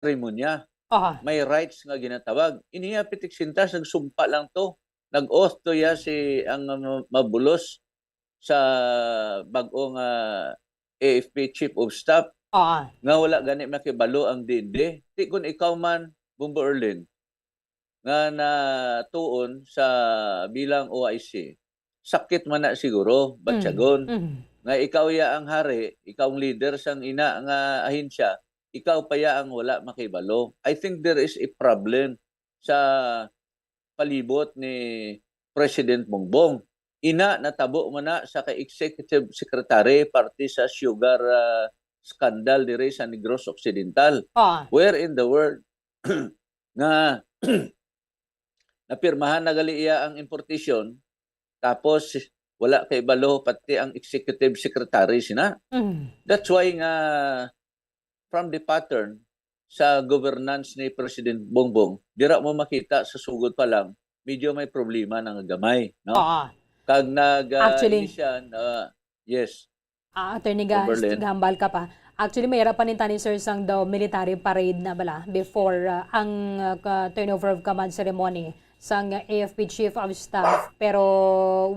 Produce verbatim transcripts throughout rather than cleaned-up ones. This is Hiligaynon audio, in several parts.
seremonya. Aha. May rites nga ginatawag. Iniya pitik sintas, nagsumpa lang to. Nag-oath to ya si ang, um, mabulos sa bag-o nga A F P Chief of Staff Ah. nga wala gani makibalo ang D N D. Ti kun ikaw man, Bombo Erlin, nga natuon sa bilang O I C, sakit man na siguro, batyagon. Mm. Nga ikaw ya ang hari, ikaw ang leader sang ina nga ahensya, ikaw pa ya ang wala makibalo. I think there is a problem sa palibot ni President Bongbong. Ina, natabo man na sa kay executive secretary parte sa sugar, ah, scandal diri sa Negros Occidental. Ah. Where in the world nga napirmahan na gali iya ang importation, tapos wala kay balo pati ang executive secretary sina? Mm. That's why nga from the pattern sa governance ni President Bongbong, dira mo makita sa sugod pa lang, medyo may problema na nga gamay, no? Ah. Kag nag, ah, Actually. ini siya, ah, yes. Ah, Attorney Ga-, Overland. Gahambal ka pa. Actually, may hirapan ni tani, sir, sang daw military parade na bala before, ah, ang, ah, ka-, turnover of command ceremony sang A F P Chief of Staff, pero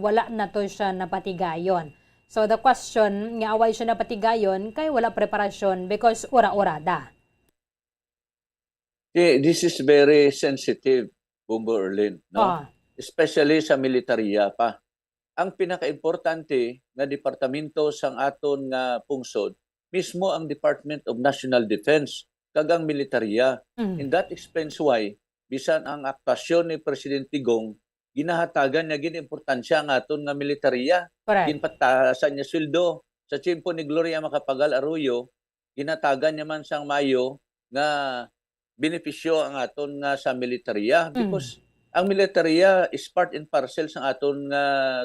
wala na to siya napatigayon. So, the question, nga away siya napatigayon, kay wala preparasyon because ura-urada. Thi-, this is very sensitive, Bombo Erlin, no? Ah. Especially sa militarya pa. Ang pinakaimportante nga departamento sang aton nga pungsod, mismo ang Department of National Defense kag ang militarya. Mm. And that explains why, bisan ang aktuasyon ni Presidente Gong, ginahatagan niya gid importansya ang aton nga militarya. Correct. Ginpataasan niya sweldo. Sa tiyempo ni Gloria Macapagal Arroyo, ginatagan niya man sang mayo nga benepisyo ang aton nga sa militarya, Mm. because ang militarya is part and parcel sang aton nga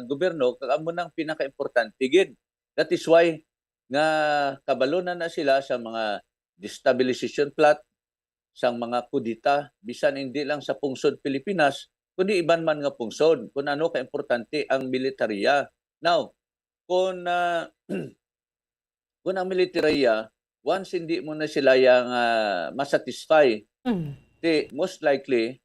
gobyerno, kag amo nang pinakaimportante gid. That is why nga kabalo na na sila sa mga destabilization plot, sang mga kudeta, bisan hindi lang sa pungsod Pilipinas, kundi iban man nga pungsod, kung ano kaimportante ang militarya. Now, kung, ah, kung ang militarya, once hindi mo na sila yang, ah, masatisfy, Mm. di, most likely,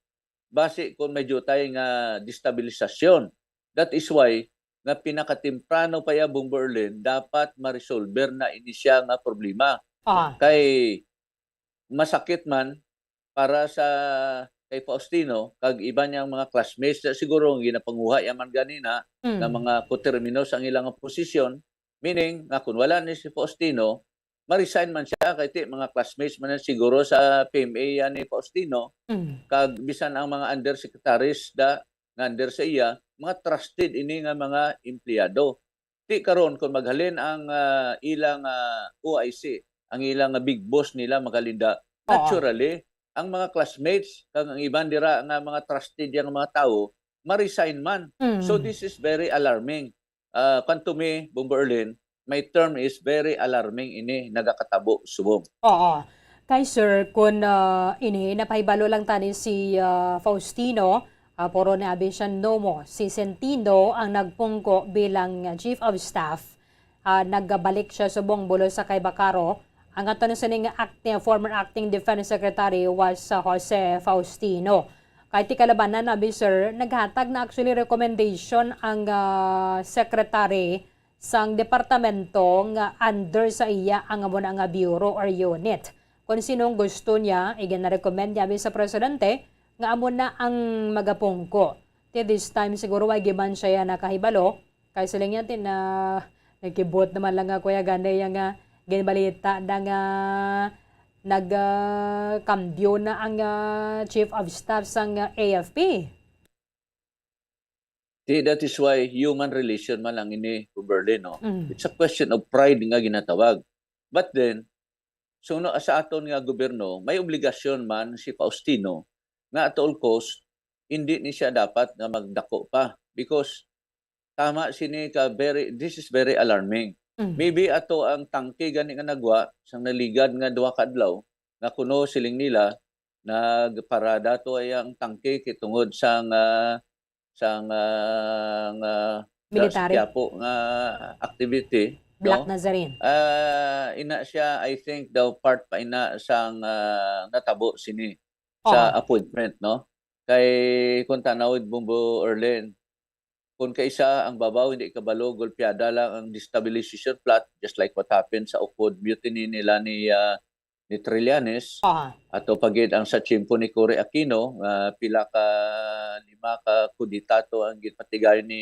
basi kung may jutay nga destabilisasyon. That is why nga pinakatemprano pa ya, Bombo Erlin, dapat ma-resolver na ini siya nga problema. Ah. Kay masakit man para sa kay Faustino kag iban niyang mga classmates na siguro nga ginapanguha ya man ganina Mm. nga mga koterminos ang ilang posisyon, meaning nga kung wala ni si Faustino, ma-resign man siya kay ti mga classmates man yan siguro sa P M A yan ni Faustino, Mm. kag bisan ang mga undersecretaries da nga under sa iya, mga trusted ini nga mga empleyado. Ti karon kung maghalin ang, ah, ilang, ah, O I C, ang ilang, ah, big boss nila maghalin da, Oo. naturally, ang mga classmates kag ang iban dira nga mga trusted yang mga tawo, ma-resign man. So Mm. this is very alarming. Ah, kan to me, Bombo Erlin, my term is very alarming ini nagakatabo subong. Oo. Kay sir, kun, ah, ini napahibalo lang tani si, ah, Faustino, ah, puro ni abi siya nomo. Si Centino ang nagpungko bilang, ah, chief of staff. Ah, nagbalik siya subong bulos sa kay Bacaro. Ang aton sining acting, former acting defense secretary was, ah, Jose Faustino. Kay ti kalabanan abi, sir, naghatag na actually recommendation ang, ah, secretary sang departamento nga under sa iya ang amo na nga bureau or unit. Kon sinong gusto niya, iginarekomend niya abi sa presidente nga amo na ang magapungko. Ti this time siguro way giman siya nakahibalo, kay siling niya ti na nagkibot naman lang nga kuya gani ya nga ginbalita na nga nag, ah, kambyo na ang, ah, chief of staff sang, ah, A F P. Di, that is why human relation man lang ini, Kimberly, no? Mm. It's a question of pride nga ginatawag. But then, so no, sa aton nga gobyerno, may obligasyon man si Faustino nga at all cost, hindi ni siya dapat nga magdako pa. Because tama sini ka very, this is very alarming. Mm. Maybe ato ang tangke gani nga nagwa, sang naligad nga duha ka adlaw, nga kuno siling nila, nagparada to ay ang tangke kay tungod sang, ah, sang, ah, nga, sa Military. Quiapo nga activity. Black no? Nazarene. Ah, ina siya, I think, daw part pa ina sang, ah, natabo sini sa Oo. appointment, no? Kay kung tanawid, Bombo Erlen, kung kaisa ang babaw hindi kabalo, golpeada lang ang destabilization plot, just like what happened sa Ukod mutiny nila ni, ah, ni Trillanes. Oo. Ato pa gid ang sa tiyempo ni Cory Aquino, nga pila ka, lima ka kudeta to ang ginpatigayon ni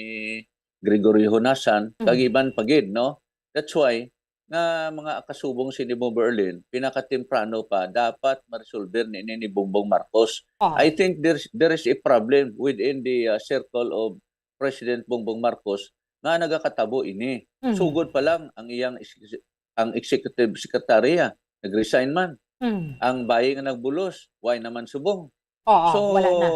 Gregorio Honasan, Mhm. kag iban pa gid, no? That's why nga mga kasubong sini Bombo Erlen, pinakatemprano pa dapat maresolver ni, ni, ni Bongbong Marcos. Oo. I think there's, there is a problem within the, uh, circle of President Bongbong Marcos nga nagakatabo ini. Mm. Sugod pa lang ang iyang ex-, ang executive secretary, ah, nag-resign man. Mm. Ang bayi nga nagbulos, why naman subong? Oo, So, wala na.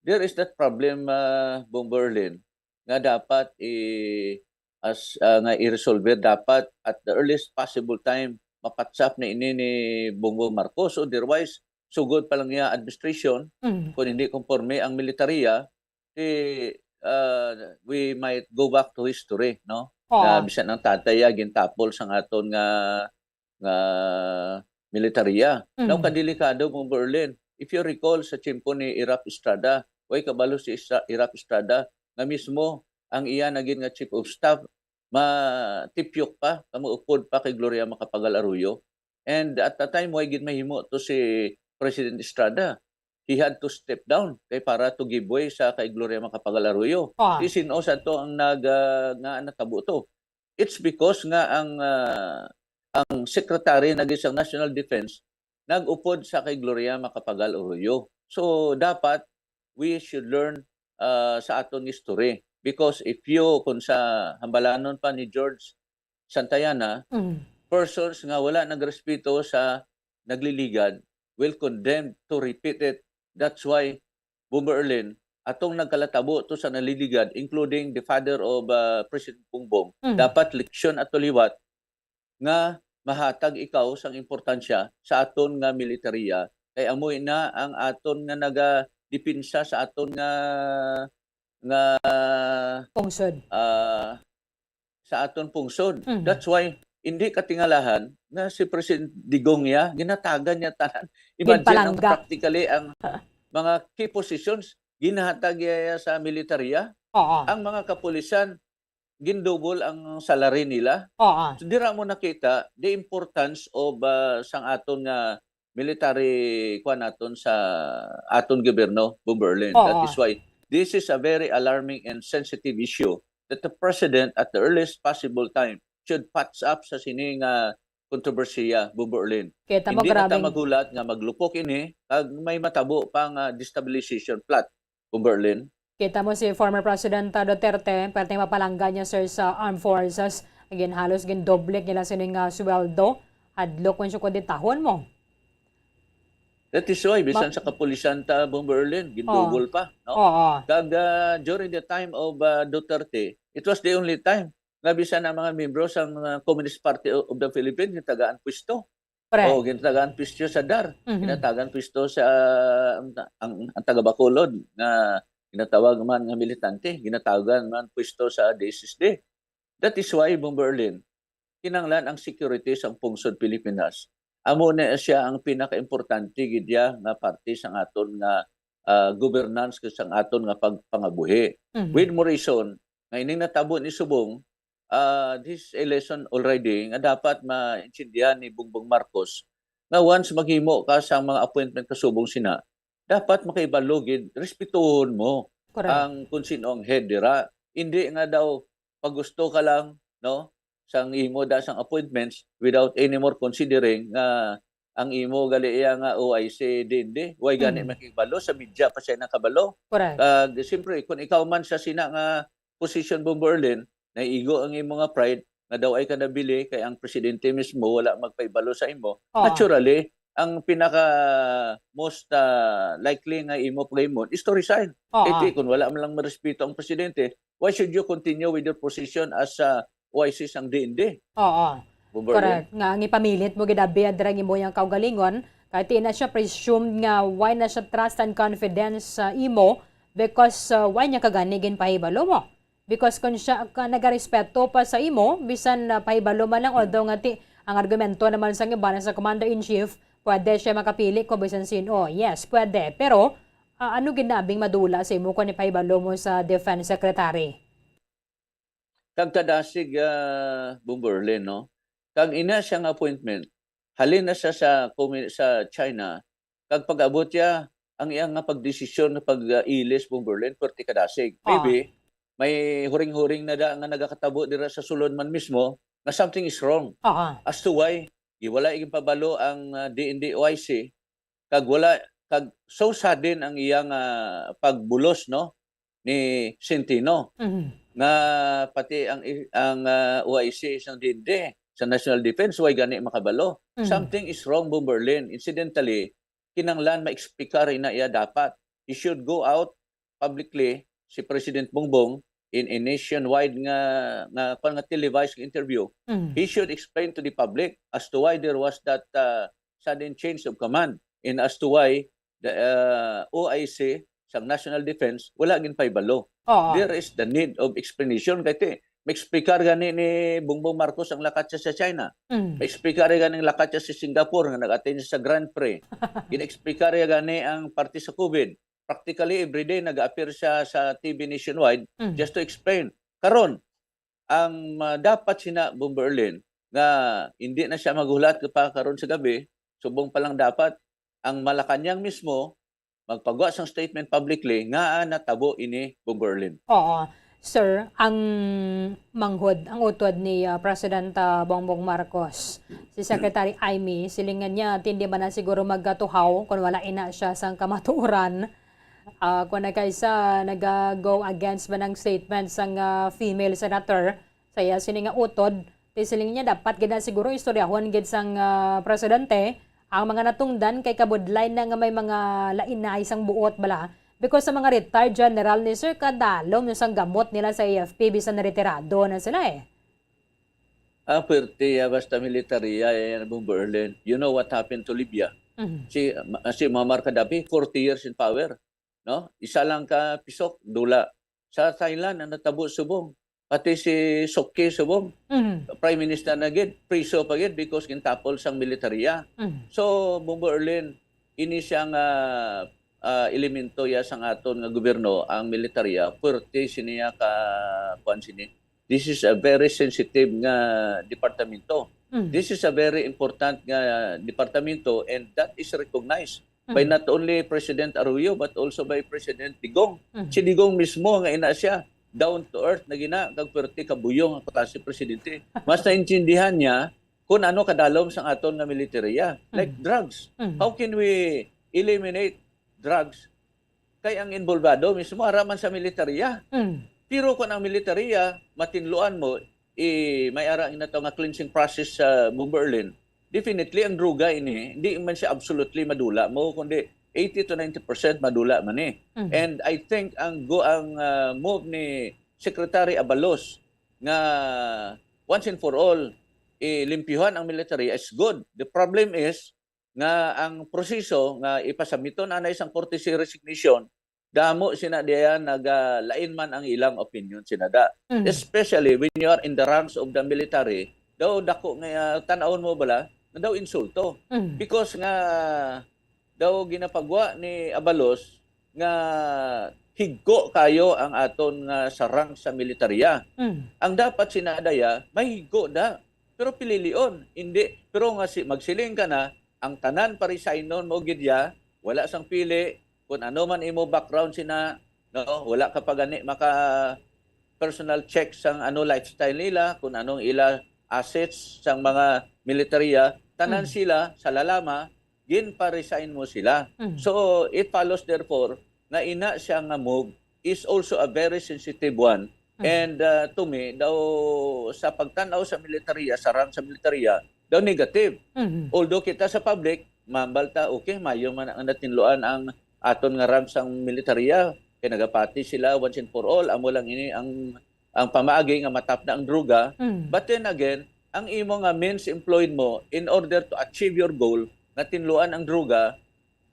there is that problem, uh, Bombo Erlen, nga dapat i-, as, uh, nga i-resolve, dapat at the earliest possible time mapatsap na ini ni Bongbong Marcos. Otherwise, sugod pa lang niya administration, Mm. kung hindi konforme ang militarya, di, uh, we might go back to history, no? Oo. Na bisan ang tatay, ah, gintapol sang aton nga, nga militarya. Now, Mm. kadelikado, Bombo Erlen. If you recall, sa tiyempo ni Erap Estrada, way kabalo si Estra-, Erap Estrada, nga mismo ang iya nagin nga chief of staff, matipyok pa, kamo upod pa kay Gloria Macapagal Arroyo. And at that time, way gid mahimo to si President Estrada. He had to step down kay para to give way sa kay Gloria Macapagal Arroyo. Oo. Di sin-o sa to ang nag, ah, nga natabo to. It's because nga ang, ah, ang secretary naging sa National Defense nag-upod sa kay Gloria Macapagal Arroyo. So, dapat we should learn, ah, sa aton history. Because if you, kung sa hambalanon pa ni George Santayana, Mm. persons nga wala nagrespeto sa nagliligad will condemn to repeat it. That's why, Bombo Erlen, atong nagkalatabo to sa naliligad, including the father of, uh, President Bongbong, Mm. dapat leksyon ato liwat nga mahatag ikaw sang importansya sa aton nga militarya, kay amo na ang aton nga nagadepensa sa aton nga, nga, Pungsod. ah, sa aton pungsod. Mhm. That's why, hindi katingalahan nga si President Digong niya, ginatagan niya tanan. Imagine ang Ginpalangga. Practically ang mga key positions, ginhatag niya sa militarya. Oo. Ang mga kapulisan, gindubol ang salary nila. Oo. So, dira mo nakita the importance of, ah, sang aton nga military, kuwan naton sa aton gobyerno, Bombo Erlen. That Oo. is why this is a very alarming and sensitive issue that the president at the earliest possible time should patch up sa sini nga kontrobersiya, Bombo Erlen. Kita mo, Hindi na ta grabing maghulat nga maglupok ini kag may matabo pa nga destabilization plot, Bombo Erlen. Kita mo si former President, uh, Duterte, perting mapalangga niya, sir, sa armed forces. Again, halos gindoble nila sini nga sweldo. Hadlok man siya kung ditahon mo. That is why, bisan Ma- sa kapulisan ta, Bombo Erlen, gindubol pa, no? Oo. Kag, ah, during the time of, ah, Duterte, it was the only time nga bisan ang mga miyembro sa mga Communist Party o-, of the Philippines, ginatagaan pwesto. Correct. O, ginatagaan pwesto sa DAR. Mhm. Ginatagaan pwesto sa, ang, ang, ang taga Bacolod nga ginatawag man nga militante, ginatagan man pwesto sa D S S D. That is why, Bombo Erlen, kinahanglan ang security sang pungsod Pilipinas. Amo na siya ang pinakaimportante gid ya nga parte sang aton nga, ah, governance kag sang aton nga pagpangabuhi. Mhm. With more reason, nga ining natabo ni subong, ah, this is a lesson already nga dapat maintindihan ni Bongbong Marcos, nga once maghimo ka sa mga appointment kasubong sina, dapat makahibalo gid, respetuhon mo Correct. ang kung sino ang head dira. Hindi nga daw pag gusto ka lang, no, sang imo da sang appointments without any more considering nga ang imo gali iya nga O I C D N D. Way gani Mm. makibalo, sa media pa siya nakabalo. Correct. Kag siyempre, kung ikaw man sa sina nga position, Bombo Erlen, naigo ang imo nga pride, nga daw ay ka nabili kay ang presidente mismo wala magpaibalo sa imo. Oo. Naturally, ang pinaka most, ah, likely nga imo pagahimon is to resign. Oo. Kay ti, kung wala man lang marespeto ang presidente, why should you continue with your position as, ah, O I C sang D N D? Oo. Bombo Erlen? Correct. Nga ang ipamilit mo gid abi ang dira ang imo yang kaugalingon, kay ti na siya presumed nga way na siya trust and confidence sa imo because, uh, way niya kagani ginpahibalo mo. Because kung siya ka nagarespeto pa sa imo, bisan, ah, pahibalo man lang, although nga ti, ang argumento naman sang iban sa Commander-in-Chief, pwede siya makapili kung bisan sin-o. Yes, pwede. Pero, ah, ano ginabing madula sa imo kung ipahibalo mo sa Defense Secretary? Kag kadasig, ah, Bomberlin, no? Kag ina siyang appointment, halin na siya sa, kumi- sa China, kag pag-abot niya, ang iyang nga pagdesisyon nga pag-ilis, Bomberlin, pwerte kadasig. Ah. Maybe, may huring-huring na da nga nagakatabo dira sa sulod man mismo nga something is wrong. Aha. As to why, giwala igin pabalo ang, ah, D N D O I C, kag wala, kag so sudden ang iyang, ah, pagbulos, no, ni Centeno, Mhm. nga pati ang i- ang, ah, O I C sang D N D, sa National Defense, why gani makabalo? Mhm. Something is wrong, Bomberlin. Incidentally, kinanglan maeksplikar ina iya dapat. He should go out publicly, si President Bongbong, in a nationwide nga, nga, kwan nga televised nga interview. Mhm. He should explain to the public as to why there was that, uh, sudden change of command and as to why the, uh, O I C sang National Defense wala ginpahibalo. Oo. There is the need of explanation. Kay ti, maeksplikar gani ni Bongbong Marcos ang lakat siya sa China. Mm. Maeksplikar gani ang lakat siya sa Singapore nga nag-attend siya sa Grand Prix. Ginaeksplikar niya gani ang parte sa COVID. Practically everyday nag-appear siya sa T V nationwide Mm. just to explain. Karon, ang, ah, dapat sina Bomberlin nga hindi na siya maghulat pa karon sa gabi, subong pa lang dapat ang Malacañang mismo magpagwa sang statement publicly nga natabo ini, Bomberlin. Oo. Sir, ang manghod, ang utod ni, ah, President, ah, Bongbong Marcos, si Secretary Imee, silingan niya, "Tindi man na siguro magatuhaw kung wala ina siya sang kamatuoran." Ah, kung nagkaisa, naga-go against man ang statement sang, ah, female senator, sa iya sini nga utod, ti siling niya, dapat gid na siguro istoryahon gid sang, ah, presidente ang mga natungdan kay kabudlay na nga may mga lainay sang buot bala. Because sa mga retired general ni sir, kadalom na sang gamot nila sa A F P bisan retirado na sila eh. Ah, pwerte, ah, basta military, ah, yan, Bomberlin. You know what happened to Libya? Mhm. Si, ma- si Muammar Gaddafi, forty years in power. No? Isa lang ka pisok, dula. Sa Thailand, ang natabo subong. Pati si Suu Kyi subong, Mhm. Prime Minister na gid, priso pa gid because gintapol sang military, ah. Mhm. So, Bomberlin, ini siya nga, ah, elemento ya sang aton nga gobyerno, ang military, ah, pwerte siniya ka, kuan sini. This is a very sensitive nga departamento. Mhm. This is a very important nga departamento and that is recognized by Mhm. not only President Arroyo but also by President Digong. Mhm. Si Digong mismo nga ina siya, down to earth na gina, kag pwerte kabuyong ang klase presidente. Mas naintindihan niya kung ano kadalom sang aton nga military, ah. Like Mhm. drugs. Mhm. How can we eliminate drugs kay ang involvado mismo ara man sa military, ah? Mhm. Pero kung ang military, ah, matinluan mo, i may ara nga to nga cleansing process sa Bomberlin, definitely ang droga ini, hindi man siya absolutely madula mo, kundi eighty to ninety percent madula man ni. Mhm. And I think ang go ang, ah, move ni Secretary Abalos nga once and for all ilimpyuhan ang military is good. The problem is nga ang proseso nga ipasamiton anay sang courtesy resignation, damo sina diya nagalain man ang ilang opinion sina da. Mhm. Especially when you are in the ranks of the military, daw dako nga, ah, tan-awon mo bala nga daw insulto. Mhm. Because nga daw ginapagwa ni Abalos nga higko kayo ang aton nga sarang sa militarya. Mhm. Ang dapat sina daya, may higko da. Pero pililion, hindi. Pero nga si magsiling ka na, ang tanan parisaynon mo gid ya, wala sang pili, kung ano man imo background sina, no, wala ka pa gani maka personal check sang ano lifestyle nila, kung anong ila assets sang mga militarya, tanan Mm. sila sa lalama, ginpa-resign mo sila. Mm. So, it follows therefore nga ina siya nga move is also a very sensitive one. Mm. And, uh, to me, daw sa pagtan-aw sa militarya, sa rank sa militarya, daw negative. Mhm. Although kita sa public, mambal ta, okay, mayo man ang natinluan ang aton nga rank sang militarya. Kay nagapati sila once and for all, amo lang ini ang, ang pamaagi nga matap na ang droga. Mm. But then again, ang imo nga means employed mo in order to achieve your goal nga tinluan ang droga,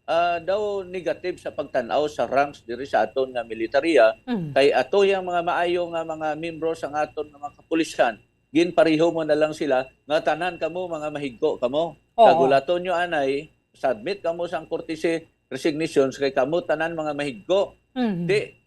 ah, daw negative sa pagtan-aw sa ranks diri sa aton nga militarya, Mm. kay ato yang mga maayo nga mga membro sa aton nga mga kapulisan, ginpareho mo na lang sila nga tanan kamo mga mahigko kamo. Oo. Kagulaton nyo anay, submit kamo sang courtesy resignations kay kamo tanan mga mahigko. Mhm. Di,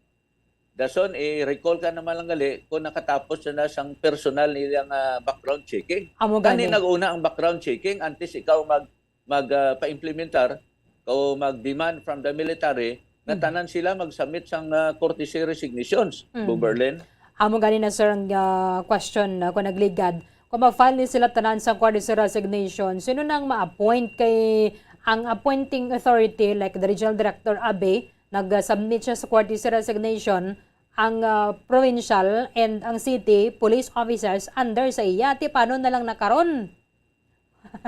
dason, i-recall ka naman lang gali kung nakatapos na, na sang personal nila nga background checking. Amo Kani gani. nag-una ang background checking antes ikaw mag, mag, ah, pa-implementar o mag-demand from the military nga Mm. tanan sila mag-submit sang, ah, courtesy resignations, Mm. Bomberlin. Amo gani na, sir, ang, ah, question, ah, kung nagligad. Kung ma-file ni sila tanan sa courtesy resignation, sino nang ma-appoint? Kay ang appointing authority, like the regional director, Abe, nag-submit siya sa courtesy resignation, ang, ah, provincial and ang city police officers under sa iya. Ti paano na lang na karon?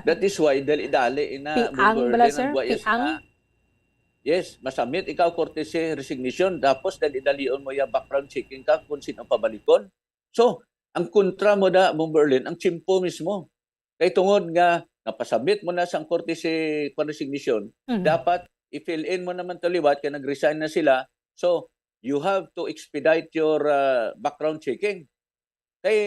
That is why dali-dali ina Piang Bomberlin bala, ang sir? buwaya Piang? sina. Yes, masamit ikaw courtesy resignation, tapos dali-dalion mo ya background checking ka kung sino pabalikon. So, ang kontra mo da, Bomberlin, ang tiyempo mismo. Kay tungod nga napasabit mo na sang courtesy resignation, Mhm. dapat i-fill in mo naman to liwat kay nag-resign na sila. So, you have to expedite your, ah, background checking. Kay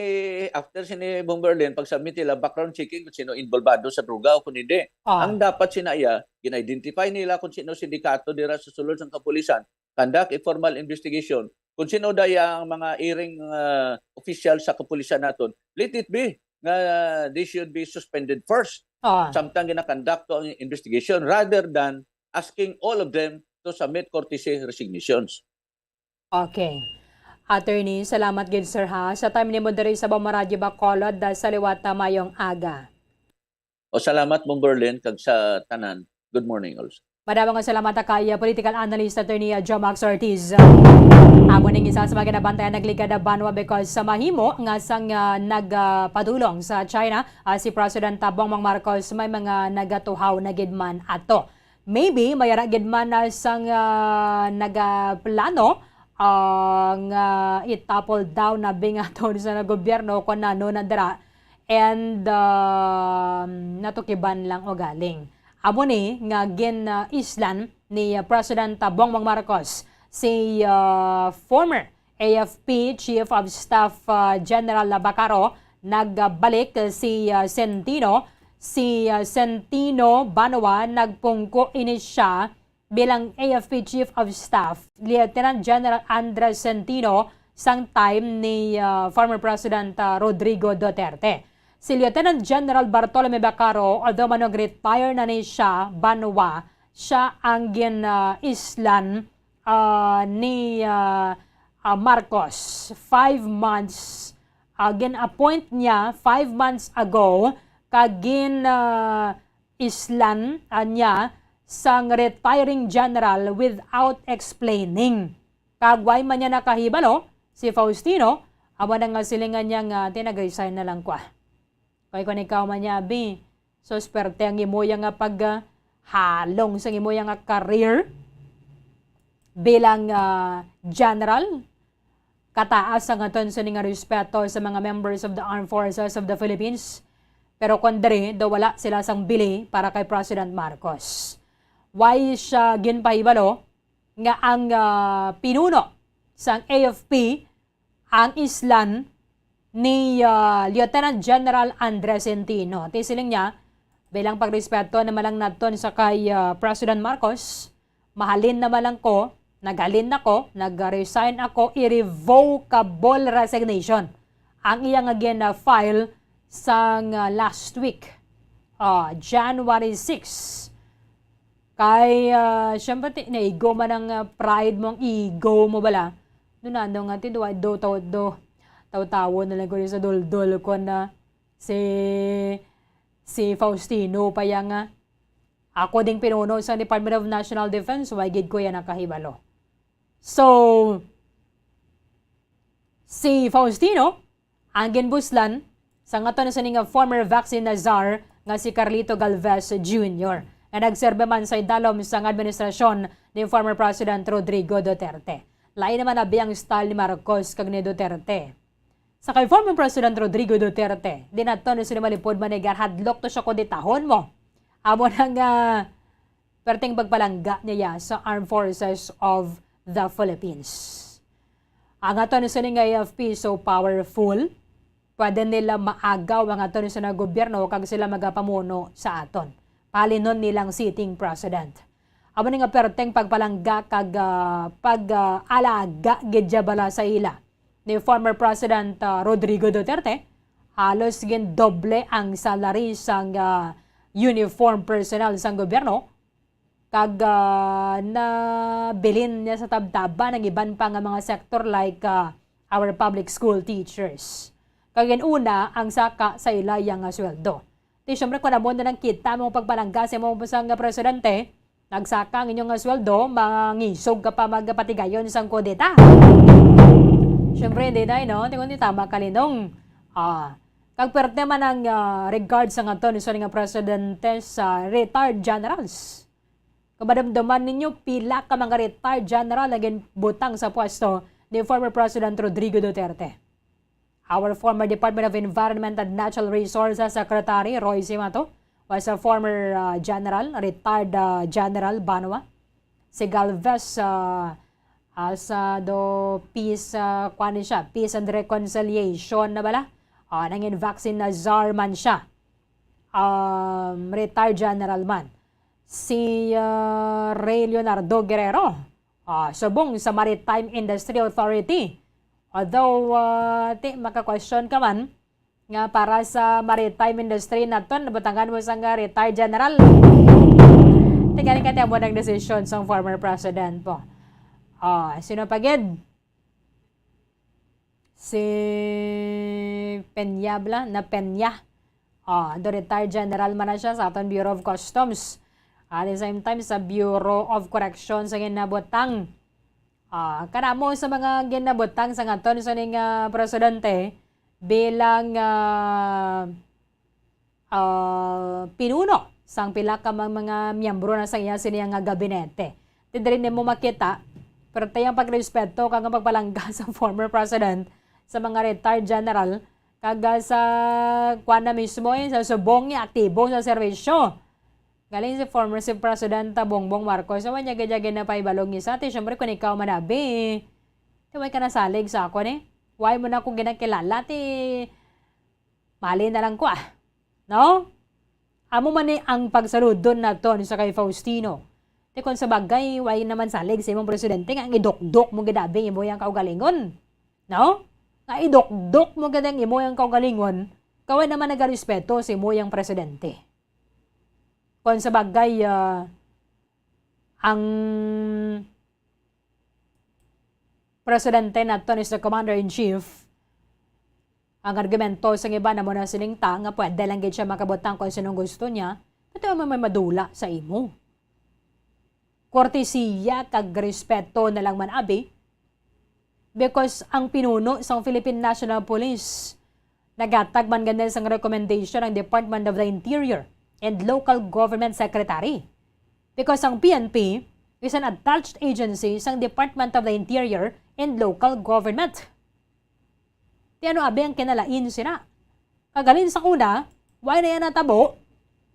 after sini Bomberlin, pag-submit nila, background checking kung sino involvado sa droga o kung hindi. Ah. Ang dapat sina iya, gin-identify nila kung sino sindikato dira sa sulod sang kapulisan, conduct a formal investigation. Kung sino da iya ang mga iring, ah, opisyal sa kapulisan naton, let it be nga they should be suspended first. Ah. Samtang ginakonduct ang investigation rather than asking all of them to submit courtesy resignations. Okay. Attorney, salamat gid, sir, ha, sa time nimo diri sa Bombo Radyo Bacolod, ah, sa liwat, ah, mayong aga. O, salamat, Bomberlin, kag sa tanan. Good morning also. Madamo nga salamat kay, ah, political analyst Attorney, ah, Jomax Ortiz. Amo ning isa sa mga ginabantayan nagligad na banwa because sa mahimo nga sang, ah, nagpadulong sa China, ah, si President, ah, Bongbong Marcos, may mga nagatuhaw na gid man ato. Maybe may ara gid man, ah, sang, ah, nagaplano, ah, nga i-topple down na bingaton sa gobyerno kung ano na dira. And, um, natukiban lang ugaling. Amo ni nga gin-islan ni, uh, President, uh, Bongbong Marcos si, uh, former A F P Chief of Staff, uh, General Bacaro. Nagbalik si, uh, Centino. Si, uh, Centino Banwa, nagpungko ini siya bilang A F P Chief of Staff, Lieutenant General Andres Centino, sang time ni, ah, former President, ah, Rodrigo Duterte. Si Lieutenant General Bartolome Bacaro, although manong retire na ni siya, banwa, siya ang gin, ah, islan, ah, ni, ah, ah, Marcos five months, ah, gin-appoint niya five months ago, kag gin, ah, islan, ah, niya sang retiring general without explaining. Kag why man niya nakahibalo, si Faustino, amo na nga silingan niya nga, "Ti, nag-resign na lang ko, ah." Kay kung ikaw man niya, abi, so swerte ang imo ya nga pag, ah, halong sa imo ya nga career bilang, ah, general, kataas ang aton sini nga respeto sa mga members of the Armed Forces of the Philippines. Pero kon diri, daw wala sila sang bili para kay President Marcos. Why siya ginpahibalo nga ang, ah, pinuno sang A F P ang islan ni, ah, Lieutenant General Andres Centino? Ti siling niya, bilang pagrespeto naman lang naton sa kay, ah, President Marcos, mahalin naman lang ko, naghalin ako, nag-resign ako, irrevocable resignation ang iya nga gin-file sang, ah, last week, ah, January six. Kay, ah, syempre, ti-, naigo man ang, ah, pride mo, ang ego mo bala. Doon na, ano nga, ti, do, do, taw-, do, taw-tawo na lang ko sa duldul ko na si, si Faustino pa yang, ah, ako ding pinuno sa Department of National Defense, why gid ko yan nakahibalo? So, si Faustino ang ginbuslan sang aton sini nga former vaccine czar nga si Carlito Galvez Junior, nga nagserbe man sa idalom sang administrasyon ni former President Rodrigo Duterte. Lain naman abi ang style ni Marcos kag ni Duterte. Sa kay former President Rodrigo Duterte, di naton sini malipod manigar, hadlok to siya kung ditahon mo. Amo na nga, perting pagpalangga niya sa Armed Forces of the Philippines. Ang aton sining A F P so powerful, pwede nila maagaw ang aton sa gobyerno kag sila magapamuno sa aton. Palinon nilang sitting president. Amo ni nga perteng pagpalangga kag, ah, pag, ah, alaga gid siya bala sa ila ni former President, ah, Rodrigo Duterte. Halos gindoble ang salary sang, ah, uniform personnel sang gobyerno. Kag, ah, nabilin niya sa tabtaban ang iban pa nga mga sektor like, ah, our public school teachers. Kag yun una ang saka sa ila yang nga sweldo. Di syempre, kung amo na lang kita mo pagpalangga sa imong pusang nga presidente, nagsaka ang inyong nga sweldo, mangisog ka pa magpatigayon sang kudeta. Syempre, hindi na, no? Tingnan ni tama ka, Linong. Ah, kag perte man ang, ah, regard sa ngaton ni nga presidente sa retired generals. Kung madumduman ninyo, pila ka mga retired general ang ginbutang sa pwesto ni former President Rodrigo Duterte. Our former Department of Environment and Natural Resources Secretary Roy Simato was a former, uh, general, retired, uh, General Banwa. Si Galvez, uh, as, uh, do peace, uh, kuwan ni siya, peace and reconciliation na bala. Uh, nangin vaccine na czar man siya. Um, retired general man. Si, uh, Ray Leonardo Guerrero, ah, subong sa Maritime Industry Authority. Although, ah, ti, maka-question ka man nga para sa maritime industry naton, nabutangan mo sang retired general. Ti gani ka ti amo nang desisyon sang former president po. Ah, sino pa gid? Si Peña bala, na Peña. Ah, do retired general man na siya sa aton Bureau of Customs. At the same time, sa Bureau of Corrections ang ginabutang. Ah, kanamo sa mga ginabutang sa ngaton sa ning, ah, presidente bilang, ah, ah, pinuno sang pila ka mga, mga miyembro na sa iya sini nga gabinete. Ti diri nimo makita, pero tayang pagrespeto kag ang pagpalangga sa former president, sa mga retired general, kag, ah, sa kuwan na mismo, eh, sa subong niya, aktibo sa serbisyo. Galing si former si Presidenta Bongbong Marcos, sa wanya gid na paibalog ni sa, ti, syempre, kung ikaw manabi, ti, way ka nasalig sa ako, ni? Way mo na akong ginakilala, ti, mali na lang ko, ah. No? Amo man ni ang pagsaludon naton sa kay Faustino. Ti, kung sa bagay, way naman salig sa imong presidente nga ang idukdok mo gid abi imo yang kaugalingon. No? Nga idukdok mo gid ang imo yang kaugalingon, kaway naman nagarespeto sa imo yang presidente. Kung sa bagay, ah, ang presidente naton is the commander-in-chief, ang argumento sang iban amo na sining ta nga pwede lang gid siya makabutang kung sinong gusto niya, pero may, may madula sa imo. Kortesiya kag respeto na lang man abi, because ang pinuno sang Philippine National Police, naghatag man gani sang recommendation ang Department of the Interior and Local Government Secretary. Because ang P N P is an attached agency sang Department of the Interior and Local Government. Ti ano abi ang kinalain sina? Kag halin sa una, way na yan natabo,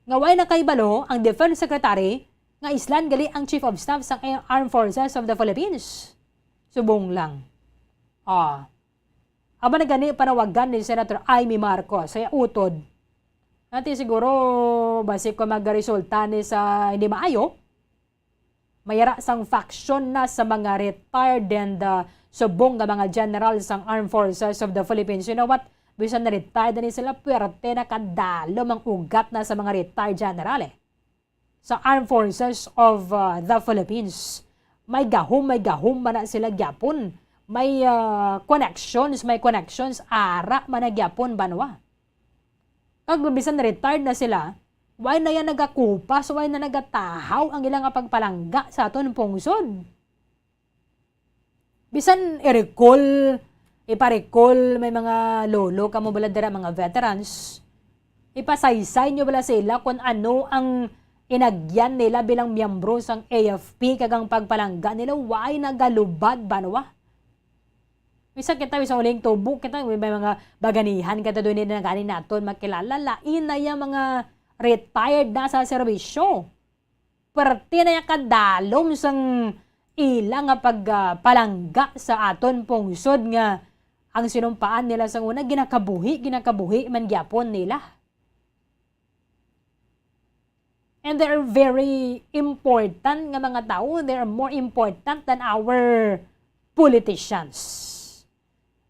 nga way nakahibalo ang Defense Secretary nga islan gali ang Chief of Staff sang Armed Forces of the Philippines. Subong lang. Ah. Amo na gani panawagan ni Senator Imee Marcos sa iya utod. Nga ti siguro, basi kung magaresulta ni sa hindi maayo, mayara sang faction na sa mga retired and, ah, subong nga mga general sang Armed Forces of the Philippines. You know what? Bisan na retired na ni sila, puwerte na kadalom ang ugat na sa mga retired general, eh. Sa Armed Forces of, ah, the Philippines. May gahom, may gahom man na sila gyapon. May, ah, connections, may connections, ara man na gyapon, banwa. Kag bisan retired na sila, way na yan nagakupas, way na nagatahaw ang ilang pagpalangga sa aton pungsod. Bisan i-recall, ipa-recall, may mga lolo kamo bala dira, mga veterans. Ipasaysay nyo bala sila kung ano ang inagyan nila bilang miyembro sang A F P, kag ang pagpalangga nila, way nagalubad, banwa. Bisan kita, bisan uling tubo kita, may, may mga baganihan kita doon na gani naton makilala. Lain na yung mga retired na sa serbisyo. parte na ya kadalom sang ila nga pag, ah, palangga sa aton pungsod nga ang sinumpaan nila sang una, ginakabuhi, ginakabuhi man gyapon nila. And they're very important nga mga tawo. They are more important than our politicians.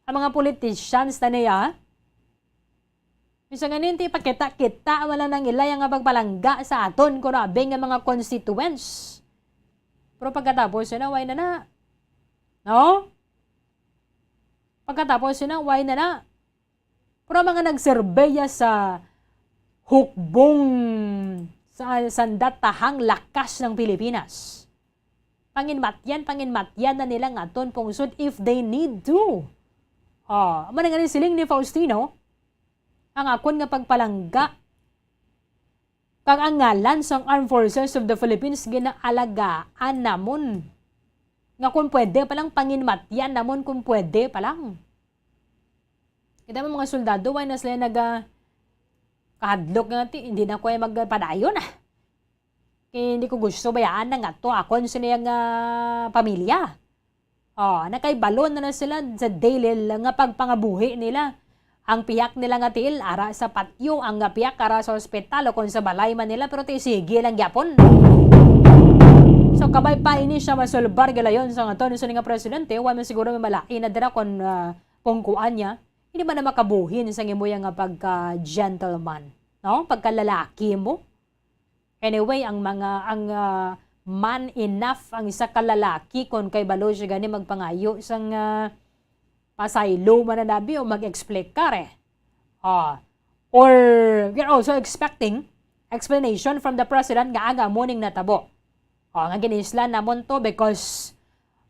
Ang mga politicians na niya, minsan nga ninti pakita-kita, wala nang ilay nga pagpalangga sa aton, kuno abi nga mga constituents. Pero pagkatapos yun, why na na? No? Pagkatapos yun, why na na? Pero mga nagserbeya sa hukbong sa sandatahang lakas ng Pilipinas, panginmatyan, panginmatyan na nila nga aton pungsod if they need to. Oh, amo na nga ni siling ni Faustino, ang akon nga pagpalangga kag ang ngalan sang Armed Forces of the Philippines ginaalagaan namon. Nga kung pwede pa lang, panginmatyan namon kung pwede pa lang. Kita mo mga soldado, why na sila naga-, kahadlok nga ti, "Hindi na ko ay magpadayon, ah. Kay hindi ko gusto bayaan na nga to akon sini nga pamilya." Oh, nakaibalo na, na sila sa daily nga pagpangabuhi nila. Ang pihak nila nga tiil ara sa patyo, ang nga pihak ara sa ospital o kung sa balay man nila, pero ti sige lang gyapon. So, kabay pa ini siya masulbar galayon sa nga to, ni nga presidente, wa man siguro may malain na dira kung, ah, kung kuan niya, hindi man na makabuhin sa imo nga pagka-gentleman, no? Pagkalalaki mo. Anyway, ang mga, ang, ah, man enough ang isa ka lalaki kon kay balo siya gani magpangayo sang, ah, pasaylo man na nabi o mag-explicar eh. Ah, or we're also expecting explanation from the president nga aga mo ning natabo. Oh, nga ginislan namon to because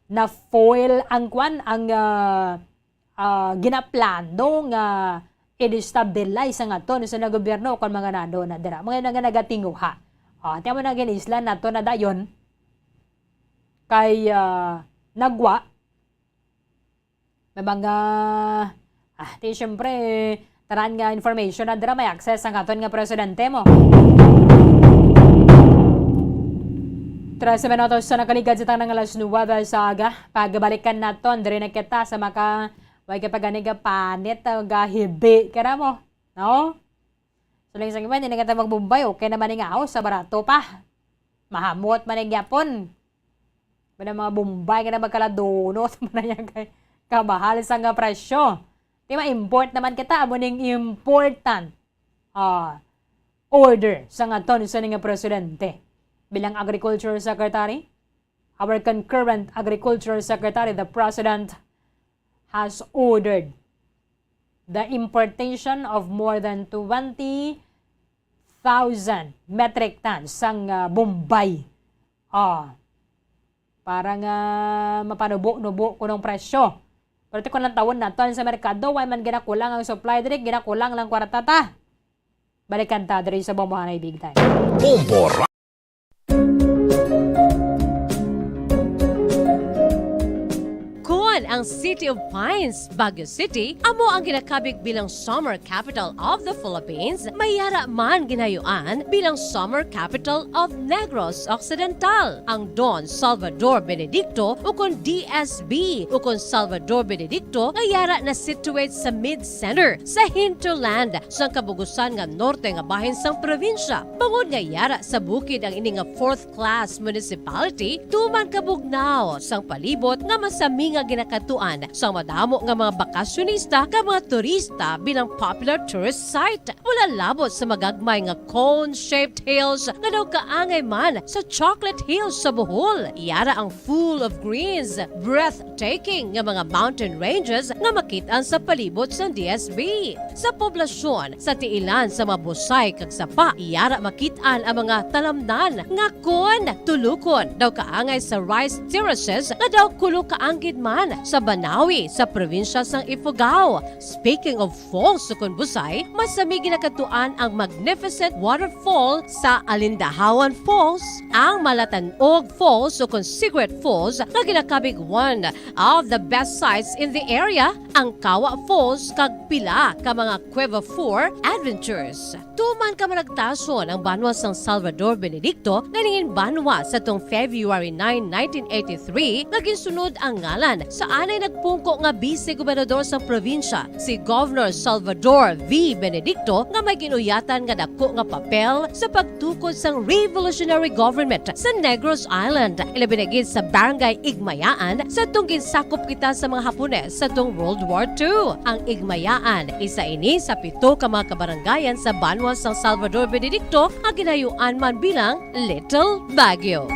na-foil ang kwan, ang, ah, ah, ginaplano nga i-destabilize ang aton sa na gobyerno kon mga nado na dira. Mga nga nagatinguha. Ah, tiyan mo na ginislan nato na dayon kay, ah, nagwa may mga, ah, ti siyempre, tanan nga information na dira may access ang aton nga presidente mo. Trese minutos sa nakaligad sa tanang alas nuwebe sa aga. Pagbalikan naton, diri na kita sa maka-, way ka pagani ga panit, ah, ga hibi, kira mo, no? So, lang sa iban, hindi na kita magbumbay, okay naman nga house, sa barato pa. Mahamot man ang gyapon. Ba na mga bumbay nga na magkaladunot, man na yan kay kamahal sa nga presyo. Di ba, import naman kita, amo ning important, ah, order sa nga ton sa nga presidente. Bilang Agriculture Secretary, our concurrent Agriculture Secretary, the President has ordered the importation of more than twenty thousand metric tons sang, ah, bombay. Ah, para nga mapanubo-nubo kunong presyo. Pero ti kung lantawon naton sa merkado, way man ginakulang ang supply diri, ginakulang lang kwarta ta. Balikan ta diri sa Bombo Hanay Big Time. Bombo Ra- Kon ang City of Pines, Baguio City, amo ang ginakabig bilang Summer Capital of the Philippines, may yara man ginayuan bilang Summer Capital of Negros Occidental. Ang Don Salvador Benedicto, ukon D S B, ukon Salvador Benedicto, nga yara na situate sa mid-center, sa hinterland, sang kabugusan nga norte nga bahin sang probinsya. Bangod nga yara sa bukid ang ini nga fourth class municipality, tuman kabugnaw sang palibot nga masami nga ginakadtuan sang madamo nga mga bakasyonista kag mga turista bilang popular tourist site. Wala labot sa magagmay nga cone-shaped hills nga daw kaangay man sa Chocolate Hills sa Bohol. Yara ang full of greens, breathtaking nga mga mountain ranges nga makit-an sa palibot sang D S B. Sa poblasyon, sa tiilan sa mga busay kag sapa, yara makit-an ang mga talamnan nga kon tulukon daw kaangay sa rice terraces nga daw kulo kaanggid man sa Banawi sa probinsya sang Ifugao. Speaking of falls, sukon Busay, masami ginakadtuan ang magnificent waterfall sa Alindahawan Falls, ang Malatanog Falls, sukon Cigarette Falls, nga ginakabig one of the best sights in the area, ang Kawa Falls, kag pila ka mga Cueva Four adventures. Tuman ka managtason ang banwa sang Salvador Benedicto nga nangin banwa sa tong February nine, nineteen eighty-three, nga ginsunod ang ngalan sa anay nagpungko nga bise gobernador sang probinsya, si Governor Salvador V. Benedicto, nga may ginuyatan nga dako nga papel sa pagtukod sang revolutionary government sa Negros Island, ilabi na gid sa Barangay Igmayaan, sa tong ginsakop kita sa mga Hapones sa tong World War Two. Ang Igmayaan, isa ini sa pito ka mga kabarangayan sa banwa sang Salvador Benedicto nga ginayuan man bilang Little Baguio.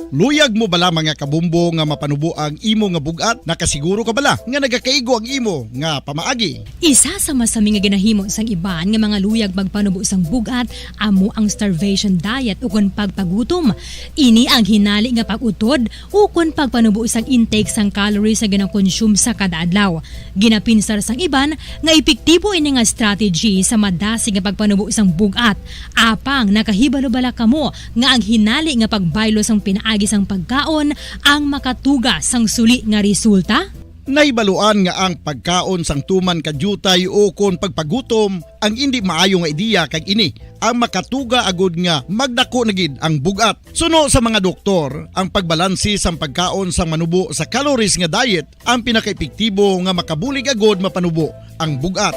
Luyag mo bala, mga kabombo, nga mapanubo ang imo nga bug-at? Nakasiguro ka bala nga nagakaigo ang imo nga pamaagi? Isa sa masami nga ginahimo sang iban nga mga luyag magpanubo sang bug-at amo ang starvation diet ukon pagpagutom. Ini ang hinali nga pag-utod ukon pagpanubo sang intake sang calories nga ginakonsume sa kada adlaw. Ginapinsar sang iban nga epektibo ini nga strategy sa madasig nga pagpanubo sang bug-at. Apang nakahibalo bala kamo nga ang hinali nga pagbaylo sang pinaagi sang pagkaon ang makatuga sang suli nga resulta? Nahibaluan nga ang pagkaon sang tuman ka diutay ukon pagpagutom ang indi maayo nga ideya, kag ini ang makatuga agud nga magdako na gid ang bug-at. Suno sa mga doktor, ang pagbalanse sang pagkaon sang manubo sa calories nga diet ang pinakaepektibo nga makabulig agud mapanubo ang bug-at.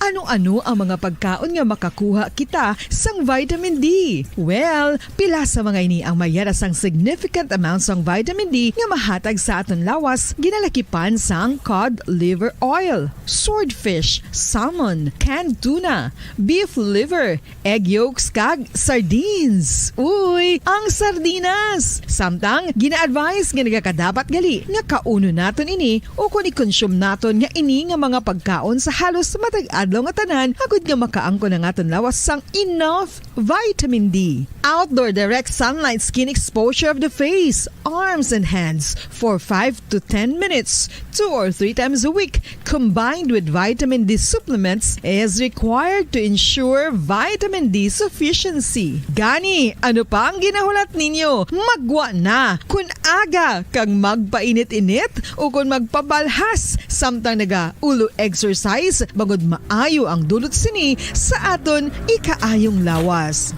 Ano-ano ang mga pagkaon nga makakuha kita sang vitamin D? Well, pila sa mga ini ang may yara sang significant amount sang vitamin D nga mahatag sa aton lawas, ginalakipan sang cod liver oil, swordfish, salmon, canned tuna, beef liver, egg yolks, kag sardines. Uy, ang sardinas! Samtang, gina-advise nga nagakadapat gali nga kaunon naton ini ukon i-consume naton nga ini nga mga pagkaon sa halos matag adlaw nga tanan, agud nga makaangkon ang aton lawas sang enough vitamin D. Outdoor direct sunlight skin exposure of the face, arms, and hands for five to ten minutes, two or three times a week, combined with vitamin D supplements, is required to ensure vitamin D sufficiency. Gani, ano pa ang ginahulat ninyo? Maggwa na! Kun aga kag magpainit-init ukon magpabalhas samtang nagaulo exercise, bangod maayo ang dulot sini sa aton ikaayong lawas.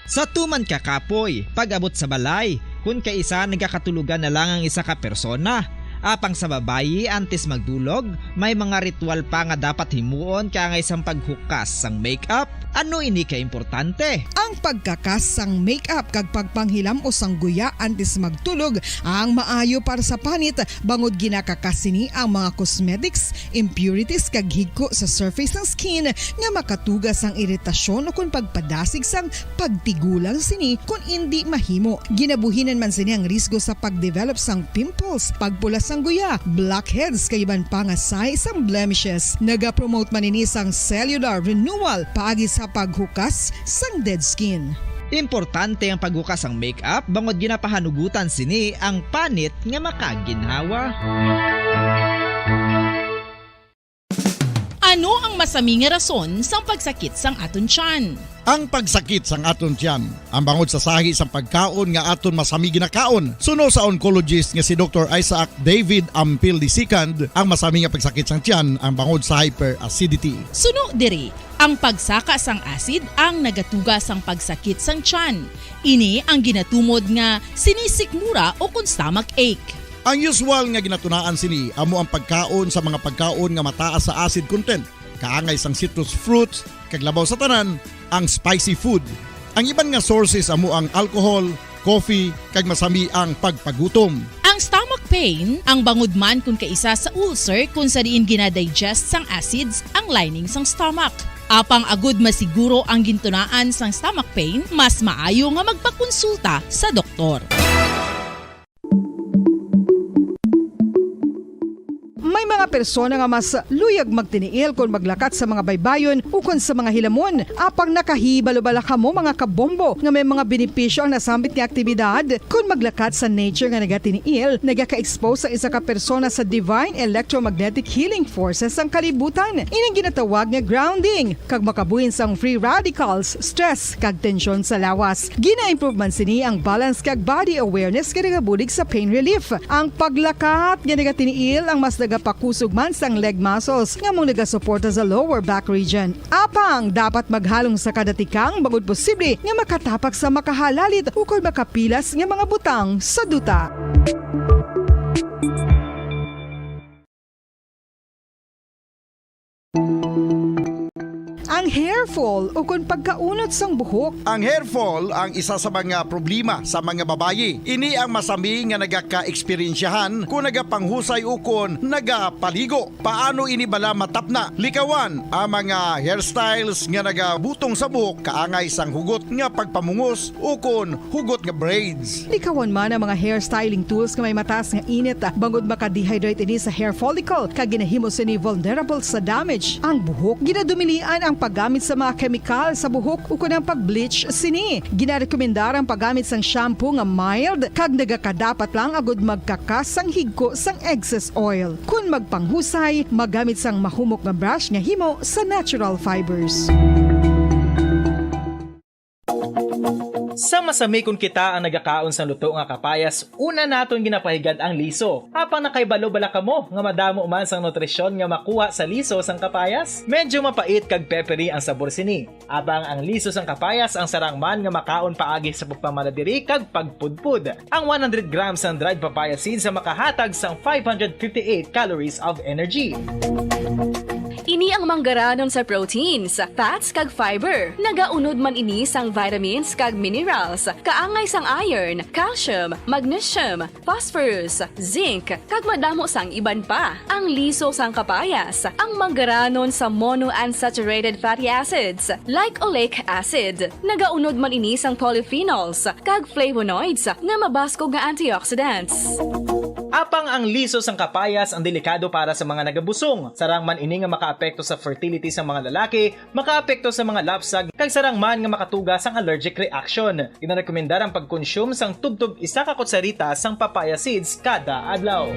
Sa tuman ka kapoy, pag-abot sa balay, kun kaisa nagakatulogan na lang ang isa ka persona. Apang sa babayi, antes magdulog, may mga ritual pa nga dapat himuon kaangay sang paghukas sang makeup. Ano ini ka importante? Ang pagkakas sang makeup kag pagpanghilam-os sang guya antes magtulog ang maayo para sa panit, bangod ginakakas sini ang mga cosmetics, impurities, kag higko sa surface sang skin nga makatuga sang iritasyon ukon pagpadasig sang pagtigulang sini kon indi mahimo. Ginabuhinan man sini ang risgo sa pagdevelop sang pimples, pagpula sang guya, blackheads, kag iban pa nga sahi sang blemishes. Nagapromote man ini sang cellular renewal paagi sa paghukas sang dead skin. Importante ang paghukas sang makeup bangod ginapahanugutan sini ang panit nga makaginhawa. Ano ang masami nga rason sang pagsakit sang aton tiyan? Ang pagsakit sang aton tiyan, ang bangod sa sahi sang pagkaon nga aton masami ginakaon. Suno sa oncologist nga si Doktor Isaac David Ampil the second, ang masami nga pagsakit sang tiyan ang bangod sa hyperacidity. Suno diri, ang pagsaka sang acid ang nagatuga sang pagsakit sang tiyan. Ini ang ginatumod nga sinisikmura ukon stomach ache. Ang usual nga ginatunaan sini amo ang pagkaon sa mga pagkaon nga mataas sa acid content, kaangay sang citrus fruits, kag labaw sa tanan, ang spicy food. Ang iban nga sources amo ang alcohol, coffee, kag masami ang pagpagutom. Ang stomach pain, ang bangod man kun kaisa sa ulcer, kun sa diin ginadigest sang acids ang lining sang stomach. Apang agud masiguro ang gintunaan sang stomach pain, mas maayo nga magpakonsulta sa doktor. May mga Ang persona nga mas luyag magtiniil kon maglakat sa mga baybayon ukon sa mga hilamon. Apang nakahibalo bala kamo, mga kabombo, nga may mga benepisyo ang nasambit nga aktibidad? Kon maglakat sa nature nga nagatiniil, nagaka-expose ang isa ka persona sa divine electromagnetic healing forces sang kalibutan. Ining ginatawag nga grounding, kag makabuhin sang free radicals, stress, kag tensyon sa lawas. Gina-improve man sini ang balance kag body awareness nga nagabulig sa pain relief. Ang paglakat nga nagatiniil ang mas nagapakusog man sang leg muscles nga amo nagasuporta sa lower back region. Apang dapat maghalong sa kada tikang bangod posible nga makatapak sa makahalalit ukon makapilas nga mga butang sa duta. Ang hair fall ukon pagkaunot sang buhok. Ang hair fall ang isa sa mga problema sa mga babayi. Ini ang masami nga nagaka-eksperyensyahan kon nagapanghusay ukon nagapaligo. Paano ini bala matapna? Likawan ang mga hairstyles nga nagabutong sa buhok kaangay sang hugot nga pagpamungos ukon hugot nga braids. Likawan man ang mga hair styling tools nga may mataas nga init, bangod maka-dehydrate ini sa hair follicle kag ginahimo sini vulnerable sa damage ang buhok. Ginadumilian ang paggamit sa mga kemikal sa buhok ukon ang pag-bleach sini. Ginarekomendar ang paggamit sang shampoo nga mild kag nagakadapat lang agud magkakas sang higko sang excess oil. Kon magpanghusay, magamit sang mahumok nga brush nga himo sa natural fibers. Sa masami kon kita ang nagakaon sang luto nga kapayas, una naton ginapahigad ang liso. Apang nakahibalo bala kamo nga madamo man sang nutrisyon nga makuha sa liso sang kapayas? Medyo mapait kag peppery ang sabor sini. Apang ang liso sang kapayas ang sarang man nga makaon paagi sa pagpamana diri kag pagpudpod. Ang one hundred grams sang dried papaya seeds ang makahatag sang five hundred fifty-eight calories of energy. Ini ang manggaranon sa proteins, fats, kag fiber. Nagaunod man ini sang vitamins kag minerals, kaangay sang iron, calcium, magnesium, phosphorus, zinc, kag madamo sang iban pa. Ang liso sang kapayas, ang manggaranon sa monounsaturated fatty acids, like oleic acid. Nagaunod man ini sang polyphenols kag flavonoids nga mabaskog nga antioxidants. Apang ang liso sang kapayas ang delikado para sa mga nagabusong. Sarang man ini nga makaapekto sa fertility sang mga lalaki, makaapekto sa mga lapsag, kag sarang man nga makatuga sang allergic reaction. Ginarekomendar ang pagkonsume sang tubtob isa ka kutsarita sang papaya seeds kada adlaw.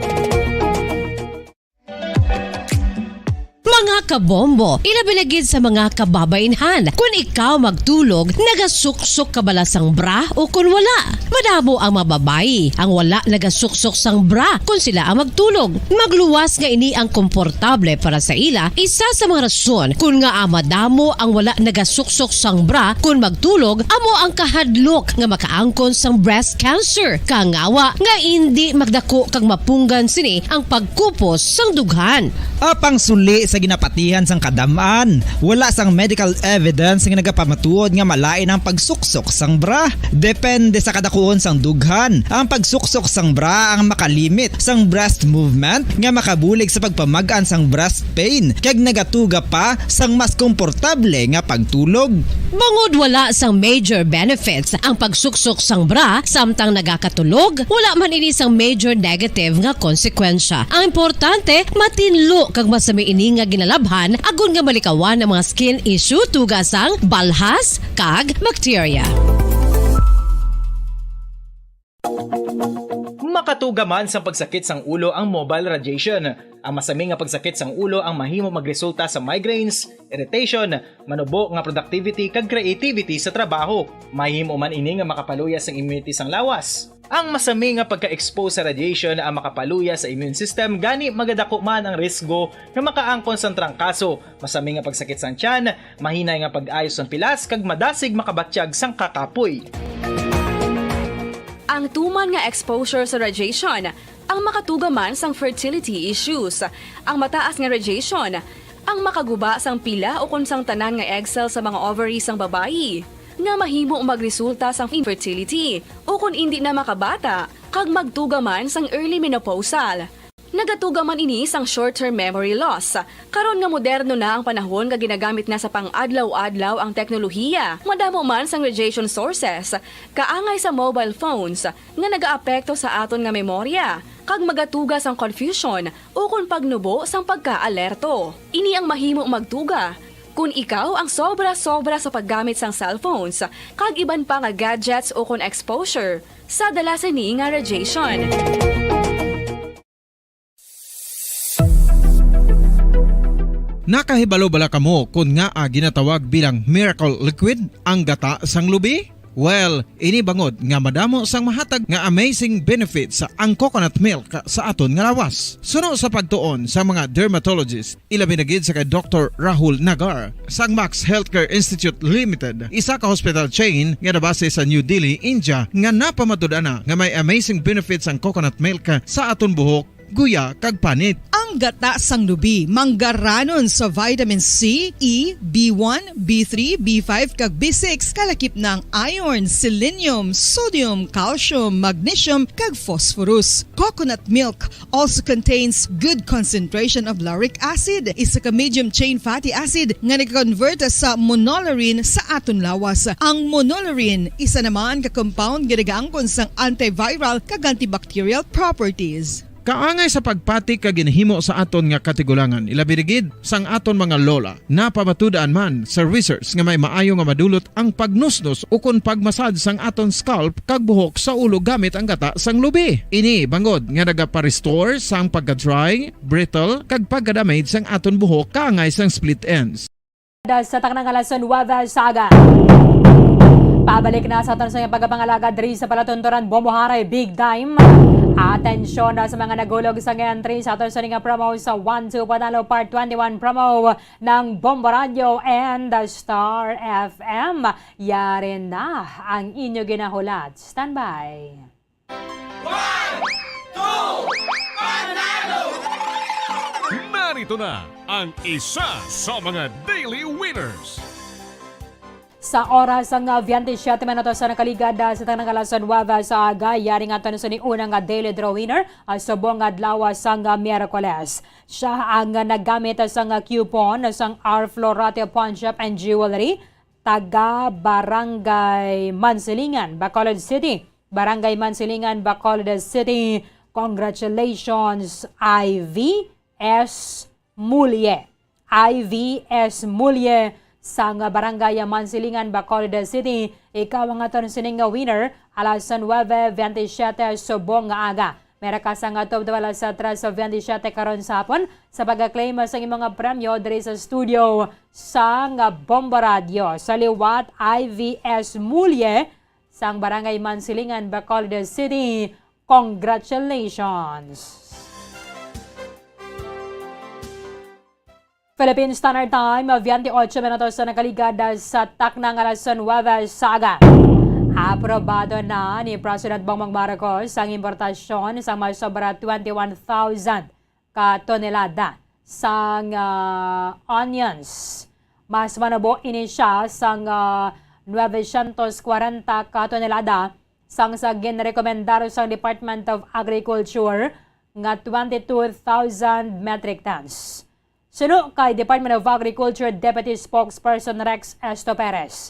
Mga kabombo, ilabi na gid sa mga kababaynhan, kun ikaw magtulog, nagasuksok ka bala sang bra o kun wala? Madamo ang mga babayi ang wala nagasuksok sang bra kun sila ang magtulog. Magluwas nga ini ang komportable para sa ila, isa sa mga rason kun ngaa madamo ang wala nagasuksok sang bra kun magtulog amo ang kahadlok nga makaangkon sang breast cancer, kangawa nga indi magdako kag mapunggan sini ang pagkupos sang dughan. Apang suli sa ginapatihan sang kadam-an, wala sang medical evidence nga nagapamatuod nga malain ang pagsuksok sang bra. Depende sa kadakuon sang dughan, ang pagsuksok sang bra ang makalimit sang breast movement nga makabulig sa pagpamag-an sang breast pain kag nagatuga pa sang mas komportable nga pagtulog. Bangod wala sang major benefits ang pagsuksok sang bra samtang nagakatulog, wala man ini sang major negative nga konsekwensya. Ang importante, matinlo kag masami ini nga ginalabhan agod nga malikawan ang mga skin issue tuga sang balhas kag bakterya. Makatuga man sang pagsakit sang ulo ang mobile radiation. Ang masami nga pagsakit sang ulo ang mahimo magresulta sa migraines, irritation, manubo nga productivity kag creativity sa trabaho. Mahimo man ini nga makapaluya sang immunity sang lawas. Ang masami nga pagka-expose sa radiation ang makapaluya sa immune system, gani magadako man ang risgo nga makaangkon sang trangkaso, masami nga pagsakit sang tiyan, mahinay nga pag-ayo sang pilas, kag madasig makabatyag sang kakapoy. Ang tuman nga exposure sa radiation ang makatuga man sang fertility issues. Ang mataas nga radiation ang makaguba sang pila ukon sang tanan nga egg cell sa mga ovary sang babayi, nga mahimo magresulta sang infertility ukon indi na makabata kag magtuga man sang early menopausal. Nagatuga man ini sang short-term memory loss. Karon nga moderno na ang panahon nga ginagamit na sa pang-adlaw-adlaw ang teknolohiya, madamo man sang radiation sources, kaangay sa mobile phones, nga nagaapekto sa aton nga memorya, kag magatuga sang confusion ukon pagnubo sang pagkaalerto. Ini ang mahimo magtuga kon ikaw ang sobra-sobra sa paggamit sang cellphones kag iban pa nga gadgets ukon exposure sa dala sini nga radiation. Nakahibalo bala kamo kon ngaa ginatawag bilang miracle liquid ang gata sang lubi? Well, ini bangod nga madamo sang mahatag nga amazing benefits ang coconut milk sa aton nga lawas. Suno sa pagtuon sa mga dermatologist, ilabi na gid sa kay Doktor Rahul Nagar sang Max Healthcare Institute Limited, isa ka hospital chain nga nabase sa New Delhi, India, nga napamatud-an na nga may amazing benefits ang coconut milk sa aton buhok, guya, kag panit. Ang gata sang lubi manggaranon sa vitamin C, E, B one, B three, B five, kag B six, kalakip na ang iron, selenium, sodium, calcium, magnesium, kag phosphorus. Coconut milk also contains good concentration of lauric acid, isa ka medium chain fatty acid nga nagakonvert sa monolaurin sa aton lawas. Ang monolaurin, isa naman ka compound nga nagaangkon sang antiviral kag antibacterial properties. Kaangay sa pagpati kag ginhimo sa aton nga katigulangan, ilabi na gid sang aton mga lola. Napamatud-an man sa research nga may maayo nga madulot ang pagnusnos ukon pagmasad sang aton scalp kag buhok sa ulo gamit ang gata sang lubi. Ini bangod nga nagapa-restore sang pagka-dry, brittle, kag pagka-damage sang aton buhok kaangay sang split ends. Da sa takna nga alas nuebe sa aga. Pabalik na sa aton sa pagpangalaga diri sa palatunturan Bomboharay Big Time. Atensyon na sa mga nagulog sa entry sa aton sa nga promo sa One Two Panalo Part twenty-one promo ng Bombo Radio and the Star F M. Yari na ang inyo ginahulat. Standby. One, two, panalo! Narito na ang isa sa mga daily winners. Sa oras nga veintisiete minutos sa nakaligad, ah, sa tanang alas nuebe sa aga, yari nga aton sa ni unang nga daily draw winner, ah, subong nga adlaw sang, ah, Miyerkules. Siya ang, ah, naggamit, ah, sang, ah, coupon sang R Florate Pawn Shop and Jewelry, taga Barangay Mansilingan, Bacolod City. Barangay Mansilingan, Bacolod City. Congratulations, I V S Mulye. I V S Mulye sang Barangay Mansilingan, Bacolod City. Ikaw ang aton sining nga winner, alas nuebe veintisiete subong nga aga. Mera ka sang tubtob alas tres veintisiete karon sa hapon sa pag-claim sang imong premyo diri sa studio sang Bombo Radio. Sa liwat, I V S Mulye sang Barangay Mansilingan, Bacolod City. Congratulations! Philippine Standard Time, veintiocho minutos na nakaligad sa takna nga alas nuebe sa aga. Aprobado na ni President Bongbong Marcos ang importasyon sa mas sobra twenty-one thousand ka tonelada sang, ah, onions. Mas manubo ini siya sang, ah, nuebe sientos kwarenta ka tonelada sang sa ginrekomendar sang Department of Agriculture nga twenty-two thousand metric tons. Suno kay Department of Agriculture Deputy Spokesperson Rex Esto Perez,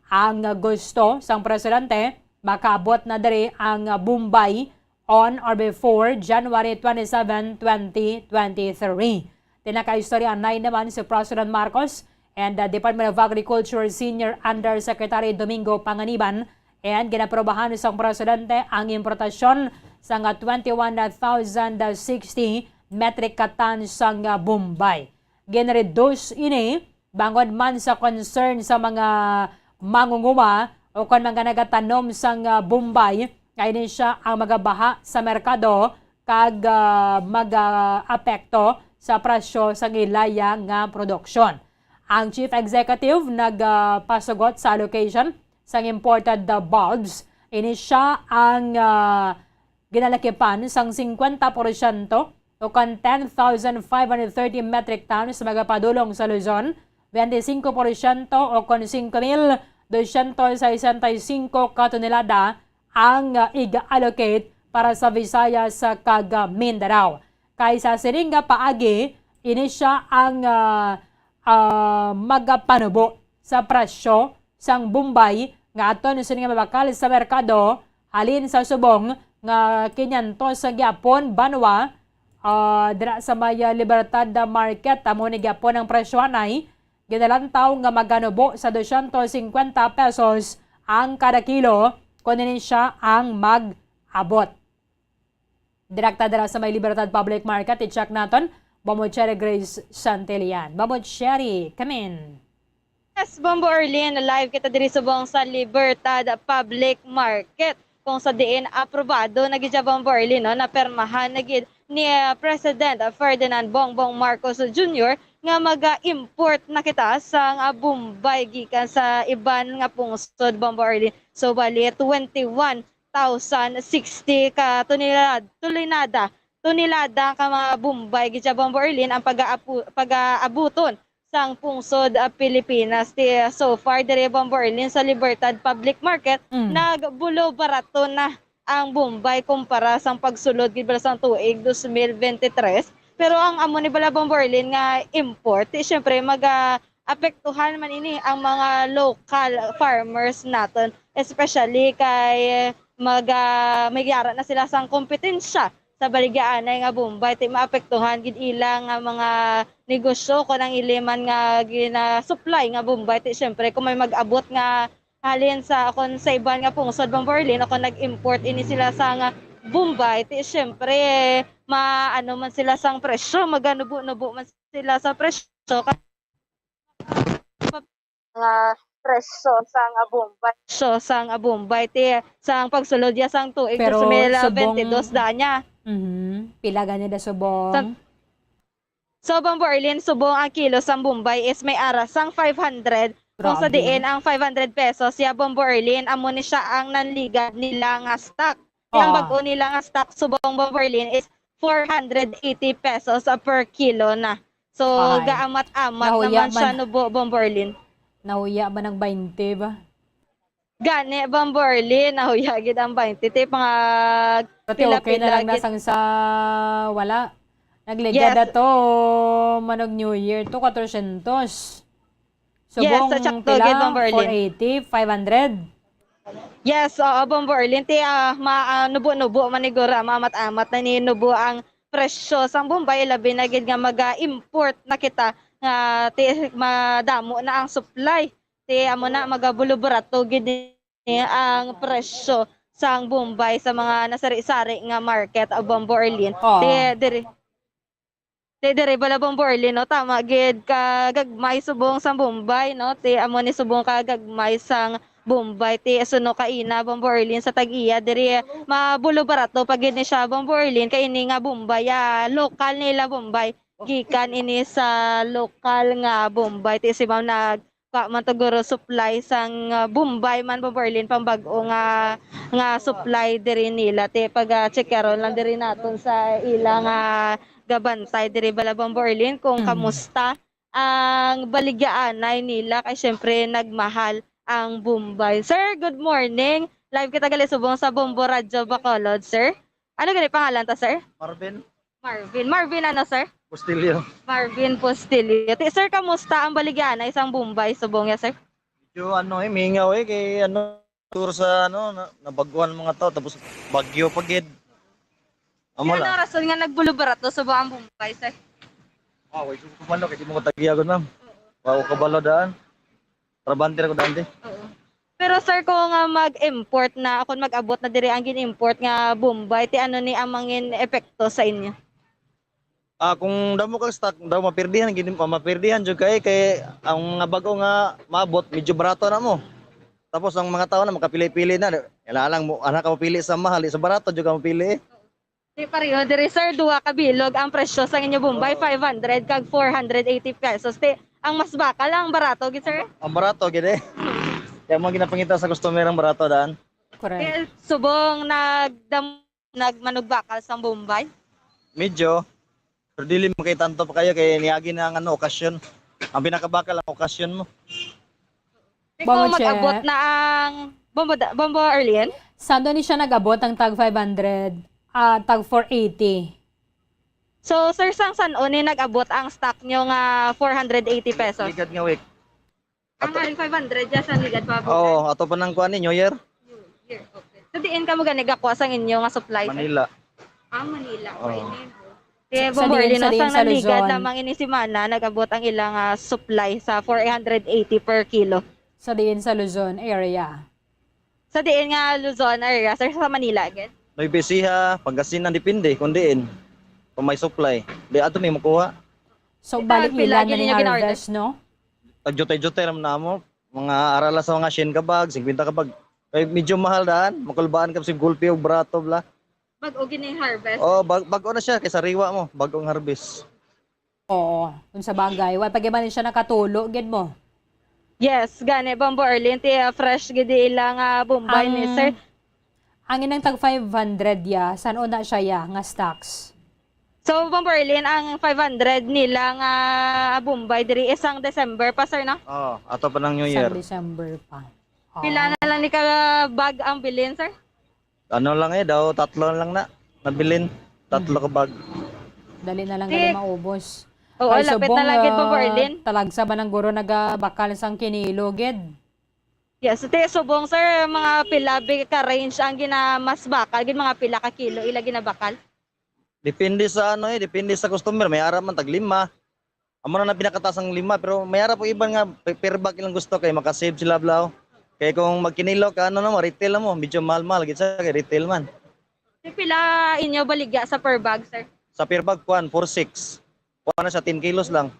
ang gusto sang presidente makaabot na diri ang Bombay on or before January twenty-seven, twenty twenty-three. Tinakaistorya anay naman si President Marcos and the Department of Agriculture Senior Undersecretary Domingo Panganiban, and ginaprobahan sang presidente ang importasyon sang twenty-one thousand sixty metric ka tons sang Bombay. Ginreduce ini bangod man sa concern sa mga mangunguma o kon mga nagatanom sang, ah, Bombay, nga ini siya ang magabaha sa merkado kag, ah, mag-apekto sa presyo sang ilaya nga produksyon. Ang Chief Executive nagpasugot sa allocation sang imported, ah, bulbs. Ini siya ang, ah, ginalakipan sang singkwenta porsyento o kon ten thousand five hundred thirty metric tons magapadulong sa Luzon, twenty-five porsyento o kon singko mil dosyentos sesenta y cinco ka tonelada ang, ah, iga-allocate para sa Visayas kag Mindanao. Kay sa sining nga paagi, ini sia ang, ah, ah, magapanubo sa presyo sang bombay nga aton sini nga mabakal sa merkado, halin sa subong nga kinyantos sa gyapon banwa, ah, dira sa may, ah, Libertad Market, amo ni gyapon ang presyo anay, ginalantaw nga maganubo sa dosyentos singkwenta pesos ang kada kilo, kon ini sia ang mag-abot. Direkta dira sa may Libertad Public Market, i-check naton, Bombo Cherry Grace Santillan. Bombo Cherry, come in. Yes, Bombo Arlene, live kita diri subong sa Libertad Public Market, kung sa diin aprobado na gid siya, Bombo Arlene, no? Napermahan na gid ni, ah, President Ferdinand Bongbong Marcos Junior nga mag-import na kita sang, ah, bombay gikan sa iban nga pungsod, Bombo Arlene. So, bali, twenty-one thousand sixty ka tonelad-, tonelada, tonelada ka mga bombay gid siya, Bombo Arlene, ang pag-aapu-, pag-aabuton sang pungsod, ah, Pilipinas. Ti, so far, diri, Bombo Arlene, sa Libertad Public Market, Mm. nagbulo barato na ang bombay kumpara sang pagsulod gid bala sang tuig dos mil bente tres. Pero ang amo ni bala, Bombo Arlene, nga import, ti, syempre, mag, ah, apektuhan man ini ang mga local farmers naton, especially kay mag, ah, may yara na sila sang kompetensya sa baligyaanay nga bombay, ti maapektuhan gid ila nga mga negosyo kon ang ili man nga ginasupply nga bombay, ti syempre kung may mag-abot nga halin sa, kon sa iban nga pungsod, Bombo Arlene, o kon nag-import ini sila sa nga bombay, ti syempre maano man sila sang presyo, maganubo-nubo man sila sa presyo. Nga presyo sang abombay. Presyo sang abombay, ti, sang pagsulod ya sang tuig Pero dos mil bentidós subong, da niya. Mhm. Pila gani da subong? Sa, so, Bombo Arlene, subong ang kilo sang bombay is may ara sang five hundred. Kung sa Grabe. Diin ang five hundred pesos, ya, Bombo Arlene, amo ni siya ang nanligad nila nga stock. Ang Oo. Bag-o nila nga stock subong, Bombo Arlene, is four hundred eighty pesos per kilo na. So, Ay. Gaamat-amat Nahuya naman siya, man. Nubo, Bombo Arlene. Nahuya ba ng bainte ba? Gani, Bombo Arlene, nahuya gid ang bainte. Ti, mga Pati okay na pila-pila lang na gid. Sang sa wala. Nagligad Yes. Ato, manog New Year to, quatrocientos. Yes, Subong sa tsakto pila? Gid, Bombo Arlene. Four eighty, five hundred? Yes, oo, Bombo Arlene. Ti, ah, ma-, ah, nubo-nubo man ni guro, maamat-amat na ni nubo ang presyo sang bombay, labi na gid nga maga-import na kita nga ti, madamo na ang supply. Ti, amo na, magabuluburato gid ni ang presyo sang bombay sa mga nasari-sari nga market, ah, Bombo Arlene. Oo. Ti, diri, Ti diri bala, Bombo Arlene, no? Tama gid ka gagmay subong sang bombay, no? Ti amo ni subong ka gagmay sang bombay. Ti suno kaina, Bombo Arlene, sa tag-iya diri, mabulo barato pa gid ni siya, Bombo Arlene, kay ini nga bombay, ah, lokal nila bombay. Gikan ini sa lokal nga bombay. Ti si ma'am nag Wa man to guro supply sang, ah, bombay man, Bombo Arlene, pang bag-o nga, nga supply diri nila. Ti pag, ah, checkeron lang diri naton sa ila nga gabantay diri bala, Bombo Arlene, kung Mhm. kamusta ang baligyaanay nila, kay syempre nagmahal ang bombay. Sir, good morning. Live kita gali subong sa Bombo Radyo Bacolod, sir. Ano gani pangalan ta, sir? Marvin. Marvin. Marvin ano, sir? Postillo. Marvin Postillo. Ti, sir, kamusta ang baligyaanay sang bombay subong ya, sir? Medyo ano eh, mingaw eh, kay ano, tour sa ano, na, nabaguhan mga tao, tapos bagyo pa gid. Amo Ano lang. Rason nga nagbulubarato subong ang bombay, sir? Ah, wait, ko pala, kay di mo ko tagiyagon, ma'am. Wa ko kabalo daan. Trabante ra ko daan, di. Oo. Pero sir, kung, ah, mag-import na, kung mag-abot na diri ang gin-import nga bombay, ti ano ni ang mangin epekto sa inyo? Ah, kung damo kag stock, daw mapirdihan, gini, ma-, mapirdihan jud kay, kay ang mga bag-o nga maabot, medyo barato na mo. Tapos ang mga tao na makapili-pili na, kailangan lang mo, ana ka mapili sa mahal, sa barato jud ka mapili eh. Di pareho diri, sir, duha ka bilog ang presyo sang inyo bombay, five hundred kag four hundred eighty pesos. Ti, ang mas bakal ang barato gid, sir? Ang barato gid eh. Kaya mo ginapangita sa customer ang barato daan. Correct. Ti, subong nagdam-, nagmanugbakal sang bombay? Medyo. Pero dili mo kay tanto pa kayo kay niagi na ang ano, okasyon. Ang pinakabakal ang okasyon mo. Ikaw Bombo mag-abot Che. Na ang Bombo, da-, Bombo Arlene? Sando ni siya nag-abot ang tag five hundred, ah, tag four eighty. So, sir, sang san-o ni nag-abot ang stock nyo nga four hundred eighty pesos? Ligad nga week. Ang haring five hundred, dyan sa ligad pa po. Oo, ato pa nang kuan ni New Year. New Year, okay. So, diin ka mo gani gakuha sang inyo nga supply, sir? Manila. Ah, Manila. Oo. Pwede po. Kaya, Sa Bombo diin, Arlene, sa diin, sang sa naligad Luzon. Lamang ini simana, nag-abot ang ilang ah, supply sa four hundred eighty per kilo. Sa diin sa Luzon area. Sa diin nga Luzon area, sir, sa Manila again? Nuevo Ecija, Pangasinan, depende kung diin. Kung may supply. Di ato may makuha. So, Ito, bali pila ilan na gid ni ninyo gin-order? Harvest, no? Tagjutay-jutay ram na mo. Mga arala sa mga siyam ka bag, singkwenta ka bag. Kay medyo mahal daan. Makulbaan ka si gulpi og barato bla. Bag-o gini harvest. Oh, bag bago na siya kay sariwa mo, bagong harvest. Oo. Kung sa bagay, wala pa gyud man siya nakatulo, gid mo. Yes, gani, Bombo Arlene, ti ah, fresh gid ilang ah, Bombay ni Ang, sir. Ang inang tag five hundred ya, san-o na siya ya, nga stocks? So, Bombo Arlene, ang five hundred nila nga Bombay diri isang December pa, sir, no? Oh, ato pa ng New Sa Year. December pa. Oo. Pila na lang ni ka bag ang bilin, sir? Ano lang eh, daw tatlo lang na nabilin. Tatlo ka bag. Dali na lang Di- gali maubos. Oo, Ay, lapit subong, na lang gid, Bombo ah, Arlene. Talagsa ba ng guro nagabakal sang kinilo, gid? Yes, ti subong, sir, mga pila bi ka range ang gina mas bakal, gid mga pila ka kilo ila ginabakal? Depende sa ano eh, depende sa customer. May ara man tag lima. Amo na na pinakataas ang lima, pero may ara po iban nga pe- per bag ilang gusto kay makasave sila blaw. Kay kung magkinilo ka, ano na mo, retail na mo, medyo mahal-mahal gid sa kay retail man. Ti pila inyo baligya sa per bag, sir? Sa per bag kuan, four six. Kuan na siya, ten kilos lang.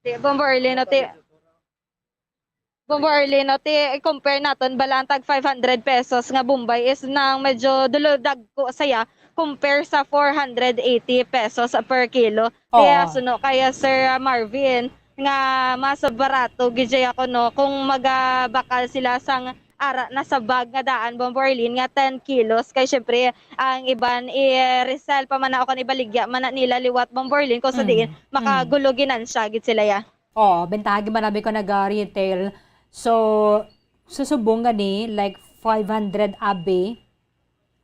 Ti Bombo Arlene, no, ti Bombo Arlene, no, ti i-compare naton bala ang tag five hundred pesos nga Bombay is nang medyo dulo dagko saya compare sa four hundred eighty pesos per kilo. Kaya Oo. suno kaya Sir Marvin nga mas barato gid siya kuno kung magabakal sila sang ara na sa bag nga daan, Bombo Arlene, nga ten kilos. Kay syempre, ang iban i-resell pa man na o kan ibaligya man na nila liwat, Bombo Arlene, kung sa Mm. diin makagulo ginansya gid sila ya. Oo, bentaha gid man abi ko naga-retail. So, susubong gani, like, five hundred abi,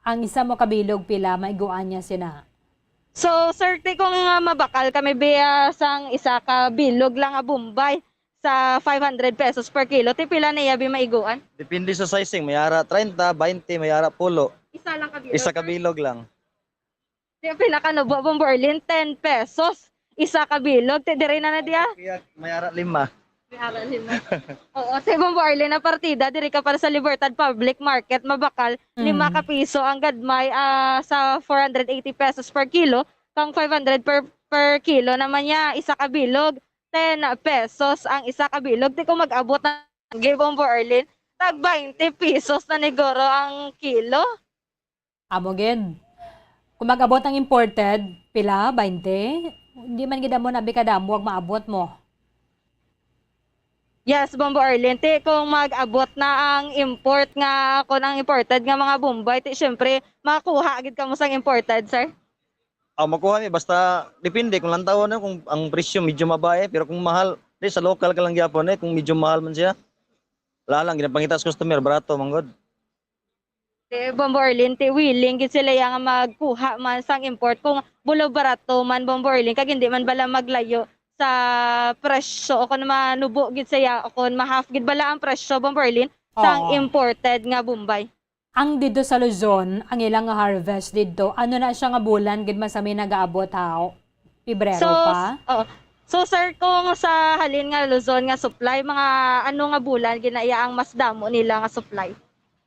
ang isa mo kabilog pila maiguan niya sina? So, sir, ti kung nga mabakal kami biya sang isa ka bilog lang nga Bombay sa five hundred pesos per kilo, ti pila na iya bi maiguan? Depende sa sizing, may ara treinta, bainte, may ara pulo. Isa lang ka bilog. Isa ka bilog lang. Ti pinakanubo, Bombo Arlene, ten pesos. Isa ka bilog, ti diri na na diya. Kaya may ara lima. May ara lima. Oo, ti Bombo Arlene, na partida diri ka para sa Libertad Public Market, mabakal, Mm. lima ka piso ang gadmay ah, sa four hundred eighty pesos per kilo, kang five hundred per per kilo naman niya, isa ka bilog, ten pesos ang isa ka bilog. Ti kung mag-abot na, Bombo Arlene, tag twenty pesos na niguro ang kilo. Amo gid. Kung mag-abot ang imported, pila? Bainte? Hindi man gid amo na bi kadamo ang maabot mo. Yes, Bombo Arlene. Ti kung mag-abot na ang import nga, kung ang imported nga mga Bombay, ti syempre, makuha gid kamo sang imported, sir? Ah, makuha mi basta depende kung lantawon na kung ang presyo medyo mababa eh, pero kung mahal, di sa local ka lang gyapon eh, kung medyo mahal man siya. Wala lang, ginapangita sa customer, barato man gud. Ti Bombo Arlene, ti willing gid sila ya nga magkuha man sang import kung bulo barato man, Bombo Arlene, kag hindi man bala maglayo sa presyo o kung manubo gid siya o kung ma-half gid bala ang presyo, Bombo Arlene, sang Oo. imported nga Bombay. Ang didto sa Luzon, ang ilang nga harvest didto, ano na siya nga bulan gid man sa may nagaabot ha? Pebrero So, pa? Oo. So, sir, kung sa halin nga Luzon nga supply, mga ano nga bulan gid na iya ang mas damo nila nga supply?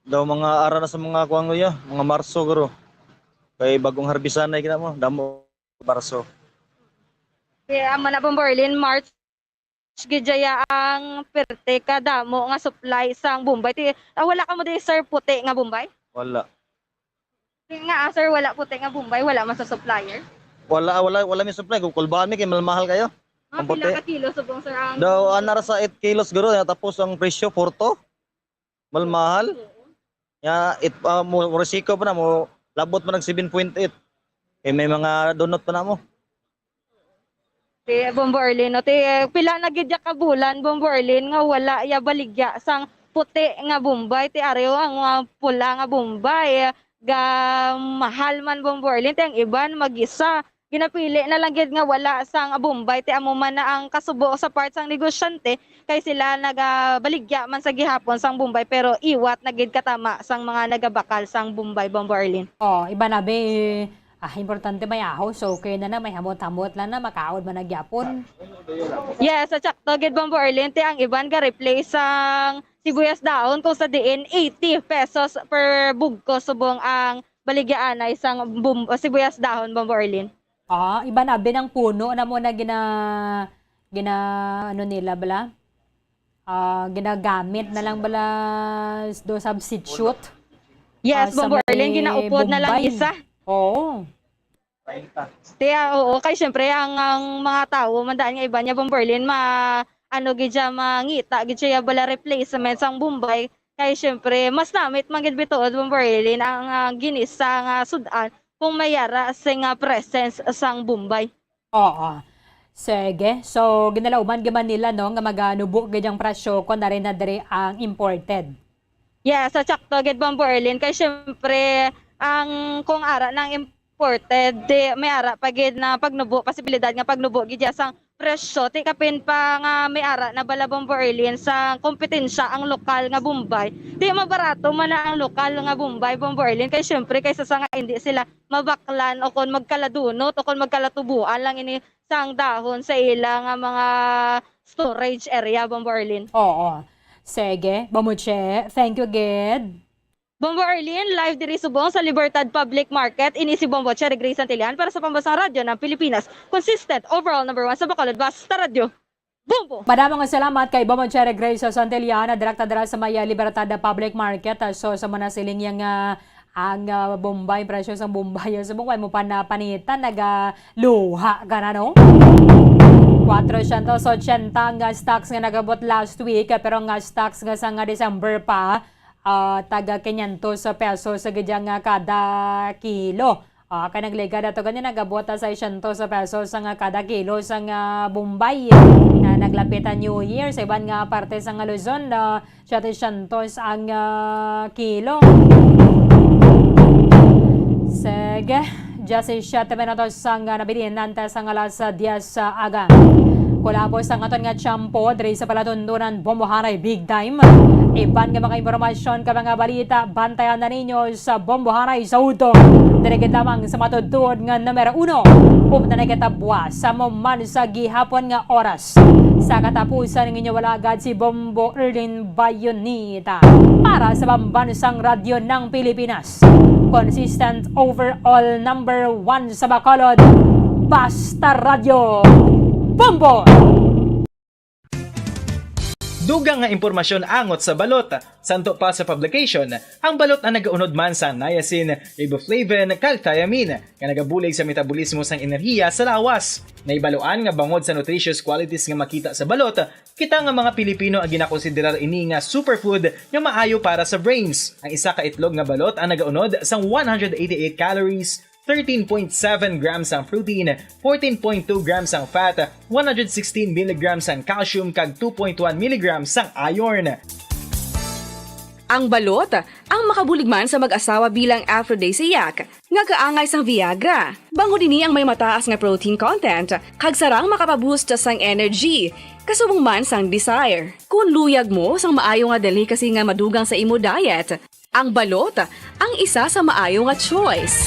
Daw mga ara na sa mga kuwan ko ya, mga Marso guro. Kay bagong harbisan na gina mo, damo Marso. Kaya amo na, Bombo Arlene, March gid ya ang perte ka damo nga supply sang Bombay. Ti, ah, wala kamo di, sir, puti nga Bombay? Wala. Ti nga, ah, sir, wala puti nga Bombay, wala man sa supplier? Wala, wala, wala may supply. Kung kulbaan mi kay mahal kayo. Mga Ang puti. Pila ka kilo subong, sir, ang Daw anar sa eight kilos guro, tapos ang presyo four two. Mahal-mahal. Ya, it uh, mo resiko pa na mo labot pa nag seven point eight. Kay may mga donut pa na mo. Ti Bombo Arlene, no? Ti, eh, pila na gid ya ka bulan, Bombo Arlene, nga wala ya baligya sang puti nga Bombay? Ti ari, o, ang mga pula nga Bombay, eh, ga mahal man, Bombo Arlene. Ti ang iban magisa ginapili na lang gid nga wala sang Bombay, ti amo man na ang kasubo sa part sang negosyante, kay sila nagabaligya man sa gihapon sang Bombay, pero iwat na gid katama sang mga nagabakal sang Bombay, Bombo Arlene. Oh, iba na be, ah, importante may ahos, so okay na na, may hamot-hamot lang na, makaon man na gyapon. Yes, at sakto gid, Bombo Arlene, ti ang iban ga-replace sang sibuyas dahon, kung sa diin eighty pesos per bugko subong ang baligyaanay sang bum-, sibuyas dahon, Bombo Arlene. Ah, iba na, binang puno na mo na gina-, gina-, ano nila bala? Ah, ginagamit na lang bala s-, do substitute. Yes, Ah, sa Bombo Arlene, may ginaupod na lang Bombay. Isa. Oo. Ti, ah, oo, kay syempre ang, ang mga tawo man daan nga iba niya, Bombo Arlene, ma-, ano gid siya, mangita gid siya bala replacement sang Bombay. Kay syempre, mas namit man gid bituod, Bombo Arlene, ang, ah, ginisa nga sud-an kung may ara sing, ah, presence sang Bombay. Oo. Sige. So, ginalauman gid man nila, no, nga maganubo gid ang presyo kon ari na diri ang imported. Yes, sa sakto gid, Bombo Arlene. Kay syempre, ang, kung ara nang imported, di, may ara pa gid na pagnubo, posibilidad nga pagnubo gid ya sang presyo. Ti kapin pa nga may ara na bala, Bombo Arlene, sa kompetensya ang lokal nga Bombay. Ti mabarato man na ang lokal nga Bombay, Bombo Arlene. Kay syempre, kaysa sa nga hindi sila mabaklan o kon magkaladunot o kon magkalatubuan lang ini sang dahon sa ila nga mga storage area, Bombo Arlene. Oo. Sige, Bombo Che, thank you gid. Bombo Arlene, live diri subong sa Libertad Public Market. Ini si Bombo Cherry Grace Santillan para sa Pambansang Radyo ng Pilipinas. Consistent, overall number one sa Bacolod, basta radyo. Bombo! Madamo nga salamat kay Bombo Cherry Grace Santillan, na direkta dira sa may, ah, Libertad Public Market. Ah, so, sa mga siling yang, ah, ang, ah, Bombay, presyo sang Bombay, subong way mo pa napanitan, nagaluha ka na, no? Kwatro syentos otsenta nga stocks nga nagabot last week, eh, pero nga stocks nga sa nga December pa, ah, taga quinientos pesos sa gid yang, ah, kada kilo. Ah, kay nagligad ato gani, nagabot sa seiscientos pesos ang, ah, kada kilo sang, ah, Bombay. Na naglapit ang New Year sa iban nga parte sang Luzon, ah, setecientos ang, ah, kilo. Sige, diyasisiete minutos ang, ah, nabilin antes ang alas, ah, diyes sa aga. Kulapos ang aton nga tiyempo diri sa palatuntunan Bombo Haray Big Time. Iban nga mga impormasyon ka mga balita, bantayan na ninyo sa Bombo Haray sa udto. Diri gid lamang sa matuod-tuod nga numero uno. Upod na nagkatabuas sa mo man sa gihapon nga oras. Sa katapusan, ang inyo walagad si Bombo Erlin Bayonita para sa Pambansang Radyo ng Pilipinas. Consistent overall number one sa Bacolod. Basta Radyo. Bombo! Dugang nga impormasyon angot sa balot. Santo pa sa publication, ang balot ang nagaunod man sa niacin, riboflavin, kag thiamine, nga nagabulig sa metabolismo sang enerhiya sa lawas. Nahibaluan nga bangod sa nutritious qualities nga makita sa balot, kita nga mga Pilipino ang ginakonsiderar ini nga superfood nga maayo para sa brains. Ang isa ka itlog nga balot ang nagaunod sang one hundred eighty-eight calories, thirteen point seven grams ang protein, fourteen point two grams ang fat, one hundred sixteen milligrams ang calcium, kag two point one milligrams ang iron. Ang balot, ang makabulig man sa mag-asawa bilang aphrodisiac, nga kaangay sang Viagra. Bangod ini ang may mataas nga protein content, kag sarang makapaboost sang energy, kasubong man sang desire. Kung luyag mo sang maayo nga delicacy nga madugang sa imo diet, ang balot ang isa sa maayo nga choice.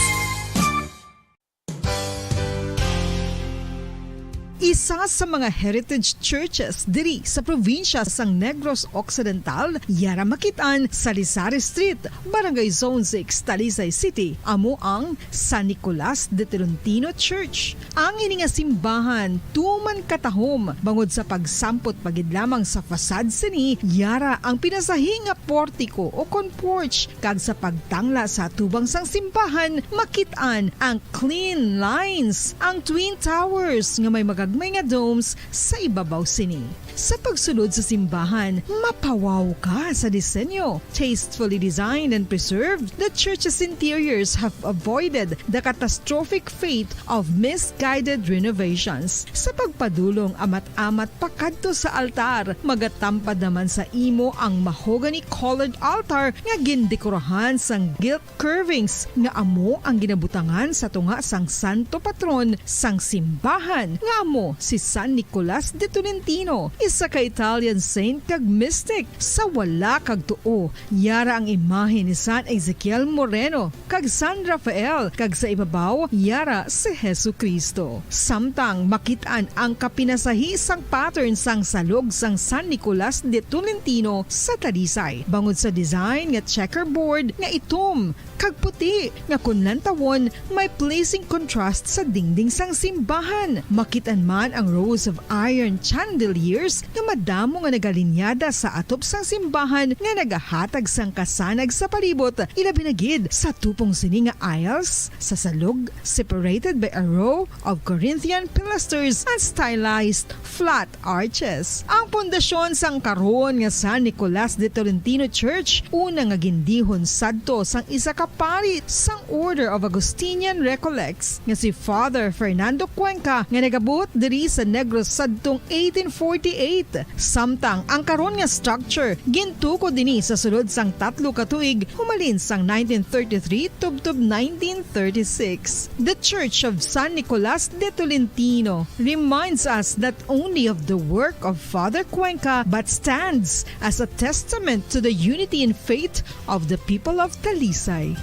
Isa sa mga heritage churches diri sa probinsya sang Negros Occidental, yara makit-an sa Lizares Street, Barangay Zone six, Talisay City, amo ang San Nicolas de Tolentino Church. Ang ini nga simbahan tuman katahom bangod sa pagsampot pa gid lamang sa facade sini, yara ang pinasahi nga portiko o kon porch, kag sa pagtangla sa atubang sang simbahan, makit-an ang clean lines, ang Twin Towers nga may magagma nga domes sa ibabaw sini. Sa pagsulod sa simbahan, mapawaw ka sa disenyo. Tastefully designed and preserved, the church's interiors have avoided the catastrophic fate of misguided renovations. Sa pagpadulong amat-amat pakadto sa altar, magatampad naman sa imo ang mahogany-colored altar nga gindekorahan sang gilt curvings nga amo ang ginabutangan sa tunga sang santo patron sang simbahan, nga amo si San Nicolas de Tolentino, isa ka Italian saint kag mystic. Sa wala kag tuo, yara ang imahe ni San Ezekiel Moreno kag San Rafael, kag sa ibabaw yara si Jesu-Cristo. Samtang makit-an ang kapinasahi sang pattern sang salog sang San Nicolas de Tolentino sa Talisay, bangod sa design nga checkerboard nga itom kag puti nga kon lantawon may pleasing contrast sa dingding sang simbahan. Makit-an man ang rows of iron chandeliers nga madamo nga nagalinyada sa atop sang simbahan nga nagahatag sang kasanag sa palibot, ilabi na gid sa tupong sini nga aisles sa salog, separated by a row of Corinthian pilasters and stylized flat arches. Ang pundasyon sang karon nga San Nicolas de Tolentino Church, una nga gindihon sadto sang isa ka pari sang Order of Augustinian Recollects nga si Father Fernando Cuenca, nga nagabuot diri sa Negros sadtong eighteen forty-eight. Samtang ang karon nga structure gintukod dini sa sulod sang tatlo ka tuig, humalin sang nineteen thirty-three tubtob nineteen thirty-six. The Church of San Nicolas de Tolentino reminds us not only of the work of Father Cuenca, but stands as a testament to the unity in faith of the people of Talisay.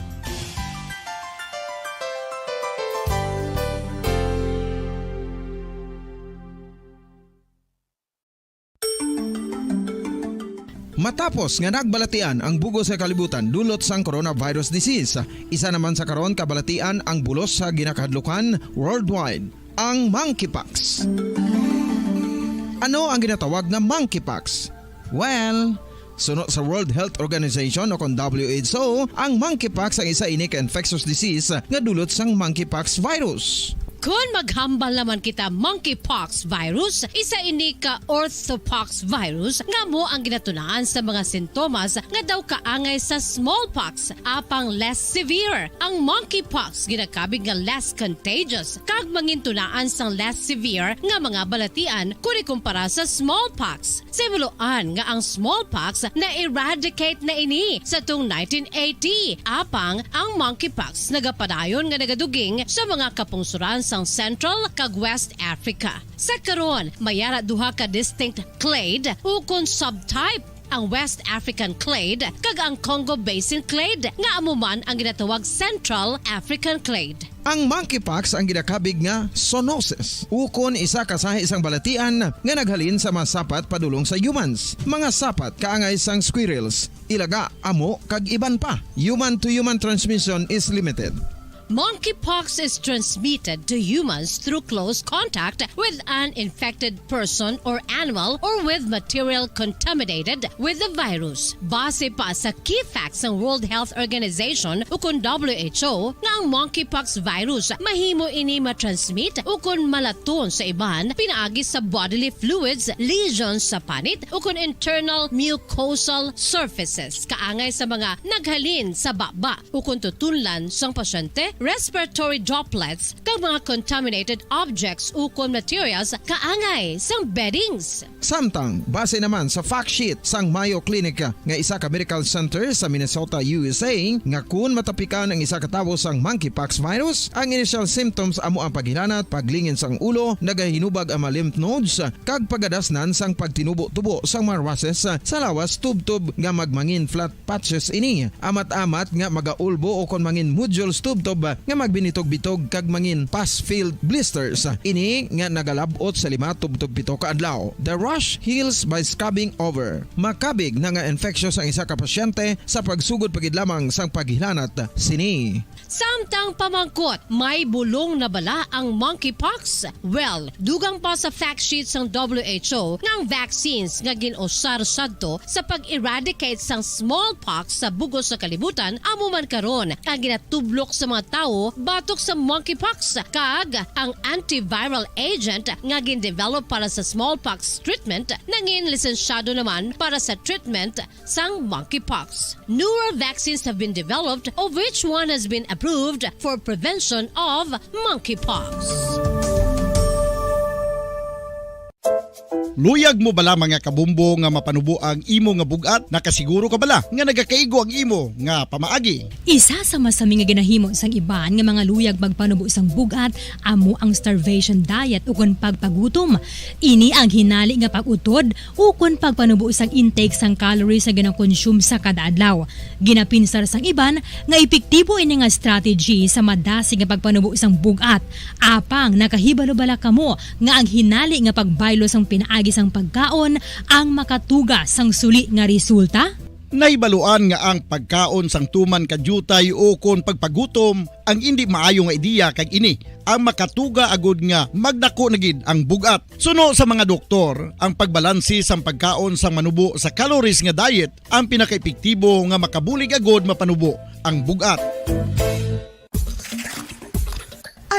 Matapos nga nagbalatian ang bug-os nga kalibutan dulot sang coronavirus disease, isa naman sa karon kabalatian ang bulos sa ginakahadlukan worldwide, ang monkeypox. Ano ang ginatawag nga monkeypox? Well, suno sa World Health Organization o kon W H O, ang monkeypox ang isa ini ka infectious disease nga dulot sang monkeypox virus. Kon maghambal naman kita, monkeypox virus, isa ini ka orthopox virus nga amo ang ginatunaan sa mga sintomas nga daw kaangay sa smallpox, apang less severe. Ang monkeypox ginakabig nga less contagious kag mangintunaan sang less severe nga mga balatian kon ikumpara sa smallpox. Sa himuloan nga ang smallpox na-eradicate na ini sa tung nineteen eighty, apang ang monkeypox nagapadayon nga nagaduging sa mga kapungsoran sang Central kag West Africa. Sa karon, may ara duha ka distinct clade ukon subtype, ang West African clade kag ang Congo Basin clade, nga amo man ang ginatawag Central African clade. Ang monkeypox ang ginakabig nga zoonosis, ukon isa ka sahi sang balatian nga naghalin sa mga sapat padulong sa humans. Mga sapat kaangay sang squirrels, ilaga, amo, kag iban pa. Human to human transmission is limited. Monkeypox is transmitted to humans through close contact with an infected person or animal or with material contaminated with the virus. Base pa sa key facts sang World Health Organization ukon W H O nga ang monkeypox virus mahimo ini matransmit ukon malaton sa iban pinaagi sa bodily fluids, lesions sa panit ukon internal mucosal surfaces kaangay sa mga naghalin sa baba ukon tutunlan sang pasyente, respiratory droplets, kag mga contaminated objects ukon materials kaangay sang beddings. Samtang, base naman sa fact sheet sang Mayo Clinic nga isa ka medical center sa Minnesota, U S A, nga kun matapikan ang isa ka tawo sang monkeypox virus, ang initial symptoms amo ang paghilanat, paglingin sang ulo, nagahinubag ang mga lymph nodes, kag pagadasnan sang pagtinubo-tubo sang mga rushes sa lawas tubtob nga magmangin flat patches ini, amat-amat nga magaulbo ukon mangin nodules tubtob nga magbinitog-bitog kag mangin pus-filled blisters. Ini nga nagalab-ot sa lima tubtob pito ka adlaw. The rash heals by scabbing over. Makabig na nga infectious ang isa ka pasyente sa pagsugod pa gid lamang sang paghilanat sini. Samtang pamangkot, may bulong na bala ang monkeypox? Well, dugang pa sa fact sheet sang W H O nga ang vaccines nga gin-usar sadto sa pag-eradicate sang smallpox sa bug-os nga kalibutan amo man karon ang ginatublok sa mga tawo batok sa monkeypox, kag ang antiviral agent nga gindevelop para sa smallpox treatment nangin lisensyado naman para sa treatment sang monkeypox. Newer vaccines have been developed, of which one has been approved for prevention of monkeypox. Luyag mo bala, mga kabombo, nga mapanubo ang imo nga bug-at? Nakasiguro ka bala nga nagakaigo ang imo nga pamaagi? Isa sa masami nga ginahimo sang iban nga mga luyag magpanubo sang bug-at amo ang starvation diet ukon pagpagutom. Ini ang hinali nga pag-utod ukon pagpanubo sang intake sang calories nga ginakonsume sa kada adlaw. Ginapinsar sang iban nga epektibo ini nga strategy sa madasig nga pagpanubo sang bug-at. Apang nakahibalo bala kamo nga ang hinali nga pagbaylo sang pinaagi sang pagkaon ang makatuga sang suli nga resulta? Nahibaluan nga ang pagkaon sang tuman ka diutay ukon pagpagutom ang indi maayo nga ideya, kag ini ang makatuga agud nga magdako na gid ang bug-at. Suno sa mga doktor, ang pagbalansi sang pagkaon sang manubo sa calories nga diet ang pinakaepektibo nga makabulig agud mapanubo ang bug-at.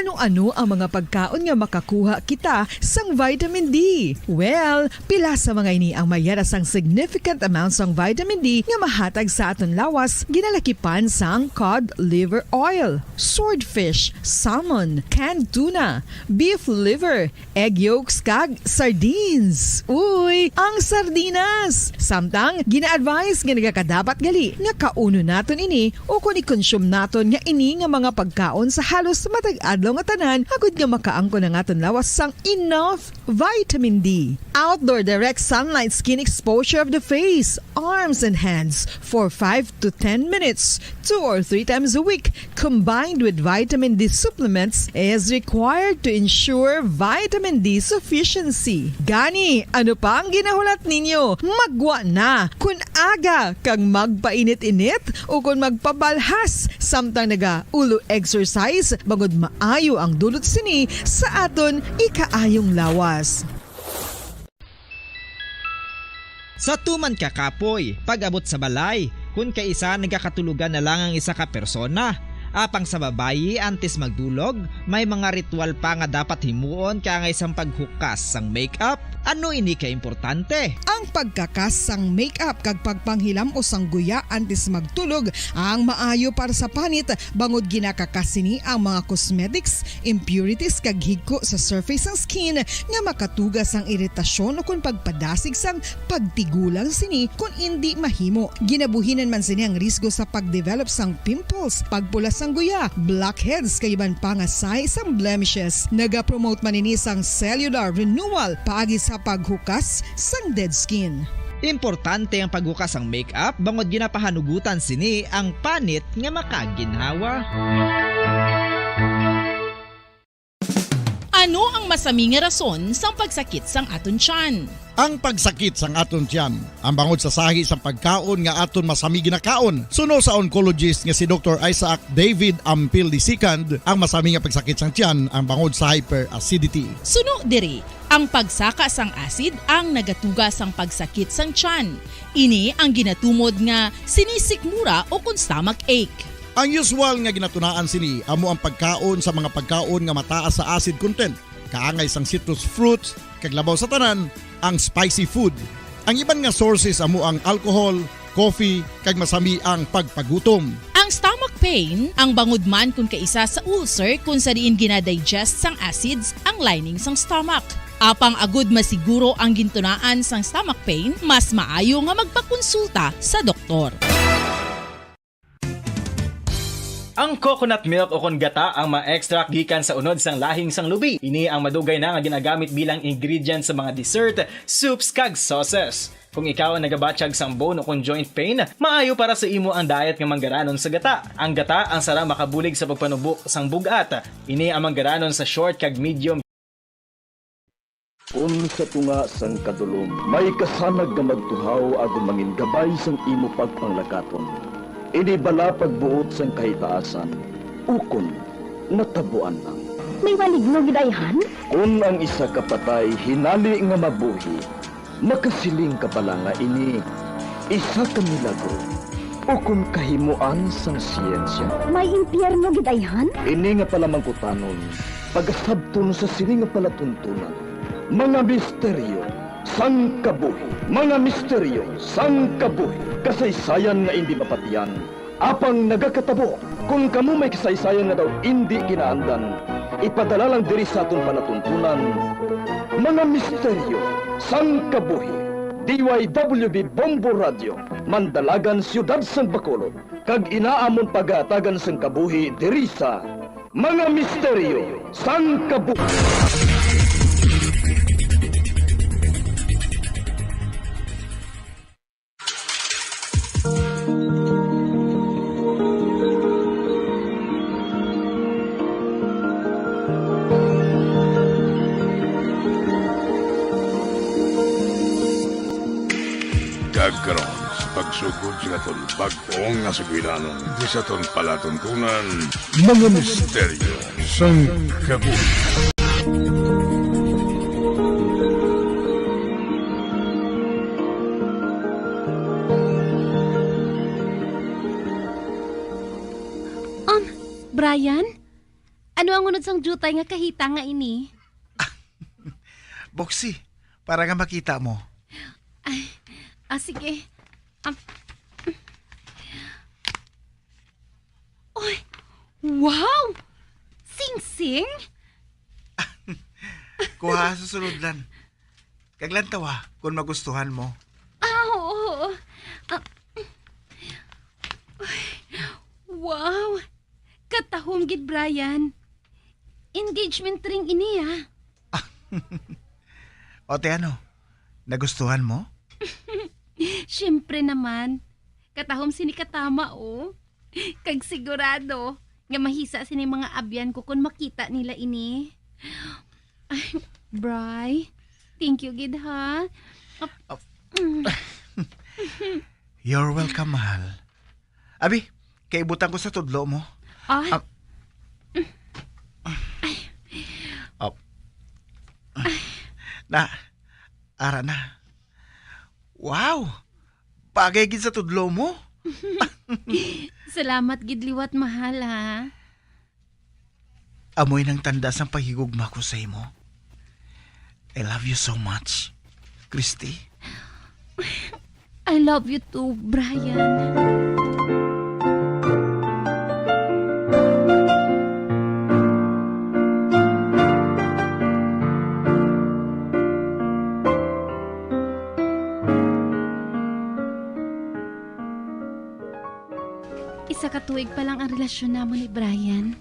Ano-ano ang mga pagkaon nga makakuha kita sang vitamin D? Well, pila sa mga ini ang mayara sang significant amount sang vitamin D nga mahatag sa aton lawas, ginalakipan sang cod liver oil, swordfish, salmon, canned tuna, beef liver, egg yolks, kag sardines. Uy, ang sardinas! Samtang, gina-advise nga nagakadapat gali nga kaunon naton ini ukon i-consume naton nga ini nga mga pagkaon sa halos matag adlaw nga tanan, agud nga makaangkon ang aton lawas sang enough vitamin D. Outdoor direct sunlight skin exposure of the face, arms, and hands for five to ten minutes, two or three times a week, combined with vitamin D supplements, is required to ensure vitamin D sufficiency. Gani, ano pa ang ginahulat ninyo? Maggwa na! Kun aga kag magpainit-init ukon magpabalhas samtang naga-ulo exercise, bangod maayo ang dulot sini sa aton ikaayong lawas. Sa tuman ka kapoy, pag-abot sa balay, kun kaisa nagakatulogan na lang ang isa ka persona. Apang sa babayi, antes magdulog, may mga ritual pa nga dapat himuon kaangay sang paghukas sang makeup. Ano ini ka importante? Ang pagkakas sang makeup kag pagpanghilam-os sang guya antes magtulog ang maayo para sa panit, bangod ginakakas sini ang mga cosmetics, impurities, kag higko sa surface sang skin nga makatuga sang iritasyon ukon pagpadasig sang pagtigulang sini kon indi mahimo. Ginabuhinan man sini ang risgo sa pagdevelop sang pimples, pagpula sang guya, blackheads, kag iban pa nga sign sang blemishes. Nagapromote man ini sang cellular renewal paagi sa paghukas sang dead skin. Importante ang paghukas sang makeup bangod ginapahanugutan sini ang panit nga makaginhawa. Ano ang masami nga rason sang pagsakit sang aton tiyan? Ang pagsakit sang aton tiyan, ang bangod sa sahi sang pagkaon nga aton masami ginakaon, suno sa oncologist nga si Doktor Isaac David Ampil the second, ang masami nga pagsakit sang tiyan, ang bangod sa hyperacidity. Suno diri, ang pagsaka sang acid ang nagatuga sang pagsakit sang tiyan. Ini ang ginatumod nga sinisikmura ukon stomach ache. Ang usual nga ginatunaan sini amo ang pagkaon sa mga pagkaon nga mataas sa acid content, kaangay sang citrus fruits, kag labaw sa tanan, ang spicy food. Ang iban nga sources amo ang alcohol, coffee, kag masami ang pagpagutom. Ang stomach pain, ang bangod man kun kaisa sa ulcer kun sa diin ginadigest sang acids ang lining sang stomach. Apang agud masiguro ang gintunaan sang stomach pain, mas maayo nga magpakonsulta sa doktor. Ang coconut milk ukon gata ang ma-extract gikan sa unod sang lahing sang lubi. Ini ang madugay na nga ginagamit bilang ingredient sa mga dessert, soups, kag sauces. Kung ikaw ang nagabatyag sang bone ukon joint pain, maayo para sa imo ang diet nga manggaranon sa gata. Ang gata ang sarang makabulig sa pagpanubo sang bug-at. Ini ang manggaranon sa short kag medium. Kon sa tunga sang kadulom may kasanag nga magtuhaw agud mangin gabay sang imo pagpanglakaton, ini bala pagbuot sang kahitaasan, ukon natabuan lang. May maligno gid ayhan? Kon ang isa ka patay hinali nga mabuhi, makasiling ka bala nga ini isa ka milagro, Ukon kahimuan sang siyensya? May impyerno gid ayhan? Ini nga palamangkutanon, pagasabton sa sini nga palatuntunan, mga misteryo sang kabuhi, mga misteryo sang kabuhi, kasaysayan nga indi mapatian, apang nagakatabo. Kon kamo may kasaysayan nga daw indi kinaandan, ipadala lang diri sa aton palatuntunan, mga misteryo sang kabuhi. D Y W B Bombo Radio, Mandalagan, Siyudad sang Bacolod, kag ina amon pagahatagan sang kabuhi diri sa Mga Misteryo sang Kabuhi. Kag karon, sa pagsugod sa aton bag-o nga sugilanon, di sa aton palatuntunan, mga misteryo sang kabuhi. Um, Brian? Ano ang unod sang diutay nga kahita nga ini? Boxy, para nga makita mo. Ay, ah, sige. Ah, oy, wow! Singsing? Kuha sa sulod lang. Kag lantawa kung magustuhan mo. Ah, oo. Ah, uy, wow! Katahom gid, Brian. Engagement ring ini, ah. O, te, ano? Nagustuhan mo? Siyempre naman. Katahom sini katama, oh. Kag sigurado nga mahisa sini mga abyan ko kon makita nila ini. Ay, Bri, thank you gid, ha. Ap-, Ap-, mm. You're welcome, mahal. Abi, kay ibutang ko sa tudlo mo. Ah? Ap-, Ay. Ap-, na, ara na. Wow! Bagay gid sa tudlo mo. Salamat gid liwat, mahal, ha? Amoy nang tanda sang paghigugma ko sa imo. I love you so much, Christy. I love you too, Brian. Isa ka tuig pa lang ang relasyon namon ni Brian,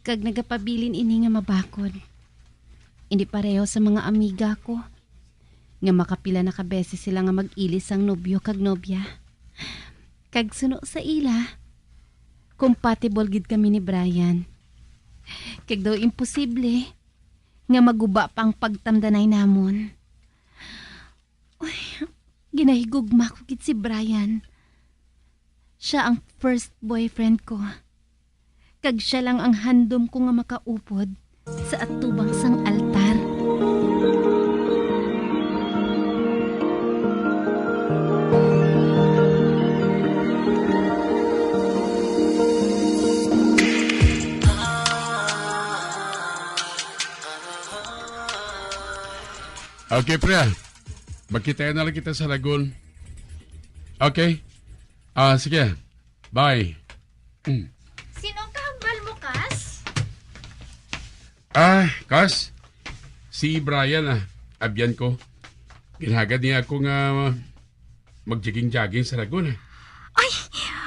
kag nagapabilin ini nga mabakod. Indi pareho sa mga amiga ko, nga makapila na ka beses sila nga mag-ilis sang nobyo kag nobya. Kag suno sa ila, compatible gid kami ni Brian. Kag daw imposible nga maguba pa ang pagtamdanay namon. Uy, ginahigugma ko gid si Brian. Sia ang first boyfriend ko. Kag sia lang ang handom ko nga makaupod sa atubang sang altar. Okay, pre. Magkita na lang kita sa Lagun. Okay? Ah, sige. Bye. Mm. Sino ang kahambal mo, Kas? Ah, Kas, si Brian, ah, abyan ko. Ginhagad niya ako nga mag-jogging-jogging sa Lagun, ah. Ay,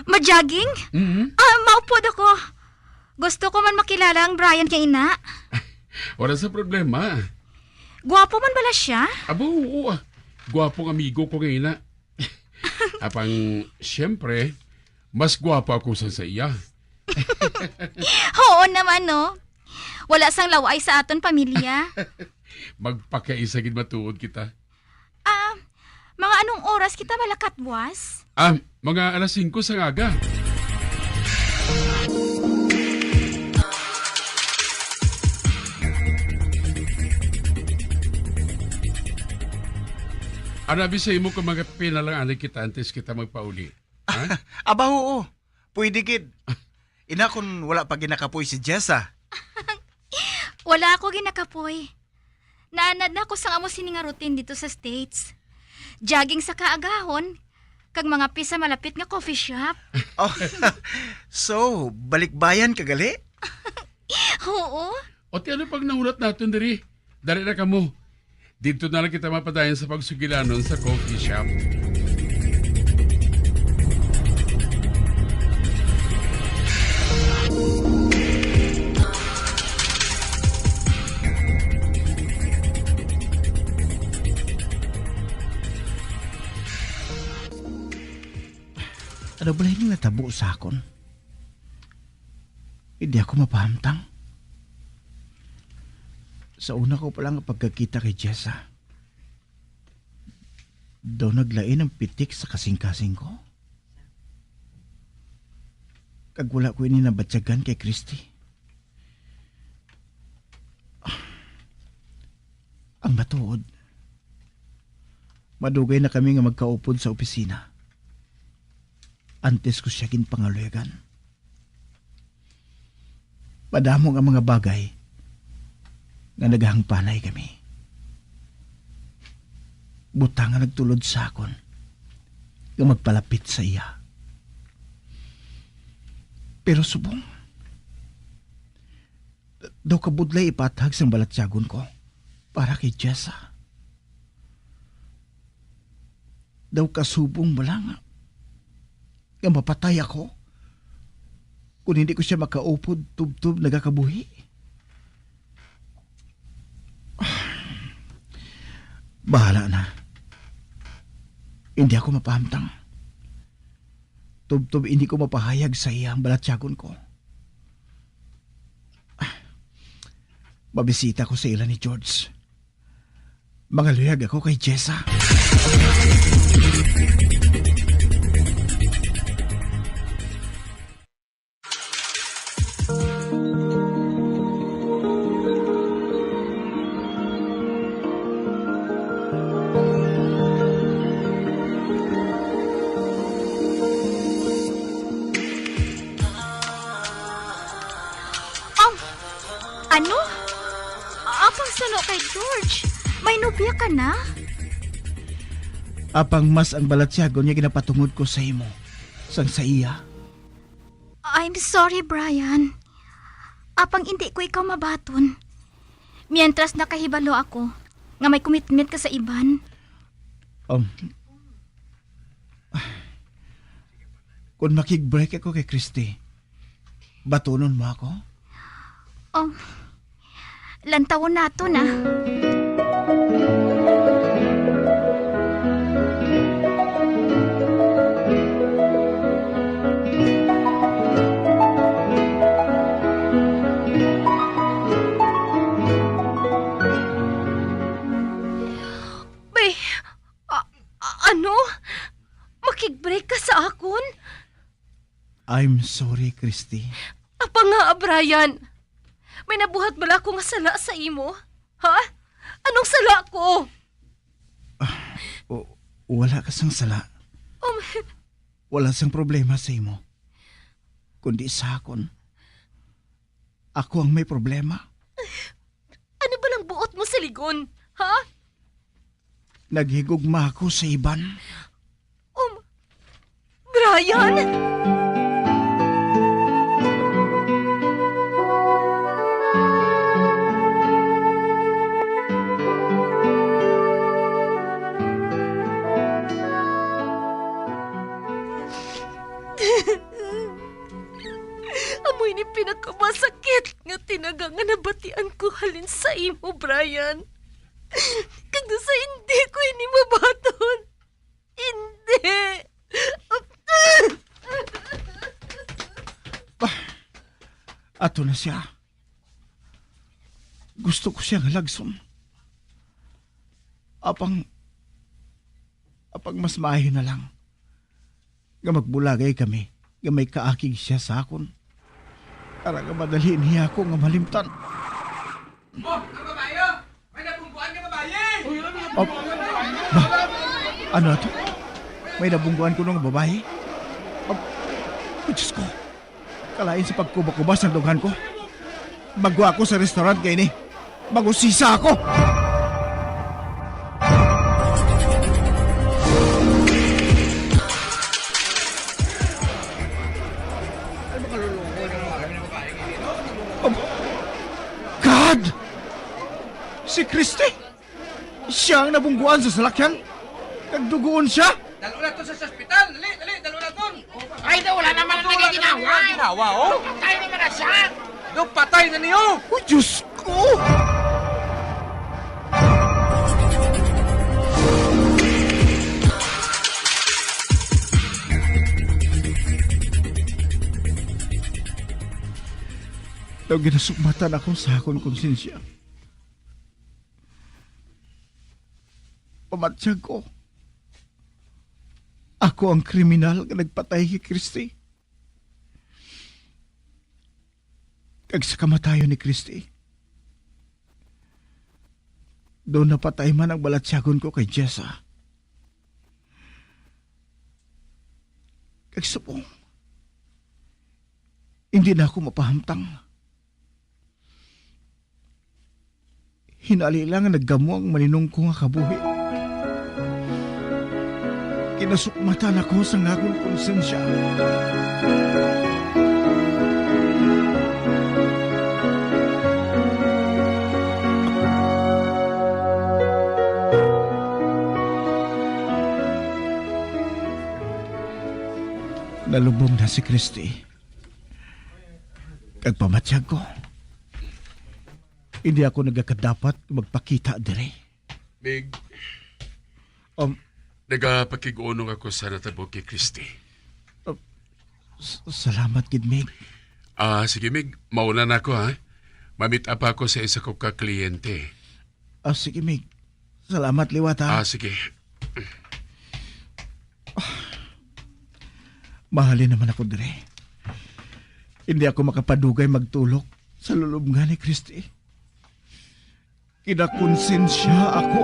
ma-jogging? Mhm. Ah, maupod ako. Gusto ko man makilala ang Brian kay ina. Wala sa problema. Gwapo man bala siya? Abo, oo, ah. Gwapong amigo ko nga ina. Apang, siyempre, mas gwapo ako sa, sa iya. Oo naman, no? Wala sang laway sa aton pamilya. Magpakaisa gid matuod kita. Ah, mga anong oras kita malakat buwas? Ah, mga alas singko sa aga. Ano abi sa imo kung magapinalangan kita antes kita magpauli? Ha? Aba, oo. Pwede gid. Ina, kung wala pa ginakapoy si Jessa. Wala ako ginakapoy. Naanad na ako sang amo sini nga routine dito sa States. Jogging sa kaagahon, kag mga pisa malapit nga coffee shop. Oh, so, balikbayan ka gali? Oo. O ti ano pag nahulat naton diri? Dali na kamo. Dito na lang kita mapadayon sa pagsugilanon sa coffee shop. Ano bala ini natabo sa akon? Hindi ako mapahamtang. Sa una ko pa lang nga pagkakita kay Jessa, daw naglain ang pitik sa kasing-kasing ko. Kag wala ko ini nabatyagan kay Christy. Ang matuod, madugay na kami nga magkaupod sa opisina antes ko siya ginpangaluyagan. Madamo nga mga bagay nga nagahangpanay kami. Butang nga nagtulod sa akon nga magpalapit sa iya. Pero subong, daw kabudlay ipaathag sang balatyagon ko para kay Jessa. Daw kasubong bala nga, nga mapatay ako kon hindi ko siya makaupod tubtob nagakabuhi. Bahala na. Hindi ako mapahamtang. Tubtob hindi ko mapahayag sa iya ang balatyagon ko. Mabisita ko sa ila ni George. Mangaluyag ako kay Jessa. Ang, ano? Apang suno kay George, may nobya ka na? Apang mas ang balatyagon nga ginapatungod ko sa imo sang sa iya. I'm sorry, Brian. Apang indi ko ikaw mabaton. Mientras nakahibalo ako nga may commitment ka sa iban. Um, kung makig-break ako kay Christy, batunon mo ako? Um, lantawon nato na. Bay, a-, a-, ano? Makig-break ka sa akon? I'm sorry, Christy. Apa nga, Brian? May nabuhat bala ako nga sala sa imo? Ha? Anong sala ko? Ah, o-, wala ka sang sala. Um, Wala sang problema sa imo, kundi sa akon. Ako ang may problema. Ano ba lang buot mo sa ligon? Ha? Naghigugma ako sa iban. Um, Brian! Amo ini pinakamasakit nga tinaga nga nabatian ko halin sa imo, Brian. Kag sa hindi ko ini mabaton. Hindi. Bah, ato na siya. Gusto ko siya nga lagson. Apang, apang mas maayo na lang nga magbulagay kami nga may kaakig siya sa akon, para nga madali niya ako nga malimtan. Oh, ang babae, oh! May nabungguan nga babae! Oh, ba? Ano ato? May nabungguan kuno nga babae? Oh, Diyos ko. Kalain sa pagkuba-kuba sang dughan ko. Magwa ako sa restaurant kay ni. Mag-usisa ako. Oh, God! Si Christy! Siya ang nabungguan sa salakyan. Nagduguon siya. Dalo na to sa ospital. Dali, dali, dalo na to. Ay, na, wala naman ang nagiginawa. Ginawa, oh. Patay naman na siya. No, patay na niyo. Oh, Diyos ko! Daw ginasukmatan ako sa akon konsensya. Pamatyag ko, ako ang kriminal nga nagpatay kay Christy. Kag sa kamatayon ni Christy, daw napatay man ang balatyagon ko kay Jessa. Kag subong, hindi na ako mapahamtang. Hinali lang nga naggamo ang malinong ko nga kabuhi. Kinasukmatan ako sang akon konsensya. Nalubong na si Christy. Kag pamatyag ko, hindi ako nagakadapat magpakita diri. Mig, Um, nagapakig-unong ako sa natabo kay Christy. Uh, s-, salamat gid, Mig. Ah, sige, Mig. Mauna na ako, ha? Mamit up ako sa isa ko ka kliyente. Ah, sige, Mig. Salamat liwat, ha? Ah, sige. Mahalin naman ako dire. Hindi ako makapadugay magtulok sa lulubngan ni Christy. Kinakonsensya ako.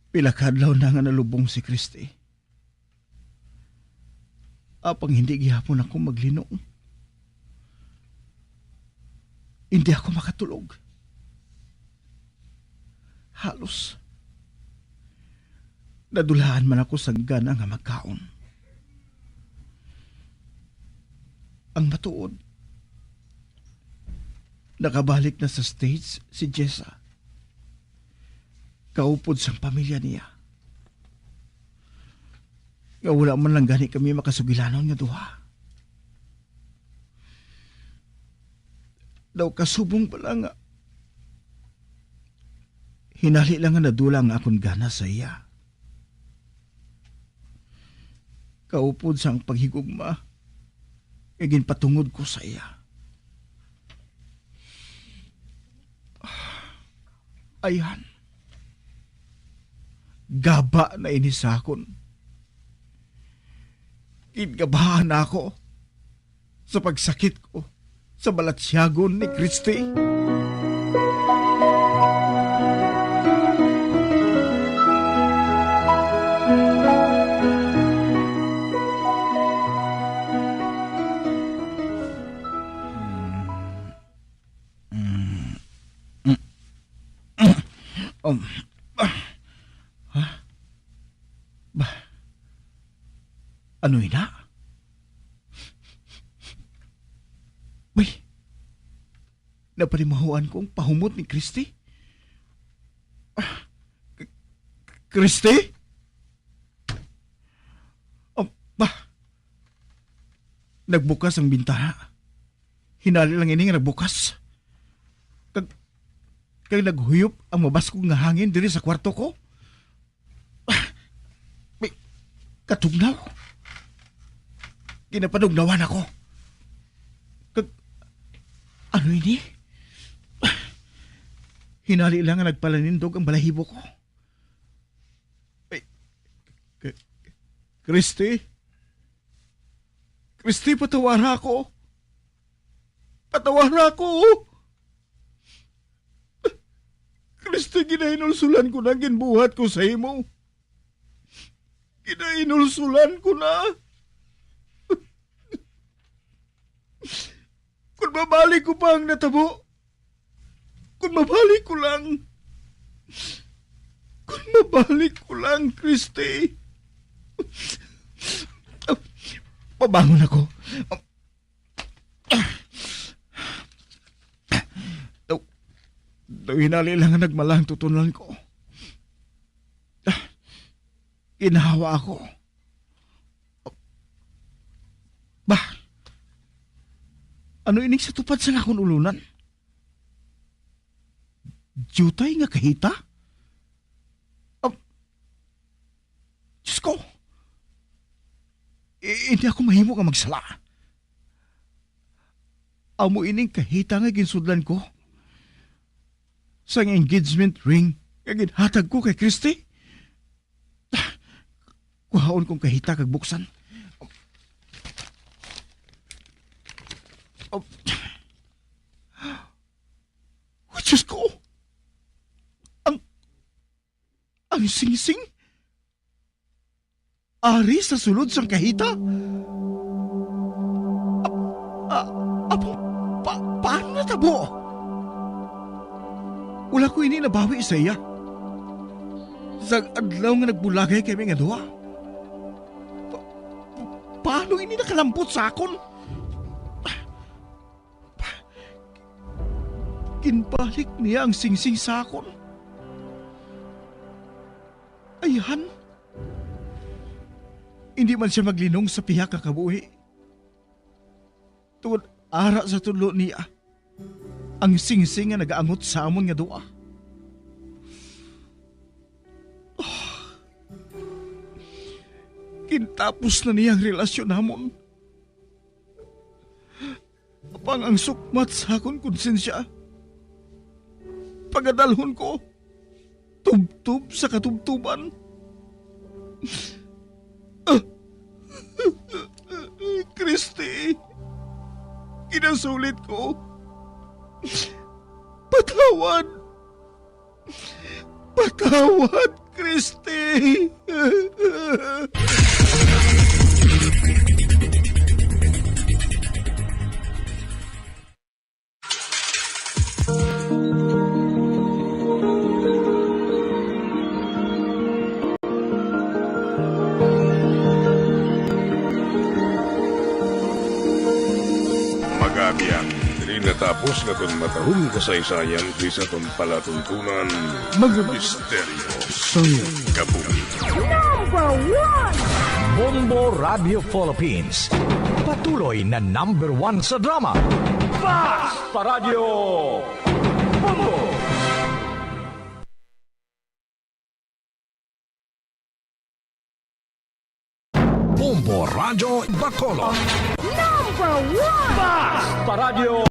Pila ka adlaw na nga nalubong si Christy. Apang hindi gihapon ako maglinom. Hindi ako makatulog. Halos nadulaan man ako sang gana nga magkaon. Ang matuod, nakabalik na sa States si Jessa. Kaupod sang pamilya niya. Nga wala man lang gani kami makasugilanon nga duha. Daw kasubong pa lang nga hinali lang nga nadula ang akon gana sa iya. Kaupod sang paghigugma nga ginpatungod ko sa iya. Ayan. Gaba na ini sa akon. Gingabahan na ako sa pagsakit ko sa balatyagon ni Christy. Mm. Mm. Mm. Um. Ah. Ha? Ba? Ano ina? Bay, napanimahuan ko ang pahumot ni Christy. Ah, K-, Christy? Oh, ba? Nagbukas ang bintana. Hinali lang ini nga nagbukas. Kag, kag naghuyop ang mabaskog nga hangin diri sa kwarto ko. Ah, may katugnaw. Ginapanugnawan ako. Kag, ano ini? Ah, hinali lang nga nagpalanindog ang balahibo ko. Ay, K-, Christy? Christy, patawara ako. Patawara ako. Christy, ginahinulsulan ko na ginbuhat ko sa imo. Ginahinulsulan ko na. Kung mabalik ko pa ang natabo, kung mabalik ko lang, kung mabalik ko lang, Christy. Pabangon ako. Daw, daw hinali lang nga nagmala ang tutunlan ko. Ginhawa ako. Bah, ano ining sa tupad sang akon ulunan? Diutay nga kahita? Ah, Diyos ko! I-, hindi ako mahimo nga magsala. Amo ining kahita nga ginsudlan ko sang engagement ring nga ginhatag ko kay Christy. Kuhaon kong kahita kag buksan. Oh, Diyos ko! Ang, ang singsing? Ari sa sulod sang kahita? Ap-, a-, apo, pa-, paano natabo? Wala ko ini nabawi sa iya. Sang adlaw nga nagbulagay kami nga duha. Pa-, pa-, paano ini nakalambot sa akon? Ginbalik niya ang singsing sa akon. Ayhan, hindi man sia maglinong sa pihak nga kabuhi. Tungod ara sa tudlo niya, ang singsing nga nagaangot sa amon nga duha. Ah, gintapos na niya ang relasyon namon. Apang ang sukmat sa akon konsensya, pagadalhon ko tubtob sa katubtoban. Ah! Christy, ginasulit ko. Patawad. Patawad, Christy. Magabiyan, diri natapos nga aton matahong kasaysayan sa aton palatuntunan. Mga misteryo sang kabuhi. Number one! Bombo Radio Philippines. Patuloy na number one sa drama. Basta Radio Bombo! Bombo Radyo Bacolod. Number one! Basta Radio!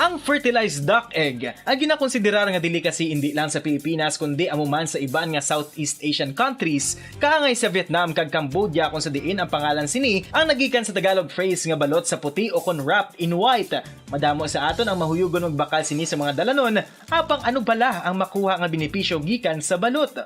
Ang fertilized duck egg ay ginakonsiderar nga delicacy indi lang sa Pilipinas, kundi amo man sa iban nga Southeast Asian countries, kaangay sa Vietnam kag Cambodia, kung sa diin ang pangalan sini ang nagikan sa Tagalog phrase nga balot sa puti o kon wrapped in white. Madamo sa aton ang mahuyugon magbakal sini sa mga dalanon, apang ano bala ang makuha nga benepisyo gikan sa balot?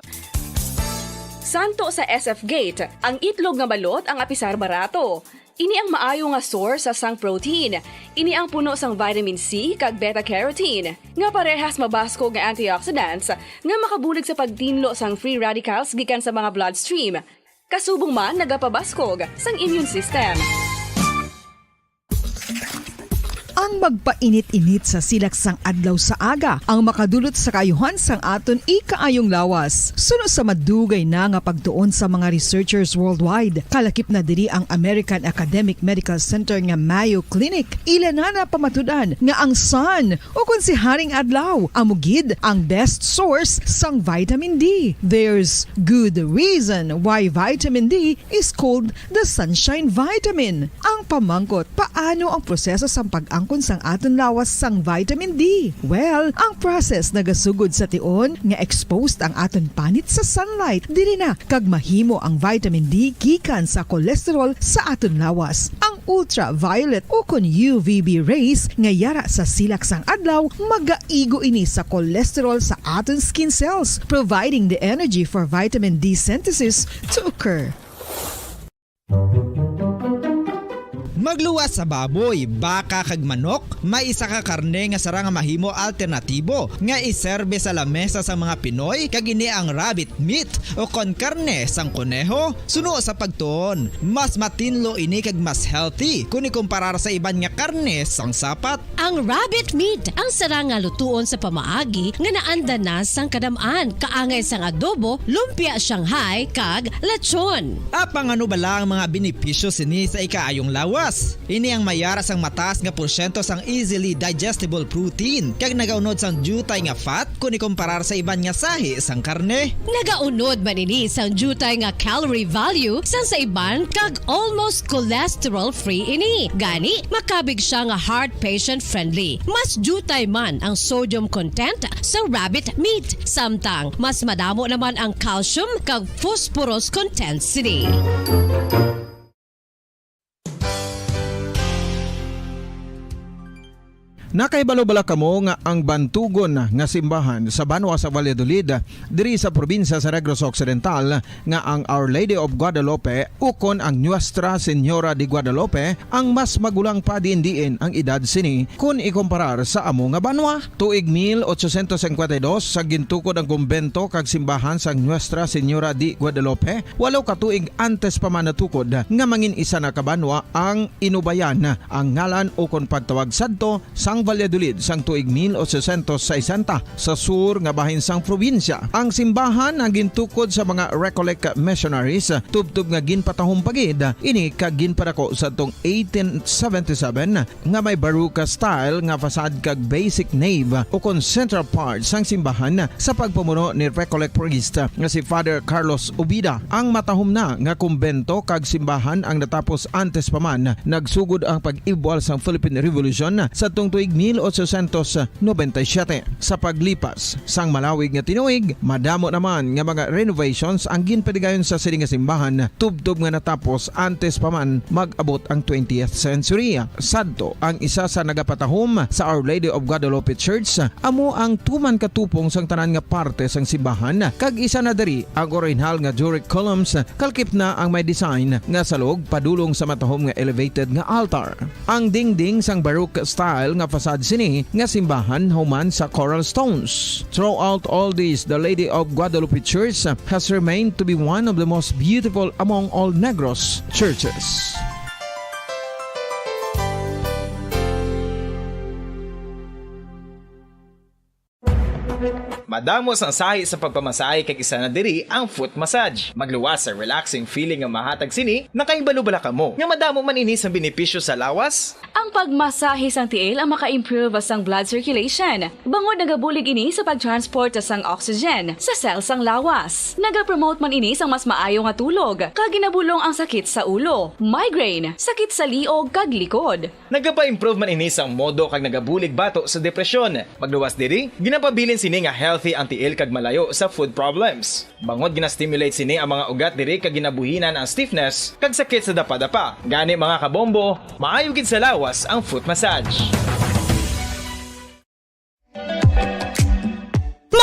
Santo sa S F Gate, ang itlog nga balot ang apisar barato. Ini ang maayo nga source sa sang protein. Ini ang puno sang vitamin C kag beta-carotene, nga parehas mabaskog nga antioxidants nga makabulig sa pagtinlo sang free radicals gikan sa mga bloodstream. Kasubong man nagapabaskog sang immune system. Ang magpainit-init sa silak sang adlaw sa aga ang makadulot sa kaayuhan sang aton ikaayong lawas. Suno sa madugay na nga pagtuon sa mga researchers worldwide, kalakip na diri ang American Academic Medical Center nga Mayo Clinic. Ila na napamatud-an nga ang sun, o kon si Haring Adlaw, amo gid ang best source sang vitamin D. There's good reason why vitamin D is called the sunshine vitamin. Ang pamangkot, paano ang proseso sang pag-angkon sang aton lawas sang vitamin D? Well, ang process nagasugod sa tion nga exposed ang aton panit sa sunlight. Diri na kag mahimo ang vitamin D gikan sa cholesterol sa aton lawas. Ang ultraviolet ukon U V B rays nga yara sa silak sang adlaw magaigo ini sa cholesterol sa aton skin cells, providing the energy for vitamin D synthesis to occur. Magluwas sa baboy, baka kag manok, may isa ka karne nga sara nga mahimo alternatibo nga iserbe sa lamesa sang mga Pinoy, kag ini ang rabbit meat o kon karne sang koneho. Suno sa pagtuon, mas matinlo ini kag mas healthy kon ikumparar sa iban nga karne sang sapat. Ang rabbit meat ang sara nga lutuon sa pamaagi nga naanda na sang kadam-an, kaangay sang adobo, lumpia Shanghai, kag lechon. Apang ano bala ang mga benepisyo sini sa ikaayong lawas? Ini ang mayara sang mataas nga porsyento sang easily digestible protein kag nagaunod sang diutay nga fat kon ikumparar sa iban nga sahi sang karne. Nagaunod man ini sang diutay nga calorie value sang sa iban kag almost cholesterol-free ini. Gani, makabig siya nga heart patient-friendly. Mas diutay man ang sodium content sa rabbit meat, samtang mas madamo naman ang calcium kag phosphorus content sini. Nakahibalo bala kamo nga ang bantugon nga simbahan sa banwa sa Valladolid, diri sa probinsya sa Negros Occidental, nga ang Our Lady of Guadalupe ukon ang Nuestra Señora de Guadalupe ang mas magulang pa diin-diin ang edad sini kon ikumparar sa amo nga banwa? Tuig mil ochocientos cincuenta y dos sa gintukod ang kumbento kag simbahan sang Nuestra Señora de Guadalupe, walo ka tuig antes pa man natukod nga mangin isa na ka banwa ang Inubayan, ang ngalan ukon pagtawag sadto sang Valladolid sang tuig mil ochocientos sesenta sa sur nga bahin sang probinsya. Ang simbahan ang gintukod sa mga Recollect missionaries tubtob nga ginpatahom pa gid ini kag ginpadako sadtong eighteen seventy-seven nga may Baroque style nga facade kag basic nave ukon central part sang simbahan sa pagpamuno ni Recollect priest nga si Father Carlos Ubida. Ang matahom na nga kumbento kag simbahan ang natapos antes pa man nagsugod ang pag-ibwal sang Philippine Revolution sadtong tuig mil ochocientos noventa y siete. Sa paglipas sang malawig nga tinuig, madamo naman nga mga renovations ang ginpadigayon sa sini nga simbahan tubtob nga natapos antes pa man mag-abot ang twentieth century. Sadto ang isa sa nagapatahom sa Our Lady of Guadalupe Church, amo ang tuman katupong sang tanan nga parte sang simbahan, kag isa na diri ang orihinal nga Doric columns, kalkip na ang may design nga salog padulong sa matahom nga elevated nga altar. Ang dingding sang Baroque style nga facade sini nga simbahan human sa coral stones. Throughout all this, the Lady of Guadalupe Church has remained to be one of the most beautiful among all Negros churches. Madamo sang sahi sa pagpamasahe kag isa na diri ang foot massage. Magluwas sa relaxing feeling nga mahatag sini. Nakahibalo bala kamo nga madamo man ini sang benepisyo sa lawas? Ang pagmasahe sang tiil ang maka-improve sang blood circulation, bangod nagabulig ini sa pag-transport sang oxygen sa cell sang lawas. Nagapromote man ini sang mas maayo nga tulog, kag ginabulong ang sakit sa ulo, migraine, sakit sa liog kag likod. Nagapa-improve man ini sang modo kag nagabulig bato sa depresyon. Magluwas diri, ginapabilin sini nga healthy ang tiil kag malayo sa foot problems. Bangod gina-stimulate sini ang mga ugat diri kag ginabuhinan ang stiffness kag sakit sa dapadapa. Gani, mga kabombo, maayo gid sa lawas ang foot massage.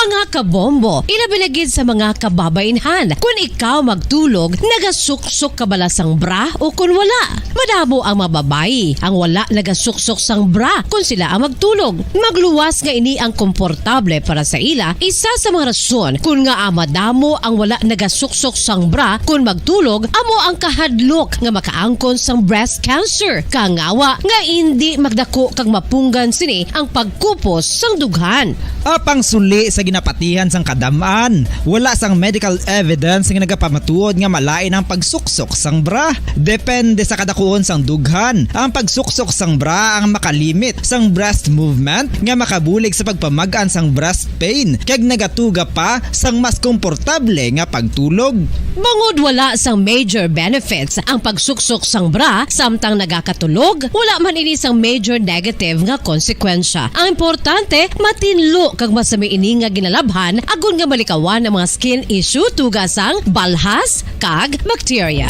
Mga kabombo, ilabi na gid sa mga kababainhan. Kun ikaw magtulog, nagasuksok ka bala sang bra o kun wala? Madamo ang mga babayi ang wala nagasuksok sang bra kun sila ang magtulog. Magluwas nga ini ang komportable para sa ila, isa sa mga rason kun ngaa madamo ang wala nagasuksok sang bra kun magtulog amo ang kahadlok nga makaangkon sang breast cancer, kangawa nga indi magdako kag mapunggan sini ang pagkupos sang dughan. Apang suli sa Napatihan sang kadam-an, wala sang medical evidence nga nagapamatuod nga malain ang pagsuksok sang bra. Depende sa kadakuon sang dughan, ang pagsuksok sang bra ang makalimit sang breast movement nga makabulig sa pagpamag-an sang breast pain, kag nagatuga pa sang mas komportable nga pagtulog. Bangod wala sang major benefits ang pagsuksok sang bra samtang nagakatulog, wala man ini sang major negative nga konsekwensya. Ang importante, matinlo kag masami ini nga ginalabhan agod nga malikawan ang mga skin issue, tuga sang balhas kag bakterya.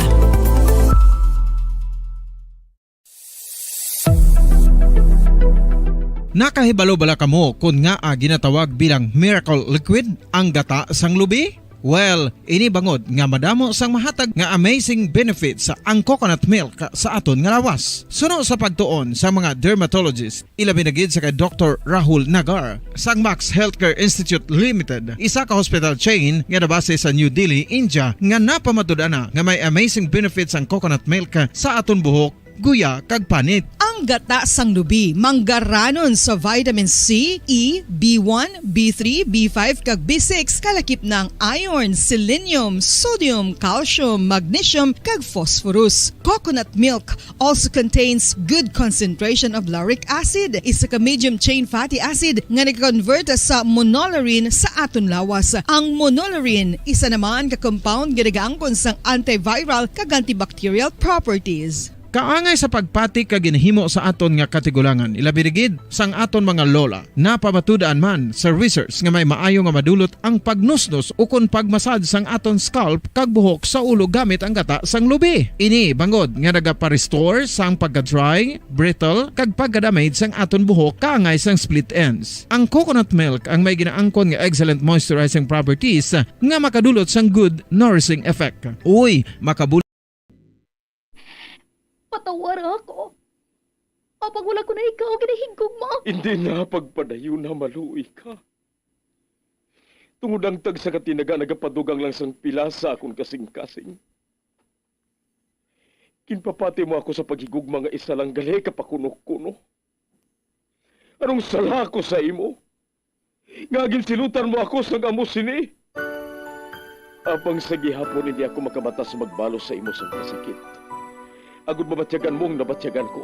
Nakahibalo bala kamo kon ngaa ginatawag bilang miracle liquid ang gata sang lubi? Well, ini bangod nga madamo sang mahatag nga amazing benefits ang coconut milk sa aton nga lawas. Suno sa pagtuon sa mga dermatologist, ilabi na gid sa kay Doktor Rahul Nagar sang Max Healthcare Institute Limited, isa ka hospital chain nga nabase sa New Delhi, India, nga napamatud-an na nga may amazing benefits ang coconut milk sa aton buhok, guya, kag panit. Ang gata sang lubi manggaranon sa vitamin C, E, B one, B three, B five, kag B six, kalakip na ang iron, selenium, sodium, calcium, magnesium, kag phosphorus. Coconut milk also contains good concentration of lauric acid, isa ka medium chain fatty acid nga nag-convert sa monolaurin sa aton lawas. Ang monolaurin, isa naman ka compound nga nagaangkon sang antiviral kag antibacterial properties. Kaangay sa pagpati kag ginhimo sa aton nga katigulangan, ilabi na gid sang aton mga lola. Napamatud-an man sa research nga may maayo nga madulot ang pagnusnos ukon pagmasad sang aton scalp kag buhok sa ulo gamit ang gata sang lubi. Ini bangod nga nagapa-restore sang pagka-dry, brittle, kag pagka-damage sang aton buhok kaangay sang split ends. Ang coconut milk ang may ginaangkon nga excellent moisturizing properties nga makadulot sang good nourishing effect. Uy, makabul- Patawara ako. Apang wala ko na ikaw ginahigugma. Hindi na pagpadayon na maluoy ka. Tungod ang tagsa ka tinaga nagapadugang lang sang pila sa akon kasing-kasing. Ginpapati mo ako sa paghigugma nga isa lang gali ka pakuno-kuno. Anong sala ko sa imo? Nga ginsilutan mo ako sang amo sini? Apang sa gihapon hindi ako makabatas magbalos sa imo sang kasakit, agod mabatyagan mo ang nabatyagan ko.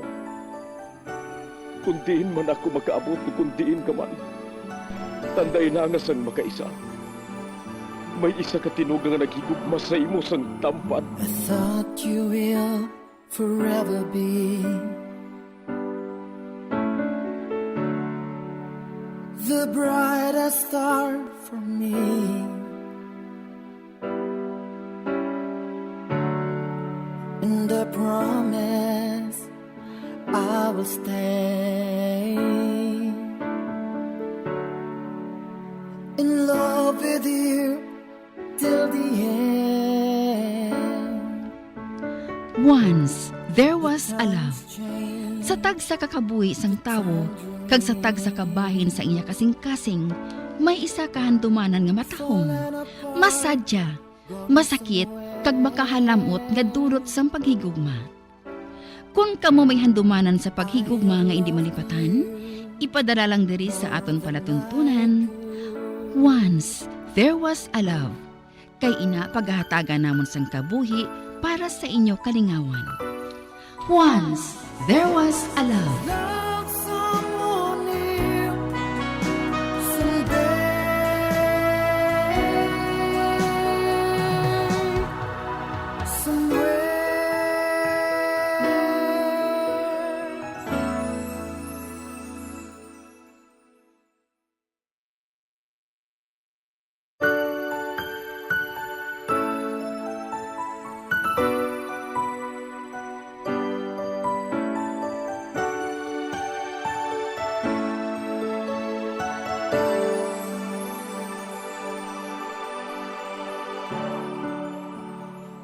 Kung diin man ako makaabot, kung diin ka man, tandai na nga sang makaisa, may isa ka tinuga nga naghigugma sa imo sang tampad. I thought you will forever be the brightest star for me. And I promise I will stay in love with you till the end. Once, there was a love. Sa tagsa ka kabuhi sang tawo, kag sa tagsa ka bahin sang iya kasing-kasing, may isa ka handumanan nga matahom, masadya, masakit, kag makahalam-ot nga dulot sang paghigugma. Kon kamo may handumanan sa paghigugma nga indi malipatan, ipadala lang diri sa aton palatuntunan, Once There Was a Love. Kay ina pagahatagan namon sang kabuhi para sa inyo kalingawan. Once There Was a Love. Love someone new someday. Somewhere.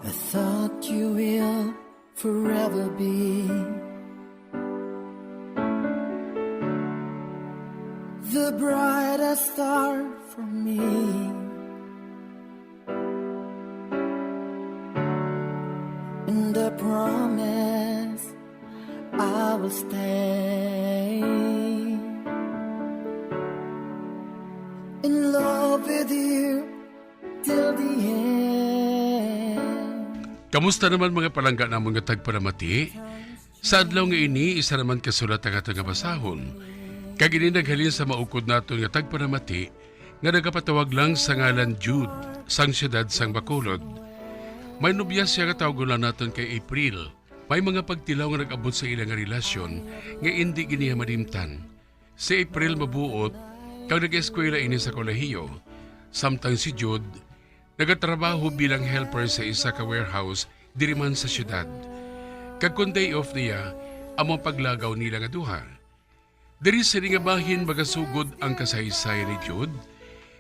I thought you will forever be the brightest star for me. And I promise I will stay in love. with you till the end. Kamusta naman, mga palangga namon nga tagpanamati? Sa adlaw nga ini, isa naman ka sulat ang aton nga basahon. Kag ini naghalin sa maukod naton nga tagpanamati nga nagapatawag lang sa ngalan Jude, sang siyudad sang Bacolod. May nobya siya nga tawgon lang naton kay April. May mga pagtilaw nga nag-abot sa ila nga relasyon nga indi gid niya malimtan. Si April mabuot kag nag-eskwela ini sa kolehiyo, samtang si Jude nagatrabaho bilang helper sa isa ka warehouse diri man sa siyudad. Kag kon day off niya, amo ang paglagaw nila nga duha. Diri sini nga bahin magasugod ang kasaysayan ni Jude,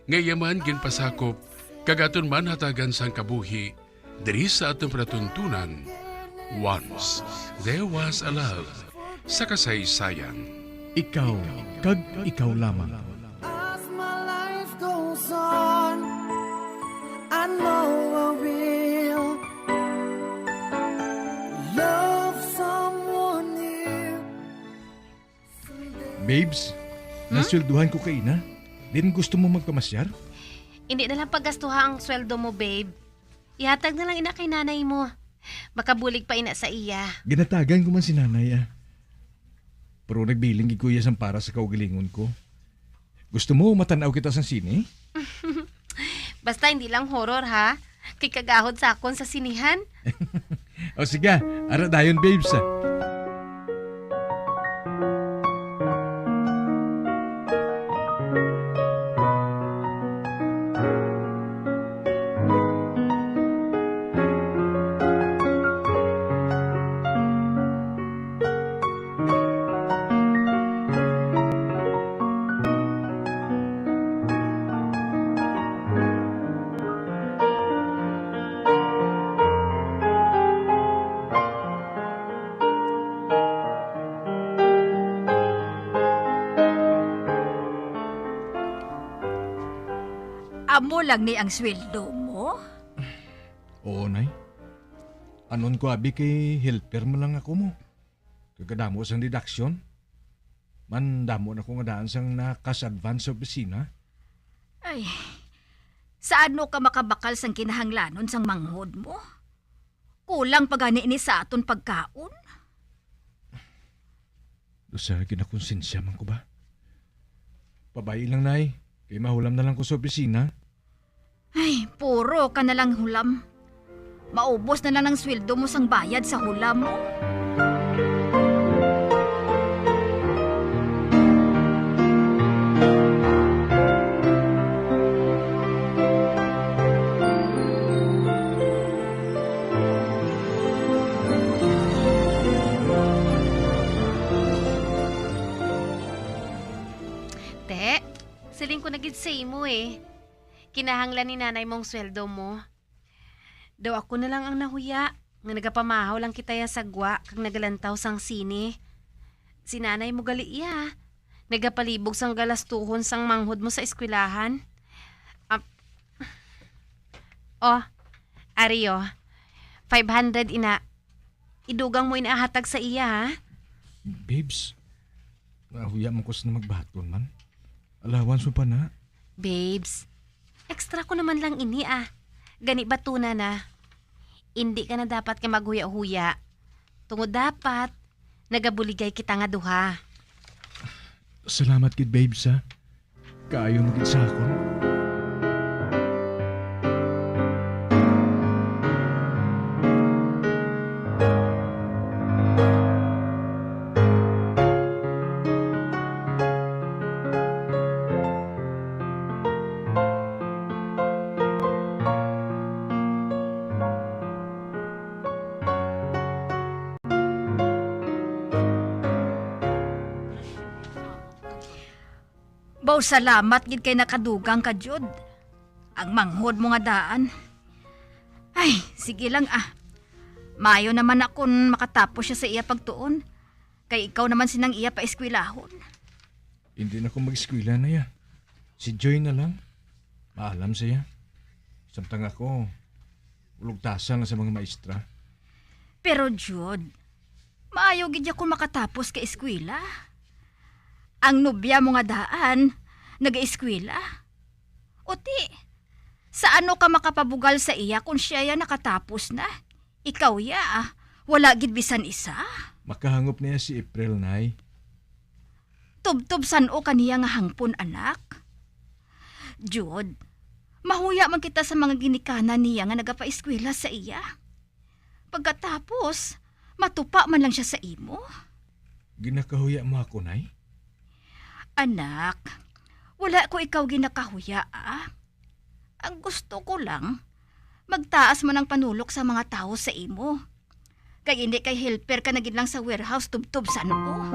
nga iya man ginpasakop kag aton man hatagan sang kabuhi diri sa aton palatuntunan, Once There Was a Love sa kasaysayan. Ikaw kag ikaw lamang. As my life goes on, I know I will love someone new. Babes, Hmm? naswelduhan ko kaina. Din gusto mo magpamasyar? Hindi na lang paggastuha ang sweldo mo, babe. Ihatag na lang ina kay nanay mo. Makabulig pa ina sa iya. Ginatagan ko man si nanay, ah. Pero nagbiling gid ko iya sang para sa kaugalingon ko. Gusto mo matan-aw kita sang sine? Basta hindi lang horror, ha? Kay kagahod sa akon sa sinihan. O sige, ara dayon, babes, ah. Amo lang ni ang sweldo mo? Oo, Nay. Anon ko abi kay helper man lang ako mo. Kagadamo sang deduction. Man, damo na ko nga daan sang na-cash advance sa opisina. Ay, sa ano ka makabakal sang kinahanglanon sang manghod mo? Kulang pa gani ni sa aton pagkaon. Lusa, ginakonsensya man ko ba? Pabay lang, Nay, kay mahulam na lang ko sa opisina. Ay, puro ka na lang hulam. Maubos na lang ang sweldo mo sang bayad sa hulam mo. Te, siling ko na gid sa imo, eh. Kinahanglan ni nanay mo ang sweldo mo. Daw ako na lang ang nahuya, nga nagapamahaw lang kita ya sa gwa kag nagalantaw sang sine. Si nanay mo gali iya, nagapalibog sang galastuhon sang manghod mo sa eskwelahan. Ap-, oh, ari, oh. Five hundred ina. Idugang mo ina hatag sa iya, ha? Babes, nahuya man ko sa magbaton man. Allowance mo pa na. Babes, extra ko naman lang ini, ah. Gani batuna na. Indi ka na dapat nga maghuya-huya. Tungod dapat, nagabuligay kita nga duha. Salamat gid, babes, ha. Kaayo mo gid sa akon. Baw, salamat gid kay nakadugang ka, Jud. Ang manghod mo nga daan. Ay, sige lang, ah. Maayo naman na kon makatapos siya sa iya pagtuon. Kay ikaw naman sinang iya paeskwelahon. Hindi na ko mag-eskwela na ya. Si Joy na lang. Maalam siya. Samtang ako, ulugtasan na sa mga maestra. Pero, Jud, maayo gid ya kung makatapos ka eskwela. Ang nobya mo nga daan, nag-eskwela. O ti, sa ano ka makapabugal sa iya kon siya ya nakatapos na? Ikaw ya, ah, wala gid bisan isa. Makahangop niya si April, Nay. Tubtob san-o ka niya nga hangpon, anak? Jud, mahuya man kita sa mga ginikanan niya nga nagapaeskwela sa iya. Pagkatapos, matupa man lang siya sa imo. Ginakahuya mo ako, Nay? Anak, wala ko ikaw ginakahuya, ah. Ang gusto ko lang, magtaas man ang panulok sa mga tawo sa imo. Kay indi kay helper ka na gid lang sa warehouse tubtob san-o.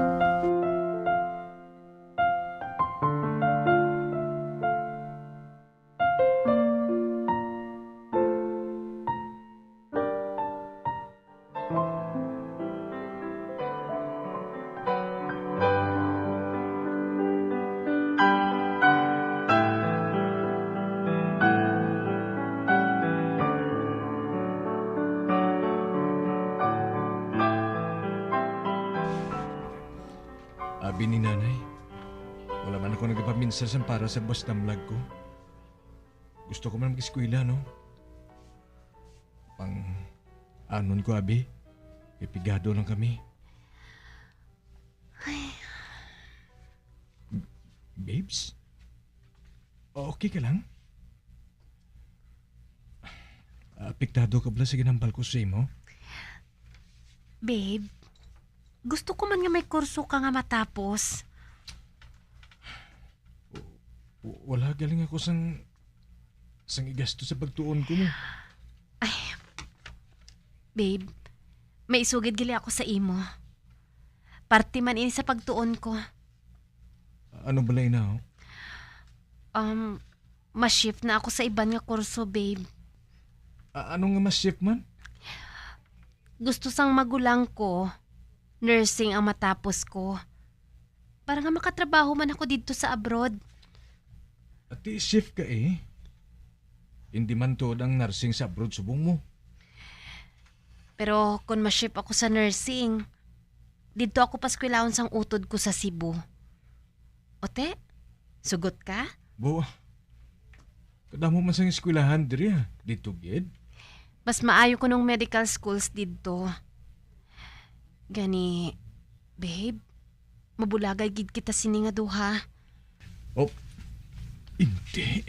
Abi ni Nanay, wala man ako nagapaminsar sang para sa buwas damlag ko. Gusto ko man mag-eskwela, no? Pang-anon ko, abi. Kay pigado lang kami. Ay. Babes? Okay ka lang? Apektado ka bala sa ginhambal ko sa imo? Babe, gusto ko man nga may kurso ka nga matapos. W-, wala galing ako sang, sang igasto sa pagtuon ko mo. Ay, babe, may isugid gali ako sa imo. Parte man ini sa pagtuon ko. Ano bala ina, oh? Um, ma-shift na ako sa iban nga kurso, babe. A-, ano nga ma-shift man? Gusto sang magulang ko, nursing ang matapos ko. Para nga makatrabaho man ako didto sa abroad. Ati, shift ka eh. Hindi man tuod ang nursing sa abroad subong mo. Pero kung ma-shift ako sa nursing, didto ako paskwelahon sang utod ko sa Cebu. Ote, sugot ka? Bo, kadamo man sang eskwelahan diri, ah. Dito gid. Mas maayo ko nung medical schools didto. Gani, babe, mabulagay gid kita sini nga duha. Oh, hindi.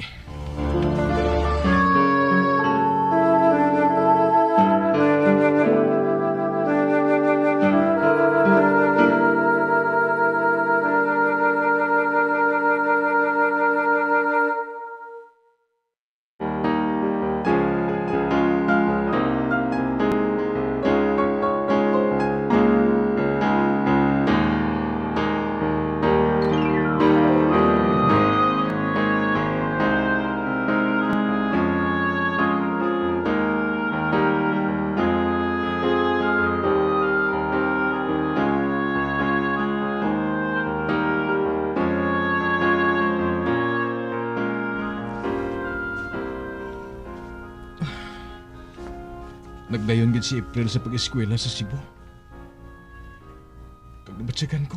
Nagdayon gid si April sa pag-eskwela sa Cebu. Kag nabatyagan ko,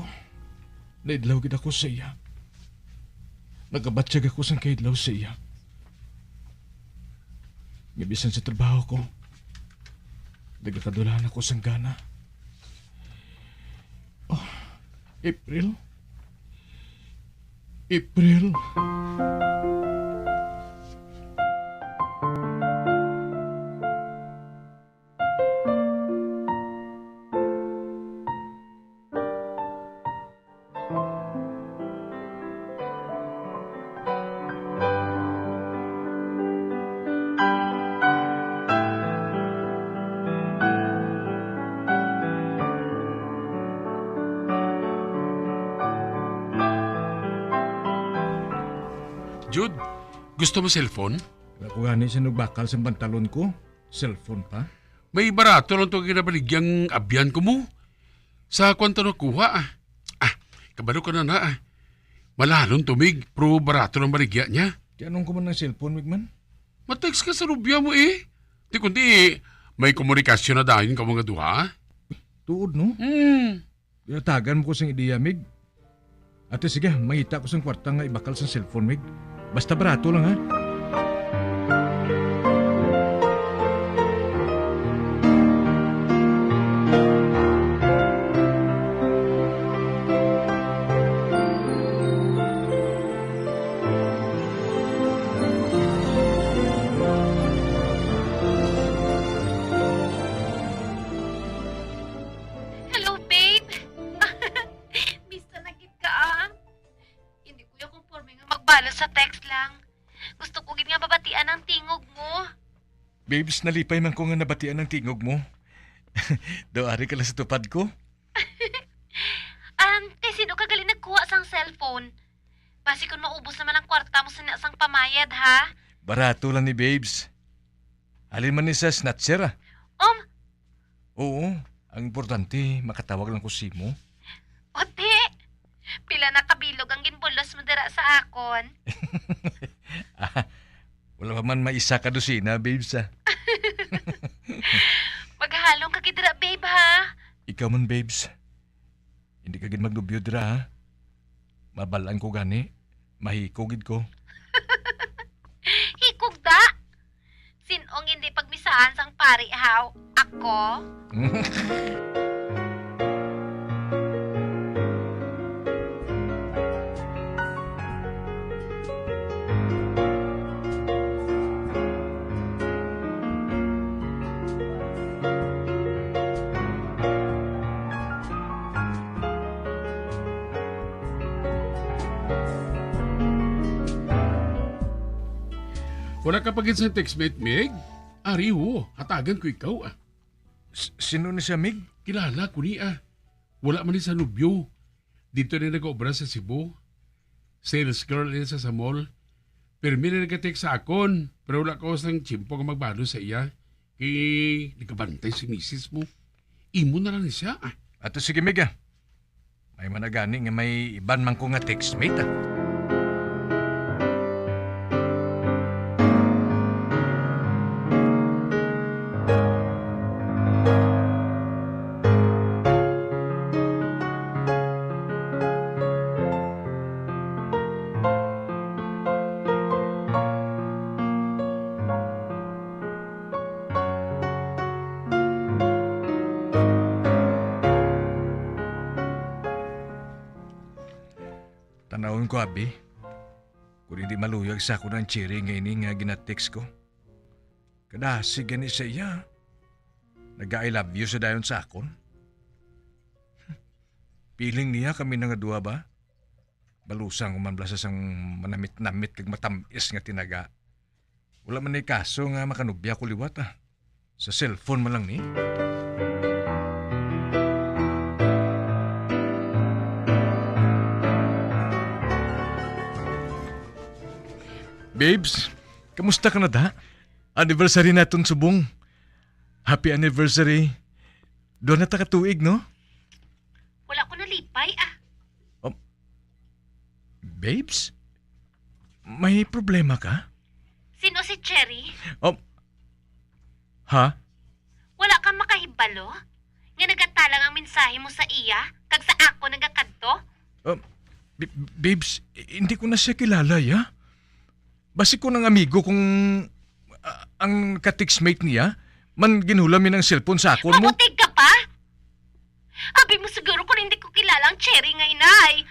naidlaw gid ako sa iya. Nagabatyag ako sang kaidlaw sa iya. Nga bisan sa trabaho ko, nagakadulahan ako sang gana. Oh, April? April? Jude, gusto mo cellphone? Wala ko gani sa nagbakal sa pantalon ko. Cellphone pa? May barato lang to ginabaligyang abyan ko mo. Sa kwan to nakuha, ah. Ah, kabalo ka na na, ah. Malalon to, Mig, pero barato lang baligya niya. Di anong ko man ang cellphone, Mig, man? Ma-text ka sa rubya mo, eh. Di kundi, may komunikasyon na dayon ka mga duha, ah. Tuod, no? Hmm. Ginatagan mo ko sing ideya, Mig. Ate, sige, mangita ko sang kwarta nga ibakal sang cellphone, Mig. Basta barato lang, ha? Hello, babe. Bista na gid ka, ah. Hindi ko ya konforme nga magbalos sa text lang. Gusto ko gid nga mabatian ang tingog mo. Babes, nalipay man ko nga nabatian ang tingog mo. Daw ari ka lang sa tupad ko. Um, kay sino ka gali nagkuha sang cellphone? Basi kun maubos naman ang kwarta mo sina sang pamayad, ha? Barato lang ni babes. Halin man ni sa snatcher, ah. Um, Oo, ang importante, makatawag lang ko simo. Oti, pila na ka bilog ang ginbulos mo dira sa akon? Ah, wala pa man maisa ka dosina, babes, ah. Maghalong ka gid dira, babe, ha? Ikaw man, babes. Hindi ka gid magnobyo dira, ha? Mabal-an ko gani, mahikog gid ko. Hikog da? Sin-ong hindi pagmisaan sang pari, haw? Ako? Wala ka pa gid sa textmate, Mig? Ari, ho, hatagan ko ikaw, ah. S-, sino ni siya, Mig? Kilala ko ni, ah. Wala man ni sa nobyo. Dito na nag-obra sa Cebu. Sales girl niya sa, sa mall. Pirmi na nag-text sa akon, pero wala ko sang tiyempo nga magbalo sa iya. Kay nagabantay si misis mo. Imo na lang ni siya, ah. Ato, sige, Mig, ah. May man na gani nga may iban man ko nga textmate, ah. Tanawon ko, abi. Kung hindi maluyag sa akon ang Cherry nga ini nga ginatext ko. Kadasig gani sa iya. Nag-I love you sa dayon sa akon. Feeling niya kami na nga duha ba? Balusan ko man bala sa sang manamit-namit kag matamis nga tinaga. Wala man ni kaso nga makanubya ko liwat, ah. Sa cellphone man lang ni. Babes, kamusta ka na da? Anniversary naton subong. Happy anniversary. Duha na ta ka tuig, no? Wala ko nalipay, ah. Um, Babes, may problema ka? Sino si Cherry? Um, ha? Wala ka makahibalo nga nagatalang ang mensahe mo sa iya kag sa ako nagakadto? Um, Bi-, Babes, hindi ko na siya kilala, ya. Basi ko nang amigo kung, ah, ang ka-textmate niya man ginhulam niya ang cellphone sa akon mo. Mabutig ka pa? Abi mo siguro kung hindi ko kilala ang Cherry nga inay.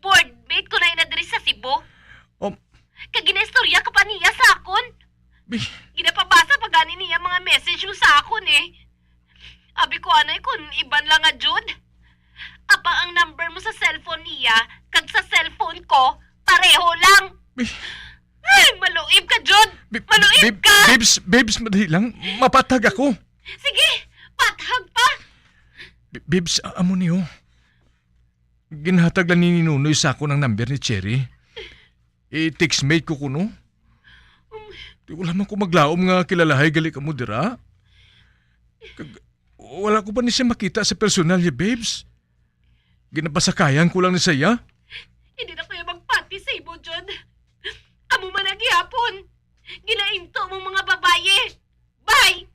Boardmate ko na ina diri sa Cebu. Oh. Kag ginaistorya ka pa niya sa akon. Bi- Ginapabasa pa gani niya mga message mo sa akon, eh. Abi ko anay kun iban lang nga jud. Apang ang number mo sa cellphone niya kag sa cellphone ko, pareho lang. Bi- Ay, maluib ka jud. Bi-, Maluib Bib-, ka. Bibs, Bibs, madali lang. Mapatag ako. Sige, pathag pa. Bi-, Bibs, a-, amo ni, oh. Ginhatag lang ni Nunoy sa akon ang number ni Cherry. I-textmate ko kuno. Di, wala man ko maglaom nga kilalahay gali kamo dira. Kag, wala ko pa ni siya makita sa personal niya, babes. Ginapasakayan ko lang ni siya. Hindi na ko ya magpati sa imo, Jud. Amo man ang gihapon. Ginainto mong mga babayi. Bye!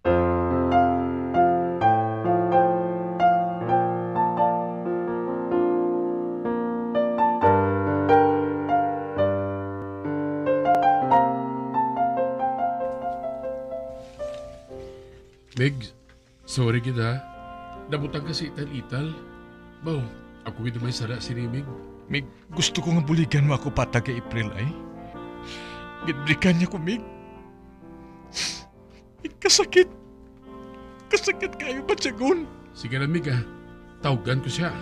Mig, sorry gid ha. Nabutang ka sa ital-ital. Baw, ako gid may sala sini, Mig. Mig, gusto ko nga buligan mo ako patag kay April, ay. Ginbrikan niya ko, Mig. Kasakit. Kasakit kayo, Batyagon. Sige lang, Mig, ah. Tawgan ko siya.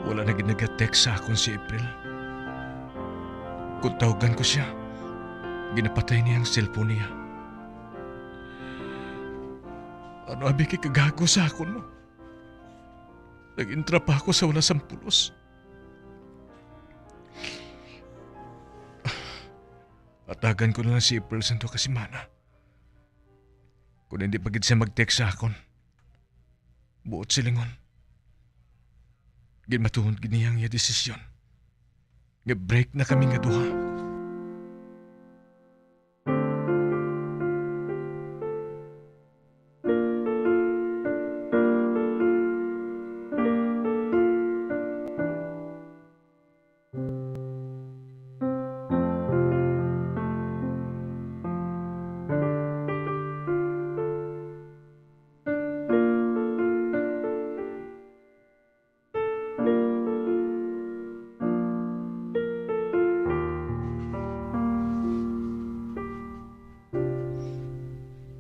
Wala na gid nag-text sa akon si April. Kung tawgan ko siya, ginapatay niya ang cellphone niya. Ano abi kay kagago sa akon mo? Nag-intra pa ako sa wala sang pulos. Atagan ko na lang si April sa duha ka semana. Kung hindi pa gid siya mag-text sa akon, buot silingon, ginmatuod gid niya ang iya desisyon nga break na kami nga duha.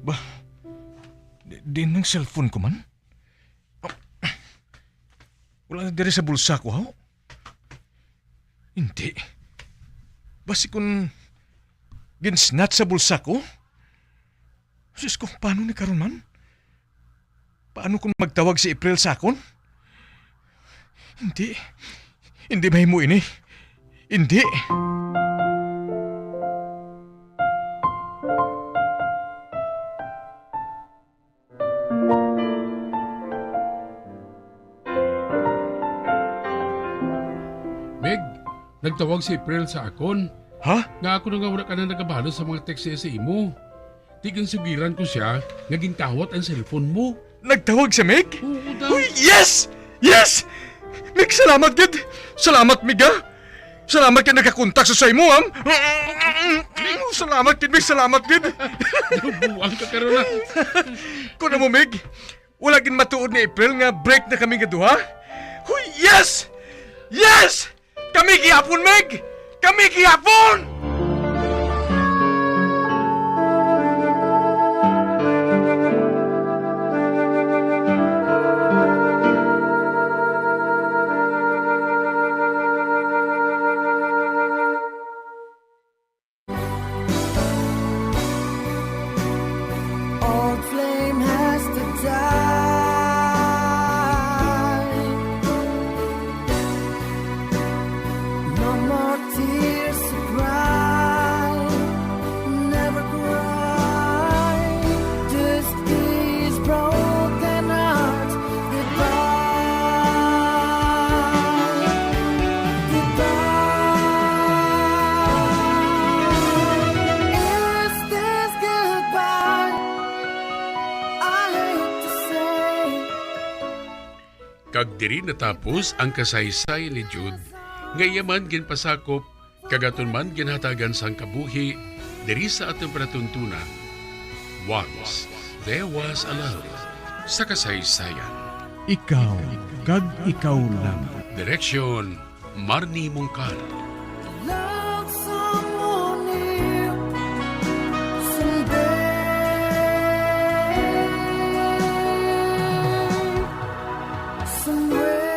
Ba, di, di nang cellphone ko man? Wala na diri sa bulsa ko, ha? Hindi. Basi kun gin-snatch sa bulsa ko? Sus ko, paano ni karon man? Paano kung magtawag si April sa akon? Hindi. Hindi mahimo ini. Hindi. Meg, nagtawag si April sa akon. Ha? Nga ako na nga wala ka na nagabalo sa mga text niya sa imo. Di ginsugiran ko siya nga ginkawat ang cellphone mo. Nagtawag si Meg? Oo, daw. Uy, yes! Yes! Meg, salamat gid! Salamat, Meg, ah! Salamat kay nakakontak sa sa imo, am. Salamat gid, Mig. Salamat gid. Nabuang ka karon, ah. Kuno mo, Mig, wala gid matuod ni April nga break na kami nga duha? Huy, yes! Yes! Kami gihapon, Mig! Kami gihapon! Old flame has to die. No more tears to cry. Never cry. This is broken heart. Goodbye. Goodbye. Is this goodbye? I hate to say. Kag diri natapos ang kasaysayan ni Jude, nga iya man ginpasakop kag aton man ginhatagan sang kabuhi diri sa aton palatuntunan. Once There Was a Love sa kasaysayan. Ikaw kag ikaw lang. Direksyon, Marnie Mongkal. Love someone new someday, somewhere.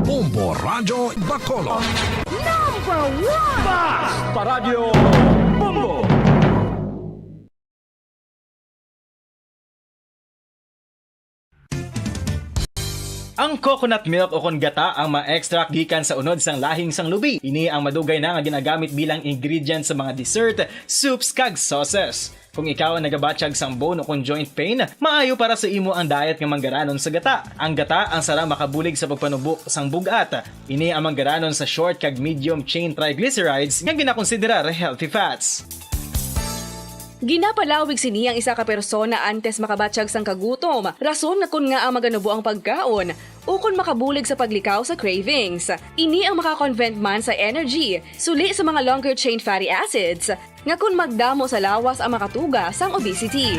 Bombo Radyo Bacolod. Number one! Bas pa Radyo Bombo! Ang coconut milk o kon gata ang ma-extract gikan sa unod sang lahing sang lubi. Ini ang madugay na nga ginagamit bilang ingredient sa mga dessert, soups, kag sauces. Kung ikaw ang nagabatyag sang bone o kon joint pain, maayo para sa imo ang diet nga manggaranon sa gata. Ang gata ang sarang makabulig sa pagpanubo sang bug-at. Ini ang manggaranon sa short kag medium chain triglycerides nga ginakonsiderar healthy fats. Ginapalawig sini ang isa ka persona antes makabatyag sang kagutom, rason nga kon ngaa maganubo ang pagkaon, ukon makabulig sa paglikaw sa cravings. Ini ang maka-convert man sa energy, suli sa mga longer chain fatty acids, nga kon magdamo sa lawas ang makatuga sang obesity.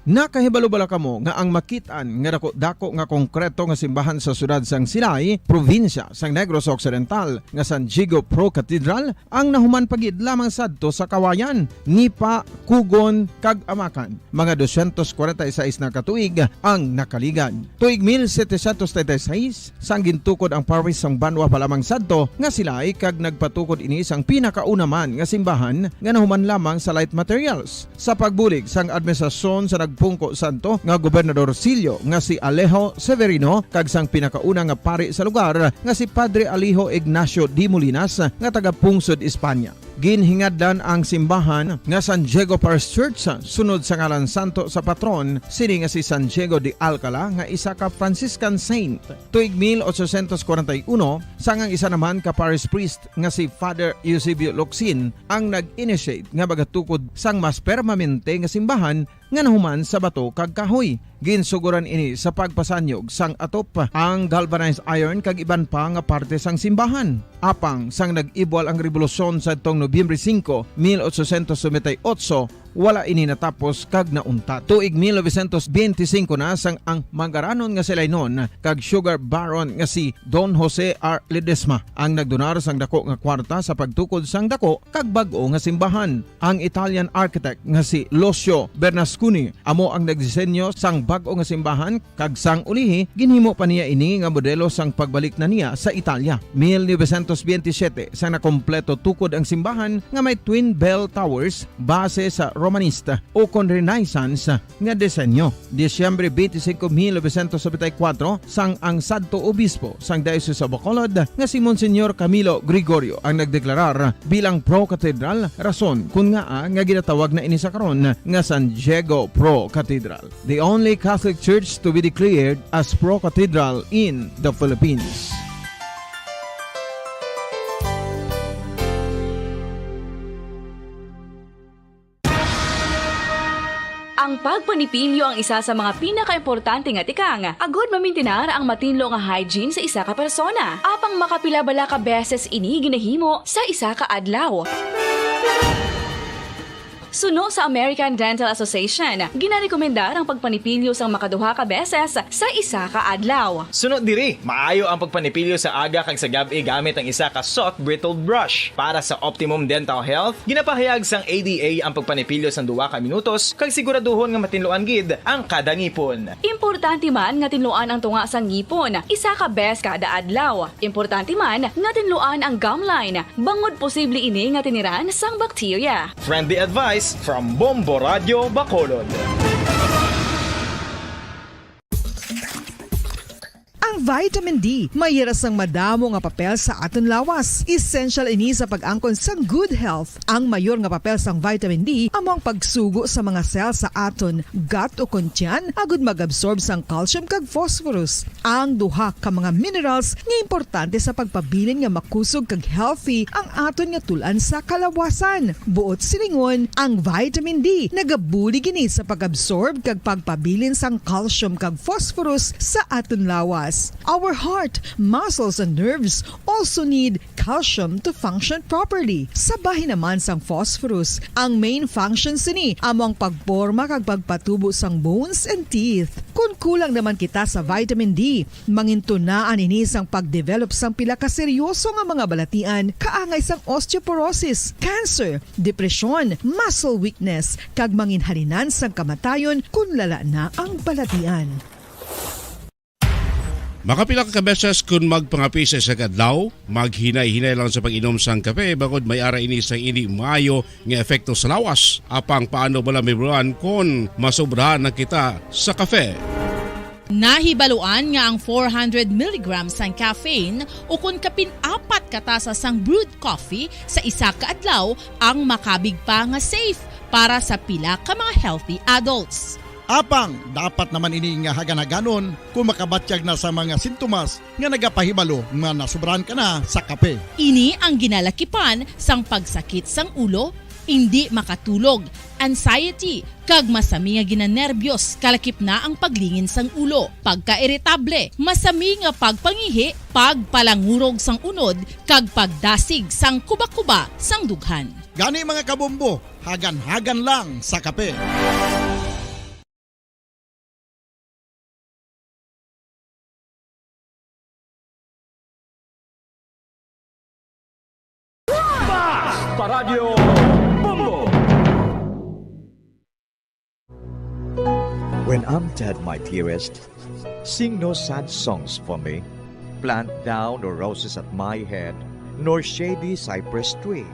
Nakahibalo bala kamo nga ang makit-an nga dako-dako nga konkreto nga simbahan sa siyudad sang Silay, probinsya sang Negros Occidental, nga San Diego Pro Cathedral, ang nahuman pa gid lamang sadto sa Kawayan, ni pa Kugon kag Amakan. Mga dosyentos kwarenta y seis na ka tuig ang nakaligad. Tuig mil setecientos treinta y seis, sang gintukod ang parish sang banwa pa lamang sadto nga Silay, kag nagpatukod ini sang pinakauna man nga simbahan nga nahuman lamang sa light materials. Sa pagbulig sang administrasyon sa nagpungko sadto nga gobernador silyo nga si Alejo Severino kag sang pinakauna nga pari sa lugar nga si Padre Alejo Ignacio de Molinas nga taga-pungsod Espanya. Ginhingadlan ang simbahan nga San Diego Parish Church sunod sa ngalan santo sa patron sini nga si San Diego de Alcala, nga isa ka Franciscan saint. Tuig mil ochocientos kwarenta y uno, sang ang isa naman ka parish priest nga si Father Eusebio Locsin ang nag-initiate nga magatukod sang mas permanente nga simbahan nga nahuman sa bato kag kahoy. Ginsugoran ini sa pagpasanyog sang atop, ang galvanized iron kag iban pa nga parte sang simbahan. Apang sang nag-ibwal ang rebolusyon sadtong Nobyembre singko, mil ochocientos noventa y ocho, wala ini natapos kag nauntat. Tuig mil novecientos benti singko na sang ang manggaranon nga Silaynon kag sugar baron nga si Don Jose R. Ledesma ang nagdonar sang dako nga kwarta sa pagtukod sang dako kag bag-o nga simbahan. Ang Italian architect nga si Lucio Bernasconi amo ang nagdisenyo sang bag-o nga simbahan, kag sang ulihi, ginhimo pa niya ini nga modelo sang pagbalik na niya sa Italia. Mil novecientos benti siyete, sang nakompleto tukod ang simbahan nga may twin bell towers base sa Romanista o kon Renaissance nga disenyo. Disyembre twenty-five, mil novecientos noventa y cuatro, sang ang sadto obispo sang Diocese of Bacolod nga si Monsignor Camilo Gregorio ang nagdeklarar bilang pro-cathedral, rason kon ngaa nga ginatawag na ini sa karon nga San Diego Pro Cathedral, the only Catholic church to be declared as pro-cathedral in the Philippines. Ang pagpanipilyo ang isa sa mga pinakaimportante nga tikang agud mamintinar ang matinlo nga hygiene sa isa ka persona. Apang makapila bala ka beses ini ginahimo sa isa ka adlaw? Suno sa American Dental Association, ginarekomendar ang pagpanipilyo sang makaduha ka beses sa isa ka adlaw. Suno diri, maayo ang pagpanipilyo sa aga kag sa gab-i gamit ang isa ka soft bristled brush. Para sa optimum dental health, ginapahayag sang A D A ang pagpanipilyo sang duha ka minutos kag siguraduhon nga matinluan gid ang kada ngipon. Importante man nga tinluan ang tunga sang ngipon isa ka bes kada adlaw. Importante man nga tinluan ang gum line, bangod posible ini nga tiniran sang bakterya. Friendly advice from Bombo Radio Bacolod. Ang vitamin D may hira sang madamo nga papel sa aton lawas. Essential ini sa pag-angkon sang good health. Ang mayor nga papel sang vitamin D amo ang pagsugo sa mga cell sa aton gut o kon tiyan agud mag-absorb sang calcium kag phosphorus, ang duha ka mga minerals nga importante sa pagpabilin nga makusog kag healthy ang aton nga tul-an sa kalawasan. Buot silingon, ang vitamin D nagabulig ini sa pag-absorb kag pagpabilin sang calcium kag phosphorus sa aton lawas. Our heart, muscles, and nerves also need calcium to function properly. Sa bahin naman sang phosphorus, ang main function sini amo ang pagporma kag pagpatubo sang bones and teeth. Kon kulang naman kita sa vitamin D, mangintunaan ini sang pag-develop sang pila ka seryoso nga mga balatian, kaangay sang osteoporosis, cancer, depresyon, muscle weakness, kag manginhalinan sang kamatayon kon lala na ang balatian. Makapila ka beses kon magpangape sa isa ka adlaw, maghinay-hinay lang sa pag-inom sang kape, bangod may ara ini sang indi maayo nga epekto sa lawas. Apang paano bala, Ma'am Roan, kon masobrahan na kita sa kape? Nahibaluan nga ang four hundred milligrams sang caffeine ukon kapin apat ka tasa sang brewed coffee sa isa ka adlaw ang makabig pa nga safe para sa pila ka mga healthy adults. Apang dapat naman ini nga hagan-haganon kung makabatyag na sa mga sintomas nga nagapahibalo nga nasubrahan ka na sa kape. Ini ang ginalakipan sang pagsakit sang ulo, indi makatulog, anxiety, kag masami nga ginanerbiyos kalakip na ang paglingin sang ulo, pagkairitable, masami nga pagpangihi, pagpalangurog sang unod, kag pagdasig sang kubakuba sang dughan. Gani, mga kabombo, hagan-hagan lang sa kape. Basta Radyo Bombo! When I'm dead, my dearest, sing no sad songs for me. Plant thou no roses at my head, nor shady cypress tree.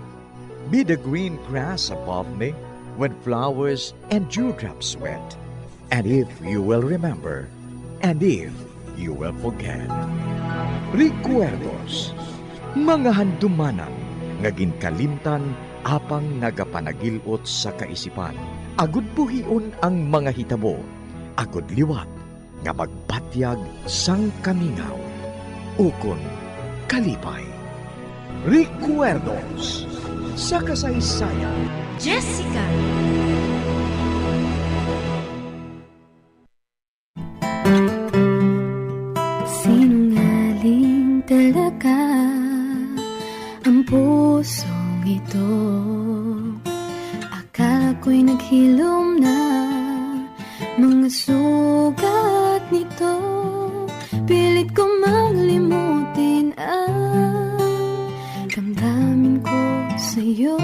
Be the green grass above me when flowers and dewdrops wet. And if you will remember, and if you will forget. Recuerdos, mga handumanan nga ginkalimtan apang nagapanagil-ot sa kaisipan. Agud buhion ang mga hitabo, agud liwat nga magbatyag sang kamingaw ukon kalipay. Recuerdos sa kasaysayan. Jessica. Sinungaling talaga ang pusong ito. Akala ko'y naghilom na mga sugat nito. Pilit ko malimutin ang damdamin ko sa'yo.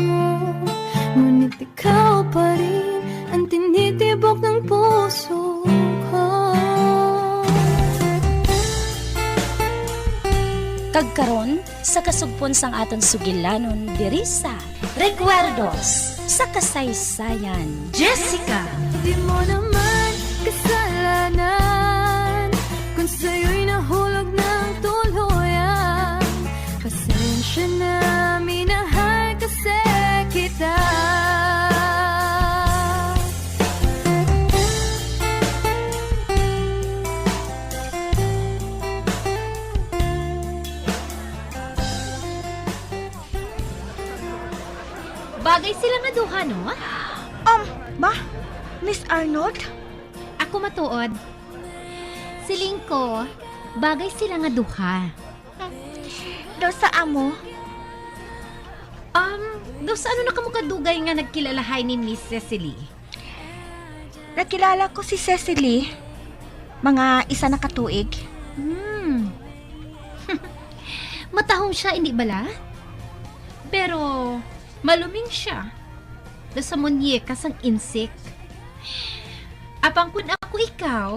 Ngunit ikaw pa rin ang tinitibok ng puso ko. Kag karon, sa kasugpon sang aton sugilanon diri sa Recuerdos sa Kasaysayan. Jessica. Di mo naman kasalanan kung sa'yo'y nahulog ng tuluyan. Pasensya na, minahal kasi kita. Bagay sila nga duha, no? Um, ma? Miss Arnold? Ako matuod. Siling ko, bagay sila nga duha. Daw sa amo? Um, daw sa ano na kamo kadugay nga nagkilalahay ni Miss Cecily? Nakilala ko si Cecily, mga isa na ka tuig. Hmm. Matahom siya, indi bala? Pero maluming siya. Daw sa muñeka sang insik. Apang kun ako ikaw,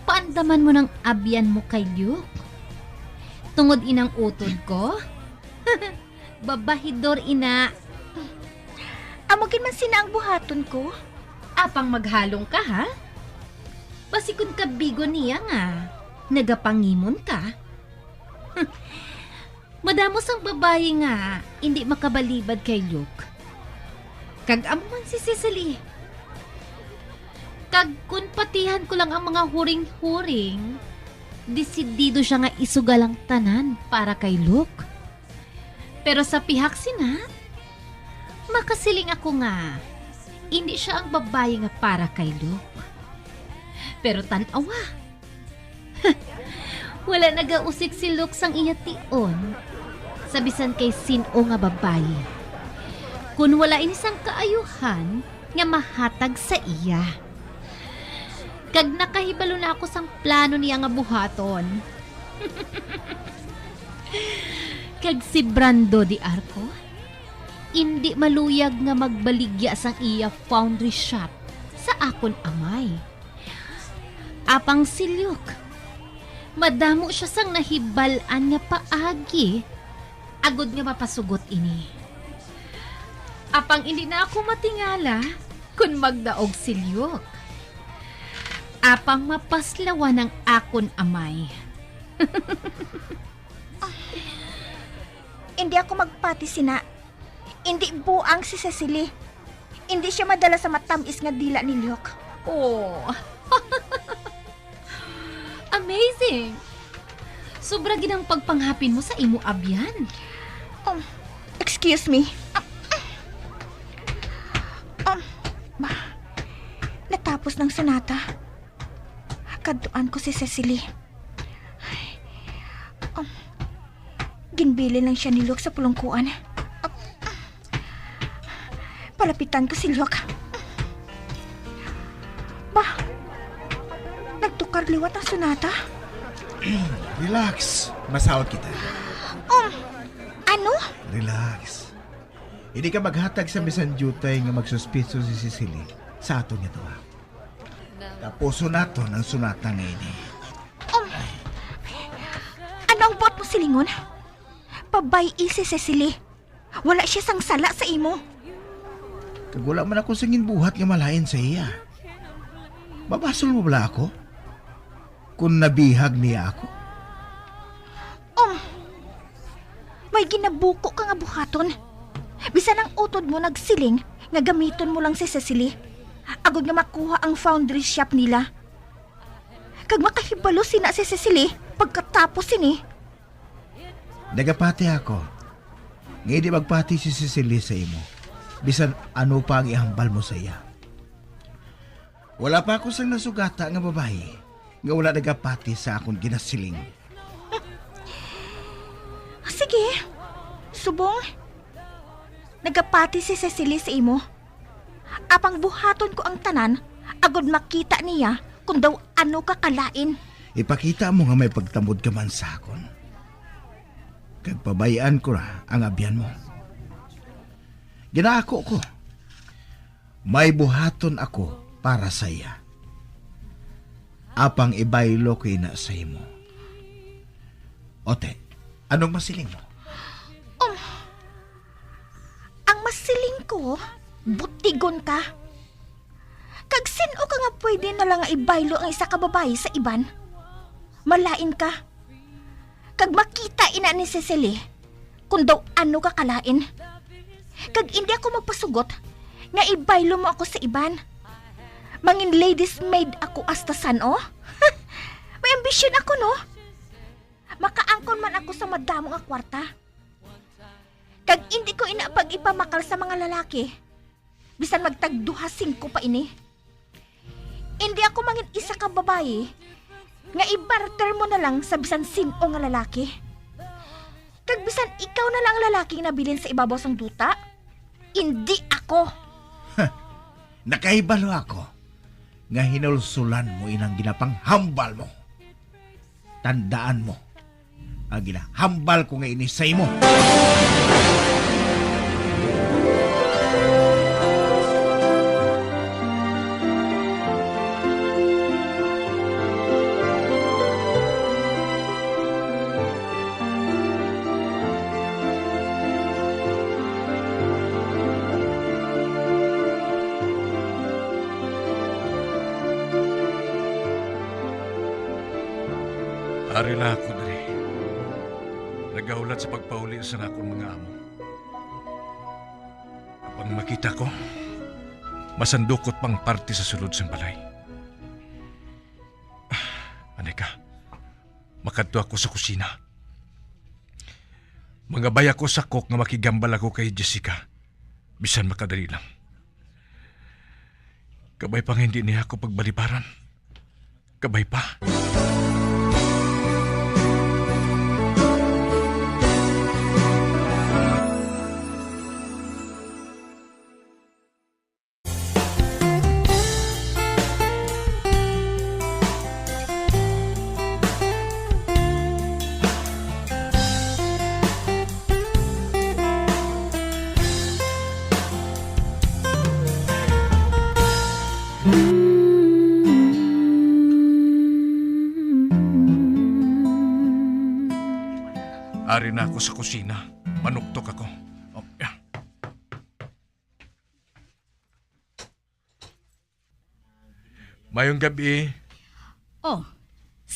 paandaman mo nang abyan mo kay Luke. Tungod inang utod ko, babahidor ina. Amo gid man sina ang buhaton ko. Apang maghalong ka, ha? Basi kun kabigon niya nga nagapangimon ka. Madamo sang babayi nga indi makabalibad kay Luke. Kag amo man si Cecily. Kag kun patihan ko lang ang mga huring-huring, desidido siya nga isugal ang tanan para kay Luke. Pero sa pihak sina, makasiling ako nga indi siya ang babayi nga para kay Luke. Pero tan-awa, wala nagausik si Luke sang iya tion sa bisan kay sin-o nga babayi, kun wala ini sang kaayuhan nga mahatag sa iya. Kag nakahibalo na ako sang plano niya nga buhaton. Kag si Brando de Arco, indi maluyag nga magbaligya sang iya foundry shop sa akon amay. Apang si Luke, madamo sia sang nahibal-an nga paagi, agod nga mapasugot ini. Apang indi na ako matingala kon magdaog si Luke. apang mapaslawan ang akon amay. Indi ako magpati sina. Indi buang si Cecily. Indi sia madala sa matam-is nga dila ni Luke. Oh. Amazing! Sobra gid ang pagpanghapin mo sa imo abyan. Um, excuse me. Um, ma, natapos ng sonata. Kadtuan ko si Cecily. Um, ginbilin lang siya ni Luke sa pulungkuan. Um, palapitan ko si Luke. Ba, nagtukar liwat ang sonata? Relax. Masaot kita. Um, ano? Relax. Hindi ka maghatag sa bisan diutay nga magsuspiso si Cecily sa aton nga duha. Tapuson naton ang sonata nga ini. Um, ano ang buot mo silingon? Pabay-i si Cecily. Wala siya sang sala sa imo. Kag wala man ako sing ginbuhat nga malain sa iya. Mabasol mo bala ako? Kung nabihag niya ako? Um, may ginabuko ka nga buhaton. Bisan ang utod mo nagsiling nga gamiton mo lang si Cecily, agod nga makuha ang foundry shop nila. Kag makahibalo sina si Cecily pagkatapos sini. Nagapati ako nga hindi magpati si Cecily sa imo, bisan ano pa ang ihambal mo sa iya. Wala pa ako sang nasugata nga babayi nga wala nagapati sa akon ginasiling. Sige, subong nagapati si Cecily sa imo. Apang buhaton ko ang tanan agod makita niya kung daw ano ka kalain. Ipakita mo nga may pagtamod ka man sa akon, kag pabay-an ko na ang abyan mo. Ginaako ko, may buhaton ako para sa iya. Apang ibaylo ko ina sa imo. Ote, anong masiling mo? Um, ang masiling ko, butigon ka. Kag sin-o ka nga pwede na lang nga ibaylo ang isa ka babayi sa iban? Malain ka. Kag makita ina ni Cecily kung daw ano ka kalain. Kag indi ako magpasugot nga ibaylo mo ako sa iban. Mangin ladies maid ako hasta san-o. May ambisyon ako, no? Makaangkon man ako sa madamo nga kwarta. Kag indi ko ina pag-ipamakal sa mga lalaki. Bisan magtagduha singko pa ini. Indi ako mangin isa ka babayi nga i-barter mo na lang sa bisan sin-o nga lalaki. Kag bisan ikaw na lang ang lalaki nga nabilin sa ibabaw sang duta, indi ako. Nakahibalo ako nga hinulsulan mo inang ginapanghambal mo. Tandaan mo, ang ginahambal ko nga ini sa imo. Ari na ako diri. Nagahulat sa pagpauli sang akon mga amo. Apang makita ko, masandukot pang parte sa sulod sang balay. Ah, anay ka, makadto ako sa kusina. Mangabay ako sa cook nga makigambal ako kay Jessica, bisan makadali lang. Kabay pa nga hindi niya ako pagbalibaran. Kabay pa. Ari na ako sa kusina. Manuktok ako. Oh, yeah. Mayong gabi,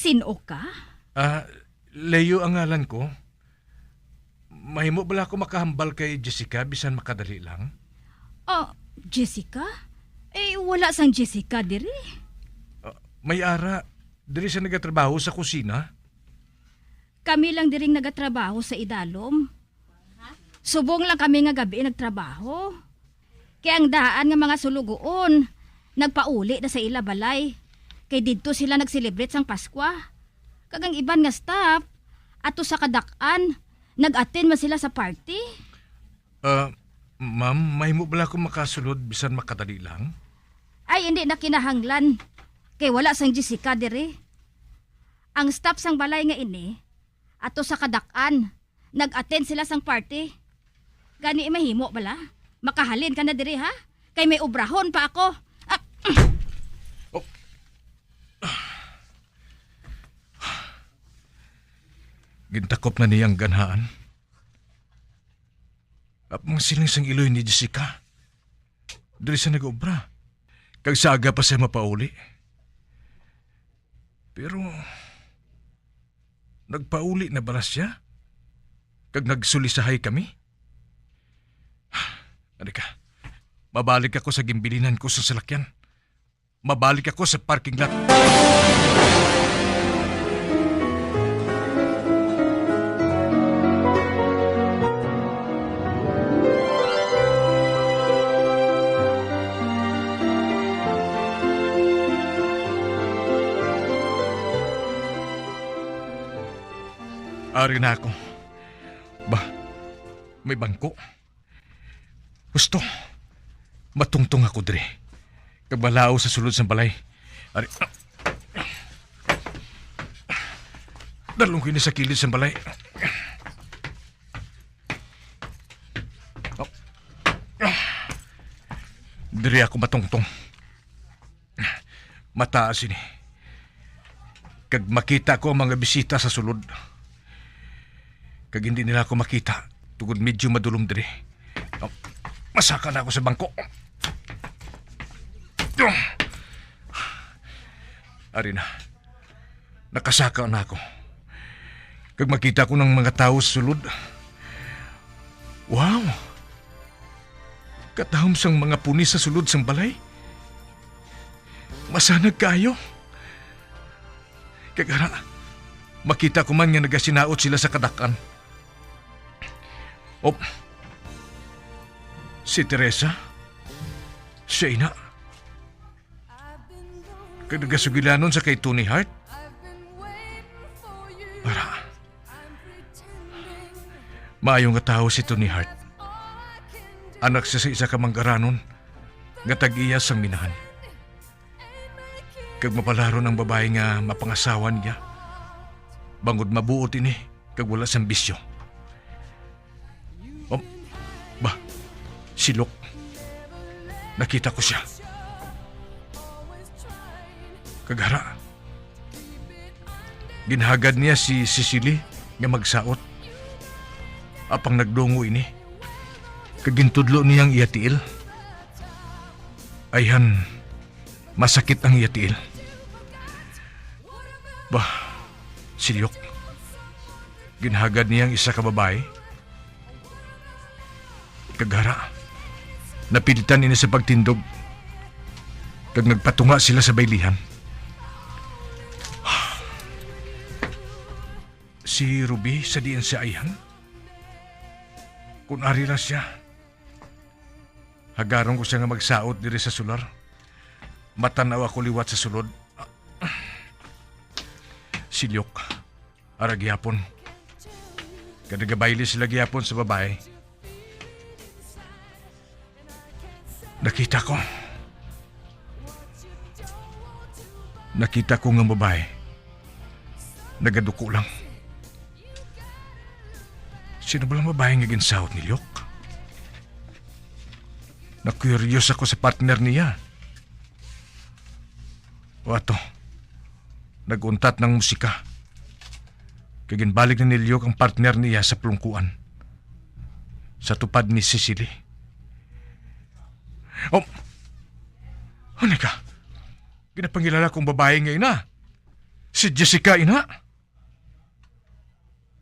Tin-o ka? Ah, Leo ang ngalan ko. Mahimo bala ako makahambal kay Jessica bisan makadali lang? Ah, Jessica? Eh, wala sang Jessica diri. Ah, may ara, diri sa nagatrabaho sa kusina. Kami lang diring nagatrabaho sa idalom. Subong lang kami nga gabi nagtrabaho. Kay ang daan nga mga sulugoon nagpauli na sa ila balay, kay didto sila nag-celebrate sang Paskwa. Kag ang iban nga staff, ato sa kadak-an, nag-attend man sila sa party. Ah, ma'am, mahimo bala akong makasulod bisan makadali lang? Ay, hindi na kinahanglan, kay wala sang Jessica diri. Ang staff sang balay nga ini, ato sa kadak-an, nag-attend sila sang party. Gani mahimo bala? Makahalin ka na diri, ha? Kay may obrahon pa ako. Ah, Oh. Gintakop na niya ang ganhaan. Ap, mga siling sang iloy ni Jessica. Diri sa nag-obra. Kag sa aga pa siya mapauli. Pero, nagpauli na bala siya? Kag nagsulisahay kami? Ano ka? Mabalik ako sa gimbilinan ko sa salakyan. Mabalik ako sa parking lot. Ari na ako. Ba, may bangko. Gusto, matungtong ako diri. Kag malaw sa sulod sang balay. Ari, dalong ko ini sa kilid sang balay. Diri ako matungtong. Mataas ini. Kag makita ko ang mga bisita sa sulod. Kag hindi nila ako makita tungod medyo madulom diri. Oh, masaka na ako sa bangko. Ari na. Nakasaka na ako. Kag makita ko ng mga tawo sa sulod. Wow! Katahom sang mga puni sa sulod sang balay. Masanag kaayo. Kag ara, makita ko man nga nagasinaot sila sa kadak-an. Op. Si Teresa? Siya ina. Kag nagasugilanon sa kay Tony Hart? Ara. Maayo nga tawo si Tony Hart. Anak siya sa isa ka manggaranon nga tag-iya sang minahan. Kag mapalaron ang babayi nga mapangasawa niya, bangod mabuot ini kag wala sang bisyo. Oh, ba, si Luke. Nakita ko siya. Kag ara, ginhagad niya si Cecily nga magsaot. Apang nagdungo ini, kag gintudlo niya ang iya tiil. Ayhan, masakit ang iya tiil. Bah, si Luke, ginhagad niya ang isa ka babayi. Kag ara, napilitan ini sa pagtindog, kag nagpatunga sila sa baylihan. Si Ruby, sa diin siya, ayhan? Kun ari lang siya, hagaron ko siya nga magsaot diri sa sular. Matan-aw ako liwat sa sulod. Si Luke, ara gihapon. Kag nagabayli sila gihapon sa babayi. Nakita ko. Nakita ko nga babayi. Nagaduko lang. Sino ba lang babayi nga ginsaot ni Luke? Na-curious ako sa partner niya. O ato, nag-untat ng musika. Kag ginbalik na ni Luke ang partner niya sa plungkuan, sa tupad ni Cecily. Oh, ano ka? Ginapangilala kong babayi nga ina. Si Jessica ina?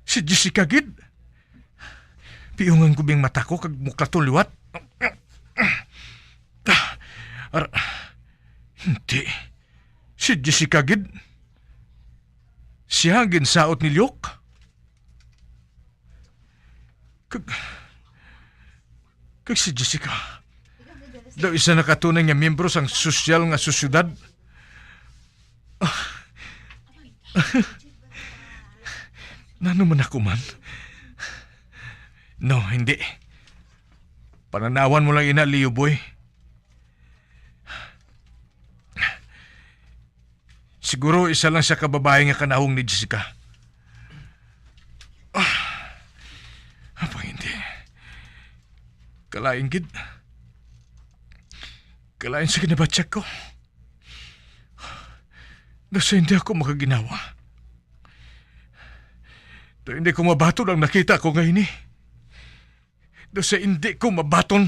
Si Jessica gid? Piungan ko bing mata ko kag muklaton liwat. Ar-, hindi. Si Jessica gid. Siya ang ginsaot ni Luke. Kag, kag si Jessica, daw isa na katunay nga miyembro sang sosyal nga sosyedad. Ah. Nano man ako man? No, hindi. Pananawan mo lang ina, Leo boy. Siguro isa lang siya ka babayi nga kanahong ni Jessica. Ah, apang hindi. Kalain gid. Kalain sa ginabatyag ko. Daw sa hindi ako makaginawa. Daw hindi ko mabaton ang nakita ko nga ini. Daw sa hindi ko mabaton.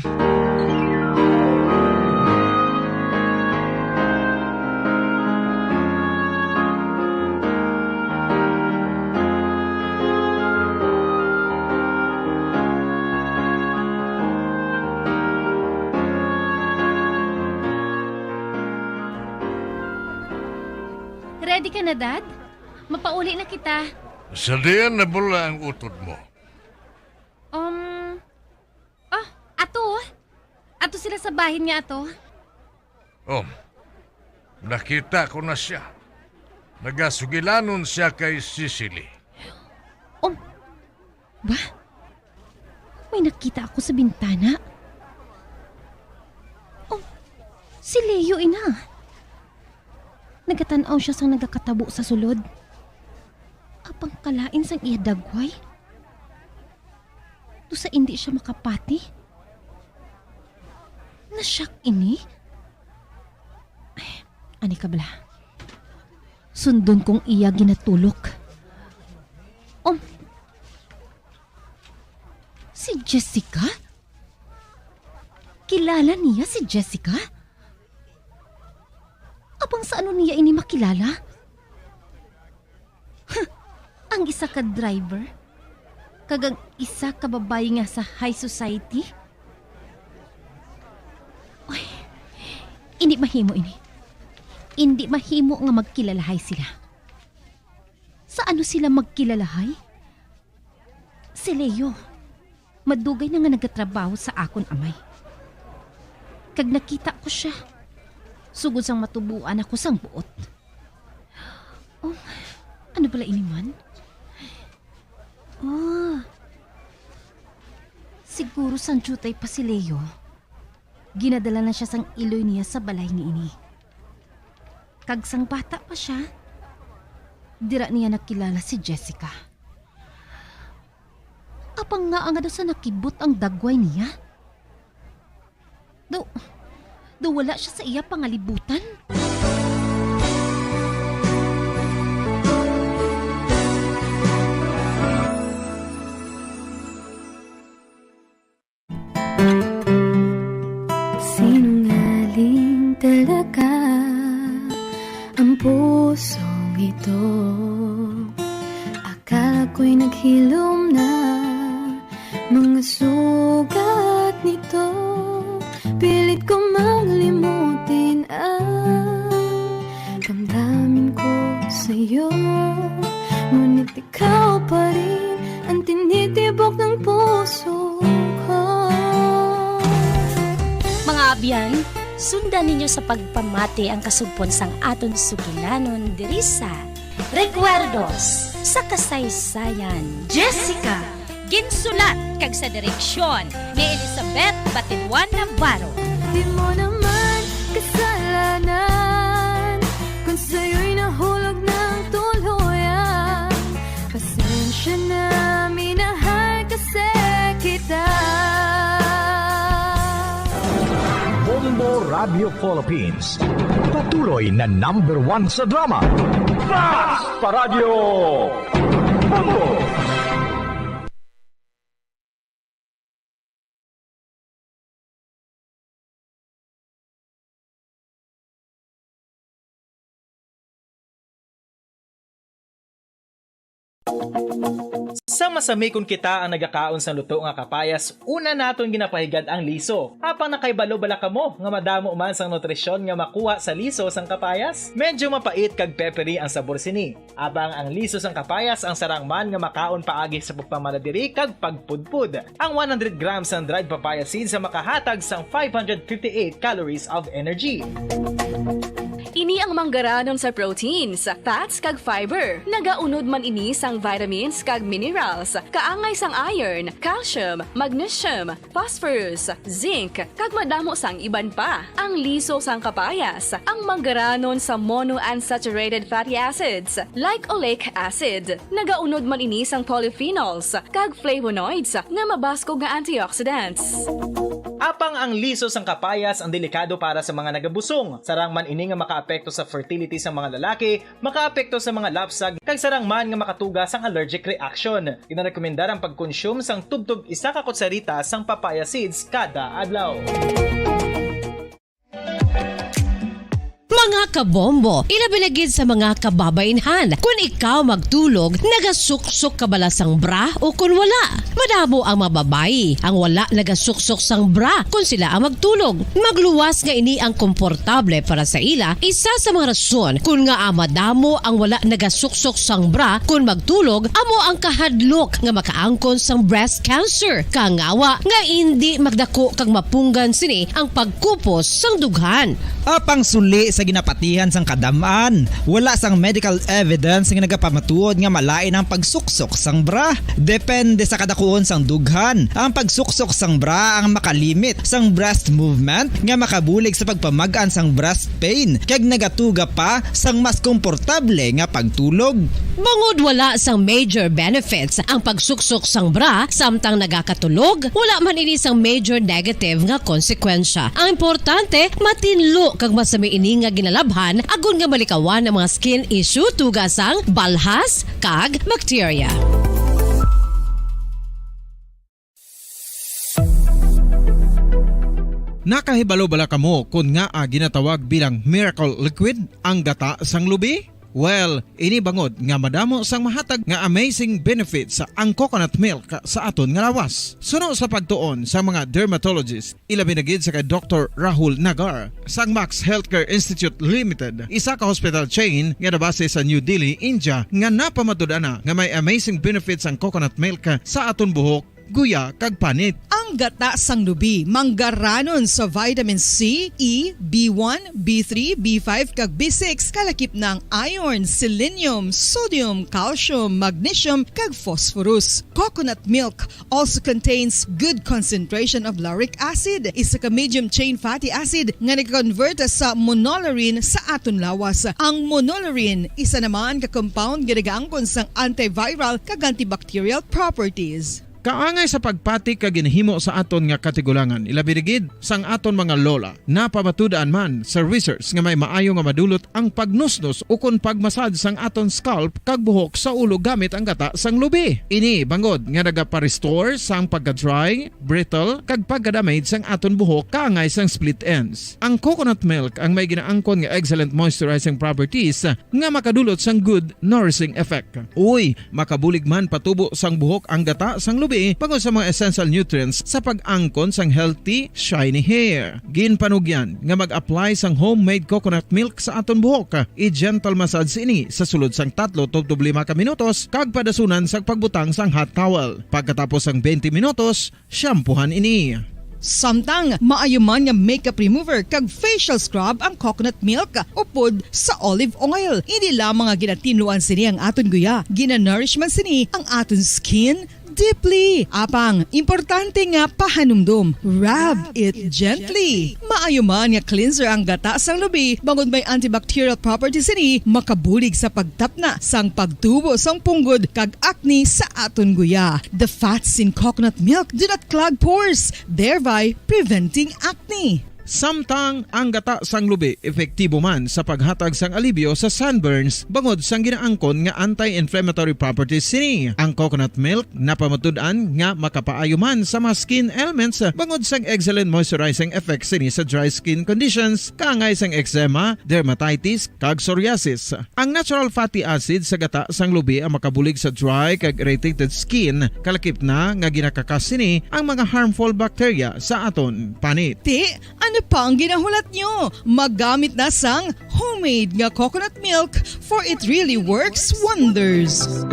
Ready ka na, Dad? Mapauli na kita. Sa diin na bala ang utod mo? Um, oh, ato. Ato sila sa bahin nga ato. Oh, nakita ko na siya. Nagasugilanon siya kay Cecily. Um, ba? May nakita ako sa bintana. Um, si Leo ina. Nagatan-aw siya sang nagakatabo sa sulod. Apang kalain sang iya dagway. Daw sa indi siya makapati. Nasyak ini? Ay, ani ka bala? Sundon kong iya ginatulok. Um, si Jessica? Kilala niya si Jessica? Apang sa ano niya ini makilala? Huh, ang isa ka driver, kag ang isa ka babayi nga sa high society? Uy, hindi mahimo ini. Hindi mahimo nga magkilalahay sila. Sa ano sila magkilalahay? Si Leo, madugay na nga nagatrabaho sa akon amay. Kag nakita ko sia, sugod sang matuboan ako sang buot. Oh, ano bala ini man? Oh, siguro sang diutay pa si Leo, ginadala na sia sang iloy niya sa balay nga ini. Kag sang bata pa sia, dira niya nakilala si Jessica. Apang ngaa nga daw sa nakibot ang dagway niya? Daw, daw wala sia sa iya pangalibutan? Sinungaling talaga ang pusong ito. Akala ko'y naghilom na mga sugat nito. Pilit ko mang limutin ang damdamin ko sa'yo. Ngunit ikaw pa rin ang tinitibok ng puso ko. Mga abyan, sundan ninyo sa pagpamati ang kasugpon sang aton sugilanon diri sa Recuerdos sa Kasaysayan. Jessica, ginsulat kag sa direksyon ni Elizabeth Batiduan Navarro. Di mo naman kasalanan kung sa'yo'y nahulog ng tuluyan. Pasensya na, minahal kasi kita. Bombo Radio Philippines, patuloy na number one sa drama. Fast Paradyo! Bombo! Sa masami kon kita ang nagakaon sang luto nga kapayas, una naton ginapahigad ang liso. Apang nakahibalo bala kamo nga madamo man sang nutrisyon nga makuha sa liso sang kapayas? Medyo mapait kag peppery ang sabor sini. Apang ang liso sang kapayas ang sarang man nga makaon paagi sa pagpamala diri kag pagpudpod. Ang one hundred grams sang dried papaya seeds ang makahatag sang five hundred fifty-eight calories of energy. Ini ang manggaranon sa proteins, fats, kag fiber. Nagaunod man ini sang vitamins kag minerals, kaangay sang iron, calcium, magnesium, phosphorus, zinc, kag madamo sang iban pa. Ang liso sang kapayas, ang manggaranon sa monounsaturated fatty acids, like oleic acid. Nagaunod man ini sang polyphenols kag flavonoids nga mabaskog nga antioxidants. Apang ang liso sang kapayas ang delikado para sa mga nagabusong. Sarang man ini nga makaapekto sa fertility sa mga lalaki, makaapekto sa mga lapsag, kag sarang man nga makatuga sang allergic reaction. Ginarekomendar ang pagkonsume sang tubtob isa ka kutsarita sang papaya seeds kada adlaw. Mga kabombo, ilabi na gid sa mga kababainhan. Kun ikaw magtulog, nagasuksok ka bala sang bra o kun wala? Madamo ang mga babayi ang wala nagasuksok sang bra kun sila ang magtulog. Magluwas nga ini ang komportable para sa ila, isa sa mga rason kun ngaa madamo ang wala nagasuksok sang bra kun magtulog, amo ang kahadlok nga makaangkon sang breast cancer. Kangawa nga indi magdako kag mapunggan sini ang pagkupos sang dughan. Apang suli sa ginapatihan sang kadam-an, wala sang medical evidence nga nagapamatuod nga malain ang pagsuksok sang bra. Depende sa kadakuon sang dughan, ang pagsuksok sang bra ang makalimit sang breast movement nga makabulig sa pagpamag-an sang breast pain kag nagatuga pa sang mas komportable nga pagtulog. Bangod wala sang major benefits ang pagsuksok sang bra samtang nagakatulog, wala man ini sang major negative nga konsekwensya. Ang importante, matinlo kag masami ini nga ginalabhan agod nga malikawan ang mga skin issue tuga sang balhas kag bakterya. Nakahibalo bala kamo kon ngaa ginatawag bilang miracle liquid ang gata sang lubi? Well, ini bangod nga madamo sang mahatag nga amazing benefits ang coconut milk sa aton nga lawas. Suno sa pagtuon sa mga dermatologist, ilabi na gid sa kay Doktor Rahul Nagar sang Max Healthcare Institute Limited, isa ka hospital chain nga nabase sa New Delhi, India, nga napamatud-an na nga may amazing benefits ang coconut milk sa aton buhok, guya, kag panit. Ang gata sang lubi manggaranon sa vitamin C, E, B one, B three, B five, kag B six, kalakip na ang iron, selenium, sodium, calcium, magnesium, kag phosphorus. Coconut milk also contains good concentration of lauric acid, isa ka medium chain fatty acid nga nag-convert sa monolaurin sa aton lawas. Ang monolaurin isa naman ka compound nga nagaangkon sang antiviral kag antibacterial properties. Kaangay sa pagpati kag ginahimo sa aton nga katigulangan, ilabi na gid sang aton mga lola. Napamatud-an man sa research nga may maayo nga madulot ang pagnusnos ukon pagmasad sang aton scalp kag buhok sa ulo gamit ang gata sang lubi. Ini bangod nga nagapa-restore sang pagka-dry, brittle, kag pagka-damage sang aton buhok kaangay sang split ends. Ang coconut milk ang may ginaangkon nga excellent moisturizing properties nga makadulot sang good nourishing effect. Uy, makabulig man patubo sang buhok ang gata sang lubi bangod sa mga essential nutrients sa pag-angkon sang healthy, shiny hair. Ginpanugyan nga mag-apply sang homemade coconut milk sa aton buhok. I-gentle massage ini sa sulod sang tatlo tubtob lima ka minutos kag padasunan sang pagbutang sang hot towel. Pagkatapos sang twenty minutos, shampoohan ini. Samtang maayo man nga makeup remover kag facial scrub ang coconut milk upod sa olive oil. Hindi lamang nga ginatinluan sini ang aton guya, ginanourish man sini ang aton skin deeply. Apang, importante nga pahanumdom, rub it gently. Maayo man nga cleanser ang gata sang lubi, bangod may antibacterial properties sini, makabulig sa pagtapna sang pagtubo sang punggod kag acne sa aton guya. The fats in coconut milk do not clog pores, thereby preventing acne. Samtang ang gata sang lubi epektibo man sa paghatag sang alibyo sa sunburns bangod sang ginaangkon nga anti-inflammatory properties sini. Ang coconut milk napamatud-an nga makapaayo man sa mga skin ailments bangod sang excellent moisturizing effect sini sa dry skin conditions kaangay sang eczema, dermatitis, kag psoriasis. Ang natural fatty acid sa gata sang lubi ang makabulig sa dry kag irritated skin, kalakip na nga ginakakas sini ang mga harmful bacteria sa aton panit. Ti, ano pa ang ginahulat nyo? Maggamit na sang homemade nga coconut milk, for it really works wonders.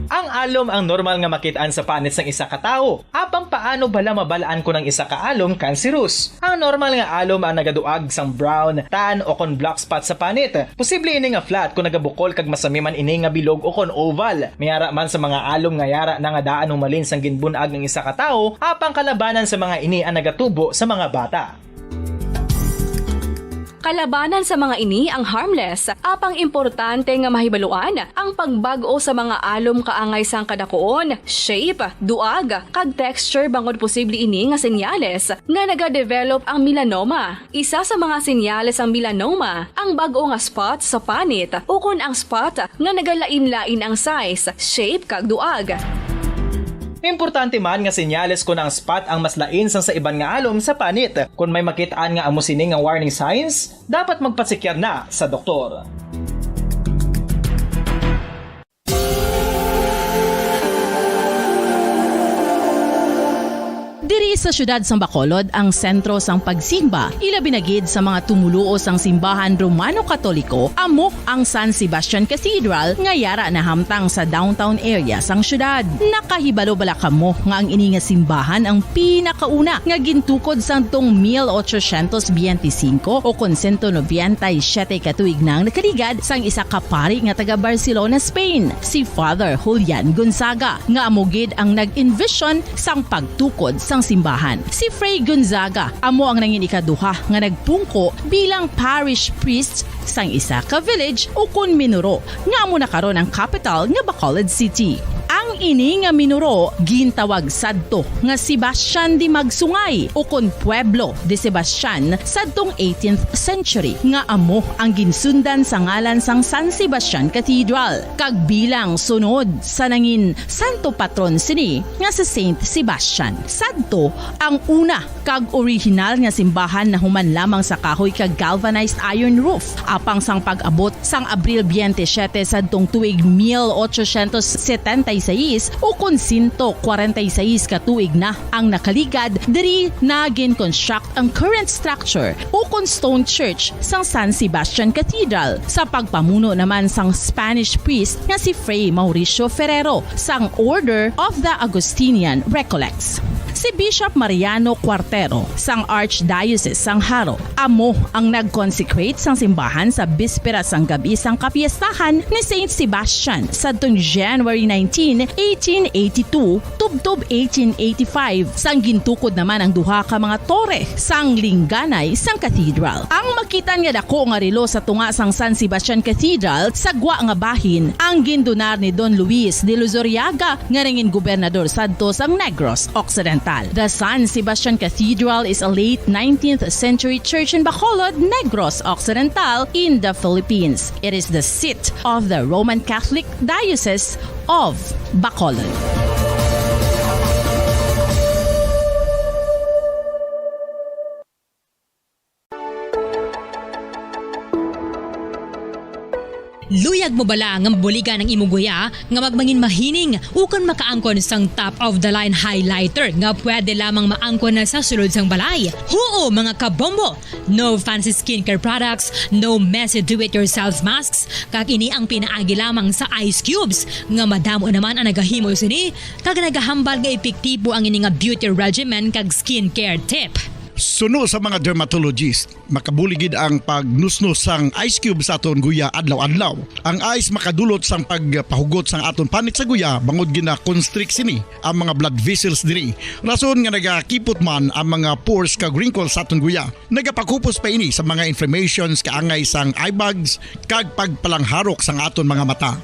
Ang alom ang normal nga makit-an sa panit sang isa ka tawo. Apang paano bala mabal-an kon ang isa ka alom cancerous? Ang normal nga alom ang nagaduag sang brown, tan, o kon black spot sa panit. Posible ini nga flat kon nagabukol kag masami man ini nga bilog o kon oval. May ara man sa mga alom nga yara na nga daan humalin sang ginbun-ag ang isa ka tawo, apang kalabanan sa mga ini ang nagatubo sa mga bata. Kalabanan sa mga ini ang harmless, apang importante nga mahibaluan ang pagbag-o sa mga alom kaangay sang kadakuon, shape, duag, kag texture bangod posible ini nga senyales nga nagadevelop ang melanoma. Isa sa mga senyales sang melanoma ang bag-o nga spot sa panit ukon ang spot nga nagalain-lain ang size, shape, kag duag. Importante man nga senyales kon ang spot ang mas lain sang sa iban nga alom sa panit. Kon may makit-an nga amo sini nga warning signs, dapat magpatsikyar na sa doktor. Diri sa siyudad sang Bacolod ang sentro sang pagsimba, ilabi na gid sa mga tumoluo sang simbahan Romano-Katoliko, amo ang San Sebastian Cathedral nga yara nahamtang sa downtown area sang siyudad. Nakahibalo bala kamo nga ang ini nga simbahan ang pinakauna nga gintukod sadtong mil ochocientos biyente singko o kon sento nobenta y siyete ka tuig na ang nakaligad sang isa ka pari nga taga Barcelona, Spain, si Father Julian Gonzaga, nga amo gid ang nag-envision sang pagtukod sang simbahan. Si Fray Gonzaga amo ang nangin ikaduha nga nagpungko bilang parish priest sang isa ka village ukon minuro nga amo na karon ang kapital nga Bacolod City. Ang ini nga minuro gintawag sadto nga Sebastian de Magsungay ukon Pueblo de Sebastian sadtong eighteenth century, nga amo ang ginsundan sa ngalan sang San Sebastian Cathedral, kag bilang sunod sa nangin santo patron sini nga si Saint Sebastian. Sadto ang una kag orihinal nga simbahan nahuman lamang sa kahoy kag galvanized iron roof. Apang sang pag-abot sang Abril biyente siyete sadtong tuig mil ochocientos setenta y seis, ukon sento kwarenta y seis ka tuig na ang nakaligad, diri na gin-construct ang current structure, ukon stone church, sang San Sebastian Cathedral, sa pagpamuno naman sang Spanish priest nga si Fray Mauricio Ferrero sang Order of the Augustinian Recollects. Si Bishop Mariano Cuartero sang Archdiocese sang Jaro amo ang nag-consecrate sang simbahan sa bispera sang gab-i sang kapiestahan ni Saint Sebastian sadtong January nineteen, eighteen eighty-two, tubtob eighteen eighty-five, sang gintukod naman ang duha ka mga tore sang lingganay sang cathedral. Ang makit-an nga dako nga relo sa tunga sang San Sebastian Cathedral sa gwa nga bahin ang gindonar ni Don Luis de Luzuriaga nga nangin gobernador sadto sang Negros Occidental. The San Sebastian Cathedral is a late nineteenth century church in Bacolod, Negros Occidental, in the Philippines. It is the seat of the Roman Catholic Diocese of Bacolod. Luyag mo bala nga mabuligan ang imo guya nga magmangin mahining ukon makaangkon sang top of the line highlighter nga pwede lamang maangkon na sa sulod sang balay? Huo, mga kabombo! No fancy skincare products, no messy do-it-yourself masks, kag ini ang pinaagi lamang sa ice cubes, nga madamo naman ang nagahimo sini, kag nagahambal nga epektibo ang ini nga beauty regimen kag skincare tip. Suno sa mga dermatologist, makabulig gid ang pagnusnos sang ice cube sa aton guya adlaw-adlaw. Ang ice makadulot sang pagpahugot sang aton panit sa guya bangod gina-constrict sini ang mga blood vessels diri. Rason nga nagakipot man ang mga pores kag wrinkles sa aton guya. Nagapakupos pa ini sa mga inflammations kaangay sang eye bags kag pagpalangharok sang aton mga mata.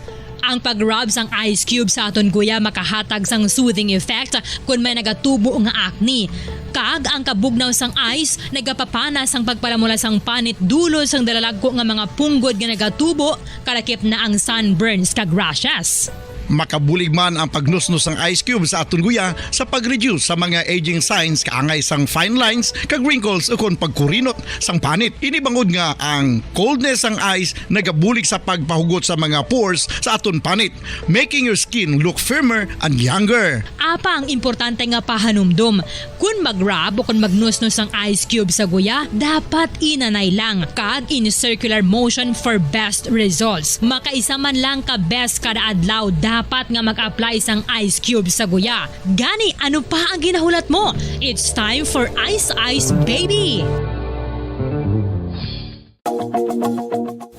Ang pag-rub sang ice cube sa aton guya makahatag sang soothing effect kon may nagatubo nga acne. Kag ang kabugnaw sang ice nagapapana sang pagpalamula sang panit dulot sang dalalagko nga mga punggod nga nagatubo, kalakip na ang sunburns kag rashes. Makabulig man ang pagnusnos sang ice cube sa aton guya sa pag-reduce sa mga aging signs, kaangay sang fine lines kag wrinkles, ukon pagkurinot sang panit. Ini bangod nga ang coldness sang ice nagabulig sa pagpahugot sa mga pores sa aton panit, making your skin look firmer and younger. Apa ang importante nga pahanumdom? Kun mag-rub o kun magnusnos ang ice cube sa guya, dapat inanay lang kag in circular motion for best results. Makaisa man lang ka beses kada adlaw dapat nga mag-apply sang ice cube sa guya. Gani, ano pa ang ginahulat mo? It's time for Ice Ice Baby!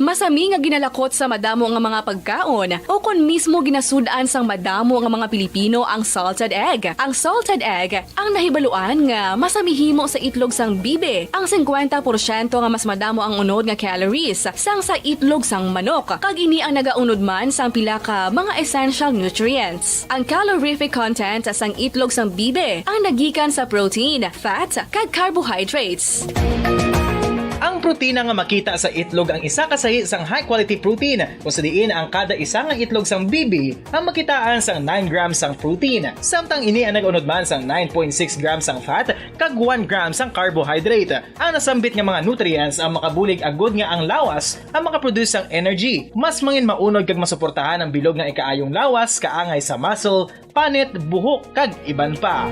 Masami nga ginalakot sa madamo nga mga pagkaon, o kon mismo ginasud-an sang madamo nga mga Pilipino ang salted egg. Ang salted egg ang nahibaluan nga masami himo sa itlog sang bibi. Ang singkwenta porsyento nga mas madamo ang unod nga calories sang sa itlog sang manok, kag ini ang nagaunod man sang pila ka mga essential nutrients. Ang calorific content sang itlog sang bibi ang nagikan sa protein, fat, kag carbohydrates. Ang protina nga makita sa itlog ang isa ka sahi sang high-quality protein, kung sa diin ang kada isa nga itlog sang bibi ang makitaan sang nine grams sang protein, samtang ini ang nag-unod man sang nine point six grams sang fat kag one gram sang carbohydrate. Ang nasambit nga mga nutrients ang makabulig agud nga ang lawas ang makaproduce sang energy, mas mangin maunod kag masuportahan ang bilog nga ikaayong lawas kaangay sa muscle, panit, buhok, kag iban pa.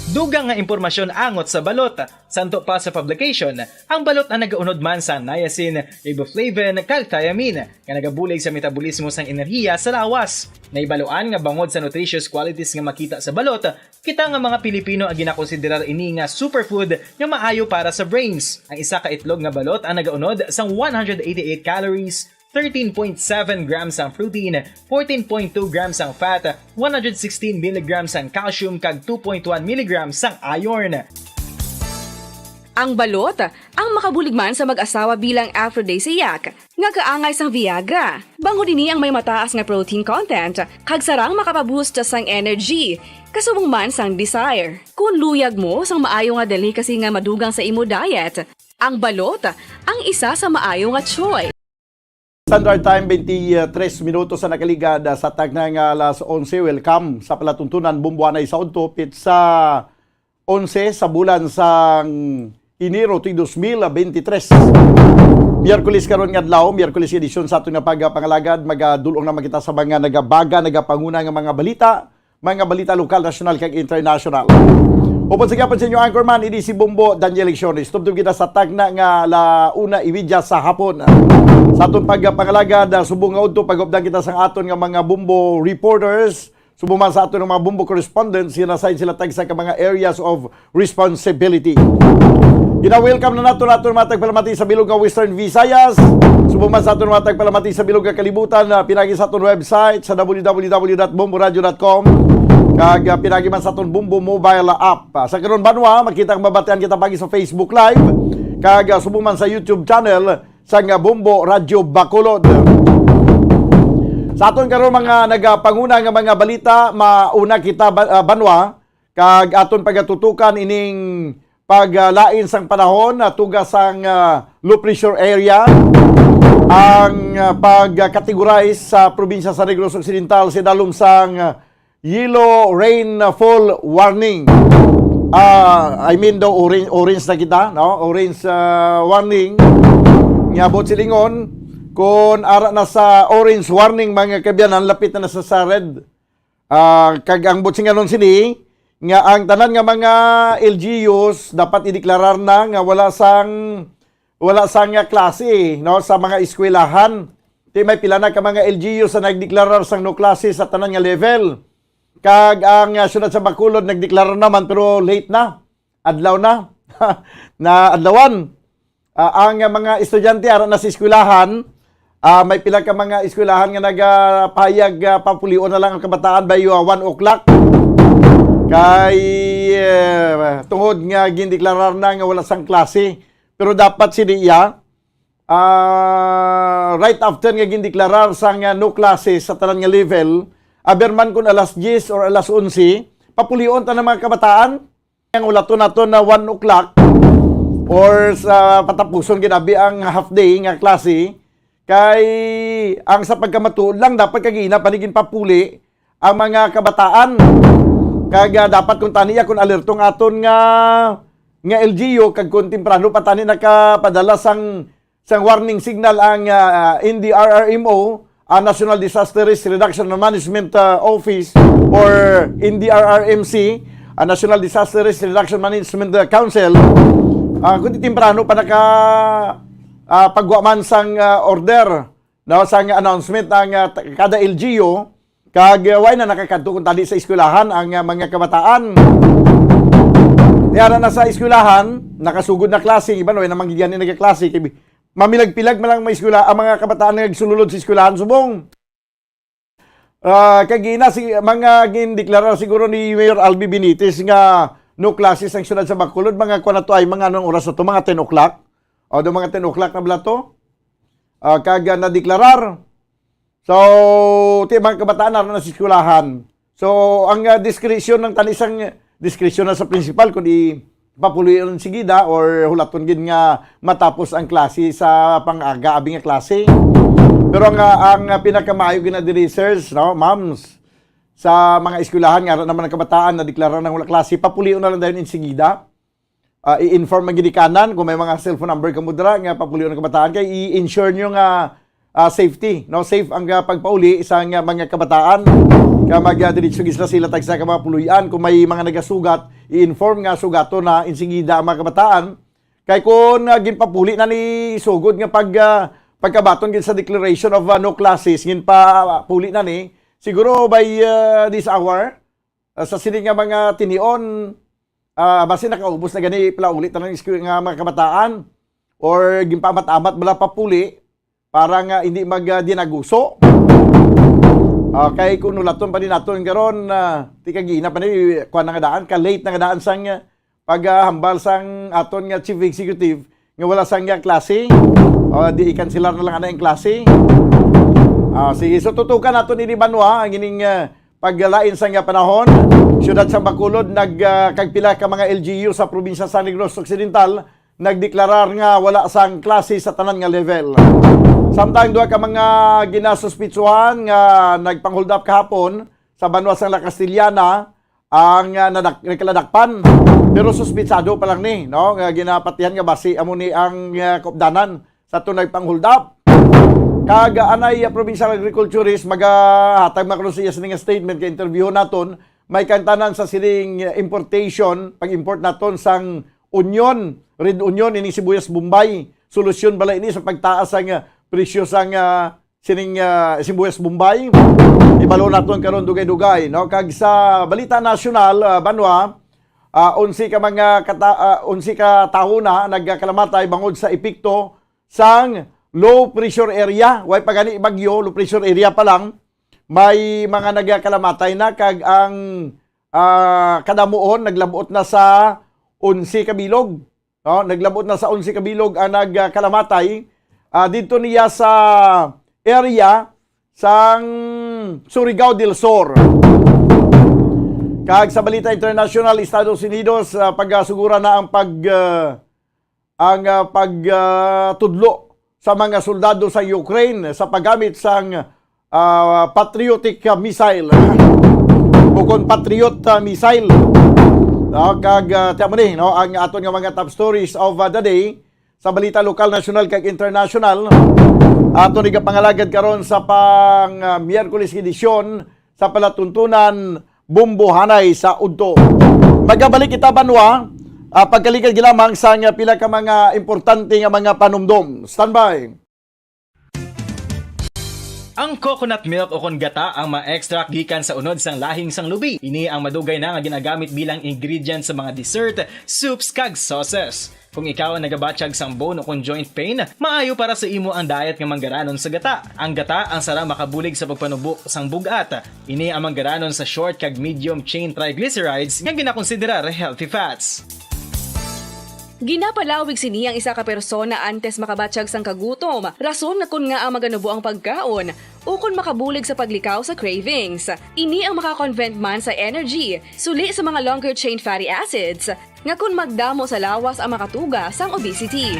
Dugang nga impormasyon angot sa balot. Santo pa sa publication, ang balot ang nagaunod man sa niacin, riboflavin, kag thiamine, nga nagabulig sa metabolismo sang enerhiya sa lawas. Nahibaluan nga bangod sa nutritious qualities nga makita sa balot, kita nga mga Pilipino ang ginakonsiderar ini nga superfood nga maayo para sa brains. Ang isa ka itlog nga balot ang nagaunod sang one hundred eighty-eight calories, thirteen point seven grams ang protein, fourteen point two grams ang fat, one hundred sixteen milligrams ang calcium, kag two point one milligrams ang iron. Ang balot ang makabulig man sa mag-asawa bilang aphrodisiac nga kaangay sang Viagra. Bangod ini ang may mataas nga protein content, kag sarang makapaboost sang energy, kasubong man sang desire. Kun luyag mo sang maayo nga delicacy nga madugang sa imo diet, ang balot ang isa sa maayo nga choice. Standard Time, twenty-three minutos sa nakaligad, ah, sa tagna nga alas onse. Welcome sa palatuntunan, Bombo Anay sa Udto, pit sa onse sa bulan sang Enero, tuig dos mil bente tres. Miyerkules karon nga adlaw, Miyerkules edisyon sa aton nga pagpangalagad. Magadul-ong naman kita sa mga nagabaga, nagapanguna nga mga balita, mga balita lokal, nasyonal, kag internasyonal. Upod sa gihapon sa inyo anchorman, ini si Bombo Daniel Lecciones. Tubtob kita sa tagna nga ala una imedya sa hapon. Sa aton pagpangalagad, ah, subong nga udto, pagupdan kita sang aton nga mga Bombo reporters, subong man sa aton nga mga Bombo correspondents, sila assign sila tagsa ka mga areas of responsibility. Gina-welcome na nato naton mga tagpalamati sa bilog nga Western Visayas. Subong man sa aton mga tagpalamati sa bilog nga kalibutan, ah, pinagi sa aton website sa w w w dot bomboradio dot com, kag, ah, pinagi man sa aton Bombo mobile app. Ah, sa karon banwa, makita ang mabatian kita pagi sa Facebook Live, kag, ah, subong man sa YouTube channel sang Bombo Radyo Bacolod. Sa aton karon mga nagapanguna nga mga balita, mauna kita ba-, ah, banwa, kag aton pagatutukan ining paglain sang panahon, ah, tuga sang, ah, low pressure area, ang, ah, pag-categorize sa probinsya sa Negros Occidental sa dalom sang, ah, yellow rainfall warning. Ah, I mean daw orange, orange na kita, no? Orange, ah, warning. Nga buot silingon, kung ara na sa orange warning, mga kaabyanan, lapit na na sa, sa red. Ah, kag ang buot silingon sini, nga ang tanan nga mga L G Us dapat ideklarar na nga wala sang, wala sang, ah, klase, no, sa mga eskwelahan. Ti may pila na ka mga L G U sa nagdeklarar sang no classes sa tanan nga level. Kag ang, ah, siyudad sa Bacolod nagdeklarar naman, pero late na. Adlaw na. Na adlawan. Ah, ang, ah, mga estudyante ara na sa eskwelahan, ah, may pila ka mga eskwelahan nga nagapahayag, ah, papulion na lang ang kabataan by, ah, one o'clock. Kay, eh, tungod nga gindeklarar na nga wala sang klase. Pero dapat si iya, ah, right after nga gindeklarar sang, ah, no classes sa tanan nga level, aber man kun alas diyes or alas onse, papulion ta ng mga kabataan. Ang ulaton nato na one o'clock or sa patapuson ginabi ang half day nga klase, kay ang sa pagkamatuod lang, dapat kagina pa ni ginpapuli ang mga kabataan. Kag, ah, dapat kung tani ya, kung alerto ang aton nga, nga L G U, kag kung temprano pa tani nakapadala sang, sang warning signal ang, ah, N D R R M O, ang National Disaster Risk Reduction and Management, ah, Office, or N D R R M C, ang National Disaster Risk Reduction Management, ah, Council, ah, kung temprano pa naka, ah, pagwa man sang, ah, order, no, sang announcement ang, ah, t-, kada L G U, kag, ah, way na nakakadto kung tani sa eskwelahan ang, ah, mga kabataan. Niara na sa eskwelahan, nakasugod na klase, iban way na manggigyan ni nagkaklase, kay mamilag-pilag man lang mga eskwela, ang mga kabataan nga nagsululod sa eskwelahan subong. Ah, kag gina si mga gindeklarar siguro ni Mayor Albi Benitez nga no classes ang siyudad sa Bacolod, mga kuan na to ay mga anong oras na to, mga ten o'clock. O, do mga ten o'clock na bala to. Ah, kag, ah, nadeklarar. So, ti mga kabataan na, na sa eskwelahan. So, ang, ah, diskresyon ng tani sang diskresyon na sa principal kung ipapuloy ang sigida or hulaton gid nga matapos ang klase sa pang-aga abi nga klase. Pero ang, ah, ang, ah, pinakamaayo gid na diri, sirs, no, ma'ams, sa mga eskwelahan nga ara naman ang kabataan na deklara ng wala klase, papulion na lang dayon insigida. Ah, i-inform ang ginikanan kung may mga cellphone number kamo dira nga papulion ang kabataan kay i-ensure nyo nga, ah, safety, no? Safe ang, ah, pagpauli sa nga mga kabataan. Ka mag, ah, diretso gid sila, sila tagsa ka mga puloy-an. Kung may mga nagasugat, i-inform nga sugaton na insigida ang mga kabataan. Kay kung, ah, ginpapuli na ni sugod nga pag, ah, pagkabaton gid sa declaration of, ah, no classes, ginpapuli na ni, siguro by, ah, this hour, ah, sa sini nga mga tinion, ah, basi nakaubos na gani pala ulit ang school nga mga kabataan or ginpaamat-amat bala papuli para nga hindi mag, ah, dinaguso. Ah, kay kung nulaton pa din naton karon, ah, ti kagina pa ni kuan na nga daan, ka late na nga daan sang, ah, paghambal sang aton nga chief executive nga wala sang nga klase. O, di i-cancel na lang ana ang klase. Ah, sige, so tutukan naton ini banwa ang ining, ah, paglain sang nga panahon. Siyudad sang Bacolod nag, ah, kagpila ka mga L G U sa probinsya sa Negros Occidental nagdeklarar nga wala sang klase sa tanan nga level. Samtang duha ka mga ginasuspitsuhan nga nagpang-hold up kahapon sa banwa sang La Castellana ang, ah, nadak-, nagkaladakpan. Pero suspitsado pa lang ni, no, nga ginapatihan nga basi amo ni ang, ah, kaupdanan sa tunay pang-hold up. Kag, ah, anay, ah, provincial agriculturist magahatag man karon siya sini nga statement kay interview naton, may kantanan sa sining, ah, importation, pag-import naton sang onion, red onion, ining sibuyas Bombay. Solusyon bala ini sa pagtaas sang, ah, presyo sang, ah, sining, ah, sibuyas Bombay? Ibalo naton karon dugay-dugay, no? Kag sa balita nasyonal, ah, banwa, ah, onse ka mga kata-, ah, onse ka tawo na nagkalamatay bangod sa epekto sang low pressure area. Way pa gani bagyo, low pressure area pa lang. May mga nagkalamatay na kag ang, ah, kadamuon naglabot na sa onse ka bilog. No, naglabot na sa onse ka bilog ang nagkalamatay, ah, didto niya sa area sang Surigao del Sur. Kag sa balita international, Estados Unidos, ah, pagasugura na ang pag, ah, ang, ah, pag, ah, tudlo sa mga soldado sa Ukraine sa paggamit sang, ah, patriotic, ah, missile. Bukon Patriot, ah, missile. Ah, kag, ah, tiyan mo ni, no, ang aton nga mga top stories of, ah, the day sa balita lokal, nasyonal, kag international. Aton igapangalagad karon sa pang, ah, Miyerkules edisyon sa palatuntunan Bombohanay sa udto. Magabalik kita, banwa, ah, pagkaligad gilamang sa nga pila ka mga importante nga mga panumdom. Standby. Ang coconut milk ukon gata ang ma-extract gikan sa unod sang lahing sang lubi. Ini ang madugay na nga ginagamit bilang ingredient sa mga dessert, soups, kag sauces. Kung ikaw ang nagabatyag sang bone ukon joint pain, maayo para sa imo ang diet nga manggaranon sa gata. Ang gata ang sara makabulig sa pagpanubo sang bug-at. Ini ang manggaranon sa short kag medium chain triglycerides nga ginakonsiderar healthy fats. Ginapalawig sini ang isa ka persona antes makabatyag sang kagutom, rason nga kon ngaa maganubo ang pagkaon, ukon makabulig sa paglikaw sa cravings. Ini ang makakonvert man sa energy, suli sa mga longer chain fatty acids, nga kon magdamo sa lawas ang makatuga sang obesity.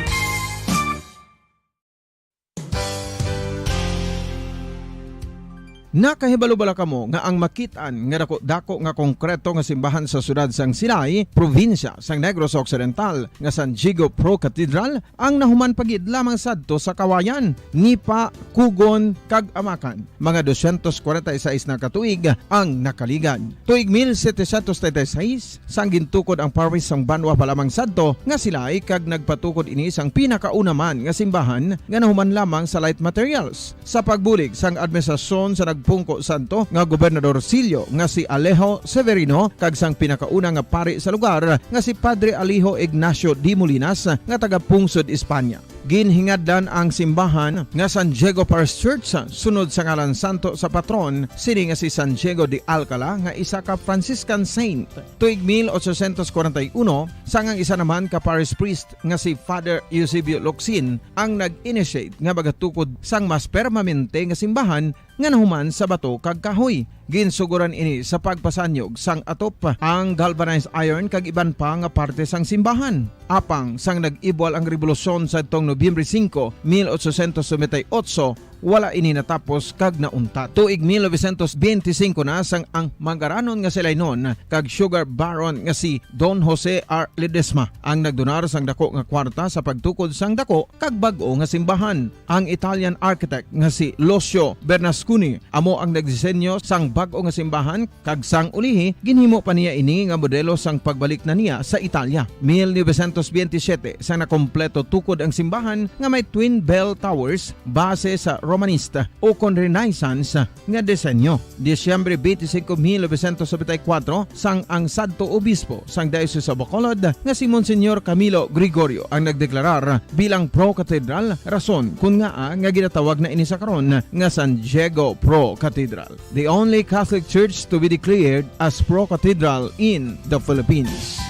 Nakahibalo bala kamo nga ang makit-an nga dako-dako nga konkreto nga simbahan sa siyudad sang Silay, probinsya sang Negros Occidental, nga San Diego Pro Cathedral, ang nahuman pa gid lamang sadto sa Kawayan, Nipa, Cogon, kag Amacan? Mga dosyentos kwarenta y seis na ka tuig ang nakaligad. Tuig mil setecientos treinta y seis, sang gintukod ang parish sang banwa pa lamang sadto nga Silay, kag nagpatukod ini sang pinakauna man nga simbahan nga nahuman lamang sa light materials. Sa pagbulig sang administrasyon sa nagpungko sadto nga Gobernador Silyo nga si Alejo Severino kag sang pinakauna nga pari sa lugar nga si Padre Alejo Ignacio de Molinas nga taga-pungsod Espanya. Ginhingadlan ang simbahan nga San Diego Parish Church sunod sa ngalan santo sa patron sini nga si San Diego de Alcala nga isa ka Franciscan saint. Tuig mil ochocientos kwarenta y uno, sang ang isa naman ka parish priest nga si Father Eusebio Locsin ang nag-initiate nga magatukod sang mas permanente nga simbahan nga nahuman sa bato kag kahoy. Ginsuguran ini sa pagpasanyog sang atop, ang galvanized iron kag iban pa nga parte sang simbahan. Apang sang nag-ibwal ang rebolusyon sadtong Nobyembre singko, mil ochocientos noventa y ocho, wala ini natapos kag nauntat. Tuig mil novecientos benti singko na sang ang manggaranon nga Silaynon kag sugar baron nga si Don Jose R. Ledesma ang nagdonar sang dako nga kwarta sa pagtukod sang dako kag bag-o nga simbahan. Ang Italian architect nga si Lucio Bernasconi amo ang nagdisenyo sang bag-o nga simbahan, kag sang ulihi ginhimo pa niya ini nga modelo sang pagbalik na niya sa Italia. Mil novecientos benti siyete, sang nakompleto tukod ang simbahan nga may twin bell towers base sa Romanista ukon Renaissance nga disenyo. Disyembre twenty-five, mil novecientos noventa y cuatro, sang ang sadto obispo sang Diocese of Bacolod nga si Monsignor Camilo Gregorio ang nagdeklarar bilang pro-cathedral, rason kon ngaa nga ginatawag na ini sa karon nga San Diego Pro Cathedral, the only Catholic church to be declared as pro-cathedral in the Philippines.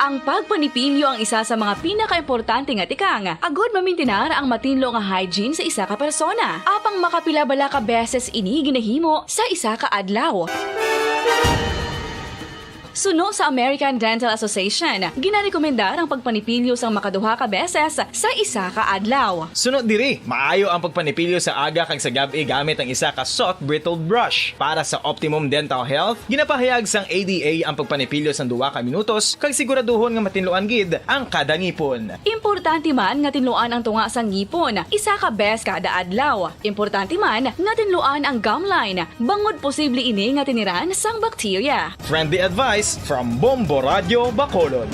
Ang pagpanipilyo ang isa sa mga pinakaimportante nga tikang agod mamintinar ang matinlo nga hygiene sa isa ka persona. Apang makapila bala ka beses ini ginahimo sa isa ka adlaw? Suno sa American Dental Association, ginarekomendar ang pagpanipilyo sang makaduha ka beses sa isa ka adlaw. Suno diri, maayo ang pagpanipilyo sa aga kag sa gab-i gamit ang isa ka soft bristle brush. Para sa optimum dental health, ginapahayag sang A D A ang pagpanipilyo sang duha ka minutos kag siguraduhon nga matinluan gid ang kada ngipon. Importante man nga tinluan ang tunga sang ngipon isa ka bes kada adlaw. Importante man nga tinluan ang gum line, bangod posible ini nga tiniran sang bakterya. Friendly advice from Bombo Radio Bacolod.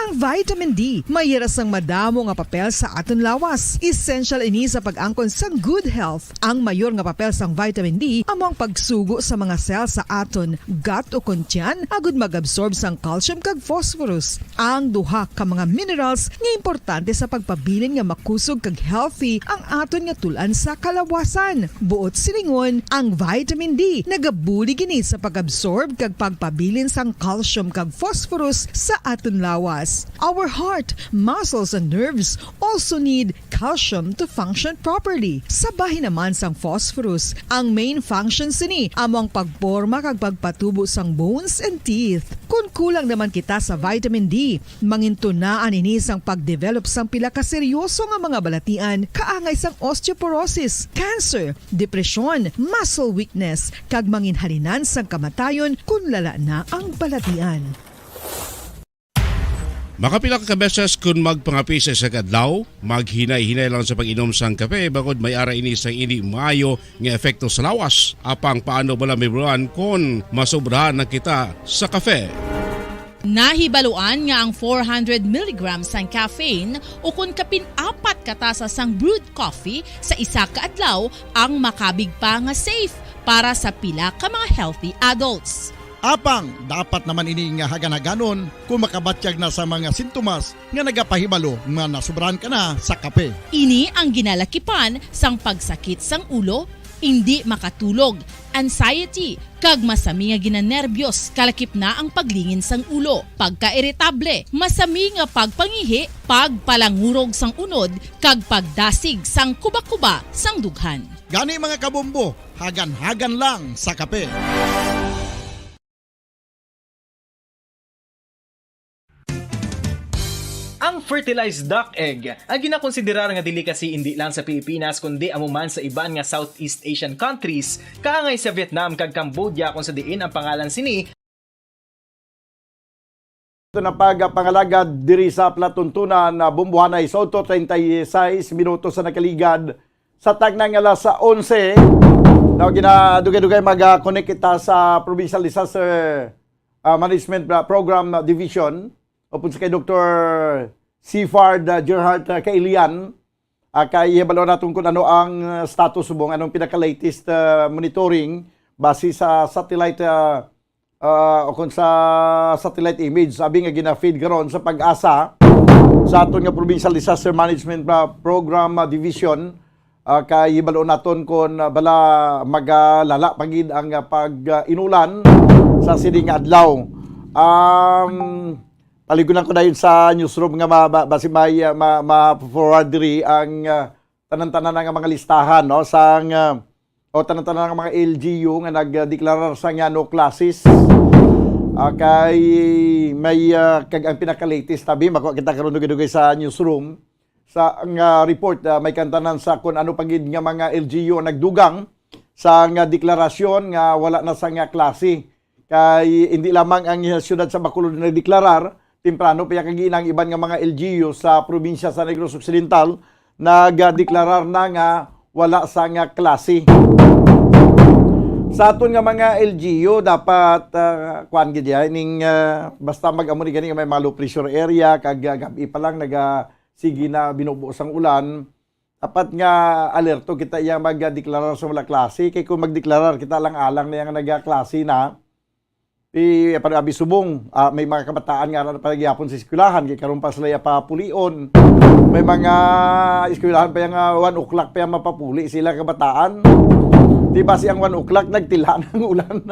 Ang vitamin D may hira sang madamo nga papel sa aton lawas. Essential ini sa pag-angkon sang good health. Ang mayor nga papel sang vitamin D amo ang pagsugo sa mga cell sa aton gut ukon tiyan agud mag-absorb sang calcium kag phosphorus, ang duha ka mga minerals nga importante sa pagpabilin nga makusog kag healthy ang aton nga tul-an sa kalawasan. Buot silingon, ang vitamin D nagabulig ini sa pag-absorb kag pagpabilin sang calcium kag phosphorus sa aton lawas. Our heart, muscles, and nerves also need calcium to function properly. Sa bahin naman sang phosphorus, ang main function sini amo ang pagporma kag pagpatubo sang bones and teeth. Kon kulang naman kita sa vitamin D, mangintunaan ini sang pagdevelop sang pila ka seryoso nga mga balatian, kaangay sang osteoporosis, cancer, depresyon, muscle weakness, kag manginhalinan sang kamatayon kon lala na ang balatian. Makapila ka beses kun magpangape sa isa ka adlaw, maghinay-hinay lang sa pag-inom sang kape, bangod may ara ini sang indi maayo nga epekto sa lawas. Apang paano bala mahibaluan kon masobrahan na kita sa kape? Nahibaluan nga ang four hundred milligrams sang caffeine, ukon kapin apat ka tasa sang brewed coffee sa isa ka adlaw, ang makabig pa nga safe para sa pila ka mga healthy adults. Apang dapat naman ini nga hagan-haganon kung makabatyag na sa mga sintomas nga nagapahibalo nga nasubrahan ka na sa kape. Ini ang ginalakipan sang pagsakit sang ulo, indi makatulog, anxiety, kag masami nga ginanerbyos, kalakip na ang paglingin sang ulo, pagkairitable, masami nga pagpangihi, pagpalangurog sang unod, kag pagdasig sang kuba-kuba sang dughan. Gani, mga kabombo, hagan-hagan lang sa kape. Ang fertilized duck egg, ang ginakonsiderar nga delicacy indi lang sa Pilipinas, kundi amo man sa iban nga Southeast Asian countries, kaangay sa Vietnam kag Cambodia, kung sa diin ang pangalan sini. Ito na pagpangalagad diri sa palatuntunan na Bumbuhanay sa otro, treinta y seis minutos sa nakaligad sa tagna nga alas onse. Now, ginadugay-dugay mag-connect kita sa Provincial Disaster, ah, Management Pro-, Program Division, upod sa kay Doktor Seaford, ah, Gerhard, ah, Kailian. Ah, kay hibalo naton kung ano ang, ah, status subong, anong pinaka-latest, ah, monitoring base sa satellite, ah, ah, o kung sa satellite image, abi nga gina-feed karon sa PAGASA, sa aton nga Provincial Disaster Management, ah, Program, ah, Division. Ah, kay hibalo naton kung, ah, bala magalala pa gid ang, ah, pag, ah, inulan sa sini nga adlaw. Um, paligunan ko dayon sa newsroom nga ma-, ma-, basi may, ah, ma-, ma-forward diri ang, ah, tanan-tanan nga mga listahan, no, sang, ah, o tanan-tanan nga mga L G U nga nagdeklarar sa nga no classes. Ah, kay may, ah, kag ang pinaka-latest tabi, makuha kita karon dugay-dugay sa newsroom sa nga report, ah, may kantanan sa kung ano pa gid nga mga L G U ang nagdugang sa nga deklarasyon nga wala na sa nga klase. Kay hindi lamang ang siyudad sa Bacolod nagdeklarar, temprano pa ya kag ang iban nga mga L G U sa probinsya sa Negros Occidental nagdeklarar na nga wala sa nga klase. Sa aton nga mga L G U, dapat, ah, kuan gid ya, ning, ah, basta mag-amo ni gani nga may mga low pressure area, kag, ah, gab-i pa lang naga, sige na binubo sang ulan, dapat nga alerto kita iya magdeklarar sa wala klase. Kay kung magdeklarar kita lang alang na yang nagaklase na, ti, pag-abi subong, ah, may mga kabataan nga ara pa gyapon sa eskwelahan, kay karon pa sila iya papulion. May mga eskwelahan pa yang, ah, one o'clock pa yang mapapuli sila kabataan. Di ba, si ang one o'clock nagtila ng ulan?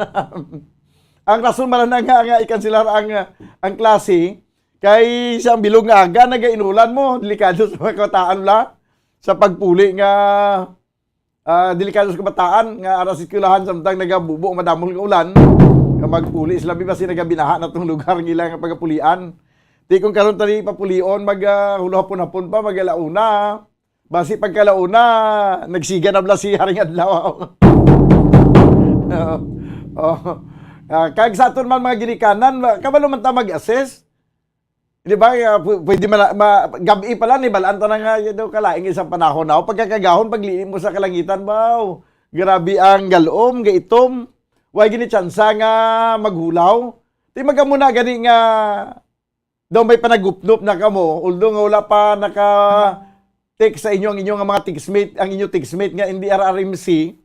Ang rason man na nga, nga ikanselar ang, ah, ang klase, kay sa bilog nga aga, nagainulan mo, delikado sa mga kabataan la, sa pagpuli nga, ah, delikado sa kabataan, nga ara sa eskwelahan, samtang nagabubo, madamol nga ulan, nga magpuli sila, bi, basi nagabinaha na tong lugar nga ilang pagapulian. Di kung karon tani papulion, mag, ah, hulo hapon-hapon pa, mag alauna. Basi pagkalauna, nagsiga na bala si Haring Adlaw. Oo. Oh. Ah, kag sa aton man mga ginikanan, ma-, kabalo man ta mag-assess. Di ba? Ah, pu-, pwede man na, ma-, gab-i pala ni balaan ta na nga, you know, kalaing isang panahon na. O pagkakagahon, paglili mo sa kalangitan, baw. Grabe ang galom, gaitom. Way gini tsansa nga maghulaw. Di magamuna gani nga daw may panagupnop na kamo, although nga wala pa naka-text sa inyo ang inyo nga mga textmate, ang inyo textmate nga N D R R M C,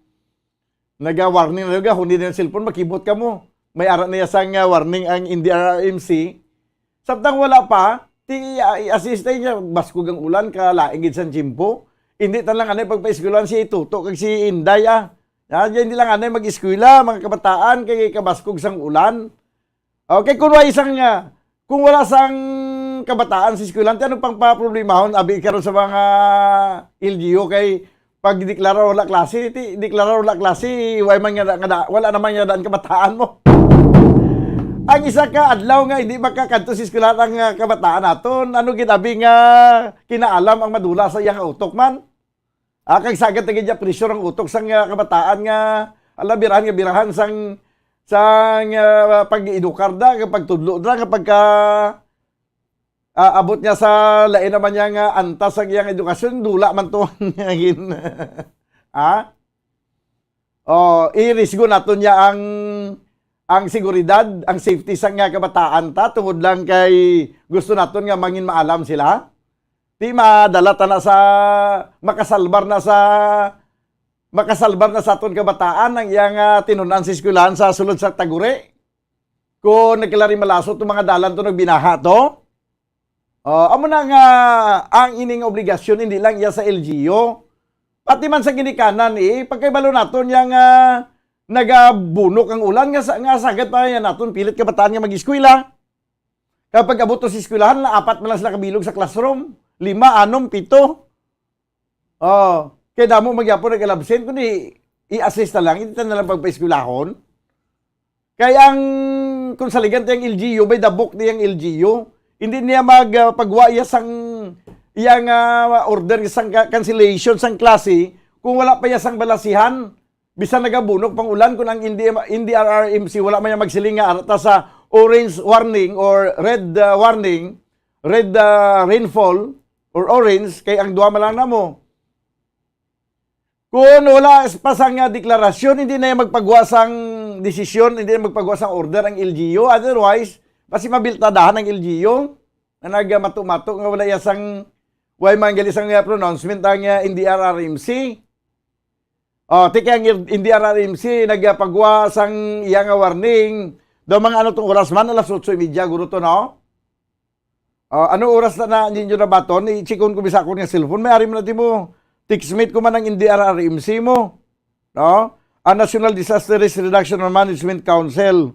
naga-warning na, gahon din ang cellphone, makibot kamo. May ara na iya sang, ah, warning ang N D R R M C. Samtang wala pa, ti, ah, i-assist tayo niya, baskog ang ulan, kalain gid sang tiyempo. Hindi ta lang anay pagpaeskwelahan si Tuto kag si Inday, ah. Ah, hindi lang anay mag-eskwela, mga kabataan, kay kabaskog sang ulan. Okay, kung wala isang, ah, kung wala sang kabataan sa eskwelahan, ti ano pang paproblemahon, abi karon sa mga L G U kay pag deklarar wala klase, ti deklarar wala klase, way man nga, nga, wala naman nga daan kabataan mo. Ang isa ka adlaw nga hindi makakadto sa eskwelahan ang, ah, kabataan naton, ano gid abi nga kinaalam ang madula sa iyang utok man? Ah, kag sagad na gid niya pressure ang utok sang, ah, kabataan nga, ala, birahan nga birahan sang, sang, ah, pag-edukar da, nga pagtudlo da, nga pagka, Ah, abot niya sa lain naman niya nga antas ang iyang edukasyon, dula man to ang iyang, ha? Oh, irisgo naton niya ang, ang seguridad, ang safety sang nga kabataan ta, tungod lang kay gusto naton nga mangin maalam sila. Di madala ta na sa, makasalbar na sa, makasalbar na sa aton kabataan ang iyang, ah, tinun-an sa eskwelahan sa sulod sa Tagore. Kung nagkalarimalaso to mga dalan to, nagbinaha to. Oh, amo na nga ang ining obligasyon, hindi lang iya sa L G U. Pati man sa ginikanan, eh, pagkahibalo naton niya nga nagabunok ang ulan, nga sa, nga sagad pa yan naton pilit kabataan nga mag-eskwela. Kapag abot to sa eskwelahan, na apat man lang sila kabilog sa classroom. Lima, anom, pito. Oh, kay damo magyapon nag-alabsent, kundi i-assist na lang, hindi na lang pagpaeskwelahon. Kay ang, kung saligan tiyang L G U, may dabok niyang L G U. Hindi niya mag, ah, pagwa iya sang, iyang, ah, order sang ka-, cancellation sang klase kung wala pa iya sang balasihan. Bisan nagabunok pang ulan, kung ang N D M, N D R R M C wala man niya magsiling nga arata sa orange warning or red, ah, warning, red, ah, rainfall or orange, kay ang duha man lang namo. Kung wala pa sang, ah, deklarasyon, hindi na yan magpagwa sang desisyon, hindi na magpagwa sang order ang L G U. Otherwise, basi mabiltadahan ang L G U na nagamato-mato nga wala iya sang, way man gali sang, ah, pronouncement ang, ah, N D R R M C. Oh, ti kay ang N D R R M C nagapagwa sang iya nga warning daw mga ano tong oras man, alas otso y media guro to, no? Ah, ano oras na, na ninyo nabaton? I-check-on ko bisa akon nga cellphone. May ari man na di mo. Textmate ko man ang N D R R M C mo. No? Ang National Disaster Risk Reduction and Management Council.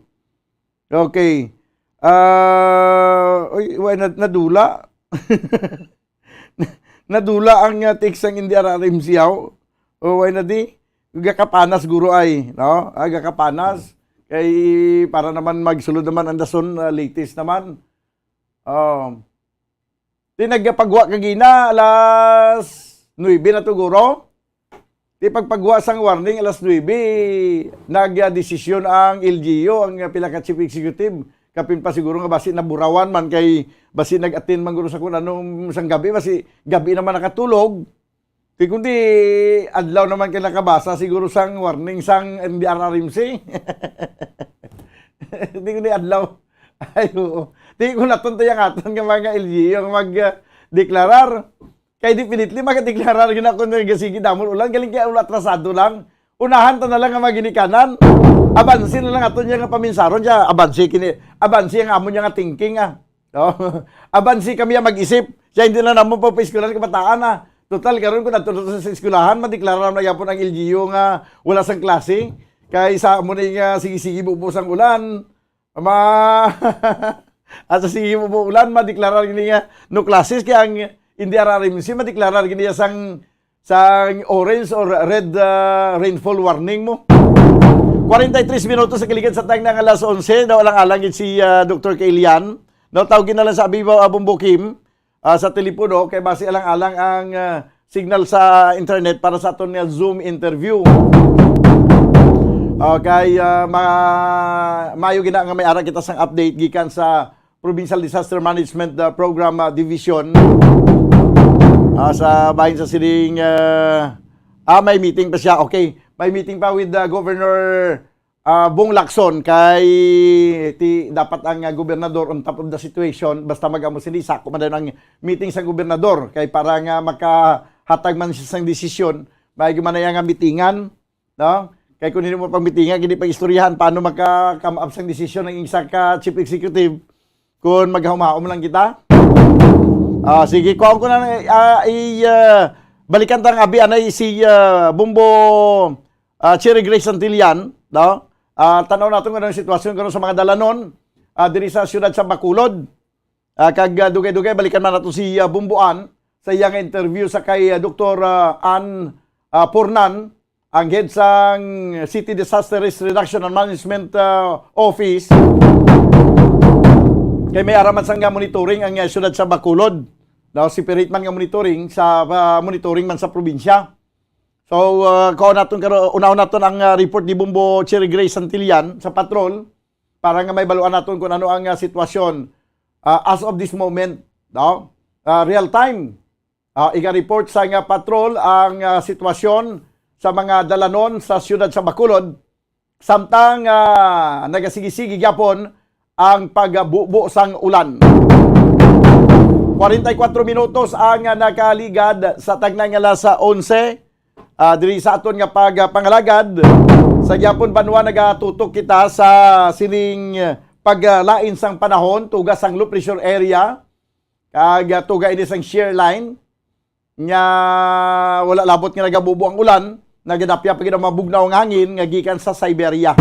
Okay. Ah, uy, wa, na-, nadula. Nadula ang, ah, text sang N D R R M C, aw. O, wa na di. Gakapanas guro ay, no? Ah, gakapanas. Kay para naman magsulod naman ang dason, ah, latest naman. Um, di nagpagwa kagina, alas nuebe na to, guro. Di pagpagwa sang warning, alas nuebe, nagdesisyon ang L G U, ang pila ka chief executive. Kapin pa siguro nga basi naburawan man kay basi nag-attend man guro sa kung anong sang gabi, basi gabi naman nakatulog. Di kundi adlaw naman kay nakabasa siguro sang warning sang N D R R M C. Di kundi adlaw. Ay, oo. Di ko naton to yung aton nga mga L G U ang mag, ah, deklarar. Kay definitely, makadeklarar gina kung nagasige damol ulan. Galing kaya ulo atrasado lang. Unahan ta na lang ang mga ginikanan. Abansi na lang aton niya nga paminsaron siya. Abansi kini, abansi ang amo niya nga thinking, ah. Oh. Abansi kami ang mag-isip. Siya hindi na naman pa paeskwelahan kabataan, ah. Total, karon kung nagtudlo sa eskwelahan, madeklarar na gyapon ang L G U nga wala sang klase. Kay sa amo ni nga sige-sige bubo sang ulan. Ma-, at sa sige bubo ulan, madeklarar gini nga no classes, kay ang N D R R M C madeklarar gini sang, sang orange or red, ah, rainfall warning mo. Kwarenta y tres minutos sa kalikan sa time na nga alas onse, daw alang-alang gid si, ah, Doktor Kailian. Daw tawagin na lang sa Abiba, ah, Bumbo Kim, ah, sa telepono, kay basi alang-alang ang, ah, signal sa internet para sa aton nga Zoom interview. Ah, kay, ah, ma-, maayo gina nga may ara kita sang update gikan sa Provincial Disaster Management, ah, Program, ah, Division. Ah, sa bahin sa sining, ah, ah, may meeting pa siya. Okay, may meeting pa with, ah, Governor, ah, Bong Lacson, kay ti dapat ang, ah, gobernador on top of the situation. Basta mag-amo sini, sako man dayon ang meeting sa gobernador, kay para nga makahatag man siya sang desisyon, may man na nga meetingan, no? Kay kung hindi mo pagmitingan, hindi pag-istoryahan, paano maka-come up sang desisyon ng isa ka chief executive kung maghaumhaom lang kita? Ah, sige, kuhaon ko na, ah, i-, ah, balikan ta ang abi, anay si, ah, Bumbo, ah, Cherry Grace Santillan, no? Ah, tanaw natin kung anong sitwasyon karon sa mga dalanon, ah, diri sa siyudad sa Bacolod. Ah, kag, ah, dugay-dugay, balikan man nato si, ah, Bumbuan sa iyang interview sa kay, ah, Doktor, ah, Ann, ah, Pornan, ang head sang City Disaster Risk Reduction and Management, ah, Office. Kay may ara man sang monitoring ang, ah, siyudad sa Bacolod. Daw separate man nga monitoring sa, ah, monitoring man sa probinsya. So, ah, kuhaon naton karo-, unahon naton ang, ah, report ni Bumbo Cherry Grace Santillan sa patrol para nga may baluan naton kung ano ang, ah, sitwasyon, ah, as of this moment. no? Ah, real time. Ah, iga-report sang, ah, patrol ang, ah, sitwasyon sa mga dalanon sa siyudad sa Bacolod, samtang, ah, nagasigi-sige gyapon ang pagbubo sang ulan. Kwarenta y kuwatro minutos ang, ah, nakaligad sa tagnay nga alas onse. Ah, diri sa aton nga pagpangalagad sa gyapon banwa, nagatutok kita sa sining paglain sang panahon, tuga sang low pressure area, kag, ah, tuga ini sang shear line, nga wala labot nga nagabubo ang ulan, nagadapya pa gid ang mga bugnaw nga hangin nga gikan sa Siberia.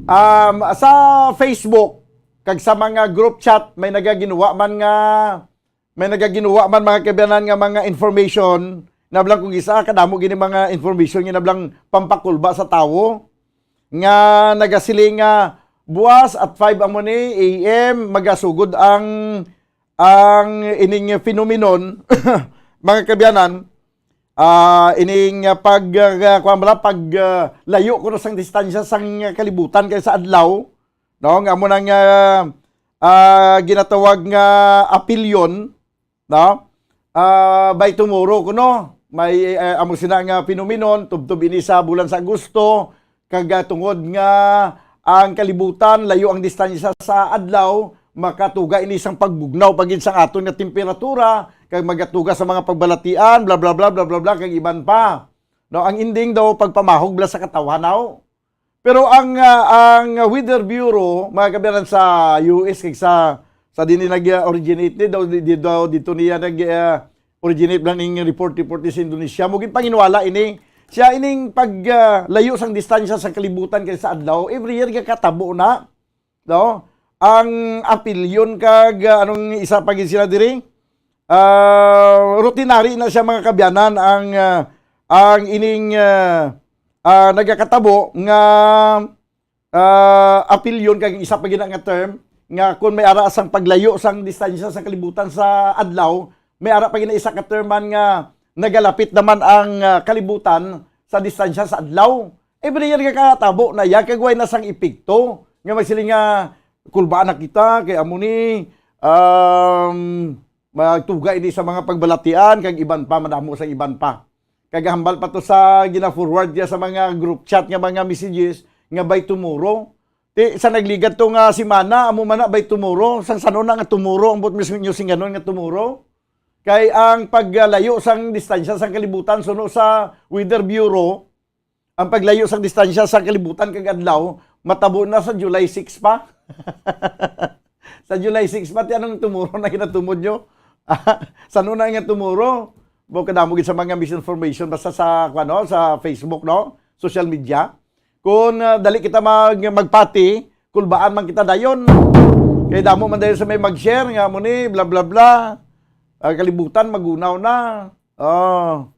Um, sa Facebook kag sa mga group chat, may nagaginuwa man nga, may nagaginuwa man, mga kaabyanan, nga mga information, nablang kung isa kadamo gini mga information nga nablang pampakulba sa tawo, nga nagasiling nga buwas at five amo ni A M magasugod ang, ang ining phenomenon, mga kaabyanan, ah, ining, ah, pag, ah, kuwan bala, pag, ah, layo kuno sang distansya sang kalibutan kay sa adlaw, no, nga amo nang, ah, ah, ginatawag nga aphelion, no? Ah, by tomorrow kuno, may, eh, amo sina nga phenomenon, tubtob ini sa bulan sa Agosto, kag, ah, tungod nga ang kalibutan layo ang distansya sa adlaw, makatuga ini sang pagbugnaw pa gid sang aton nga temperatura, kag magatuga sa mga pagbalatian, bla, bla, bla, bla, bla, bla, kag iban pa. No, ang ending daw, pagpamahog bala sa katawhanaw. Pero ang, ah, ang Weather Bureau, mga kaabyanan, sa U S kag sa, sa dinhi nag-originate ni daw, di, di daw dito niya nag, ah, originate lang ning report, report ni sa Indonesia. Mo ginpanginwala ini, siya ining pag, ah, layo sang distansya sa kalibutan kay sa adlaw, every year gakatabo na, no? Ang aphelion kag, ah, anong isa pa gid sila diri? Ah, routinary na siya, mga kaabyanan, ang, ah, ang ining, ah, ah, nagakatabo nga, ah, aphelion kag isa pa gid nga term nga kung may ara sang paglayo sang distansya sa kalibutan sa adlaw, may ara pa gid isa ka term man nga nagalapit naman ang, ah, kalibutan sa distansya sa adlaw. Every year nga katabo na ya, kag way na sang epekto nga magsiling nga kulbaan na kita kay amo ni, um, magtuga ini sa mga pagbalatian kag iban pa, madamo sa iban pa. Kag hambal pa to sa gina-forward niya sa mga group chat nga mga messages nga by tomorrow. Ti, sa nagligad to nga semana, amo man na by tomorrow. Sang sano na nga tomorrow, ang buot mismo nyo singganon nga tomorrow? Kay ang paglayo sang distansya sang kalibutan, suno sa Weather Bureau, ang paglayo sang distansya sang kalibutan kag adlaw, matabo na sa July six pa. Sa July six pa, ti anong tomorrow na ginatumod nyo? Sano na nga tomorrow? Bo, kadamo gid sa mga misinformation basta sa, kuwan, no, sa Facebook, no? Social media. Kung, ah, dali kita mag-, magpati, kulbaan man kita dayon. Kay damo man dayon sa may mag-share nga mo ni, bla, bla, bla. Ah, kalibutan, magunaw na. Oh.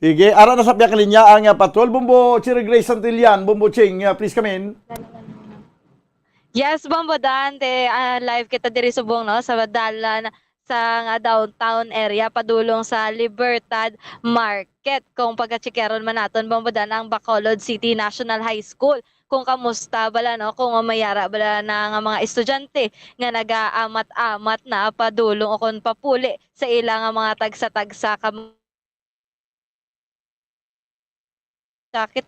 Sige, ara na sa pihak linya ang, ah, patrol. Bombo, Cherry Grace Santillan, Bombo Ching, ah, please come in. Yes, Bombo Dan, te, ah, live kita diri subong, no, sa dalan sa nga downtown area padulong sa Libertad Market. Kung pagka-checkeron man naton, Bombo Dan, ang Bacolod City National High School. Kung kamusta bala, no, kung mayara bala na nga mga estudyante nga nagaamat-amat na padulong o kung papuli sa ila nga mga tagsa-tagsa ka Sakit.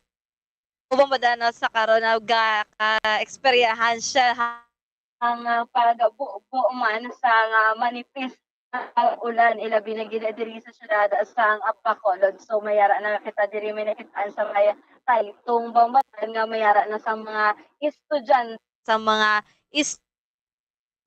Ubang madana sa karon, nagaka-eksperyahan siya ha-, ang, ah, pagbubo man sa nga manipis nga ulan, ilabi na gid diri sa siyudad sang Bacolod. So, mayara na kita diri, may nakitaan sa may Taytong Bambadan nga mayara na sa mga estudyante, sa mga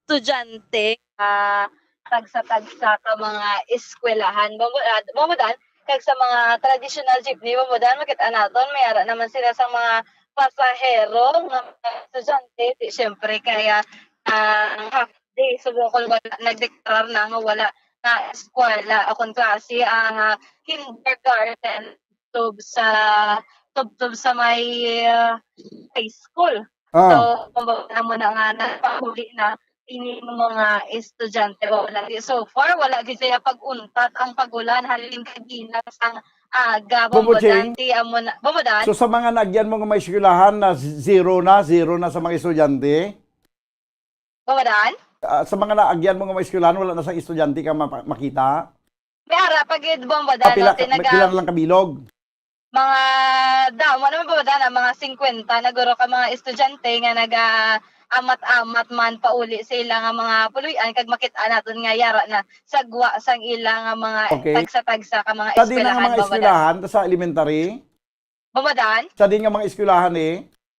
estudyante, ah, tagsa-tagsa ka mga eskwelahan. Bambo-, ah, Bambodan, kag sa mga traditional jeepney, Bambodan, makita naton, may ara naman sila sa mga pasahero nga mga estudyante. Di, syempre, kaya, ah, ang half day, subong kung wala, nagdeklarar na nga wala na eskwela o kung klase ang, ah, kindergarten tub sa, tubtub sa may, ah, high school. Ah. So, kumbaga mo na nga, nagpahuli na ini nga mga estudyante. Wala, so far, wala gid siya pag-untat ang pag-ulan, halin kagina sang aga. Bobo Ching? Bambodan, ti amo na, Bambodan? So, sa mga naagyan mo nga may eskwelahan na z-, zero na, zero na sa mga estudyante? Bambodan? Ah, sa mga naagyan mo nga mga eskwelahan, wala na sang estudyante ka mapa-, makita? May ara pa gid, Bombo Dan, pila, no, ti-, may naga-, pila na lang kabilog? Mga, damo naman, Bombo Dan, ah, mga singkwenta na guro ka mga estudyante nga naga-amat-amat man pauli sa ila nga mga puloy-an, kag makit-an naton nga yara na sa gwa sang ila nga mga Okay. tagsa-tagsa ka mga Sa di na nga eskwelahan, mga Bombo Dan. Eskwelahan, sa elementary? Bombo Dan? Sa di nga mga eskwelahan, eh?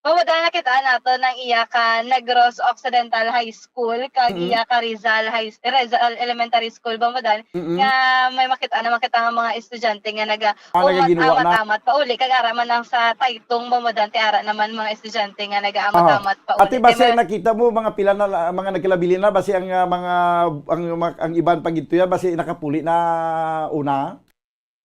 Bombo Dan, nakit-an naton ang iya ka Negros Occidental High School, kag Mm. iya ka Rizal High, Rizal Elementary School, Bombo Dan, Mm. nga may makit-an na, makit-an nga mga estudyante nga naga-, Ah, nagaginwa na. Amat-amat pauli, kag ara man lang sa Taytong, Bombo Dan, ti ara naman mga estudyante nga nagaamat-amat Ah. Pauli. Ate, basi Ti ma- nakita mo, mga pila na la-, mga nagkalabili na, basi ang, ah, mga, ang, ang iban pa gid to yan, basi nakapuli na una?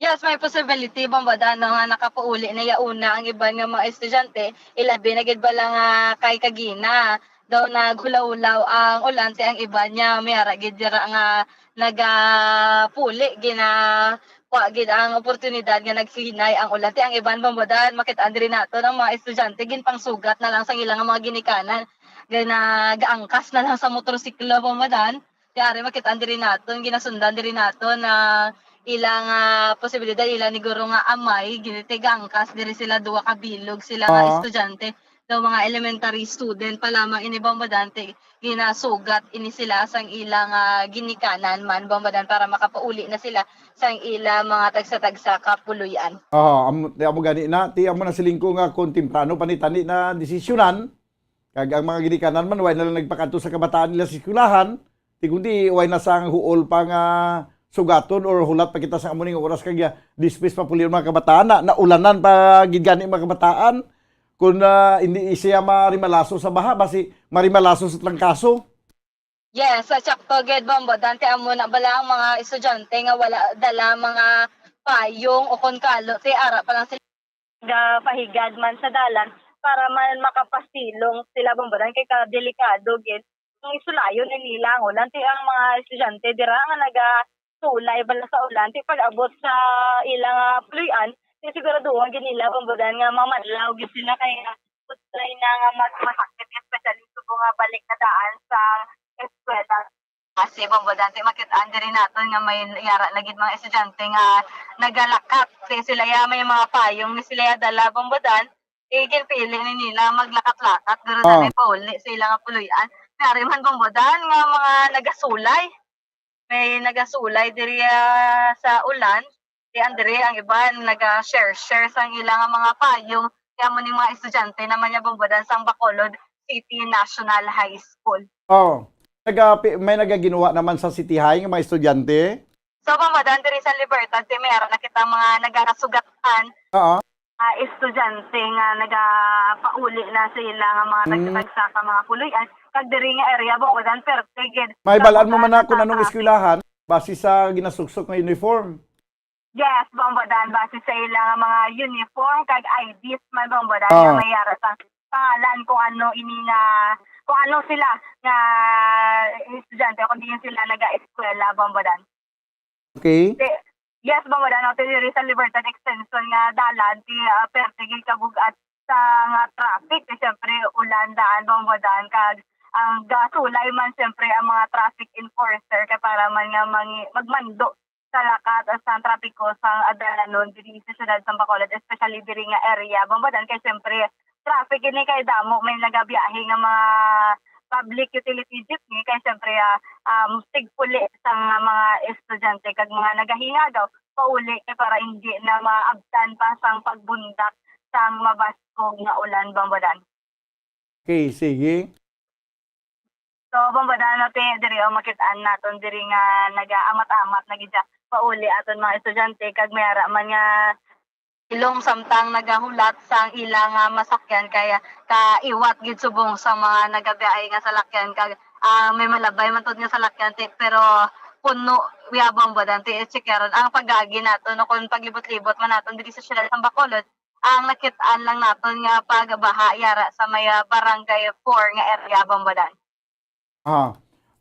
Yes, may possibility, Bombo Dan, no, nga nakapauli na yauna ang iban nga mga estudyante, ilabi na gid bala nga kay kagina daw naghulaw-hulaw ang ulan, ti ang iban niya may ara gid dira nga nagapuli, gina-, kuha gid ang oportunidad nga nagsinay ang ulan. Ti ang iban, Bombo Dan, makit-an diri naton ang mga estudyante, ginpangsugat na lang sa ilang mga ginikanan, gina-, gaangkas na lang sa motorsiklo, Bombo Dan. Ti ari makit-an diri naton, ginasundan diri naton na ila nga posibilidad, ila ni guro nga amay, gini-, ti gaangkas diri sila duwa ka bilog, sila nga Ah. estudyante, daw mga elementary student pa lamang ini, Bombo Dan, ti ginasugat ini sila sang ila nga ginikanan man, Bombo Dan, para makapauli na sila sang ila mga tagsa-tagsa ka puloy-an. Ah, amo, ti amo gani na, ti amo na siling ko nga kung temprano pa ni tani na desisyonan, kag ang mga ginikanan man, way na lang nagpakadto sa kabataan nila sa eskwelahan. Ti kundi, way na sang huol pa nga sugaton or hulat pa kita sa amo ning oras kag, ah, dismiss pa puli ang mga kabataan. Na, naulanan pa gid gani ang mga kabataan. Kung, ah, hindi siya marimalaso sa baha, basi marimalaso sa trangkaso. Yes, sa sakto gid, Bombo Dan, ti amo na bala ang mga estudyante nga wala dala mga payong o kon kalo, ti ara pa lang sila gapahigad man sa dalan para man makapasilong sila, Bombo Dan, kay kadelikado gid. Ang isulayon ni nila ang ulan, ti ang mga estudyante dira nga nagasulay bala sa ulan, ti pag-abot sa ilang, ah, puloy-an, ti siguraduhon gid nila, Bombo Dan, nga mamadlaw gid sila kay, ah, utlay na nga mas masakit, especially subong nga balik na daan sa eskwela. Kasi, Bombo Dan, ti makit-an diri naton nga may yara na gid mga estudyante nga nagalakat. Ti sila ya may mga payong ni sila ya dala, Bombo Dan. Ti ginpili ni nila maglakat-lakat, guro, ah, na pauli sa ila nga puloy-an. Nari man, Bombo Dan, nga mga nagasulay. May nagasulay diri, ah, sa ulan. Ti andre ang iban naga-share-share sang ila nga mga payong. Ti amo ning mga estudyante naman ya, Bombo Dan, sang Bacolod City National High School. Oh, naga-, pi-, may nagaginwa naman sa City High nga mga estudyante? So, Bombo Dan, diri sa Libertad, ti may ara na kita mga nagasugatan. Oo. Ah, estudyante nga nagapauli na sa ila nga mga Mm. tagsa-tagsa ka mga puloy-an. Kag diri nga area, Bombo Dan, perte gid. May balaan mo man na kung anong eskwelahan, base sa ginasuksok nga uniform? Yes, Bombo Dan, base sa ila nga mga uniform kag I Ds man, Bombo Dan, nga may ara sa pangalan kung ano ini nga, kung ano sila nga estudyante o kung diin sila naga-eskwela, Bombo Dan. Okay. Ti, yes, Bombo Dan, no, ti diri sa Libertad Extension nga dalan, ti, ah, perte gid kabug-at sa nga traffic. Ti, siyempre, ulan daan, Bombo Dan, kag ang gasulay man, siyempre, ang mga traffic enforcer kay para man nga mangi-, magmando sa lakat sa trapiko sa dalanon diri sa siyudad sa Bacolod, especially diri nga area, Bombo Dan, kay siyempre, traffic ini kay damo may nagabiyahe nga mga public utility jeepney, kay siyempre, ah, um, tigpuli sang mga estudyante kag mga nagahingagaw pauli kay para hindi na maabtan pa sang pagbundak sang mabaskog nga ulan, Bombo Dan. Okay, sige. So, Bombo Dan, no, ti diri, o, makit-an naton diri nga nagaamat-amat na gid siya pauli aton mga estudyante, kag may ara man nga ilong samtang nagahulat sang ila nga masakyan, kay kaiwat gid subong sa mga nagabiyahe nga salakyan, kag, ah, may malabay man tud nga salakyan, ti, pero puno, ya, Bombo Dan, ti, i-checkeron ang pag-agi naton, no, kung paglibot-libot man naton diri sa siyudad sa Bacolod, ang nakit-an lang naton nga pagbaha yara sa may, ah, Barangay four nga area, Bombo Dan. Ah.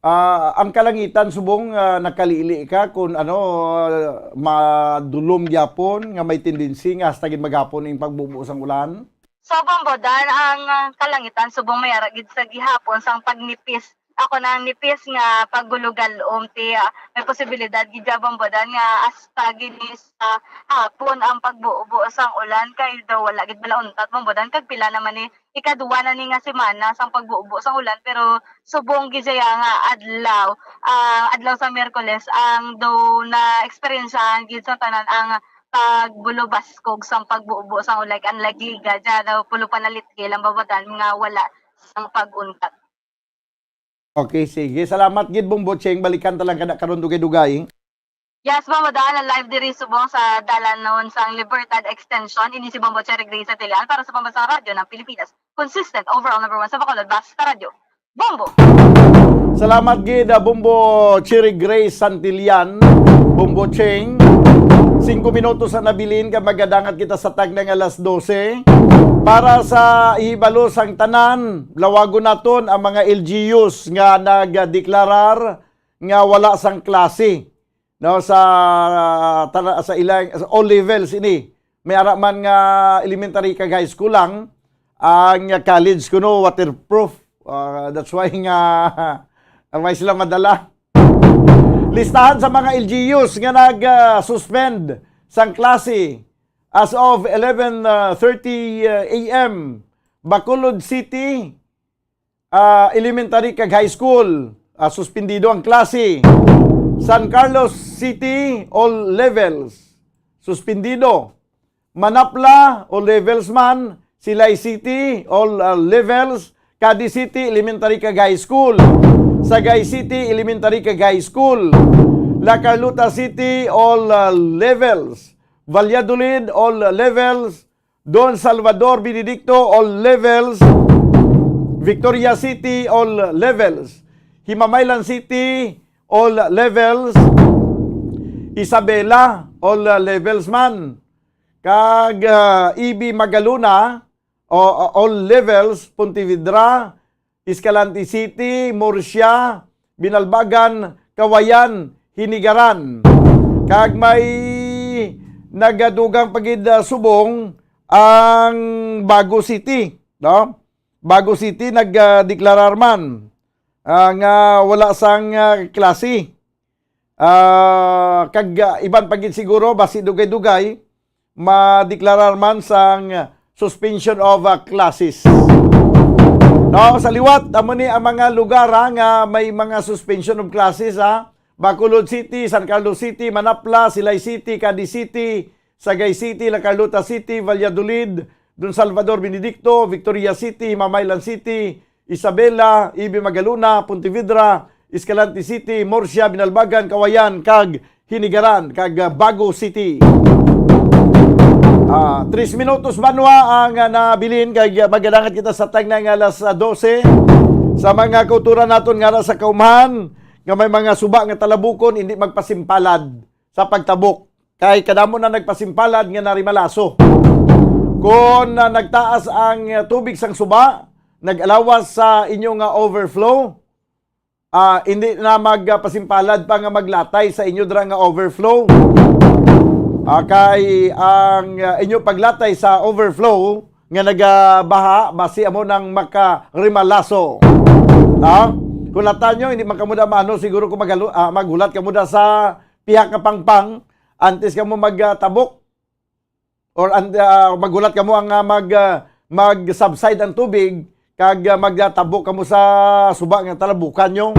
Ah, ang kalangitan subong, ah, nakalili ka kung ano, ah, madulom gyapon nga may tendency nga hasta gid maghapon ning pagbubo sang ulan? So, Bombo Dan, ang, ah, kalangitan subong may ara gid sa gihapon sang pagnipis ako nang nipis nga paghulugal-om ti, ah, may posibilidad gid ya, Bombo Dan, nga hasta gini sa hapon ang pagbubo sang ulan kay daw wala gid bala untat, Bombo Dan, kag pila naman ni ikadua na ni nga semana sang pagbubo sang ulan, pero subong gid siya nga adlaw, ah, adlaw sa Miyerkules ang daw na-eksperyensyahan gid sa tanan ang pagbulubaskog sang pagbubo sang ulan, unlike Liga, dyan daw pulo pa nalitkil ang Bombo Dan nga wala sang pag-untat. Okay, sige. Salamat gid, Bombo Cheng. Balikan ta lang kada karon dugay-dugay. Yes, Bombo Dan, ang live diri subong sa dalanon sang Libertad Extension. Ini si Bombo Cherry Grace Atilian para sa Pambansang Radyo ng Pilipinas. Consistent, overall number one sa Bacolod, basta radyo. Bombo! Salamat gid, ah, Bombo Cherry Grace Santillan, Bombo Cheng. Singko minutos na nabilin kay magadangat kita sa tagna nga alas dose. Para sa ihibalo sang tanan, lawagon naton ang mga L G Us nga nagdeklarar nga wala sang klase, no, sa, tara-, sa ilang, sa all levels ini. May ara man nga elementary kag high school lang, ang college kuno waterproof. Ah, that's why nga may sila madala. Listahan sa mga L G Us nga nag, ah, suspend sang klase as of eleven thirty A M. Bacolod City, ah, elementary kag high school, ah, suspendido ang klase. San Carlos City, all levels, suspendido. Manapla, all levels man. Silay City, all, ah, levels. Cadiz City, elementary kag high school. Sagay City, elementary kag high school. La Carlota City, all, ah, levels. Valladolid, all levels. Don Salvador Benedicto, all levels. Victoria City, all levels. Himamaylan City, all levels. Isabela, all levels man. Kag, ah, E B Magalona, o, o, all levels, Pontevedra, Escalante City, Murcia, Binalbagan, Cauayan, Hinigaran. Kag may nagadugang pa gid, ah, subong ang Bago City, no? Bago City nagdeklarar man, ah, nga wala sang, ah, klase. Ah, kag, ah, iban pa gid siguro, basi dugay-dugay, madeklarar man sang suspension of, ah, classes. No, sa liwat, amo ni ang mga lugar, ha, nga may mga suspension of classes, ha. Bacolod City, San Carlos City, Manapla, Silay City, Cadiz City, Sagay City, La Carlota City, Valladolid, Don Salvador Benedicto, Victoria City, Himamaylan City, Isabela, E B Magalona, Pontevedra, Escalante City, Murcia, Binalbagan, Cauayan, kag Hinigaran, kag, ah, Bago City. Ah, tres minutos, banwa, ang, ah, nabilin, kag, ah, magadangat kita sa tagna nga alas, ah, dose. Sa mga kauturan naton nga ara sa kaumhan, nga may mga suba nga talabukon, hindi magpasimpalad sa pagtabok. Kay kadamo na nagpasimpalad nga narimalaso. Kon, ah, nagtaas ang, ah, tubig sang suba, nag-alawas sa inyo nga overflow, ah, hindi na magpasimpalad pa nga maglatay sa inyo dira nga overflow. Ah, kay ang, ah, inyo paglatay sa overflow nga nagabaha, basi amo nang makarimalaso. Ha? Hulatan nyo, hindi man kamo da maano, siguro kung maghalu-, ah, maghulat kamo da sa pihak nga pangpang, antes kamo magtabok, or an-, ah, maghulat kamo ang, ah, mag, ah, mag-subside ang tubig, kag, ah, magtabok kamo sa suba nga talabukan nyo.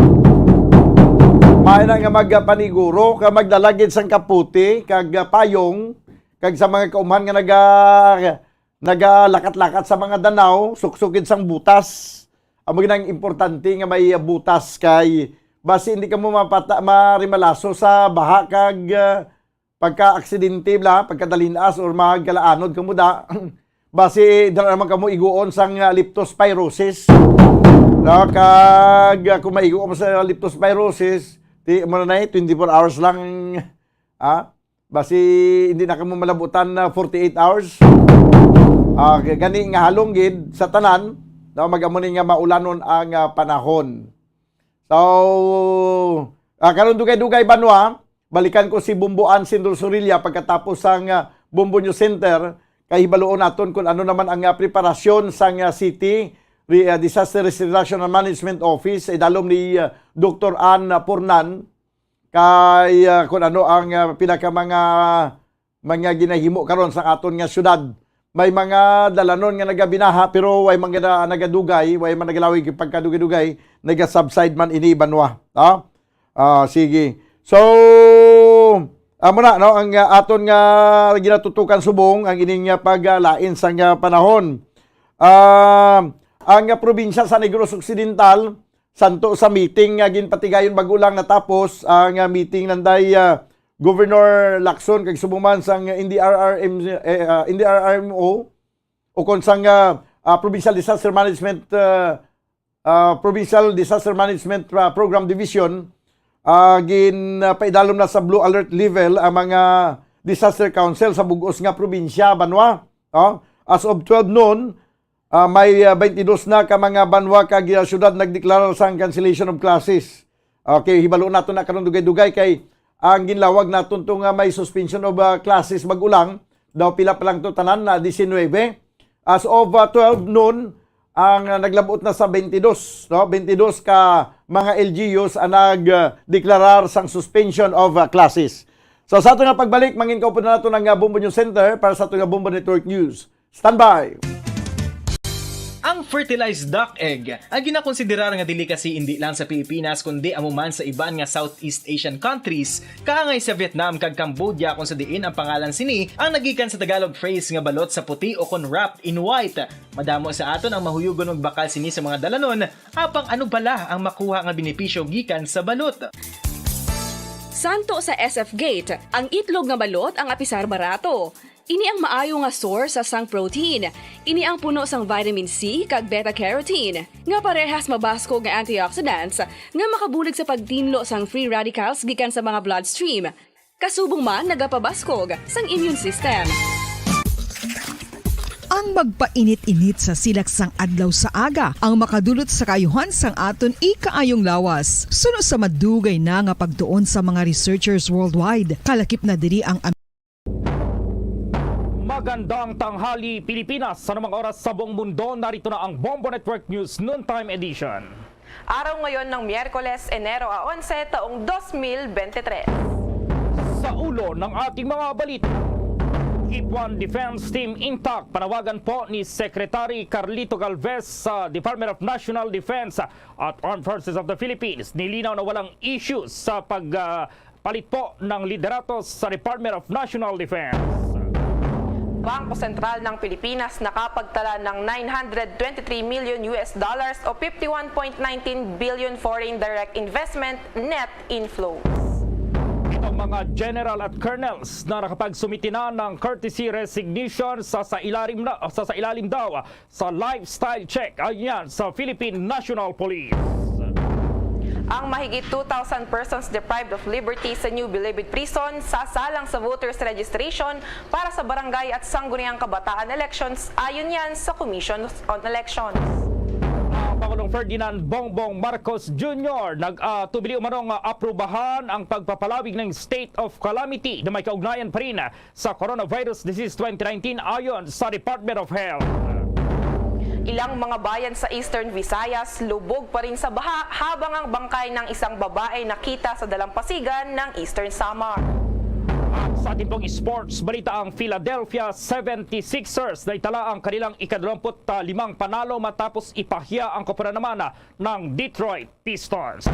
Maayo na nga magpaniguro, kag magdala gid sang kapote, kag, ah, payong, kag sa mga kaumhan nga naga-, nagalakat-lakat sa mga danaw, suksok gid sang butas. Amo gid ang importante nga may butas, kay basi hindi kamo mapata-, marimalaso sa baha, kag, ah, pagka-aksidente bala, pagkadalinas or magkalaanod kamo da. Basi dala naman kamo iguon sang, ah, leptospirosis. No, kag, ah, kung maigo kamo sa leptospirosis, di mo na, eh, twenty-four hours lang, ah. Basi hindi na kamo malabutan na forty-eight hours. Ah, gani nga halong gid sa tanan, no, mag-amo ni nga maulanon ang, ah, panahon. So, ah, karon dugay-dugay, banwa, balikan ko si Bombo Ansin Dulzurilla pagkatapos sang, ah, Bombo News Center, kay hibaluon naton kung ano naman ang, ah, preparasyon sang, ah, city Re-, ah, Disaster Risk Reduction and Management Office, idalom ni, ah, Doktor Ann Pornan, kay, ah, kung ano ang, ah, pinaka mga, mga ginahimo karon sa aton nga syudad. May mga dalanon nga nagabinaha, pero way mga na-, nagadugay, way man nagalawig pagkadugay-dugay, naga-subside man ini banwa. Ha? Ah, sige. So, amo na, no, ang, ah, aton nga ginatutukan subong ang ining, ah, paglain sang, ah, panahon. Ah, ang, ah, probinsya sa Negros Occidental, santo sa meeting nga ginpatigayon bag-o lang natapos ang, ah, meeting nanday, ah, Governor Lacson kag subong man sang N D R R M, eh, ah, N D R R M O, o kon sang, ah, ah, Provincial Disaster Management, ah, ah, Provincial Disaster Management, ah, Program Division, ah, gin, ah, paidalom na sa blue alert level ang mga disaster council sa bug-os nga probinsya, banwa. Oh, as of twelve noon, ah, may, ah, twenty-two na ka mga banwa kag, ah, syudad nagdeklarar sang cancellation of classes. Okay, hibalo nato na karon dugay-dugay kay ang ginlawag naton to nga may suspension of, ah, classes bag-o lang, daw pila pa lang to tanan na diecinuebe. As of, ah, twelve noon, ang, ah, naglabot na sa twenty-two, no? Twenty-two ka mga L G Us ang nagdeklarar sang suspension of, ah, classes. So, sa ato nga pagbalik, mangin kaupod na nato ang, ah, Bombo News Center para sa ato nga Bombo Network News. Standby! Ang fertilized duck egg ang ginakonsiderar nga delicacy indi lang sa Pilipinas kundi amo man sa iban nga Southeast Asian countries, kaangay sa Vietnam kag Cambodia, kung sa diin ang pangalan sini ang nagikan sa Tagalog phrase nga balot sa puti o kon wrapped in white. Madamo sa aton ang mahuyugon magbakal sini sa mga dalanon, apang ano bala ang makuha nga benepisyo gikan sa balot? Santo sa S F Gate, ang itlog nga balot ang apisar barato. Ini ang maayo nga source sang protein. Ini ang puno sang vitamin C kag beta-carotene, nga parehas mabaskog nga antioxidants nga makabulig sa pagtinlo sang free radicals gikan sa mga bloodstream. Kasubong man nagapabaskog sang immune system. Ang magpainit-init sa silak sang adlaw sa aga ang makadulot sa kaayuhan sang aton ikaayong lawas. Suno sa madugay na nga pagtuon sa mga researchers worldwide, kalakip na diri ang Magandang tanghali, Pilipinas. Sa anumang oras sa buong mundo, narito na ang Bombo Network News Noontime Edition. Araw ngayon ng Miyerkules, Enero a onse, taong dos mil bente tres. Sa ulo ng ating mga balita, Keep One Defense Team intact, panawagan po ni Secretary Carlito Galvez sa Department of National Defense at Armed Forces of the Philippines. Nilinaw na walang issues sa pag, ah, palit po ng liderato sa Department of National Defense. Bangko Sentral ng Pilipinas nakapagtala ng nine hundred twenty-three million U S dollars o fifty-one point nineteen billion foreign direct investment net inflows. Itong mga general at colonels na nakapagsumiti na ng courtesy resignation sa sa ilalim na sa sa ilalim daw sa lifestyle check, ayon sa Philippine National Police. Ang mahigit two thousand persons deprived of liberty sa New Bilibid Prison sasalang sa voters registration para sa barangay at sangguniang kabataan elections, ayon yan sa Commission on Elections. Ang Pangulong Ferdinand Bongbong Marcos Junior nag-atubili umano nga aprubahan ang pagpapalawig ng state of calamity na may kaugnayan pa rin sa coronavirus disease twenty nineteen, ayon sa Department of Health. Ilang mga bayan sa Eastern Visayas lubog pa rin sa baha, habang ang bangkay ng isang babae nakita sa dalampasigan ng Eastern Samar. At sa ating pong sports balita, ang Philadelphia seventy-sixers na itala ang kanilang ikadalawamput limang panalo matapos ipahiya ang koponan naman ng Detroit Pistons.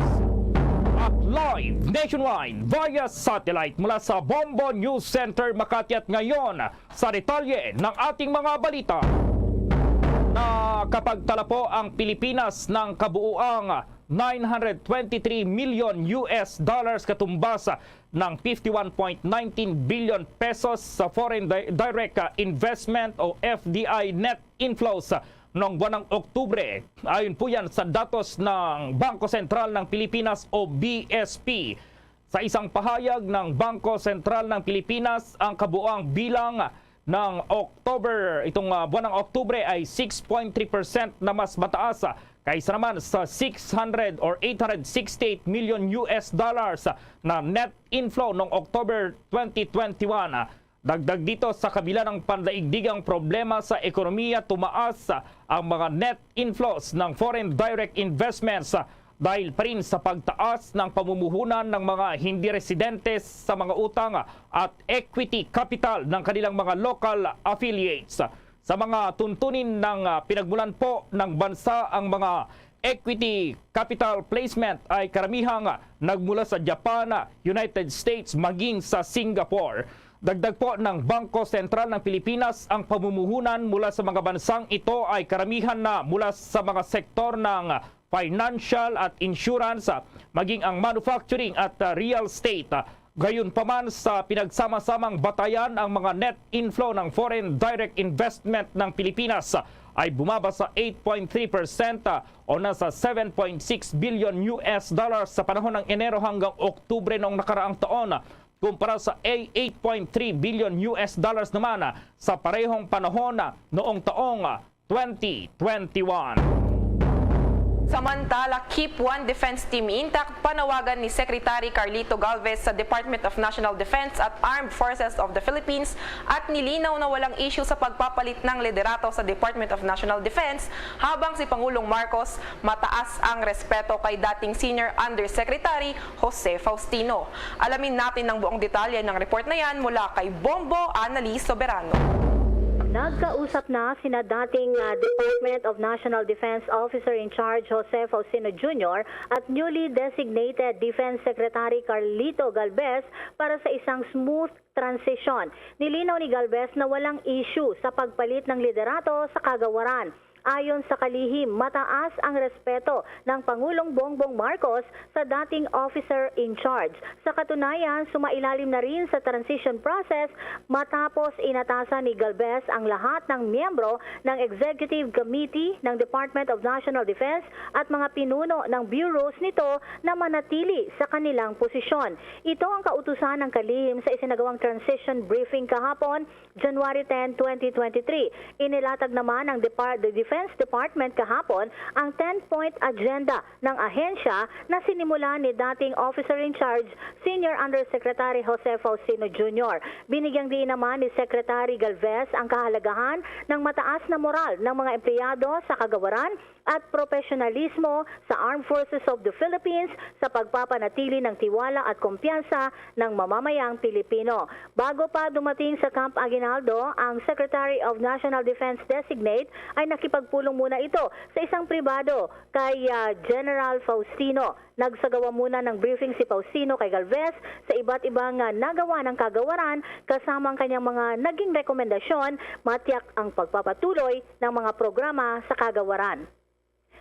At live nationwide via satellite mula sa Bombo News Center, Makati, at ngayon sa detalye ng ating mga balita. Nakapagtala po ang Pilipinas ng kabuuang nine hundred twenty-three million U S dollars, katumbas ng fifty-one point nineteen billion pesos sa foreign di- direct investment o F D I net inflows noong buwan ng Oktubre. Ayon po yan sa datos ng Bangko Sentral ng Pilipinas o B S P. Sa isang pahayag ng Bangko Sentral ng Pilipinas, ang kabuang bilang ng October, itong, ah, buwan ng Oktubre ay six point three percent na mas mataas, ah, kaysa naman sa six hundred or eight hundred sixty-eight million U S dollars, ah, na net inflow noong October twenty twenty-one. Ah, Dagdag dito, sa kabila ng pandaigdigang problema sa ekonomiya, tumaas ang mga net inflows ng foreign direct investments dahil pa rin sa pagtaas ng pamumuhunan ng mga hindi residentes sa mga utang at equity capital ng kanilang mga local affiliates. Sa mga tuntunin ng, ah, pinagmulan po ng bansa, ang mga equity capital placement ay karamihang nagmula sa Japan, United States, maging sa Singapore. Dagdag po ng Bangko Sentral ng Pilipinas, ang pamumuhunan mula sa mga bansang ito ay karamihan na mula sa mga sektor ng financial at insurance, maging ang manufacturing at, ah, real estate. Gayunpaman, sa pinagsama-samang batayan, ang mga net inflow ng foreign direct investment ng Pilipinas ay bumaba sa eight point three percent, ah, o nasa seven point six billion U S dollars sa panahon ng Enero hanggang Oktubre noong nakaraang taon, kumpara sa eight point three billion U S dollars naman sa parehong panahon noong taong twenty twenty-one. Samantala, Keep One Defense Team Intact panawagan ni Secretary Carlito Galvez sa Department of National Defense at Armed Forces of the Philippines at nilinaw na walang issue sa pagpapalit ng liderato sa Department of National Defense, habang si Pangulong Marcos mataas ang respeto kay dating Senior Undersecretary Jose Faustino. Alamin natin ang buong detalye ng report na yan mula kay Bombo Annalise Soberano. Nagkausap na sina dating, ah, Department of National Defense Officer in Charge Jose Faustino Junior at newly designated Defense Secretary Carlito Galvez para sa isang smooth transition. Nilinaw ni Galvez na walang issue sa pagpalit ng liderato sa kagawaran. Ayon sa kalihim, mataas ang respeto ng Pangulong Bongbong Marcos sa dating officer in charge. Sa katunayan, sumailalim na rin sa transition process matapos inatasan ni Galvez ang lahat ng miyembro ng Executive Committee ng Department of National Defense at mga pinuno ng bureaus nito na manatili sa kanilang posisyon. Ito ang kautusan ng kalihim sa isinagawang transition briefing kahapon, January ten, twenty twenty-three. Inilatag naman ng Depar-, the Defense Department kahapon ang ten-point agenda ng ahensya na sinimulan ni dating Officer in Charge, Senior Undersecretary Jose Faustino Junior. Binigyang diin naman ni Secretary Galvez ang kahalagahan ng mataas na moral ng mga empleyado sa kagawaran at profesionalismo sa Armed Forces of the Philippines sa pagpapanatili ng tiwala at kumpiyansa ng mamamayang Pilipino. Bago pa dumating sa Camp Aguinaldo, ang Secretary of National Defense Designate ay nakipagpulong muna ito sa isang pribado kay, ah, General Faustino. Nagsagawa muna ng briefing si Faustino kay Galvez sa iba't ibang, ah, nagawa ng kagawaran, kasama ang kanyang mga naging rekomendasyon, matiyak ang pagpapatuloy ng mga programa sa kagawaran.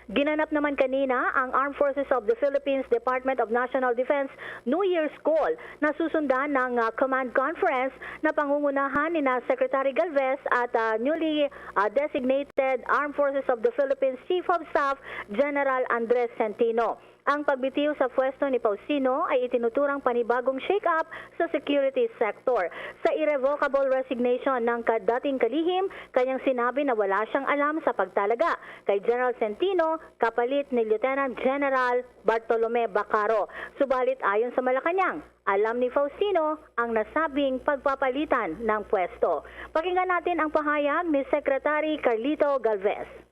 Ginanap naman kanina ang Armed Forces of the Philippines Department of National Defense New Year's Call na susundan ng, ah, Command Conference na pangungunahan ni na Secretary Galvez at, ah, newly, ah, designated Armed Forces of the Philippines Chief of Staff General Andres Centino. Ang pagbitiw sa pwesto ni Faustino ay itinuturang panibagong shake-up sa security sector. Sa irrevocable resignation ng ka-, dating kalihim, kanyang sinabi na wala siyang alam sa pagtalaga kay General Centino kapalit ni Lieutenant General Bartolome Bacaro. Subalit, ayon sa Malacañang, alam ni Faustino ang nasabing pagpapalitan ng pwesto. Pakinggan natin ang pahayag ni Secretary Carlito Galvez.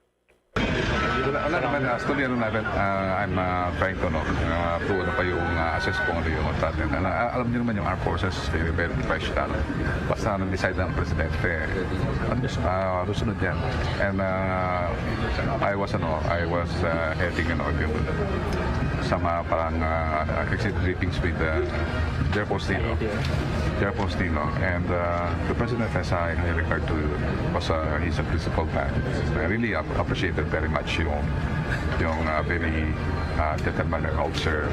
Wala, wala naman, actually, ano natin, ah, I'm, ah, trying to, no, ah, to, ano pa yung, ah, assess kung ano yung status. Ano, ah, alam niyo naman yung armed forces, very, very professional. Basta nag-decide ng presidente, ano, ah, susunod yan. And, ah, I was, ano, I was, ah, heading, ano, yung, sa mga parang, ah, exit briefings with, ah, General Faustino. General Faustino. And, ah, the president has a high regard to you because, ah, he's a principled man. I really ap- appreciated very much yung, yung, ah, very, ah, gentleman and officer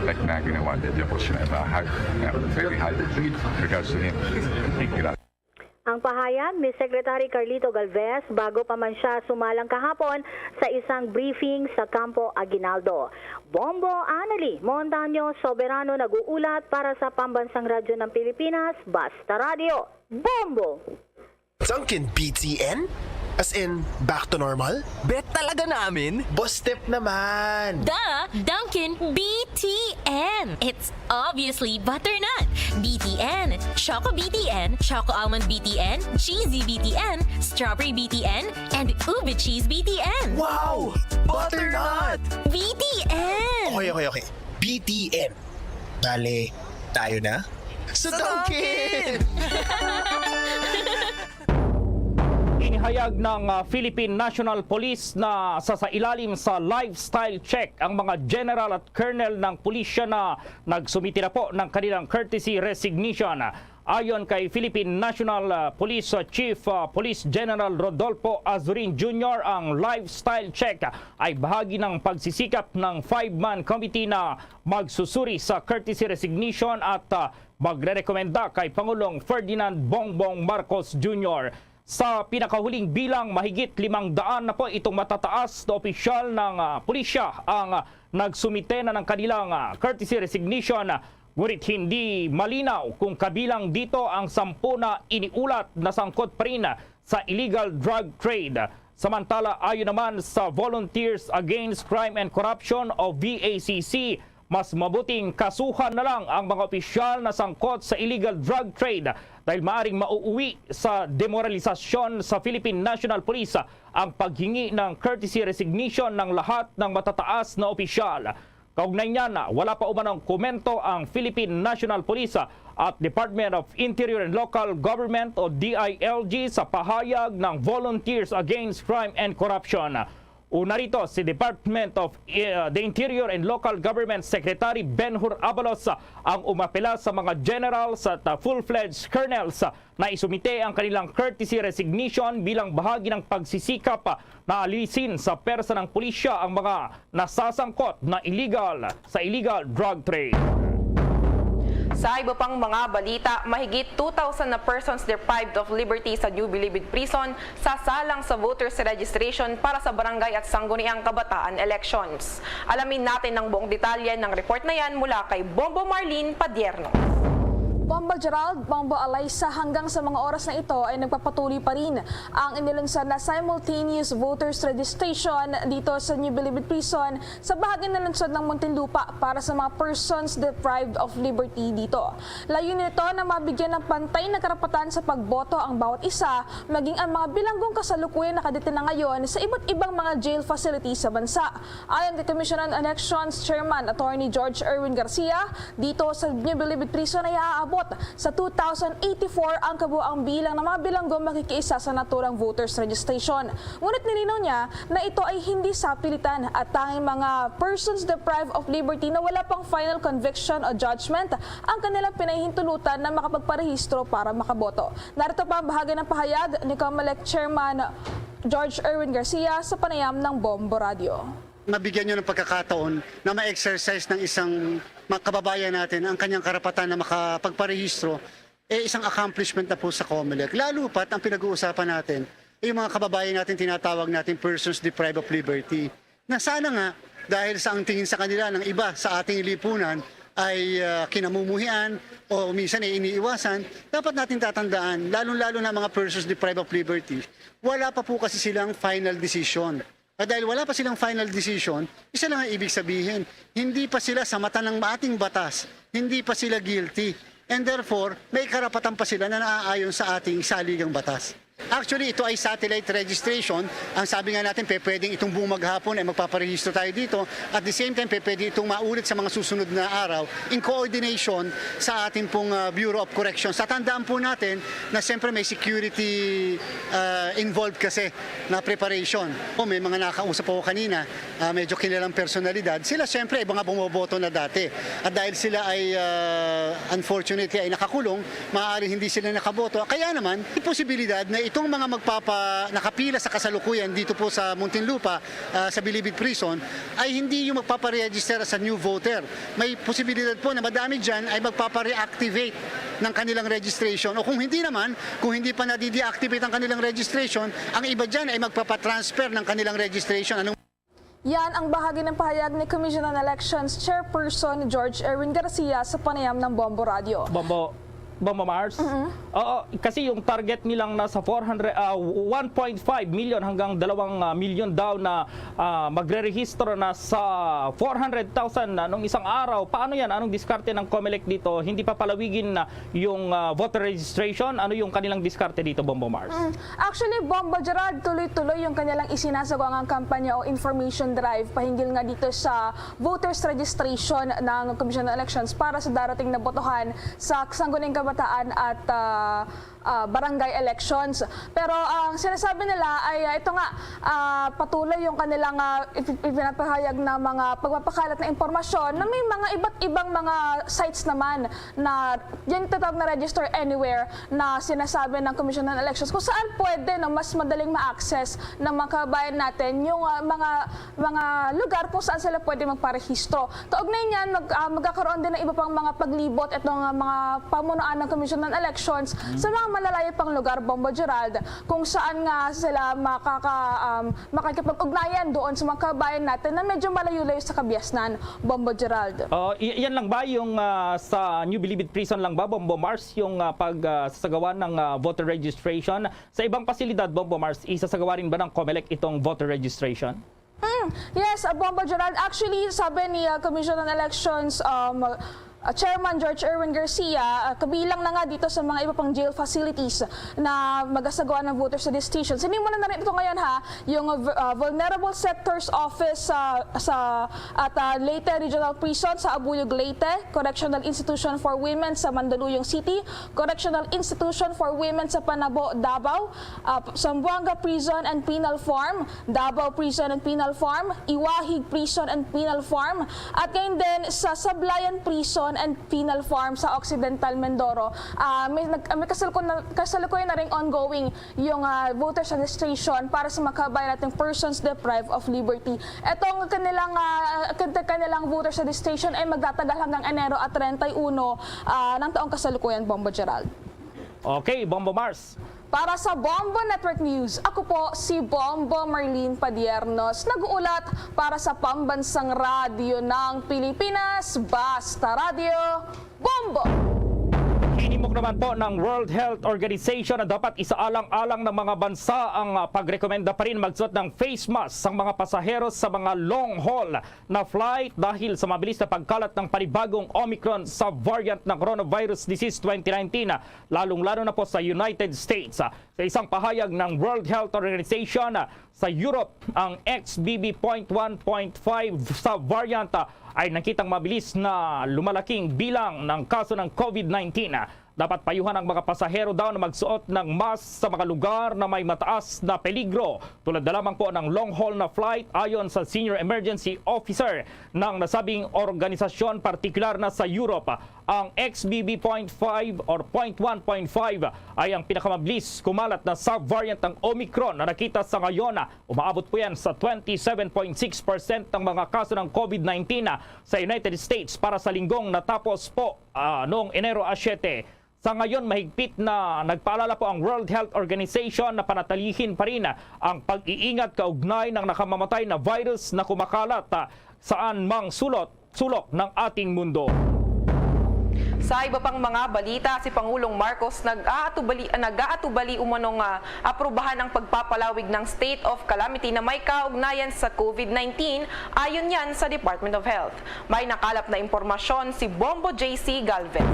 like na ginawa ni General Faustino. And, ah, high, yeah, very high regards to him. Grabe. Ang pahayag ni Secretary Carlito Galvez bago pa man siya sumalang kahapon sa isang briefing sa Campo Aguinaldo. Bombo Annalie Montaño Soberano nag-uulat para sa Pambansang Radyo ng Pilipinas, Basta Radyo. Bombo! Dunkin B T N? As in, back to normal? Bet talaga namin? Boss Step naman! The Dunkin' B T N. It's obviously butternut. B T N, Choco B T N, Choco Almond B T N, Cheesy B T N, Strawberry B T N, and Ube Cheese B T N. Wow! Butternut! B T N. Okay, okay, okay. B T N. Bale, tayo na? Sa Dunkin'! Inihayag ng ah, Philippine National Police na sasailalim sa lifestyle check ang mga general at colonel ng pulisya na nagsumite na po ng kanilang courtesy resignation. Ayon kay Philippine National ah, Police ah, Chief ah, Police General Rodolfo Azurin Junior, ang lifestyle check ay bahagi ng pagsisikap ng five-man committee na magsusuri sa courtesy resignation at ah, magrerekomenda kay Pangulong Ferdinand Bongbong Marcos Junior. Sa pinakahuling bilang, mahigit limang daan na po itong matataas na opisyal ng ah, pulisya ang ah, nagsumite na ng kanilang ah, courtesy resignation. Ngunit hindi malinaw kung kabilang dito ang sampu na iniulat na sangkot pa rin sa illegal drug trade. Samantala, ayon naman sa Volunteers Against Crime and Corruption o V A C C, mas mabuting kasuhan na lang ang mga opisyal na sangkot sa illegal drug trade dahil maaring mauuwi sa demoralisasyon sa Philippine National Police ang paghingi ng courtesy resignation ng lahat ng matataas na opisyal. Kaugnay niyan, wala pa umanong komento ang Philippine National Police at Department of Interior and Local Government o D I L G sa pahayag ng Volunteers Against Crime and Corruption. Una rito, si Department of uh, the Interior and Local Government Secretary Ben Hur Abalos ang umapela sa mga generals at uh, full-fledged colonels na isumite ang kanilang courtesy resignation bilang bahagi ng pagsisikap na alisin sa persa ng pulisya ang mga nasasangkot na illegal sa illegal drug trade. Sa iba pang mga balita, mahigit two thousand na persons deprived of liberty sa New Bilibid Prison sasalang sa voters registration para sa barangay at sangguniang kabataan elections. Alamin natin ang buong detalye ng report na yan mula kay Bombo Marlene Padierno. Bombo Gerald, Bombo Alaysa, hanggang sa mga oras na ito ay nagpapatuloy pa rin ang inilunsad na simultaneous voters registration dito sa New Bilibid Prison sa bahagi ng lungsod ng Muntinlupa para sa mga persons deprived of liberty dito. Layunin nito na mabigyan ng pantay na karapatan sa pagboto ang bawat isa, maging ang mga bilanggong kasalukuyan nakadetenga ngayon sa iba't ibang mga jail facilities sa bansa. Ayon kay Commission on Elections Chairman Attorney George Erwin Garcia, dito sa New Bilibid Prison ay aaabot sa two thousand eighty-four ang kabuang bilang ng mga bilanggo makikiisa sa naturang voters registration. Ngunit nilinaw niya na ito ay hindi sapilitan at tanging mga persons deprived of liberty na wala pang final conviction o judgment ang kanilang pinahihintulutan na makapagparehistro para makaboto. Narito pa ang bahagi ng pahayag ni Comelec Chairman George Erwin Garcia sa panayam ng Bombo Radio. Mabigyan niyo ng pagkakataon na ma-exercise ng isang ma-, kababayan natin ang kanyang karapatan na makapagparehistro, eh, isang accomplishment na po sa Comelec. Lalo pat ang pinag-uusapan natin ay yung mga kababayan natin, tinatawag natin persons deprived of liberty, na sana nga, dahil sa ang tingin sa kanila ng iba sa ating lipunan ay ah, kinamumuhian o minsan ay iniiwasan, dapat natin tatandaan, lalong-lalo na mga persons deprived of liberty, wala pa po kasi silang final decision. At dahil wala pa silang final decision, isa lang ang ibig sabihin, hindi pa sila sa mata ng ating batas, hindi pa sila guilty. And therefore, may karapatan pa sila na naaayon sa ating saligang batas. Actually, ito ay satellite registration. Ang sabi nga natin, pe, pwedeng itong buong maghapon ay magpaparehistro tayo dito. At the same time, pe, pwede itong maulit sa mga susunod na araw in coordination sa ating pong ah, Bureau of Corrections. Tatandaan po natin na siyempre may security ah, involved kasi na preparation. O may mga nakausap ako kanina, ah, medyo kilalang personalidad, sila siyempre ay mga bumoboto na dati. At dahil sila ay ah, unfortunately ay nakakulong, maaaring hindi sila nakaboto. Kaya naman, may posibilidad na itong mga magpapa, nakapila sa kasalukuyan dito po sa Muntinlupa, ah, sa Bilibid Prison, ay hindi yung magpaparegister as a new voter. May posibilidad po na madami dyan ay magpapareactivate ng kanilang registration. O kung hindi naman, kung hindi pa nadideactivate ang kanilang registration, ang iba dyan ay magpapatransfer ng kanilang registration. Anong Yan ang bahagi ng pahayag ni Commission on Elections Chairperson George Erwin Garcia sa panayam ng Bombo Radio. Bombo. Bombo Mars? Oo, kasi yung target nilang nasa four hundred, ah, one point five million hanggang dalawang, ah, milyon daw na, ah, magrerehistro na sa four hundred thousand na nung isang araw. Paano yan? Anong diskarte ng Comelec dito? Hindi pa palawigin na yung, ah, voter registration? Ano yung kanilang diskarte dito, Bombo Mars? Mm. Actually, Bombo Gerald, tuloy-tuloy yung kanilang isinasagawa ngang kampanya o information drive pahinggil nga dito sa voters registration ng Commission on Elections para sa darating na botohan sa Sangguniang Kabataan at, ah, ah, barangay elections. Pero ang sinasabi nila ay, ah, ito nga, ah, patuloy yung kanilang, ah, ip-, ipinapahayag na mga pagpapakalat na impormasyon na may mga iba't ibang mga sites naman na yung tinatawag na register anywhere na sinasabi ng Commission on Elections kung saan pwede, no, mas madaling ma-access ng mga kababayan natin yung, ah, mga, mga lugar kung saan sila pwede magparehistro. Kaugnay niyan, mag-, ah, magkakaroon din ng iba pang mga paglibot itong, ah, mga pamunuan ng Commission on Elections sa mga malalayo pang lugar, Bombo Gerald, kung saan nga sila makaka-, um, makikipag-ugnayan doon sa mga kababayan natin na medyo malayo-layo sa Kabiasnan, Bombo Gerald. Oh, i-, yan lang ba yung, ah, sa New Bilibid Prison lang ba, Bombo Mars, yung, ah, pag, ah, sasagawa ng, ah, voter registration? Sa ibang pasilidad, Bombo Mars, isasagawa rin ba ng Comelec itong voter registration? Mm, yes, uh, Bombo Gerald. Actually, sabi ni, uh, Commission on Elections, um, uh, Chairman George Erwin Garcia, uh, kabilang na nga dito sa mga iba pang jail facilities na magasagawa ng voters registration. Sinimula na rin ito ngayon, ha, yung, uh, v-, uh, Vulnerable Sectors Office sa, sa, at, uh, Leyte Regional Prison sa Abuyog, Leyte, Correctional Institution for Women sa Mandaluyong City, Correctional Institution for Women sa Panabo, Davao, uh, Zamboanga Prison and Penal Farm, Davao Prison and Penal Farm, Iwahig Prison and Penal Farm, at ngayon din sa Sablayan Prison and Penal Farm sa Occidental Mindoro. Ah, may nag-, may kasalukuyan na, kasalukuyan na ring ongoing yung, ah, voters registration para sa mga kababayan nating persons deprived of liberty. Itong kanilang, ah, kan-, kanilang voters registration ay magtatagal hanggang Enero at treinta y uno, ah, ng taong kasalukuyan, Bombo Gerald. Okay, Bombo Mars. Para sa Bombo Network News, ako po si Bombo Marlene Padiernos, nag-uulat para sa Pambansang Radyo ng Pilipinas, Basta Radyo, Bombo! Hinimok naman po ng World Health Organization na dapat isaalang-alang ng mga bansa ang, ah, pagrekomenda pa rin magsuot ng face mask sa mga pasahero sa mga long haul na flight dahil sa mabilis na pagkalat ng panibagong Omicron sa variant ng coronavirus disease twenty nineteen, lalong-lalo na po sa United States. Sa isang pahayag ng World Health Organization, sa Europe, ang X B B point one point five sa variant ay nakitang mabilis na lumalaking bilang ng kaso ng COVID nineteen. Dapat payuhan ang mga pasahero daw na magsuot ng mask sa mga lugar na may mataas na peligro, tulad na lamang po ng long haul na flight, ayon sa senior emergency officer ng nasabing organisasyon, partikular na sa Europe. Ang X B B point five or point one point five ay ang pinakamabilis kumalat na subvariant ng Omicron na nakita sa ngayon. Umaabot po yan sa twenty-seven point six percent ng mga kaso ng COVID nineteen sa United States para sa linggong natapos po, ah, noong Enero a siyete. Sa ngayon, mahigpit na nagpaalala po ang World Health Organization na panatilihin pa rin ang pag-iingat kaugnay ng nakamamatay na virus na kumakalat, ah, saan mang sulot, sulok ng ating mundo. Sa iba pang mga balita, si Pangulong Marcos nag-aatubali, nag-aatubali umano nga aprubahan ang pagpapalawig ng state of calamity na may kaugnayan sa COVID nineteen, ayon yan sa Department of Health. May nakalap na impormasyon si Bombo J C Galvez.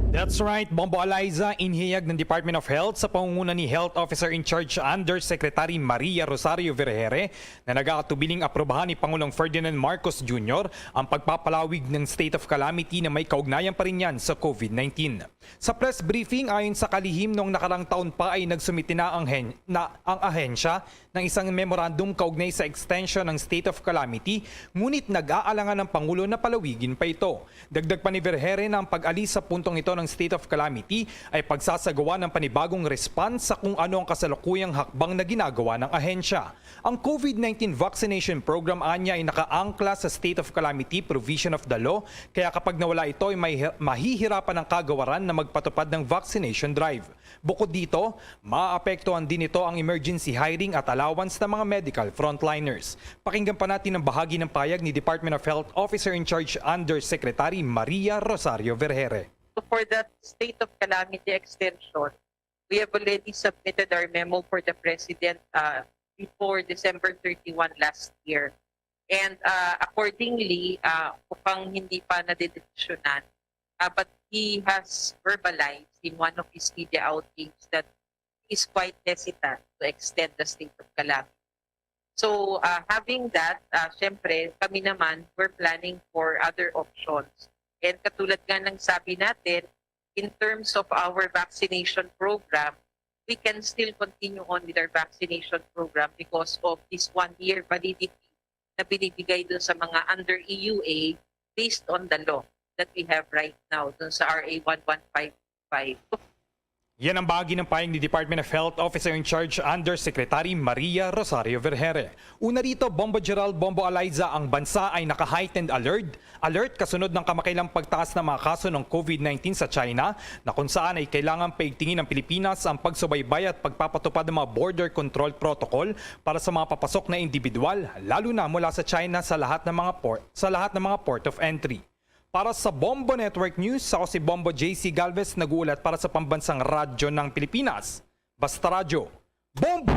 That's right, Bombo Eliza, inhayag ng Department of Health sa pangunguna ni Health Officer in Charge Undersecretary Maria Rosario Vergeire na nagaatubiling aprubahan ni Pangulong Ferdinand Marcos Junior ang pagpapalawig ng state of calamity na may kaugnayan pa rin yan sa COVID nineteen. Sa press briefing, ayon sa kalihim, noong nakarang taon pa ay nagsumite na ang hen-, na ang ahensya ng isang memorandum kaugnay sa extension ng state of calamity, ngunit nag-aalangan ang Pangulo na palawigin pa ito. Dagdag pa ni Vergeire na ang pag-alis sa puntong ito ng state of calamity ay pagsasagawa ng panibagong response sa kung ano ang kasalukuyang hakbang na ginagawa ng ahensya. Ang COVID nineteen vaccination program anya ay nakaangkla sa state of calamity provision of the law, kaya kapag nawala ito ay may, mahihirapan ang kagawaran na magpatupad ng vaccination drive. Bukod dito, maapektuhan din nito ang emergency hiring at allowance ng mga medical frontliners. Pakinggan pa natin ang bahagi ng payag ni Department of Health Officer in Charge Undersecretary Maria Rosario Vergeire. So for that state of calamity extension, we have already submitted our memo for the President uh, before December thirty-one last year. And uh, accordingly, uh, mukhang hindi pa nadedesisyonan. Uh, but he has verbalized in one of his media outings that he is quite hesitant to extend the state of calamity. So, uh, having that, uh, syempre, kami naman, we're planning for other options. And katulad nga ng sabi natin, in terms of our vaccination program, we can still continue on with our vaccination program because of this one-year validity na binibigay dun sa mga under E U A based on the law that we have right now, dun sa R A one one five five. Yan ang bahagi ng pahayag ni Department of Health Officer in Charge Undersecretary Maria Rosario Vergere. Una rito, Bombo Gerald, Bombo Eliza, ang bansa ay naka-heightened alert, alert kasunod ng kamakailang pagtaas ng mga kaso ng COVID nineteen sa China, na kung saan ay kailangan paigtingin ng Pilipinas ang pagsubaybay at pagpapatupad ng mga border control protocol para sa mga papasok na individual, lalo na mula sa China sa lahat ng mga port, sa lahat ng mga port of entry. Para sa Bombo Network News, ako si Bombo J C Galvez, nag-uulat para sa Pambansang Radyo ng Pilipinas, Basta Radyo, Bombo!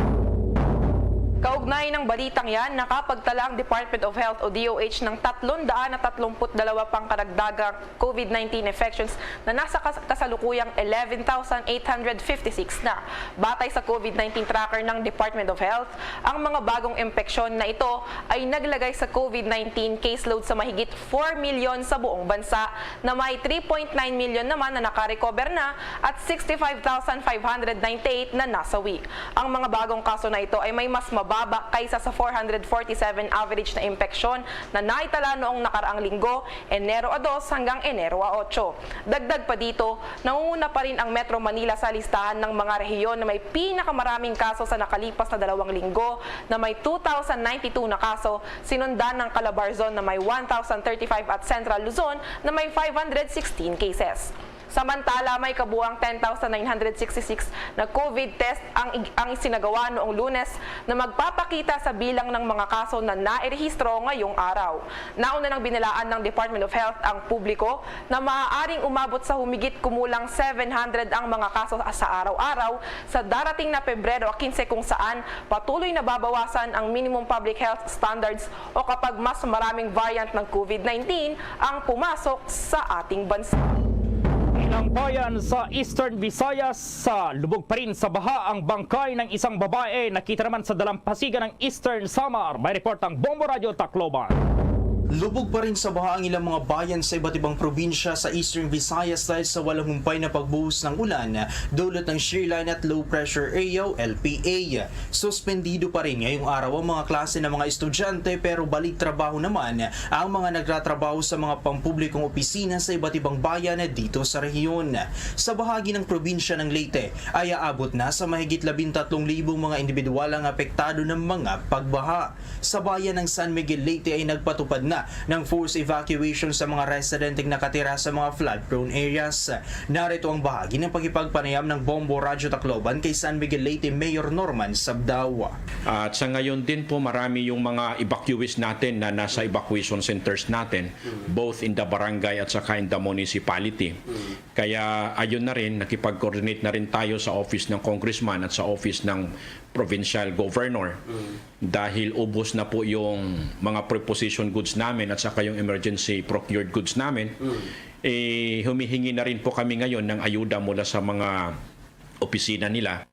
Kaugnay ng balitang yan, nakapagtala ang Department of Health o D O H ng tatlong daan at tatlumpu't dalawa pang karagdagang COVID nineteen infections na nasa kas- kasalukuyang eleven thousand eight hundred fifty-six na. Batay sa COVID nineteen tracker ng Department of Health, ang mga bagong impeksyon na ito ay naglagay sa COVID nineteen caseload sa mahigit four million sa buong bansa, na may three point nine million naman na nakarecover na at sixty-five thousand five hundred ninety-eight na nasawi. Ang mga bagong kaso na ito ay may mas mababa kaysa sa four hundred forty-seven average na impeksyon na naitala noong nakaraang linggo, Enero a dos hanggang Enero a otso. Dagdag pa dito, nangunguna pa rin ang Metro Manila sa listahan ng mga rehiyon na may pinakamaraming kaso sa nakalipas na dalawang linggo, na may two thousand ninety-two na kaso, sinundan ng Calabarzon na may one thousand thirty-five at Central Luzon na may five hundred sixteen cases. Samantala, may kabuang ten thousand nine hundred sixty-six na COVID test ang, ig- ang isinagawa noong Lunes, na magpapakita sa bilang ng mga kaso na nairehistro ngayong araw. Nauna nang binalaan ng Department of Health ang publiko na maaaring umabot sa humigit kumulang seven hundred ang mga kaso sa araw-araw sa darating na Pebrero quince, kung saan patuloy na babawasan ang minimum public health standards o kapag mas maraming variant ng COVID nineteen ang pumasok sa ating bansa. Ilang bayan sa Eastern Visayas sa lubog pa rin sa baha ang bangkay ng isang babae nakita naman sa dalampasigan ng Eastern Samar. May report ang Bombo Radyo Tacloban. Lubog pa rin sa baha ang ilang mga bayan sa iba't ibang probinsya sa Eastern Visayas dahil sa walang humpay na pagbuhos ng ulan dulot ng shear line at low pressure area o L P A. Suspendido pa rin ngayong araw ang mga klase ng mga estudyante pero balik trabaho naman ang mga nagtatrabaho sa mga pampublikong opisina sa iba't ibang bayan dito sa rehiyon. Sa bahagi ng probinsya ng Leyte ay aabot na sa mahigit labintatlong libong mga individual ang apektado ng mga pagbaha. Sa bayan ng San Miguel, Leyte ay nagpatupad na ng forced evacuation sa mga residenteng nakatira sa mga flood-prone areas. Narito ang bahagi ng pakipagpanayam ng Bombo Radyo Tacloban kay San Miguel Leyte Mayor Norman Sabdao. At sa ngayon din po, marami yung mga evacuees natin na nasa evacuation centers natin, both in the barangay at saka in the municipality. Kaya ayun na rin, nakipag-coordinate na rin tayo sa office ng congressman at sa office ng provincial governor. Dahil ubos na po yung mga preposition goods namin at saka yung emergency procured goods namin, eh, humihingi na rin po kami ngayon ng ayuda mula sa mga opisina nila.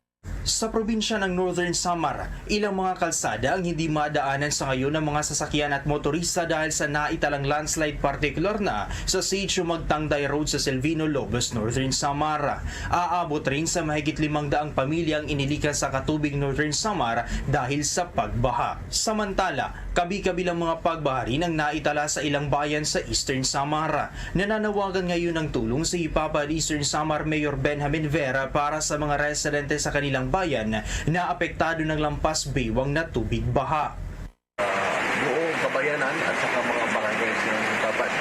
Sa probinsya ng Northern Samar, ilang mga kalsada ang hindi madaanan sa ngayon ng mga sasakyan at motorista dahil sa naitalang landslide, partikular na sa Sitio Magtangday Road sa Silvino, Lobos, Northern Samar. Aabot rin sa mahigit limang daang pamilya ang inilikas sa Catubig, Northern Samar dahil sa pagbaha. Samantala, kabi-kabilang mga pagbaha rin ang naitala sa ilang bayan sa Eastern Samar. Nananawagan ngayon ng tulong si Hipapa Eastern Samar Mayor Benjamin Vera para sa mga residente sa kanilang bayan na apektado ng lampas baywang na tubig baha. Buong Kabayanan at saka mga barangays ng Tapat.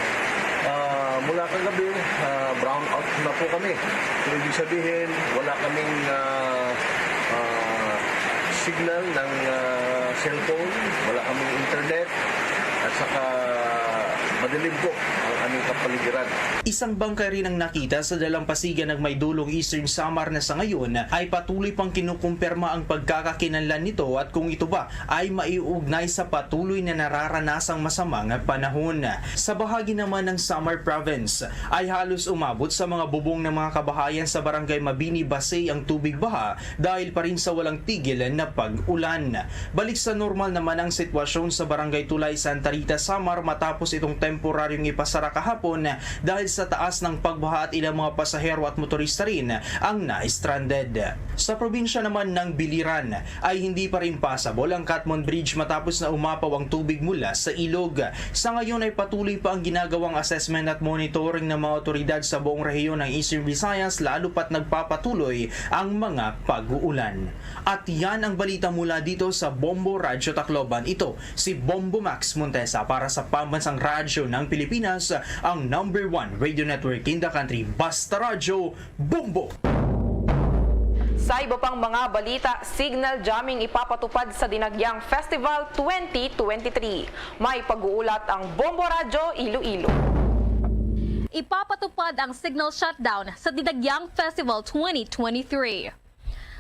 Ah, mula kagabi, ah, brown out na po kami. So, ibig sabihin, wala kaming ah, ah, signal ng ah, cellphone, wala kaming internet, at saka madilim po ang Ang kapaligiran. Isang bangkay rin ang nakita sa dalampasigan ng Maydolong, Eastern Samar, na sa ngayon ay patuloy pang kinukumpirma ang pagkakakinanlan nito at kung ito ba ay maiugnay sa patuloy na nararanasang masamang panahon. Sa bahagi naman ng Samar Province ay halos umabot sa mga bubong ng mga kabahayan sa Barangay Mabini, Basey ang tubig baha dahil pa rin sa walang tigil na pag-ulan. Balik sa normal naman ang sitwasyon sa Barangay Tulay, Santa Rita, Samar matapos itong temporaryong ipasara kahapon dahil sa taas ng pagbaha at ilang mga pasahero at motorista rin ang na-stranded. Sa probinsya naman ng Biliran ay hindi pa rin passable ang Catmon Bridge matapos na umapaw ang tubig mula sa ilog. Sa ngayon ay patuloy pa ang ginagawang assessment at monitoring ng mga otoridad sa buong rehiyon ng Eastern Visayas, lalo pat nagpapatuloy ang mga pag-uulan. At yan ang balita mula dito sa Bombo Radyo Tacloban. Ito si Bombo Max Montesa para sa Pambansang Radyo ng Pilipinas, ang number one radio network in the country. Basta Radyo, Bombo! Sa iba pang mga balita, signal jamming ipapatupad sa Dinagyang Festival twenty twenty-three. May pag-uulat ang Bombo Radyo Iloilo. Ipapatupad ang signal shutdown sa Dinagyang Festival twenty twenty-three.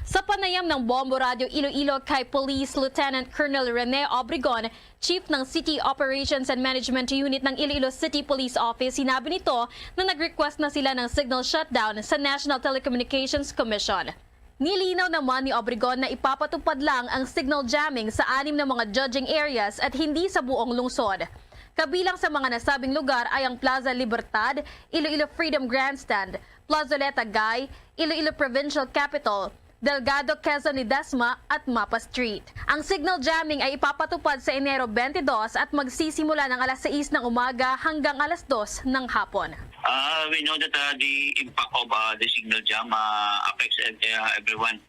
Sa panayam ng Bombo Radyo Iloilo kay Police Lieutenant Colonel Rene Obregon, Chief ng City Operations and Management Unit ng Iloilo City Police Office, sinabi nito na nag-request na sila ng signal shutdown sa National Telecommunications Commission. Nilinaw naman ni Obregon na ipapatupad lang ang signal jamming sa anim na mga judging areas at hindi sa buong lungsod. Kabilang sa mga nasabing lugar ay ang Plaza Libertad, Iloilo Freedom Grandstand, Plazoleta Guy, Iloilo Provincial Capitol, Delgado, Quezon Ledesma, at Mapa Street. Ang signal jamming ay ipapatupad sa Enero twenty-two at magsisimula ng alas sais ng umaga hanggang alas dos ng hapon. Uh, we know that uh, the impact of uh, the signal jam uh, affects ev- uh, everyone.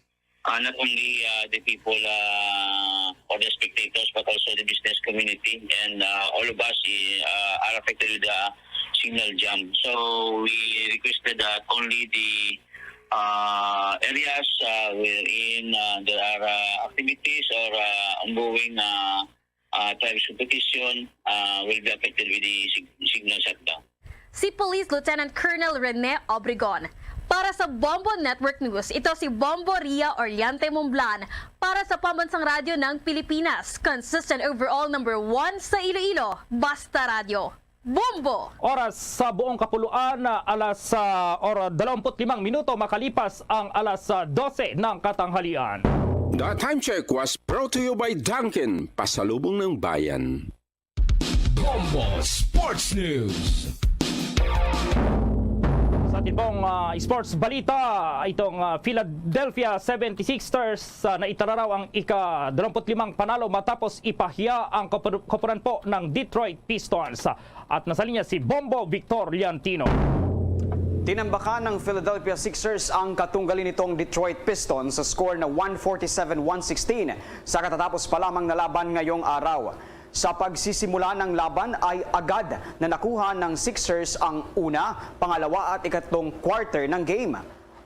Uh, not only uh, the people uh, or the spectators, but also the business community, and uh, all of us uh, are affected with the signal jam. So we requested that only the uh, areas uh, wherein uh, there are uh, activities or uh, ongoing uh, uh, traffic competition uh, will be affected with the sig- signal shutdown. Si Police Lieutenant Colonel Rene Obregon. Para sa Bombo Network News, ito si Bombo Ria Oriente Mumblan para sa Pambansang Radyo ng Pilipinas, consistent overall number one sa Iloilo, Basta Radyo. Bombo! Oras sa buong kapuluan, ah, alas, ah, or dalawampu't limang minuto makalipas ang alas, ah, dose ng katanghalian. The time check was brought to you by Dunkin, pasalubong ng bayan. Bombo Sports News. Sa ating pong, ah, sports balita, itong, ah, Philadelphia seventy-sixers, ah, naitalaraw ang ika-dalawampu't limang panalo matapos ipahiya ang kopo-, koponan po ng Detroit Pistons. At nasa linya si Bombo Victor Liantino. Tinambakan ng Philadelphia Sixers ang katunggali nitong Detroit Pistons sa score na one forty-seven one sixteen sa katatapos pa lamang na laban ngayong araw. Sa pagsisimula ng laban ay agad na nakuha ng Sixers ang una, pangalawa at ikatlong quarter ng game.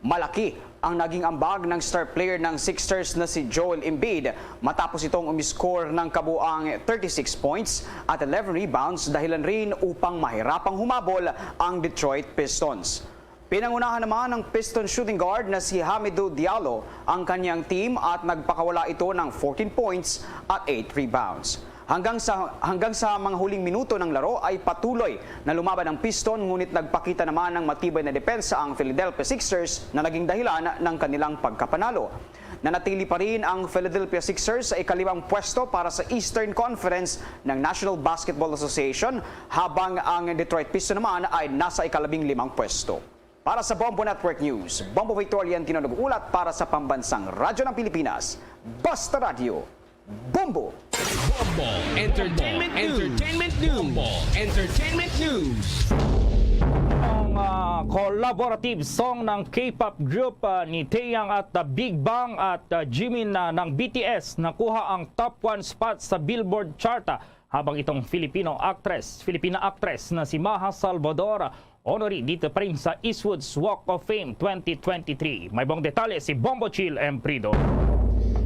Malaki ang naging ambag ng star player ng Sixers na si Joel Embiid matapos itong umiscore ng kabuang thirty-six points at eleven rebounds, dahilan rin upang mahirapang humabol ang Detroit Pistons. Pinangunahan naman ng Pistons shooting guard na si Hamidou Diallo ang kanyang team at nagpakawala ito ng fourteen points at eight rebounds. Hanggang sa, hanggang sa mga huling minuto ng laro ay patuloy na lumaban ang Piston, ngunit nagpakita naman ng matibay na depensa ang Philadelphia Sixers na naging dahilan ng kanilang pagkapanalo. Nanatili pa rin ang Philadelphia Sixers sa ikalimang pwesto para sa Eastern Conference ng National Basketball Association, habang ang Detroit Pistons naman ay nasa ikalabing limang pwesto. Para sa Bombo Network News, Bombo Victor Liantino nag-uulat para sa Pambansang Radyo ng Pilipinas, Basta Radyo, Bombo! Bombo Entertainment News. Entertainment News. Bombo Entertainment News. Ang, ah, collaborative song ng K-pop group, ah, ni Taeyang at, ah, Big Bang at, ah, Jimin, ah, ng B T S nakuha ang top one spot sa Billboard chart, ah, habang itong Filipino actress, Filipina actress na si Maja Salvador, honoree dito pa rin sa Eastwood's Walk of Fame twenty twenty-three. May buong detalye si Bombo Chill Emprido.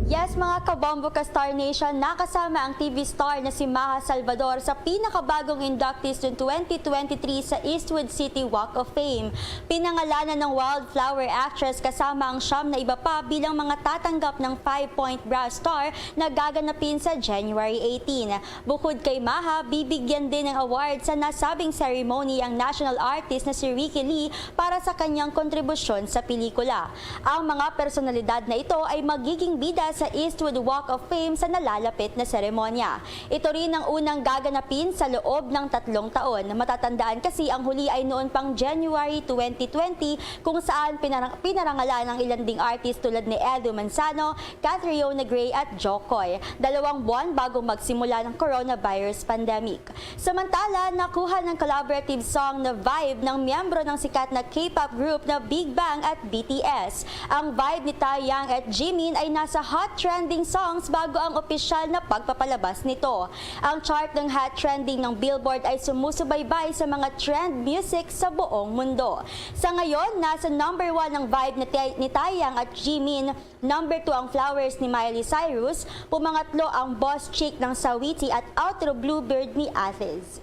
Yes, mga kabombo ka Star Nation, nakasama ang T V star na si Maha Salvador sa pinakabagong inductees ng twenty twenty-three sa Eastwood City Walk of Fame. Pinangalanan ng Wildflower Actress kasama ang siyam na iba pa bilang mga tatanggap ng five-point bra star na gaganapin sa January eighteen. Bukod kay Maha, bibigyan din ng award sa nasabing ceremony ang national artist na si Ricky Lee para sa kanyang kontribusyon sa pelikula. Ang mga personalidad na ito ay magiging bida sa Eastwood Walk of Fame sa nalalapit na seremonya. Ito rin ang unang gaganapin sa loob ng tatlong taon. Matatandaan kasi ang huli ay noon pang January twenty twenty, kung saan pinarang- pinarangalan ang ilan ding artist tulad ni Edu Manzano, Catriona Gray at Jokoy, dalawang buwan bago magsimula ng coronavirus pandemic. Samantala, nakuha ng collaborative song na Vibe ng miyembro ng sikat na K-pop group na Big Bang at B T S. Ang Vibe ni Taeyang at Jimin ay nasa Hot Trending Songs bago ang opisyal na pagpapalabas nito. Ang chart ng Hot Trending ng Billboard ay sumusubaybay sa mga trend music sa buong mundo. Sa ngayon, nasa number one ang Vibe ni Tay- ni Taeyang at Jimin, number two ang Flowers ni Miley Cyrus, pumangatlo ang Boss Chick ng Saweetie at Outro Bluebird ni Athens.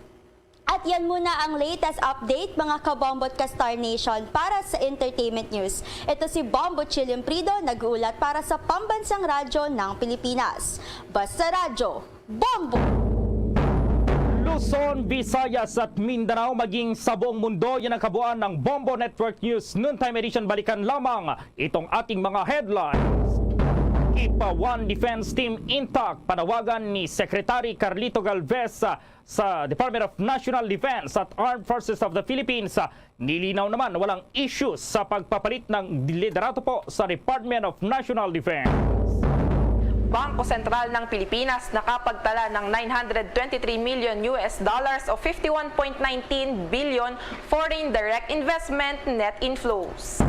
At yan muna ang latest update, mga kabombo at ka Star Nation, para sa entertainment news. Ito si Bombo Chilimprido, nag-uulat para sa Pambansang Radyo ng Pilipinas. Basta Radyo, Bombo! Luzon, Visayas at Mindanao, maging sa buong mundo, yan ang kabuuan ng Bombo Network News Noontime Edition. Balikan lamang itong ating mga headlines. Kipa One Defense Team intact, panawagan ni Secretary Carlito Galvez sa, sa Department of National Defense at Armed Forces of the Philippines. Nilinaw naman, walang issue sa pagpapalit ng liderato po sa Department of National Defense. Bangko Sentral ng Pilipinas nakapagtala ng nine hundred twenty-three million U S dollars o fifty-one point nineteen billion foreign direct investment net inflows.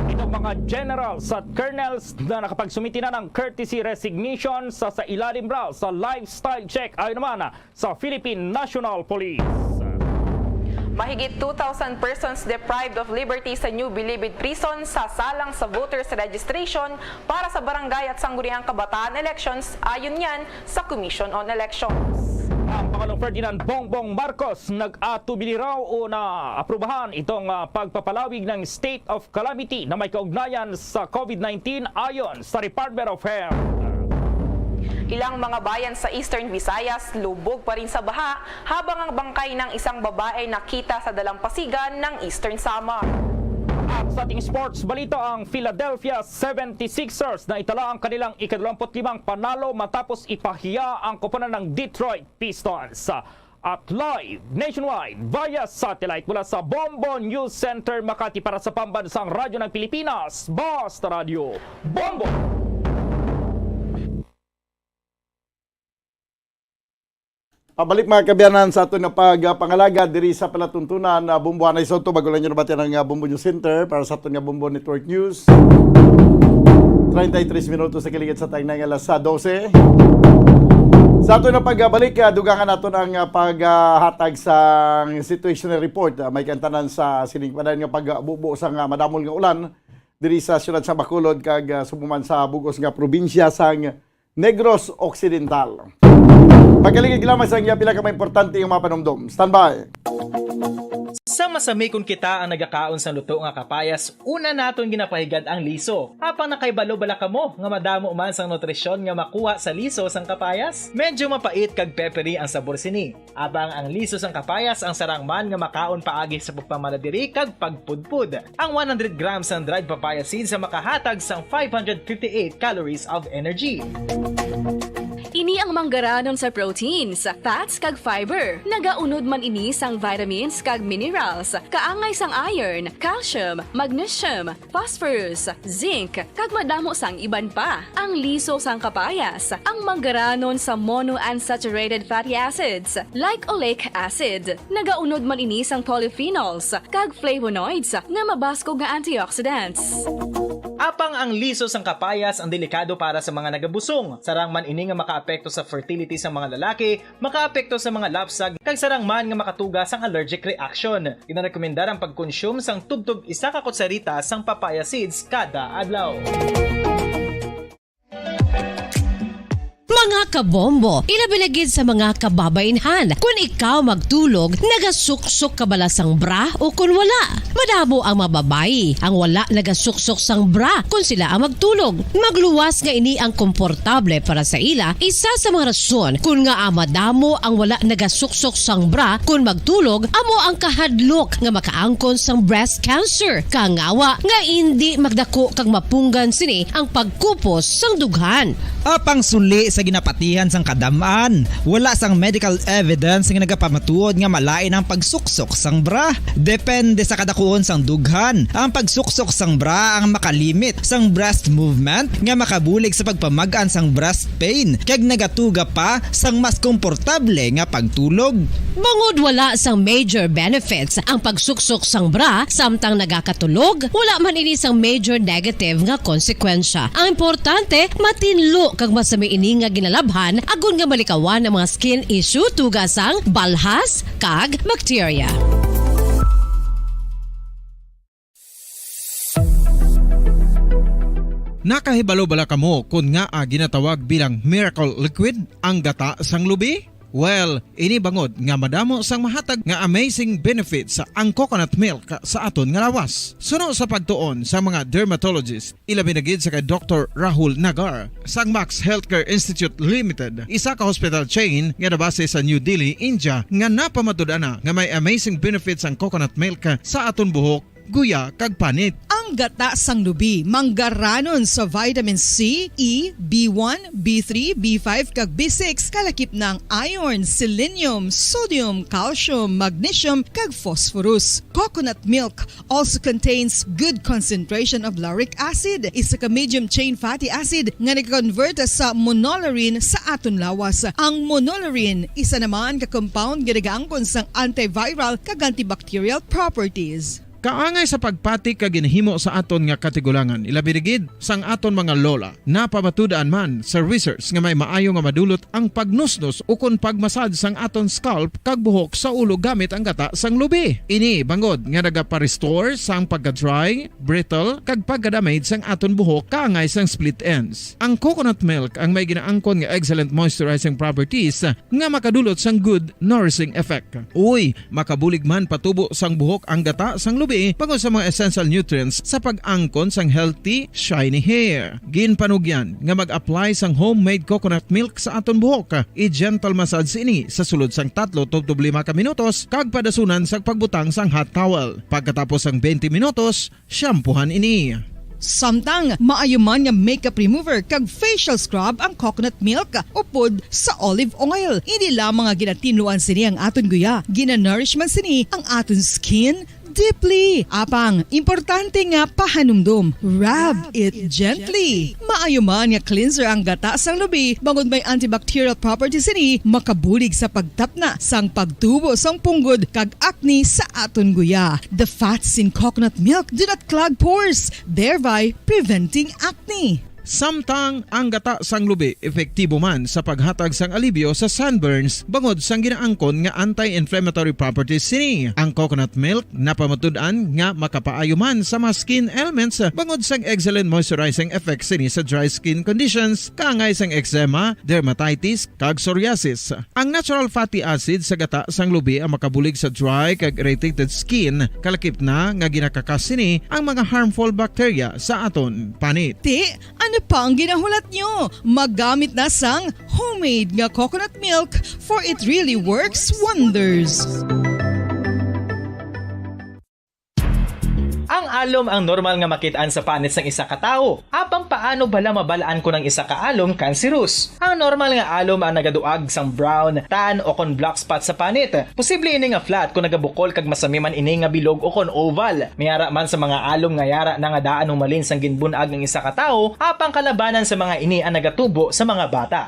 Itong mga generals at colonels na nakapagsumiti na ng courtesy resignation sa, sa ilalim raw sa lifestyle check, ayon naman sa Philippine National Police. Mahigit two thousand persons deprived of liberty sa New Bilibid Prison sa salang sa voters registration para sa barangay at sangguniang kabataan elections, ayon yan sa Commission on Elections. Ang Pangulong Ferdinand Bongbong Marcos nag-atubili raw o naaprubahan itong, ah, pagpapalawig ng state of calamity na may kaugnayan sa COVID nineteen, ayon sa Department of Health. Ilang mga bayan sa Eastern Visayas lubog pa rin sa baha, habang ang bangkay ng isang babae nakita sa dalampasigan ng Eastern Samar. At sa ating sports balita, ang Philadelphia seventy-sixers na itala ang kanilang ikadalawamput limang panalo matapos ipahiya ang koponan ng Detroit Pistons. At live nationwide via satellite mula sa Bombo News Center Makati, para sa Pambansang Radyo ng Pilipinas, Basta Radyo, Bombo! Pabalik, mga kaabyanan, sa aton nga pagpangalagad diri sa palatuntunan, ah, Bombo. Anay Soto, bago lang nyo nabati ang, ah, Bombo News Center para sa aton nga Bombo Network News. Treinta y tres minutos sa kiligid sa tagnay nga alas dose. Sa aton nga pagbalik, ah, dugangan naton ang, ah, paghatag sa situational report. Ah, may kantanan sa sining padayon nga pagbubo sa nga madamol nga ulan diri sa siyudad sa Bacolod kag, ah, subong man sa bug-os nga probinsya sang Negros Occidental. Pagkaligid lamang sa iya pila ka mga importante nga mga panumdom. Standby. Sa masami kon kita ang nagakaon sang luto nga kapayas, una naton ginapahigad ang liso. Apang nakahibalo bala kamo nga madamo man sang nutrisyon nga makuha sa liso sang kapayas? Medyo mapait kag peppery ang sabor sini. Apang ang liso sang kapayas ang sarang man nga makaon paagi sa pagpamaladiri kag pagpudpod. Ang one hundred grams sang dried papaya seeds ang makahatag sang five hundred fifty-eight calories of energy. Ini ang manggaranon sa proteins, fats, kag fiber. Nagaunod man ini sang vitamins kag minerals, kaangay sang iron, calcium, magnesium, phosphorus, zinc, kag madamo sang iban pa. Ang liso sang kapayas, ang manggaranon sa monounsaturated fatty acids, like oleic acid. Nagaunod man ini sang polyphenols kag flavonoids nga mabaskog nga antioxidants. Apang ang liso sang kapayas ang delikado para sa mga nagabusong. Sarang man ini nga makaapekto sa fertility sa mga lalaki, makaapekto sa mga lapsag, kag sarang man nga makatuga sang allergic reaction. Ginarekomendar ang pagkonsume sang tubtob isa ka kutsarita sang papaya seeds kada adlaw. Mga kabombo, ilabi na gid sa mga kababaynhan, kun ikaw magtulog, nagasuksok ka bala sang bra o kun wala? Madamo ang mga babayi ang wala nagasuksok sang bra kun sila ang magtulog. Magluwas nga ini ang komportable para sa ila, isa sa mga rason kun ngaa madamo ang wala nagasuksok sang bra kun magtulog amo ang kahadlok nga makaangkon sang breast cancer. Kangawa nga indi magdako kag mapunggan sini ang pagkupos sang dughan. Apang suli sa ginapatihan sang kadam-an, wala sang medical evidence nga nagapamatuod nga malain ang pagsuksok sang bra. Depende sa kadakuon sang dughan, ang pagsuksok sang bra ang makalimit sang breast movement nga makabulig sa pagpamag-an sang breast pain kag nagatuga pa sang mas komportable nga pagtulog. Bangod wala sang major benefits ang pagsuksok sang bra samtang nagakatulog, wala man ini sang major negative nga konsekwensya. Ang importante, matinlo kag masami ini nga ginalabhan agod nga malikawan ang mga skin issue tuga sang balhas kag bakterya. Nakahibalo bala kamo kon ngaa ginatawag bilang miracle liquid ang gata sang lubi? Well, ini bangod nga madamo sang mahatag nga amazing benefits ang coconut milk sa aton nga lawas. Suno sa pagtuon sa mga dermatologist, ilabi na gid sa kay Doktor Rahul Nagar sang Max Healthcare Institute Limited, isa ka hospital chain nga nabase sa New Delhi, India, nga napamatud-an na nga may amazing benefits ang coconut milk sa aton buhok, guya, kag panit. Ang gata sang lubi manggaranon sa vitamin C, E, B one, B three, B five, kag B six, kalakip na ang iron, selenium, sodium, calcium, magnesium, kag phosphorus. Coconut milk also contains good concentration of lauric acid, isa ka medium chain fatty acid nga nag-convert sa monolaurin sa aton lawas. Ang monolaurin, isa naman ka compound nga nagaangkon sang antiviral kag antibacterial properties. Kaangay sa pagpati kag ginhimo sa aton nga katigulangan, ilabi na gid sang aton mga lola. Napamatud-an man sa research nga may maayo nga madulot ang pagnusnos ukon pagmasad sang aton scalp kag buhok sa ulo gamit ang gata sang lubi. Ini bangod nga nagapa-restore sang pagka-dry, brittle, kag pagka-damage sang aton buhok kaangay sang split ends. Ang coconut milk ang may ginaangkon nga excellent moisturizing properties nga makadulot sang good nourishing effect. Uy, makabulig man patubo sang buhok ang gata sang lubi bangod sa mga essential nutrients sa pag-angkon sang healthy, shiny hair. Ginpanugyan nga mag-apply sang homemade coconut milk sa aton buhok. I-gentle massage ini sa sulod sang tatlo tubtob lima ka minutos kag padasunan sa pagbutang sang hot towel. Pagkatapos sang twenty minutos, shampoohan ini. Samtang maayo man nga makeup remover kag facial scrub ang coconut milk upod sa olive oil. Hindi lamang nga ginatinluan sini ang aton guya, ginanourish man sini ang aton skin deeply. Apang, importante nga pahanumdom, rub it gently. Maayo man nga cleanser ang gata sang lubi, bangod may antibacterial properties sini, makabulig sa pagtapna sang pagtubo sang punggod kag acne sa aton guya. The fats in coconut milk do not clog pores, thereby preventing acne. Samtang ang gata sang lubi epektibo man sa paghatag sang alibyo sa sunburns bangod sang ginaangkon nga anti-inflammatory properties sini. Ang coconut milk napamatud-an nga makapaayo man sa mga skin ailments bangod sang excellent moisturizing effect sini sa dry skin conditions, kaangay sang eczema, dermatitis, kag psoriasis. Ang natural fatty acid sa gata sang lubi ang makabulig sa dry kag irritated skin, kalakip na nga ginakakas sini ang mga harmful bacteria sa aton panit. Ti, ano pa ang ginahulat nyo? Magamit na sang homemade nga coconut milk, for it really works wonders. Ang alom ang normal nga makit-an sa panit sang isa ka tawo. Apang paano bala mabal-an kon ang isa ka alom kanserus? Ang normal nga alom ang nagaduag sang brown, tan, o kon black spot sa panit. Posible ini nga flat kon nagabukol kag masami man ini nga bilog o kon oval. May ara man sa mga alom nga yara na nga daan humalin sang ginbun-ag ang isa ka tawo, apang kalabanan sa mga ini ang nagatubo sa mga bata.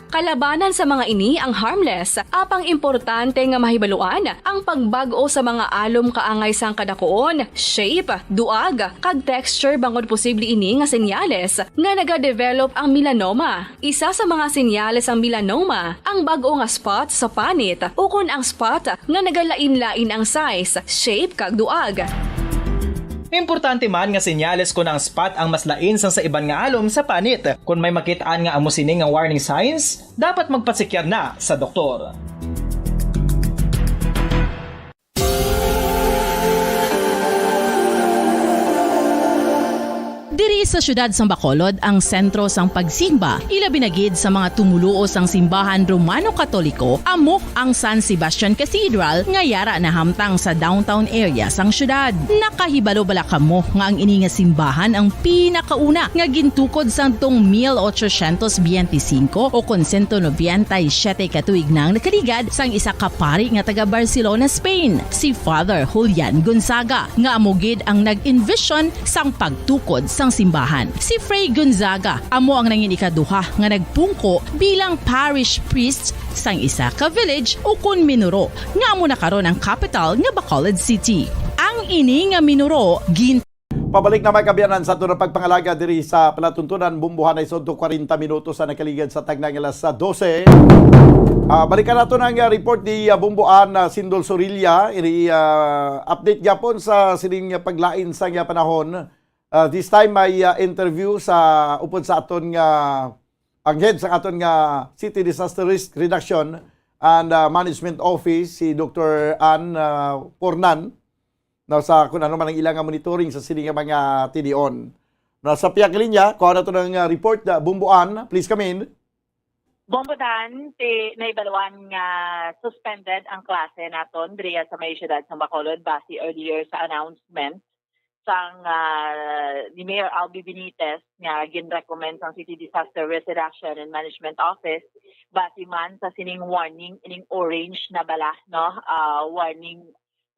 Kalabanan sa mga ini ang harmless, apang importante nga mahibaluan ang pagbag-o sa mga alom kaangay sang kadakuon, shape, duag, kag texture bangod posible ini nga senyales nga nagadevelop ang melanoma. Isa sa mga senyales sang melanoma ang bag-o nga spot sa panit ukon ang spot nga nagalain-lain ang size, shape, kag duag. Importante man nga senyales kon ang spot ang mas lain sang sa iban nga alom sa panit. Kon may makit-an nga amo sini nga warning signs, dapat magpasekyar na sa doktor. Diri sa siyudad sang Bacolod ang sentro sang pagsimba, ilabi na gid sa mga tumoluo sang simbahan Romano-Katoliko, amo ang San Sebastian Cathedral nga yara nahamtang sa downtown area sang siyudad. Nakahibalo bala kamo nga ang ini nga simbahan ang pinakauna nga gintukod sadtong mil ochocientos biyente singko o kon sento nobenta y siyete ka tuig na ang nakaligad sang isa ka pari nga taga Barcelona, Spain, si Father Julian Gonzaga, nga amo gid ang nag-envision sang pagtukod sang simbahan. Si Fray Gonzaga amo ang nangin ikaduha nga nagpungko bilang parish priest sang isa ka village ukon minuro nga amo na karon ang kapital nga Bacolod City. Ang ini nga minuro gin Pabalik na, mga kaabyanan, sa aton nga pagpangalaga diri sa palatuntunan. Bumbohan na isod to kwarenta minutos sa nakaligad sa tagna nga alas dose. Ah, balikan nato na ang, ah, report ni, ah, Bumboan, ah, Sindol Sorilla. Ini, ah, update gyapon sa sining paglain sang, ah, panahon. Ah, this time may, ah, interview sa upod sa aton nga ang head sa aton nga City Disaster Risk Reduction and, ah, Management Office, si Doktor Ann, ah, Pornan, no, sa kung ano man ang ila nga monitoring sa sini nga mga tinion. No, sa pihak linya, kuha nato ng, ah, report, ah, Bumboan, please come in. Bumbodan, ti nahibaluan nga suspended ang klase naton diriya sa may siyudad sa Bacolod base earlier sa announcement sang, ah, ni Mayor Albee Benitez nga ginrecommend sang City Disaster Risk Reduction and Management Office base man sa sining warning, ining orange na bala, no? Ah, warning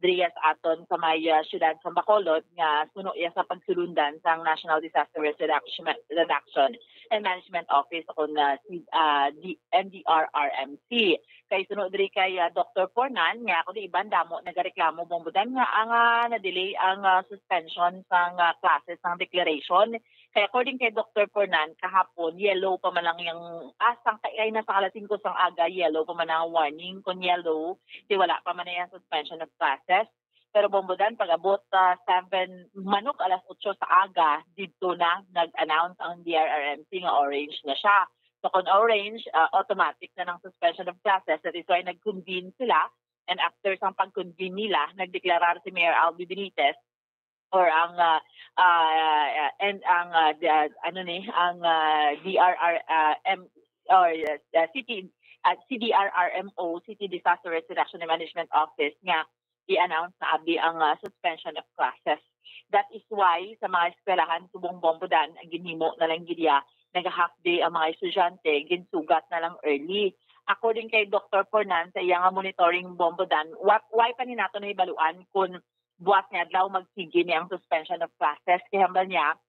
diriya sa aton sa may, ah, siyudad sa Bacolod nga suno iya sa pagsulundan sang National Disaster Risk Reduction, Reduction and Management Office o kon, ah, si, ah, D-, N D R R M C. Kay suno diri kay, ah, Doktor Pornan nga kundi iban damo nagareklamo, Bumbodan, nga ang, ah, na-delay ang, ah, suspension sang, ah, classes sang declaration. Kay according kay Doktor Pornan, kahapon yellow pa man lang yang, ah, sang kay, kay na sa alas singko sang aga, yellow pa man ang warning. Kon yellow, di wala pa man na yang suspension of classes. Pero, Bumbodan, pag-abot sa seven, manok alas otso sa aga, didto na nag-announce ang D R R M C nga orange na siya. So, kung orange, ah, automatic na ng suspension of classes. That is why nag-convene sila. And after sang pag-convene nila, nagdeklarar si Mayor Albee Benitez or ang, ah, ah, and ang, ah, the, ah, ano ni, ang, ah, D R R, ah, M, or, ah, City, ah, C D R R M O, City Disaster Risk Reduction and Management Office, nga i-announce na abi ang, ah, suspension of classes. That is why sa mga eskwelahan subong, Bumbodan, ang ginhimo na lang gid iya, naga-half day ang mga estudyante, ginsugat na lang early. According kay Doktor Pornan, sa iya nga monitoring, Bumbodan, wa-, why pa ni nato nahibaluan kung buwas nga adlaw magsigi ni ang suspension of classes? Kay hambal niya,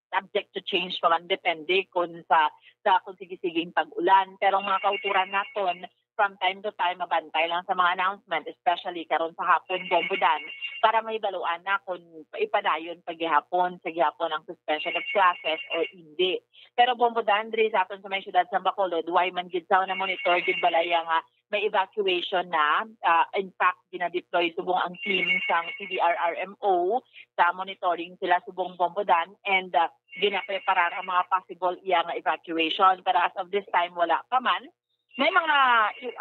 subject to change pa man, depende kung sa, sa kung sige-siging pag-ulan. Pero ang mga kauturan naton, from time to time, mabantay lang sa mga announcement, especially karon sa hapon, Bumbodan, para mahibaluan na kung ipadayon pa gihapon sa gihapon ang suspension of classes or hindi. Pero, Bumbodan, diri sa aton sa may siyudad sa Bacolod, why man gid sa na-monitor gid balaya nga may evacuation na. Ah, in fact, gina-deploy subong ang team sang C D R R M O sa monitoring sila subong, Bumbodan, and, ah, ginapreparar ang mga possible iya nga evacuation. Pero as of this time, wala pa man. May mga,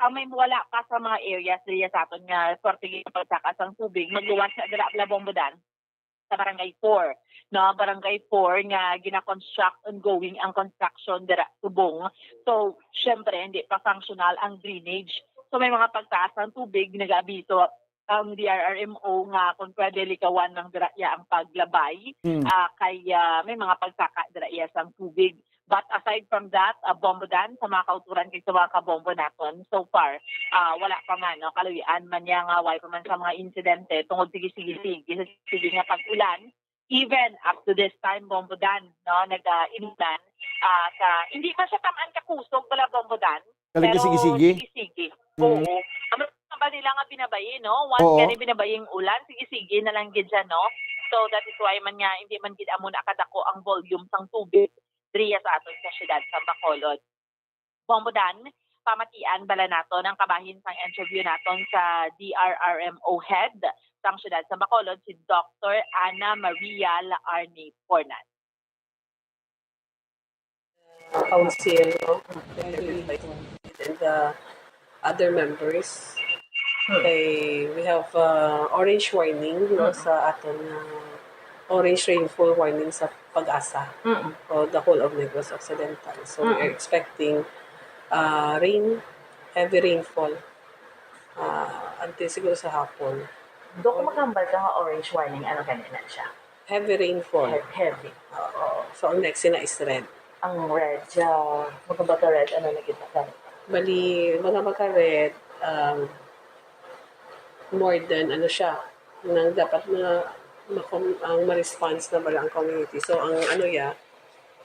ah, may wala pa sa mga areas diriya sa aton nga swerte nga pagsaka sang tubig. Magluwas na dira, Bumbodan, sa Barangay four, no? Barangay four nga gina-construct, ongoing ang construction dira subong. So, syempre, hindi pa functional ang drainage. So, may mga pagtaas ng tubig, nag-aabiso ang D R R M O nga kung pwede likawan lang dira iya ang paglabay, Mm. ah, kay, ah, may mga pagsaka dira iya sang tubig. But aside from that, ah, Bumbodan, sa mga kauturan kag sa mga kabombo naton, so far, ah, wala pa man, no, kaluy-an man niya nga wala pa man sa mga insidente tungod sige, sige, sige, sige nga pag-ulan. Even up to this time, Bumbodan, no, nag, ah, inulan, ah, sa, hindi man siya tamaan kakusog, wala, Bumbodan, Talaga pero sige-sige? sige-sige. Mm. Oo. Ang ba nila nga binabayi, no? Once Oo. gani binabayi ang ulan, sige-sige na lang gid siya, no? So, that is why man nga, hindi man gid amo na kadako ang volume sang tubig diriya sa aton sa siyudad sa Bacolod. Bumbodan, Pamatian bala naton ang kabahin sang interview naton sa D R R M O head sang siyudad sa Bacolod, si Doctor Ana Maria Laarne Fornas. Council, no? And the other members. Kay we have uh, orange warning, no, sa aton uh, orange rainfall warning sa Pag-asa Mm. for the whole of Negros Occidental. So we are expecting uh, rain, heavy rainfall uh, until siguro sa hapon. Dok, kung maghambal ka nga orange warning, ano gani na siya? Heavy rainfall. He- Heavy. Oo. So ang next na is red. Ang red, uh, magkabaka red, ano na kita ka? Bali, mga maka-red, um, more than ano siya, nang dapat na makom- ang ma-response na bala ang community. So ang ano ya,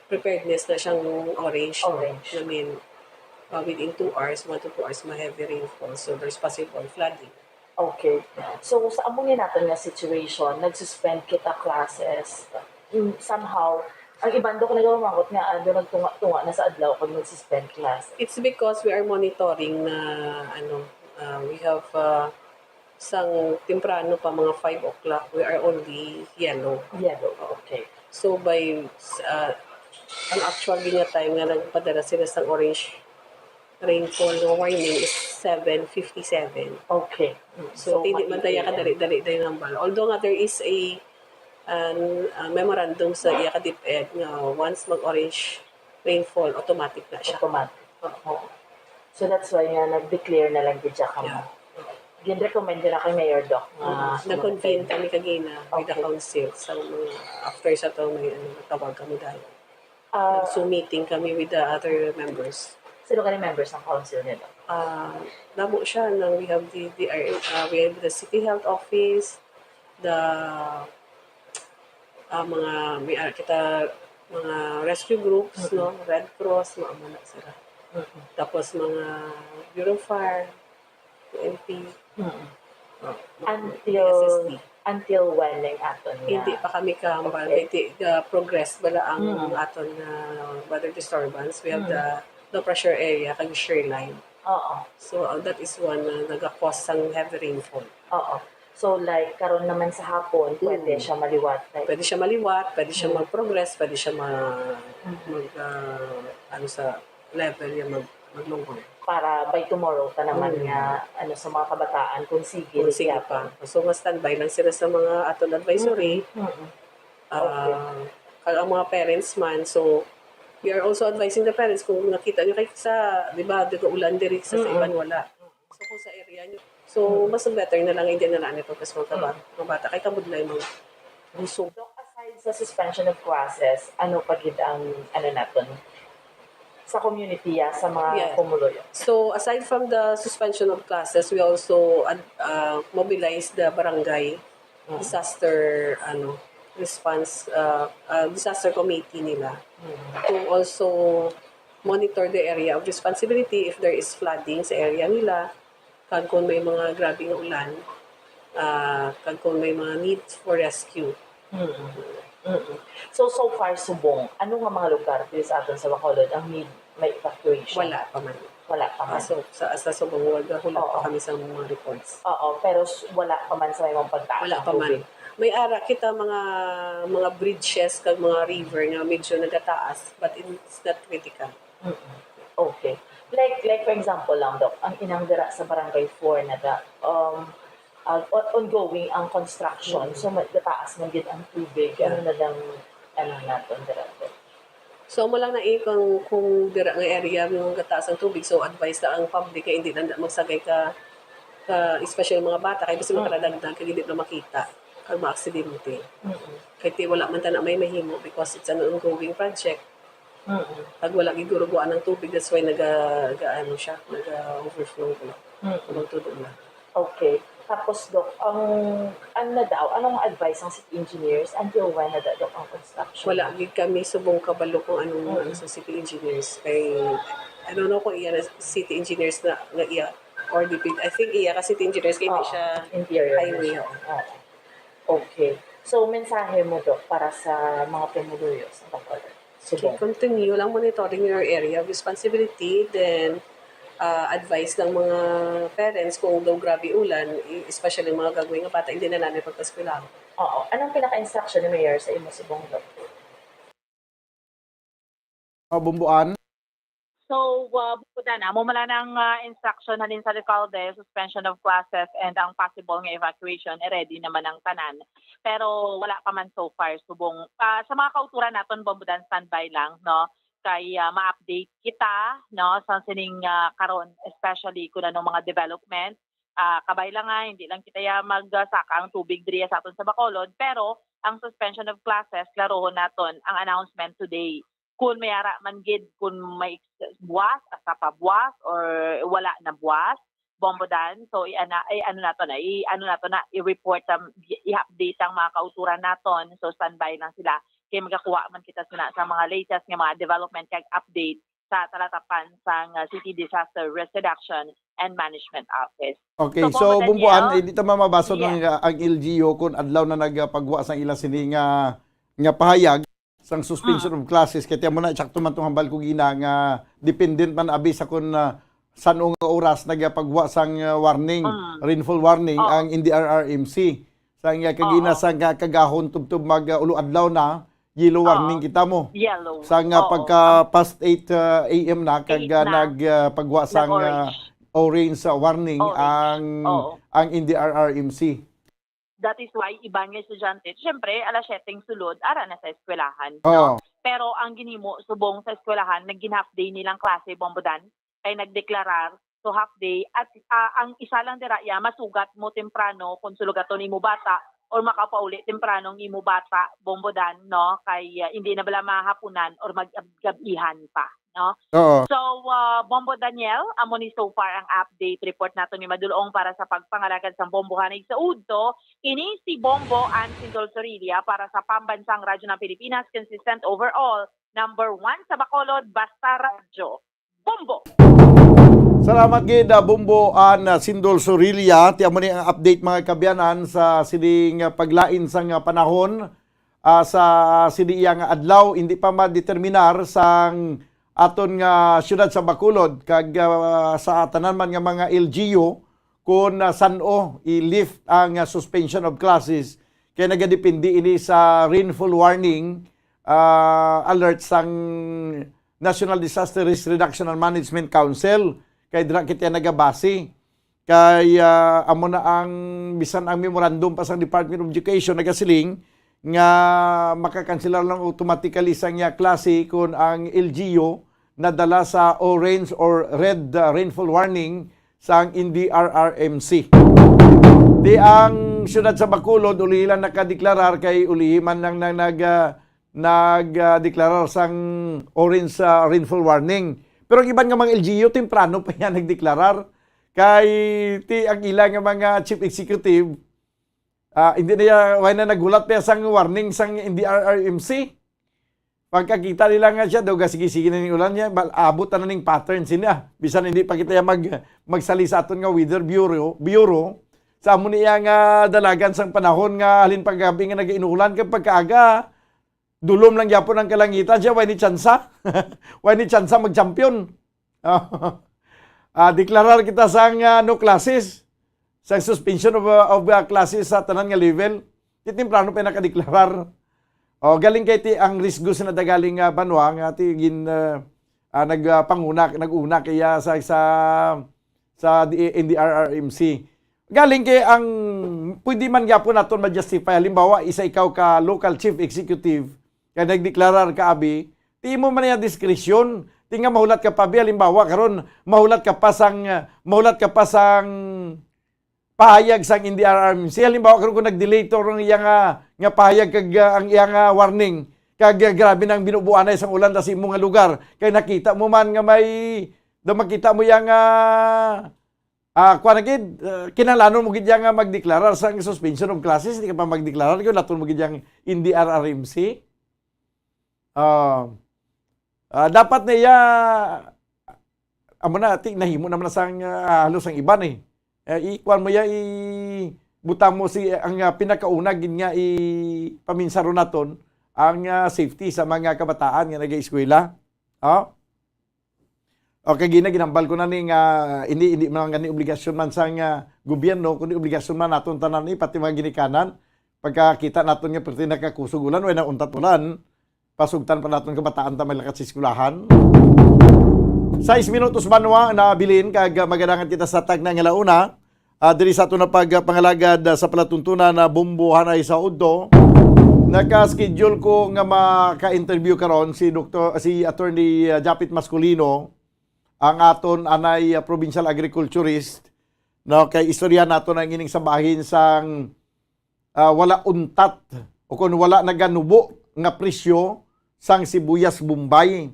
preparedness na siyang orange. No? Orange. I mean, uh, within two hours, one to two hours, ma-heavy rainfall. So there's possible flooding. Okay. So, sa amo ni naton nga situation, nag-suspend kita classes. Mm, somehow, ang iban do ko nagamangot nga ando nagtunga-tunga na sa adlaw kag nag-suspend class. It's because we are monitoring na ano, uh, we have uh, sang temprano pa mga five o'clock, we are only yellow. Yellow. Okay. So by uh, ang actual din nga time nga nagpadala sila sa orange rainfall warning is seven fifty-seven. Okay. So, hindi man tayo kadali-dali tayo ng bala. Although nga there is a an, uh, memorandum sa iya ka DepEd nga once mag-orange rainfall, automatic na siya. Automatic. Oo. So that's why nga nag-declare na lang gid siya kamo. Yeah. Gin-recommend na kay Mayor Doc nga Nag-convene kami kagina with the Okay. council sa mga after sa to may ano, tawag kami dahil. Ah, So meeting kami with the other members. Sino ka ni members ng council nila? Ah, damo siya nang we have the, the uh, we have the city health office, the ah, mga may ah, kita mga rescue groups, no, Red Cross, mga mga sila. Tapos mga Bureau of Fire, P N P, Mm. oh, Until S S D. Until when ang aton nga? Hindi pa kami kahambal. Okay. Kay the progress bala ang Mm. aton uh, weather disturbance. We have Mm. the low pressure area kag shear line. Oo. So uh, that is one na nagakos sang heavy rainfall. Oo. So like karon naman sa hapon, pwede Mm. siya maliwat. Like, Pwede siya maliwat, pwede siya Mm. mag-progress, pwede siya ma Mhm. mag ah, ano sa level niya mag maglungkol. Para by tomorrow ta naman Mm. nga ano sa mga kabataan kung sige Kung sige gyapon. Pa. So mas standby lang sila sa mga aton advisory. Mm-mm. Ah, kag ang mga parents man, so we are also advising the parents kung nakita nyo kay sa, di ba, nag-ulan diri sa, sa Mm-mm. iban wala. So kung sa area nyo, so mas better na lang hindi na lang ito kasi mga bata kay kabudlay mag busog. Doc, aside sa suspension of classes, ano pa gid ang ano naton sa community ya sa mga Yeah. pumuluyo? So aside from the suspension of classes, we also uh, mobilize the barangay disaster ano response uh, uh, disaster committee nila to also monitor the area of responsibility if there is flooding sa area nila, kag kung may mga grabe nga ulan, uh, kag kung may mga need for rescue. Mm-mm. So, so far, subong, ano nga mga lugar diri sa aton sa Bacolod ang need may evacuation? Wala pa man. Wala pa man. Ah, so, sa, sa subong, wala, wala Oo. Pa kami sa mga reports. Oo, pero s- wala pa man sa may mga pagtaas Wala ng pa man. tubig. May ara kita mga mga bridges kag mga river nga medyo nagataas, but it's not critical. Mm-mm. Okay. Like, like for example lang, Doc, ang inang dira sa Barangay four na da, um, uh, on- ongoing ang construction, so may gataas man gid ang tubig. Ano na lang, ano naton dira, Doc? So, amo lang na eh, kung, kung dira nga area, yung gataas ang tubig, so advice na ang public kay hindi na magsagay ka, ka especially mga bata, kay basi Mm. makaradagdag kag hindi na makita kag maaksidente. Mm-mm. Kay ti wala man tana may mahimo because it's an ongoing project. Mm-mm. Pag wala giguruguan ng tubig, that's why naga, ga, ano siya, naga-overflow ko. Mm-mm. Magtudo na. Okay. Tapos, Doc, ang, ang na daw, anong advice ng city engineers? Until when na daw, Doc, ang construction? Wala gid kami subong kabalo kung anong Mm. ano sa city engineers. Kay, I don't know kung iya na city engineers na, na iya or D P, I think iya ka city engineers kay hindi Oo. Siya Interior na highway. siya. Oo. Okay. So, mensahe mo, Doc, para sa mga pumuluyo sa Bacolod? Okay, Subong. Continue lang monitoring your area of responsibility. Then, ah, advice ng mga parents kung daw grabe ulan, i-, especially mga gagawin nga bata, hindi na namin pagpaskwelahan. Oo. Anong pinaka-instruction ni Mayor sa imo subong, Doc? Ah, Bumbuan? So, uh, Bumbudan, amo man lang ang, uh, instruction halin sa alkalde, suspension of classes and ang possible nga evacuation, eh, ready naman ang tanan. Pero wala pa man so far, subong, ah, sa mga kauturan naton, Bumbudan, standby lang, no? Kay, ah, ma-update kita, no, sa sining, ah, karon, especially kung anong mga development. Ah, kabay lang nga, hindi lang kita ya magsaka ang tubig diriya sa aton sa Bacolod, pero ang suspension of classes, klarohon naton ang announcement today. Kung may ara man gid, kung may buwas, asa pa buwas, or wala na buwas, Bumbudan. So, i-ana-, i-ano nato na, i-ano nato na, i-report, um, i-update ang mga kauturan naton. So, standby lang sila. Kay magakuha man kita sina sa mga latest nga mga development kag update sa talatapan sang, uh, City Disaster Risk Reduction and Management Office. Okay, So, so, Bumbudan Bumbuan, Daniel, eh, di ta mamabasok yes. ng, uh, ang L G U kung adlaw na nagpagwa sang ila sini nga, nga pahayag sang suspension Ah. of classes. Kaya mo na, eksakto man tong hambal ko gina nga dependent man abi sa kung, uh, san-o nga oras nagpagwa sang, uh, warning, Mm. rainfall warning Oo. ang N D R R M C. Sa nga kagina Oo. sa nga kagahon tubtob mag, uh, ulo adlaw na, yellow Oo. warning kita mo. Yellow. Sa nga Oo. pagka past eight, uh, A M na, kag, Eight uh, na. nag, uh, pagwa sang, uh, Nag-orange. orange, uh, warning Orange. ang, Oo. ang N D R R M C. That is why iban nga estudyante, syempre, alas siyete ang sulod, ara na sa eskwelahan, Oo. no? Pero ang ginhimo, subong sa eskwelahan, nag-half day nilang klase, Bumbudan, kay nagdeklarar, so half day, at, ah, ang isa lang dira, ya, masugat mo temprano, kung sulugaton imo bata, or makapauli temprano ang imo bata, Bumbudan, no? Kay, ah, hindi na bala mahapunan or mag-, gabihan pa, no? Oo. So, ah, Bombo Daniel, amo ni so far ang update report naton ni Madulong para sa pagpangalagad sa Bombo Hanay sa Udto. Ini si Bombo Ann Sindol Sorilla para sa Pambansang Radyo ng Pilipinas, consistent overall, number one sa Bacolod, basta radyo. Bombo! Salamat gid, ah, Bombo Ann, ah, Sindol Sorilla. Ti amo ni ang update, mga kaabyanan, sa sining, ah, paglain sang, ah, panahon, ah, sa sini iya nga adlaw. Hindi pa madeterminar sang aton nga siyudad sa Bacolod kag, ah, sa tanan man nga mga L G U kung, ah, san-o i-lift ang, ah, suspension of classes. Kay nagadepende ini sa rainfall warning, ah, alert sang National Disaster Risk Reduction and Management Council. Kay dira kita nagabase. Kay, ah, amo na ang, bisan ang memorandum pa sang Department of Education nagasiling nga makakanselar lang automatically sang iya klase kon ang L G U nadala sa orange or red, ah, rainfall warning sang N D R R M C. Ti ang siyudad sa Bacolod, ulihi lang nakadeklarar kay ulihi man lang nang nag, ah, nag, ah, deklarar sang orange, ah, rainfall warning. Pero ang iban nga mga L G U, temprano pa yan nagdeklarar. Kay ti ang ila nga mga chief executive, ah, hindi na ya-, wala na naghulat pa sang warning sang N D R R M C. Pagkakita nila nga siya, daw sige-sige na ning ulan niya, bal-, abot na ning pattern sina. Bisan hindi pa kita mag, magsali sa aton nga Weather Bureau, Bureau, sa amo niya nga dalagan sang panahon nga halin paggabi nga nagainulan kag pagkaaga, dulom lang gyapon ang kalangitan siya, way ni tsansa. Way ni tsansa mag-champion. Ah, deklarar kita sang, ah, no classes, sang suspension of, ah, of, ah, classes sa tanan nga level. Ti temprano pa nakadeklarar. O, galing kay ti ang risgo sa nadagaling nga banwa nga ti gin, ah, ah, nag, ah, panguna, nag-una kaya sa, sa, sa D-, N D R R M C. Galing kay ang pwede man gyapon naton ma-justify. Halimbawa, isa ikaw ka local chief executive, kay nagdeklarar ka abi, ti imo man iya diskresyon. Ti nga mahulat ka pa, bi, halimbawa, karon, mahulat ka pa sang, mahulat ka pa sang pahayag sang N D R R M C. Halimbawa, karon kung nag-delay to ang iya nga, nga pahayag kag, ah, ang iya nga warning, kag, ah, grabe nang binubuanay sang ulan da sa imo nga lugar, kay nakita mo man nga may, daw makita mo iya nga, ah, kuwan na gid, ah, kinahanglanon mo gid iya nga magdeklarar sang suspension of classes, di ka pa magdeklarar, kung laton mo gid yang N D R R M C. Ah, ah, dapat na iya, amo na, ti, nahimo naman na sang, ah, halos ang iban, eh. Eh, ikuan mo iya, i-, butang mo si, ang, ah, pinakauna gid nga ipaminsaro naton ang, ah, safety sa mga kabataan nga nag-eskwela. Oh? Okay, gina, ginambal ko na ni nga hindi, hindi man gani obligasyon man sang, ah, gobyerno, kundi obligasyon man naton tanan ni, pati mga ginikanan. Pagkakita naton nga perti nakakusog ulan, way na untat ulan, pasugtan pa naton kabataan ta maglakat sa eskwelahan. Sais minutos banwa na bilin kag magadangan kita sa tagna nga launa. Ah, diri sa aton na pagpangalagad, ah, sa palatuntunan na Bombo Hanay sa Udto, naka-schedule ko nga maka-interview karon si Doktor, si Attorney, ah, Japit Masculino, ang aton anay, ah, provincial agriculturist, no, kay istorya nato na ining sa bahin sang, ah, wala untat o kung wala naganubo nga presyo sang sibuyas Bombay.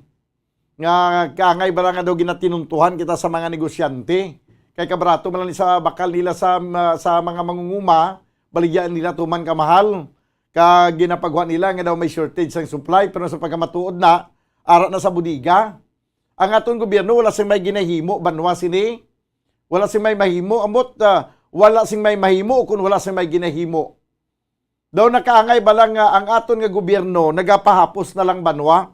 Nga kaangay bala nga daw ginatinuntuhan kita sa mga negosyante. Kay kabarato man lang ni sa bakal nila sa, sa mga mangunguma, baligya nila tuman kamahal. Kag ginapagwa nila nga daw may shortage sang supply, pero sa pagkamatuod na, ara na sa bodega. Ang aton gobyerno wala sing may ginahimo banwa sini. Wala sing may mahimo, ambot, ah, wala sing may mahimo kung wala sing may ginahimo. Daw nakaangay bala nga ang aton nga gobyerno nagapahapos na lang banwa?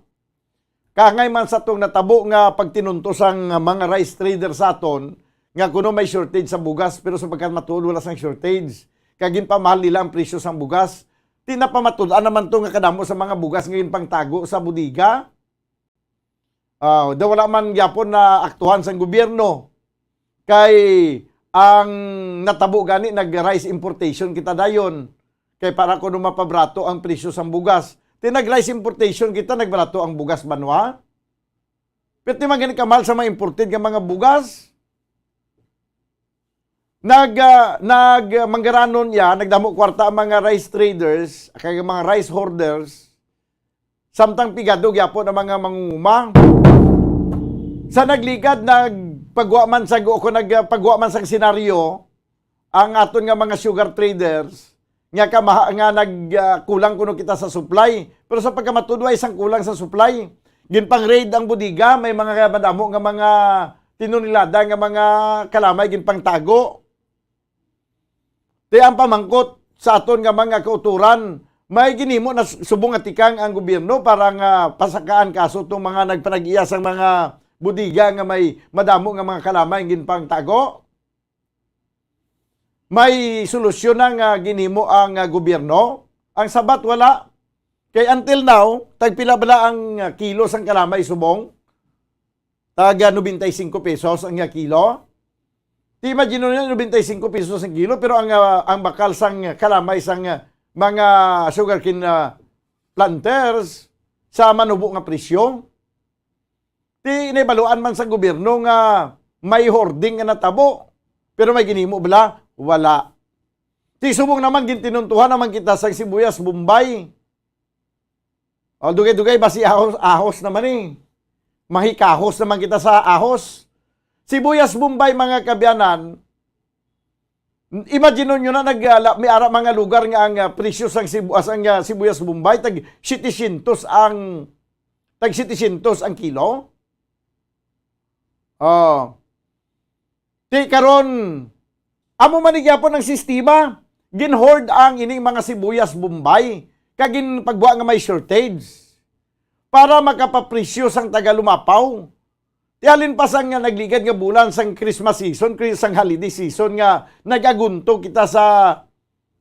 Kaangay man sa tong natabo nga pagtinunto sang mga rice trader sa aton nga kuno may shortage sa bugas, pero sa pagkamatuod wala sang shortage. Kag ginpamahal nila ang presyo sang bugas. Di napamatud-an naman to nga kadamo sa mga bugas nga ginpangtago sa bodega. Ah, daw wala man gyapon na aktuhan sang gobyerno. Kay ang natabo gani, nag-rice importation kita dayon. Kay para kuno mapabrato ang presyo sang bugas. Ti nag-rice importation kita, nagbrato ang bugas banwa. Pero ti man gani kamahal sa mga imported nga mga bugas. Nag, ah, nag, ah, manggaranon ya, nagdamo kwarta ang mga rice traders, kag mga rice hoarders, samtang pigado gyapon ang mga mangunguma. Sa nagligad, nagpagwa man sa, o kung nagpagwa man sang senaryo, ang aton nga mga sugar traders, nga kamaha-, nga nag, ah, kulang kuno kita sa supply. Pero sa pagkamatuod, way sang kulang sa supply. Ginpang-raid ang bodega, may mga madamo nga mga tinonelada nga mga kalamay ginpangtago. Ti ang pamangkot sa aton nga mga kauturan, may ginhimo na s-, subong nga tikang ang gobyerno para nga pasakaan kaso tong mga nagpanag-iya sang mga bodega nga may madamo nga mga kalamay ang ginpangtago? May solusyon na nga ginhimo ang, ah, gobyerno? Ang sabat, wala. Kay until now, tagpila bala ang, ah, kilo sang kalamay subong? Taga nobenta y cinco pesos ang, ah, kilo. Ti imagine niyo, nobenta y cinco pesos ang kilo, pero ang, ah, ang bakal sang kalamay sang, ah, mga sugarcane, ah, planters sa manubo nga presyo. Ti nahibaluan man sa gobyerno nga may hoarding nga natabo, pero may ginhimo bala? Wala. Ti subong naman, gintinuntuhan naman kita sa sibuyas Bombay. O, dugay-dugay, basi ahos, ahos naman eh. Mahikahos naman kita sa ahos. Sibuyas Bombay, mga kaabyanan, imagine nyo na, nag, ah, la-, may ara mga lugar nga ang, ah, presyo sang sibu-, as ang, ah, sibuyas Bombay, tag setecientos ang, tag setecientos ang kilo. Oh. Ti karon, amo man ni gyapon ang sistema. Gin-hoard ang ining mga sibuyas Bombay, kag ginpagwa nga may shortage para makapapresyo sang taga Lumapaw. Ti halin pa sang nga nagligad nga bulan sang Christmas season, Chris-, sang holiday season nga nag-agunto kita sa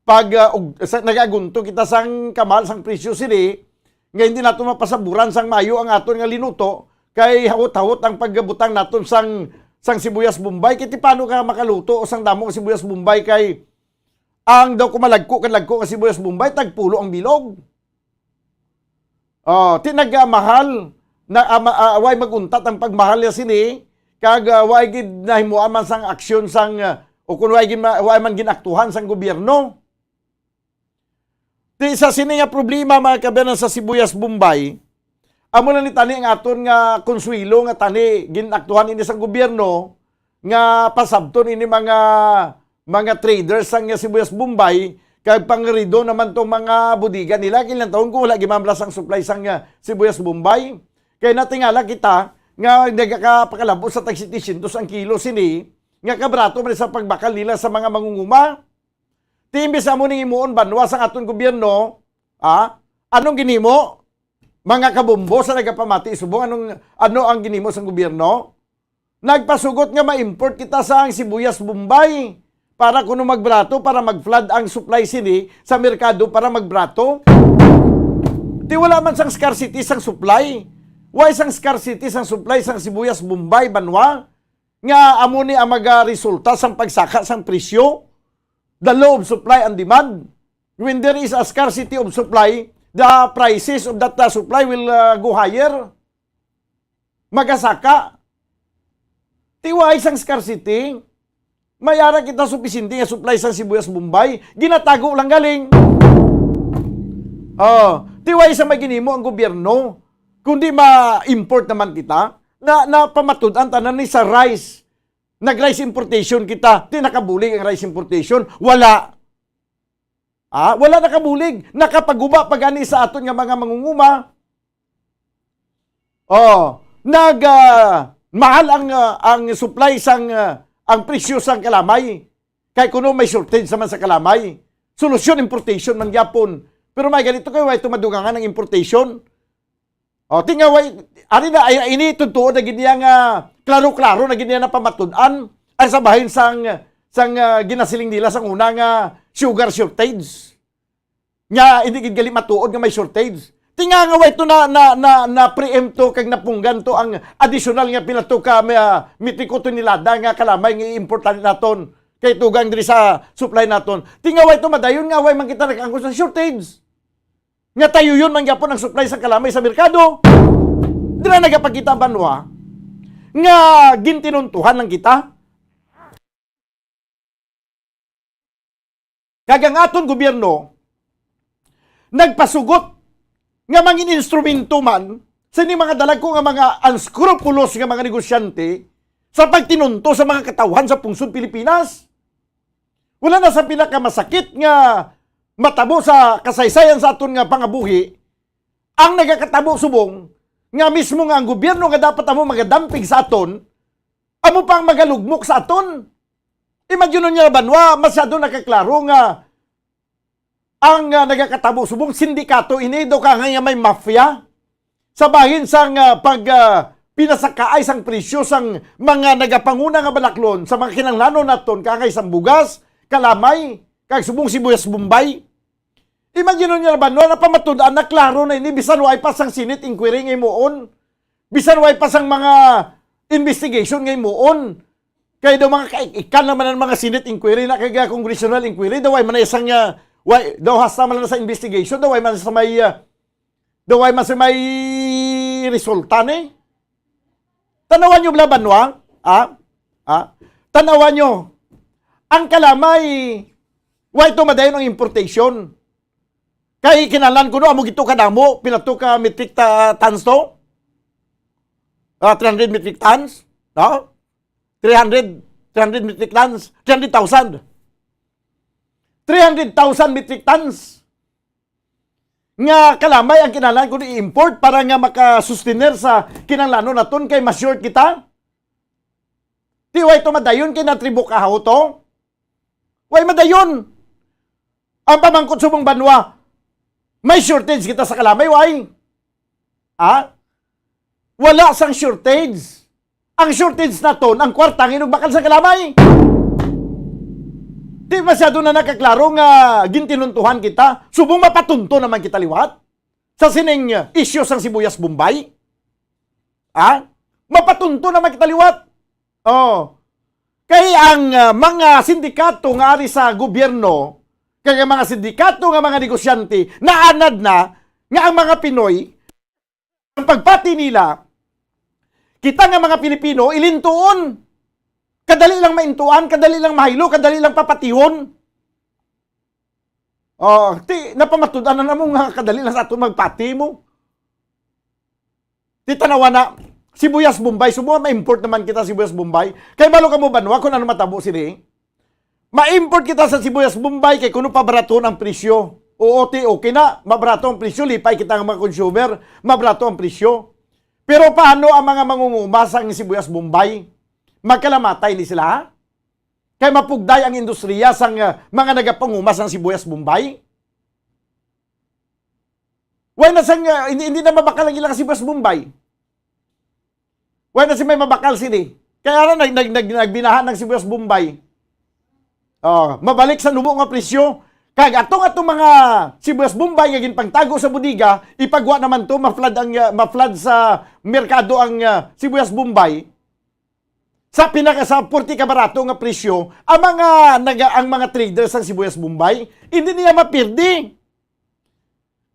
pag, ah, ug-, sa, nag-agunto kita sang kamahal sang presyo sini, nga hindi nato mapasaburan sang maayo ang aton nga linuto, kay hawot-hawot ang pagbutang naton sang, sang sibuyas Bombay. Kay ti paano ka makaluto sang damo nga sibuyas Bombay, kay ang daw kumalagko, kalagko nga sibuyas Bombay, tagpulo ang bilog. Oh, ti nagmahal na, ah, ma-, ah, way mag-untat ang pagmahal niya sini, kag, ah, way gid nahimuan man sang aksyon sang, ah, o kun way gid ma-, way man ginaktuhan sang gobyerno. Ti sa sini nga problema, mga kaabyanan, sa sibuyas Bombay, amo na ni tani ang aton nga konsuelo nga tani ginaktuhan ini sang gobyerno nga pasabton ini mga mga traders sang sibuyas Bombay, kag pangrido naman tong mga bodega nila, kay ilang taon ko wala gimamlas ang supply sang, ah, sibuyas Bombay. Kay natingala kita nga nagakapakalabo sa tag setecientos ang kilo sini, nga kabrato man sa pagbakal nila sa mga mangunguma. Ti imbis amo ning himuon banwa sang aton gobyerno, ah, anong ginhimo? Mga kabombo sa nagapamati subong, anong, ano ang ginhimo sang gobyerno? Nagpasugot nga ma-import kita sang sibuyas Bombay para kuno magbrato, para mag-flood ang supply sini sa merkado para magbrato. Ti wala man sang scarcity sang supply. Why sang scarcity sang supply sang sibuyas Bombay, banwa? Nga amo ni ang magaresulta sang pagsaka sang presyo? The law of supply and demand. When there is a scarcity of supply, the prices of that, uh, supply will, uh, go higher. Magasaka. Ti wala sang scarcity. May ara kita supisinte nga supply sang sibuyas Bombay. Ginatago lang galing. Oh, ti wala sang may ginhimo ang gobyerno. Kundi ma-import naman kita. Na, napamatud-an tanan ni sa rice. Nag-rice importation kita. Ti nakabulig ang rice importation. Wala. Ah, wala nakabulig. Nakapaguba pa gani sa aton nga mga mangunguma. Oh, nag, ah, mahal ang, ah, ang supply sang, ah, ang presyo sang kalamay. Kay kuno may shortage naman sa kalamay. Solusyon, importation man gyapon. Pero may ganito kayo, way to madugangan ang importation. O, tingaway, ari na, ay, ini, tuntuon na gid niya nga, klaro-klaro na gid niya napamatud-an, ang sa bahin sang, sang, ah, ginasiling nila sang una nga sugar shortage. Nga, hindi gid gali matuod nga may shortage. Tinga nga way to na, na, na, na-preempt to kag napunggan to ang additional nga pila to ka, ah, metriko tonelada nga kalamay nga i-importan naton. Kay tugang diri sa supply naton. Tinga way to madayon nga way man kita nag-angkon sa shortage. Nga tayuyon man gyapon ang supply sa kalamay sa merkado. Dira nagapakita, banwa, nga gintinuntuhan lang kita. Kag ang aton gobyerno nagpasugot nga mangin instrumento man sa ni mga dalagko nga mga unscrupulous nga mga negosyante sa pagtinunto sa mga katawhan sa pungsod Pilipinas. Wala na sa pinakamasakit nga matabo sa kasaysayan sa aton nga pangabuhi, ang nagakatabo subong nga mismo nga ang gobyerno nga dapat amo magadampig sa aton, amo pa ang magalugmok sa aton. Imagine niya, banwa, masyado nakaklaro nga ang, ah, nagakatabo subong sindikato ini, daw ka nga may mafia. Sa bahin sang, ah, pag, ah, pinasakaay sang presyo sang mga nagapanguna nga balaklon sa mga kinahanglanon naton, kaangay sang bugas, kalamay, kag subong sibuyas Bombay. Imagine niya, banwa, napamatud-an na, klaro na ini, bisan way pa sang Senate inquiry nga himuon, bisan way pa sang mga investigation nga himuon. Kay daw mga kaikikan naman ang mga Senate inquiry na kay congressional inquiry, daw way man na isang, ah, way, daw hasta man lang sa investigation, daw way man sa may, ah, daw way man sa may resulta ni. Tanawan nyo bala, banwa? Ah? Ah? Tanawan nyo. Ang kalamay, way to madayon ang importation. Kay kinahanglan kuno amo gito kadamo, pila to ka metric ta-, tons to? Ah, three hundred metric tons, no? Three hundred, three hundred metric tons, three hundred thousand. Three hundred thousand metric tons nga kalamay ang kinahanglan kuno i-import para nga makasustener sa kinahanglanon naton kay ma-short kita. Ti way to madayon kay natribo kahaw to. Way madayon. Ang pamangkot subong, banwa, may shortage kita sa kalamay, way? Ha? Wala sang shortage. Ang shortage naton, ang kwarta nga inugbakal sa kalamay. Di masyado na nakaklaro nga gintinuntuhan kita. Subong mapatunto naman kita liwat sa sining, uh, issue sang sibuyas Bombay. Ha? Mapatunto naman kita liwat. Oh. Kay ang, ah, mga sindikato nga ari sa gobyerno, kag ang mga sindikato nga mga negosyante, naanad na nga ang mga Pinoy, ang pagpati nila, kita nga mga Pilipino, ilintuon. Kadali lang maintuan, kadali lang mahaylo, kadali lang papatihon. Oh, ti, napamatud-an na namo nga kadali lang sa aton magpati mo. Ti, tanawa na, sibuyas Bombay. Subong ma-import naman kita sibuyas Bombay. Kay balo kamo, banwa, kung ano matabo sini. Ma-import kita sa sibuyas Bombay kay kuno pabaraton ang presyo. Oo, ti, okay na, mabarato ang presyo, lipay kita nga mga consumer, mabarato ang presyo. Pero paano ang mga mangunguma sang sibuyas Bombay? Magkalamatay ni sila, ha? Kay mapugday ang industriya sang, ah, mga nagapanguma sang sibuyas Bombay. Why na sang, ah, hindi, hindi na mabakal ang ilang sibuyas Bombay? Why na si may mabakal sini? Kaya na nag, nag, nag, nagbinaha ng sibuyas Bombay. Oh, mabalik sa nubo nga presyo. Kag atong atong mga sibuyas Bombay nga ginpangtago sa bodega, ipagwa naman to, ma-flood ang, ah, ma-flood sa merkado ang, ah, sibuyas Bombay. Sa pinaka, sa forty ka barato nga presyo, ang mga naga, ang mga traders sang sibuyas Bombay, hindi nila mapirdi.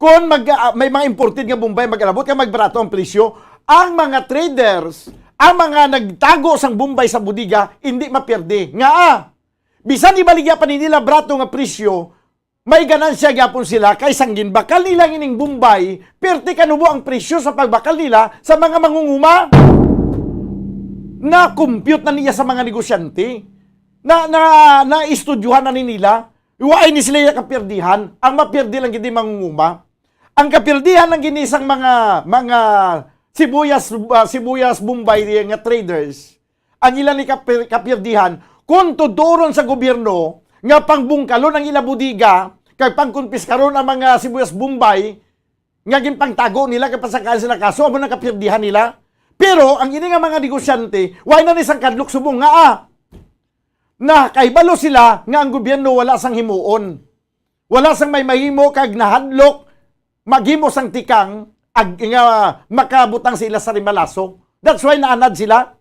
Kung mag, ah, may mga imported nga Bombay, mag-alabot ka, magbarato ang presyo, ang mga traders, ang mga nagtago sang Bombay sa bodega, hindi mapirdi. Nga, ah, bisan ibaligya pa ni nila barato nga presyo, may ganansya gyapon sila kay sang ginbakal nila ining Bombay, perti ka nubo ang presyo sa pagbakal nila sa mga mangunguma. Na-compute na niya sa mga negosyante. Na, na, naistudyohan na ni nila. Wa ni sila iya kapirdihan. Ang mapirdi lang gid mangunguma. Ang kapirdihan lang gini sang mga, mga sibuyas, ah, sibuyas Bombay nga traders. Ang ila ni kapir-, kapirdihan, kung tuduron sa gobyerno nga pangbungkalon ang ila bodega, kag pangkumpiskaron ang mga sibuyas Bombay nga ginpangtago nila kay pasakaan sila kaso, amo nang kapirdihan nila. Pero ang ini nga mga negosyante, wala na ni sang kadlok subong nga, ah, nakahibalo sila nga ang gobyerno wala sang himuon. Wala sang may mahimo kag nahadlok maghimo sang tikang ag-, nga makabutang sa ila sa rimalaso. That's why naanad sila.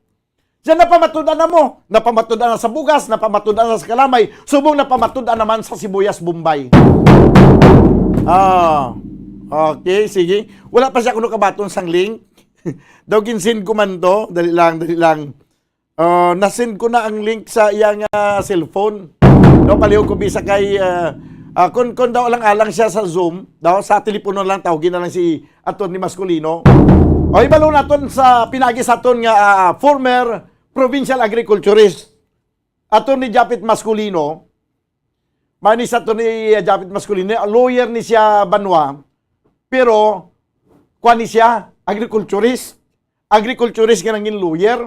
Siya napamatud-an na mo. Napamatud-an na sa bugas, napamatud-an na sa kalamay, subong napamatud-an naman sa sibuyas Bombay. Ah, okay, sige. Wala pa siya kuno kabaton sang link. Daw ginsend ko man to. Dali lang, dali lang. Ah, nasend ko na ang link sa iyang, ah, cellphone. No, palihog ko bisa kay, ah, ah, kun, kun daw alang-alang siya sa Zoom, daw sa telepono lang, tawagin na lang si Attorney Masculino. O, ibalo naton sa pinagi sa aton nga, ah, former provincial agriculturist, Attorney Japit Masculino. Mani sa aton ni Japit Masculino, lawyer ni siya, Banwa, pero kuan ni siya, agriculturist. Agriculturist nga nangin lawyer.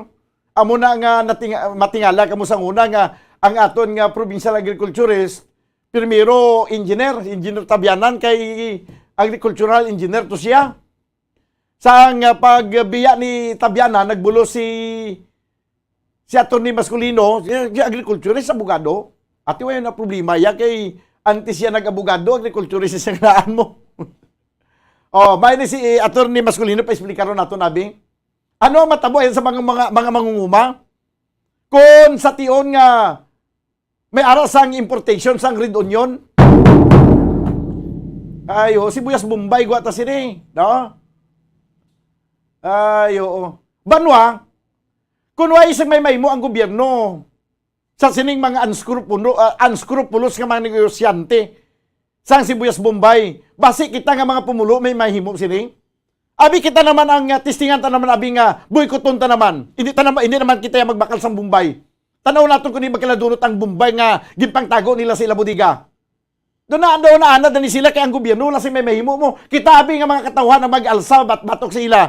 Amo na nga nating-, matingala kamo sa una nga ang aton nga provincial agriculturist, primero engineer, Engineer Tabianan, kay agricultural engineer to siya. Sa nga pagbiya ni Tabianan, nagbulo si, si Attorney Masculino, si, si agriculturist, abogado. Ati, wala na problema. Ya kay antes siya nag-abogado, agriculturist siya nga naan mo. Oh, may ni si, eh, Attorney Masculino, pa-explikaron nato, nabi. Ano ang matabo yan sa mga, mga, mga mangunguma? Kung sa tion nga may ara sang importation sang Red Onion. Ay, oo, sibuyas Bombay, gwa ta sini, no? Ay, oo. Banwa, kung wala isang may mahimo ang gobyerno sa sining mga unscrupulo-, ah, unscrupulous nga mga negosyante sang sibuyas Bombay, basi kita nga mga pumulo may mahimo sini? Abi kita naman ang, ah, testingan ta naman, abi nga boykoton ta naman. Hindi ta naman, hindi naman kita yang magbakal sang Bombay. Tan-aw naton kung hindi magkaladunot ang Bombay nga ginpangtago nila sa ila bodega. Doon na, doon na, ana, dani sila kay ang gobyerno wala sing may mahimo mo. Kita abi nga mga katawhan ang mag-alsa bat-, batok sa ila.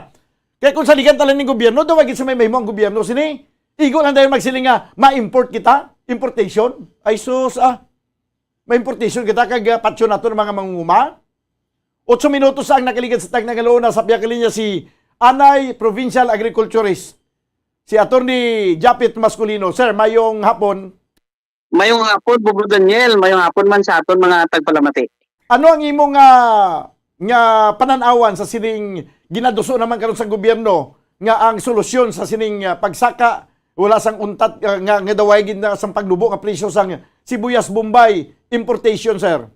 Kay kung saligan ta lang ning gobyerno, daw wagi sa may mahimo ang gobyerno sini. Igo lang dayon magsiling nga ma-import kita, importation. Ay sus, ah. Ma-importation kita kag, ah, patyon nato ng mga mangunguma. Otso minutos ang nakaligad sa tagna nga launa sa pihak linya si Anay Provincial Agriculturist, si Attorney Japit Masculino. Sir, mayong hapon. Mayong hapon, Bubo Daniel. Mayong hapon man sa aton mga tagpalamati. Ano ang imo nga, nga panan-awan sa sining ginaduso naman karon sa gobyerno nga ang solusyon sa sining, ah, pagsaka, wala sang untat, ah, nga, nga daway gid na sang pagnubo nga presyo sang sibuyas Bombay importation, sir?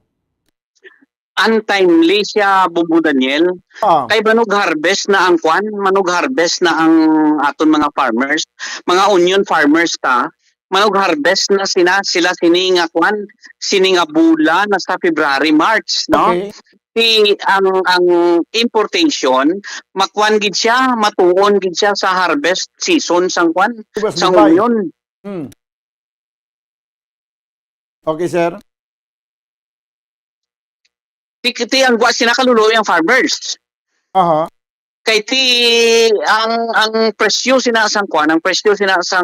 Untimely siya, Bubo Daniel. Ah. Kay manog harvest na ang kwan, manog harvest na ang aton mga farmers, mga onion farmers ta, manog harvest na sina, sila sini nga kwan, sini nga bula na sa February, March, no? Okay. Ti ang, ang importation, makwan gid siya, matuon gid siya sa harvest season sang kwan, sang Bombay. Onion. Hmm. Okay, sir. Ti, ti ang gwa sina kaluloy ang farmers. Aha. Kay ti ang, ang presyo sina sang kwan, ang presyo sina sang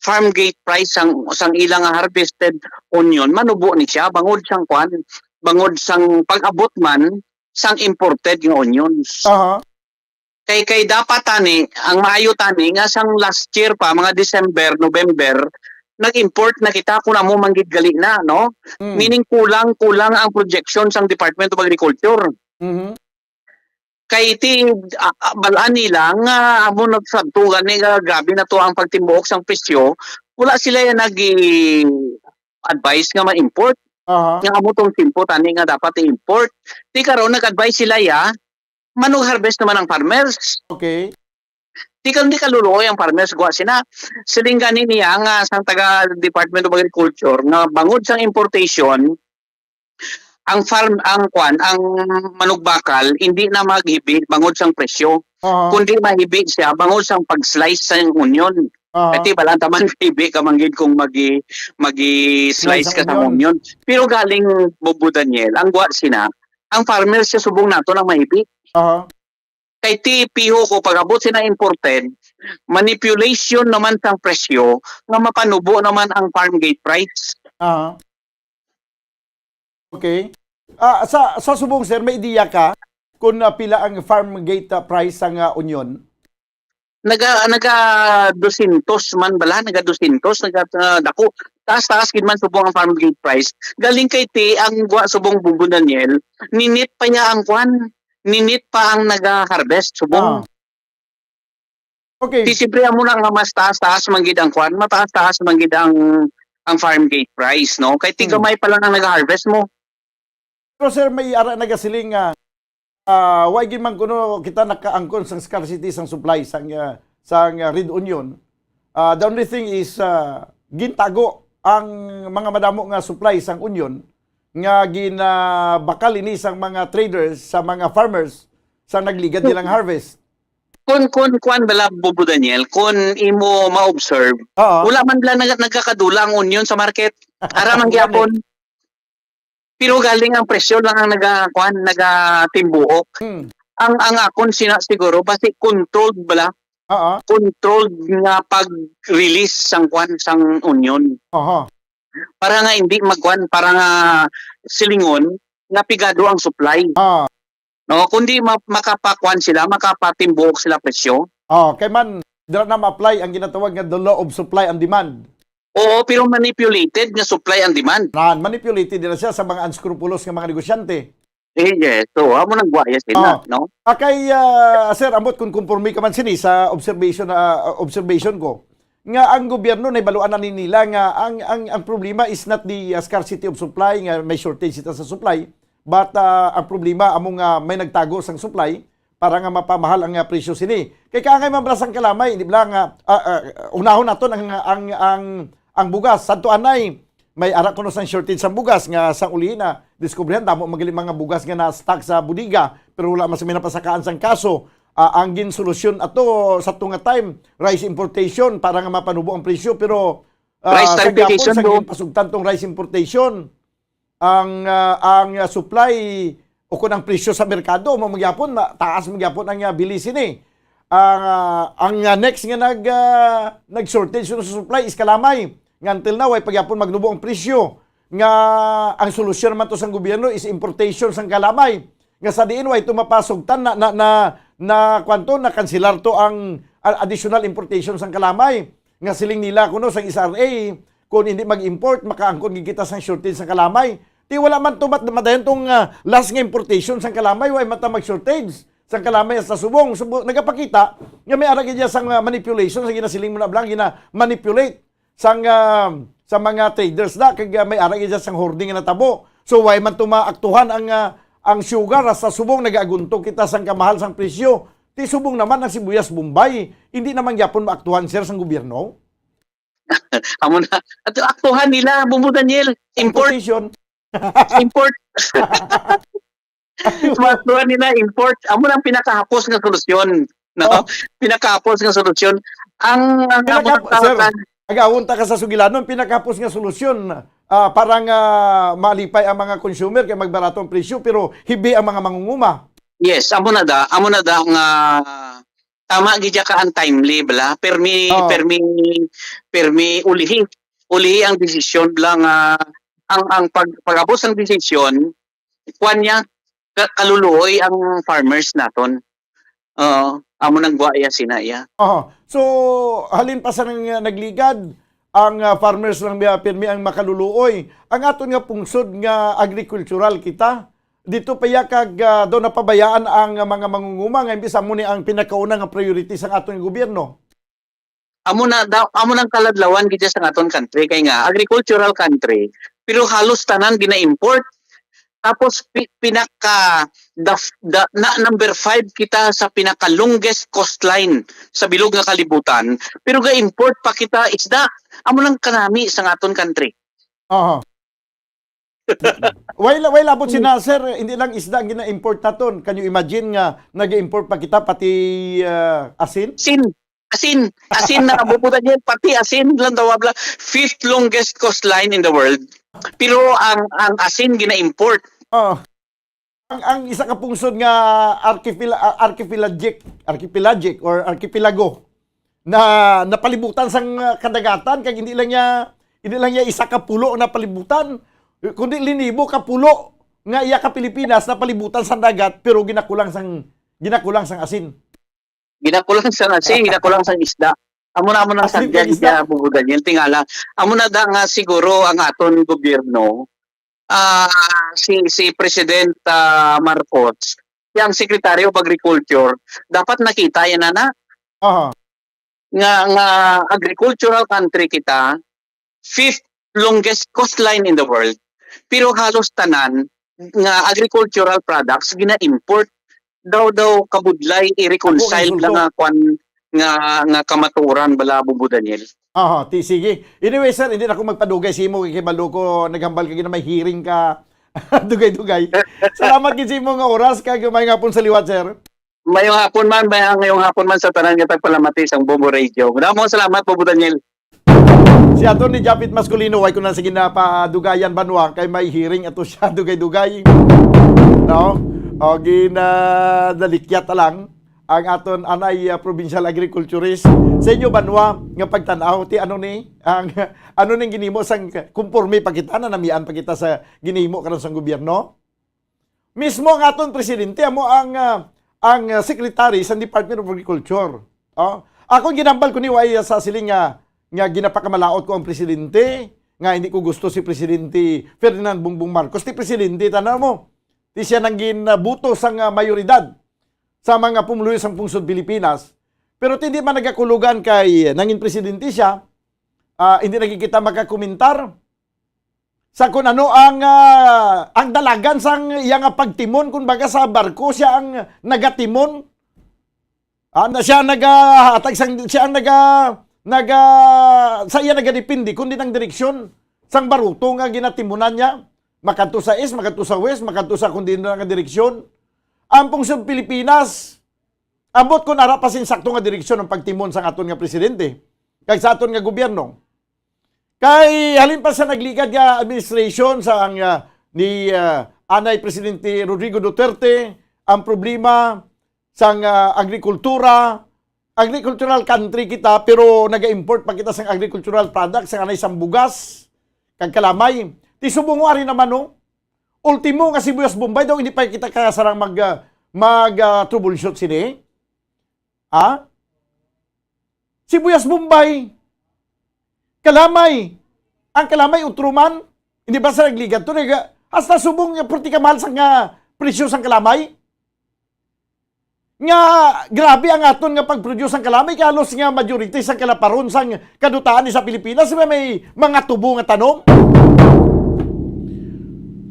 farm gate price sang, sang ila nga harvested onion, manubo ni siya bangod sang kwan, bangod sang pag-abot man sang imported nga onions. Aha. Kay, kay dapat tani, ang maayo tani nga sang last year pa, mga December, November, nag-import na kita kung amo man gid gali na, no? Mm. Meaning, kulang-kulang ang projection sang Department of Agriculture. Mhm. Kay ti, ah, ah, balaan nila nga amo na sabtugan ni nga grabe na to ang pagtimbuok sang presyo, wala sila nag-advise nga ma-import. Aha. Nga amo tong tiempo tani nga dapat i-import. Ti karon nag-advise sila ya, manug-harvest naman ang farmers. Okay. Di ka, di kaluluoy ang farmers, gwa sina. Siling gani niya nga sang taga Department of Agriculture nga bangod sang importation, ang farm, ang kwan, ang manugbakal, hindi na maghibi bangod sang presyo, Aha. kundi mahibi siya bangod sang pag-slice sang onion. Aha. Kati balaan taman hibi ka man gid kung magi magi-slice Slice ka ang sa onion. Onion. Pero galing, Bobo Daniel, ang gwa sina, ang farmers siya subong nato nang mahibi. Aha. Kay ti piho ko, pag-abot sina imported, manipulation naman sang presyo nga mapanubo naman ang farm gate price. Aha. Okay. Ah, sa sa subong, sir, may ideya ka kung, ah, pila ang farm gate, ah, price sang, ah, onion? Naga naga dosyentos man bala, naga dosyentos, naga, ah, dako. Taas-taas gid man subong ang farm gate price. Galing kay ti ang gwa subong, Bobo Daniel, ninit pa niya ang kwan, ninit pa ang naga-harvest subong. Ah. Okay. Ti siyempre amo na nga mas taas-taas man gid ang kwan, mataas-taas man gid ang ang farm gate price, no? Kay ti Hmm. gamay pa lang ang naga-harvest mo. Pero sir, may ara nagasiling nga, ah, wa gid man kuno kita nakaangkon sang scarcity sang supply sang, ah, sang, ah, red onion. Ah, the only thing is, ah, gintago ang mga madamo nga supply sang onion nga ginabakal ini sang mga traders sa mga farmers sa nagligad nilang harvest. Kun kun kwan bala, Bobo Daniel, kun imo ma-observe, Oo. Wala man lang nag- nagkakadula ang onion sa market. Ara man Wala gyapon. Pero galing ang presyo lang ang naga kwan, nagatimbuok. Hmm. Ang ang akon sina siguro basi controlled bala, Oo. controlled nga pag-release sang kwan sang onion. Aha. Para nga hindi magkwan, para nga silingon nga pigado ang supply. Ah. No, kundi ma- makapakwan sila, makapatimbuok sila presyo. Oh, kay man dira na ma-apply ang ginatawag nga the law of supply and demand. Oo, pero manipulated nga supply and demand. Nan, manipulated nila siya sa mga unscrupulous nga mga negosyante. Eh, yes. So, amo nang guwaya sila, Oh. No? Akay, ah, sir, ambot kung kumporme ka man sini sa observation, ah, observation ko nga ang gobyerno nahibaluan na ni nila nga ang ang ang problema is not the, ah, scarcity of supply, nga may shortage sita sa supply, but, ah, ang problema amo nga may nagtago sang supply para nga mapamahal ang, ah, presyo sini. Kay kaangay man bala sang kalamay, di bala nga, ah, ah, unahon naton ang ang ang ang bugas. Sadto anay, may ara kuno sang shortage sang bugas nga sang uli na diskubrihan damo man gali mga bugas nga na-stock sa bodega pero wala man sila napasakaan sang kaso. Ah, ang ginsolusyon ato sa tunga time, rice importation para nga mapanubo ang presyo, pero, ah, Rice sa tariffication, gyapon, sa bro. ginpasugtan tong rice importation, ang, ah, ang, ah, supply o kung ang presyo sa merkado mo magyapon, ma- taas mo gyapon ang, ah, bili sini. Ang, ah, ang, ah, next nga nag, ah, nag-shortage sa supply is kalamay. Nga until now, ay pagyapon magnubo ang presyo. Nga ang solusyon naman to sang gobyerno is importation sang kalamay. Nga sa diin, way to mapasugtan na, na, na, na, kwanto, na kanselar to ang, ah, additional importation sang kalamay. Nga siling nila kuno sang S R A, kung hindi mag-import, makaangkon gid kita sang shortage sang kalamay. Ti wala man to mat-, madayon tong, ah, last nga importation sang kalamay, way man ta mag-shortage sang kalamay sa subong. So, bu- nagapakita nga may ara gid sang, ah, manipulation, sa ginasiling mo na bala, gina-manipulate sang, ah, sa mga traders na, kag, ah, may ara gid sang hoarding nga natabo. So, way man to maaktuhan ang, ah, ang sugar, ah, sa subong nagaagunto kita sang kamahal sang presyo. Ti subong naman ang sibuyas Bombay, hindi naman gyapon maaktuhan, sir, sang gobyerno? Amo na. At aktuhan nila, Bobo Daniel, import, Importation. Import. Maaktuhan nila, import. Amo na ang pinakahapos nga solusyon. No? Oh. Pinakahapos nga solusyon. Ang, ang Pinaka- amo na sir, tawag agaon ta ka sa sugilanon, pinakahapos nga solusyon, ah, para nga malipay ang mga consumer kay magbarato ang presyo, pero hibi ang mga mangunguma. Yes, amo na da, amo na da nga tama gid ka, untimely bala. Permi, Oo. permi, permi ulihi. Ulihi ang desisyon bala nga ang, ang pag, pag-abot sang desisyon, kuan niya, ka-, kaluluoy ang farmers naton. Oo. Amo nang gwa iya, sina iya. Aha. So, halin pa sa nang, uh, nagligad, ang, uh, farmers lang biya pirmi ang makaluluoy. Ang aton nga pungsod nga agrikultural kita, dito pa iya kag, uh, daw napabayaan ang, uh, mga mangunguma nga imbis amo ni ang pinakauna nga priority sang aton gobyerno. Amo na daw, amo nang kaladlawan gid siya sa aton country, kay nga agricultural country, pero halos tanan gina-import. Tapos pi-, pinaka the, the, na, number five kita sa pinaka longest coastline sa bilog nga kalibutan, pero ga-import pa kita isda. Amo nang kanami sa aton country. Aha. Why, why labot sina, sir, hindi lang isda ang gina-import naton. Can you imagine nga nag-import pa kita pati, ah, asin? Asin. Asin. Asin na, Bobo Daniel, pati asin lang daw, bla. Fifth longest coastline in the world. Pero ang, ang asin gina-import. Oh. Ang, ang isa ka pungsod nga archipel-, ah, archipelagic, archipelagic or archipelago na napalibutan sang, ah, kadagatan, kag hindi lang niya, hindi lang niya isa ka pulo na palibutan, kundi linibo ka pulo nga iya ka Pilipinas napalibutan sang dagat, pero ginakulang sang, ginakulang sang asin. Ginakulang sang asin, ginakulang sang isda. Amo na, amo nang sadya, Daniel. Tingala, amo nang sadya, Bobo Daniel. Tingala, amo na da nga siguro ang aton gobyerno, ah, si, si President, ah, Marcos, yang Secretary of Agriculture, dapat nakita yan na, na. Aha. Nga, nga agricultural country kita, fifth longest coastline in the world. Pero halos tanan nga agricultural products gina-import. Daw, daw kabudlay i-reconcile lang nga kwan nga, nga kamatuoran bala, Bobo Daniel. Aha, ti-, sige. Anyway, sir, hindi na ako magpadugay sa imo, kay balo ko naghambal ka na may hearing ka. Dugay-dugay. Salamat gid sa imo nga oras, kag may nga pon sa liwat, sir. Mayong hapon man, may-, ngayong hapon man sa tanan nga tagpalamati sang Bombo Radio. Damo salamat, Bobo Daniel. Si Attorney Japit Masculino, way ko na sige na padugayan, Banwa, kay may hearing ato siya, dugay-dugay. No? O, ginadalikyat ta lang ang aton anay, ah, provincial agriculturist. Sa inyo, Banwa, nga pagtan-aw, ti ano ni, ang, ano ning ginimo sang, konforme pa kita, nanamian pa kita sa ginimo karon sang gobyerno? Mismo ang aton presidente amo ang, ah, ang, ah, secretary sa Department of Agriculture. Oh, akon ginambal ko ni, way sa siling nga, nga ginapakamalaot ko ang presidente, nga hindi ko gusto si Presidente Ferdinand Bongbong Marcos. Ti presidente, tanaw mo. Ti siya nang ginbuto sang, ah, mayoridad sa mga pumuluyo sang pungsod Pilipinas. Pero ti hindi man nagakulugan kay nangin presidente siya, ah, hindi na gid kita makakomentar sa kun ano ang, ah, ang dalagan sang iya nga pagtimon, kun baga sa barko siya ang nagatimon. Ah, na siya nagahatag sang, siya ang naga-, naga-, sa iya nagadepende kun din ang direksyon sang baruto nga ginatimunan niya. Makadto sa east, makadto sa west, makadto sa kun din nga direksyon. Ang pungsod Pilipinas, ambot kun ara pa sing sakto nga direksyon ang pagtimon sang aton nga presidente kag sa aton nga gobyerno. Kay halin pa sa nagligad nga administration sa ang, ah, ni, ah, anay Presidente Rodrigo Duterte, ang problema sang, ah, agrikultura, agricultural country kita, pero naga-import pa kita sang agricultural products, sang anay sang bugas, kag kalamay. Ti subong ari naman, no? Ultimo nga sibuyas Bombay daw, hindi pa kita kasarang mag, ah, mag, ah, troubleshoot sini. Ha? Sibuyas Bombay. Kalamay. Ang kalamay, utro man. Hindi ba sa nagligad to? Nag-, hasta subong nga purti ka mahal sa nga presyo sang kalamay. Nga grabe ang aton nga pag-produce sang kalamay, kay halos nga majority sang kalaparon sang kadutaan ni sa Pilipinas may, may mga tubo nga tanom.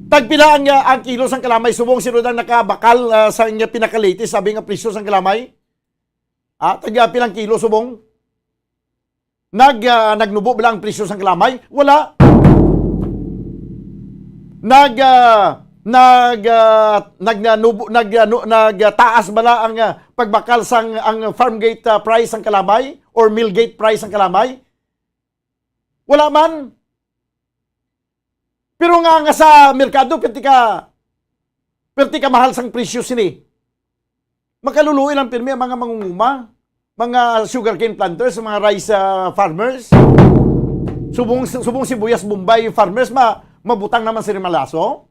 Tagpila ang, ang kilo sang kalamay subong, sino ang nakabakal, ah, sa nga pinaka-latest, sabi nga presyo sang kalamay? Ah, tagpila ang kilo subong? Nag, ah, nagnubo ba ang presyo sang kalamay? Wala. Nag, ah, nag, ah, nag, nanubo-, nag, ah, nu-, nag, ah, taas bala ang, ah, pagbakal sang, ang farm gate, ah, price sang kalamay or mill gate price sang kalamay? Wala man. Pero nga, nga sa merkado, perti ka, perti ka mahal sang presyo sini. Makaluluoy lang pirmi ang mga mangunguma, mga sugarcane planters, mga rice, ah, farmers. Subong, subong sibuyas Bombay farmers, ma-, mabutang naman sa rimalaso.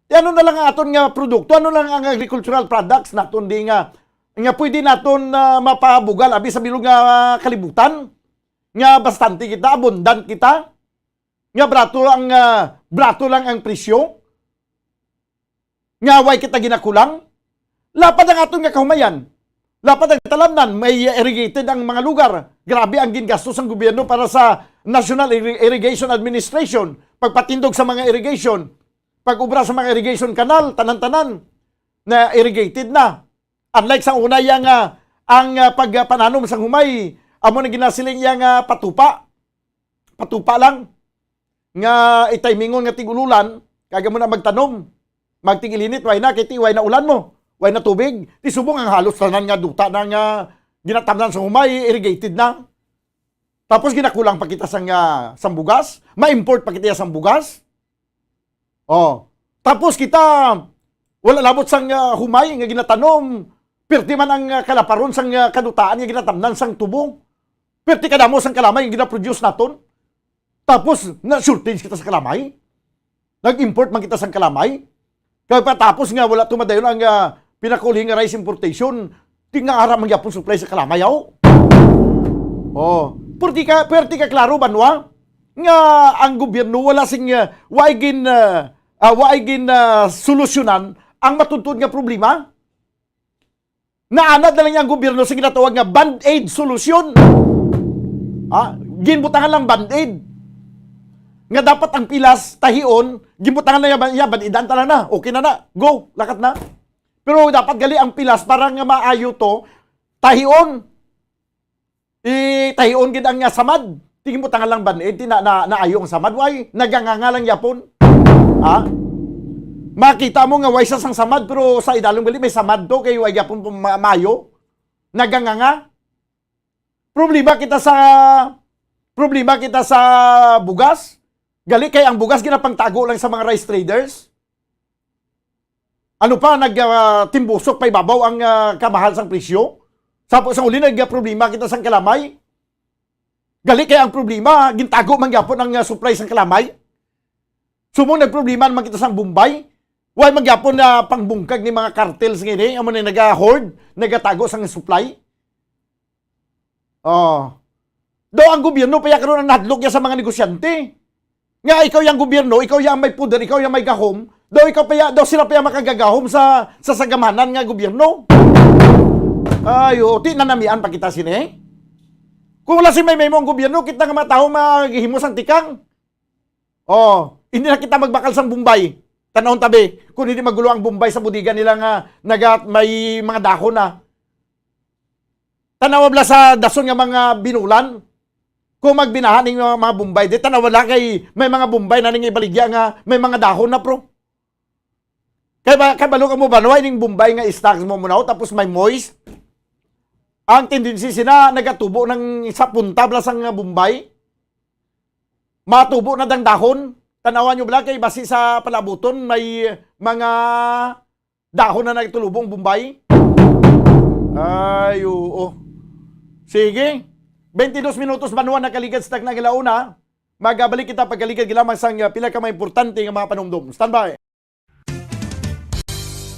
Ti ano na lang ang aton nga produkto? Ano lang ang agricultural products naton di nga nga pwede naton, ah, mapabugal abi sa bilog nga kalibutan, nga bastante kita, abundant kita, nga barato ang, ah, barato lang ang presyo, nga way kita ginakulang. Lapad ang aton nga kahumayan. Lapad ang talamnan, may irrigated ang mga lugar. Grabe ang gingastos sang gobyerno para sa National Irri-, Irrigation Administration, pagpatindog sa mga irrigation, pag-ubra sa mga irrigation canal, tanan-tanan na irrigated na. Unlike sa una, yang, ah, ang, ah, pagpananom sang humay, amo na ginasiling yang, ah, patupa. Patupa lang. Nga itimingon nga tig-ululan, kag amo na magtanom. Magtig-ilinit, way na, kay ti-, way na ulan mo. Way na tubig. Ti subong ang halos tanan nga duta na nga ginatamnan sa humay, irrigated na. Tapos ginakulang pa kita sang, ah, sang bugas, ma-import pa kita sang bugas. Oh. Tapos kita, wala labot sang, ah, humay nga ginatanom, pirti man ang, ah, kalaparon sang, ah, kadutaan nga ginatamnan sang tubo. Pirti kadamo sang kalamay nga ginaproduce naton. Tapos na-shortage kita sa kalamay. Nag-import man kita sang kalamay. Kay patapos nga wala tumadayon ang, ah, pinakauli nga rice importation, di nga ara man gyapon supply sa kalamay, aw. Oh, perti ka, perti ka klaro, banwa, nga ang gobyerno wala sing, ah, waay gin, ah, ah, waay gin, ah, solusyonan ang matuntun nga problema. Naanad na lang ang gobyerno sa ginatawag nga band-aid solusyon. Ha? Ginbutangan lang band-aid. Nga dapat ang pilas tahion, ginbutangan lang, ya, band-aidan ta lang na. Okay na na. Go, lakat na. Pero dapat gali ang pilas para nga maayo to, tahion. Itahion gid ang, ah, samad. Tingin mo tangal lang ban-, eh, di na, na, naayo ang samad. Why? Naganganga lang yapon. Ha? Makita mo nga way sa sang samad, pero sa idalom gali may samad to, kay way yapon po ma-, maayo. Naganganga. Problema kita sa, problema kita sa bugas. Gali kay ang bugas ginapangtago lang sa mga rice traders. Ano pa, nag, ah, timbusok pa ibabaw ang, ah, kamahal sang presyo? Sa, sa uli, nagproblema kita sang kalamay. Gali kay ang problema, gintago man gyapon ang, ah, supply sang kalamay. Sumong nagproblema naman kita sang Bombay. Why man gyapon na pangbungkag ni mga cartels ngini? Amo na naga-hoard, nagatago sang supply. Oh. Daw ang gobyerno pa ya karon ang nahadlok ya sa mga negosyante. Nga ikaw yang gobyerno, ikaw yang may poder, ikaw yang may gahom. Daw ikaw pa ya, daw sila pa ya makagagahom sa, sa sagamhanan nga gobyerno. Ayo, ti nanamian pa kita sini. Kung wala si may, may mo ang gobyerno, kita nga mga tawo maghimo sang tikang. Oh, hindi na kita magbakal sang Bombay. Tanawon tabi, kung hindi magulo ang Bombay sa bodega nila nga naga, may mga dahon na. Tanawa bala sa dason nga mga binulan. Kung magbinaha ning mga, mga Bombay, di tanawa lang kay may mga Bombay na ning ibaligya nga may mga dahon na, pro. Kay ba, kay balo ka mo ba, no? Ining Bombay nga stocks mo muna, tapos may moist. Ang tendency sina nagatubo ng sa punta bala sang, ah, Bombay. Matubo na dang dahon. Tanawan nyo bala kay basi sa palabuton may mga dahon na nagtulubong Bombay. Ay, oo. Sige. Twenty-dos minutos, banwa, nakaligad sa takna nga launa. Magabalik kita pagkaligad lamang sang, ah, pila ka mga importante nga mga panumdom. Standby.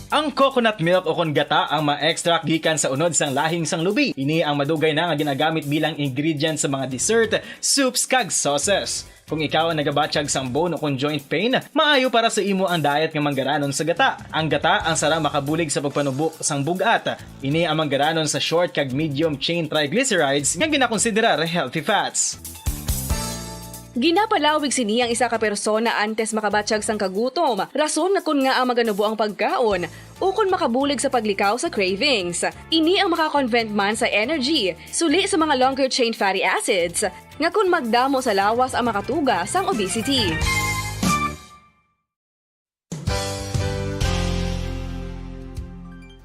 Ang coconut milk o kon gata ang ma-extract gikan sa unod sang lahing sang lubi. Ini ang madugay na nga ginagamit bilang ingredient sa mga dessert, soups, kag sauces. Kung ikaw ang nagabatyag sang bone o kon joint pain, maayo para sa imo ang diet nga manggaranon sa gata. Ang gata ang sarang makabulig sa pagpanubo sang bug-at. Ini ang manggaranon sa short kag medium chain triglycerides nga ginakonsiderar healthy fats. Ginapalawig sini ang isa ka persona antes makabatyag sang kagutom, rason nga kon ngaa maganubo ang pagkaon, ukon makabulig sa paglikaw sa cravings. Ini ang makakonvert man sa energy, suli sa mga longer chain fatty acids, nga kon magdamo sa lawas ang makatuga sang obesity.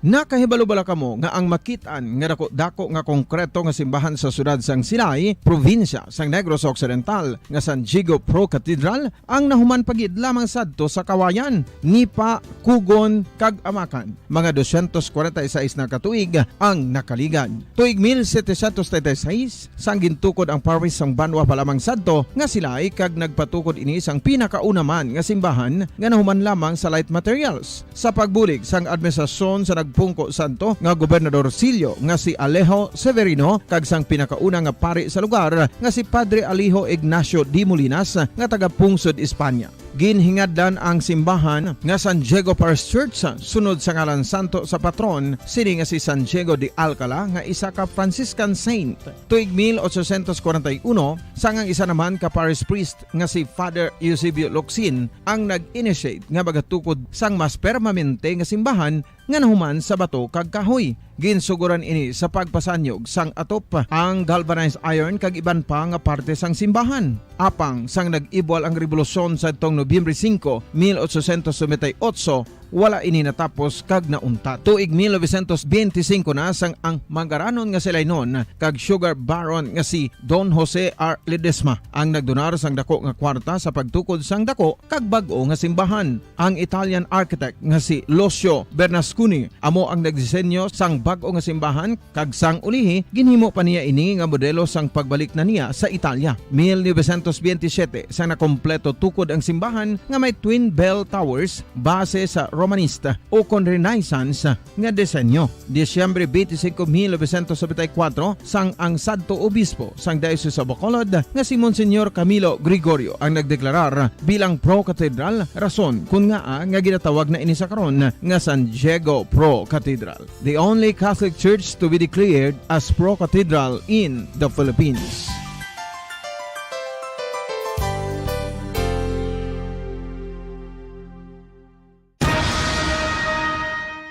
Nakahibalo bala kamo nga ang makit-an nga dako-dako nga konkreto nga simbahan sa siyudad sang Silay, probinsya sang Negros Occidental, nga San Diego Pro Cathedral, ang nahuman pa gid lamang sadto sa Kawayan, Nipa, Kugon, kag Amakan? Mga dosyentos kwarenta y seis na ka tuig ang nakaligad. Tuig mil setecientos treinta y seis, sang gintukod ang parish sang banwa pa lamang sadto nga Silay, kag nagpatukod ini sang pinakauna man nga simbahan nga nahuman lamang sa light materials. Sa pagbulig sang administrasyon sa nag Pungko Santo nga Gobernador Sillo nga si Alejo Severino, kag sang pinakauna nga pari sa lugar nga si Padre Alejo Ignacio de Molinas nga taga Pungsod, Espanya. Ginhingadlan ang simbahan nga San Diego Parish Church sunod sa ngalan santo sa patron sini nga si San Diego de Alcala nga isa ka Franciscan saint. Tuig mil ochocientos kwarenta y uno, sang ang isa naman ka parish priest nga si Father Eusebio Locsin ang nag-initiate nga magatukod sang mas permanente nga simbahan nga nahuman sa bato kag kahoy. Ginsuguran ini sa pagpasanyog sang atop, ang galvanized iron kag iban pa nga parte sang simbahan. Apang sang nag-ibwal ang rebolusyon sadtong Nobyembre singko, mil ochocientos noventa y ocho, wala ini natapos kag nauntat. Tuig mil novecientos benti singko na sang ang mangaranon nga si Lainon kag sugar baron nga si Don Jose R. Ledesma ang nagdonar sang dako nga kwarta sa pagtukod sang dako kag bag-o nga simbahan. Ang Italian architect nga si Lucio Bernasconi amo ang nagdisenyo sang bag-o nga simbahan, kag sang ulihi ginhimo pa niya ini nga modelo sang pagbalik na niya sa Italia. Mil novecientos benti siyete, sang nakompleto tukod ang simbahan nga may twin bell towers base sa Romanista ukon Renaissance nga disenyo. Disyembre benti singko, mil novecientos nobenta y kuwatro, sang ang sadto obispo sang Diocese of Bacolod nga si Monsignor Camilo Gregorio ang nagdeklarar bilang pro-cathedral, rason kon ngaa nga ginatawag na ini sa karon nga San Diego Pro Cathedral, the only Catholic church to be declared as pro-cathedral in the Philippines.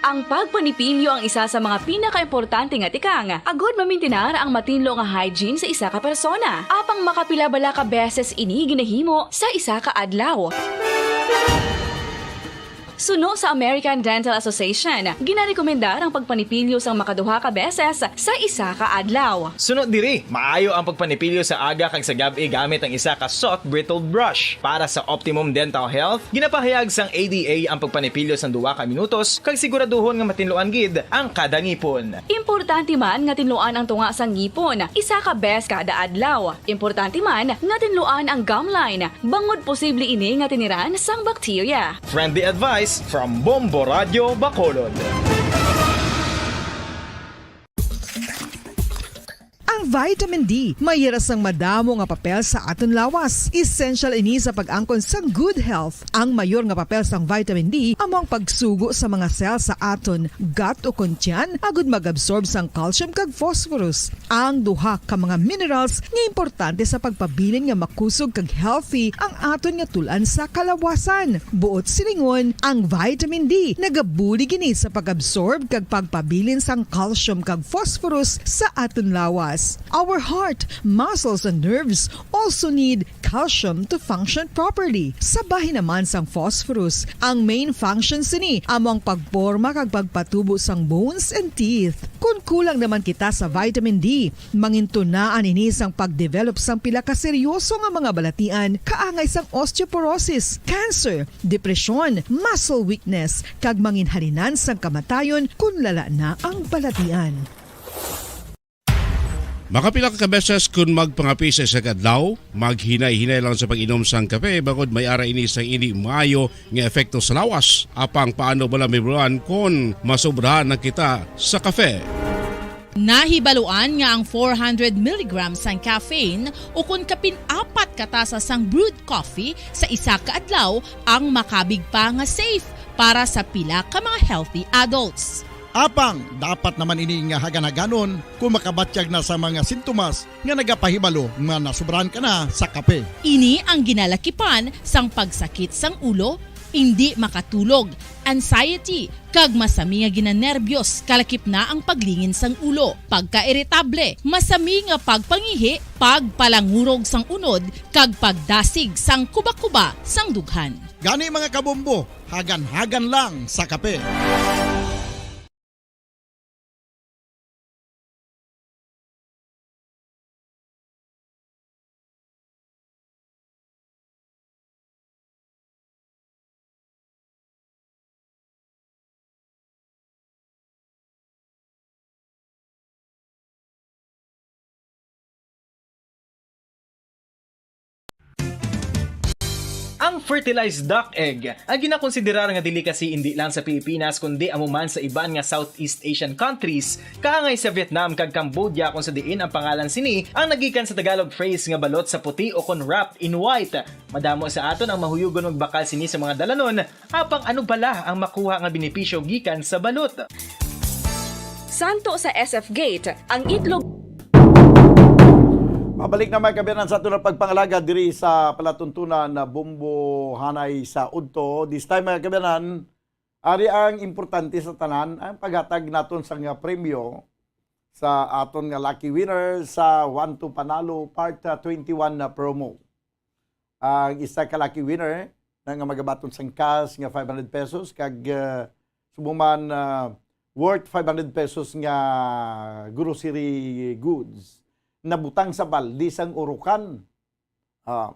Ang pagpanipilyo ang isa sa mga pinakaimportante nga tikang agud mamintinar ang matinlo nga hygiene sa isa ka persona. Apang makapila bala ka beses ini ginahimo sa isa ka adlaw? Suno sa American Dental Association, ginarekomendar ang pagpanipilyo sang makaduha ka beses sa isa ka adlaw. Suno diri, maayo ang pagpanipilyo sa aga kag sa gab-i gamit ang isa ka soft bristled brush. Para sa optimum dental health, ginapahayag sang A D A ang pagpanipilyo sang duha ka minutos kag siguraduhon nga matinluan gid ang kada ngipon. Importante man nga tinluan ang tunga sang ngipon isa ka beses kada adlaw. Importante man nga tinluan ang gum line, bangod posible ini nga tiniran sang bakterya. Friendly advice from Bombo Radyo Bacolod. Ang vitamin D may hira sang madamo nga papel sa aton lawas. Essential ini sa pag-angkon sang good health. Ang mayor nga papel sang vitamin D amo ang pagsugo sa mga cell sa aton gut ukon tiyan agud mag-absorb sang calcium kag phosphorus, ang duha ka mga minerals nga importante sa pagpabilin nga makusog kag healthy ang aton nga tul-an sa kalawasan. Buot silingon, ang vitamin D nagabulig ini sa pag-absorb kag pagpabilin sang calcium kag phosphorus sa aton lawas. Our heart, muscles, and nerves also need calcium to function properly. Sa bahin naman sang phosphorus, ang main function sini amo ang pagporma kag pagpatubo sang bones and teeth. Kon kulang naman kita sa vitamin D, mangintunaan ini sang pag-develop sang pila ka seryoso nga mga balatian, kaangay sang osteoporosis, cancer, depresyon, muscle weakness, kag manginhalinan sang kamatayon kon lala na ang balatian. Makapila ka beses kon magpangape sa isa ka adlaw, maghinay-hinay lang sa pag-inom sang kape, bangod may ara ini sang indi maayo nga epekto sa lawas. Apang paano bala mahibaluan kon masobrahan na kita sa kape? Nahibaluan nga ang four hundred milligrams sang caffeine ukon kapin apat ka tasa sang brewed coffee sa isa ka adlaw ang makabig pa nga safe para sa pila ka mga healthy adults. Apang dapat naman ini nga hagan-haganon kon makabatyag na sa mga sintomas nga nagapahibalo nga nasobrahan ka na sa kape. Ini ang ginalakipan sang pagsakit sang ulo, indi makatulog, anxiety, kag masami nga ginanerbiyos, kalakip na ang paglingin sang ulo, pagkairitable, masami nga pagpangihi, pagpalangurog sang unod, kag pagdasig sang kubakuba sang dughan. Gani, mga kabombo, hagan-hagan lang sa kape. Ang fertilized duck egg, ang ginakonsiderar nga delicacy indi lang sa Pilipinas kundi amo man sa iban nga Southeast Asian countries, kaangay sa Vietnam kag Cambodia, kung sa diin ang pangalan sini ang nagikan sa Tagalog phrase nga balot sa puti o kon wrapped in white. Madamo sa aton ang mahuyugon magbakal sini sa mga dalanon, apang ano bala ang makuha nga benepisyo gikan sa balot? Santo sa S F Gate, ang itlog. Mabalik na, mga kaabyanan, sa aton pagpangalaga diri sa palatuntunan na Bombo Hanay sa Udto. This time, mga kaabyanan, ari ang importante sa tanan, ang paghatag naton sa nga premyo sa aton nga lucky winner sa One to Panalo Part, ah, twenty-one na promo. Ang isa ka lucky winner na nga magabaton sang cash nga five hundred pesos kag, ah, subong man, ah, worth five hundred pesos nga grocery goods nabutang sa balde sang urukan. Ah,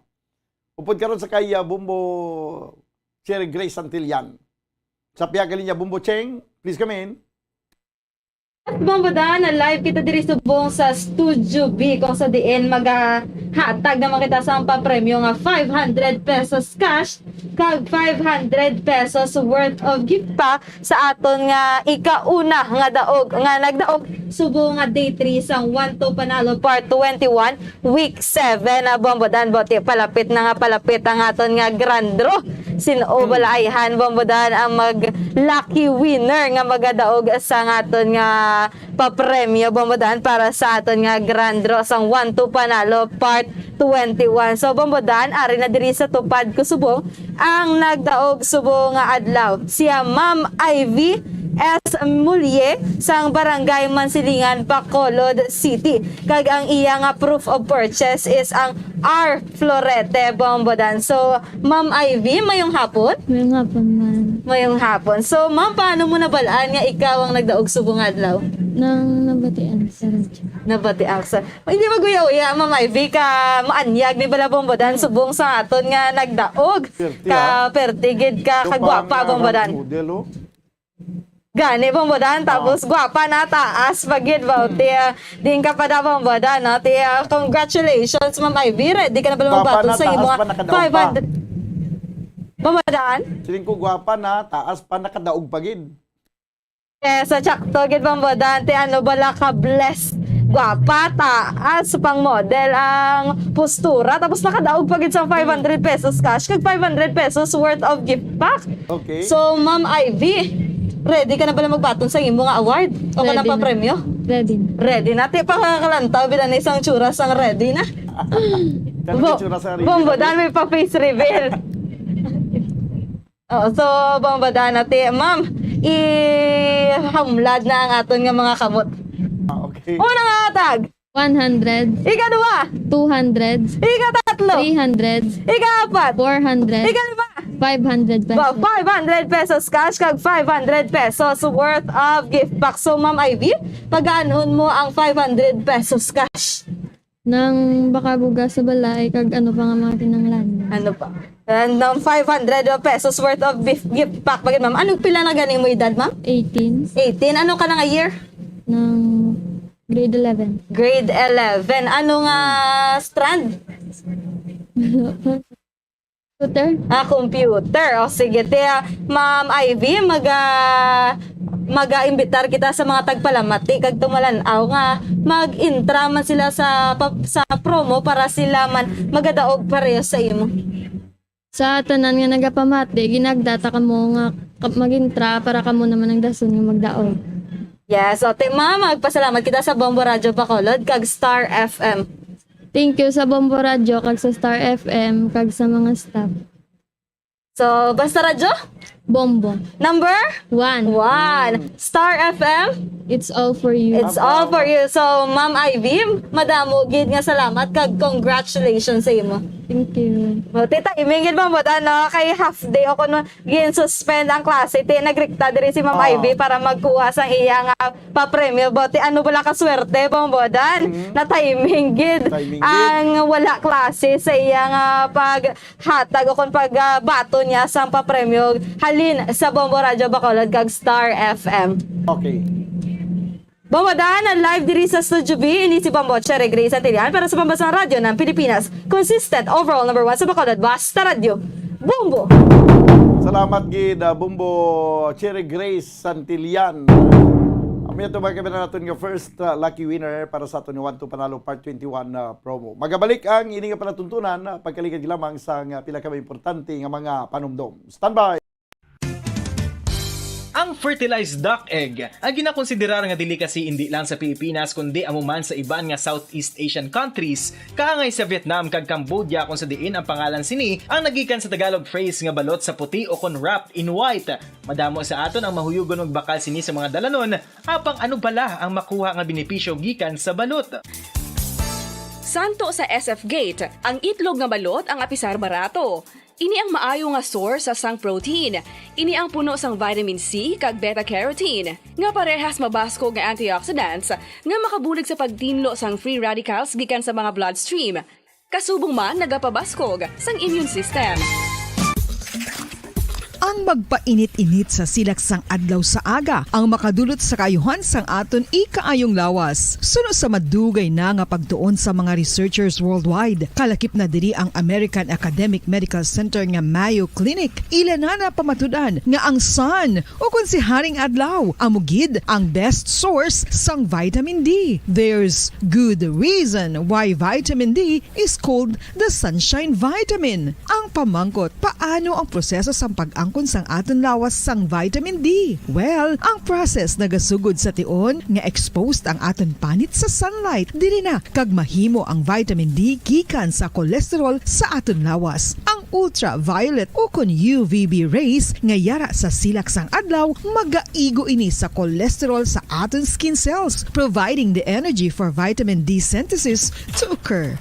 upod karon sa kay, ah, Bombo Cherry Grace Santillan. Sa pihak linya, Bombo Cheng, please come in. At Bombo Dan, na live kita diri subong sa Studio B, kung sa diin magahatag naman kita sa papremyo nga five hundred pesos cash kag five hundred pesos worth of gift pack sa aton nga ikauna nga daog, nga nagdaog subong nga day three sang One to Panalo Part twenty-one, Week seven, ah, Bombo Dan. Boti, palapit na nga palapit ang aton nga grand draw. Sin-o bala ayhan, Bombo Dan, ang mag lucky winner nga magadaog sa nga aton nga papremyo, Bombo Dan, para sa aton nga grand draw sang One to Panalo Part twenty-one. So, Bombo Dan, ari na diri sa tupad ko subong ang nagdaog subong nga adlaw. Sia Ma'am Ivy S Mulye sang Barangay Mansilingan, Bacolod City. Kag ang iya nga proof of purchase is ang R Florete, Bombo Dan. So, Ma'am Ivy, mayong hapon. Mayong hapon, ma'am. Mayong hapon. So, ma'am, paano mo nabalaan nga ikaw ang nagdaog subong adlaw? Nang nabatian sa radyo. Nabatian sa, hindi maguya-uya, Ma'am Ivy, ka maanyag ni bala, Bombo Dan, subong sa aton nga nagdaog. Perti, Ka ah. perti gid ka, kagwapa, Bombo Dan. Model, oh. Gani, Bombo Dan, tapos gwapa na, taas pa gid ba? Ti, ah, din ka pa na, Bombo Dan, no? Ti, ah, congratulations, Ma'am Ivy. Ready ka na ba Gwapa magbaton na, sa imo taas nga pa, nakadaog pa. five hundred? Bombo Dan? Siling ko, gwapa na, taas pa, nakadaog pa gid. Yes, sa tsakto gid, Bombo Dan. Ti, ano bala ka blessed? Gwapa, taas pang model ang postura. Tapos nakadaog pa gid sa five hundred pesos cash kag five hundred pesos worth of gift pack. Okay. So, Ma'am Ivy, ready ka na bala magbaton sa imo nga award? O ka na Ready pa na. Premyo? Ready na. Ready na. Ti, pakakalantaw, bila na isang tsura sang ready na. Ano Bo- yung tsura sa ready? Bombo Dan, may pa face reveal. Oh, so, Bombo Dan, ati, ma'am, i-hamlad na ang aton nga mga kamot. Ah, okay. Una nga tag, One hundred, ikaduha, two hundred, ikatatlo, three hundred, ikaapat, four hundred, ikalima. five hundred Ba, pesos. five hundred pesos cash kag five hundred pesos worth of gift pack. So, Ma'am Ivy, pagaanon mo ang five hundred pesos cash? Nang baka bugas sa balay, kag ano pa nga mga kinanglan. Ano pa? And um, five hundred pesos worth of gift, gift pack. Bagay, ma'am. Ano, pila na gani mo edad, ma'am? Eighteen, Eighteen. Ano ka na nga year? ng grade eleven. Grade eleven. Ano nga strand? Computer? Ah, computer. O sige, te, ah, Ma'am Ivy, maga maga-imbitar kita sa mga tagpalamati kag tumalan-aw nga mag-intra man sila sa pa- sa promo para sila man magadaog pareho sa imo. Sa tanan nga nagapamati, ginagdata kamo nga ka- mag-intra para kamo naman ang dason nga magdaog. Yes, o te, ma'am, magpasalamat kita sa Bombo Radyo Bacolod kag Star F M. Thank you sa Bombo Radyo kag sa Star F M kag sa mga staff. So, basta radyo, Bombo. number One. One. Star F M, It's all for you. it's all for you. So, Ma'am Ivy, madamo gid nga salamat kag congratulations sa imo. Thank you. Mo, ti timing gid mo, Bombo Dan, no? Kay half day o kuno gin-suspend ang klase, ti nagrikta diri si Ma'am Oo. Ivy para magkuha sang iya nga papremyo. Boti ano bala ka swerte, Bombo Dan? Na timing gid Timing gid. ang wala klase sa iya nga paghatag o kon pagbaton niya sang papremyo halin sa Bombo Radyo Bacolod kag Star F M. Okay. Bombo Dan, live diri sa Studio B, ini si Bombo Cherry Grace Santillan para sa Pambansang Radyo ng Pilipinas. Consistent, overall number one sa Bacolod, Basta Radyo. Bombo! Salamat gid, ah, Bombo Cherry Grace Santillan. Amo to, mga kaibigan, naton nga first, ah, lucky winner para sa aton nga One to Panalo Part twenty-one, ah, promo. Magabalik ang ini nga palatuntunan, ah, pagkaligad lamang sa nga pila ka importante nga mga panumdom. Standby! Ang fertilized duck egg ang ginakonsiderar nga delicacy indi lang sa Pilipinas kundi amo man sa iban nga Southeast Asian countries, kaangay sa Vietnam kag Cambodia, kung sa diin ang pangalan sini ang nagikan sa Tagalog phrase nga balot sa puti o kon wrapped in white. Madamo sa aton ang mahuyugon magbakal sini sa mga dalanon, apang ano bala ang makuha nga benepisyo gikan sa balot? Santo sa S F Gate, ang itlog nga balot ang apisar barato. Ini ang maayo nga source sa sang protein. Ini ang puno sang vitamin C kag beta-carotene, nga parehas mabaskog nga antioxidants nga makabulig sa pagtinlo sang free radicals gikan sa mga bloodstream. Kasubong man nagapabaskog sang immune system. Ang magpainit-init sa silak sang adlaw sa aga ang makadulot sa kaayuhan sang aton ikaayong lawas. Suno sa madugay na nga pagtuon sa mga researchers worldwide, kalakip na diri ang American Academic Medical Center nga Mayo Clinic. Ila na napamatud-an nga ang sun, o kon si Haring Adlaw, amo gid ang best source sang vitamin D. There's good reason why vitamin D is called the sunshine vitamin. Ang pamangkot, paano ang proseso sang pag-angkon sang aton lawas sang vitamin D? Well, ang process nagasugod sa tion nga exposed ang aton panit sa sunlight diri na kag mahimo ang vitamin D gikan sa cholesterol sa aton lawas. Ang ultraviolet o kon U V B rays nga yara sa silak sang adlaw magaigo ini sa cholesterol sa aton skin cells, providing the energy for vitamin D synthesis to occur.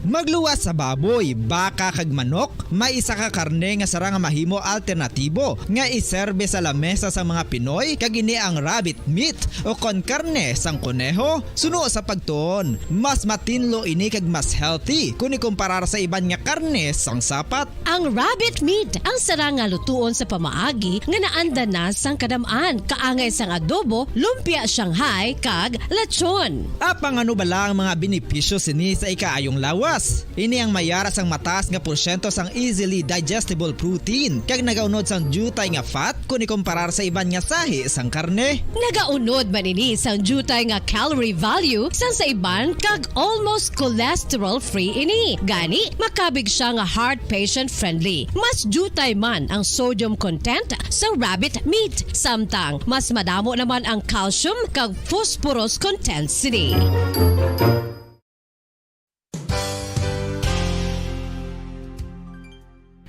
Magluwas sa baboy, baka kag manok, may isa ka karne nga sara nga mahimo alternatibo nga iserbe sa lamesa sang mga Pinoy, kag ini ang rabbit meat o kon karne sang koneho. Suno sa pagtuon, mas matinlo ini kag mas healthy kon ikumparar sa iban nga karne sang sapat. Ang rabbit meat ang sara nga lutuon sa pamaagi nga naanda na sang kadam-an, kaangay sang adobo, lumpia Shanghai, kag lechon. Apang ano bala ang mga benepisyo sini sa ikaayong lawas? Ini ang mayara sang mataas nga porsyento sang easily digestible protein kag nagaunod sang diutay nga fat kon ikumparar sa iban nga sahi sang karne. Nagaunod man ini sang diutay nga calorie value sang sa iban kag almost cholesterol-free ini. Gani, makabig siya nga heart patient-friendly. Mas diutay man ang sodium content sa rabbit meat, samtang mas madamo naman ang calcium kag phosphorus content sini.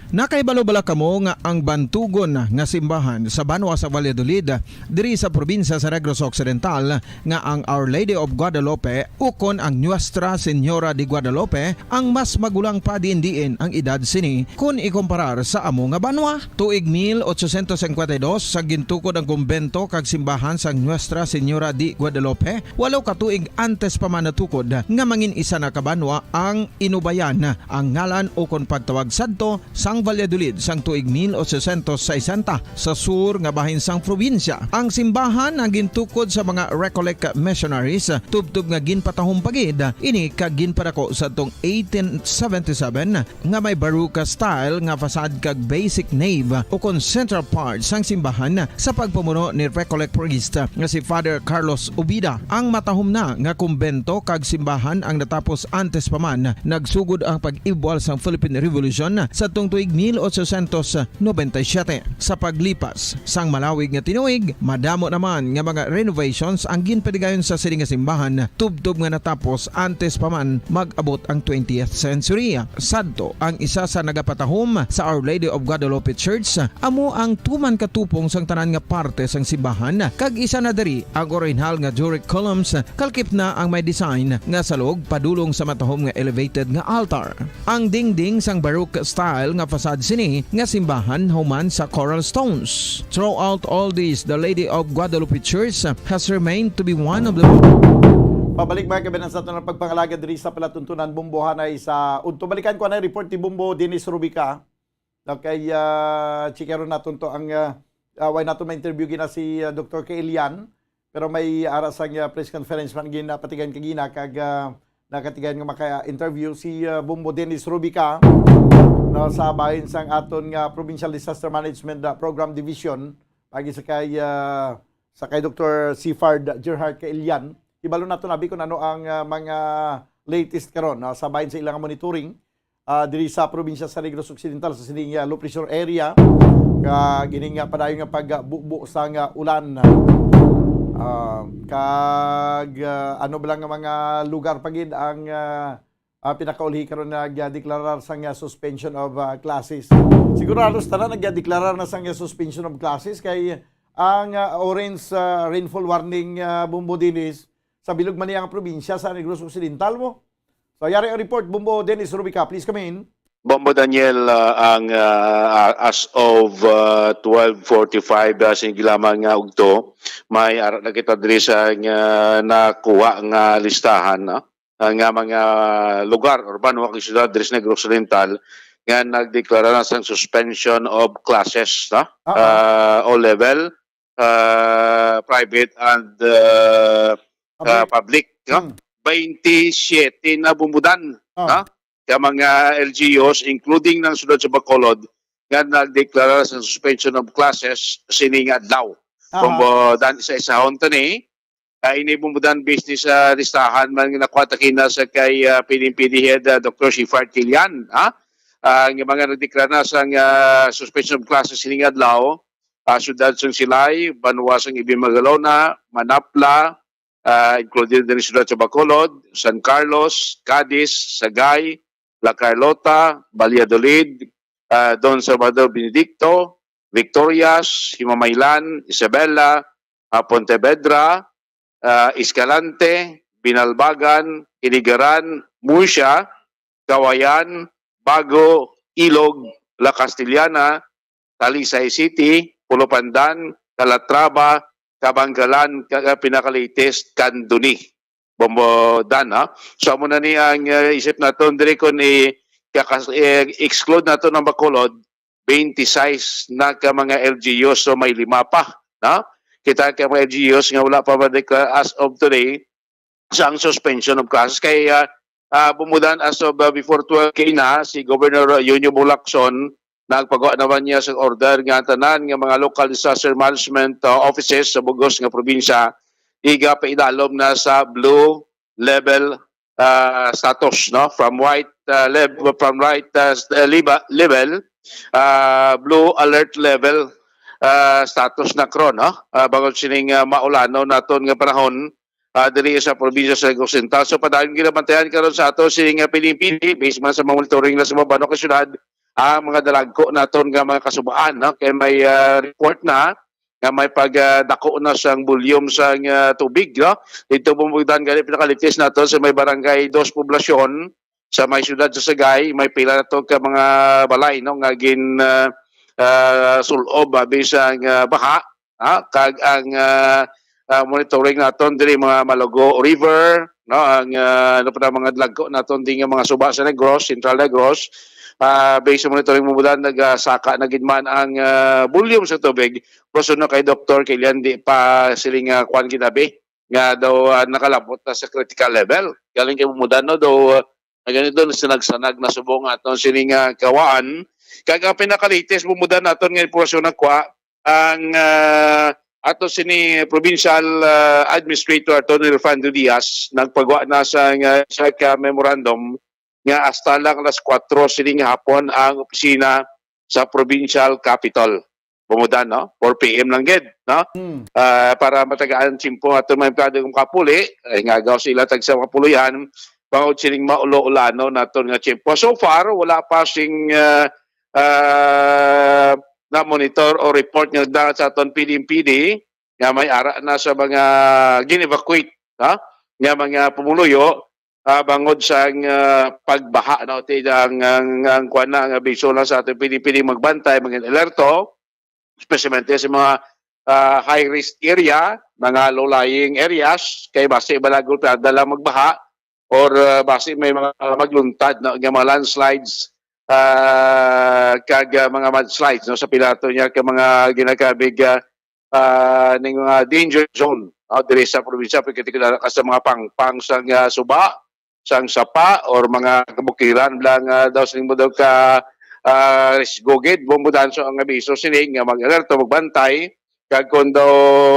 Nakahibalo bala kamo nga ang bantugon nga simbahan sa banwa sa Valladolid, diri sa probinsya sa Negros Occidental, nga ang Our Lady of Guadalupe ukon ang Nuestra Señora de Guadalupe ang mas magulang pa diin-diin ang edad sini kon ikumparar sa amo nga banwa? Tuig mil ochocientos cincuenta y dos sa gintukod ang kumbento kag simbahan sang Nuestra Señora de Guadalupe, walo ka tuig antes pa man natukod nga mangin isa na ka banwa ang Inubayan, ang ngalan ukon pagtawag sadto sang Valladolid sang tuig mil ochocientos sesenta, sa sur nga bahin sang probinsya. Ang simbahan ang gintukod sa mga Recollect missionaries, tubtob nga ginpatahom pa gid ini kag ginpadako sadtong eighteen seventy-seven, nga may Baroque style nga facade kag basic nave ukon central part sang simbahan sa pagpamuno ni Recollect priest nga si Father Carlos Ubida. Ang matahom na nga kumbento kag simbahan ang natapos antes pa man nagsugod ang pag-ibwal sang Philippine Revolution sadtong tuig mil ochocientos noventa y siete. Sa paglipas sang malawig nga tinuig, madamo naman nga mga renovations ang ginpadigayon sa sini nga simbahan, tubtob nga natapos antes pa man mag-abot ang twentieth century. Sadto, ang isa sa nagapatahom sa Our Lady of Guadalupe Church amo ang tuman ka tupong sang tanan nga parte sang simbahan, kag isa na diri ang orihinal nga Doric columns, kalakip na ang may design nga salog padulong sa matahom nga elevated nga altar. Ang dingding sang Baroque style nga facade sini nga simbahan human sa coral stones. Throughout all this, the Lady of Guadalupe Church has remained to be one of the... Pabalik, mga kabayan, sa aton pagpangalagad diri sa palatuntunan, Bombo, hanay sa udto. Balikan ko na report ni Bombo Dennis Rubica. Okay, ah, chikaron naton to ang, ah, ah, way naton ma-interview gina si, ah, Doktor Kailian, pero may ara sang, ah, press conference man ginapatigan kagina kag, ah, nakatigayon nga maka-interview si, ah, Bombo Dennis Rubica, no, sa bahin sang aton nga Provincial Disaster Management, ah, Program Division, pagi sa kay, ah, sa kay Doktor Sifard Gerhard Kailian. Ibalo nato nabi kung ano ang, ah, mga latest karon, no, sa bahin sa ilang monitoring, ah, diri sa probinsya sa Negros Occidental, sa sining, ah, low pressure area, kag ining, ah, padayon nga pagbubo sa nga ulan. Ah, kag, ah, ano ba lang nga mga lugar pa gid ang, ah, ah, pinakauli karon nagdeklarar sang, ah, suspension of, ah, classes? Siguro halos tanan nagdeklarar na sang, ah, suspension of classes, kay ang, ah, orange, ah, rainfall warning, ah, Bombo Dennis, sa bilog man niya ang probinsya sa Negros Occidental mo. So, yari ang report, Bombo Dennis Rubica, please come in. Bombo Daniel, ah, ang, ah, as of, ah, twelve forty-five, ah, sing lamang nga ugto, may ara na kita diri sa nga nakuha nga listahan, no? Ah, nga mga lugar, urban o syudad diri sa Negros Occidental nga nagdeklara na sang suspension of classes, no? Ah, ah. Ah, O level, ah, private and, ah, ah, Public. Public, no? Hmm. Twenty-seven na Bombo Dan, Ah. no? Kaya mga L G Us, including ng siyudad sa Bacolod, nga nagdeklara sa suspension of classes sining adlaw. Aha. Bombo Dan, isa-isahon ta ni. Ah, ini Bombo Dan, business sa listahan man nga nakuha ta kina sa kay, ah, P D N P D head, ah, Doktor Sifard Kilian, ha? Ah, ang mga nagdeklara sa, ah, suspension of classes sining adlaw, ah, siyudad sang Silay, banwa sang Ibi Magalona, Manapla, ah, included din siyudad sa Bacolod, San Carlos, Cadiz, Sagay, La Carlota, Valladolid, ah, Don Salvador Benedicto, Victorias, Himamaylan, Isabela, ah, Pontevedra, ah, Escalante, Binalbagan, Iligaran, Murcia, Kawayan, Bago, Ilog, La Castellana, Talisay City, Pulo Pandan, Calatrava, Kabanggalan, kag pinaka-latest, Candoni. Bombo Dan, ha? So, amo na ni ang, uh, isip naton diri kung i-, kakas-, eh, exclude naton ang Bacolod, twenty-six na ka mga L G Us, so may lima pa, no? Kita ka mga L G Us nga wala pa ma-declare as of today sa ang suspension of classes. Kay, ah, ah, Bombo Dan, as of, ah, before twelve K na, si Governor Yonyo Bong Lacson, nagpagawa naman niya sa order nga tanan nga mga local disaster management, ah, offices sa bugos nga probinsya, iga paidalom na sa blue level, ah, status, no? From white, ah, lev-, from white, ah, s-, ah, liba-, level, ah, blue alert level, ah, status na karon, no? Ah, bangod sining, ah, maulano naton nga panahon, ah, diri sa probinsya sa Negros Occidental. So, padayon ginabantayan karon sa ato sining, ah, P D N P D, based man sa mga monitoring na sa mga banwa kag syudad, ang mga dalagko naton nga mga kasubaan, no? Kay may, ah, report na nga may pag, ah, dako na sang volume sang, ah, tubig, no? Dito, Bombo Dan, gani pinakalitis nato sa may Barangay Dos Poblacion, sa may siyudad sa Sagay, may pila na to ka mga balay, no, nga gin, ah, ah, sulob, ah, bisang, ah, baha, ha? Kag ang, ah, ah, monitoring naton diri mga Malugo River, no, ang, ah, ano pa na mga dalagko naton di nga mga suba sa Negros, Central Negros, ah, based sa monitoring, Bombo Dan, nagasaka na gid man ang, ah, volume sa tubig. Pero sunod kay Doktor Kilian, di pa siling, ah, kuwan ginabi nga daw, ah, nakalabot na sa critical level. Galing kay Bombo Dan, no, daw, ah, ganito, sinagsanag na subong aton sining, ah, kawaan. Kag ang pinakalitis, Bombo Dan, naton nga impormasyon na kuha, ang, ah, ato sini provincial, ah, administrator, Attorney Rufando Diaz, nagpagawa na sa, nga, sa ka memorandum nga hasta lang alas kuwatro sining hapon ang opisina sa provincial capitol. Bombo Dan, no? Four P M lang gid, no? Hmm. Ah, para matagaan tiyempo aton mga empleyado nga makapuli, ay nga agaw sila tag sa mga puloy-an, bangod sining maulo-ulano naton nga tiyempo. So far, wala pa sing, ah, ah, na-monitor o report nga nagdala sa aton P D N P D nga may ara na sa mga gin-evacuate, ha? Nga mga pumuluyo, ah, bangod sa, ah, pagbaha, no? Ti ang, ang, ang kuwan na, ang abiso lang sa aton, pwede, pwede magbantay, maging alerto, especially sa mga, ah, high risk area, mga low-lying areas, kay basi balagol pa dala magbaha, or, ah, basi may mga magluntad, no? Nga mga landslides, ah, kag, ah, mga mudslides, no? Sa pilato niya, kag mga ginakabig, ah, ah, ning mga danger zone, ah, diri sa probinsya, pagkatikulala ka sa mga pangpang sa, ah, suba, sang sapa or mga kabukiran lang, ah, daw sila mo daw ka, ah, risgo gid, Bombo Dan. So ang abiso sini nga mag-alerto, magbantay, kag kung daw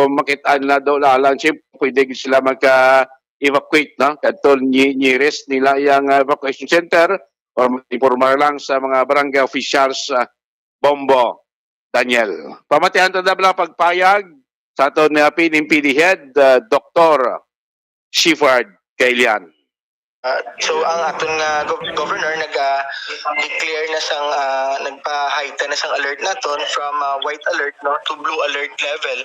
makit-an na daw lalan, siyempre, pwede gid sila magka-evacuate, no? Kadto ni-, nearest nila yang, ah, evacuation center or mag-informar lang sa mga barangay officials, ah, Bombo, Daniel. Pamatian ta na bala pagpayag sa aton nga P N P D head, ah, Doktor Shifard Kailian. Ah, so ang aton nga gov-, governor nag, ah, declare na sang, ah, nagpa-heighten na sang alert naton from, ah, white alert, no, to blue alert level,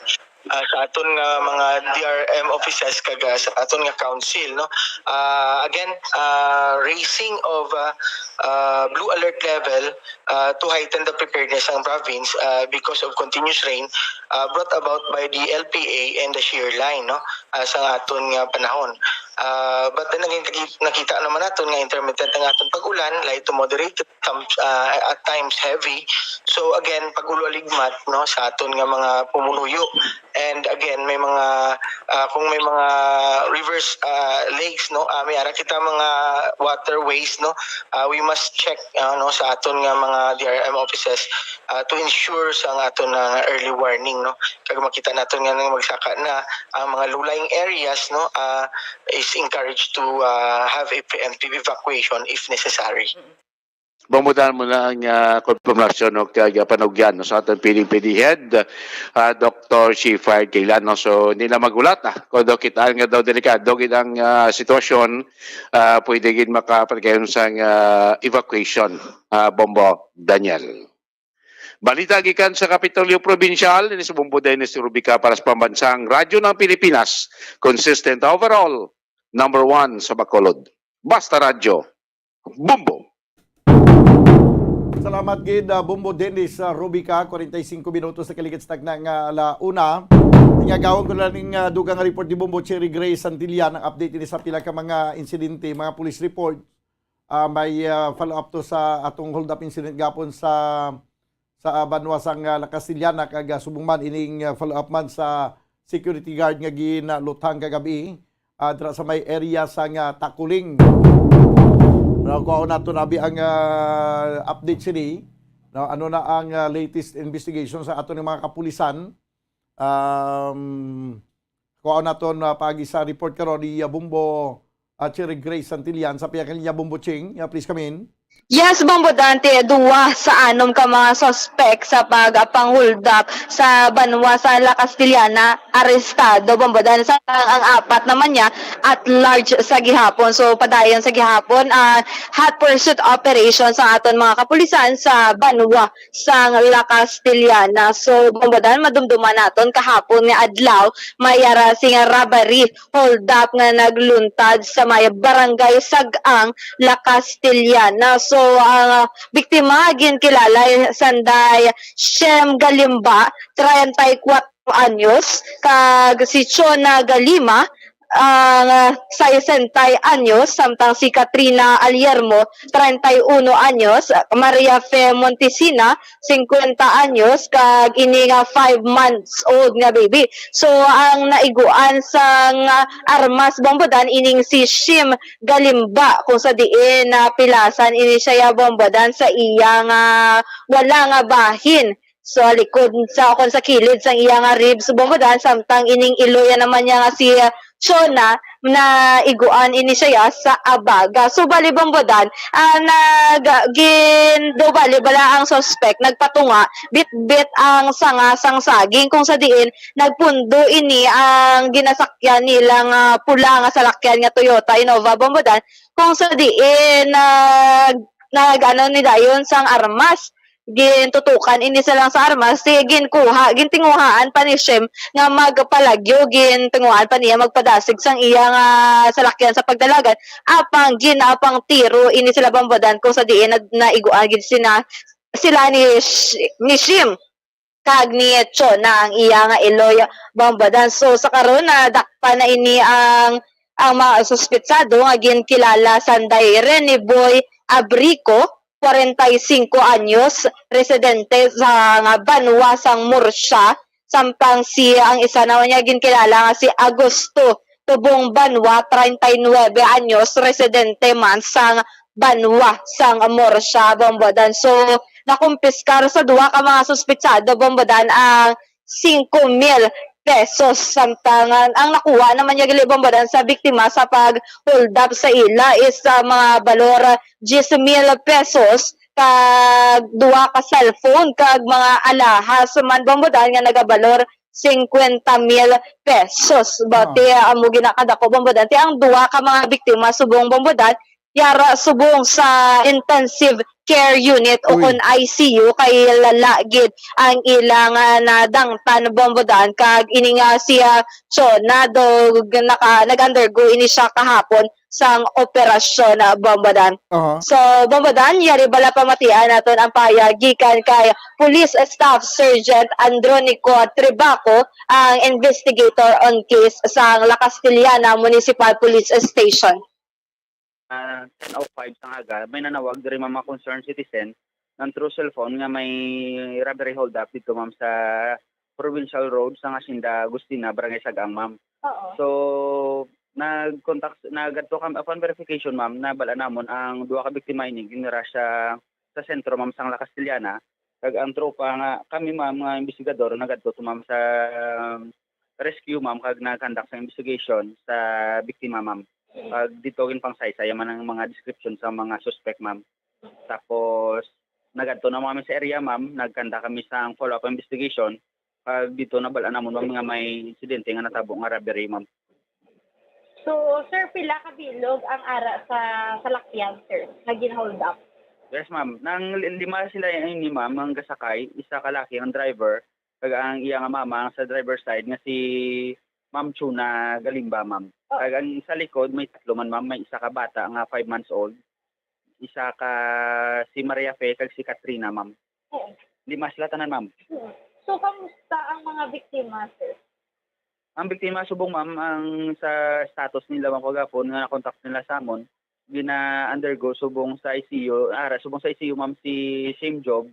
ah, sa aton nga mga D R M offices kag, ah, sa aton nga council, no. Ah, again, ah, raising of, ah, ah, blue alert level, ah, to heighten the preparedness sang province, ah, because of continuous rain, ah, brought about by the L P A and the shear line, no, ah, sa aton nga panahon. Ah, but then again, naki-, nakita naman naton nga intermittent ang aton pag-ulan, light to moderate, some, ah, at times heavy. So again, pag-ulo-aligmat, no, sa aton nga mga pumunuyo. And again, may mga, ah, kung may mga rivers, ah, lakes, no, ah, may ara kita mga waterways, no, ah, we must check, ah, no, sa aton nga mga D R M offices, ah, to ensure sa nga aton nga early warning, no, kag makita naton nga nang magsaka na ang mga low-lying areas, no, ah, is encouraged to, ah, have a preemptive evacuation if necessary. Mamutan mo na ang, ah, konfirmasyon o kag, ah, panugyan, no, sa aton P N P D head, ah, Doktor Shifard Kailian, no? So, hindi na magulat, ah, kung daw kitaan nga daw delikado gid ang, ah, sitwasyon, ah, pwede gid makapagkayon sang, ah, evacuation, ah, Bombo Daniel. Balita gikan sa Kapitolyo Probinsyal, ini si Bombo Dennis Rubica para sa Pambansang Radyo ng Pilipinas, consistent overall, number one sa Bacolod. Basta Radyo, Bombo! Salamat gid, ah, Bombo Dennis, ah, Rubica, forty-five minutos sa kaligid sa tagna nga ala una. Nga gawon ko na ning, ah, dugang report ni Bombo Cherry Gray Santillan, ang update ini sa pila ka mga insidente, mga police report. Ah, may, ah, follow up to sa atong hold up incident gapon sa, sa, ah, banwa sang, ah, La Castellana kag, ah, subong man ining, ah, follow up man sa security guard nga ginalutang kagabi, ah, dira sa may area sang, ah, Takuling. Pero kuhaon nato na abi ang, ah, update sini. No, ano na ang, ah, latest investigation sa ato ng mga kapulisan? Um, Kuha naton, ah, paagi sa report karon ni, ah, Bombo, ah, Cherry Grace Santillan sa pihak niya, Bombo Ching. Ah, please come in. Yes, Bombo Dante, duwa sa anom ka mga suspect sa pagpanghuldap sa banwa sa La Castellana arestado, Bombo Dante. Sa ang apat naman niya at large sa gihapon. So, padayon sa gihapon, ah, hot pursuit operation sa aton mga kapulisan sa banwa sang La Castellana. So, Bombo Dan, madumduman naton kahapon nga adlaw, may ara sing robbery hold up nga nagluntad sa may barangay Sag-ang, La Castellana. So, ang, ah, biktima ginkilala sanday Shem Galimba, treinta y cuatro anyos, kag si Chona Galima, ang, ah, sesenta anyos, samtang si Katrina Aliermo, treinta y uno anyos, Maria Fe Montesina, cincuenta anyos, kag ini nga five months old nga baby. So, ang naiguan sang, ah, armas, Bombo Dan, ining si Shim Galimba, kung sa diin napilasan ini siya, Bombo Dan, sa iya nga wala nga bahin sa likod sa, o kon sa kilid sang iya nga ribs, Bombo Dan, samtang ining iloya naman niya nga si, ah, Chona, naiguan ini siya sa abaga. So, bali, Bombo Dan, ah, nag-, gin-, do bali, bala ang suspect, nagpatunga, bitbit ang sanga sang saging, kung sa diin, nagpundo ini ang ginasakyan nila nga pula nga salakyan nga Toyota Innova, Bombo Dan, kung sa diin, nag-, nag-, ano ni dayon sang armas, gintutukan ini sila sa armas, si ginkuha, gintinguhaan pa ni Shem nga magpalagyo, gintinguhaan pa niya magpadasig sang iya nga salakyan sa pagdalagan, apang ginapang tiro ini sila, Bombo Dan, kung sa diin na, naiguan gid sina, sila ni Sh-, ni Shim kag ni Chona ang iya nga iloy, Bombo Dan. So, sa karon, nadakpan na ini ang, ang mga suspetsado nga ginkilala sanday Rene Boy Abrico, kwarenta y singko anyos, residente sa nga banwa sang Murcia, samtang si, ang isa naman niya ginkilala nga si Agosto tubong banwa, treinta y nuebe anyos, residente man sang banwa sang Murcia, Bombodan. So, nakumpiskar sa duha ka mga suspitsado, Bombodan, ang singko mil pesos. Samtang ang nakuha naman niya gali, Bombodan, sa biktima sa pag-hold up sa ila is, ah, mga balor diyes mil pesos, kag duha ka cellphone, kag mga alahas man, Bombodan, nga nagabalor singkwenta mil pesos. Bati, ah, amo gina kadako, Bombodan. Ti ang duha ka mga biktima subong, Bombodan, yara subong sa intensive care unit o Uy. kon I C U, kay lala gid ang ilang, ah, nadangtan, Bombodan, kag ini nga siya Chona do naka, nag-undergo ini siya kahapon sang operasyon, ah, Bombodan. Aha. So, Bombodan, yari bala pamatian naton ang pahayag gikan kay Police Staff Sergeant Andronico Tribaco, ang investigator on case sang La Castellana Municipal Police Station. Ah, ten oh five sang aga, may nanawag diri, ma'am, mga concerned citizen, nang through cellphone nga may robbery holdup dito, ma'am, sa Provincial Road, sa Hacienda Agustina, Barangay Sagaang, ma'am. Oo. So, nag-contact, nagadto kami, upon verification, ma'am, nabal-an namon ang duha ka biktima ini, ginira siya sa sentro, ma'am, sang La Castellana. Kag ang tropa nga, kami, ma'am, nga investigador, nagadto to, ma'am, sa, um, rescue, ma'am, kag nag-conduct sa investigation sa biktima, ma'am. Kag dito, ginpangsaysay man ang mga description sa mga suspect, ma'am. Tapos, nagadto na kami sa area, ma'am. Nag-conduct kami sa follow-up investigation. Kag dito, nabal-an namon, ma'am, nga may insidente nga natabo nga robbery, ma'am. So, sir, pila ka bilog ang ara sa salakyan, sir, nga gin-hold up? Yes, ma'am. Nang li-, lima sila ini, ma'am, ang gasakay, isa ka laki ang driver, kag ang iya nga mama sa driver side nga si Ma'am Chuna Galimba, ma'am. Oh. Kag ang sa likod may tatlo man, ma'am, may isa ka bata nga five months old, isa ka si Maria Fe, kag si Katrina, ma'am. Oo. Lima sila tanan, ma'am. Oo. So, kamusta ang mga biktima, sir? Ang biktima subong, ma'am, ang sa status nila, ma'am, kagapon nga na-contact nila sa amon, gina-undergo subong sa I C U, ara, subong sa I C U, ma'am, si Shim Job,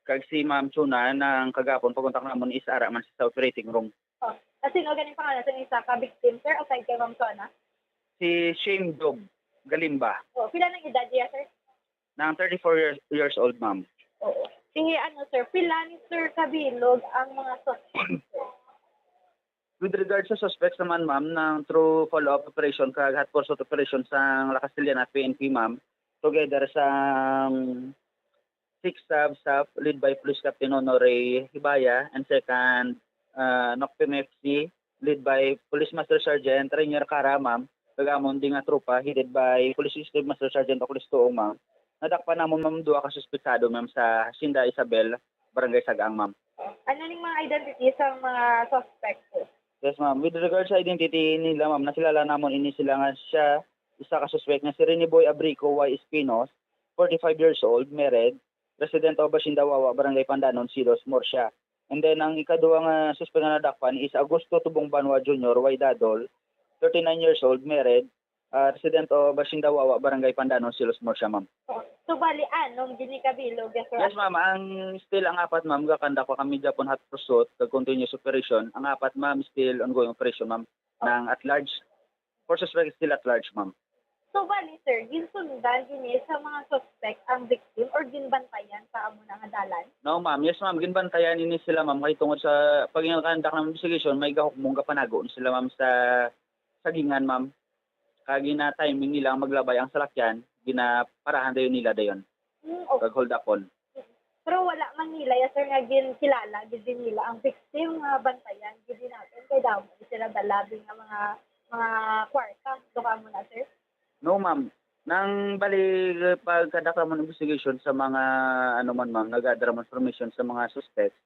kag si Ma'am Chuna, nang kagapon pag-contact namon is ara man sa operating room. Oh, kasi no, ganing pangalan sa isa ka victim, sir, aside kay Ma'am Chuna? Si Shim Job Galimba. Oh, pila nang edad niya, sir? Nang thirty-four years, years old, ma'am. Oo. Si ano, sir, pila ni sir kabilog ang mga suspect, sir? With regard sa suspects naman, ma'am, nang through follow-up operation kag hot pursuit operation sang La Castellana P N P, ma'am, together sang six sub-staff led by Police Captain Honore Hibaya and second, uh, N O C P M F C led by Police Master Sergeant Rainier Cara, ma'am, kag amon di nga tropa headed by Police Executive Master Sergeant Ocles Tuong, ma'am. Nadakpan namon, ma'am, duha ka suspetsado, ma'am, sa Hacienda Isabel, Barangay Sagaang, ma'am. Ano ning mga identity sa mga suspect, sir? Yes, ma'am. With regard sa identity nila, ma'am, nakilala namon ini sila nga siya, isa ka suspect nga si Rene Boy Abrico Y Espinos, forty-five years old, married, resident of Hacienda Wawa, Barangay Pandanon, Silos, Murcia. And then, ang ikaduha nga suspect nga nadakpan is Augusto Tubong Banwa Junior Y Dadol, thirty-nine years old, married, ah, resident of Hacienda Wawa, Barangay Pandanon, Silos, Murcia, ma'am. So, bali, anom gini kabilog, yes, sir? Yes, ma'am. Ang still ang apat, ma'am, gakandak pa kami gapon hot pursuit, kag continuous operation. Ang apat, ma'am, still ongoing operation, ma'am, nang at large. Four suspects still at large, ma'am. So, bali, sir, ginsundan gini sa mga suspect ang victim or ginbantayan sa amo na nga dalan? No, ma'am. Yes, ma'am. Ginbantayan ini sila, ma'am, kay tungod sa pagkandak ng investigation, may gahukmong gapanago ni sila, ma'am, sa sagingan, ma'am. Kag gina-timing nila ang maglabay ang salakyan, ginaparahan dayon nila dayon. Hmm, okay. Kag hold upon. Pero wala man nila, yes, sir, nga ginkilala gid din nila ang victim nga bantayan gid din natin kay damo gid sila dala din nga mga, mga kwarta. Duka mo na, sir? No, ma'am. Nang bali, pagkadakta mo ng investigation sa mga, ano man, ma'am, nag-gather mo information sa mga suspects,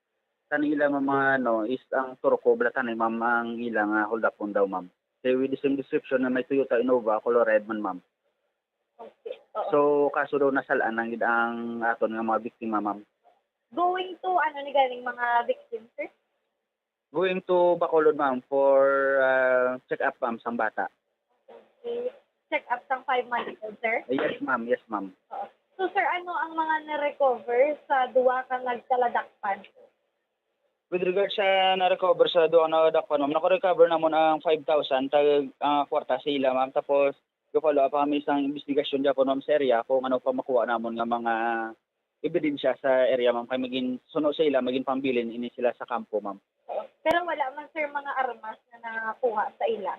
tani ila, ma'am, mga, ano, is ang turko, bala tani, ma'am, ang ila nga hold upon daw, ma'am. Kay with the same description na may Toyota Innova, color red man, ma'am. Okay. Oo. So, kaso daw nasalaan lang gid ang aton nga mga biktima, ma'am. Going to, ano ni ganing mga victim, sir? Going to Bacolod, ma'am, for, ah, check-up, ma'am, sang bata. Okay. Check-up sang five months old, sir? Yes, ma'am. Yes, ma'am. Oo. So, sir, ano ang mga na-recover sa duwa ka nagkaladakpan? With regard sa na-recover sa duha nga nadakpan, ma'am, naka-recover namon ang five thousand tag, ah, kwarta sa ila, ma'am. Tapos, ga-follow up pa kami sang investigasyon gyapon, ma'am, sa area kung ano pa makuha namon nga mga ebidensya sa area, ma'am. Kay magin-, suno sa ila, magin pambilin ini sila sa kampo, ma'am. Pero wala man, sir, mga armas na nakuha sa ila?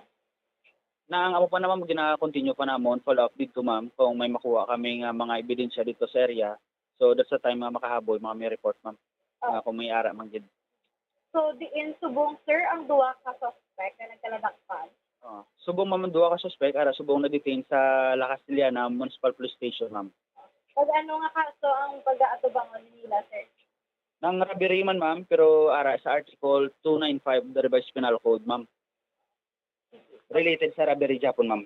Na ang amo pa naman, gina-continue pa namon follow up dito, ma'am, kung may makuha kami nga mga ebidensya dito sa area. So, that's the time nga makahabol, mga may report, ma'am, Oh. nga kung may ara man gid. So, diin subong, sir, ang duha ka suspect nga nagkaladakpan? Oh. Subong, ma'am, ang duha ka suspect, ara, subong na-detain sa La Castellana Municipal Police Station, ma'am. Kag ano nga kaso ang pag-aatubangon nila, sir? Nang robbery man, ma'am, pero ara sa Article two nine five of the Revised Penal Code, ma'am. Related sa robbery gyapon, ma'am.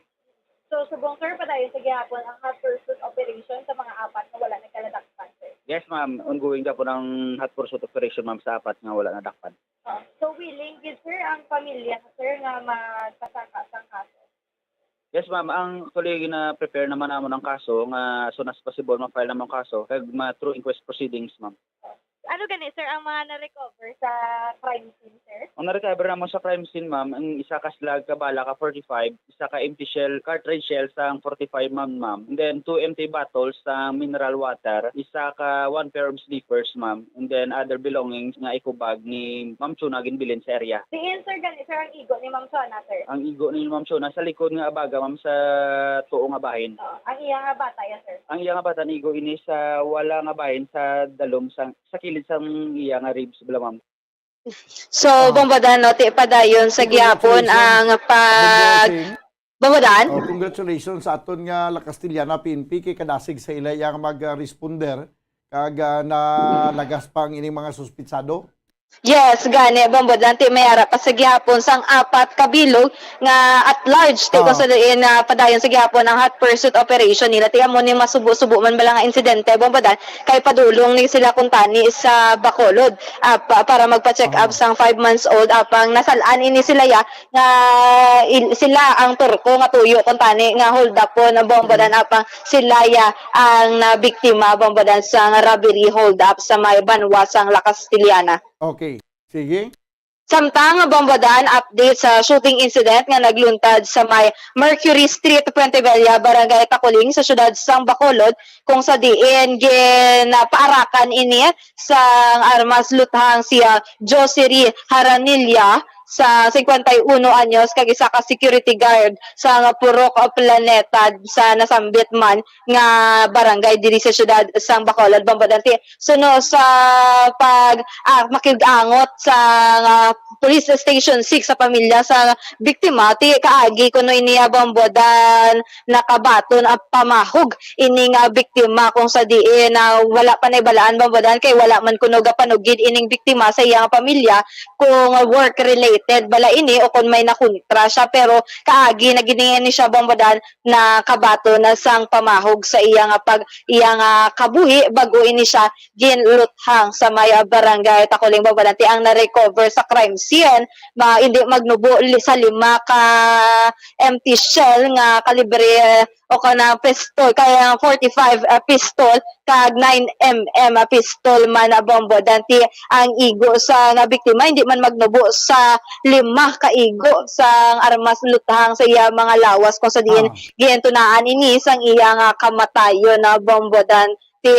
So, subong, sir, padayon sa gihapon ang hot pursuit operation sa mga apat nga wala nagkaladakpan, sir? Yes, ma'am. Ongoing gyapon ang hot pursuit operation, ma'am, sa apat nga wala nadakpan. Oh. So, willing gid, sir, ang pamilya, sir, nga magpasaka sang kaso? Yes, ma'am. Ang, actually, gina-prepare naman namon ang kaso nga as soon as possible ma-file namon ang kaso kag ma-through inquest proceedings, ma'am. Ano gani, sir, ang mga na-recover sa crime scene, sir? Ang na-recover namon sa crime scene, ma'am, ang isa ka slug ka bala ka forty-five, isa ka empty shell, cartridge shell sang forty-five, ma'am, ma'am. And then two empty bottles sang mineral water, isa ka one pair of slippers, ma'am. And then other belongings nga eco bag ni Ma'am Chona ginbilin sa area. Diin, sir, gani, sir, ang igo ni Ma'am Chona, sir? Ang igo ni Ma'am Chona sa likod nga abaga, ma'am, sa tuo nga bahin. Oo. Ang iya nga bata, ya, sir? Ang iya nga bata, niigo ini sa wala nga bahin sa dalom sang sa kilid sang iya nga ribs bala, ma'am. So, Ah. Bambodan, no, ti padayon sa gihapon Congratulations, ang pag-, Bambodan. Oh, congratulations sa aton nga La Castellana P N P kay kadasig sa ila yang mag-responder kag, ah, nalagas pa ang ining mga suspitsado. Yes, gani, Bambodan, ti may ara pa sa gihapon sang apat ka bilog nga at large, ti Ah. kung sa diin, ah, padayon sa gihapon ang hot pursuit operation nila. Ti amo ni masubo-subo man bala nga insidente, Bambodan, kay padulong ni sila kuntani sa Bacolod, ah, pa-, para magpa-check up Ah. sang five months old, apang nasal-an ini sila ya nga il-, sila ang turko nga tuyo kuntani nga hold up po na Bambodan, Mm. apang sila ya ang nabiktima, Bambodan, sang robbery hold up sa may banwa sang La Castellana. Okay. Sige. Samtang, Bambodan, update sa shooting incident nga nagluntad sa may Mercury Street, Puente Vieja, Barangay Taculing, sa siyudad sang Bacolod, kung sa diin ginapaarakan ini sang armas luthang si, ah, Josery Haranilla sa cincuenta y uno anyos kag isa ka security guard sang Purok Planeta sa nasambit man nga barangay diri sa siyudad sang Bacolod, Bambodan. Ti suno sa pag, ah, makig-angot sa, ah, Police Station six sa pamilya sa biktima, ti kaagi kuno ini, ah, Bambodan, nakabaton ang pamahog ini nga biktima, kung sa diin na wala pa naibalaan, Bambodan, kay wala man kuno gapanugid ining biktima sa iyang pamilya kung work related bala ini o kung may nakontra siya, pero kaagi na gid ni siya, Bambodan, nakabaton na sang pamahog sa iya nga pag-, iya nga kabuhi bag-o ini siya ginluthang sa may, ah, barangay Taculing, Bambodan. Ti ang na-recover sa crime scene, ma-, hindi magnubo li-, sa lima ka empty shell nga kalibre, eh, o kana pistol, kaya forty-five, ah, pistol, kag nine M M, ah, pistol man, ah, Bambodan. Ti ang igo sa nga biktima hindi man magnubo sa lima ka igo sang armas luthang sa iya mga lawas, kung sa diin Ah. gintunaan ini sang iya nga kamatayon na, Bambodan. Ti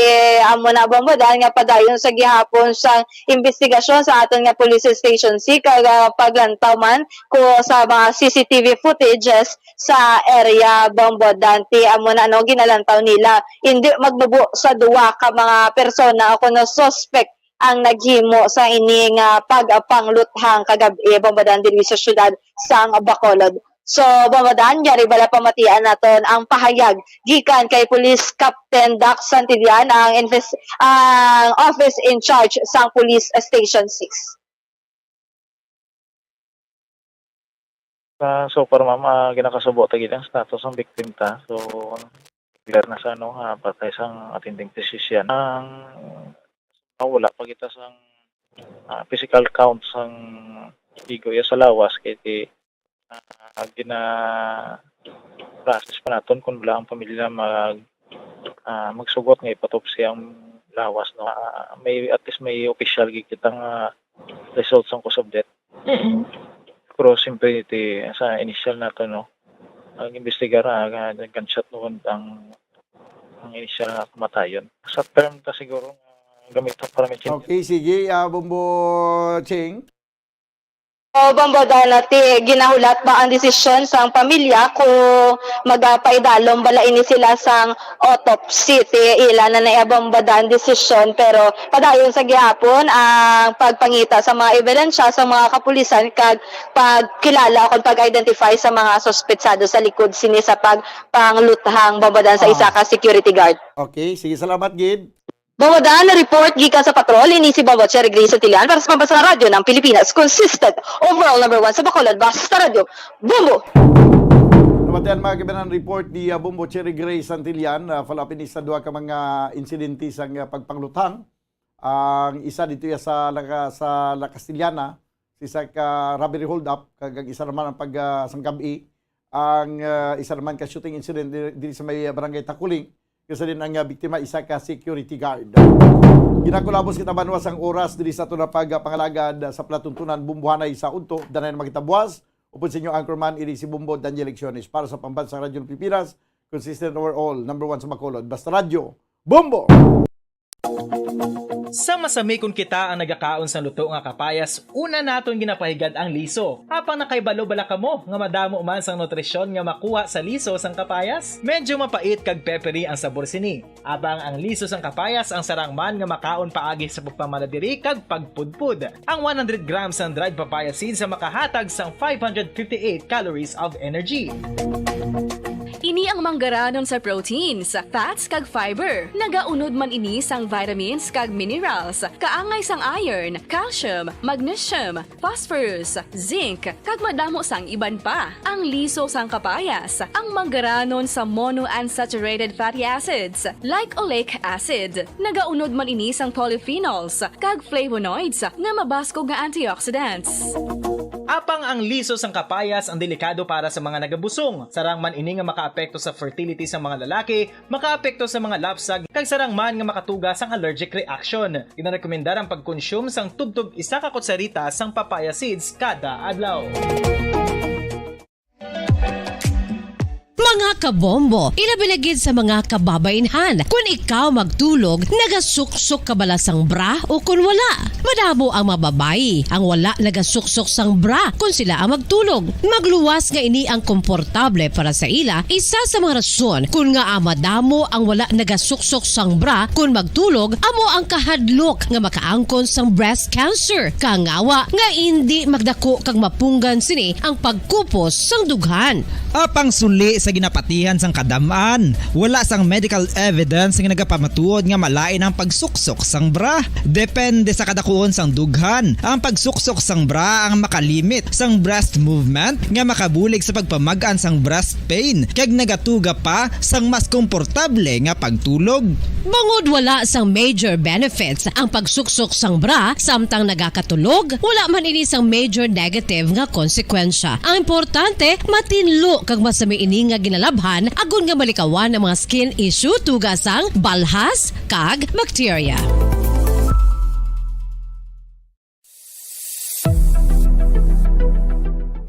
amo na, Bambodan, nga padayon sa gihapon sang imbestigasyon sa aton nga police station six, kag, ah, paglantaw man ko sa mga C C T V footages sa area, Bambodan. Ti amo na, no, ginalantaw nila. Hindi magnubo sa duwa ka mga persona o kuno suspect ang naghimo sa ini nga pagpangluthang kagab-i, Bambodan, diri sa siyudad sang Bacolod. So, Bambodan, yari bala pamatian naton ang pahayag gikan kay Police Captain Doc Santillan, ang inves-, ang office in charge sang Police Station six. Ah, so far, ma'am, ah, ginakasubo ta gid ang status sang victim ta. So, clear na sa, ano, ah, patay sang attending physician. Ang, ah, wala pa kita sang, ah, physical count sang igo iya sa lawas kay ti, ah, gina-process pa naton kung wala ang pamilya mag, ah, magsugot nga ipatupsi ang lawas, no. Ah, may, at least may official gid kita nga result sang cause of death. Mm-mm. Pero siyempre, ti, sa initial nato, no, ang investigar, ah, nga gunshot wound ang, ang initial nga kamatayon. Sa term ta siguro, nga gamit ang paramedicine. Okay, sige, ah, Bombo Ching. O, Bombo Dana, ti, ginahulat ba ang desisyon sang pamilya kung magapaidalom bala ini sila sang autopsy? Ti, ila na na iya, Bombo Dan, desisyon, pero padayon sa gihapon ang pagpangita sa mga ebidensya sa mga kapulisan kag pagkilala o pag-identify sa mga suspetsado sa likod sini sa pagpangluthang, Bombo Dan, sa isa Ah. ka security guard. Okay, sige, salamat gid. Bombo Dan, report gikan sa patrol, ini si Bombo Cherry Grace Santillan para sa Pambansang Radyo ng Pilipinas. Consistent, overall number one sa Bacolod, basta radyo, Bombo! Namatian, mga kaibigan, ang report ni, ah, Bombo Cherry Grace Santillan. Ah, follow up ini sa duha ka mga insidente sang, ah, pagpangluthang. Ang isa dito ya sa Laga-, sa La Castellana, si isa ka robbery hold up, kag ang isa naman ang pag, ah, sang gab-i, ang, ah, isa naman ka shooting incident di-, diri sa may barangay Takuling, kung sa diin ang, ah, biktima isa ka security guard. Ginakulabos kita, banwa, sang oras diri sa aton nga pagpangalagad sa palatuntunan Bombohanay sa udto. Danay na makita buwas. Upod sa inyo, anchorman, ini si Bombo Daniel Lecciones para sa Pambansang Radyo ng Pilipinas, consistent overall, number one sa Bacolod. Basta Radyo, Bombo! Sa masami kon kita ang nagakaon sang luto nga kapayas, una naton ginapahigad ang liso. Apang nakahibalo bala kamo nga madamo man sang nutrisyon nga makuha sa liso sang kapayas? Medyo mapait kag peppery ang sabor sini. Apang ang liso sang kapayas ang sarang man nga makaon paagi sa pagpamaladiri kag pagpudpod. Ang one hundred grams sang dried papaya seeds ang makahatag sang five hundred fifty-eight calories of energy. Ini ang manggaranon sa proteins, fats, kag fiber. Nagaunod man ini sang vitamins kag minerals, kaangay sang iron, calcium, magnesium, phosphorus, zinc, kag madamo sang iban pa. Ang liso sang kapayas, ang manggaranon sa monounsaturated fatty acids, like oleic acid. Nagaunod man ini sang polyphenols kag flavonoids nga mabaskog nga antioxidants. Apang ang liso sang kapayas ang delikado para sa mga nagabusong. Sarang man ini nga makaapekto sa fertility sa mga lalaki, makaapekto sa mga lapsag, kag sarang man nga makatuga sang allergic reaction. Ginarekomendar ang pagkonsume sang tubtob isa ka kutsarita sang papaya seeds kada adlaw. Mga kabombo, ilabi na gid sa mga kababainhan, kun ikaw magtulog, nagasuksok ka bala sang bra o kun wala? Madamo ang mga babayi ang wala nagasuksok sang bra kun sila ang magtulog. Magluwas nga ini ang komportable para sa ila, isa sa mga rason kun ngaa madamo ang wala nagasuksok sang bra kun magtulog amo ang kahadlok nga makaangkon sang breast cancer, kangawa nga indi magdako kag mapunggan sini ang pagkupos sang dughan. Apang suli sa ginapatihan sang kadam-an, wala sang medical evidence nga nagapamatuod nga malain ang pagsuksok sang bra. Depende sa kadakuon sang dughan, ang pagsuksok sang bra ang makalimit sang breast movement nga makabulig sa pagpamag-an sang breast pain kag nagatuga pa sang mas komportable nga pagtulog. Bangod wala sang major benefits ang pagsuksok sang bra samtang nagakatulog, wala man ini sang major negative nga konsekwensya. Ang importante, matinlo kag masami ini nga ginalabhan agod nga malikawan ang mga skin issue tuga sang balhas kag bakterya.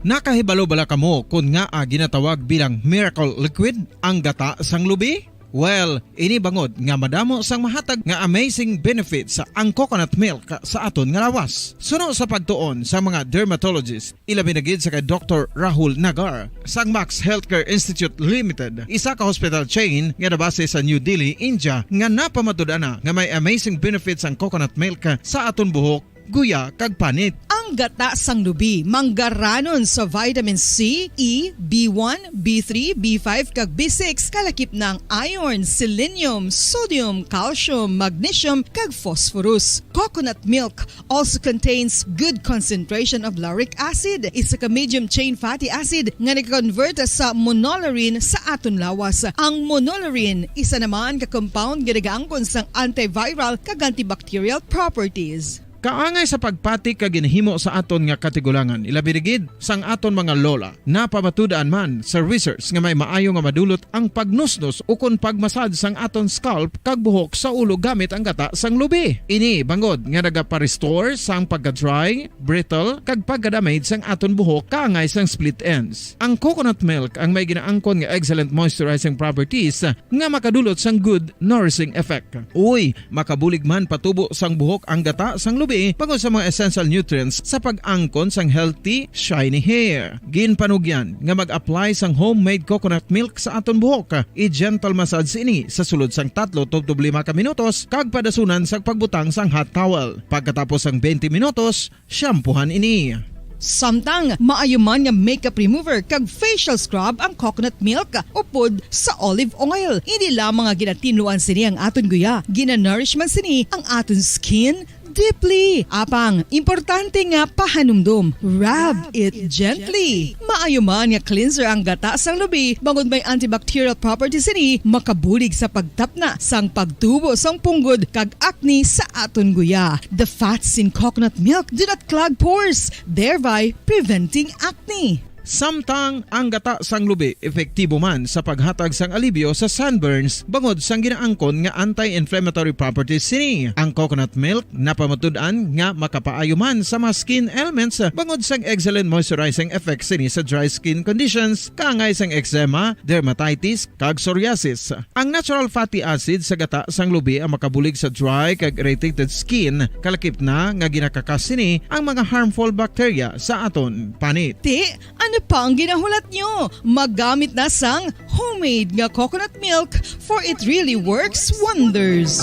Nakahibalo bala kamo kon ngaa ginatawag bilang miracle liquid ang gata sang lubi? Well, ini bangod nga madamo sang mahatag nga amazing benefits ang coconut milk sa aton nga lawas. Suno sa pagtuon sa mga dermatologist, ilabi na gid sa kay Doktor Rahul Nagar sang Max Healthcare Institute Limited, isa ka hospital chain nga nabase sa New Delhi, India, nga napamatud-an na nga may amazing benefits ang coconut milk sa aton buhok, guya, kag panit. Ang gata sang lubi manggaranon sa vitamin C, E, B one, B three, B five, kag B six, kalakip na ang iron, selenium, sodium, calcium, magnesium, kag phosphorus. Coconut milk also contains good concentration of lauric acid, isa ka medium chain fatty acid nga nag-convert sa monolaurin sa aton lawas. Ang monolaurin, isa naman ka compound nga nagaangkon sang antiviral kag antibacterial properties. Kaangay sa pagpati kag ginhimo sa aton nga katigulangan, ilabi na gid sang aton mga lola. Napamatud-an man sa research nga may maayo nga madulot ang pagnusnos ukon pagmasad sang aton scalp kag buhok sa ulo gamit ang gata sang lubi. Ini bangod nga nagapa-restore sang pagka-dry, brittle, kag pagka-damage sang aton buhok kaangay sang split ends. Ang coconut milk ang may ginaangkon nga excellent moisturizing properties nga makadulot sang good nourishing effect. Uy, makabulig man patubo sang buhok ang gata sang lubi bangod sa mga essential nutrients sa pag-angkon sang healthy, shiny hair. Ginpanugyan nga mag-apply sang homemade coconut milk sa aton buhok. I-gentle massage ini sa sulod sang tatlo tubtob lima ka minutos kag padasunan sang pagbutang sang hot towel. Pagkatapos sang twenty minutos, shampoohan ini. Samtang maayo man nga makeup remover kag facial scrub ang coconut milk upod sa olive oil. Hindi lamang nga ginatinluan sini ang aton guya, ginanourish man sini ang aton skin deeply. Apang, importante nga pahanumdom, rub it gently. Maayo man nga cleanser ang gata sang lubi, bangod may antibacterial properties sini, makabulig sa pagtapna sang pagtubo sang punggod kag acne sa aton guya. The fats in coconut milk do not clog pores, thereby preventing acne. Samtang ang gata sang lubi epektibo man sa paghatag sang alibyo sa sunburns bangod sang ginaangkon nga anti-inflammatory properties sini. Ang coconut milk napamatud-an nga makapaayo man sa mga skin ailments bangod sang excellent moisturizing effects sini sa dry skin conditions, kaangay sang eczema, dermatitis, kag psoriasis. Ang natural fatty acid sa gata sang lubi ang makabulig sa dry kag irritated skin, kalakip na nga ginakakas sini ang mga harmful bacteria sa aton panit. Ti, ano pa ang ginahulat nyo? Magamit na sang homemade nga coconut milk, for it really works wonders.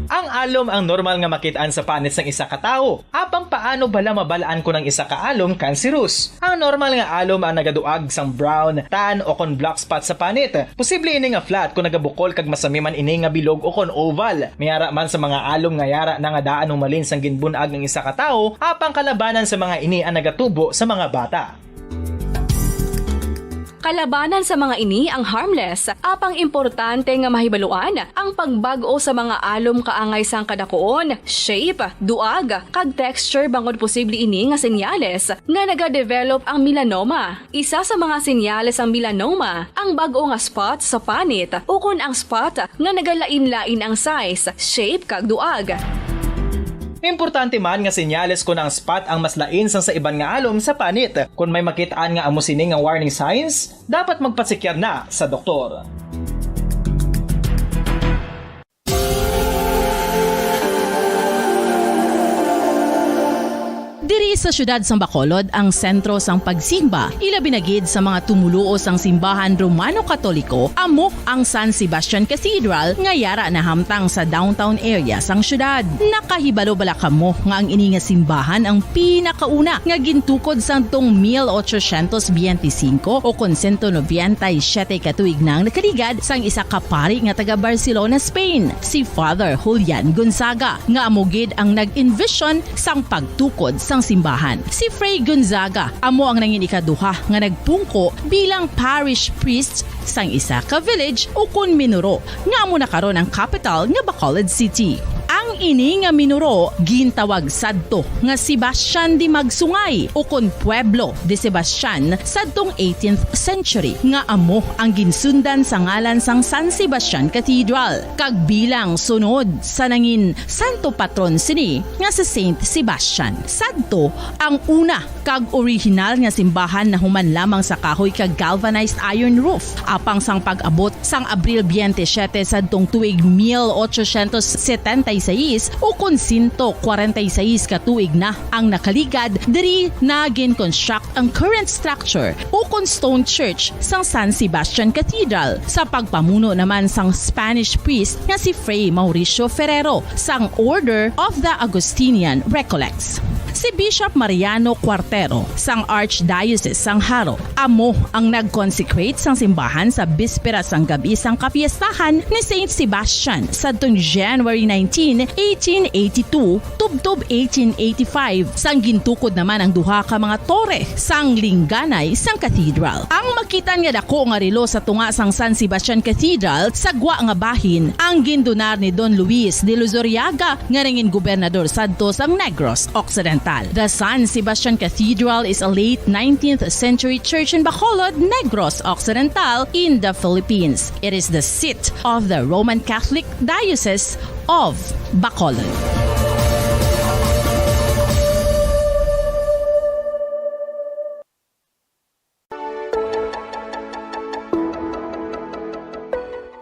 Ang alom ang normal nga makit-an sa panit sang isa ka tawo. Apang paano bala mabal-an kon ang isa ka alom cancerous? Ang normal nga alom ang nagaduag sang brown, tan, o kon black spot sa panit. Posible ini nga flat kon nagabukol kag masami man ini nga bilog o kon oval. May ara man sa mga alom nga yara na nga daan humalin sang ginbun-ag ang isa ka tawo, apang kalabanan sa mga ini ang nagatubo sa mga bata. Kalabanan sa mga ini ang harmless, apang importante nga mahibaluan ang pagbag-o sa mga alom kaangay sang kadakuon, shape, duag, kag texture, bangod posible ini nga senyales nga nagadevelop ang melanoma. Isa sa mga senyales sang melanoma ang bag-o nga spot sa panit ukon ang spot nga nagalain-lain ang size, shape, kag duag. Importante man nga senyales kon ang spot ang mas lain sang sa iban nga alom sa panit. Kon may makit-an nga amo sini nga warning signs, dapat magpatsikyar na sa doktor. Diri sa siyudad sang Bacolod ang sentro sang pagsimba, ilabi na gid sa mga tumoluo sang simbahan Romano-Katoliko, amo ang San Sebastian Cathedral nga yara nahamtang sa downtown area sang siyudad. Nakahibalo bala kamo nga ang ini nga simbahan ang pinakauna nga gintukod sadtong mil ochocientos biyente singko o kon sento nobenta y siyete ka tuig na ang nakaligad sang isa ka pari nga taga Barcelona, Spain, si Father Julian Gonzaga, nga amo gid ang nag-envision sang pagtukod sang simbahan. Si Fray Gonzaga amo ang nangin ikaduha nga nagpungko bilang parish priest sang isa ka village ukon minuro nga amo na karon ang kapital nga Bacolod City. Ang ini nga minuro gintawag sadto nga Sebastian de Magsungay ukon Pueblo de Sebastian sadtong eighteenth century, nga amo ang ginsundan sa ngalan sang San Sebastian Cathedral, kag bilang sunod sa nangin santo patron sini nga si Saint Sebastian. Sadto ang una kag orihinal nga simbahan nahuman lamang sa kahoy kag galvanized iron roof. Apang sang pag-abot sang Abril biyente siyete sadtong tuig mil ochocientos setenta y seis, ukon sento kwarenta y seis ka tuig na ang nakaligad, diri na gin-construct ang current structure ukon stone church sang San Sebastian Cathedral, sa pagpamuno naman sang Spanish priest nga si Fray Mauricio Ferrero sang Order of the Augustinian Recollects. Si Bishop Mariano Cuartero sang Archdiocese sang Jaro amo ang nag-consecrate sang simbahan sa bispera sang gab-i sang kapiestahan ni Saint Sebastian sadtong January nineteen, eighteen eighty-two, tubtob eighteen eighty-five, sang gintukod naman ang duha ka mga tore sang lingganay sang cathedral. Ang makitan nga dako nga relo sa tunga sang San Sebastian Cathedral sa gwa nga bahin ang gindonar ni Don Luis de Luzuriaga nga nangin gobernador sadto sang Negros Occidental. The San Sebastian Cathedral is a late nineteenth century church in Bacolod, Negros Occidental, in the Philippines. It is the seat of the Roman Catholic Diocese of Bacolod.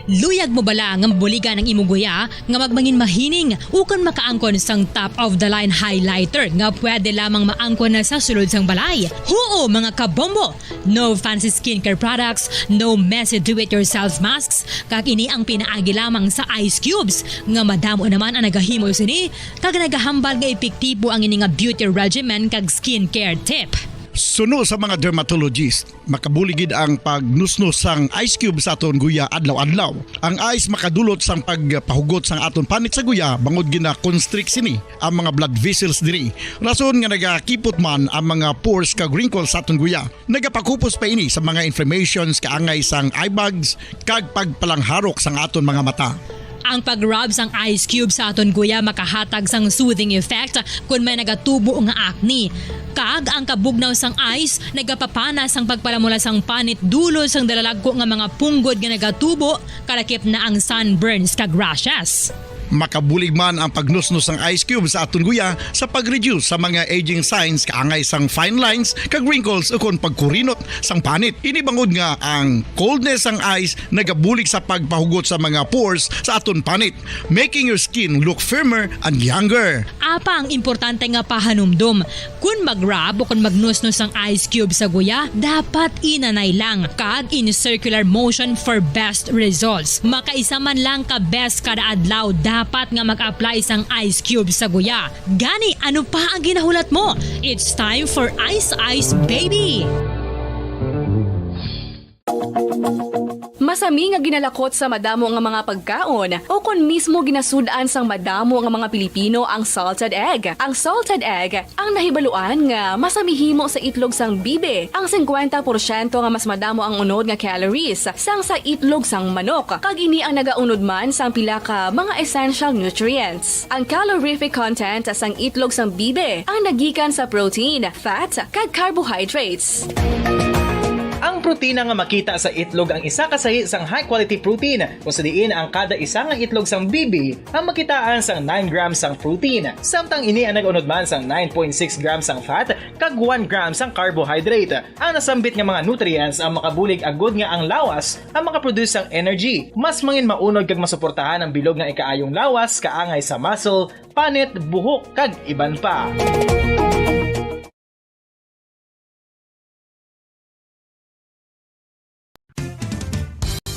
Luyag mo bala nga mabuligan ang imo guya nga magmangin mahining ukon makaangkon sang top of the line highlighter nga pwede lamang maangkon na sa sulod sang balay? Huo, mga kabombo! No fancy skincare products, no messy do-it-yourself masks, kag ini ang pinaagi lamang sa ice cubes nga madamo naman ang nagahimo sini kag nagahambal nga epektibo ang ini nga beauty regimen kag skincare tip. Suno sa mga dermatologist, makabulig gid ang pagnusnos sang ice cube sa aton guya adlaw-adlaw. Ang ice makadulot sang pagpahugot sang aton panit sa guya bangod gina-constrict sini ang mga blood vessels diri. Rason nga nagakipot man ang mga pores kag wrinkles sa aton guya. Nagapakupos pa ini sa mga inflammations kaangay sang eye bags kag pagpalangharok sang aton mga mata. Ang pag-rub sang ice cube sa aton guya makahatag sang soothing effect kon may nagatubo nga acne. Kag ang kabugnaw sang ice nagapapana sang pagpalamula sang panit dulod sang dalalagko nga mga punggod nga nagatubo, kalakip na ang sunburns kag rashes. Makabulig man ang pagnusnos sang ice cube sa aton guya sa pag-reduce sa mga aging signs kaangay sang fine lines kag wrinkles ukon pagkurinot sang panit. Ini bangod nga ang coldness sang ice nagabulig sa pagpahugot sa mga pores sa aton panit, making your skin look firmer and younger. Apa ang importante nga pahanumdom, kon mag-rub o kon magnusnos ang ice cube sa guya, dapat inanay lang kag in circular motion for best results. Makaisa man lang ka beses kada adlaw dapat nga mag-apply sang ice cube sa guya. Gani, ano pa ang ginahulat mo? It's time for Ice Ice Baby! Masami nga ginalakot sa madamo nga mga pagkaon, o kon mismo ginasud-an sang madamo nga mga Pilipino ang salted egg. Ang salted egg ang nahibaluan nga masami himo sa itlog sang bibi. Ang singkwenta porsyento nga mas madamo ang unod nga calories sang sa itlog sang manok, kag ini ang nagaunod man sang pila ka mga essential nutrients. Ang calorific content sang itlog sang bibi ang nagikan sa protein, fat, kag carbohydrates. Ang protina nga makita sa itlog ang isa ka sahi sang high-quality protein, kung sa diin ang kada isa nga itlog sang bibi ang makitaan sang nine grams sang protein, samtang ini ang nag-unod man sang nine point six grams sang fat kag one gram sang carbohydrate. Ang nasambit nga mga nutrients ang makabulig agud nga ang lawas ang makaproduce sang energy. Mas mangin maunod kag masuportahan ang bilog nga ikaayong lawas kaangay sa muscle, panit, buhok, kag iban pa.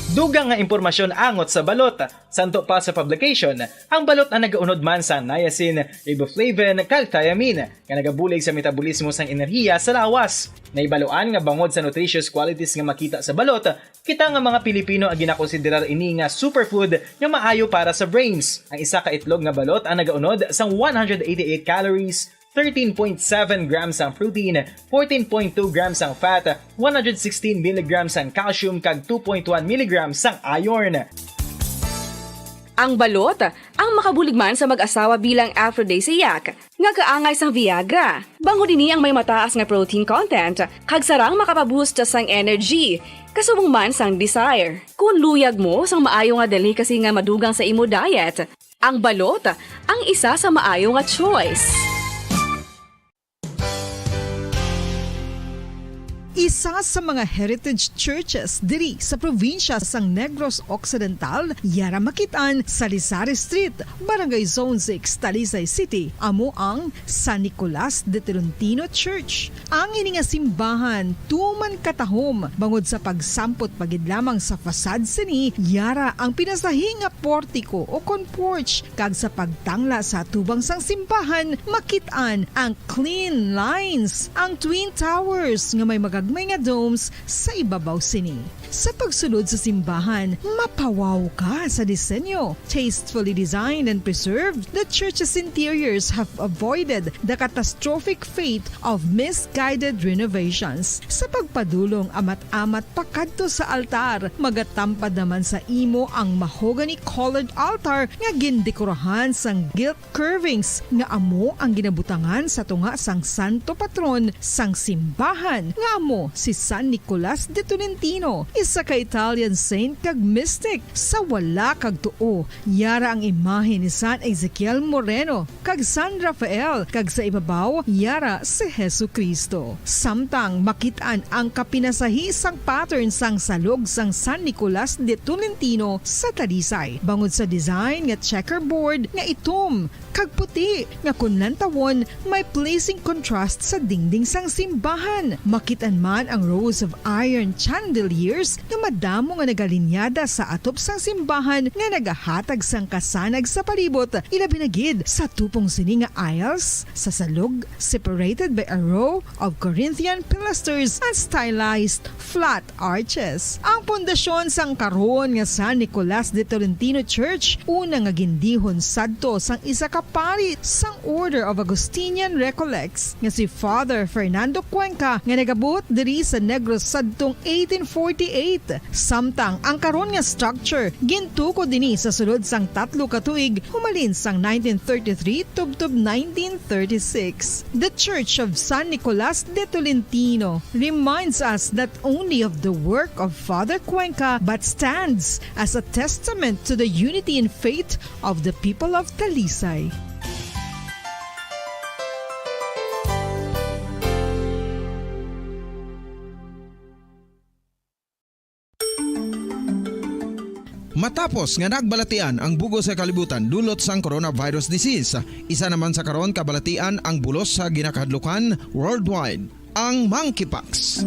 Dugang nga impormasyon angot sa balot. Santo pa sa publication, ang balot ang nagaunod man sa niacin, riboflavin, kag thiamine, nga nagabulig sa metabolismo sang enerhiya sa lawas. Nahibaluan nga bangod sa nutritious qualities nga makita sa balot, kita nga mga Pilipino ang ginakonsiderar ini nga superfood nga maayo para sa brains. Ang isa ka itlog nga balot ang nagaunod sang one hundred eighty-eight calories, thirteen point seven grams ang protein, fourteen point two grams ang fat, one hundred sixteen milligrams ang calcium, kag two point one milligrams ang iron. Ang balot ang makabulig man sa mag-asawa bilang aphrodisiac nga kaangay sang Viagra. Bangod ini ang may mataas nga protein content, kag sarang makapaboost sang energy, kasubong man sang desire. Kung luyag mo sang maayo nga delicacy nga madugang sa imo diet, ang balot ang isa sa maayo nga choice. Isa sa mga heritage churches diri sa probinsya sang Negros Occidental, yara makit-an sa Lisari Street, Barangay Zone six, Talisay City, amo ang San Nicolas de Tolentino Church. Ang ini nga simbahan tuman katahom bangod sa pagsampot pa gid lamang sa facade sini, yara ang pinasahi nga portiko o kon porch, kag sa pagtangla sa atubang sang simbahan, makit-an ang clean lines, ang twin towers nga may magagmay nga domes sa ibabaw sini. Sa pagsulod sa simbahan, mapawaw ka sa disenyo. Tastefully designed and preserved, the church's interiors have avoided the catastrophic fate of misguided renovations. Sa pagpadulong amat-amat pakadto sa altar, magatampad naman sa imo ang mahogany-colored altar nga gindekorahan sang gilt curvings nga amo ang ginabutangan sa tunga sang santo patron sang simbahan, nga amo si San Nicolas de Tolentino, isa ka Italian saint kag mystic. Sa wala kag tuo, yara ang imahe ni San Ezekiel Moreno kag San Rafael, kag sa ibabaw, yara si Jesu-Cristo. Samtang makit-an ang kapinasahi sang pattern sang salog sang San Nicolas de Tolentino sa Talisay, bangod sa design nga checkerboard nga itom kag puti, nga kon lantawon, may pleasing contrast sa dingding sang simbahan. Makit-an man ang rows of iron chandeliers nga madamo nga nagalinyada sa atop sang simbahan nga nagahatag sang kasanag sa palibot, ilabi na gid sa tupong sini nga aisles sa salog, separated by a row of Corinthian pilasters and stylized flat arches. Ang pundasyon sang karon nga San Nicolas de Tolentino Church, una nga gindihon sadto sang isa ka pari sang Order of Augustinian Recollects nga si Father Fernando Cuenca, nga nagabuot diri sa Negros sadtong eighteen forty-eight. Samtang ang karon nga structure gintukod ini sa sulod sang tatlo ka tuig, humalin sang nineteen thirty-three tubtob nineteen thirty-six. The Church of San Nicolas de Tolentino reminds us not only of the work of Father Cuenca, but stands as a testament to the unity in faith of the people of Talisay. Matapos nga nagbalatian ang bug-os nga kalibutan dulot sang coronavirus disease, isa naman sa karon kabalatian ang bulos sa ginakahadlukan worldwide, ang monkeypox.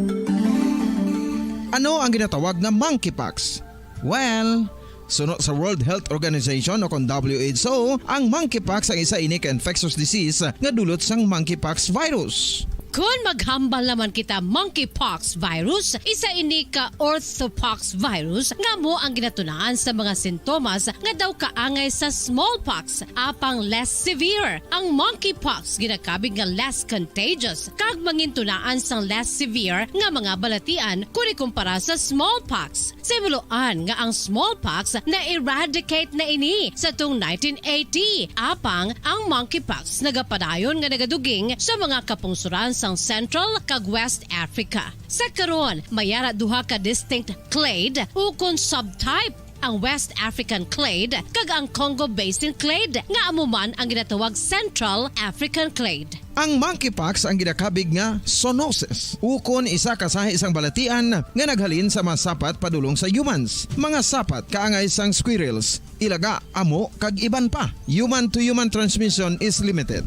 Ano ang ginatawag nga monkeypox? Well, suno sa World Health Organization o kon W H O, ang monkeypox ang isa ini ka infectious disease nga dulot sang monkeypox virus. Kon maghambal naman kita monkeypox virus, isa ini ka orthopox virus nga amo ang ginatunaan sa mga sintomas nga daw kaangay sa smallpox, apang less severe. Ang monkeypox ginakabig nga less contagious kag mangintunaan sang less severe nga mga balatian kon ikumpara sa smallpox. Sa himuloan nga ang smallpox na-eradicate na ini sa tong nineteen eighty, apang ang monkeypox nagapadayon nga nagaduging sa mga kapungsoran sang Central kag West Africa. Sa karon, may ara duha ka distinct clade ukon subtype, ang West African clade kag ang Congo Basin clade, nga amo man ang ginatawag Central African clade. Ang monkeypox ang ginakabig nga zoonosis, ukon isa ka sahi sang balatian nga naghalin sa mga sapat padulong sa humans. Mga sapat kaangay sang squirrels, ilaga, amo, kag iban pa. Human to human transmission is limited.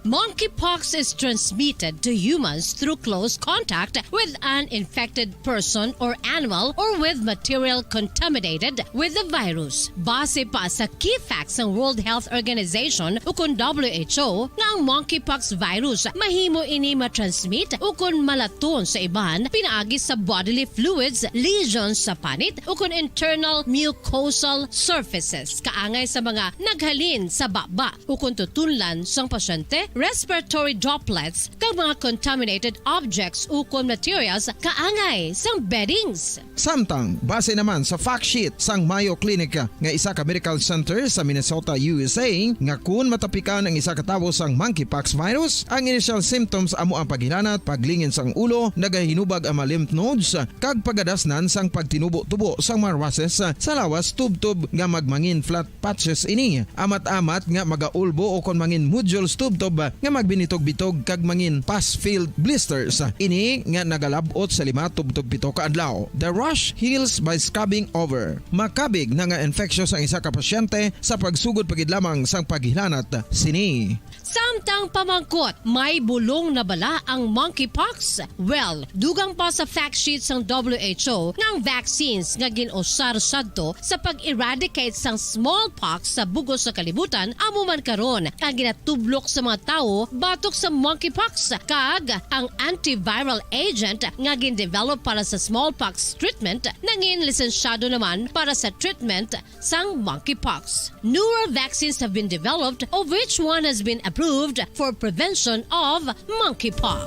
Monkeypox is transmitted to humans through close contact with an infected person or animal or with material contaminated with the virus. Base pa sa key facts sang World Health Organization ukon W H O nga ang monkeypox virus mahimo ini matransmit ukon malaton sa iban pinaagi sa bodily fluids, lesions sa panit ukon internal mucosal surfaces kaangay sa mga naghalin sa baba ukon tutunlan sang pasyente, respiratory droplets, kag mga contaminated objects ukon materials kaangay sang beddings. Samtang, base naman sa fact sheet sang Mayo Clinic nga isa ka medical center sa Minnesota, U S A, nga kun matapikan ang isa ka tawo sang monkeypox virus, ang initial symptoms amo ang paghilanat, paglingin sang ulo, nagahinubag ang mga lymph nodes, kag pagadasnan sang pagtinubo-tubo sang mga rushes sa lawas tubtob nga magmangin flat patches ini. Amat-amat nga magaulbo o kon mangin nodules tubtob nga magbinitog-bitog kag mangin pus-filled blisters. Ini nga nagalab-ot sa lima tubtob pito ka adlaw. The rash heals by scrubbing over. Makabig na nga infectious ang isa ka pasyente sa pagsugod pa gid lamang sang paghilanat sini. Samtang pamangkot, may bulong na bala ang monkeypox? Well, dugang pa sa fact sheet sang W H O nga ang vaccines nga gin-usar sadto sa pag-eradicate sang smallpox sa bug-os nga kalibutan amo man karon ang ginatublok sa mga tawo batok sa monkeypox, kag ang antiviral agent nga gin-develop para sa smallpox treatment nangin lisensyado naman para sa treatment sang monkeypox. Newer vaccines have been developed, of which one has been approved for prevention of monkeypox.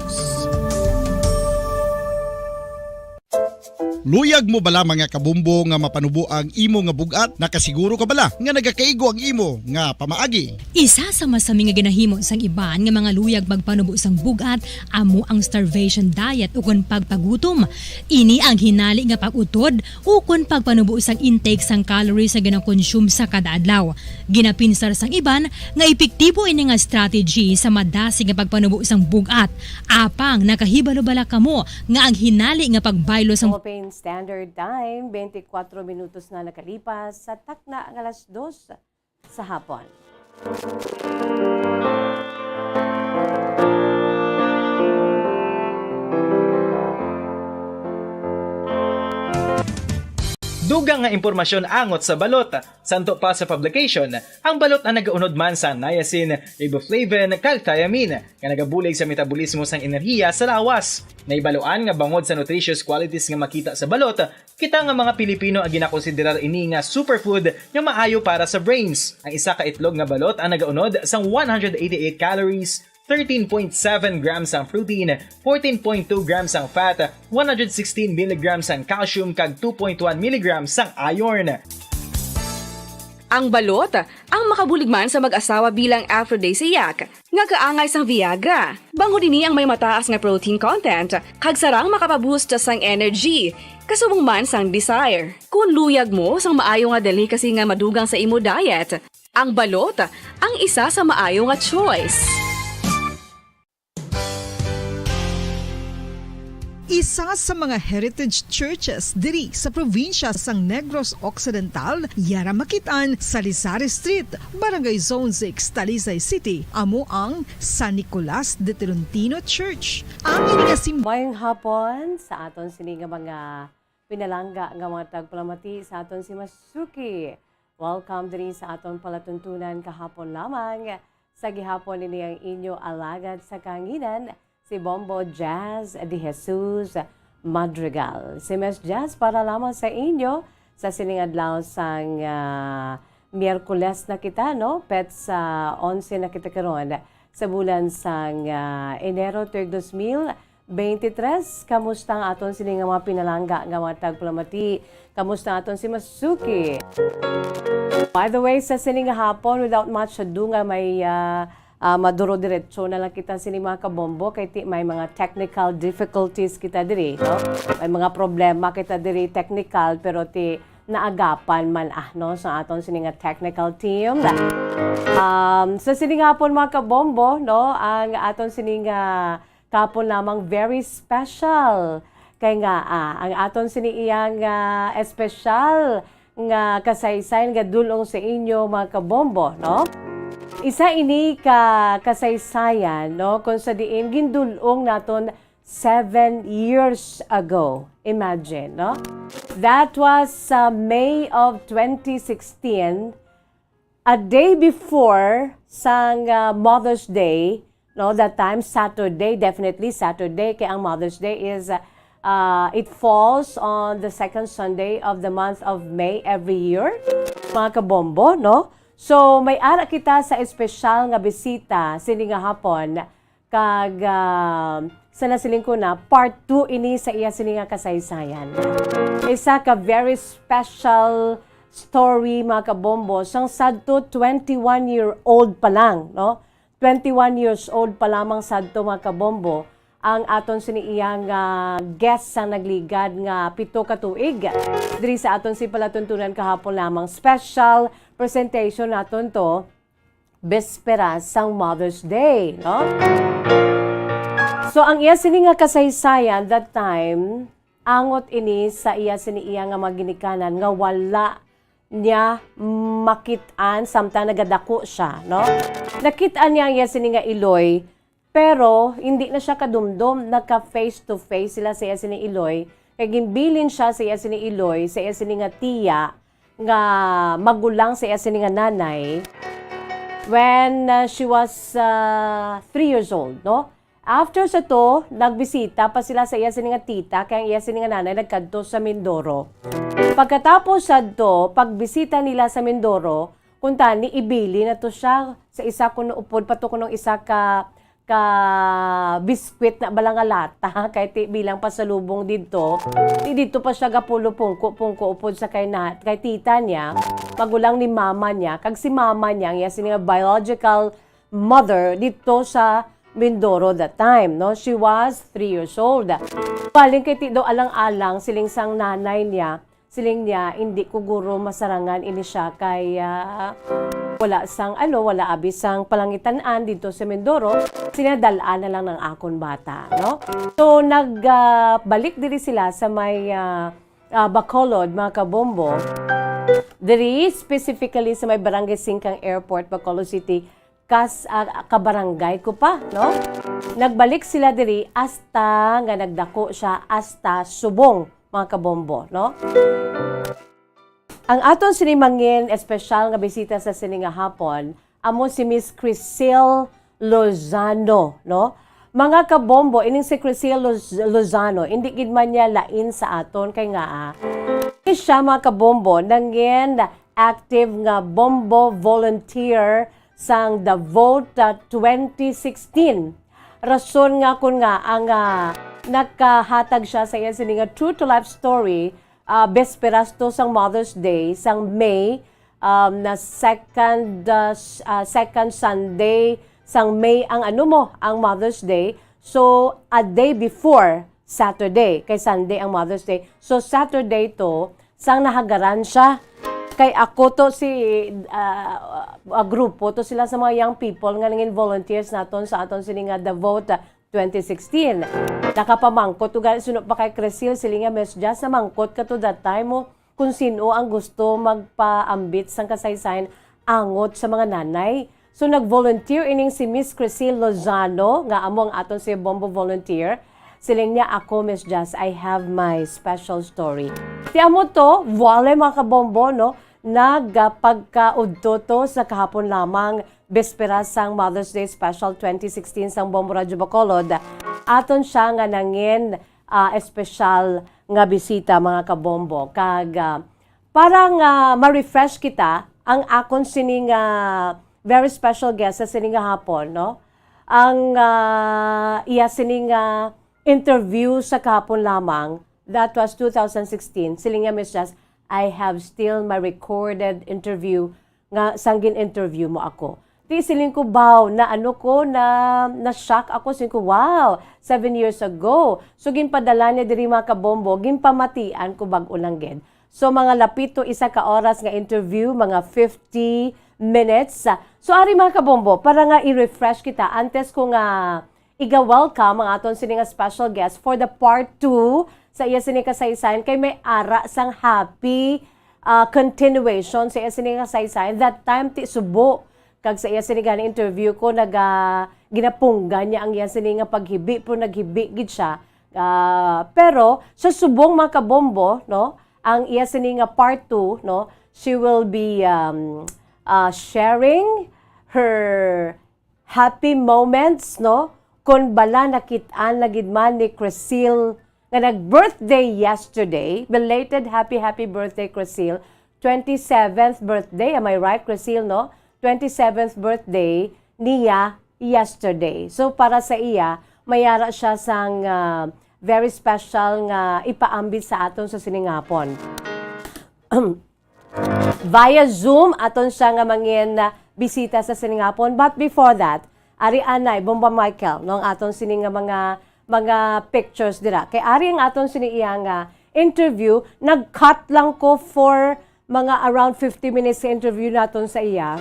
Luyag mo bala, mga kabombo, nga mapanubo ang imo nga bug-at? Nakasiguro ka bala nga nagakaigo ang imo nga pamaagi? Isa sa masami nga ginahimo sang iban nga mga luyag magpanubo sang bug-at amo ang starvation diet ukon pagpagutom. Ini ang hinali nga pag-utod ukon pagpanubo sang intake sang calories nga ginakonsume sa kada adlaw. Ginapinsar sang iban nga epektibo ini nga strategy sa madasig nga pagpanubo sang bug-at. Apang nakahibalo bala kamo nga ang hinali nga pagbaylo sang Philippine Standard Time, twenty-four minutos na nakalipas sa takna nga alas dos sa hapon. Dugang nga impormasyon angot sa balot. Santo pa sa publication, ang balot ang nagaunod man sa niacin, riboflavin, kag thiamine, nga nagabulig sa metabolismo sang enerhiya sa lawas. Nahibaluan nga bangod sa nutritious qualities nga makita sa balot, kita nga mga Pilipino ang ginakonsiderar ini nga superfood nga maayo para sa brains. Ang isa ka itlog nga balot ang nagaunod sang one hundred eighty-eight calories, thirteen point seven grams ang protein, fourteen point two grams ang fat, one hundred sixteen milligrams ang calcium, kag two point one milligrams ang iron. Ang balot ang makabulig man sa mag-asawa bilang aphrodisiac nga kaangay sang Viagra. Bangod ini ang may mataas nga protein content, kag sarang makapaboost sang energy, kasubong man sang desire. Kung luyag mo sang maayo nga delicacy nga madugang sa imo diet, ang balot ang isa sa maayo nga choice. Isa sa mga heritage churches diri sa probinsya sang Negros Occidental, yara makit-an sa Lisari Street, Barangay Zone six, Talisay City, amo ang San Nicolas de Tolentino Church. Ang ini nga sim- Mayong hapon sa aton sini nga mga pinalangga nga mga tagpalamati, sa aton si Masuki. Welcome diri sa aton palatuntunan kahapon lamang. Sa gihapon, ini ang inyo alagad sa kahanginan, si Bombo Jazz de Jesus Madrigal. Si Miss Jazz para lamang sa inyo sa sining adlaw sang, ah, Miyerkules na kita, no? Petsa onse na kita karon sa bulan sang, ah, Enero, tuig dos mil, twenty-three, kamusta ang aton sini nga mga pinalangga nga mga tagpalamati? Kamusta ang aton si Masuki? By the way, sa sini nga hapon, without much ado nga may, ah, ah, maduro-diretso na lang kita sini, mga kabombo, kay ti may mga technical difficulties kita diri, no? May mga problema kita diri technical, pero ti naagapan man, ah, no, sa aton sini nga technical team. Um, sa sini nga hapon, mga kabombo, no, ang aton sini nga kahapon lamang very special. Kay nga, ah, ang aton sini iyang, ah, espesyal nga kasaysayan nga dul-ong sa inyo, mga kabombo, no? Isa ini ka kasaysayan, no, kung sa diin gindul-ong naton seven years ago. Imagine, no? That was sa May of twenty sixteen, a day before sang, uh, Mother's Day, no? That time, Saturday, definitely Saturday, kay ang Mother's Day is, uh, uh, it falls on the second Sunday of the month of May every year, mga kabombo, no? So, may ara kita sa espesyal nga bisita sini nga hapon, kag, ah, sa nasiling ko na, part two ini sa iya sini nga kasaysayan. Isa ka very special story, mga kabombo, sang sadto twenty-one year old pa lang, no? Twenty-one years old pa lamang sadto, mga kabombo, ang aton sini iyang, ah, guest sa nagligad nga pito ka tuig. Diri sa aton si palatuntunan kahapon lamang, special presentation naton to. bespera sang Mother's Day, no? So, ang iya sini nga kasaysayan that time, angot ini sa iya sini iya nga mga ginikanan nga wala niya makit-an samtang nagadako siya, no? Nakit-an niya ang iya sini nga iloy, pero hindi na siya kadumdom, naka face to face sila sa iya sini iloy. Kay ginbilin siya sa iya sini iloy, sa iya sini nga tiya, nga magulang sa iya sini nga nanay, when uh, she was uh, three years old, no? After sa to, nagbisita pa sila sa iya sini nga tita, kay ang iya sini nga nanay nagkadto sa Mindoro. Pagkatapos sadto, pagbisita nila sa Mindoro, kuntani ibili na to siya sa isa kuno upod pa to kuno isa ka ka biskwit na bala nga lata kay ti bilang pasalubong didto. Ti didto pa siya gapulo pungko-pungko upod sa kay na, kay tita niya, magulang ni mama niya, kag si mama niya, ang iya sini nga biological mother didto sa Mindoro that time, no? She was three years old. Baling kay ti daw alang-alang siling sang nanay niya, siling niya, "Hindi ko guro masarangan ini siya kay ah, wala sang ano, wala abi sang palangitan-an didto sa Mindoro, sinadal-an na lang ng akon bata," no? So nagbalik diri sila sa may ah, ah, Bacolod, mga kabombo. Diri specifically sa may Barangay Singkang Airport, Bacolod City, kas ah, kabarangay ko pa, no? Nagbalik sila diri hasta nga nagdako siya hasta subong, mga kabombo, no? Ang aton sini mangin espesyal nga bisita sa sini nga hapon amo si Miss Crisel Lozano, no? Mga kabombo, ining si Crisel Loz- Lozano, hindi gid man niya lain sa aton kay nga ah, siya, mga kabombo, nangin active nga bombo volunteer sang The Vote ah, twenty sixteen. Rason nga kun nga ang ah, nakahatag siya sa iya sini nga true to life story, ah, besperas to sang Mother's Day, sang May, um, na second, ah, s- ah, second Sunday sang May ang ano mo, ang Mother's Day. So, a day before Saturday, kay Sunday ang Mother's Day. So, Saturday to, sang nahagaran siya. Kay ako to si, ah, ah, grupo to sila sa mga young people nga nangin volunteers naton sa aton sini nga The Vote, ah, twenty sixteen. Nakapamangkot to gani suno pa kay Crescil, siling niya, "Miss Jazz, namangkot ka to that time mo kung sino ang gusto magpaambit sang kasaysayan angot sa mga nanay." So nag-volunteer ining si Miss Crescil Lozano nga amo ang aton si Bombo volunteer. Siling niya, "Ako, Miss Jazz, I have my special story." Ti amo to, wala, mga kabombo, no? Nagapagkaudto to sa kahapon lamang, bespera sang Mother's Day Special twenty sixteen sang Bombo Radyo Bacolod. Aton siya nga nangin ah, espesyal nga bisita, mga kabombo. Kag ah, para nga ma-refresh kita, ang akon sini nga very special guest sa sini nga hapon, no? Ang ah, iya sini nga interview sa kahapon lamang, that was two thousand sixteen, siling niya, "Miss Jazz, I have still my recorded interview nga sang gin-interview mo ako." Ti siling ko, "Baw, na ano ko, na, na-shock ako." Siling ko, "Wow, seven years ago." So, ginpadala niya diri, mga kabombo, ginpamatian ko bag-o lang gid. So, mga lapit to isa ka oras nga interview, mga fifty minutes. So, ari, mga kabombo, para nga i-refresh kita, antes ko nga iga-welcome ang aton sini nga special guest for the part two sa iya sini kasaysayan, kay may ara sang happy ah, continuation sa iya sini kasaysayan. That time ti subo kag sa iya sini gani interview ko naga ginapunggan niya ang iya sini nga paghibi, pero naghibi gid siya. Ah, pero sa subong, mga kabombo, no, ang iya sini nga part two, no, she will be um, ah, sharing her happy moments, no? Kon bala nakit-an na gid man ni Crescil nga nag-birthday yesterday. Belated happy, happy birthday, Crescil. Twenty-seventh birthday, am I right, Crescil, no? Twenty-seventh birthday niya yesterday. So, para sa iya, may ara siya sang ah, very special nga ipaambit sa aton sa sining hapon. Via Zoom aton siya nga mangin ah, bisita sa sining hapon. But before that, ari anay, Bomba Michael, no, ang aton sini nga mga mga pictures dira. Kay ari ang aton sini iya nga interview, nag-cut lang ko for mga around fifty minutes sa interview naton sa iya.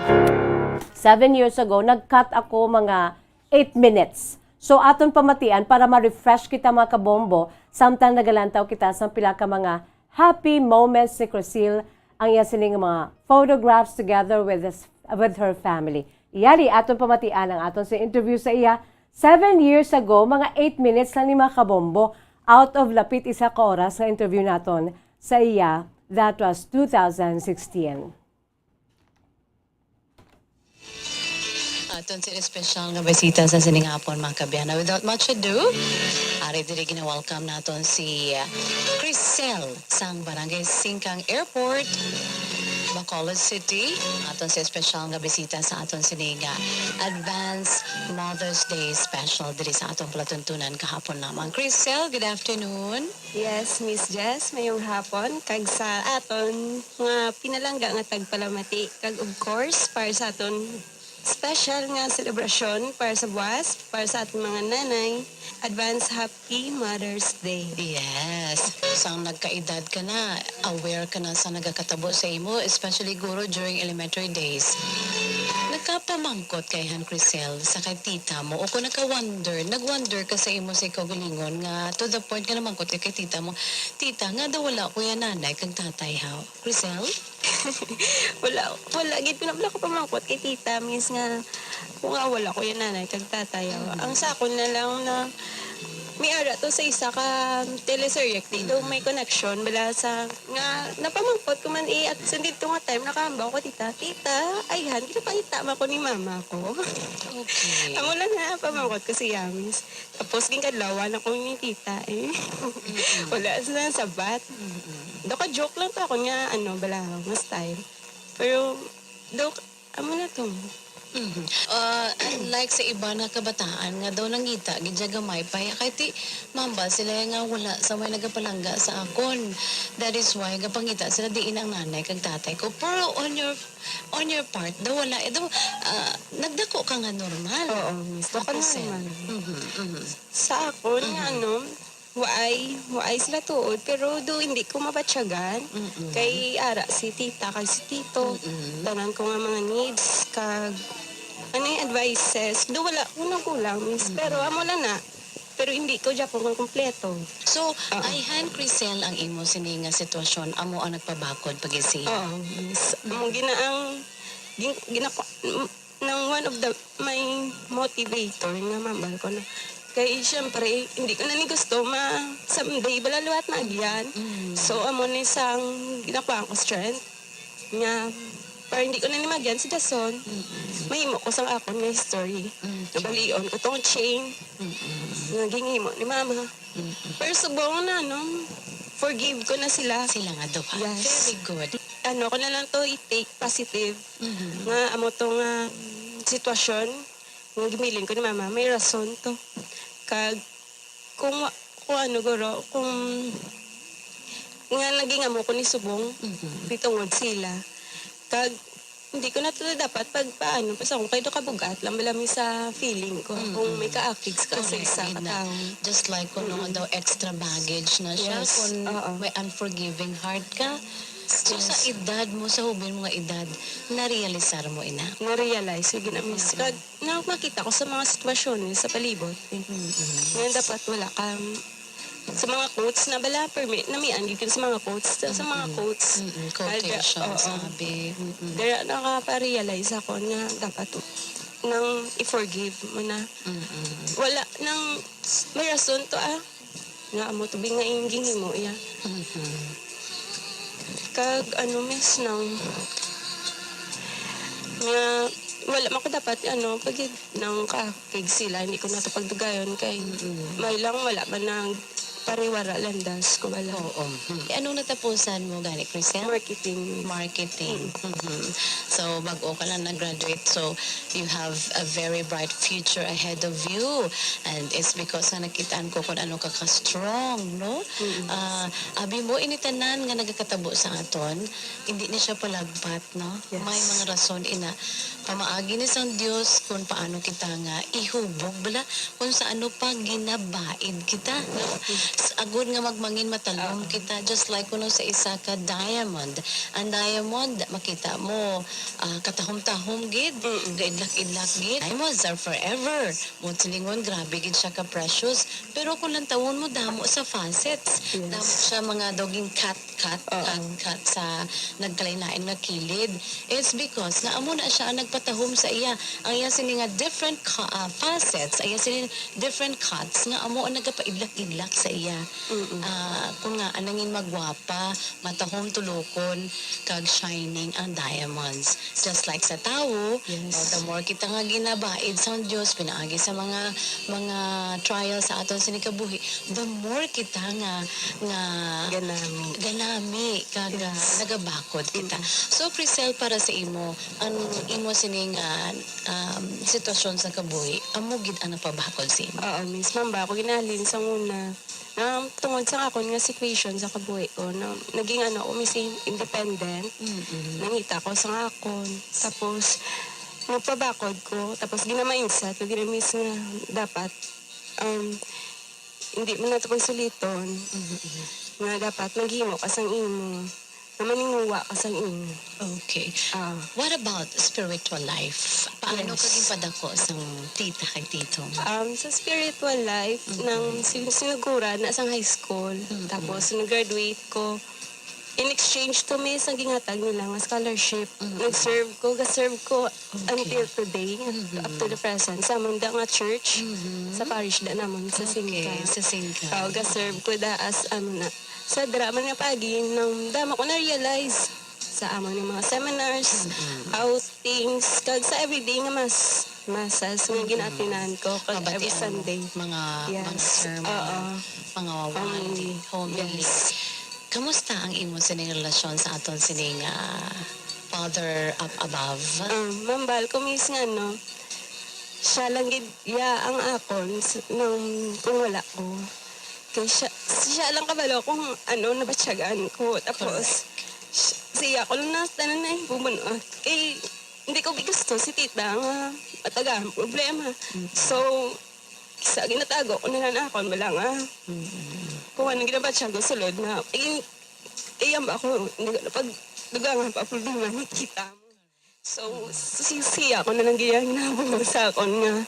Seven years ago, nag-cut ako mga eight minutes. So, aton pamatian para ma-refresh kita, mga kabombo, samtang nagalantaw kita sa pila ka mga happy moments ni Crisel, ang iya sining mga photographs together with his, with her family. Yari, aton pamatian ang aton sa interview sa iya seven years ago, mga eight minutes lang ni, mga kabombo, out of lapit isa ka oras nga interview naton sa iya, that was two thousand sixteen. Aton si espesyal nga bisita sa sining hapon, mga kaabyan. Without much ado, ari diri gina-welcome naton si, uh, Crisel sang Barangay Singkang Airport, Bacolod City. Aton si espesyal nga bisita sa aton sining, uh, Advance Mother's Day Special diri sa aton palatuntunan kahapon lamang. Crisel, good afternoon. Yes, Miss Jess, mayong hapon. Kag sa aton mga pinalangga nga tagpalamati, kag of course, para sa aton special nga selebrasyon para sa buwas, para sa aton mga nanay, advance happy Mother's Day. Yes. Sang nagkaedad ka na, aware ka na sa nagakatabo sa imo, especially guro during elementary days. Nagkapamangkot ka, ayhan Crisel, sa kay tita mo, o kung nagka-wonder, nag-wonder ka sa imo sa kaugalingon nga to the point nga namangkot ka kay tita mo, "Tita, nga daw wala ko ya nanay kag tatay, ha?" Crisel? Wala, wala gid ko na pala kapamangkot kay tita, miss, nga kung nga wala ko ya nanay kag tatay, ah. Mm. Ang sa akon na lang na may ara to sa isa ka teleserye, di daw may connection, bala sa, nga napamangkot ko man, eh, at sa dito nga time, nakaambaw ko, tita, "Tita, ayhan, ginapakita man ko ni mama ko." Okay. Amo lang na napamangkot ko siya, miss. Tapos, ginkadlawan ako ni tita, eh. Mm-mm. Wala sila sabat. Mm-mm. Daw ka-joke lang to ako nga, ano, bala, nga style. Pero, daw, amo na to. Mhm. Ah, unlike sa iba na kabataan nga daw nangita gid siya gamay pa, kay ti mambal sila nga wala sa may nagapalangga sa akon. That is why gapangita sila diin ang nanay kag tatay ko. Pero on your, on your part, daw wala, eh, daw, ah, nagdako ka nga normal. Oo, miss. Dako. Ako sa normal. Mhm, mhm. Sa akon, nga, mhm, ano, waay, waay sila tuod, pero do hindi ko mabatyagan. Mm-mm. Kay ara si tita kag si tito, mm-mm, tanan ko nga mga needs, kag ano yung advices. Do wala ko nang kulang, miss, mm-mm, pero amo lang na. Pero hindi ko gyapon kompleto. So, ah, ayhan, Crisel, ang imo sini nga sitwasyon, amo ang nagpabakod pag-isip? Oo, miss. Amo gina ang gin-, ginako-, nang one of the, my motivator nga mambal ko na. Kay, syempre, hindi ko na ni gusto ma, someday, bala liwat na agyan. Mm. So, amo ni sang ginakuha ko strength nga para hindi ko na ni magyan si Jason. Mm. Mahimo ko sang akon nga history. Mm. Nabalion ko tong chain, mm, nga ginhimo ni mama. Mm. Pero subong na, no, forgive ko na sila. Sila nga duha. Yes. Very good. Ano ko na lang to i-take positive. Mhm. Nga amo to nga sitwasyon nga gimiling ko ni mama, may rason to. Kag kung wa-, kung ano, guro, kung nga naging amo ko ni subong, mhm, pitungod sila. Kag hindi ko na to dapat pagpaano, basta kung kay do kabugat lang, bala mi sa feeling ko, mm, kung may kaakig ka sa isa ka tawo. Correct, gid na. Just like kung, mm, ano daw, extra baggage na siya, yes, kung, oo, may unforgiving heart ka. So, yes, sa edad mo, sa hubin mo nga edad, narealisar mo ina? Narealize, sige na, miss. Mm-mm. Kag, na makita ko sa mga sitwasyon, eh, sa palibot, eh. Mm-mm. Nga dapat wala ka sa mga quotes na bala, permi-, namian gid ko sa mga quotes. Sa, sa mga, mm-mm, quotes. Mm-mm. Quotation, oo, sabi. Mm-mm. Dira nakaparealize ako nga dapat nang i-forgive mo na. Mm-mm. Wala nang may rason to, ah. Nga amo to, bing, nga ing ginhimo iya. Mhm. Kag ano, miss, nang nga wala man ko dapat, ano, pag nang kaakig sila, hindi ko na to pagdugayon kay, mm-mm, may lang wala ba nang pariwara landas ko wala. Oo. Hmm. Anong natapusan mo gani, Crisel? Marketing. Marketing. Mm. Mhm. So, bago ka lang nag-graduate, so you have a very bright future ahead of you. And it's because nga nakitaan ko kung ano ka ka-strong, no? Mm. Ah, abi mo, ini tanan nga nagakatabo sa aton, hindi ni siya palagpat, no? Yes. May mga rason ina. Pamaagi ni sang Dios kung paano kita nga ihubog bala, kung sa ano pa ginabaid kita, no? S-, agod nga magmangin matalom Oo. kita, just like kuno sa isa ka diamond. Ang diamond, makita mo, ah, katahom-tahom gid, Mm-mm. gaidlak-idlak gid. Diamonds are forever. Mo silingon, grabe gid siya ka precious. Pero kung lantawon mo, damo sa facets. Yes. Damo siya mga doging cut, cut, Oo. cut, cut sa nagkalain-lain nga kilid. It's because nga amo na siya ang nagpatahom sa iya. Ang iya sini nga different ca-, ah, facets, ang iya sini different cuts nga amo ang nagapaidlak-idlak sa iya. Mm-mm. Ah, kung nga, anangin magwapa, matahom tulokon, kag shining ang diamonds. Just like sa tawo, Yes. uh, the more kita nga ginabaid sang Dios pinaagi sa mga, mga trial sa aton sini kabuhi, the more kita nga, nga Ganami. ganami, kag, uh, Yes. nagabakod kita. Mm. So, Crisel, para sa imo, ang imo sini nga, um, sitwasyon sa kabuhi, amo gid ang napabakod sa imo? Oo, Miss. Ma'am, ba ako ginalin sa una. Um, tungod sa akon nga situation sa kabuhi ko, no, naging ano ako, Miss, independent. Mm-mm. Nangita ko sa akon. Tapos, nagpabakod ko. Tapos, gina-mindset ko, gina-miss nga dapat, um, hindi man nato pagsuliton. Mm-mm. Nga dapat maghimo ka sang imo. Nga maninguha ka sang imo. Okay. Ah. What about spiritual life? Paano ka Yes. ginpadako sang tita kag tito? Um, sa spiritual life, Mm-mm. nang sin-, sinugura na sang high school. Mm-mm. Tapos, nag-graduate ko, in exchange to, Miss, ang ginhatag nila nga scholarship. Mm-mm. Nag-serve ko, ga-serve ko Okay. until today, Mm-hmm. up to the present, sa amon da nga church, Mm-hmm. sa parish da namon sa Okay, Singka. sa Singka. Oh, ga-serve ko da as, ano na, sa dira man nga paagi, nang damo ko na-realize sa amon nga mga seminars, Mm-hmm. outings, kag sa everyday nga mas, masses nga Mm-hmm. gina-attendan ko, kag Mabatian every mo Sunday. mga, Yes. mga sermon, Oo. mga wali, Homily. homily. Yes. Kamusta ang imo sining relasyon sa aton sining, ah, Father up above? Ah, Ma'am Val, kung is nga, no, siya lang gid, iya ang akon s-, nang kung wala ko. Kay siya, siya lang kabalo kung ano nabatyagan ko. Tapos, Correct. si-, siya ko lang na tanan na bubunot. Kay, hindi ko gusto si tita nga matagaan problema. Mm. So, sa ginatago ko na lang akon, wala nga. Mm. Kung ano ginabatyagan ko sulod na, i-, iyam ako, hindi ko na pagdugangan pa problema ni tita mo. So, si-, siya ko na lang gina-, ginabunol sa akon nga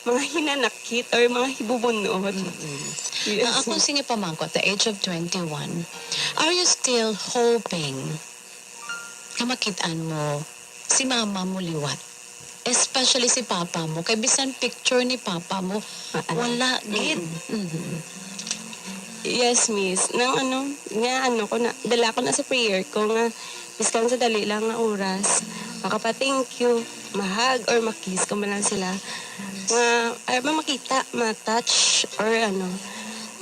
mga hinanakit or mga hibubunot. Mm-mm. Yes. Ang akon sini pamangkot, at the age of twenty-one, are you still hoping nga makit-an mo si mama mo liwat? Especially si papa mo. Kay bisan picture ni papa mo, Ah, ah. wala gid. Mm-mm. Mhm. Yes, miss. Nang ano, nga ano ko na, dala ko na sa prayer ko nga biskan sa dali lang nga oras, makapa-thank you, ma-hug or ma-kiss ko man lang sila. Nga, ay, ma-, makita, ma-touch, or ano.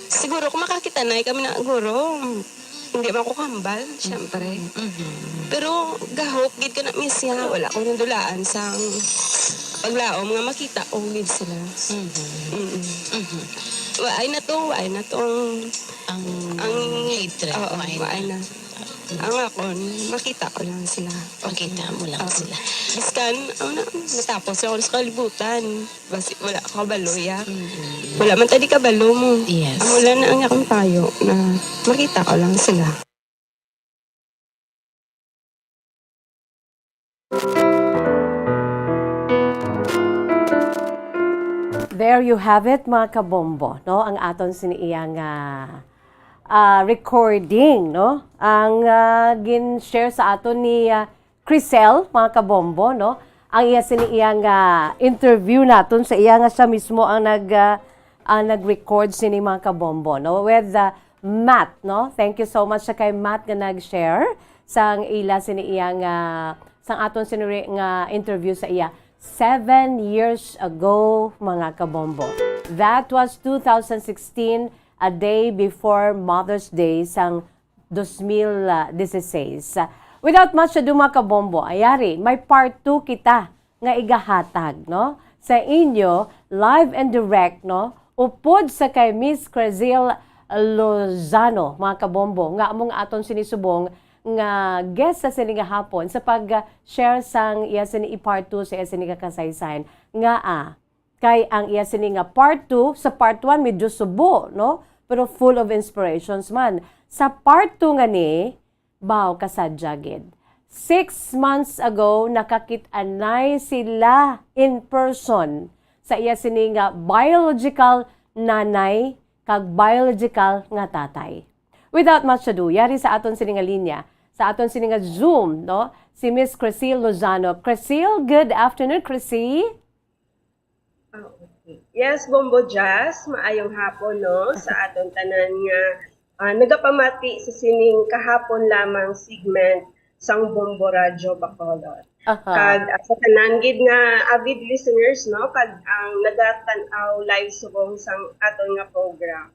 Siguro kung makakita na kami na, guro, hindi man ko kambal, syempre. Mhm. Pero ga-hope gid ko na, miss, ya, wala ko nadulaan sang paglaom nga makita ko gid sila. Mhm. Mm-mm. Mhm. Waay na to, waay na to ang Ang ang, hatred, oo, waay na. waay na. Ang akon, makita ko lang sila. Makita mo lang Oo. sila. Biskan, ano na, natapos ako sa kalibutan. Basi, wala ka kabalo, ya. Mm-mm. Wala man tadi kabalo mo. Yes. Amo lang na ang akong payo na makita ko lang sila. There you have it, mga kabombo, no? Ang aton sini iya nga, ah, recording, no? Ang, ah, gin-share sa aton ni, ah, Crisel, mga kabombo, no? Ang iya sini iya nga interview naton sa iya nga siya mismo ang nag, ah, ang nag-record sini, mga kabombo, no? With, ah, Matt, no? Thank you so much sa kay Matt nga nag-share sang ila sini iya nga, sang aton sini nga interview sa iya seven years ago, mga kabombo. That was two thousand sixteen, a day before Mother's Day sang dos mil dieciséis. Without much ado, mga kabombo, ayari, may part two kita nga igahatag, no? Sa inyo, live and direct, no? Upod sa kay Miss Crazil Lozano, mga kabombo, nga among aton sinisubong nga guest sa sini nga hapon sa pag-share sang iya sini i-part two sa iya sini nga kasaysayan. Nga, ah, kay ang iya sini nga part two, sa part one medyo subo, no? Pero full of inspirations man. Sa part two nga ni, baw, kasadya gid. Six months ago, nakakit-anay sila in person sa iya sini nga biological nanay kag biological nga tatay. Without much ado, yari sa aton sini nga linya, sa aton sini nga Zoom, no? Si Miss Crecile Lozano. Crecile, good afternoon, Crecile. Ah, okay. Yes, Bombo Jazz, maayong hapon, no, sa aton tanan nga, ah, nagapamati sa sining kahapon lamang segment sang Bombo Radyo Bacolod. Aha. Kag, ah, sa tanan gid nga avid listeners, no, kag ang nagatan-aw live subong sang aton nga program.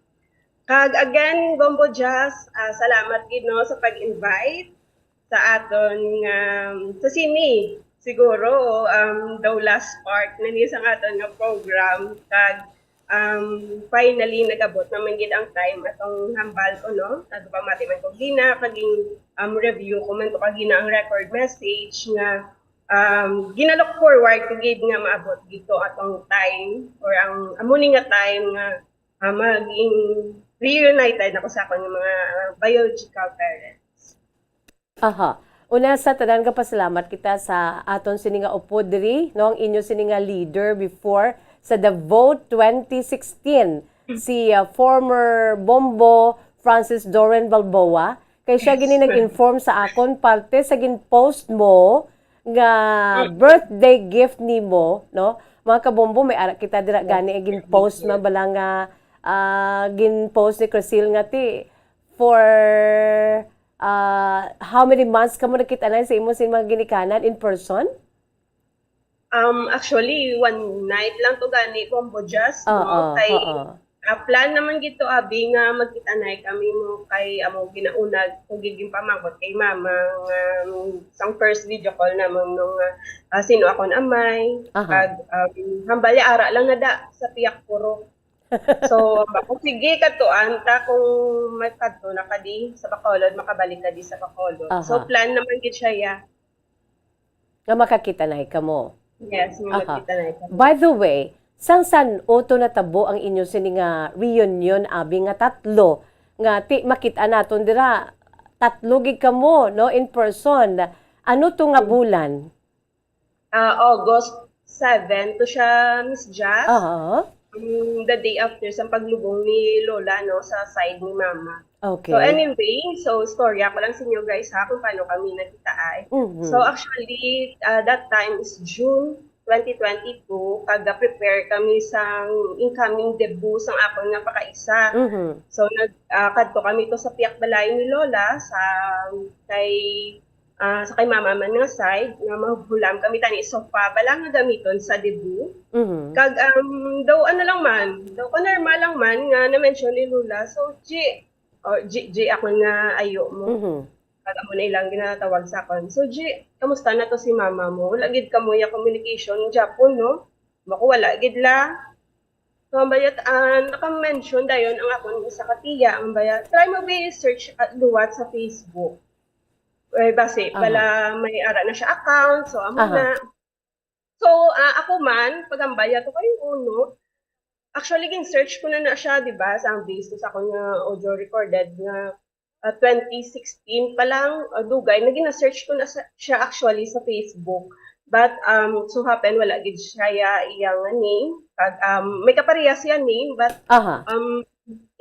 Kag again, Bombo Jazz, ah, salamat gid, no, sa pag-invite sa aton nga, sa sini, siguro, um, daw last part na ni sa aton nga program, kag, um, finally nag-abot naman gid ang time atong hambal ko, no? Nagpamati man ko gina, kaging, um, review ko man to kagina ang record message nga, um, gina-look forward ko gid nga maabot gid to atong time or ang amo ni nga time nga, ah, maging reunited ako sa akon nga mga, ah, biological parents. Aha. Una sa tanan, gapasalamat kita sa aton sini nga upod diri, no, ang inyo sini nga leader before sa The Vote twenty sixteen, si, uh, former Bombo Francis Doren Balboa. Kay siya gini nag-inform sa akon parte sa gin-post mo nga birthday gift nimo, no? Mga kabombo, may ara kita dira gani ay gin-post man bala nga, ah, gin-post ni Crecile nga ti for Ah, how many months kamo nagkita na sa imo sin mga ginikanan in person? Um, actually, one night lang to gani, Bombo Jazz, Oo, no? Kay, oo. Ah, plan naman gid to, abi, nga magkita na kami mo kay amo ginaunag ko gid yung pamangkot kay mama nga, um, sang first video call naman nung, ah, ah, sino akon amay. Aha. Kag, um, hambal ya ara lang na da sa Piak Purok. So, ako, sige, kadtuan ta kung may kadto na ka di sa Bacolod, makabalik ka di sa Bacolod. So, Aha. plan naman gid siya, ya. Nga makakita na kamo. Yes, nga Aha. makita na kamo. By the way, sang san-o to natabo ang inyo sini nga reunion, abi, nga tatlo nga ti makita naton dira, tatlo gid kamo, no, in person? Ano to nga Hmm. bulan? Ah, August seven to siya, Miss Jazz. Aha. Mm, the day after sa paglubong ni Lola, no, sa side ni Mama. Okay. So anyway, so storya ko lang sa inyo guys ha, kung paano kami nagkita ay. Mhm. So actually, ah, that time is June twenty twenty-two, kaga-prepare kami sa incoming debut sang akon nga pakaisa. Mhm. So nag, ah, kadto kami to sa piyak balay ni Lola sa kay ah, sa kay mama man nga side, nga mahulam kami tani sofa bala nga gamiton sa debut. Mhm. Kag, um, daw ano lang man, daw ko normal lang man nga na-mention ni Lola. So, G, oh, G, G ako nga ayo mo. Mhm. Kag amo na ilang ginatawag sa akon. So, G, kamusta na to si mama mo? Wala gid kamo ya communication Japon, no? Mako wala gid la. So, ang bayat, ah, naka-mention dayon ang akon isa ka tiya, ang bayat. Try mo ba i-search at luwat sa Facebook. Eh, basi, Aha. bala may ara na siya account, so amo Aha. na. So, ah, ako man, pagambay ato kayo uno, actually, gin-search ko na na siya, di ba, sa ang base sa akong nga audio recorded nga, ah, twenty sixteen pa lang, ah, dugay, naging na-search ko na sa, siya actually sa Facebook. But, um, so happen, wala gid siya ya, iya nga name. Kag, um, may kaparehas siya name, but, Aha. um,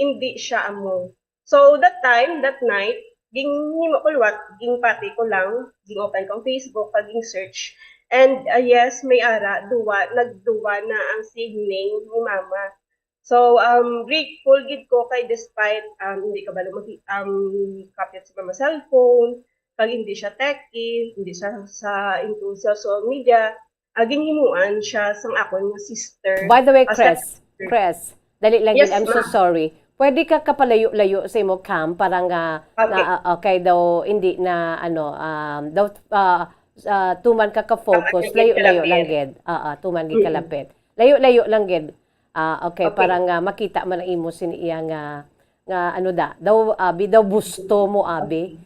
hindi siya amo. So, that time, that night, ginhimo ko liwat, ginpati ko lang, gin-open ko ang Facebook, kag gin-search. And, ah, yes, may ara, duwa, nagduwa na ang same name ni Mama. So, um, grateful gid ko kay despite, um, hindi kabalo maki-, um, kapit sa Mama cellphone, kag hindi siya techie, hindi siya sa into social media, ah, ginhimuan siya sang akon nga sister. By the way, Ah, Chris, stepsister. Chris, dali lang Yes, gid, I'm so ma'am. sorry. Pwede ka kapalayo-layo sa imo cam para nga, Okay. nga, ah, okay daw, hindi na, ano, um, daw, ah, ah, tuman ka ka-focus. Kapatid Layo-layo lang kalapit. gid. Ah, ah, tuman gid Mm-mm. kalapit. Layo-layo lang gid. Ah, okay, Okay. para nga makita man ang imo sin iya nga, nga ano da, daw, abi, daw busto mo, abi.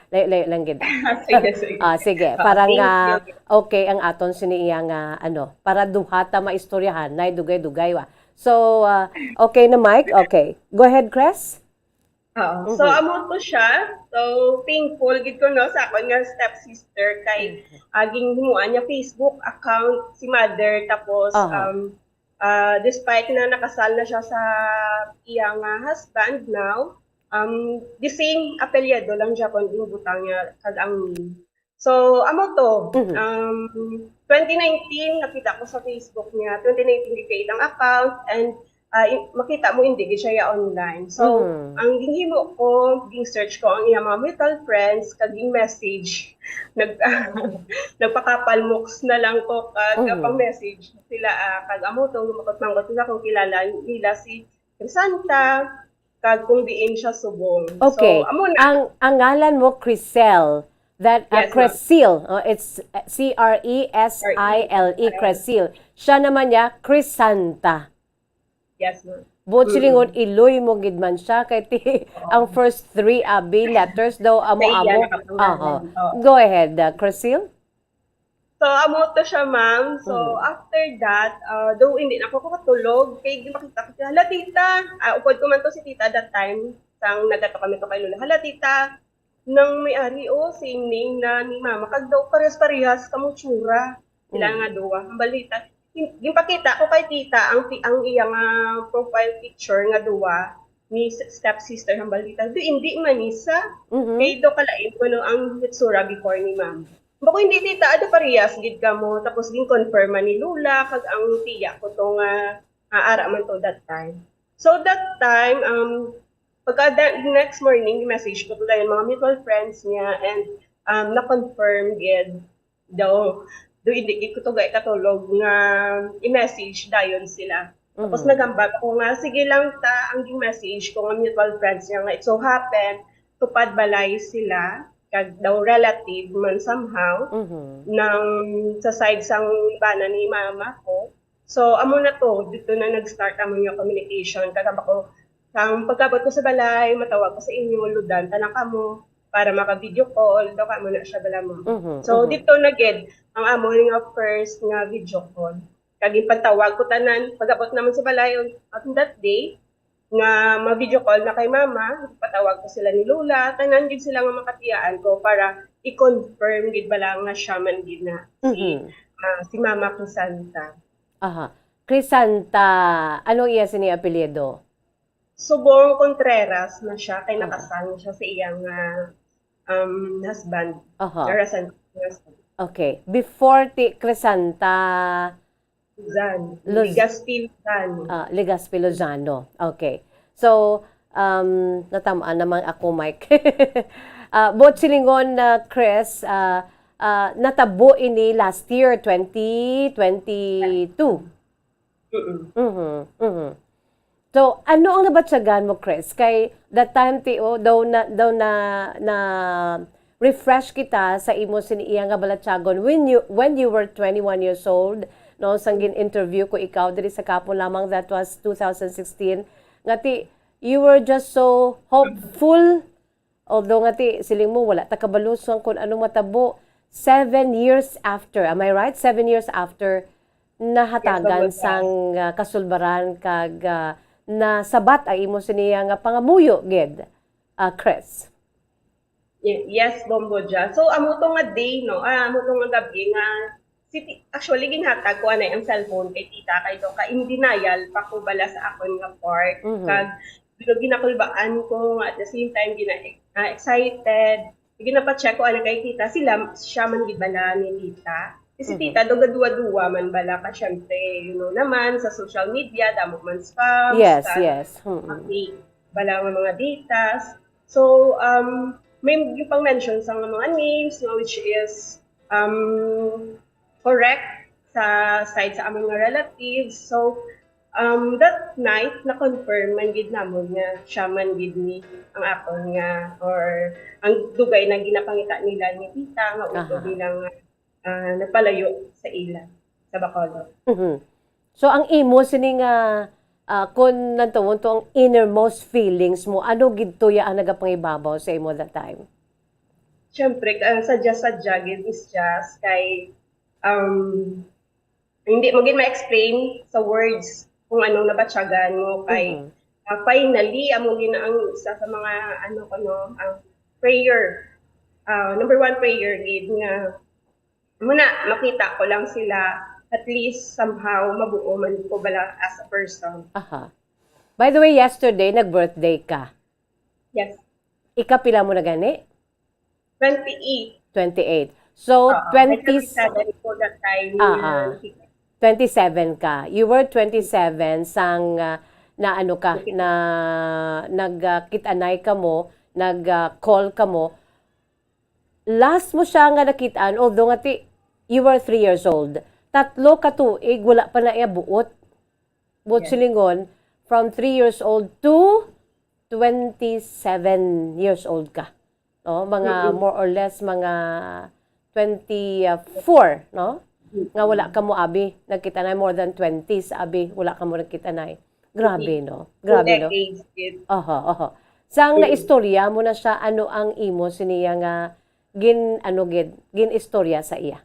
Layo-layo lang gid. Sige, sige. Ah, sige, Ah, para thank nga you. Okay ang aton sini iya nga ano, para duha ta maistoryahan, nay dugay-dugay wa. So, ah, okay na, Mike? Okay. Go ahead, Chris. Oo. So, Mhm. Amo to siya. So, thankful gid ko, no, sa akon nga stepsister kay, ah, ginhimuan niya Facebook account si mother, tapos, Aha. um, ah, despite na nakasal na siya sa iya nga husband now, um, the same apelyido lang siya kon ginbutang niya kag ang name. So, amo to. Mhm. Um, twenty nineteen, nakita ko sa Facebook niya, twenty nineteen gid ang account, and ah, i- makita mo hindi gid siya ya online. So, Mhm. ang ginhimo ko, ging-search ko ang iyang mga mutual friends, kag ging-message. Nag nagpakapalmoks na lang ko kag Mhm. pang-message sila, ah, kag amo to, mangkot-mangkot sila kung kilala nila si Crisanta, kag kung diin siya subong. So, Okay. Amo na. Ang ang ngalan mo, Crisel. That uh, Yes, ma'am. Cresil. Oh, it's uh, C R E S I L E, R E S I L E. Cresil. Siya naman niya, Crisanta. Yes, ma'am. Buot Mm-mm. silingon, Iloy mo gid man siya. Kay ti, ang first three, abi, letters daw, Sa iya amo-amo. nakapangalan. Aha. Oo. Go ahead, uh, Cresil. So, amo to siya, ma'am. So, Mhm. After that, ah, though hindi na ako katulog, kay gipakita ko siya, "Hala, tita." Ah, upod ko man to si tita that time. Sang nagato kami to kay Lola. "Hala, tita, nang may ari, oh, same name na ni mama. Kag daw parehas-parehas kamo tsura." Sila Mm. nga duwa. Ang balita, gin- ginpakita ko kay tita ang, pi- ang iya nga profile picture nga duwa ni s- stepsister ang balita. Di, hindi man isa. Mhm. Kay do kalain ko no ang hitsura before ni mama. Bako hindi tita, ada parehas gid kamo. Tapos gin-confirm man ni Lola, kag ang tiya ko to nga, nga ara man to that time. So that time, um, pagka the next morning, message ko to dayon mga mutual friends niya and um, na-confirm gid daw. Do hindi gid ko to gay katulog nga i-message dayon sila. Tapos Mhm. nagambag ako nga, sige lang ta, ang gin-message ko nga mutual friends niya nga it so happen, tupad balay sila, kag daw relative man somehow, Mhm. nang sa side sang bana ni mama ko. So, amo na to, dito na nag-start amo nga communication. Kag ako, sang pagkabot ko sa balay, matawag ko sa inyo, ludan, tanan kamo, para maka-video call, daw kamo na siya bala mo. Mhm. So, Mhm. dito na gid, ang amo nga first nga video call. Kag ipantawag ko tanan, pag-abot naman sa balay on, on that day, nga ma-video call na kay mama, patawag ko sila ni Lola, tanan gid sila nga makatiyaan ko para i-confirm gid bala nga siya man gid na si, Mhm. ah, si Mama Crisanta. Aha. Crisanta, ano iya sini apelyido? Subong Contreras na siya, kay Oo. Nakasal na siya sa iyang ah, um, husband. Aha. Narasan ko yung husband. Okay. Before ti Crisanta Luzan. Luz- Legazpi Luzan. Ah, Legazpi Lozano. Okay. So, um, natamaan naman ako, Mike. Ah, buot silingon na Chris, ah, ah, natabo ini last year, twenty twenty-two. Mm-mm. Mhm, mhm. So, ano ang nabatyagan mo, Chris? Kay that time ti, oh, daw na daw na na refresh kita sa imo sini iya nga balatyagon when you when you were twenty-one years old, no, sang gin-interview ko ikaw diri sa Kapo Lamang, that was two thousand sixteen, nga ti you were just so hopeful. Although nga ti siling mo wala ta kabalo sang kun ano matabo, seven years after, am I right? Seven years after, nahatagan Yes, ma'am. sang ah, kasulbaran kag ah, nasabat ang imo siniya nga pangamuyo gid, ah, Chris. Ye- Yes, Bombo Jazz. So, amo to nga day, no? Ah, amo to nga gabi nga, si ti- actually, ginhatag ko anay ang cellphone kay tita kay do ka in denial pa ko bala sa akon nga part. Mhm. Kag, you know, ginakulbaan ko nga at the same time, gina ah, excited. Ginapacheck ko anay kay tita, sila, siya man gid bala ni tita. Kasi Mhm. Tita, do gaduwa-duwa man bala ka, syempre, you know naman, sa social media, damo man scams, Yes, kag yes. Mm-mm. fake bala nga mga datas. So, um, may yung pang-mention sa nga mga names, no, which is um, correct sa side sa among nga relatives. So, um, that night, na-confirm man gid namon nga siya man gid ni ang akon nga, or ang dugay na ginapangita nila ni tita nga utod Aha. nila nga ah, napalayo sa ila, sa Bacolod. Mhm. So, ang imo sini nga ah, kung nantawon to ang innermost feelings mo, ano gid to ya ang nagapangibabaw sa imo that time? Siyempre, ang sadya-sadya gid is just kay, um, hindi mo gid ma-explain sa words kung anong nabatyagan mo kay, Mhm. ah, finally, amo gid na ang isa sa mga, ano ko, no, ang prayer. Ah, number one prayer gid nga, muna, makita ko lang sila, at least somehow mabuo man ko bala as a person. Aha. By the way, yesterday, nag-birthday ka. Yes. Ikapila mo na gani? Twenty-eight. Twenty-eight. So, Oo, twenty, twenty-seven ko that time. Ah, ah. twenty-seven ka. You were twenty-seven sang, ah, na ano ka, na nagkit-anay ka mo, nag-call ka mo. Last mo siya nga nakit-an, although nga ti, you were three years old. Tatlo ka tuig, wala pa na iya buot. Buot Yes. silingon, from three years old to twenty-seven years old ka. No? Mga Mm-mm. more or less, mga twenty-four, no? Nga wala ka mo abi, nagkit-anay, more than twenty sa abi, wala ka mo nagkit-anay. Grabe, no? Grabe, no? Decades, it, Oho, oho. Sang Mm. naistorya mo na siya, ano ang imo siniya nga gin, ano gid, gin-istorya sa iya?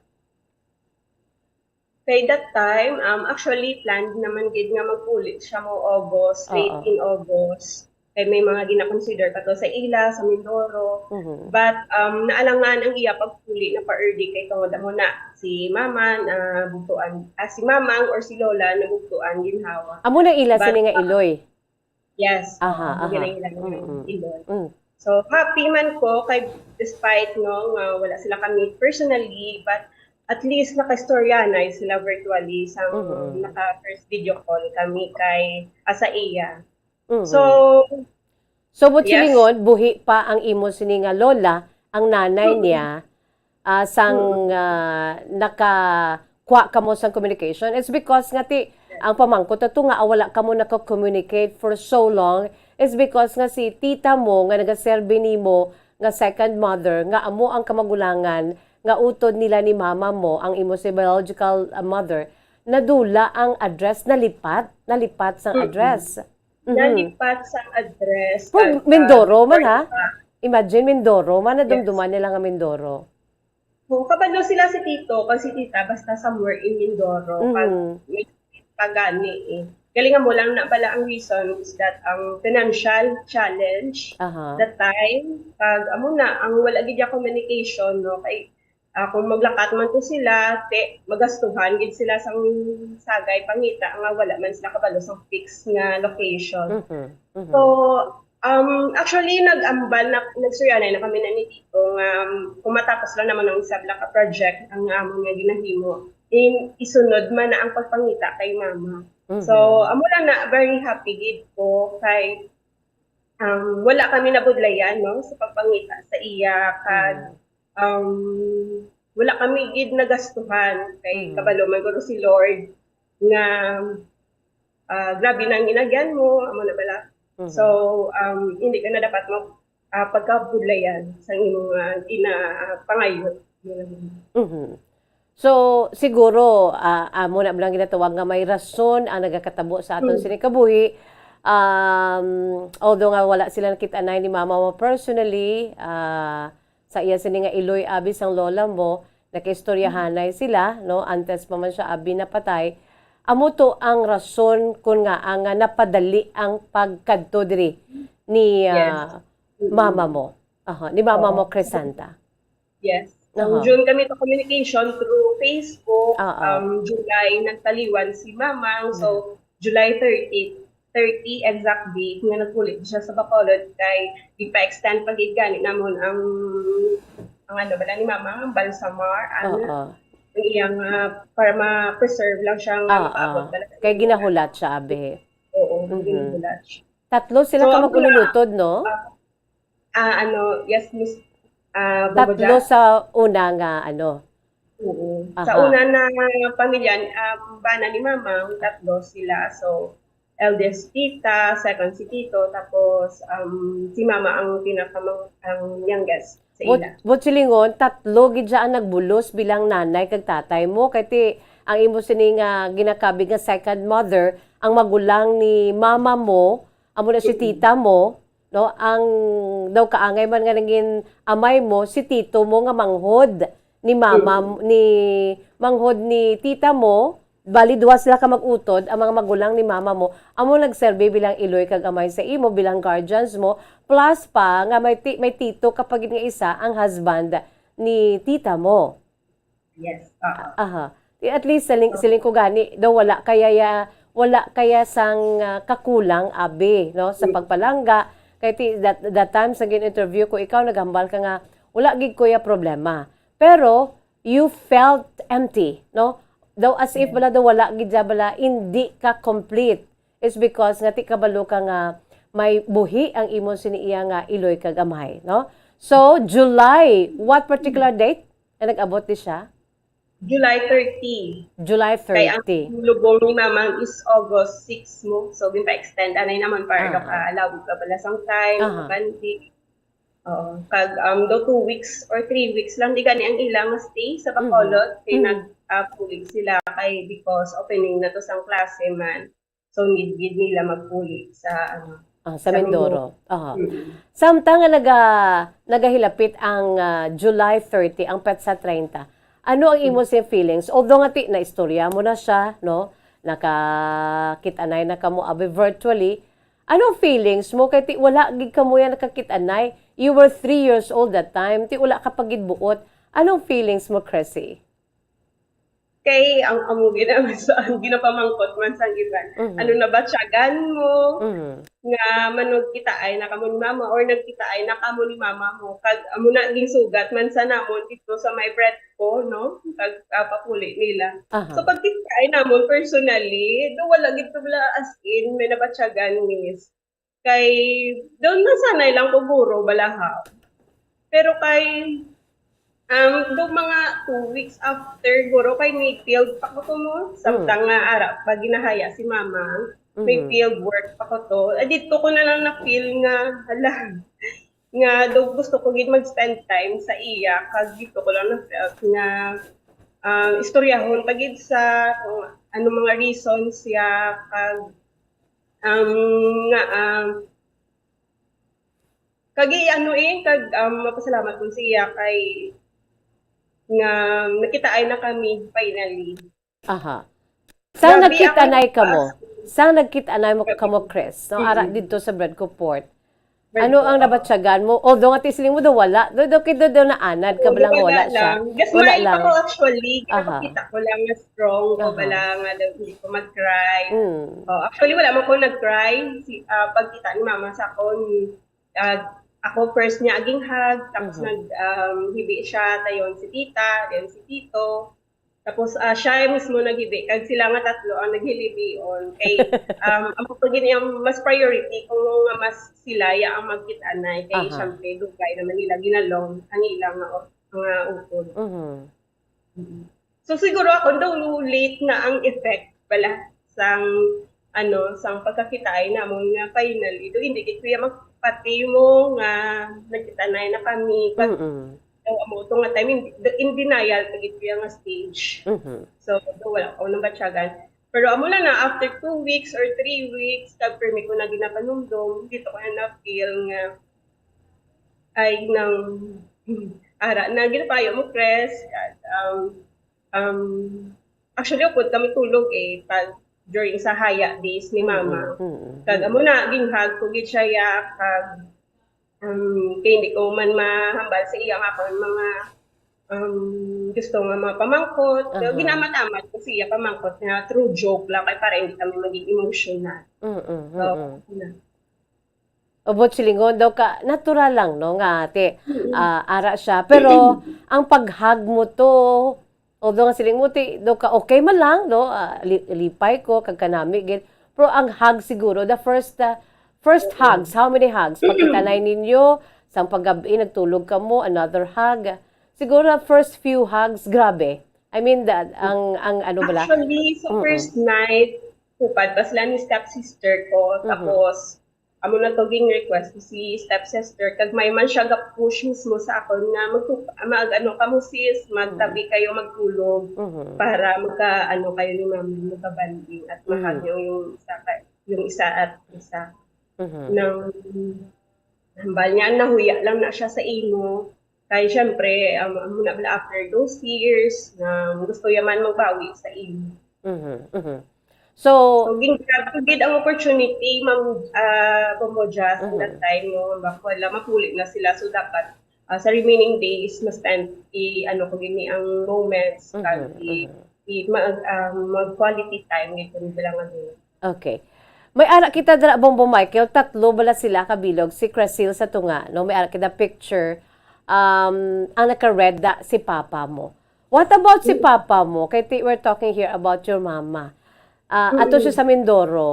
Kay that time, um, actually, planned naman gid nga magpuli siya mo August, late Oo. in August. Kay may mga gina-consider pa to sa ila, sa Mindoro. Mhm. But, um, naalangan ang iya pagpuli na pa-early kay tungod amo na si mama na bugtuan, ah, si mamang or si lola na bugtuan ginhawa. Amo na ila But, sini nga ah, iloy. Yes, Aha, oo, aha. ila nga Mm-mm. iloy. Mm. So, happy man ko kay despite, no, nga wala sila kami personally, but at least nakaistorya na sila virtually sa Mhm. naka first video call kami kay asa iya. Mhm. So, So, buot yes. silingon, buhi pa ang imo sini nga lola, ang nanay Mm. niya, ah, sang, Mm. ah, nakakuha kamo sang communication. It's because nga ti, ang pamangkot ato nga, ah, wala kamo naka-communicate for so long, it's because nga si tita mo nga nagaserbi nimo nga second mother, nga amo ang kamagulangan nga utod nila ni mama mo, ang imo si biological, ah, mother, nadula ang address, nalipat, nalipat sang Mm-mm. address. Mhm. Nalipat sang address. Pero Kag, Mindoro ah, man, ha? pa. Imagine, Mindoro man, Yes. nadumduman nila nga Mindoro. Kung kabalo sila si tito, kag si tita, basta somewhere in Mindoro, kag Mhm. may pagani eh. Galing mo lang na pala ang reason is that ang financial challenge Aha. that time, kag amo na, ang wala gid ya communication, no, kay, ah, kung maglakat man to sila, te, magastuhan gid sila sang sagay pangita nga wala man sila kabalo sang fixed nga location. Mhm, mhm. So, um, actually, nag-ambal na, nagsuryanay na kami na ni Tito nga, um, kung matapos lang naman ang isa bala ka project ang amon nga ginahimo, in, isunod man na ang pagpangita kay mama. So, Mhm. amo lang na very happy gid ko kay, um, wala kami nabudlayan, no, sa pagpangita sa iya, kag, Mm. um, wala kami gid nagastuhan kay Mm. kabalo man guro si Lord nga, ah, grabe na ang ginagyan mo, amo na bala. Mhm. So, um, hindi ka na dapat mag, ah, pagkabudlayan sa imong, ah, gina, ah, pangayo. Mhm. So, siguro, ah, amo na lang ginatawag nga may rason ang nagakatabo sa aton Hmm. sini kabuhi. Um, although nga wala sila nakit-anay ni mama mo personally, ah, sa iya sini nga iloy abi sang lola mo, nakaistoryahanay sila, no? Antes pa man siya abi napatay. Amo to ang rason kun nga ang, ah, napadali ang pagkadto diri ni, Yes. ah, Mm-mm. mama mo. Aha, ni mama Oo. mo, Crisanta. Yes. Aha. Ang June kami to communication through Facebook. Oo. Um, July nagtaliwan si Mamang. So, Mhm. July thirty, thirty exact date nga naguli siya sa Bacolod kay gipa-extend pa gid gani namon ang, ang ano bala ni Mamang, ang balsamar, ano, Oo. ang iyang, ah, para ma-preserve lang siya nga Oo. ipaabot bala sa Kay iyang ginahulat siya, abi. Oo, Mhm. ginahulat siya. Tatlo sila So, ka ang mag-ululutod, no? Ah, ah, ano, yes, Miss, ah, Tatlo Boboja? Sa una nga, ano. Oo. Aha. Sa una na pamilya, um, bana ni Mamang, tatlo sila. So, eldest tita, second si tito, tapos, um, si mama ang pinaka-, ang youngest sa But, ila. But silingon, tatlo gid siya ang nagbulos bilang nanay kag tatay mo. Kay ti, ang imo sini nga ginakabig nga second mother, ang magulang ni mama mo, amo na si tita mo, no? Ang daw kaangay man nga nangin amay mo, si tito mo nga manghod ni mama, ni manghod ni tita mo, bali duha sila ka mag-utod, ang mga magulang ni mama mo, amo nagserbi bilang iloy kag amay sa imo, bilang guardians mo, plus pa nga may ti-, may tito ka pa gid nga isa ang husband ni tita mo. Yes. Oo. Aha. Di at least siling, siling ko gani daw wala kaya ya, wala kaya sang ah, kakulang abi, no, sa pagpalangga. Kay ti that, that time sa gin-interview ko ikaw, naghambal ka nga wala gid ko ya problema. Pero you felt empty, no? Daw as if bala daw wala gid ya bala, hindi ka complete. It's because nga ti kabalo ka nga may buhi ang imo sini iya nga iloy kag amay, no? So, July, what particular date nga nag-abot di siya? July thirty. July Kay ang thirty. lubong ni mama is August six mo. So, ginpa-extend anay naman para Ah. daw ka lawig ka bala sang time, Aha. kabandi. Oo. Kag um, daw two weeks or three weeks lang di gani ang ilang stay sa Bacolod. Kay Mhm. nag uh, sila kay because opening na to sang klase man. So, need gid nila magpuli sa ano. Ah, sa Mindoro. Aha. Mm. Samtang nga naga, nagahilapit ang ah, July thirty, ang petsa treinta, ano ang imo sing feelings? Although nga ti, naistorya mo na siya, no? Nakakit-anay na kamo abi virtually. Ano ang feelings mo? Kay ti, wala gid kamo yan nakakit-anay. You were three years old that time. Ti, wala ka pa gid buot. Anong feelings mo, Cressy? Kay ang amo gid ang sa ang ginapamangkot man sang iban. Mhm. Ano na ba tiyagan mo Mhm. nga manugkitaay na kamo ni mama or nagkitaay na kamo ni mama mo? Kag amo na ginsugat man sa namon dito sa may bread ko, no? Kag uh, papuli nila. Aha. So pagkitaay namon personally, do wala gid to bala as in may nabatyagan, miss. Kay doon nasanay lang ko guro balaha. Pero kay um do mga two weeks after guro kay may field pa ko to mo. Samtang nga ara pa ginahaya si mama. May Mhm. field work pa ko to. Eh, dito ko na lang na-feel nga hala nga do gusto ko gid mag-spend time sa iya kag dito ko lang na-felt nga um, istoryahon pa gid sa kung ano mga reasons siya kag um, nga um, kag i- ano eh kag um, mapasalamat ko siya kay nga nakitaay na kami finally. Aha. Sang Grabe nagkita-anay ang kamo? Sang nagkita-anay mo kamo, Chris? No, ara Mm-mm. Dito sa Bread Ko Port. Bread Ano Ko, ang oo. Nabatyagan mo? Although nga ti siling mo daw wala, do do kid do naanad ka Oo, bala nga wala wala siya. lang. Just Wala may lang. ako actually, Aha. kita ko lang na strong ko Aha. bala nga daw hindi ko mag-cry. Mm. Oh, actually wala man ko nag-cry si ah, pagkita ni mama sa akon. Ah, ako first niya aging hug, tapos Mhm. nag um, hibi siya, tayon si tita, then si tito. Tapos ah, siya mismo naghibi, kag sila nga tatlo ang naghilibion. Kay um, ang pag ang mas priority kung nga mas sila ya ang magkit-anay kay Aha. syempre dugay naman nila ginalong ang ilang nga, nga utod. Mhm. Mm. So siguro ako daw late na ang effect pala sang ano sang pagkakitaay namon nga finally do hindi gid kuya magpatimo nga nagkita-anay na kami pag Mm. daw amo to nga time in, in denial pa gid kuya nga stage. Mhm. So do wala ko nang batyagan. Pero amo na na after two weeks or three weeks kag permi ko na ginapanumdom dito ko na na-feel nga ay nang ara na ginapayo mo Chris um, um, actually upod kami tulog eh pag during sa haya days ni mama. Mm, mm, Kag mm. Amo na ginhag ko gid siya ya kag um, kay hindi ko man mahambal sa iya nga akon mga um, gusto nga mga pamangkot. Pero Aha. Ginamat-amat ko siya pamangkot nga through joke lang kay para hindi kami maging emotional. Mm, mm, So, mm. na. Ubot silingon daw ka, natural lang, no, nga ate, ah, ara siya. Pero ang pag-hug mo to, although nga siling mo, ti, daw ka, okay man lang, no, ah, li- lipay ko, kag kanami, gid. Pero ang hug siguro, the first, ah, first hugs, how many hugs? Pagkitanay ninyo, sang paggabi, nagtulog ka mo, another hug. Siguro, first few hugs, grabe. I mean, the, ang, ang ano bala? Actually, sa Mm-mm. first night, upad pa sila ni stepsister ko. Mhm. Tapos, amo na to ging request ko si stepsister, kag may man siya ga-push mismo sa akon nga magtup-, mag-, ano ka mo, sis, magtabi kayo, magtulog Mhm. para magka, ano kayo ni mama, magka-bonding at Mhm. mahal niyo yung isa ka, yung isa at isa. Mhm. Nang hambal niya, nahuya lang na siya sa imo. Kay syempre, um, amo na bala after those years, na gusto niya man magbawi sa imo. Mhm, mhm. So, So, gin-grab ko gid ang opportunity, Ma'am, ah, Bombo Jazz, in that Mhm. time, no, baka wala, mapuli na sila. So, dapat, ah, sa remaining days, ma-spend, i-, ano ko gini ang moments, Mhm, kag i-, mhm. i-, mag, um, mag-quality time gid kami sila nga gini. Okay. May ara kita dira, Bombo Michael, tatlo bala sila kabilog, si Crecil sa tunga, no? May ara kita picture, um, ang naka-red da si papa mo. What about si Mm. papa mo? Kay ti-, we're talking here about your mama. Ah, ato siya Mm. sa Mindoro.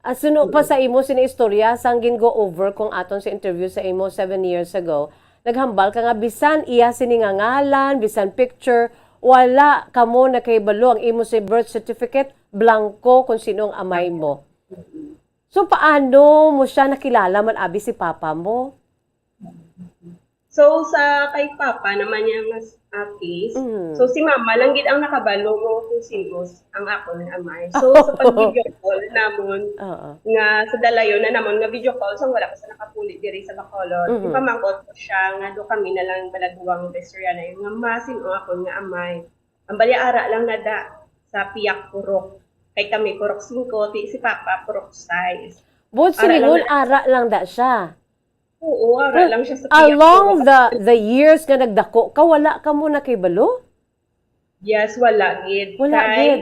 Ah, suno pa Mm. sa imo sini istorya, sang gin-go over kong aton sa interview sa imo seven years ago, naghambal ka nga bisan iya sini nga ngalan, bisan picture, wala kamo nakahibalo, ang imo sa birth certificate, blanco kung sino ang amay mo. Mm. So, paano mo siya nakilala man abi si papa mo? So, sa kay papa naman niya nga s-, ah, case, Mm. so si mama lang gid ang nakabalo mo kung sino s-, ang akon nga amay. So, sa pag-video call namon, Oo. nga sa dalayon na namon nga video call, so wala pa sa nakapuli diri sa Bacolod. Mhm. Ipamangkot ko siya nga do kami na lang bala duwang best friend na yun, nga ma, sino akon nga amay. Ang balya ara lang na da sa piyak purok. Kay kami purok singko, ti si papa purok sais. Buot Ara lang silingon, na ara lang da siya. Oo, ara Well, lang siya sa piyak along purok. the, the years nga nagdako ka, wala ka mo nakibalo? Yes, wala gid. Wala Kay, gid.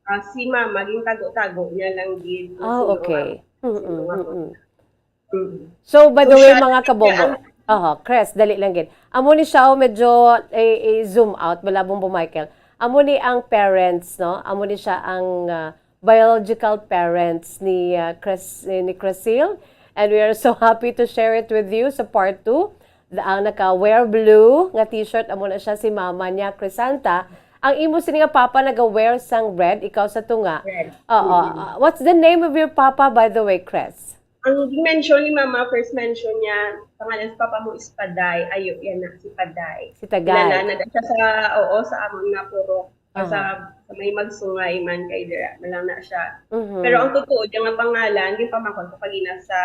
ah, si mama, gintago-tago niya lang gid kung Ah, sino okay. ang, sino Mm-mm, ang mm-mm. Mm. So, by So, the way, siya mga talaga kabombo, ang aha, Chris, dali lang gid. Amo ni siya, oh, medyo, eh, eh, zoom out, bala, Bombo Michael. Amo ni ang parents, no? Amo ni siya ang, ah, biological parents ni, ah, Chris, ni, ni Crecil. And we are so happy to share it with you sa part two. The, ang naka-wear blue nga t-shirt, amo na siya si mama niya, Crisanta. Ang imo sini nga papa naga-wear sang red, ikaw sa tunga. Red. Oo. Mm. Ah, what's the name of your papa, by the way, Chris? Ang mention ni mama, first mention niya, pangalan sa papa mo is Paday. Ayo, yan na, si Paday. Si Tagay. Kilala na siya sa, oo, sa amon nga purok. Sa, Aha. sa may magsungay man kay dira, na lang na siya. Mhm. Pero ang totoo niya nga pangalan, ginpamangkot ko kagina sa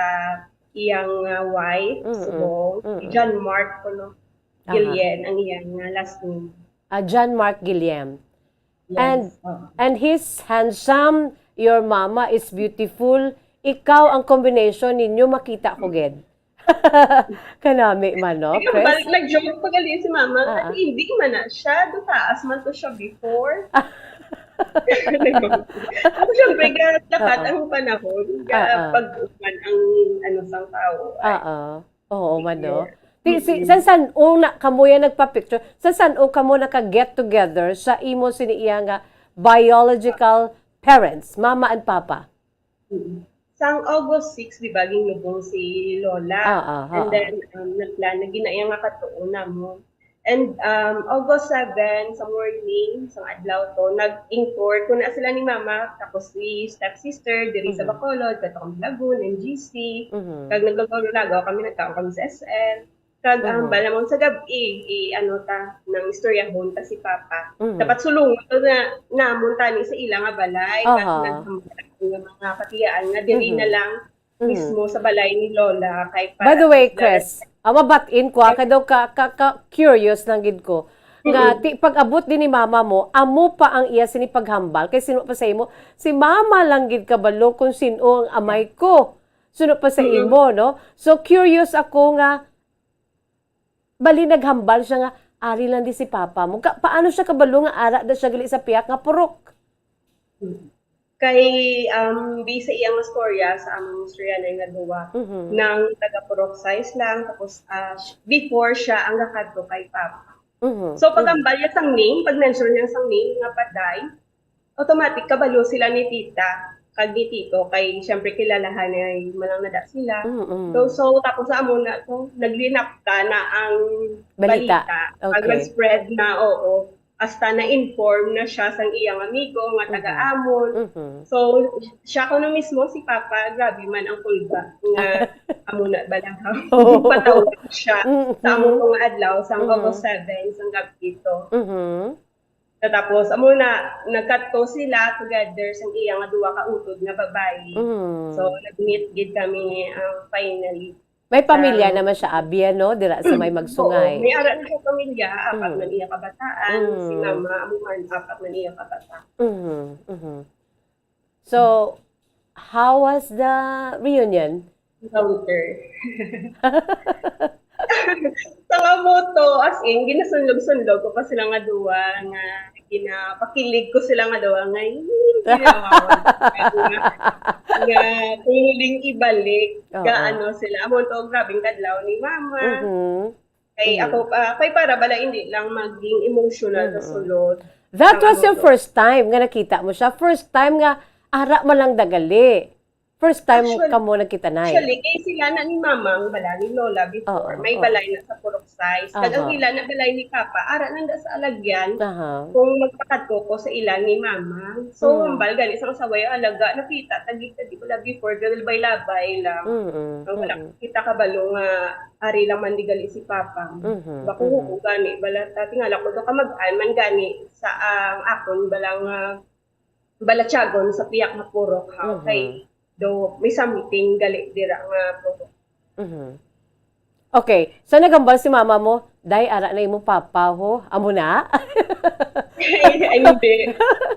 iyang, ah, wife, Mm-mm. subong, si Mm-mm. John Mark kuno Aha. Guillen ang iyang, ah, last name. Ah, John Mark Guillen. Yes, And, oo. and he's handsome, your mama is beautiful. Ikaw, ang combination ninyo, makita ko gid. Kanami man, no, Chris? Balik, nag-joke pa gali si mama, Ah, ah. "Hindi man na siya, dutaas man to siya before." Ako, syempre, ga-, lakat Oo. ang panahon, ga-, Ah, ah. pag-uban ang, ano, sang tao, ay. Oo. Oo man, no? Yes. Di, si, Mm-mm. sa san-o na kamo yan nagpa-picture? Sa san-o kamo naka-get together sa imo sini iya nga biological parents, mama and papa? Mm. Sang August six, di ba, ginlubong si Lola? Ah, ah, And ah, then, ah. um, nagplan na ginaiya nga katuon namo. And, um, August seven, sa morning, sang adlaw to, nag-incord ko na sila ni Mama, tapos si stepsister, diri sa Mhm. Bacolod, kato kami Lagun, M G C. Mhm. Kag naglagaw-lagaw kami, nagkaon kami sa S L. Kag, um, Mhm. bala mo sa gab-i, i-, ano ta, nang istoryahon ta si Papa. Mhm. Dapat sulungon to na, namon tani sa ila nga balay, kag Aha. nagtambal nga mga patiyaan nga diri Mhm. na lang Mhm. mismo sa balay ni Lola, kay By the para way, mas Chris, ah, mabat-in ko, ah, kay daw ka, ka, ka, curious lang gid ko. Nga, Mhm. ti, pag-abot din ni mama mo, amo pa ang iya sini paghambal. Kay sino pa sa imo? Si mama lang gid kabalo kung sino ang amay ko. Sino pa sa Mhm. imo, no? So, curious ako nga, bali naghambal siya nga, ari lang di si papa mo. Ka, paano siya kabalo nga ara da siya gali sa piyak nga purok? Mhm. Kay, um, base sa iyang storya, sa among istorya na nga duwa, Mhm. nang taga Purok Sais lang, tapos, ah, sh-, before siya ang gakadto kay Papa. Mhm. So, Mhm. pag-ambal niya sang name, pag-mention niya sang name nga Paday, automatic kabalo sila ni Tita, kag ni Tito, kay siyempre kilalahan niya, malang nada sila. Mhm. So, so, tapos sa amo na to, naglinapta na ang Balita. balita. Pag Okay. nag-spread na, oo. hasta na-inform na siya sang iyang amigo nga taga-amon. Mhm. So, siya kuno mismo, si Papa, grabe man ang kulba nga amo na bala patawag siya sa amo Mhm. tong adlaw, sang Mhm. August seven, sang gabi to. Mhm. Tapos, amo na, nagkadto sila together sang iya nga duha ka utod nga babayi. Mm. So, nag-meet gid kami, um, finally. May pamilya Sa naman siya, abi, ano, dira sa may Oo, Magsungay. may ara na siya pamilya, apat Mm. man iya kabataan, si Mm. mama, amo man, apat man iya kabataan. Mhm, mhm. So, how was the reunion? Encounter. Sa amo to, as in, ginasunlog-sunlog ko pa sila nga duwa, nga ginapakilig ko sila nga duwa, nga, "Yee," ginawa ko. Nga, nga, kung muling ibalik, Oo. Ga, ano, sila. Amo to, grabing kadlaw ni mama. Mhm. Kay Mm. ako, ah, kay para bala hindi lang maging emotional sa Mm-mm. sulod. That Ang was ano your to. first time nga nakita mo siya? First time nga ara man lang dagali? First time Actually, kamo nagkita, Nay? actually, kay sila na ni Mamang bala, ni Lola before, Oo, may oo. balay na sa Purok Size. Kag ang Aha. ila na balay ni Papa, ara nanda sa Alagyan. Aha. Kung magpakadto ko sa ila ni Mama. So, Mm. hambal gani sa kasaway, alaga, nakita, tagi, tagi bala before, galbay-labay lang. Mm-mm, So, wala mm-mm. kita kabalo nga ari lang man di gali si Papa. Mhm, Bako mhm. ko gani, bala, ta, tingala ko, do kamag-an man gani sa ang akon, bala nga, bala tiyagon sa piyak nga purok, ha, Mhm. kay do may something gali dira nga purok. Mhm. Okay, so nagambal si mama mo, "Day, ara na imo papa, ho." Amo na? Ay, hindi.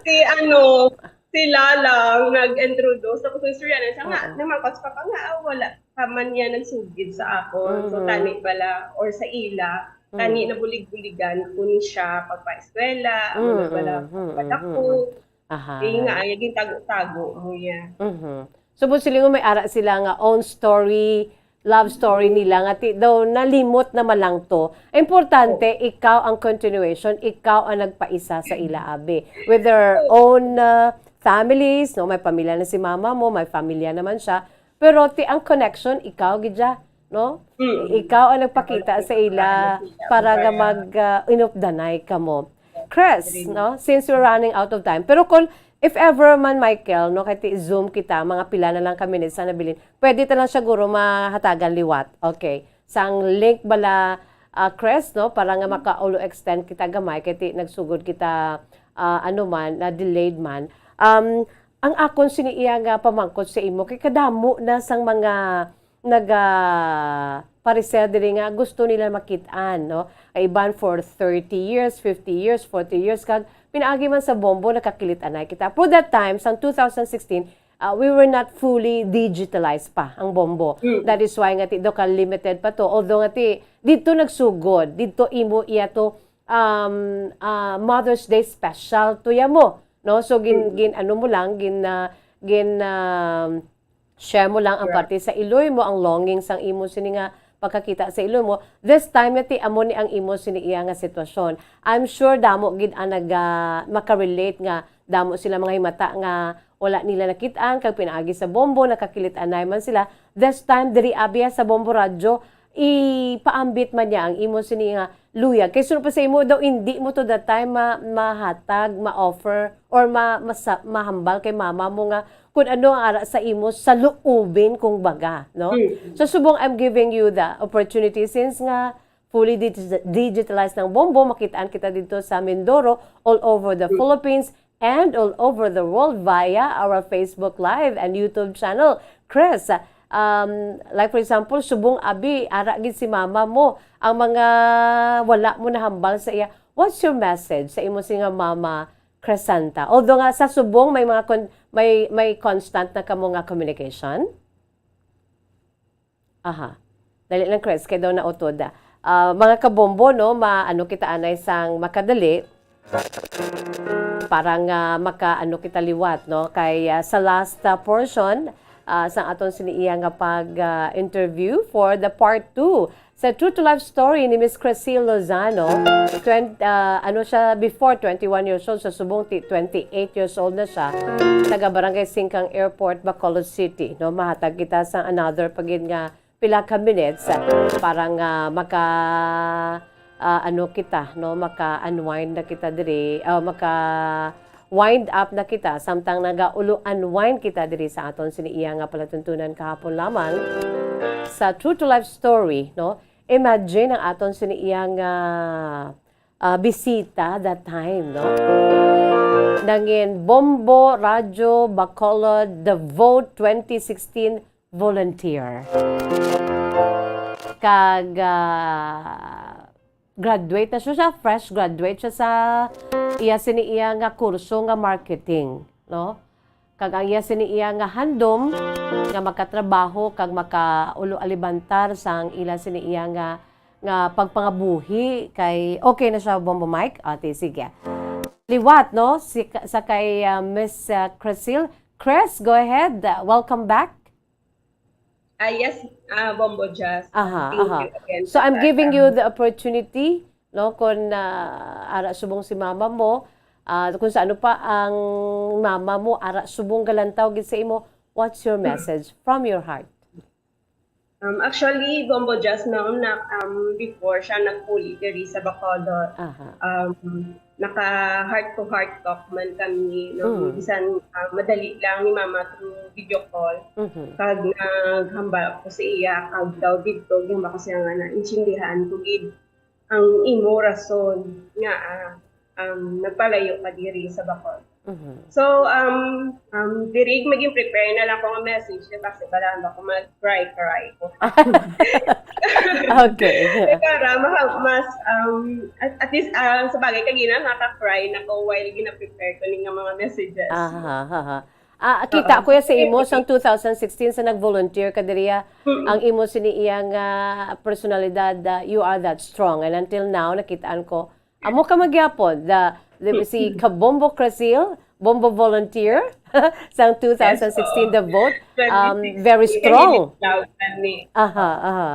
Si ano, sila lang nag-introduce. Tapos yung istorya na siya nga, Oo. naman ko sa papa nga, ah, wala pa man niya nagsugid sa akon. So, Mhm. tani bala, or sa ila, tani Mhm. nabulig-buligan ko ni siya, pagpa-eskwela, amo na bala, Mhm, mhm, pagpadako. mhm. Aha. Eh, nga, ay, gintago-tago mo niya. Mhm. So, mo silingon may ara sila nga own story, love story nila nga ti daw nalimot na man lang to. Importante, Oo. ikaw ang continuation, ikaw ang nagpaisa sa ila, abi. With their Oo. own, uh, families, no? May pamilya na si mama mo, may pamilya naman siya. Pero ti ang connection, ikaw gid siya, no? Mm. Ikaw ang nagpakita Ako sa ila nagpakita para nga sila. mag, uh, inupdanay kamo. Chris, Really? no? Since we're running out of time. Pero kung, if ever man, Michael, no, kay ti-, Zoom kita, mga pila na lang ka minutes ang nabilin, pwede ta lang siguro mahatagan liwat. Okay. Sang link bala, ah, Chris, no, para nga makaulo extend kita gamay, kay ti-, nagsugod kita, ah, ano man, na delayed man. Um, ang akon sini iya nga pamangkot sa imo, kay kadamo na sang mga naga parecer diri nga gusto nila makit-an, no? Ang iban for thirty years, fifty years, forty years, kag pinaagi man sa Bombo, nakakilit-anay kita. For that time, sang two thousand sixteen, uh, we were not fully digitalized pa ang Bombo. Mm. That is why nga ti-, do ka limited pa to. Although nga ti, dito nagsugod, dito imo iya to, um, uh, Mother's Day special to ya mo, no? So, gin, Mm. gin, ano mo lang, gin, uh, gin, um, share mo lang ang Sure. parte sa iloy mo, ang longing sang imo sini nga pagkakita sa iloy mo. This time, nga ti amo ni ang imo sini iya nga sitwasyon. I'm sure damo gid ang naga-, makarelate nga damo sila mga himata nga wala nila nakit-an, kag pinaagi sa Bombo, nakakilit-anay man sila. This time, diri abya sa Bombo Radyo, ipaambit man niya ang imo sini nga luyag. Kay sunod pa sa imo daw, hindi mo to that time ma-, mahatag, ma-offer, or ma-, masa-, mahambal kay mama mo nga kung ano ang ara sa imo sa luubin, kung baga, no? Mm. So, subong, I'm giving you the opportunity since nga fully digi-, digitalized ng Bombo, makitaan kita dito sa Mindoro, all over the Mm. Philippines, and all over the world via our Facebook Live and YouTube channel. Chris, um, like for example, subong abi, ara gid si mama mo, ang mga wala mo nahambal sa iya. What's your message sa imo sini nga mama, Crescenta? Although nga sa subong may mga con-, may, may constant na kamo nga communication? Aha. Dali lang, Chris, kay daw nautod. Ah, mga kabombo, no, ma-, ano kita anay sang makadali para nga maka-, ano kita liwat, no? Kay, ah, sa last, ah, portion, ah, sa aton sini iya nga pag, ah, interview for the part two sa True to Life Story ni Miss Cressie Lozano, twen-, ah, ano siya before, twenty-one years old, sa subong ti-, twenty-eight years old na siya, taga Barangay Singkang Airport, Bacolod City, no? Mahatag kita sa another pa gid nga pila ka minutes, ah, para nga maka-, ah, ano kita, no, maka-unwind na kita diri, ah, maka-wind up na kita, samtang nagaulo-unwind kita diri sa aton sini iya nga palatuntunan kahapon lamang sa True to Life Story, no? Imagine ang aton sini iya nga, ah, bisita that time, no? Nangin Bombo Radyo Bacolod, The Vote twenty sixteen volunteer. Kag, ah, graduate na siya, siya, fresh graduate siya sa iya sini iya nga kurso nga marketing, no? Kag ang iya sini iya nga handom nga makatrabaho kag makaulo alibantar sang ila sini iya nga, nga pagpangabuhi kay okay na siya, Bombo Mike? Ate, sige. Liwat, no? Si, sa kay, ah, Miss, ah, Crecil. Cres, go ahead. Uh, welcome back. Ah, yes, ah, Bombo Jazz. Aha, Thank aha. you again So for I'm that, giving um, you the opportunity, no, kung, ah, ara subong si mama mo, ah, kung sa ano pa ang mama mo, ara subong galantaw gid sa imo, what's your message from your heart? Um, actually, Bombo Jazz, noon na, um, before siya nagpuli diri sa Bacolod, Aha. um, naka heart to heart talk man kami, no? Mm. Bisan, ah, madali lang ni mama through video call. Mhm. Kag naghambal ako sa iya, kag daw didto, gihambal ko siya nga naintindihan ko gid ang imo rason nga, ah, um, nagpalayo ka diri sa Bacolod. Mhm. So, um, um, diri maging prepare na lang ko nga message, kasi bala ba ko mag-cry-cry ko. Okay. Para ma-, mas, um, at, at least, ah, sa bagay, kagina, naka-cry na ko while gina-prepare ko ni nga mga messages. Aha, aha. Ah, kita Oo. ko ya sa imo sang two thousand sixteen sa nag-volunteer ka diriya, Mm. ang imo sini iya nga personalidad, ah, you are that strong. And until now, nakitaan ko, amo ka magyapon, the, the, si Kabombo Crecil, Bombo volunteer, sang two thousand sixteen, Yes, oo. the vote, um, very Twenty sixteen, strong. Init daw kami. Aha, aha.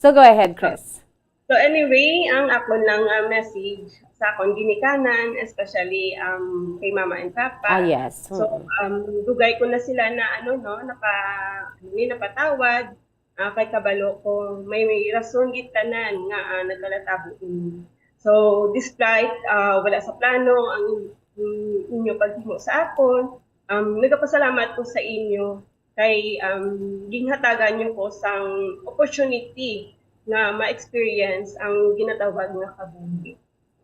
So, go ahead, Chris. So anyway, ang akon lang, ah, message sa akon ginikanan, especially, um, kay mama and papa. Ah, yes. So, Mm-mm. um, dugay ko na sila na, ano, no, napa-, ano ni, napatawad. Ah, kay kabalo ko, may, may rason gid tanan nga, ah, nagkalatabo ini. So, despite, ah, wala sa plano ang in-, in-, inyo paghimo sa akon, um, nagapasalamat ko sa inyo kay, um, ginhatagan niyo ko sang opportunity nga ma-experience ang ginatawag nga kabuhi.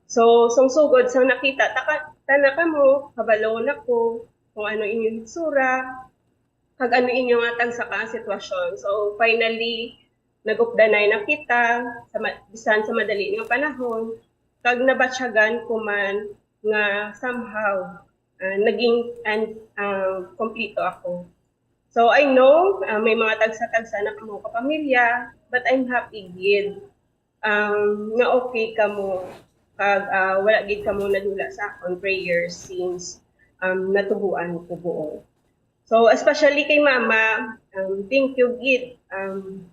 So, sang sugod sang nakita ta ka, ta na kamo, kabalo na ko kung ano inyo hitsura, kag ano inyo nga tagsa ka sitwasyon. So, finally, nag-updanay na kita sa ma-, bisan sa madali nga panahon, kag nabatyagan ko man nga somehow, ah, naging an-, ah, kompleto ako. So, I know, ah, may mga tagsa-tagsa na kamo kapamilya, but I'm happy gid, um, nga okay kamo, kag, ah, wala gid kamo nadula sa akon prayers since, um, natubuan ko buo. So, especially kay mama, um, thank you gid, um,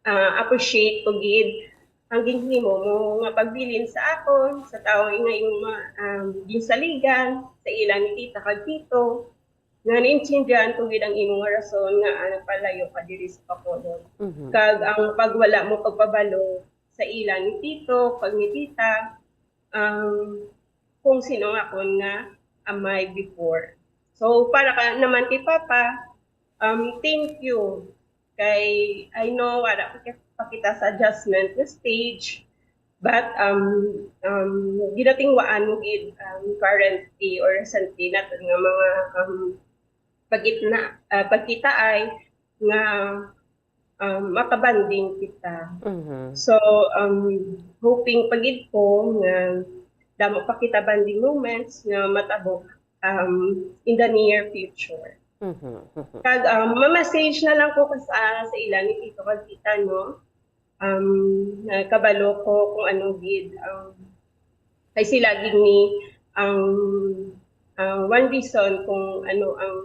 ah, appreciate ko gid ang ginhimo mo nga pagbilin sa akon, sa tawo nga imo ma-, um, ginsaligan, sa ila ni tita kag tito, nga naintindihan ko gid ang imo nga rason nga, ah, nagpalayo ka diri sa Bacolod. Mhm. Kag ang pagwala mo pagpabalo sa ila ni tito kag ni tita, um, kung sino ang akon nga amay before. So, para ka naman kay Papa, um, thank you. Kay, I know, wala pa ki-, pa kita sa adjustment na stage, but, um, um, ginatinguhaan mo gid, um, currently or recently naton nga mga, um, pagitna-, ah, pagkitaay nga, um, makabanding kita. Mhm. So, um, hoping pa gid ko nga damo pa kita bonding moments nga matabo, um, in the near future. Mhm, mhm. Kag, um, ma-message na lang ko kas-, ah, sa ila ni tito kag tita, no? Um, nga kabalo ko kung ano gid ang, kay sila gid ni ang, ang one reason kung ano ang,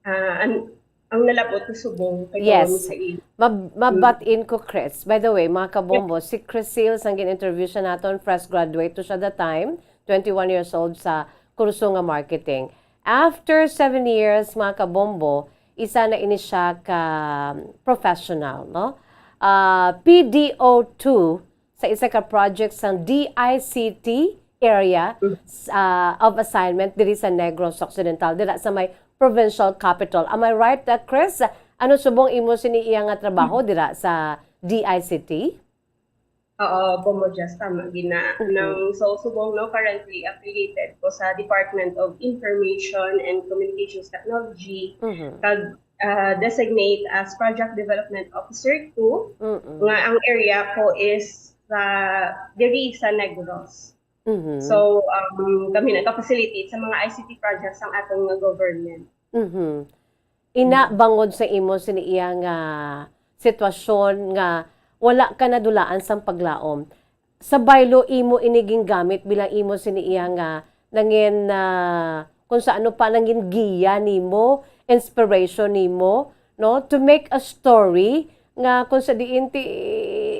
ah, an-, ang nalabot ko subong kay Yes. Tony sa ila. Mab-, Mm. mabat-in ko, Chris. By the way, mga kabombo, si Chris Sales ang gin-interview siya naton, fresh graduate to siya that time, twenty-one years old sa kurso nga marketing. After seven years, mga kabombo, isa na ini siya ka professional, no? Ah, P D O two sa isa ka project sa D I C T area, mm, s-, ah, of assignment diri sa Negros Occidental, dira sa may provincial capital. Am I right, uh, Chris? Ano subong imo sini iya nga trabaho, mm, dira sa D I C T? Oo, Bombo Jazz, tama gina. Mm-hmm. Nang, so, subong, no, currently affiliated ko sa Department of Information and Communications Technology, mm-hmm, kag, ah, designate as Project Development Officer two, mm-mm, nga ang area ko is sa, diri sa Negros. Mm-hmm. So, um, kami nagka-facilitate sa mga I C T projects sang aton nga government. Mm-hmm. Ina, mm, bangod sa imo sini iya nga sitwasyon nga wala ka nadulaan sang paglaom, sa baylo imo ini gingamit bilang imo sini iya nga nangin, ah, kung sa ano pa, nangin giya nimo, inspiration nimo, no, to make a story nga kung sa diin ti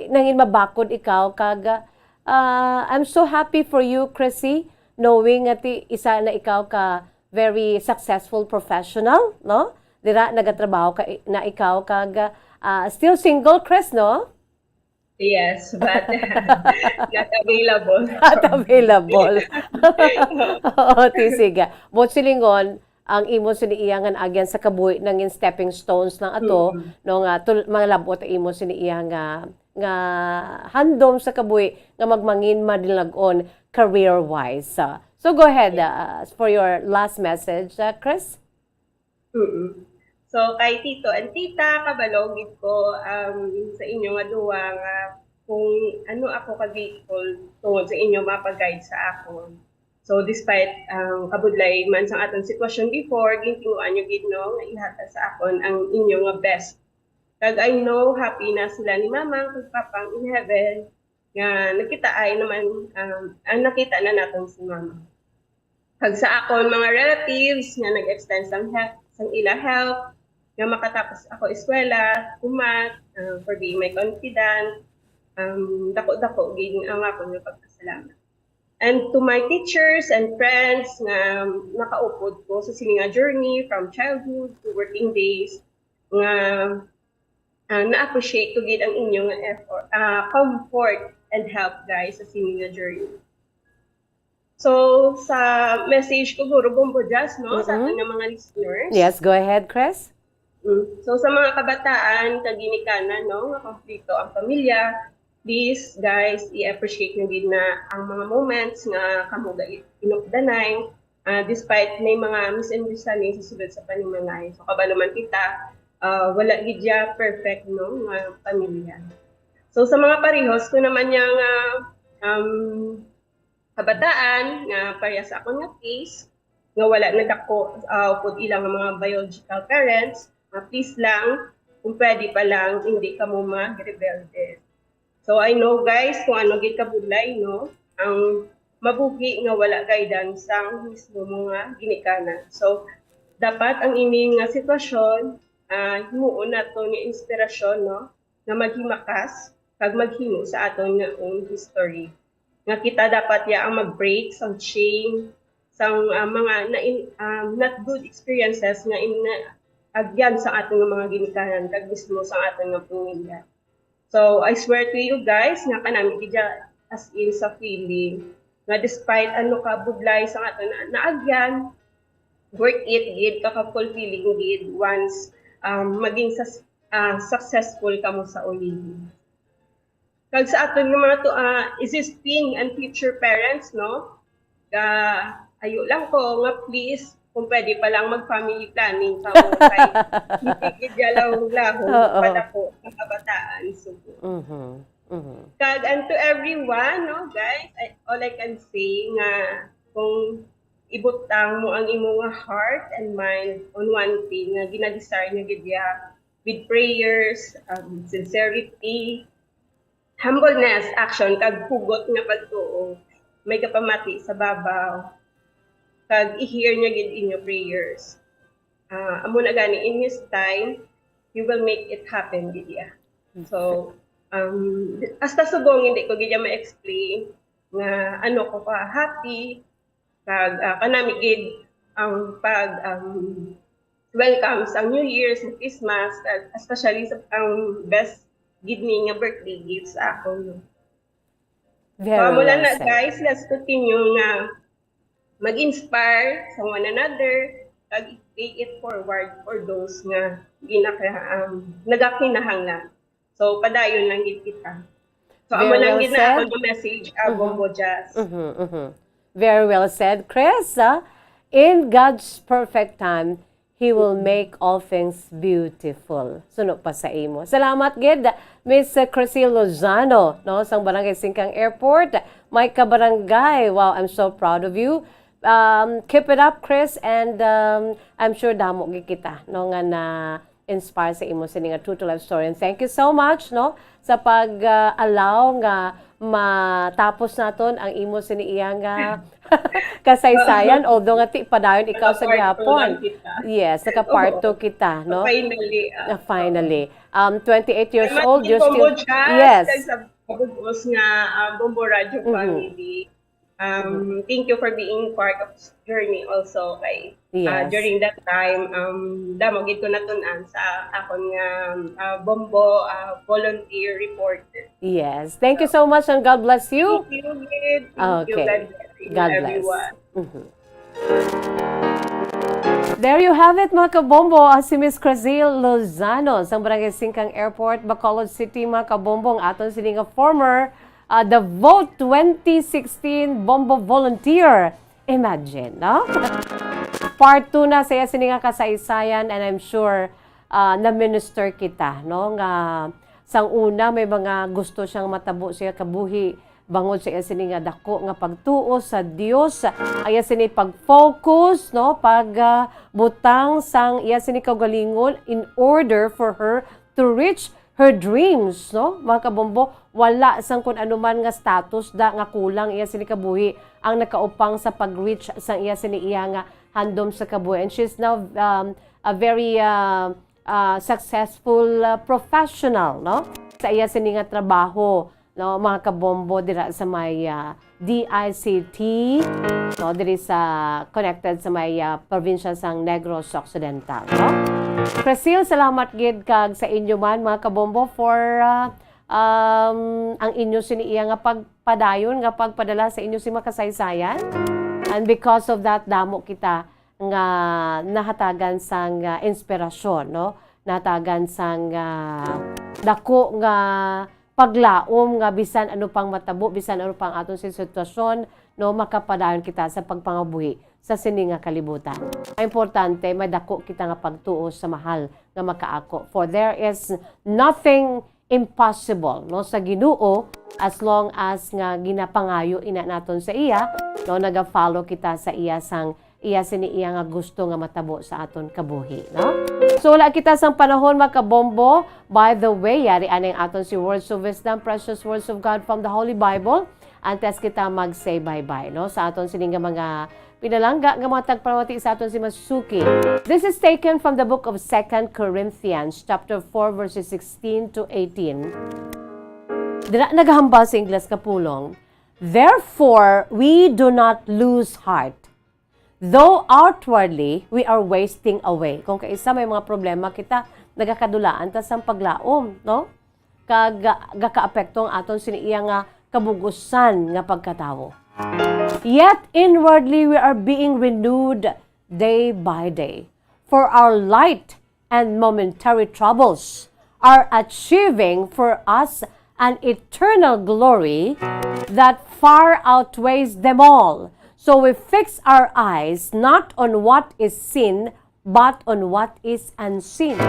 nangin mabakod ikaw kag, ah, I'm so happy for you, Chrissy, knowing nga ti isa na ikaw ka very successful professional, no? Dira nagatrabaho ka, na ikaw kag, ah, still single, Chris, no? Yes, but not available. Not available. Oo, ti, sige. Buot silingon, ang imo sini iya nga naagyan sa kabuhi nangin stepping stones lang ato, mm-mm, no, nga tul-, malab-ot ang imo sini iya nga, nga handom sa kabuhi nga magmangin madinlag-on career-wise. So, so go ahead, yeah, uh, for your last message, uh, Chris. Mm-mm. So, kay Tito and Tita, kabalo gid ko, um, sa inyo nga duwa nga kung ano ako ka-grateful tungod sa inyo mga pag-guide sa akon. So, despite ang kabudlay man sang aton sitwasyon before, gintinguan nyo gid, no, nga ihatag sa akon ang inyo nga best. Kag I know happy na sila ni Mama kag Papang in heaven nga nakita ay naman, um, ang nakita na naton si Mama. Kag sa akon mga relatives nga nag-extend sang help, sang ila help, nga makatapos ako eskwela, kumat, uh, for being my confidant, um, dako-dako gid ang akon nga pagpasalamat. And to my teachers and friends nga nakaupod ko sa sini nga journey from childhood to working days, nga, ah, na-appreciate ko gid ang inyo nga effort, ah, comfort and help, guys, sa sini nga journey. So, sa message ko, guro, Bombo Jazz, no, sa, mm-mm, aton nga mga listeners. Yes, go ahead, Chris. Mm. So, sa mga kabataan, kag ginikanan, no, nga konflikto ang pamilya, please, guys, i-appreciate nyo gid na ang mga moments nga kamo ga-, inupdanay, ah, despite may mga misunderstanding sa sulod sa panimalay. So, kabalo man kita, ah, wala gid ya perfect, no, nga pamilya. So, sa mga parehos ko naman niya nga, um, kabataan nga pareha sa akon nga case, nga wala nadako, ah, upod ilang mga biological parents, ah, please lang, kung pwede pa lang, hindi kamo magrebelde. So, I know, guys, kung ano gid kabudlay, no, ang mabuhi nga wala guidance sang mismo mo nga ginikanan. So, dapat ang ini nga sitwasyon, ah, himuon nato nga inspirasyon, no, nga maghimakas kag maghimo sa aton nga own history. Nga kita dapat ya ang mag-break sang chain sang, ah, mga na in-, ah, not good experiences nga in-, naagyan sa aton nga mga ginikanan kag mismo sa aton nga pamilya. So, I swear to you guys, nga kanami gid ya as in sa feeling nga despite ano ka budlay sa aton na, naagyan, worth it gid, kaka-fulfilling gid once, um, maging sas-, ah, successful kamo sa uli. Kag sa aton nga mga to, ah, existing and future parents, no? Ga, ayo lang ko nga please, kung pwede pa lang mag-family planning kamo kay hindi gid ya lang lahong, oo, padako sa kabataan. So, mhm, mhm. Kag, and to everyone, no, guys, I, all I can say nga kung ibutang mo ang imo nga heart and mind on one thing nga ginadesire nyo gid ya, with prayers, um, sincerity, humbleness, action, kag hugot nga pagtuo, may kapamati sa babaw, kag i-hear niya gid inyo prayers. Ah, amo na gani, in His time, He will make it happen, gid ya. So, um, hasta subong hindi ko gid ya ma-explain nga ano ko ka happy, kag, ah, kanami gid ang pag, um, welcome sa New Year's, sa Christmas, kag especially sa ang best gid ni nga birthday gift sa akon, no? Very Mao lang well na, said. Guys, let's continue nga mag-inspire sa one another, kag pay it forward for those nga ginaka-, um, nagakinahanglan. So, padayon lang gid kita. So, amo Very lang well gid na said. Ako nga message, ah, Mhm. Bombo Jazz. Mhm, mhm. Very well said, Chris. Ah, in God's perfect time, He will make all things beautiful. Suno pa sa imo. Salamat gid, Miss Crisel Lozano, no, sang Barangay Singkang Airport. My kabarangay, wow, I'm so proud of you. Um, keep it up, Chris, and, um, I'm sure damo gid kita, no, nga na-inspire sa imo sini nga true to life story. And thank you so much, no, sa pag, uh, allow nga matapos naton ang imo sini iya nga kasaysayan, although nga ti padayon ikaw sa Naka-part two gihapon. Lang kita. Yes, naka-part Oo. Two kita, no? Finally, ah. Na finally. Um, twenty-eight years Salamat old, din, you're Bombo still Jazz, Yes. Kag sa Bugos nga, ah, Bombo Radio Mhm. Family. Um, thank you for being part of this journey also kay, ah, Yes. during that time, um, damo gid ko natun-an sa akon nga, ah, Bombo, ah, volunteer reporter. Yes. Thank you so much and God bless you. Thank you, Lid. Thank you. Okay. God bless you, God bless. Everyone. Mhm. There you have it, mga kabombo. Ah, si Miss Crisel Lozano sang Barangay Singkang Airport, Bacolod City, mga kabombo, ang aton sini nga former, ah, the Vote twenty sixteen Bombo Volunteer. Imagine, no? Part two na sa iya sini nga kasaysayan, and I'm sure, ah, na-minister kita, no, nga sang una may mga gusto siyang matabo sa iya kabuhi bangod sa iya sini nga dako nga pagtuo sa Dios, ang iya sini pag-focus, no, pag, ah, butang sang iya sini kaugalingon in order for her to reach her dreams, no? Mga kabombo, wala sang kun ano man nga status da nga kulang iya sini kabuhi ang nakaupang sa pag-reach sang iya sini iya nga handom sa kabuhi. And she's now, um, a very, uh, uh, successful, uh, professional, no? Sa iya sini nga trabaho, no, mga kabombo, dira sa may, uh, D I C T, no, diri sa, connected sa may, ah, probinsya sang Negros Occidental, no? Crisel, salamat gid kag sa inyo man, mga kabombo, for, ah, um, ang inyo sini iya nga pagpadayon nga pagpadala sa inyo sini mga kasaysayan. And because of that, damo kita nga nahatagan sang, ah, inspirasyon, no? Nahatagan sang, ah, dako nga paglaom nga bisan ano pang matabo, bisan ano pang aton sing sitwasyon, no, makapadayon kita sa pagpangabuhi sa sini nga kalibutan. Ang importante, may dako kita nga pagtuo sa mahal nga makaako. For there is nothing impossible, no, sa Ginoo, as long as nga ginapangayo ina naton sa iya, no, naga-follow kita sa iya sang iya sini iya nga gusto nga matabo sa aton kabuhi, no? So, wala kita sang panahon, mga kabombo. By the way, yari anay ang aton si Words of Wisdom, Precious Words of God from the Holy Bible. Antes kita mag-say bye-bye, no? Sa aton sini nga mga pinalangga nga mga tagpalamati sa aton si Masuki. This is taken from the book of Second Corinthians, chapter four, verses sixteen to eighteen. Dira nagahambal sa Ingles nga pulong, "Therefore, we do not lose heart. Though outwardly, we are wasting away." Kung kaisa may mga problema kita, nagakadulaan ta sang paglaom, no? Kag ga-, gakaapekto ang aton sini iya nga kabugusan nga pagkatawo. "Yet inwardly, we are being renewed day by day. For our light and momentary troubles are achieving for us an eternal glory that far outweighs them all. So we fix our eyes not on what is seen, but on what is unseen.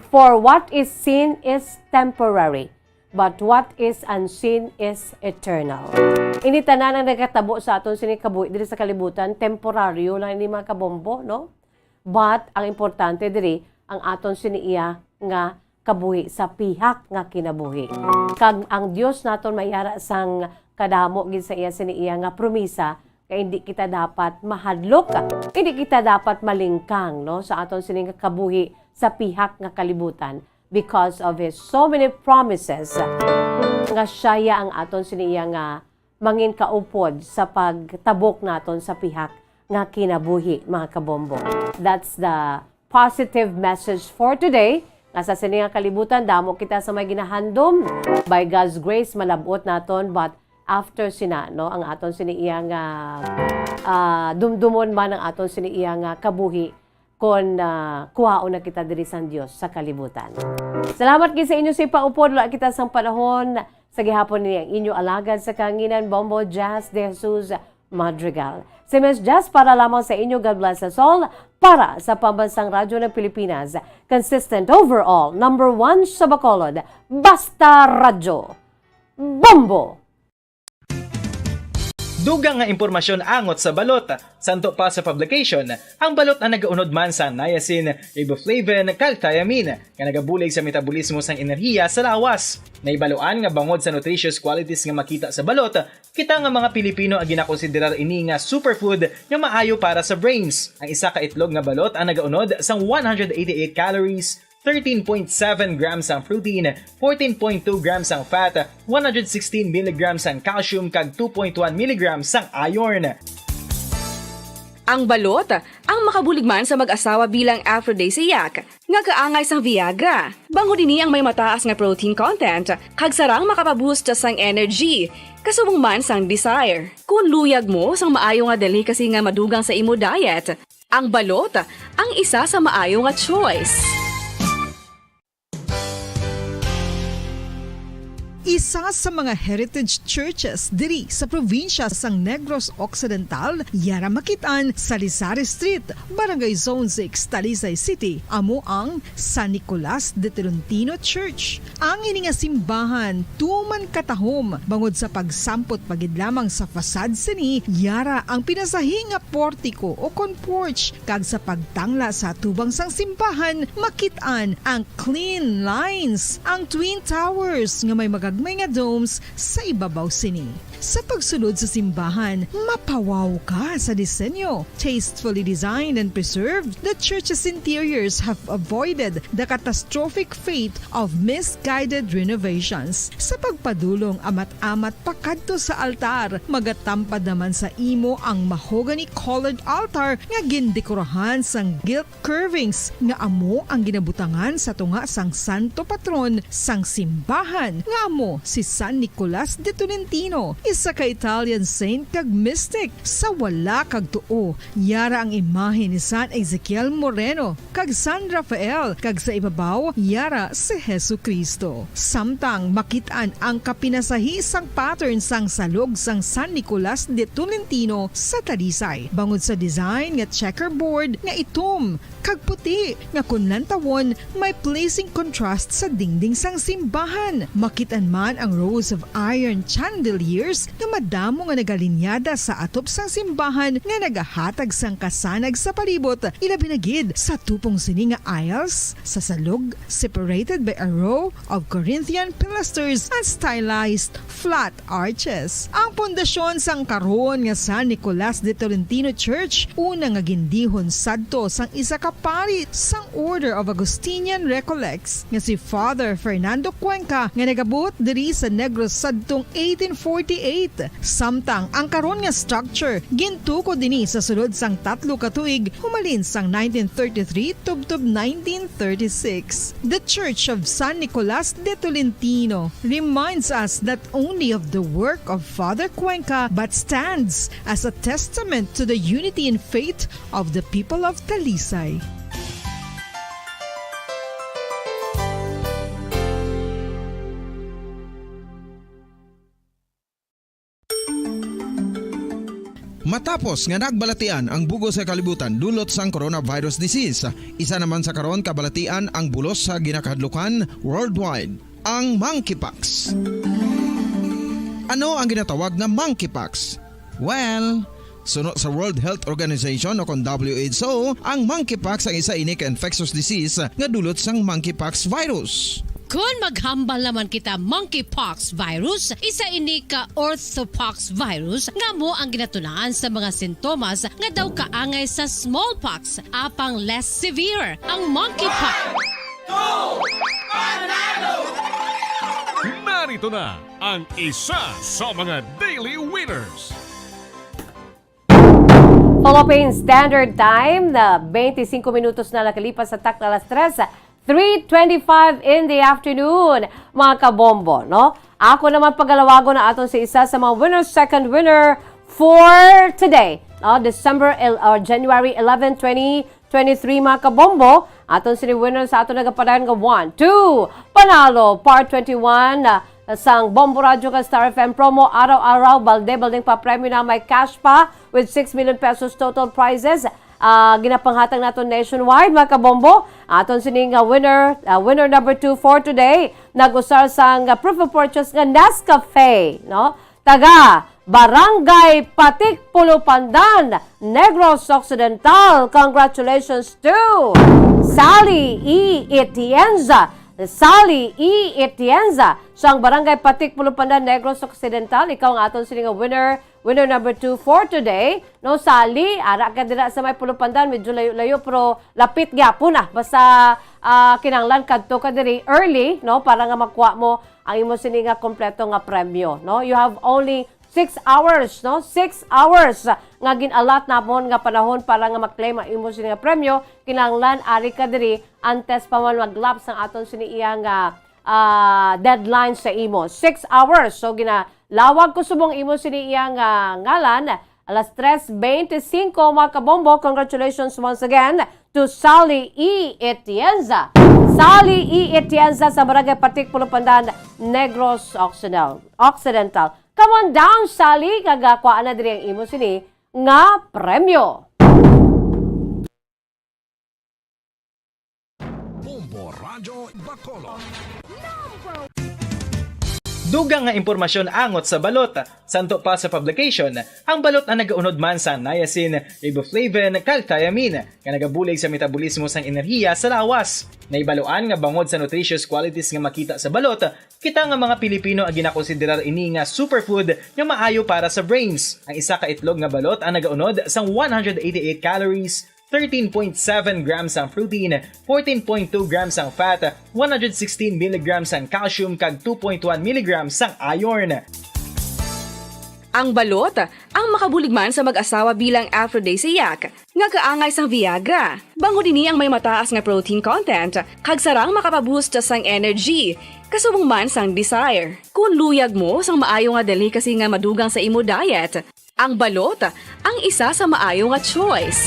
For what is seen is temporary, but what is unseen is eternal." Ini tanan ang nagkatabo sa aton sini kabuhi diri sa kalibutan, temporaryo lang ini, mga kabombo, no? But ang importante diri, ang aton sini iya nga kabuhi sa pihak nga kinabuhi. Kag ang Dios naton may ara sang kadamo gid sa iya sini iya nga promisa, kay hindi kita dapat mahadlok, hindi kita dapat malingkang, no, sa aton sini nga kabuhi sa pihak nga kalibutan because of his so many promises nga siya ya ang aton sini iya nga mangin kaupod sa pagtabok naton sa pihak nga kinabuhi, mga kabombo. That's the positive message for today. Nga sa sini nga kalibutan, damo kita sa may ginahandom. By God's grace, malab-ot naton, but after sina, no, ang aton sini iya nga, ah, dumdumon man ang aton sini iya nga kabuhi kon, ah, kuhaon na kita diri sang Dios sa kalibutan. Salamat gid sa inyo sa paupod, wala kita sang panahon. Sa gihapon ni ang inyo alagad sa kahanginan, Bombo Jazz de Jesus Madrigal. Si Miss Jazz para lamang sa inyo. God bless us all. Para sa Pambansang Radyo ng Pilipinas, consistent overall, number one sa Bacolod, Basta Radyo. Bombo! Dugang nga impormasyon angot sa balot. Santo pa sa publication, ang balot ang nagaunod man sa niacin, riboflavin, kag thiamine, nga nagabulig sa metabolismo sang enerhiya sa lawas. Naibaluan nga bangod sa nutritious qualities nga makita sa balot, kita nga mga Pilipino ang ginakonsiderar ini nga superfood nga maayo para sa brains. Ang isa ka itlog nga balot ang nagaunod sang one hundred eighty-eight calories, thirteen point seven grams ang protein, fourteen point two grams ang fat, one hundred sixteen milligrams ang calcium, kag two point one milligrams ang iron. Ang balot ang makabulig man sa mag-asawa bilang aphrodisiac nga kaangay sang Viagra. Bangod ini ang may mataas nga protein content kag sarang makapaboost sang energy, kasubong man sang desire. Kung luyag mo sang maayo nga delicacy nga madugang sa imo diet, ang balot ang isa sa maayo nga choice. Isa sa mga heritage churches diri sa probinsya sang Negros Occidental, yara makit-an sa Lisari Street, Barangay Zone six, Talisay City, amo ang San Nicolas de Tolentino Church. Ang ini nga simbahan tuman katahom bangod sa pagsampot pa gid lamang sa facade sini, yara ang pinasahi nga portiko o kon porch, kag sa pagtangla sa atubang sang simbahan makit-an ang clean lines, ang twin towers nga may magagmay nga domes sa ibabaw sini. Sa pagsulod sa simbahan, mapawaw ka sa disenyo. Tastefully designed and preserved, the church's interiors have avoided the catastrophic fate of misguided renovations. Sa pagpadulong amat-amat pakadto sa altar, magatampad naman sa imo ang mahogany-colored altar nga gindekorahan sang gilt curvings nga amo ang ginabutangan sa tunga sang santo patron sang simbahan, nga amo si San Nicolas de Tolentino, isa ka Italian saint kag mystic. Sa wala kag tuo, yara ang imahe ni San Ezekiel Moreno kag San Rafael, kag sa ibabaw yara si Jesu-Cristo. Samtang makit-an ang kapinasahi sang pattern sang salog sang San Nicolas de Tolentino sa Talisay, bangod sa design nga checkerboard nga itom kag puti nga kon lantawon may pleasing contrast sa dingding sang simbahan. Makit-an man ang rows of iron chandeliers nga madamo nga nagalinyada sa atop sang simbahan nga nagahatag sang kasanag sa palibot, ilabi na gid sa tupong sini nga aisles sa salog, separated by a row of Corinthian pilasters and stylized flat arches. Ang pundasyon sang karon nga San Nicolas de Tolentino Church, una nga gindihon sadto sang isa ka pari sang Order of Augustinian Recollects nga si Father Fernando Cuenca, nga nagabot diri sa Negros sadtong eighteen forty-eight. Samtang ang karon nga structure gintukod ini sa sulod sang tatlo ka tuig humalin sang nineteen thirty-three tubtob nineteen thirty-six. The Church of San Nicolas de Tolentino reminds us not only of the work of Father Cuenca but stands as a testament to the unity and faith of the people of Talisay. Matapos nga nagbalatian ang bug-os nga kalibutan dulot sang coronavirus disease, isa naman sa karon kabalatian ang bulos sa ginakahadlukan worldwide, ang monkeypox. Ano ang ginatawag na monkeypox? Well, suno sa World Health Organization o kon W H O, ang monkeypox ang isa ini ka infectious disease nga dulot sang monkeypox virus. Kon maghambal naman kita monkeypox virus, isa ini ka orthopox virus nga amo ang ginatunaan sa mga sintomas nga daw kaangay sa smallpox, apang less severe ang monkeypox. Narito na ang isa sa mga daily winners. Philippine Standard Time na twenty-five minutos na nakalipas sa takna alas tres, three twenty-five in the afternoon, mga kabombo, no? Ako naman pagalawagon na aton si isa sa mga winner, second winner for today, no? December el-, or January eleven, twenty twenty-three, mga kabombo. Aton sini winner sa aton nagapadayon nga one, two, panalo, part twenty-one, ah, sang Bombo Radyo kag Star F M promo, araw-araw, balde-baldeng papremyo na may cash pa with six million pesos total prizes. Ah, ginapanghatag nato nationwide, mga kabombo. Aton sini nga winner, ah, winner number two for today, nag-usar sang, ah, proof of purchase nga Nescafe, no? Taga Barangay Patik, Pulupandan, Negros Occidental. Congratulations to Sally E. Atienza. Sally E. Atienza, sang Barangay Patik, Pulupandan, Negros Occidental. Ikaw ang aton sini nga winner, winner number two for today. No, Sally, ara ka dira sa may Pulupandan, medyo layo-layo, pero lapit gyapon na. Basta, ah, kinahanglan kadto ka diri early, no, para nga makuha mo ang imo sini nga kompleto nga premyo, no? You have only six hours, no? Six hours nga gin-allot namon nga panahon para nga ma-claim ang imo sini nga premyo. Kinahanglan ari ka diri antes pa man mag-lapse ang aton sini iya nga, ah, deadline sa imo. Six hours. So, ginalawag ko subong imo sini iya nga ngalan. Alas tres beintisinko, mga kabombo. Congratulations once again to Sally E. Atienza. Sally E. Atienza sa Barangay Patik, Pulupandan, Negros Occidental. Occidental. Come on down, Sally, kag, ah, kuhaan na diri ang imo sini nga premyo. Bombo Radyo Bacolod. Dugang nga impormasyon angot sa balot. Santo pa sa publication, ang balot ang nagaunod man sa niacin, riboflavin, kag thiamine, nga nagabulig sa metabolismo sang enerhiya sa lawas. Nahibaluan nga bangod sa nutritious qualities nga makita sa balot, kita nga mga Pilipino ang ginakonsiderar ini nga superfood nga maayo para sa brains. Ang isa ka itlog nga balot ang nagaunod sang one hundred eighty-eight calories, thirteen point seven grams ang protein, fourteen point two grams ang fat, one hundred sixteen milligrams ang calcium, kag two point one milligrams ang iron. Ang balot, ang makabulig man sa mag-asawa bilang aphrodisiac, nga kaangay sang Viagra. Bangod ini ang may mataas nga protein content, kag sarang makapaboost sang energy, kasubong man sang desire. Kung luyag mo sang maayo nga delicacy nga madugang sa imo diet, ang balot ang isa sa maayo nga choice.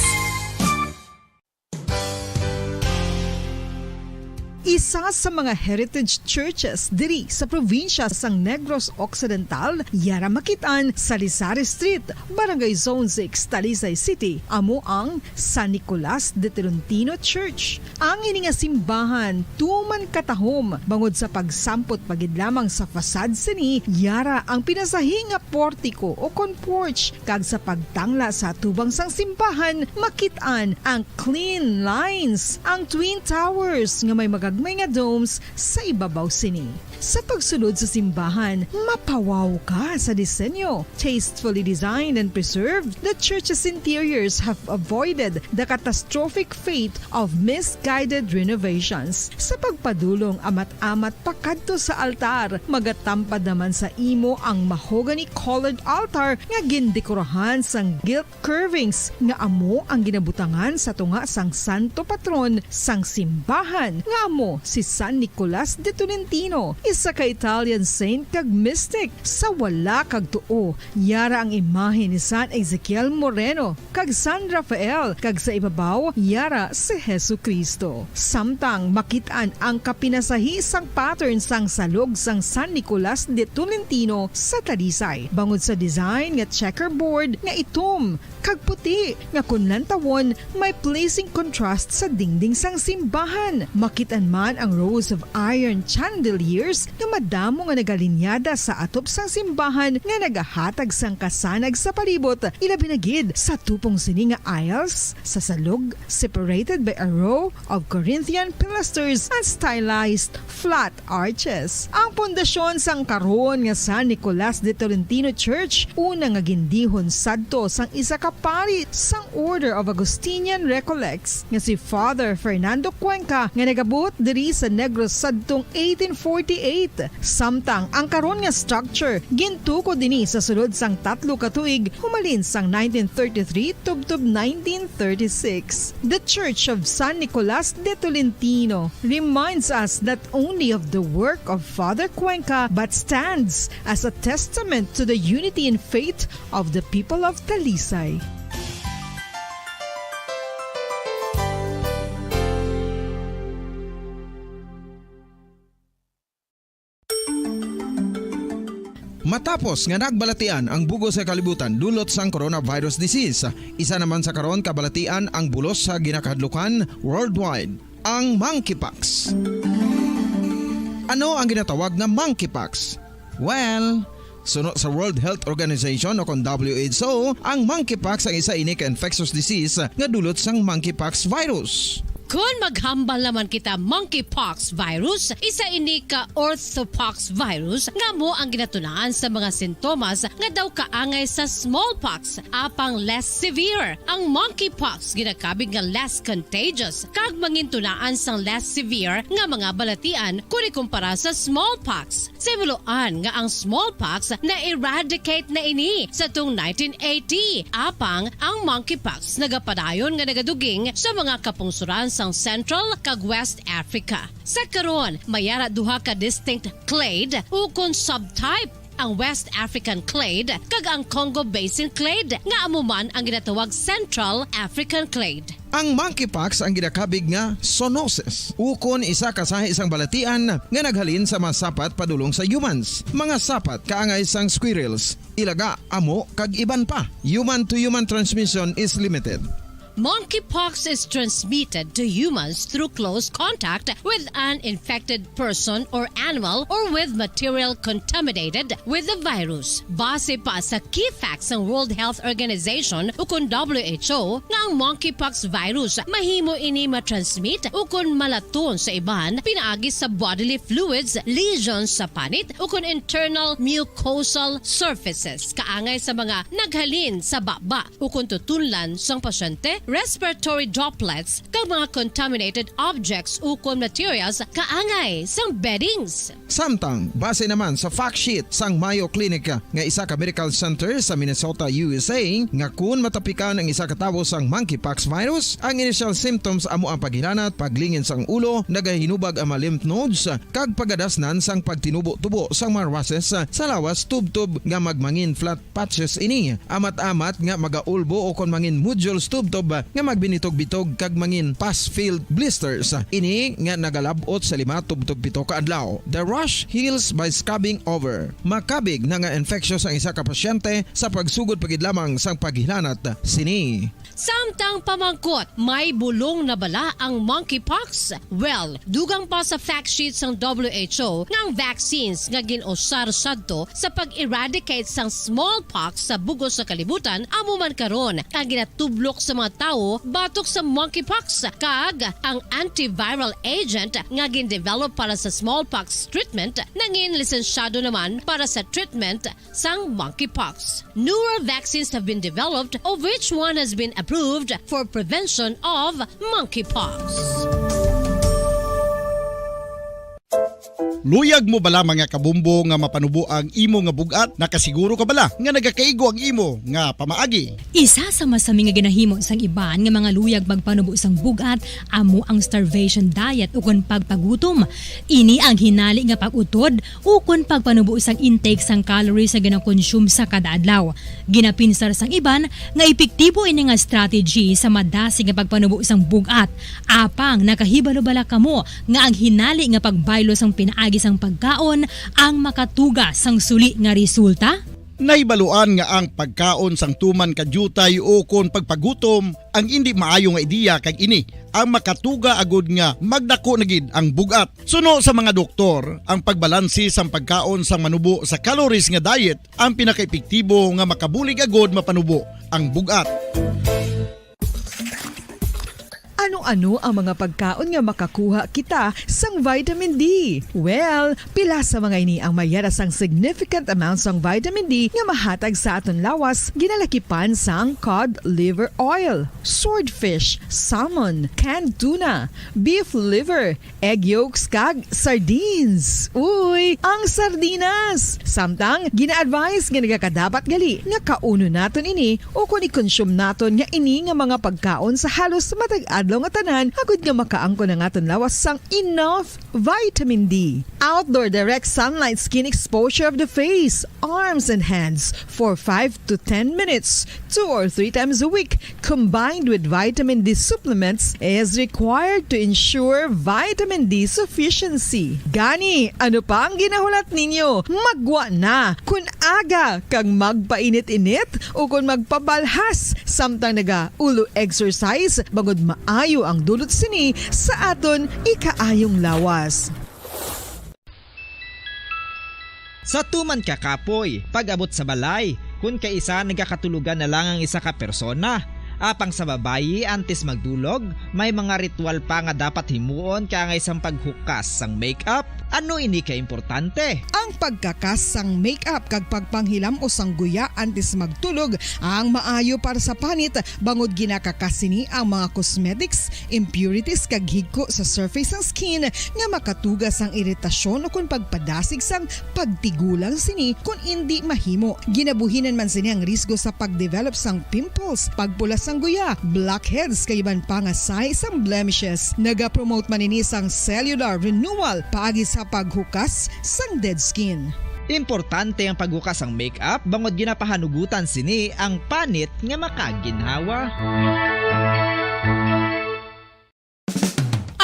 Isa sa mga heritage churches diri sa probinsya sang Negros Occidental, yara makit-an sa Lisari Street, Barangay Zone six, Talisay City, amo ang San Nicolas de Tolentino Church. Ang ini nga simbahan tuman katahom bangod sa pagsampot pa gid lamang sa facade sini, yara ang pinasahi nga portiko o kon porch, kag sa pagtangla sa atubang sang simbahan, makit-an ang clean lines, ang twin towers nga may magagmay nga domes sa ibabaw sini. Sa pagsulod sa simbahan, mapawaw ka sa disenyo. Tastefully designed and preserved, the church's interiors have avoided the catastrophic fate of misguided renovations. Sa pagpadulong amat-amat pakadto sa altar, magatampad naman sa imo ang mahogany-colored altar nga gindekorahan sang gilt curvings nga amo ang ginabutangan sa tunga sang santo patron sang simbahan, nga amo si San Nicolas de Tolentino, isa ka Italian saint kag mystic. Sa wala kag tuo, yara ang imahe ni San Ezekiel Moreno kag San Rafael, kag sa ibabaw, yara si Jesu-Cristo. Samtang makit-an ang kapinasahi sang pattern sang salog sang San Nicolas de Tolentino sa Talisay, bangod sa design nga checkerboard nga itom kag puti nga kon lantawon may pleasing contrast sa dingding sang simbahan. Makit-an man ang rows of iron chandeliers nga madamo nga nagalinyada sa atop sang simbahan nga nagahatag sang kasanag sa palibot, ilabi na gid sa tupong sini nga aisles sa salog, separated by a row of Corinthian pilasters and stylized flat arches. Ang pundasyon sang karon nga San Nicolas de Tolentino Church, una nga gindihon sadto sang isa ka pari sang Order of Augustinian Recollects nga si Father Fernando Cuenca, nga nagabuot diri sa Negros sadtong eighteen forty-eight. eight, samtang ang karon nga structure gintukod ini sa sulod sang tatlo ka tuig, humalin sang nineteen thirty-three tubtob nineteen thirty-six. The Church of San Nicolas de Tolentino reminds us not only of the work of Father Cuenca but stands as a testament to the unity in faith of the people of Talisay. Matapos nga nagbalatian ang bug-os nga kalibutan dulot sang coronavirus disease, isa naman sa karon kabalatian ang bulos sa ginakahadlukan worldwide, ang monkeypox. Ano ang ginatawag nga monkeypox? Well, suno sa World Health Organization o kon W H O, ang monkeypox ang isa ini ka infectious disease nga dulot sang monkeypox virus. Kon maghambal naman kita monkeypox virus, isa ini ka orthopox virus nga amo ang ginatunaan sa mga sintomas nga daw kaangay sa smallpox, apang less severe. Ang monkeypox ginakabig nga less contagious kag mangintunaan sang less severe nga mga balatian kon ikumpara sa smallpox. Sa himuloan nga ang smallpox na-eradicate na ini sa tuong nineteen eighty, apang ang monkeypox nagapadayon nga nagaduging sa mga kapungsoran sang Central kag West Africa. Sa karon, may ara duha ka distinct clade ukon subtype, ang West African clade kag ang Congo Basin clade, nga amo man ang ginatawag Central African clade. Ang monkeypox ang ginakabig nga zoonosis, ukon isa ka sahi sang balatian nga naghalin sa mga sapat padulong sa humans, mga sapat kaangay sang squirrels, ilaga, amo, kag iban pa. Human-to-human transmission is limited. Monkeypox is transmitted to humans through close contact with an infected person or animal or with material contaminated with the virus. Base pa sa key facts sang World Health Organization ukon W H O nga ang monkeypox virus mahimo ini matransmit ukon malaton sa iban pinaagi sa bodily fluids, lesions sa panit ukon internal mucosal surfaces kaangay sa mga naghalin sa baba ukon tutunlan sang pasyente, respiratory droplets, kag mga contaminated objects ukon materials kaangay sang beddings. Samtang, base naman sa fact sheet sang Mayo Clinic nga isa ka medical center sa Minnesota, U S A, nga kun matapikan ang isa ka tawo sang monkeypox virus, ang initial symptoms amo ang paghilanat, paglingin sang ulo, nagahinubag ang mga lymph nodes, kag pagadasnan sang pagtinubo-tubo sang mga rushes sa lawas tubtob nga magmangin flat patches ini, amat-amat nga magaulbo ukon mangin nodules tubtob nga magbinitog-bitog kag mangin pus-filled blisters. Ini nga nagalab-ot sa lima tubtob pito ka adlaw. The rash heals by scabbing over. Makabig na nga infectious ang isa ka pasyente sa pagsugod pa gid lamang sang paghilanat sini. Samtang pamangkot, may bulong na bala ang monkeypox? Well, dugang pa sa fact sheet sang W H O nga ang vaccines nga gin-usar sadto sa pag-eradicate sang smallpox sa bug-os nga kalibutan amo man karon ang ginatublok sa mga tawo batok sa monkeypox, kag ang antiviral agent nga gin-develop para sa smallpox treatment nangin lisensyado naman para sa treatment sang monkeypox. Newer vaccines have been developed, of which one has been approved for prevention of monkeypox. Luyag mo bala, mga kabombo, nga mapanubo ang imo nga bug-at? Nakasiguro ka bala nga nagakaigo ang imo nga pamaagi? Isa sa masami nga ginahimo sang iban nga mga luyag magpanubo sang bug-at amo ang starvation diet ukon pagpagutom. Ini ang hinali nga pag-utod ukon pagpanubo sang intake sang calories nga ginakonsume sa kada adlaw. Ginapinsar sang iban nga epektibo ini nga strategy sa madasig nga pagpanubo sang bug-at. Apang nakahibalo bala kamo nga ang hinali nga pagbaylo sang pinaagi sang pagkaon ang makatuga sang suli nga resulta? Nahibaluan nga ang pagkaon sang tuman ka diutay ukon pagpagutom ang indi maayo nga ideya, kag ini ang makatuga agud nga magdako na gid ang bug-at. Suno sa mga doktor, ang pagbalanse sang pagkaon sang manubo sa calories nga diet ang pinakaepektibo nga makabulig agud mapanubo ang bug-at. Ano Ano ang mga pagkaon nga makakuha kita sang vitamin D? Well, pila sa mga ini ang mayara sang significant amount sang vitamin D nga mahatag sa aton lawas, ginalakipan sang cod liver oil, swordfish, salmon, canned tuna, beef liver, egg yolks, kag sardines. Uy, ang sardinas! Samtang, gina-advise nga nagakadapat gali nga kaunon naton ini ukon i-consume naton nga ini nga mga pagkaon sa halos matag adlaw nga tanan, agud nga makaangkon ang aton lawas sang enough vitamin D. Outdoor direct sunlight skin exposure of the face, arms, and hands for five to ten minutes, two or three times a week, combined with vitamin D supplements, is required to ensure vitamin D sufficiency. Gani, ano pa ang ginahulat ninyo? Maggwa na! Kun aga kag magpainit-init ukon magpabalhas samtang naga-ulo exercise, bangod maayo ang dulot sini sa aton ikaayong lawas. Sa tuman ka kapoy, pag-abot sa balay, kun kaisa nagakatulogan na lang ang isa ka persona. Apang sa babayi, antes magdulog, may mga ritual pa nga dapat himuon kaangay sang paghukas sang makeup. Ano ini ka importante? Ang pagkakas sang makeup kag pagpanghilam-os sang guya antes magtulog ang maayo para sa panit, bangod ginakakas sini ang mga cosmetics, impurities, kag higko sa surface sang skin nga makatuga sang iritasyon ukon pagpadasig sang pagtigulang sini kon indi mahimo. Ginabuhinan man sini ang risgo sa pagdevelop sang pimples, pagpula sang guya, blackheads, kag iban pa nga sahi sang blemishes. Nagapromote man ini sang cellular renewal paagi sa paghukas sang dead skin. Importante ang paghukas sang makeup bangod ginapahanugutan sini ang panit nga makaginhawa.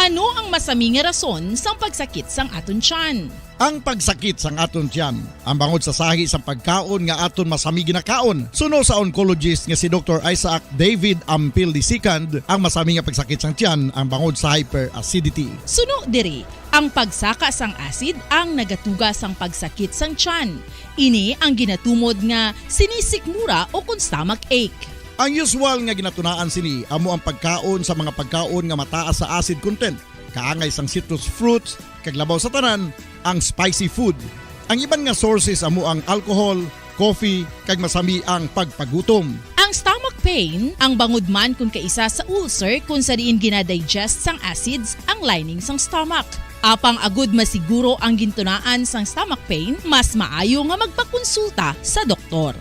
Ano ang masami nga rason sang pagsakit sang aton tiyan? Ang pagsakit sang aton tiyan, ang bangod sa sahi sang pagkaon nga aton masami ginakaon. Suno sa oncologist nga si Doktor Isaac David Ampil the second, ang masami nga pagsakit sang tiyan ang bangod sa hyperacidity. Suno diri, ang pagsaka sang acid ang nagatuga sang pagsakit sang tiyan. Ini ang ginatumod nga sinisikmura ukon stomach ache. Ang usual nga ginatunaan sini amo ang pagkaon sa mga pagkaon nga mataas sa acid content, kaangay sang citrus fruits, kag labaw sa tanan, ang spicy food. Ang iban nga sources amo ang alcohol, coffee, kag masami ang pagpagutom. Ang stomach pain, ang bangod man kon kaisa sa ulcer kon sa diin ginadigest sang acids ang lining sang stomach. Apang agud masiguro ang gintunaan sang stomach pain, mas maayo nga magpakonsulta sa doktor.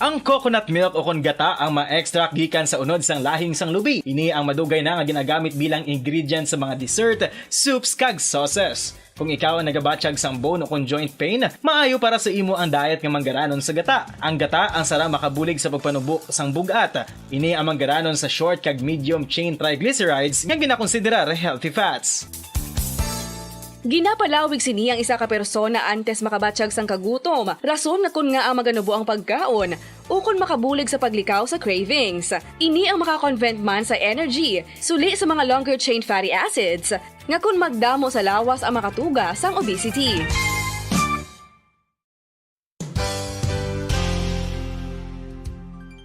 Ang coconut milk ukon gata ang ma-extract gikan sa unod sang lahing sang lubi. Ini ang madugay na nga ginagamit bilang ingredient sa mga dessert, soups, kag sauces. Kung ikaw ang nagabatyag sang bone ukon joint pain, maayo para sa imo ang diet nga manggaranon sa gata. Ang gata ang sara makabulig sa pagpanubo sang bug-at. Ini ang manggaranon sa short kag medium chain triglycerides nga ginakonsiderar healthy fats. Ginapalawig sini ang isa ka persona antes makabatyag sang kagutom, rason nga kon ngaa maganubo ang pagkaon, ukon makabulig sa paglikaw sa cravings. Ini ang maka-convert man sa energy, suli sa mga longer chain fatty acids, nga kon magdamo sa lawas ang makatuga sang obesity.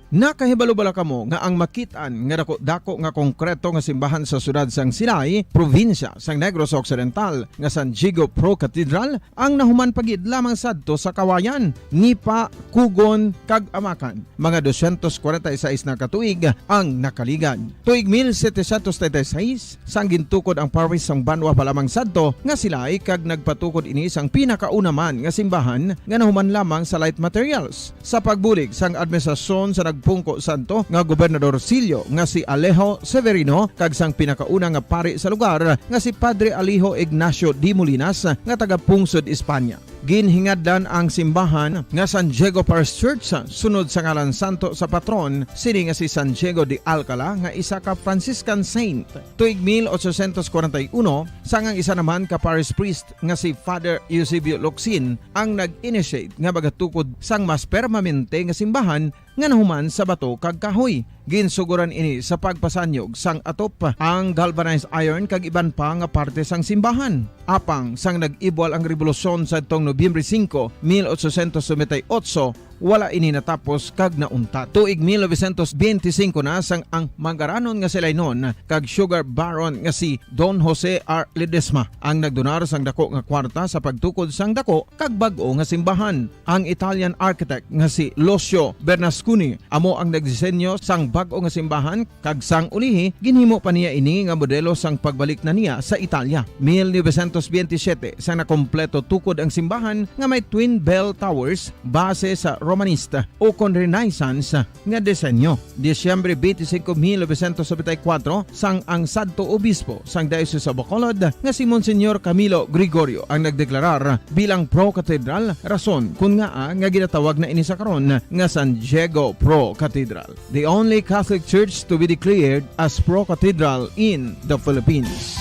Nakahibalo bala kamo nga ang makit-an nga dako-dako nga konkreto nga simbahan sa siyudad sang Silay, probinsya sang Negros Occidental, nga San Diego Pro Cathedral ang nahuman pa gid lamang sadto sa Kawayan, Nipa, Cogon, kag Amacan? Mga dosyentos kwarenta y seis na ka tuig ang nakaligad. Tuig mil setecientos treinta y seis, sang gintukod ang parish sang Banwa pa lamang sadto nga Silay, kag nagpatukod ini sang pinakauna man nga simbahan nga nahuman lamang sa light materials. Sa pagbulig sang administrasyon sa nagpungko sadto nga Gobernador Sillo nga si Alejo Severino kag sang pinakauna nga pari sa lugar nga si Padre Alejo Ignacio de Molinas nga taga-pungsod Espanya. Ginhingadlan ang simbahan nga San Diego Parish Church sunod sa ngalan santo sa patron sini nga si San Diego de Alcala nga isa ka Franciscan saint. Tuig mil ochocientos kwarenta y uno, sang ang isa naman ka parish priest nga si Father Eusebio Locsin ang nag-initiate nga magatukod sang mas permanente nga simbahan nga nahuman sa bato kag kahoy. Ginsugoran ini sa pagpasanyog sang atop, ang galvanized iron kag iban pa nga parte sang simbahan. Apang sang nag-ibwal ang rebolusyon sadtong Nobyembre singko, mil ochocientos noventa y ocho, wala ini natapos kag nauntat. Tuig mil novecientos benti singko na sang ang mangaranon nga si Lainon kag sugar baron nga si Don Jose R. Ledesma ang nagdonar sang dako nga kwarta sa pagtukod sang dako kag bag-o nga simbahan. Ang Italian architect nga si Lucio Bernasconi amo ang nagdisenyo sang bag-o nga simbahan, kag sang ulihi, ginhimo pa niya ini nga modelo sang pagbalik na niya sa Italia. Mil novecientos benti siyete, sa nakompleto tukod ang simbahan nga may twin bell towers base sa Romanista ukon Renaissance nga disenyo. Disyembre twenty-five, mil novecientos nobenta y cuatro, sang ang sadto obispo sang Diocese of Bacolod nga si Monsignor Camilo Gregorio ang nagdeklarar bilang pro-cathedral, rason kon ngaa nga ginatawag na ini sa karon nga San Diego Pro Cathedral, the only Catholic church to be declared as pro-cathedral in the Philippines.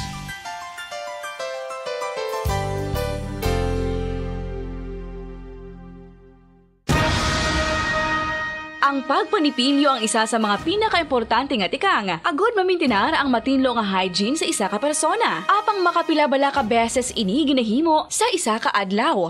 Ang pagpanipilyo ang isa sa mga pinakaimportante nga tikang agud mamintinar ang matinlo nga hygiene sa isa ka persona. Apang makapila bala ka beses ini ginahimo sa isa ka adlaw?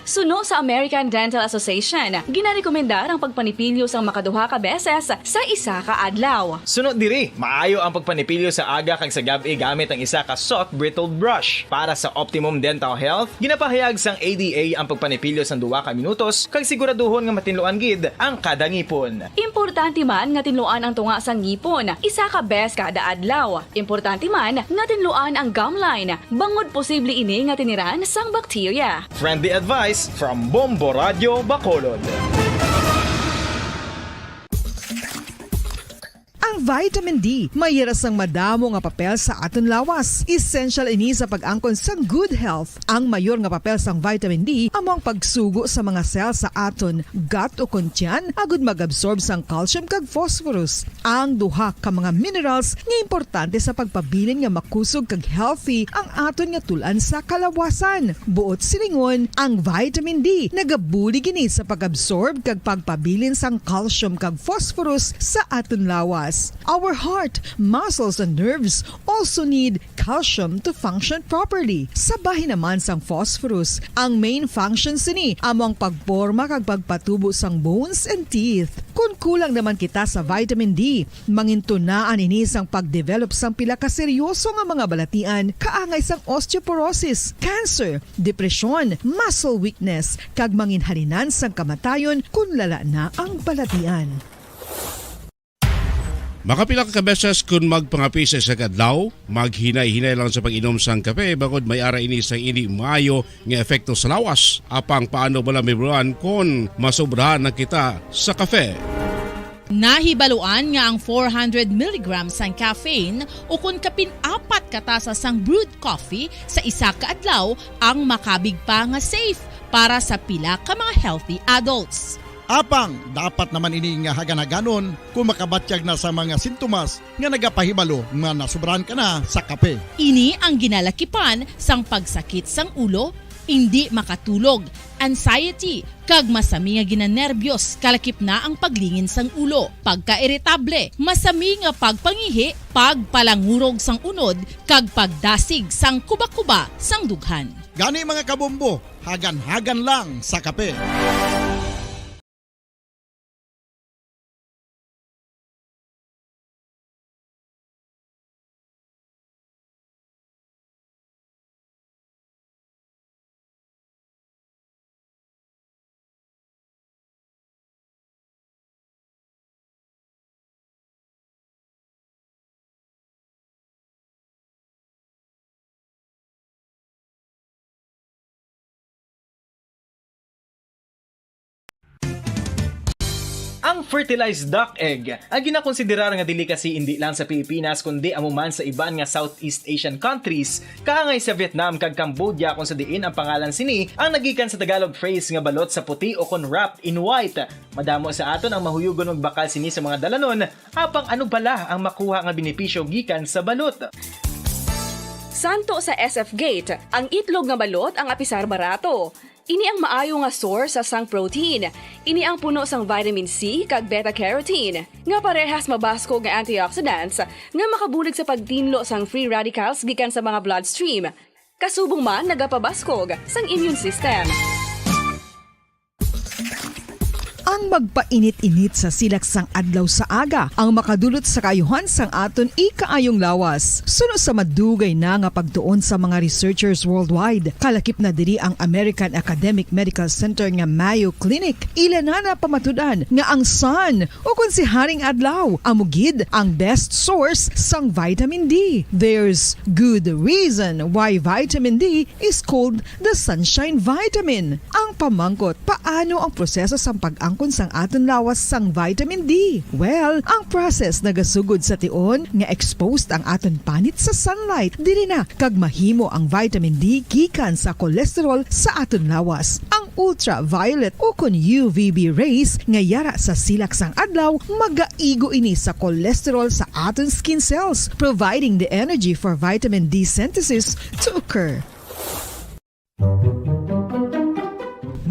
Suno sa American Dental Association, ginarekomendar ang pagpanipilyo sang makaduha ka beses sa isa ka adlaw. Suno diri, maayo ang pagpanipilyo sa aga kag sa gab-i gamit ang isa ka soft bristle brush. Para sa optimum dental health, ginapahayag sang A D A ang pagpanipilyo sang duha ka minutos kag siguraduhon nga matinluan gid ang kada ngipon. Importante man nga tinluan ang tunga sang ngipon isa ka bes kada adlaw. Importante man nga tinluan ang gum line, bangod posible ini nga tiniran sang bakterya. Friendly advice from Bombo Radio Bacolod. Ang vitamin D may hira sang madamo nga papel sa aton lawas. Essential ini sa pag-angkon sang good health. Ang mayor nga papel sang vitamin D amo ang pagsugo sa mga cell sa aton gut ukon tiyan agud mag-absorb sang calcium kag phosphorus, ang duha ka mga minerals nga importante sa pagpabilin nga makusog kag healthy ang aton nga tul-an sa kalawasan. Buot silingon, ang vitamin D nagabulig ini sa pag-absorb kag pagpabilin sang calcium kag phosphorus sa aton lawas. Our heart, muscles, and nerves also need calcium to function properly. Sa bahin naman sang phosphorus, ang main function sini amo ang pagporma kag pagpatubo sang bones and teeth. Kon kulang naman kita sa vitamin D, mangintunaan ini sang pag-develop sang pila ka seryoso nga mga balatian kaangay sang osteoporosis, cancer, depresyon, muscle weakness, kag manginhalinan sang kamatayon kon lala na ang balatian. Makapila ka beses kon magpangape sa isa ka adlaw, maghinay-hinay lang sa pag-inom sang kape, bangod may ara ini sang indi maayo nga epekto sa lawas. Apang paano bala, Mibruan, kon masobrahan na kita sa kape? Nahibaluan nga ang four hundred milligrams sang caffeine ukon kapin apat ka tasa sang brewed coffee sa isa ka adlaw ang makabig pa nga safe para sa pila ka mga healthy adults. Apang dapat naman ini nga hagan-haganon kon makabatyag na sa mga sintomas nga nagapahibalo nga nasobrahan ka na sa kape. Ini ang ginalakipan sang pagsakit sang ulo, indi makatulog, anxiety, kag masami nga ginanerbyos, kalakip na ang paglingin sang ulo, pagkairitable, masami nga pagpangihi, pagpalangurog sang unod, kag pagdasig sang kubakuba sang dughan. Gani, mga kabombo, hagan-hagan lang sa kape. Ang fertilized duck egg ay ginakonsiderar nga delicacy indi lang sa Pilipinas, kundi amo man sa iban nga Southeast Asian countries, kaangay sa Vietnam kag Cambodia, kung sa diin ang pangalan sini ang nagikan sa Tagalog phrase nga balot sa puti o kon wrapped in white. Madamo sa aton ang mahuyugon magbakal sini sa mga dalanon, apang ano bala ang makuha nga benepisyo gikan sa balot? Santo sa S F Gate, ang itlog nga balot ang apisar barato. Ini ang maayo nga source sang protein. Ini ang puno sang vitamin C kag beta carotene, nga parehas mabaskog nga antioxidants nga makabulig sa pagtinlo sang free radicals gikan sa mga bloodstream. Kasubong man nagapabaskog sang immune system. Ang magpainit-init sa silak sang adlaw sa aga ang makadulot sa kaayuhan sang aton ikaayong lawas. Suno sa madugay na nga pagtuon sa mga researchers worldwide, kalakip na diri ang American Academic Medical Center nga Mayo Clinic, ila na napamatud-an nga ang sun, o kon si Haring Adlaw, amo gid ang best source sang vitamin D. There's good reason why vitamin D is called the sunshine vitamin. Ang pamangkot, paano ang proseso sang pag-angkon sang aton lawas sang vitamin D? Well, ang process nagasugod sa tion nga exposed ang aton panit sa sunlight. Diri na kag mahimo ang vitamin D gikan sa cholesterol sa aton lawas. Ang ultraviolet o kon U V B rays nga yara sa silak sang adlaw magaigo ini sa cholesterol sa aton skin cells, providing the energy for vitamin D synthesis to occur.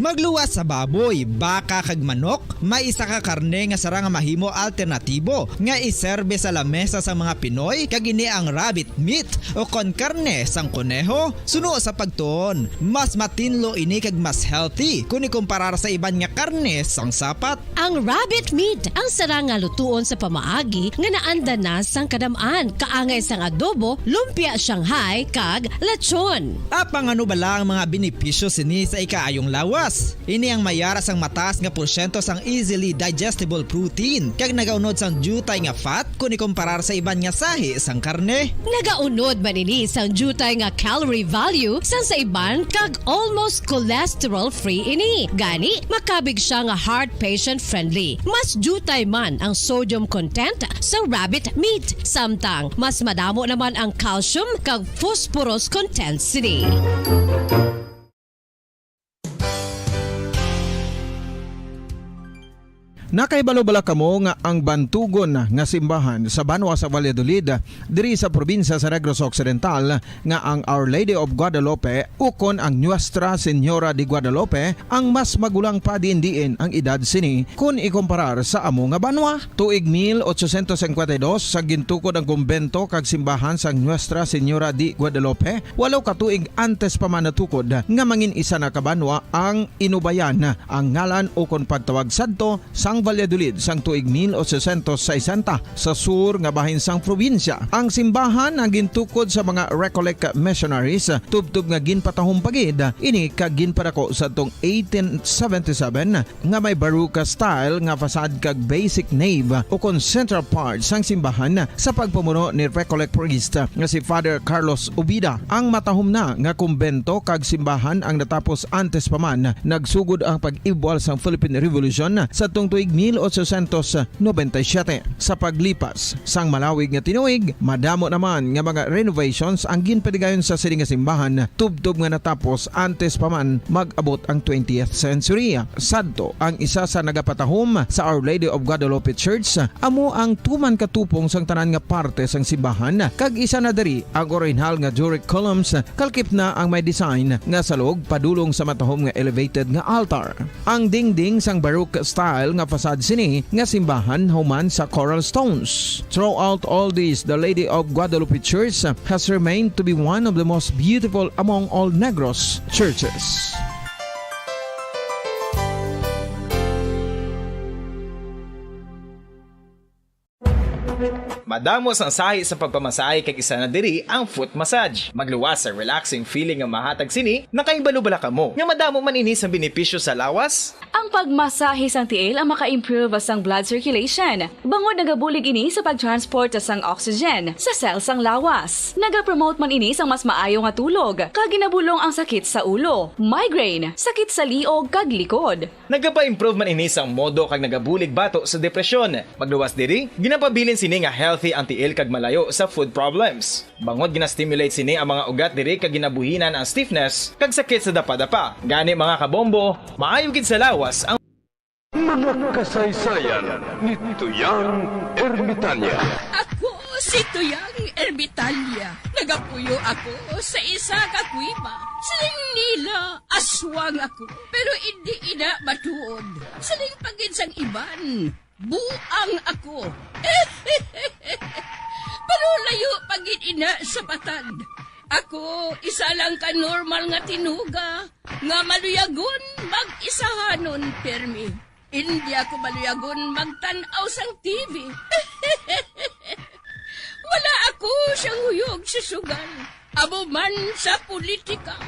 Magluwas sa baboy, baka, kag manok, may isa ka karne nga sarang nga mahimo alternatibo nga iserbe sa lamesa sang mga Pinoy, kag ini ang rabbit meat o kon karne sang koneho. Suno sa pagtuon, mas matinlo ini kag mas healthy kon ikumparar sa iban nga karne sang sapat. Ang rabbit meat ang sarang nga lutuon sa pamaagi nga naanda na sang kadam-an, kaangay sang adobo, lumpia Shanghai, kag lechon. Apang ano bala ang mga benepisyo sini sa ikaayong lawas? Ini ang mayara sang mataas nga porsyento sang easily digestible protein, kag nagaunod sang diutay nga fat kon ikumparar sa iban nga sahi sang karne. Nagaunod man ini sang diutay nga calorie value sang sa iban, kag almost cholesterol-free ini. Gani, makabig sia nga heart patient-friendly. Mas diutay man ang sodium content sa rabbit meat, samtang mas madamo naman ang calcium kag phosphorus content sini. Nakahibalo bala kamo nga ang bantugon nga simbahan sa banwa sa Valladolid, diri sa probinsya sa Negros Occidental, nga ang Our Lady of Guadalupe ukon ang Nuestra Señora de Guadalupe ang mas magulang pa diin-diin ang edad sini kon ikumparar sa amo nga banwa? Tuig mil ochocientos cincuenta y dos, sa gintukod ang kumbento kag simbahan sang Nuestra Señora de Guadalupe, walo ka tuig antes pa man natukod nga mangin isa na ka banwa ang Inubayan, ang ngalan ukon pagtawag sadto sang Valladolid sang tuig mil ochocientos sesenta, sa sur nga bahin sang probinsya. Ang simbahan ang gintukod sa mga Recollect missionaries, tubtob nga ginpatahom pa gid ini kag ginpadako sadtong eighteen seventy-seven, nga may Baroque style nga facade kag basic nave ukon central part sang simbahan sa pagpamuno ni Recollect priest nga si Father Carlos Ubida. Ang matahom na nga kumbento kag simbahan ang natapos antes pa man nagsugod ang pag-ibwal sang Philippine Revolution sadtong tuig mil ochocientos noventa y siete. Sa paglipas sang malawig nga tinuig, madamo naman nga mga renovations ang ginpadigayon sa sini nga simbahan, tubtob nga natapos antes pa man mag-abot ang twentieth century. Sadto, ang isa sa nagapatahom sa Our Lady of Guadalupe Church amo ang tuman ka tupong sang tanan nga parte sang simbahan, kag isa na diri ang orihinal nga Doric columns, kalkip na ang may design nga salog padulong sa matahom nga elevated nga altar. Ang dingding sang Baroque style nga facade sini nga simbahan human sa coral stones. Throughout all this, the Lady of Guadalupe Church has remained to be one of the most beautiful among all Negros churches. Madamo sang sahi sa pagpamasahe, kag isa na diri ang foot massage. Magluwas sa relaxing feeling nga mahatag sini. Nakahibalo bala kamo nga madamo man ini sang benepisyo sa lawas? Ang pagmasahe sang tiil ang maka-improve sang blood circulation, bangod nagabulig ini sa pag-transport sang oxygen sa cell sang lawas. Nagapromote man ini sang mas maayo nga tulog, kag ginabulong ang sakit sa ulo, migraine, sakit sa liog, kag likod. Nagapa-improve man ini sang modo kag nagabulig bato sa depresyon. Magluwas diri, ginapabilin sini nga healthy ang tiil kag malayo sa foot problems. Bangod gina-stimulate sini ang mga ugat diri kag ginabuhinan ang stiffness kag sakit sa dapadapa. Gani, mga kabombo, maayo gid sa lawas ang Mga kasaysayan ni Tuyang Ermitanya. Ako si Tuyang Ermitanya. Nagapuyo ako sa isa ka kuweba. Siling nila, aswang ako, pero indi ina matuod. Siling pa gid sang iban, buang ako. Pero layo pa gid ina sa patag. Ako, isa lang ka normal nga tinuga nga maluyagon mag-isahanon pirmi. Indi ako maluyagon magtan-aw sang T V. Wala ako siyang huyog sa sugal, amo man sa politika.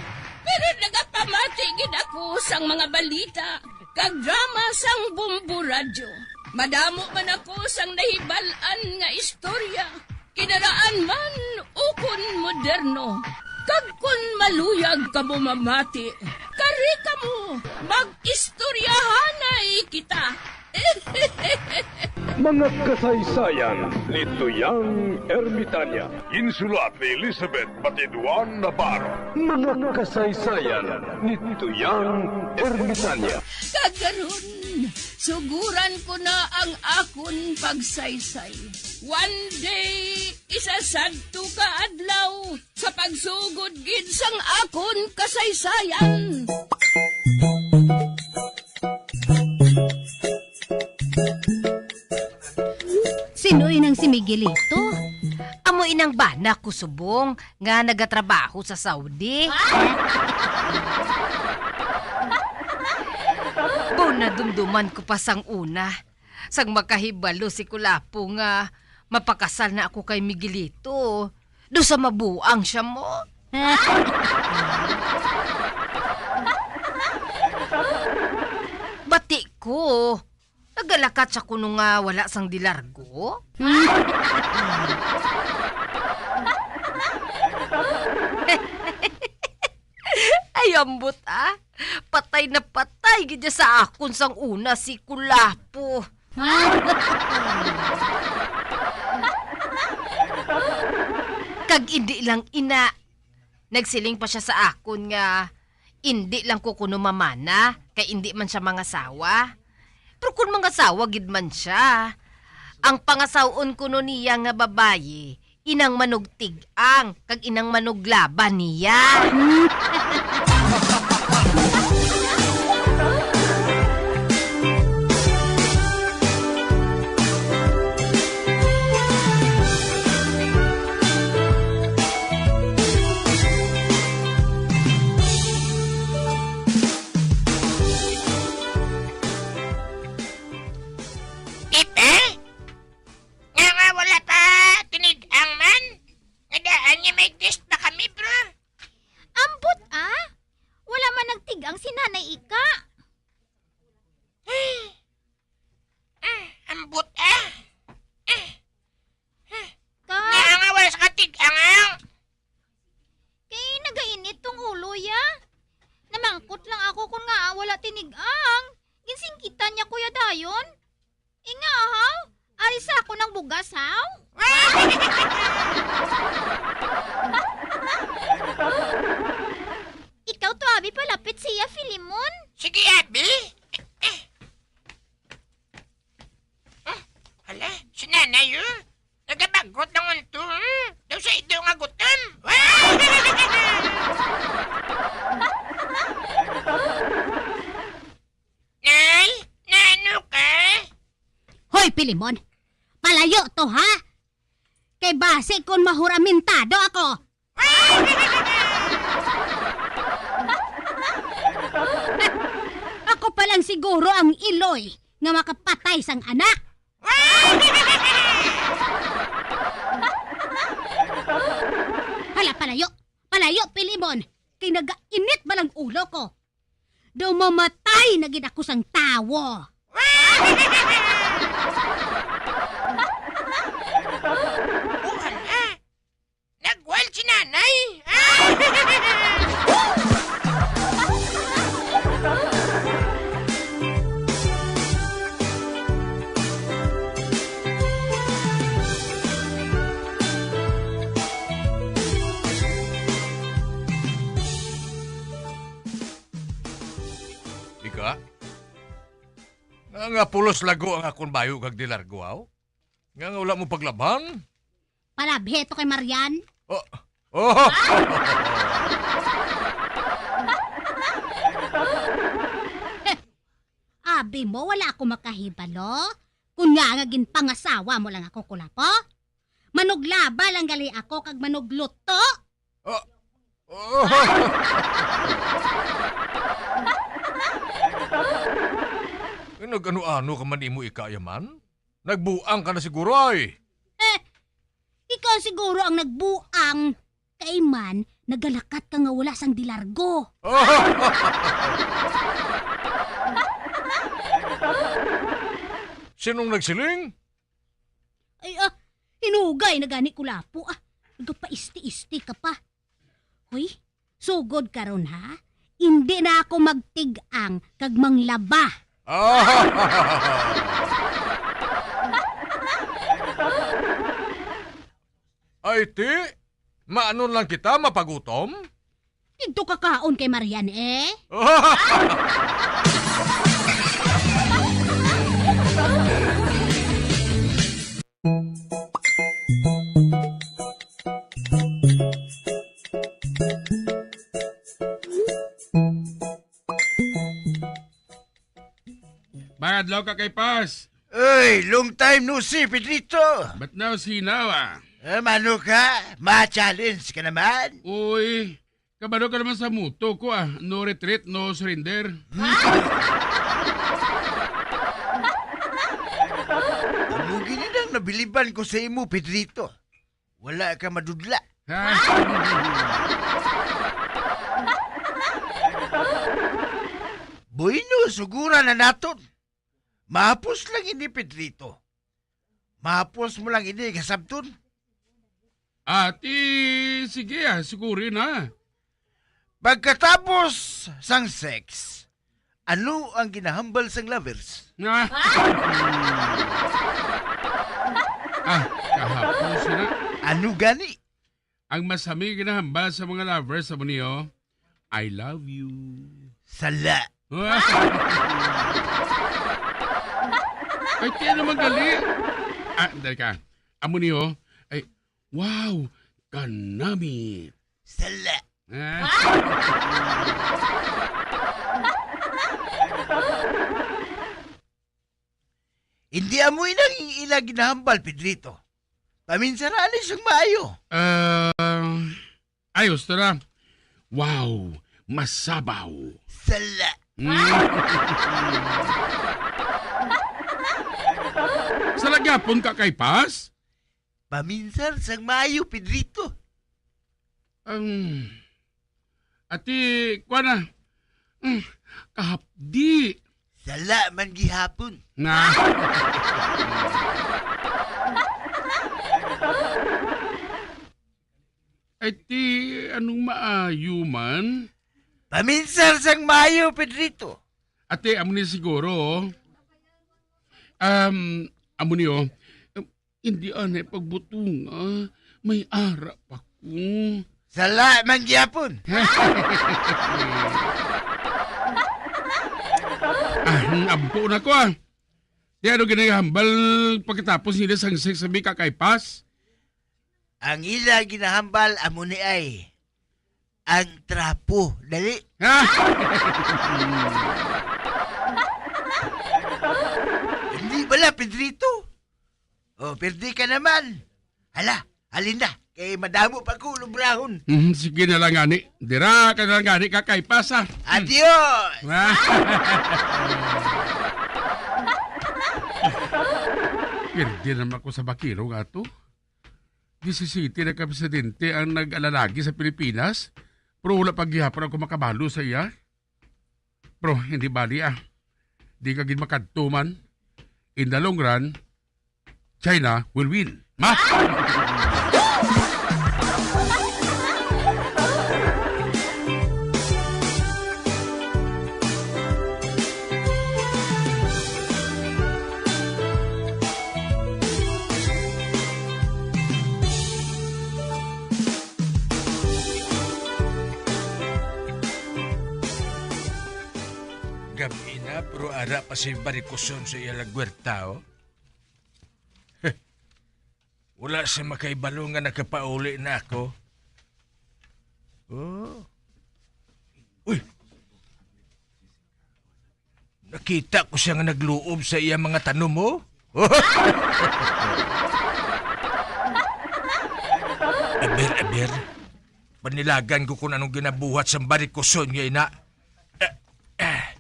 Pero nagapamati gid ako sang mga balita kag drama sang Bombo Radyo. Madamo man ako sang nahibal-an nga istorya, kinaraan man ukon moderno. Kag kon maluyag kamo mamati, kari kamo, mag-istoryahanay kita. Mga kasaysayan ni Tuyang Ermitanya. Ginsulat ni Elizabeth Batiduan Navarro. Mga kasaysayan ni Tuyang Ermitanya. Kag karon, suguran ko na ang akon pagsaysay. One day, isa sadto ka adlaw, sa pagsugod gid sang akon kasaysayan. Sino inang si Miguelito? Amo inang bana ko subong nga nagatrabaho sa Saudi. Daw nadumduman ko pa sang una, sang makahibalo si Kulapo nga mapakasal na ako kay Miguelito. Daw sa mabuang siya mo. Bati ko. Nagalakat siya kuno nga wala sang dilargo. Ay, ambot, ah. Patay na patay gid niya sa akon sang una si Kulapo. Kag indi lang ina, nagsiling pa siya sa akon nga indi lang ko kuno mamana kay indi man siya mangasawa. Pero kon mangasawa gid man siya, ang pangasaw-on kuno niya nga babayi, inang manugtig-ang kag inang manuglaba niya. Pepe? Nga, nga wala pa tinig-ang man? Nga daan niya may test pa kami, bro? Ambot, ah? Wala man nagtig-ang si Nanay Ika. Ah, ambot, ah. Ah, ah. Ka- Nga nga wala sa katig-ang, ah. Kay nagainit tong ulo, ya. Namangkot lang ako kung nga wala tinig-ang. Ginsinggitan niya, kuya, dayon. Inga, haw? Ari sa ako ng bugas, haw? Ikaw to, abi, palapit siya, Filimon. Sige, abi. Ah, hala, si nanay, oh. Nagabagot lang unto, hmm? Daw sa ido nga gutom. Nay, naano ka? Hoy, Pilimon! Palayo to, ha? Kay basi kon mahuramentado ako. Ako pa lang siguro ang iloy nga makapatay sang anak. Hala, palayo! Palayo, Pilimon! Kay nagainit ba lang ulo ko? Daw mamatay na gid ako sang tawo. Oh, hala. Nag-wild si nanay. Ika? Nga, nga pulos lago ang akon bayo kag dilargo, aw? Nga, nga wala mo paglabhan? Palabhi to kay Marian. Oh. Oh. Abi mo, wala ako makahibalo. Kun nga nga ginpangasawa mo lang ako, Kulapo. Manuglaba lang gali ako kag manugluto. Ah, ah. Nag-ano-ano ka man imo, Ika, Yaman? Nagbuang ka na siguro, ay. Eh, ikaw siguro ang nagbuang. Kay man, nagalakat ka nga wala sang dilargo. Sinong nagsiling? Ay, ah, hinugay na gani ko lapo, ah. Nagapaisti-isti ka pa. Hoy, sugod karon, ha? Indi na ako magtig-ang kag manglaba. Ay, ti, maanon lang kita mapagutom? Didto ka kaon kay Marian, eh. Mga adlaw, Kakay Pas. Uy, long time no see, Pedrito. Ba't na sinaw, ah? Eh, mano ka? Ma-challenge ka naman? Uy, kabalo ka naman sa motto ko, ah. No retreat, no surrender. Amo gini nang nabiliban ko sa imo, Pedrito. Wala ka madudla. Bueno, sugura na naton. Mahapos lang ini, Pedrito. Mahapos mo lang ini kasabton. Ati, sige, ah, suguri na. Pagkatapos sang sex, ano ang ginahambal sang lovers? Ah. Ah, kahapon sila. Ano gani? Ang masami ginahambal sa mga lovers, amo niyo, "I love you." Sala. Ay, tiyan naman gali. Ah, dali ka. Amo niyo, ay, "Wow, kanami." Sala. Ah. Hindi amo inang ila ginahambal, Pedrito. Paminsara ni siyang maayo. Ah, ayos, tara. Wow, masabaw. Sala. Mm. Sala gyapon ka kay Pas? Paminsar sang maayo, Pedrito. Ang, ati, kwa na. Mm, kahapdi. Sala man gihapon. Na. Ay, ti, anong maayo man? Paminsar sang maayo, Pedrito. Ate, amo ni siguro, oh. Um, amo ni, oh. Hindi anay pagbutunga. May ara pa ko. Sala man gyapon. Ah, ampo na ko, ah. Di ano ginahambal pagkatapos nila sang sex sa may kakaipas? Ang ila ginahambal amo ni ay ang trapo. Dali. Hindi bala, Pedrito? Oh, perdi ka naman. Hala, halin na. Kay madamo pa ko lubrahon. Mhm, sige na lang gani. Dira ka na lang gani, kakaipas, ah. Adios! Ah. Pirdi naman ko sa bakiro nga to. Disisiyete na ka presidente ang nag-alalagi sa Pilipinas, pero wala pa gihapon ako makabalo sa iya. Pero hindi bali, ah. Di ka gid makadto man. In the long run, China will win. Ma? Gab-i na, pero ara pa si Barikuson sa iya lagwerta, oh. Wala siya makaibalo nga nakapauli na ako. Oh. Uy! Nakita ko siya nga nagluob sa iya mga tanom, oh. Aber, aber. Panilagan ko kung anong ginabuhat sa Barikuson nga ina. Eh, eh.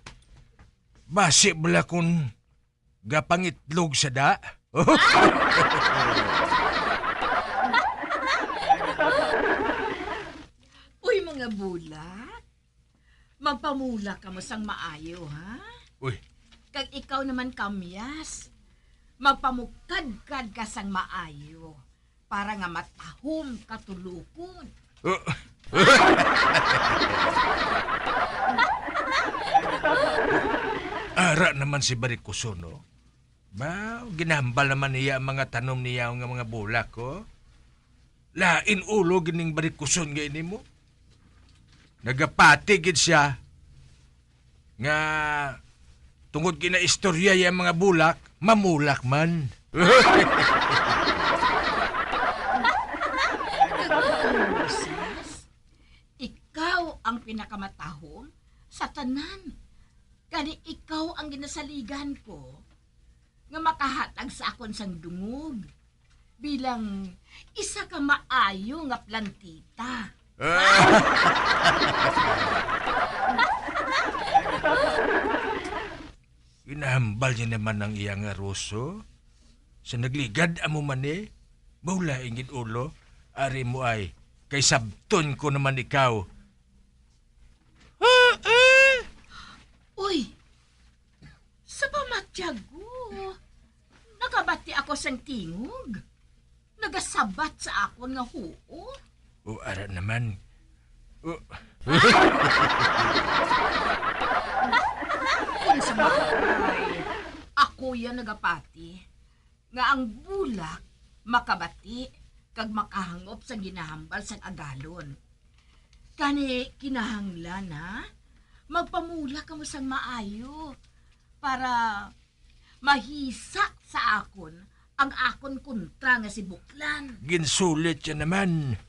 Basi bala kung Gapangitlog sa da? Uy, mga bulak, magpamulak kamo sang maayo, ha? Uy. Kag ikaw naman, kamyas, magpamukadkad ka sang maayo para nga matahom ka tulukon. Uh. Ara naman si Barikuson, no? Ba, ginahambal naman niya ang mga tanom niya nga mga bulak, oh. Lain ulo gining Barikuson nga ini mo. Nagapati gid siya nga tungod ginaistorya iya mga bulak, mamulak man. Ikaw ang pinakamatahom sa tanan. Gani ikaw ang ginasaligan ko nga makahatag sa akon sang dungog bilang isa ka maayo nga plantita. Ginahambal niya naman ang iya nga ruso. Sa nagligad amo man ni, bawla ingid ulo, ari mo ay, kay sabton ko naman ikaw. Ah, ah! Uy, sa pamatyago, nakabati ako sang tingog. Nagasabat sa akon nga huo. O, ara naman. O. Kung sa bagay, ako yan nagapati nga ang bulak makabati kag makahangop sang ginahambal sang agalon. Gani kinahanglan, ha? Magpamulak kamo sang maayo para mahisa sa akon ang akon kontra nga si Buklan. Ginsulit siya naman.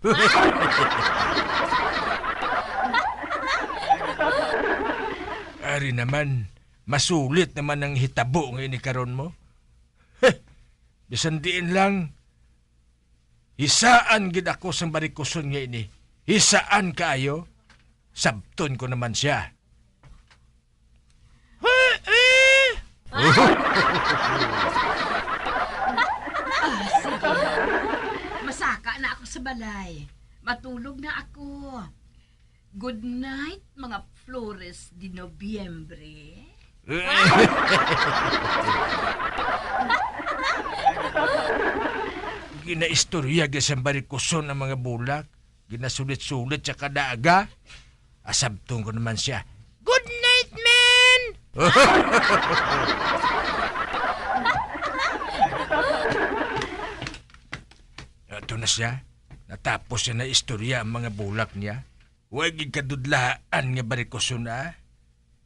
Ari naman, masulit naman ang hitabo nga ini karon mo. Bisan diin lang, hisaan gid ako sang Barikuson nga ini. Hisaan kaayo. Sabton ko naman siya. Ah, sige. Masaka na ako sa balay. Matulog na ako. Good night, mga flores de nobyembre. Ginaistorya gid sang Barikuson ang mga bulak. Ginasulit-sulit sa kada aga. Asabton ko naman siya. Good night, man! Ato na siya. Natapos siya na istorya ang mga bulak niya. Wa gid kadudlaan nga Barikuson, ah.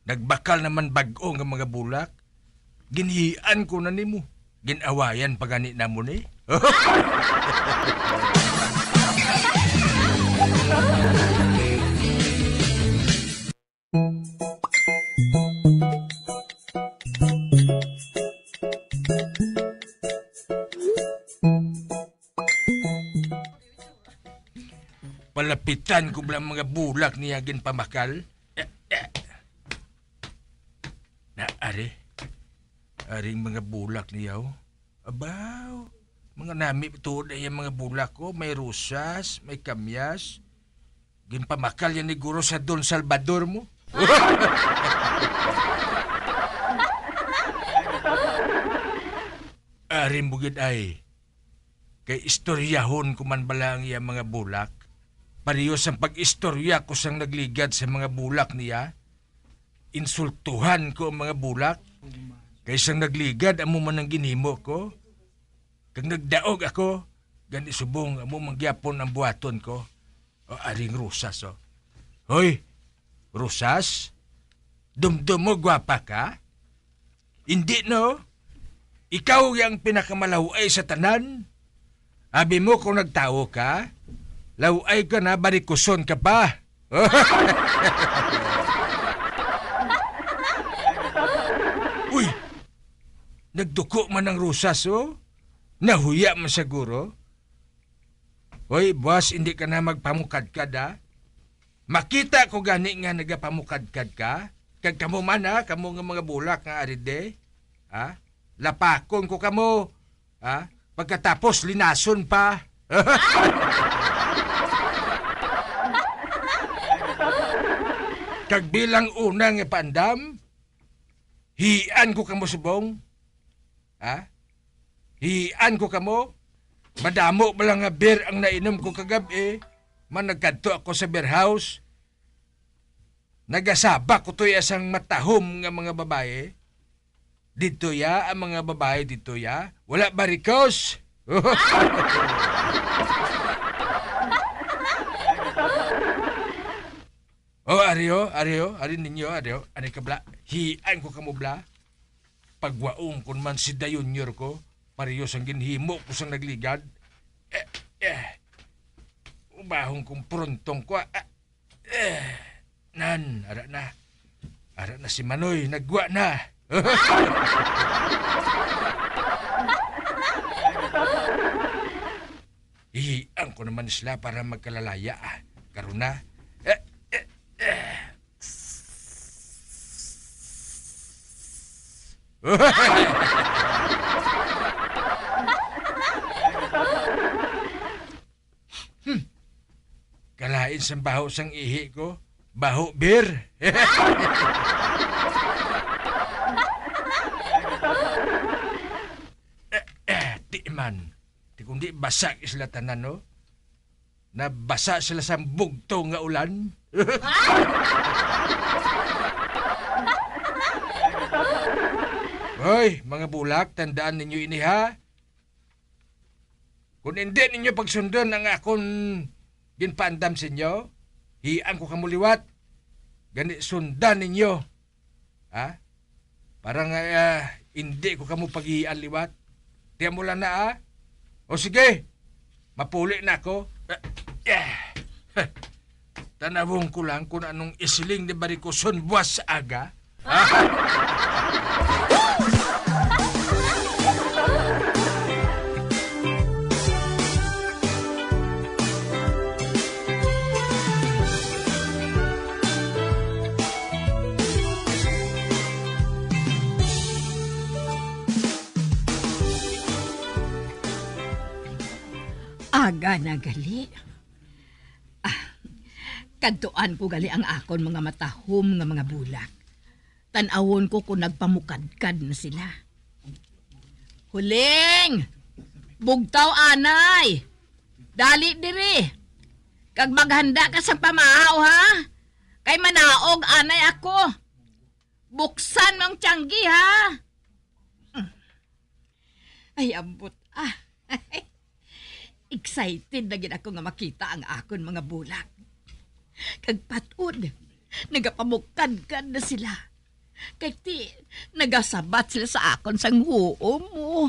Nagbakal naman bag-o nga mga bulak. Ginhian ko na nimo. Gin-awayan pa gani namon, eh. Palapitan ko bala ang mga bulak niya ginpamakal. Eh, eh. Na, ari. Aring mga bulak niya, oh. Abaw, mga nami tuod ay ang mga bulak ko. May rosas, may kamyas. Ginpamakal yan ni Guro sa Don Salvador mo. Ari mo gid ay. Kay istoryahon ko man bala ang iya mga bulak. Pareho sang pag-istorya ko sang nagligad sa mga bulak niya. Insultuhan ko ang mga bulak. Kay sang nagligad amo man ang ginhimo ko. Kag nagdaog ako, gani subong amo man gyapon ang buhaton ko. O, aring Rosas, oh. Hoy, Rosas, dumdum mo gwapa ka? Indi, no? Ikaw ang pinakamalaw-ay sa tanan. Abi mo kung nagtawo ka, law-ay ka na, barikuson ka pa. Uy, nagduko man ang Rosas, oh. Nahuya man siguro. Hoy, boss, hindi ka na magpamukadkad, ha? Makita ko gani nga nagapamukadkad ka, kag kamo man, ha, kamo nga mga bulak nga aride, ha? lapakon ko kamo, ha? Pagkatapos, linason pa. Kag bilang una nga paandam, hian ko kamo subong. Ha? Hian ko kamo. Madamo ba lang nga beer ang nainom ko kagab-i? Man nagkadto ako sa beer house. Nagasabak ko to ya sang matahom nga mga babayi. Didto ya ang mga babayi didto ya. Wala ba, Ricos? Oh, ari, oh, ari, oh, ari ninyo, ari, oh. Ari ka, bla. Hian ko kamo, bla. Pagwaon ko naman si Da Junior ko, pareho sang ginhimo ko sang nagligad. Eh, eh. Ubahon kong prontong ko, ah. Eh, nan, ara na. Ara na si Manoy, nagwa na. Hihian ko naman sila para magkalalaya, ah. Karon na. Eh, eh, eh. Hmm. Kalain sang baho sang ihi ko, baho beer. Eh, eh, di man. Di kundi basa sila tanan, no? Nabasa sila sa bugto nga ulan. Hoy, mga bulak, tandaan ninyo ini, ha? Kung hindi ninyo pagsundon ang akon ginpaandam sa inyo, hian ko kamo liwat. Gani, sundan ninyo. Ha? Para nga, ah, hindi ko kamo paghihian liwat. Tiyan mo lang na, ah. O sige, mapuli na ako. Ah, ah. Tanawon ko lang kung anong isiling ni Barikoson buwas sa aga. Aga na gali. Ah, kadtuan ko gali ang akon mga matahom nga mga bulak. Tan-awon ko kung nagpamukadkad na sila. Huling! Bugtaw, anay! Dali diri! Kag maghanda ka sa pamahaw, ha? Kay manaog anay ako. Buksan mo ang tiyanggi, ha? Ay, ambot, ah. Excited na gid ako nga makita ang akon mga bulak. Kag patod, nagapamukadkad na sila. Kay ti, nagasabat sila sa akon sang huom mo.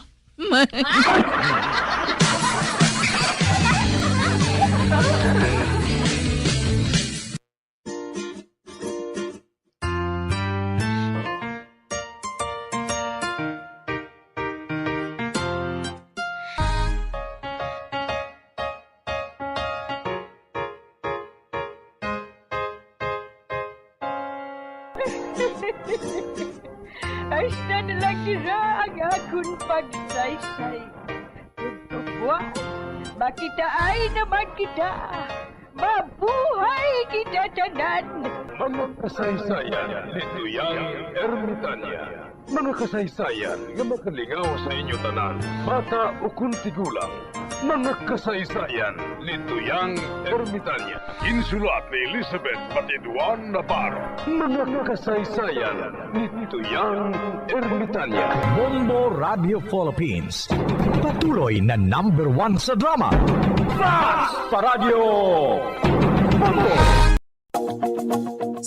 Hasta na lang dira ang akon pagsaysay. Tugtubuan, makitaay naman kita. Mabuhay kita tanan! Mga kasaysayan ni Tuyang Ermitania. Mga kasaysayan nga makalingaw sa inyo tanan, bata ukon tigulang. Mga kasaysayan ni Tuyang Ermitania. Insulat ni Elizabeth Batiduan Navarro. Mga kasaysayan ni Tuyang Ermitania. Bombo Radio Philippines. Patuloy na number one sa drama. Fast pa Radyo Bombo!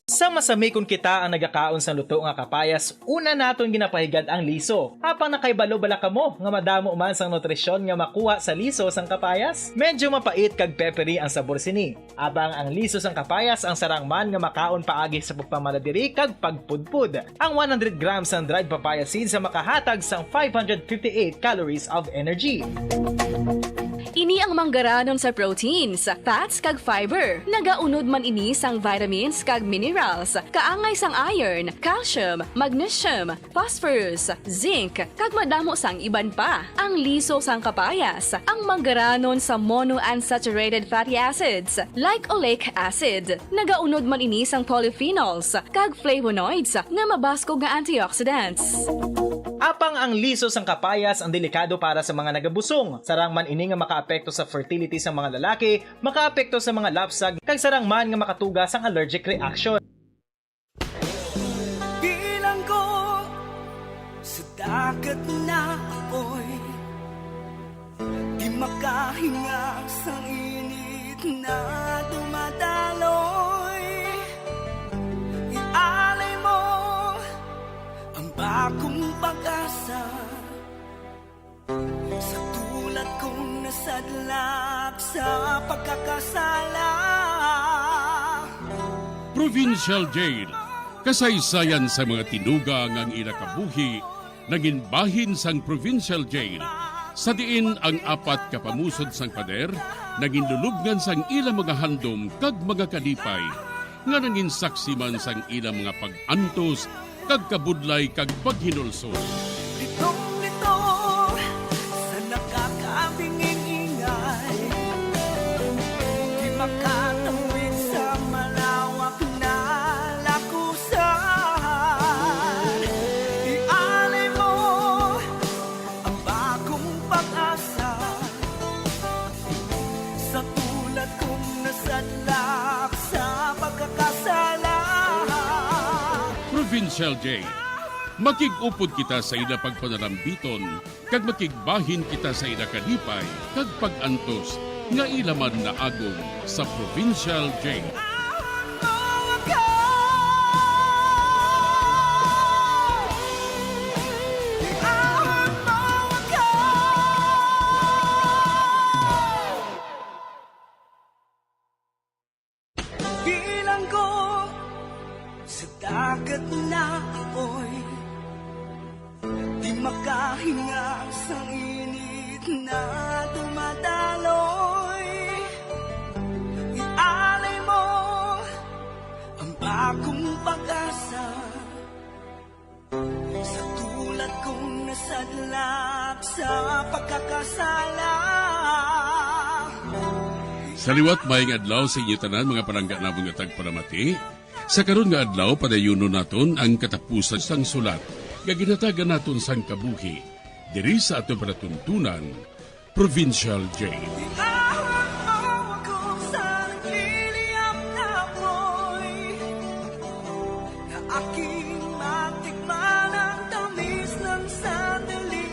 Sa masamikon kita ang nagakaon sang luto nga kapayas, una naton ginapahigad ang liso. Apang nakaibalo bala kamo nga madamo man sang nutrisyon nga makuha sa liso sang kapayas? Medyo mapait kag peppery ang sabor sini. Apang ang liso sang kapayas ang sarang man nga makaon paagi sa pagpamala diri kag pagpudpod. Ang one hundred grams sang dried papaya seeds ang makahatag sang five hundred fifty-eight calories of energy. Ini Ang manggaranon sa proteins, fats, kag fiber. Nagaunod man ini sang vitamins kag minerals, kaangay sang iron, calcium, magnesium, phosphorus, zinc, kag madamo sang iban pa. Ang liso sang kapayas, ang manggaranon sa monounsaturated fatty acids, like oleic acid. Nagaunod man ini sang polyphenols kag flavonoids nga mabaskog nga antioxidants. Apang ang liso sang kapayas ang delikado para sa mga nagabusong. Sarang man ini nga makaapekto sa fertility sa mga lalaki, makaapekto sa mga lapsag, kag sarang man nga makatuga sang allergic reaction. Bilanggo sa dagat na apoy, di makahinga sa init na dumadaloy. Ialay mo ang bagong pag-asa sa tulad kong nasadlak sa pagkakasala. Provincial Jail, kasaysayan sa mga tinuga nga ang ila kabuhi nangin bahin sang Provincial Jail, sa diin ang apat ka pamusod sang pader nangin lulubngan sang ila mga handom kag mga kalipay, nga nangin saksi man sang ila mga pag-antos kag kabudlay kag paghinulsol. Litong-lito sa nakakabinging-ingay, di makatawid sa malawak na lakusan. Ialay mo ang bagong pag-asa sa tulad kong nasadlak sa pagkakasala. Provincial Jail. Makig-upod kita sa ila pagpanalambiton, kag makigbahin kita sa ila kalipay kag pag-antos nga ila man naagom sa Provincial Jail. Bilanggo sa dagat na apoy, di makahinga sa init na dumadaloy. Ialay mo ang bagong pag-asa sa tulad kong nasadlak sa pagkakasala. Sa liwat, maayong adlaw sa inyo tanan, mga palangga namon nga tagpalamati. Sa karon nga adlaw, padayunon naton ang katapusan sang sulat nga ginhatagan naton sang kabuhi diri sa aton palatuntunan, Provincial Jail. Iahon mo ako sa nagliliyab na apoy, na aking matikman ang tamis ng sandali.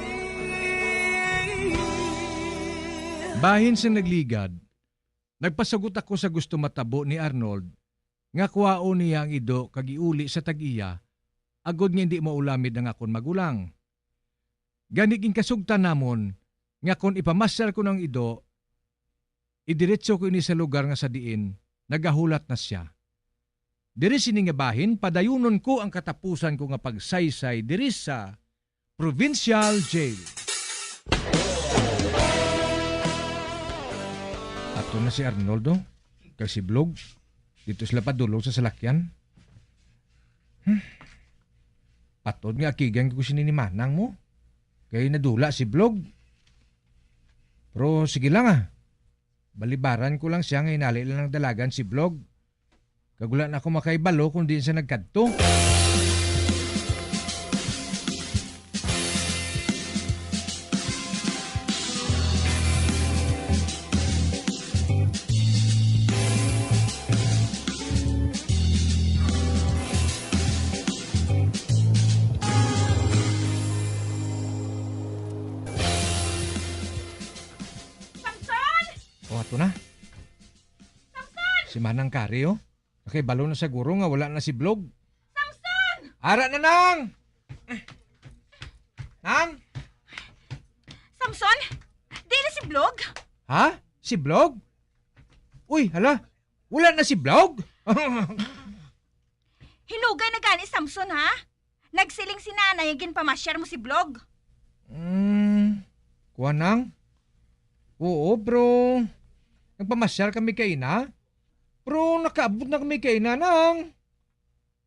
Bahin sang nagligad, nagpasugot ako sa gusto matabo ni Arnold nga kuhaon niya ang ido kag iuli sa tag-iya, agod nga indi maulamid ang akon magulang. Gani ginkasugtan namon nga kon ipamasyal ko ang ido, idiretso ko ini sa lugar nga sa diin nagahulat na sia. Diri sini nga bahin, padayunon ko ang katapusan ko nga pagsaysay diri sa Provincial Jail. Ato na si Arnoldo, kag si Blog. Dito sila padulog sa salakyan. Hmm. Patod nga akigan ko sini ni Manang mo. Kay nadula si Blog. Pero sige lang, ah. Balibaran ko lang siya nga inali lang ang dalagan si Blog. Kag wala na ako makaibalo kung diin siya nagkadto. Samson! O, ato na. Samson! Si Manang Kari, oh. Nakahibalo na siguro nga wala na si Blog. Samson! Ara na, Nang! Nang? Samson? Di na si Blog? Ha? Si Blog? Uy, hala. Wala na si Blog? Hinugay na gani, Samson, ha? Nagsiling si Nanay nga ginpamasyar mo si Blog. Hmm, kuwan, Nang. Oo, pero nagpamasyal kami kaina. Pero nakaabot na kami kaina, Nang.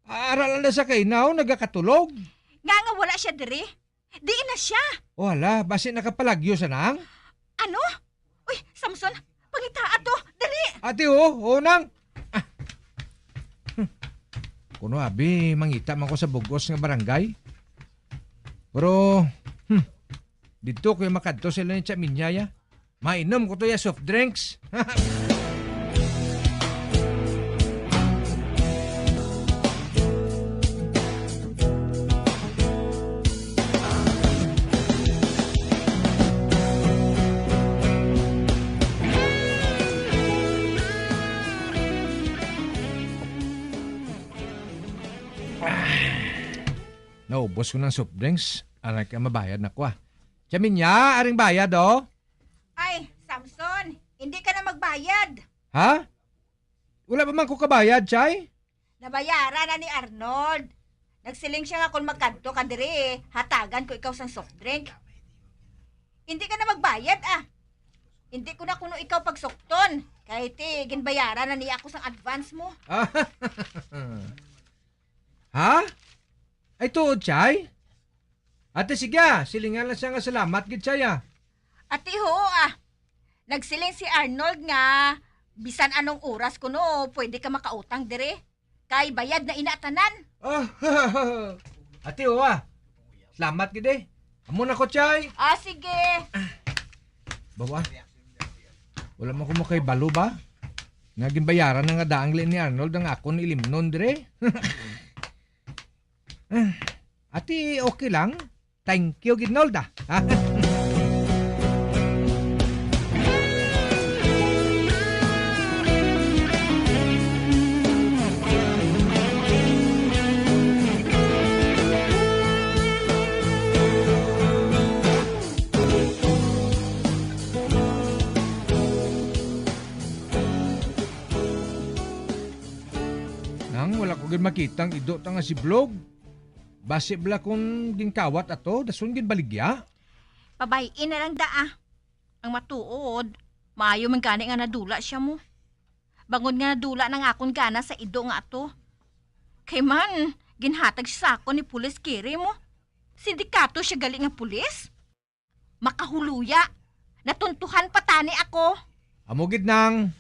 Ara lang na sa kaina, oh, nagakatulog. Nga nga wala siya diri? Diin na siya? Oh, hala, basi nakapalagyo sa, Nang? Ano? Uy, Samson, pangitaa to. Dali! Ate, oh, oh, Nang. Ah. Hmm. Kuno abi, mangita man ko sa bugos nga barangay. Pero, hmm, dito ko yung makadto sila ni Chaminyaya. Mainom ko to ya soft drinks. Naubos ko ng soft drinks. Aray ka, mabayad na ko, ah. Chaminya, aring bayad, oh. Ay, Samson, hindi ka na magbayad. Ha? Wala pa man ko kabayad, Chay? Nabayaran na ni Arnold. Nagsiling siya nga kung magkadto ka diri, hatagan ko ikaw sang soft drink. Hindi ka na magbayad, ah. Hindi ko na kuno ikaw pagsukton. Kay ti, ginbayaran na niya ako sang advance mo. Ha? Ay, tuod, Chay? Ate, sige, ah. Silingan lang siya nga salamat gid, Chay, ah. Ate, oo, ah. Nagsiling si Arnold nga bisan anong oras kuno pwede ka makautang diri. Kay bayad na ina tanan. Ah, ate, oo, ah. Salamat gid, eh. Amo na ko, Chay. Ah, sige. Bawa. Wala man ko makahibalo ba? Nga ginbayaran na nga daang li ni Arnold ang akon ilimnon dire. Ah, ati, okay lang. Thank you, gid, Nold, ah. Nang wala ko gid makita ang ido ta nga si Blog. Basi bala kon ginkawat ato, dason ginbaligya? Pabay-i na lang da, ah. Ang matuod, maayo man gani nga nadula siya mo. Bangod nga nadula nang akon gana sa ido nga ato. Kay man, ginhatag siya sa akon ni Pulis Kiri mo. Sindikato siya gali nga pulis? Makahuluya. Natuntuhan pa tani ako. Amo gid nang.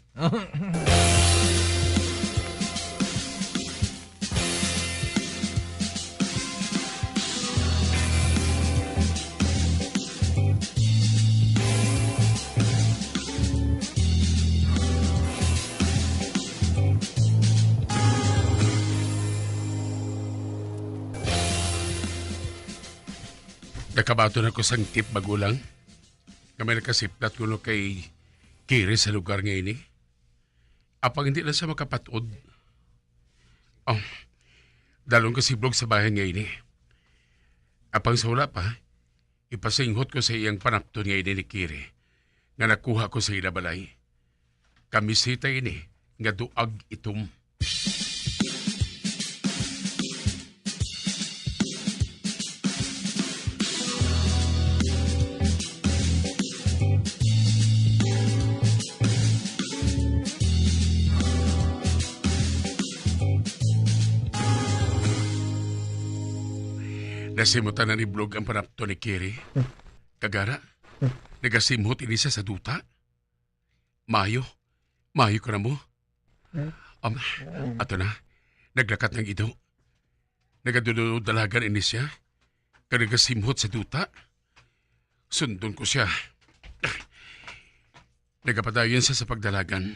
Nakabaton ako sang tip, magulang, nga may nakasiplat kuno kay Kiri sa lugar nga ini. Apang hindi na siya makapat-od. Oh, dalon ko si Blog sa bahin nga ini. Apang sa wala pa, ipasinghot ko sa iyang panapton nga ini ni Kiri, nga nakuha ko sa ila balay. Kamisita ini nga duag itom. Nasimutan na ni Blog ang panapton ni Kiri. Kagara, nagasimhot ini siya sa duta. Mayo. Mayo ka na mo. Hmm? Um, ato na. Naglakat ng ido. Nagadulod-dalagan ini siya. Kag nagasimhot sa duta. Sundon ko siya. Nagapadayon siya sa pagdalagan.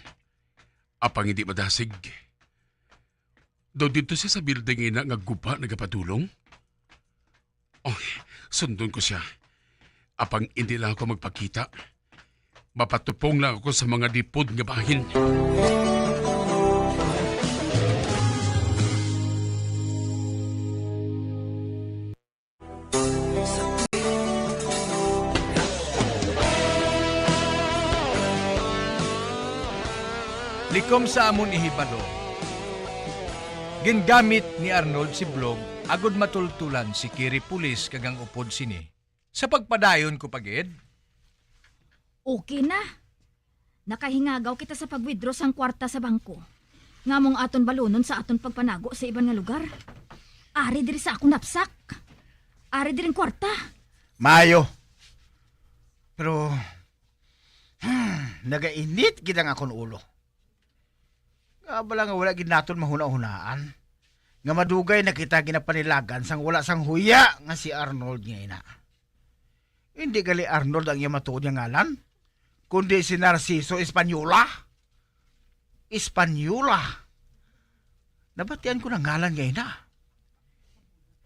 Apang hindi madasig. Daw didto siya sa building ina nga guba nagapadulong. Oh, sundon ko siya. Apang hindi lang ako magpakita. Mapatupong lang ako sa mga lipod nga bahin. Likom sa amon ihibalo, gingamit ni Arnold si Blog agud matultulan si Kiri Pulis kag ang upod sini. Sa pagpadayon ko pa gid, Okay na. Nakahingagaw kita sa pag-withdraw sang kwarta sa bangko. Nga mong aton balunon sa aton pagpanago sa iban nga lugar. Ari diri sa akon napsak. Ari diri ang kwarta. Maayo. Pero, hmm, nagainit gid ang akon ulo. Nga bala nga wala gid naton mahunahunaan nga madugay na kita ginapanilagan sang wala sang huya nga si Arnold nga ina. Hindi gali Arnold ang iya matuod nga ngalan, kundi si Narciso Española. Española. Nabatian ko na ngalan nga ina.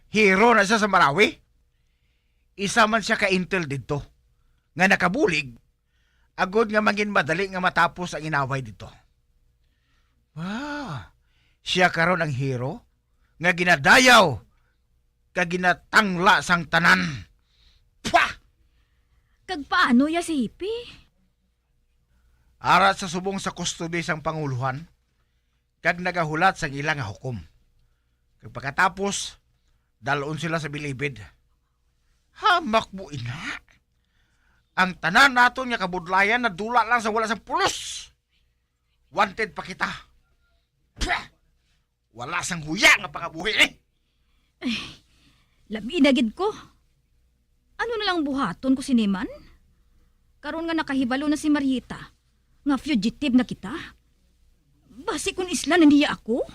Hero na siya sa Marawi. Isa man siya ka intel didto nga nakabulig agod nga mangin madali nga matapos ang inaway didto. Ah, siya karon ang hero nga ginadayaw kag ginatangla sang tanan. Pah! Kag paano ya si Hipi? Ara sa subong sa kustodi sang panguluhan, kag nagahulat sang ila nga hukom. Kag pagkatapos, dal-on sila sa bilibid. Hamak mo ina! Ang tanan naton nga kabudlayan nadula lang sa wala sang pulos. Wanted pa kita. Pah! Wala sang huya nga pangabuhi, eh. Labi na gid ko. Ano na lang buhaton ko sini man? Karon nga nakahibalo na si Marieta nga fugitive na kita, basi kun islan na niya ako?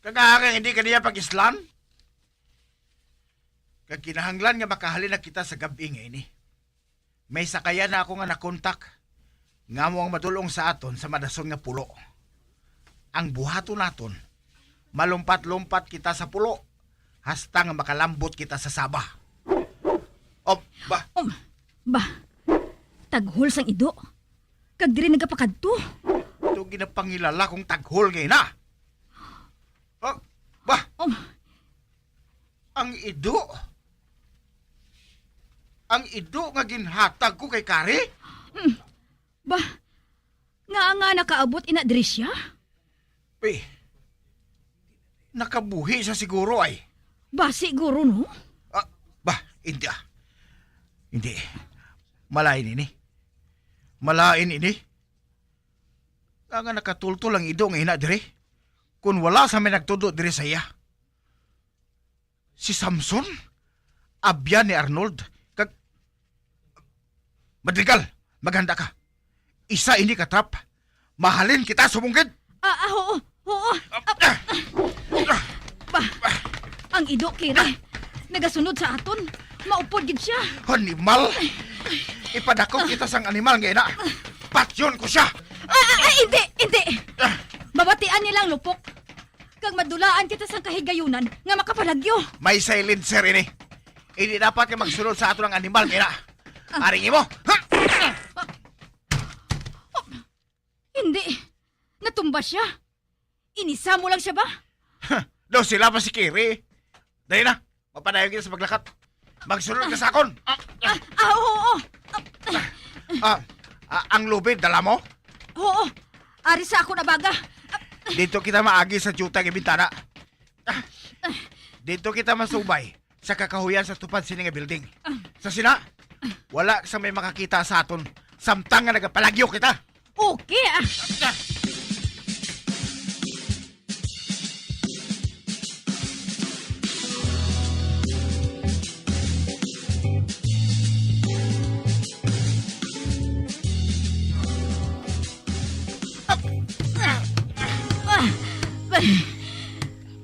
Kag anga nga hindi ka niya pag-islan? Kag kinahanglan nga makahalin na kita sa gab-i nga ini. May sakayan na ako nga nakontak nga amo ang madulong sa aton sa madason nga pulo. Ang buhaton naton, malumpat-lumpat kita sa pulo hasta nga makalambot kita sa Sabah. Oh, ba? Um, ba? Taghol sang ido. Kag diri nagapakadto. Ito ginapangilala kong taghol nga ina. Oh, ba? Um, Ang ido? Ang ido nga ginhatag ko kay Kari? Hmm. Ba, nga nga nakaabot ina diri siya? Pe, nakabuhi siya siguro ay. Ba, siguro, no? Ah, ba, hindi ah. Hindi. Malain ini. Malain ini. Nga nga nakatultol ang ido nga ina diri. Kung wala sa may nagtudlo diri sa iya. Si Samson? Abyan ni Arnold? Kag, Madrigal, maghanda ka. Isa ini ka trap. Mahalin kita subong gid. Ah, ah, oo, oo. Ah, ah. Ba, ang ido, Kiri. Nagasunod sa aton. Maupod gid siya. Animal! Ipadakop kita sang animal nga ina. Patyon ko siya. Ah, ah, ah, hindi, hindi. Mabatian nilang lupok. Kag madulaan kita sang kahigayunan nga makapalagyo. May silencer ini. Hindi dapat nga magsunod sa aton ang animal, kaya na. Ah. Aring imo. Hindi. Natumba siya. Inisa mo lang siya ba? Daw sila pa si Kiri. Dali na. Mapadayon kita sa paglakat. Magsunod ka sa akon. Ah, ah, oo, oo. Ah, ah, ang lubid, dala mo? Oo. Ari sa akon abaga. Dito kita maagi sa diutay nga bintana. Dito kita masubay sa kakahuyan sa tupad sini nga building. Sa sina, wala sa may makakita sa aton, samtang nga nagapalagyo kita. Okay, ah. Ah,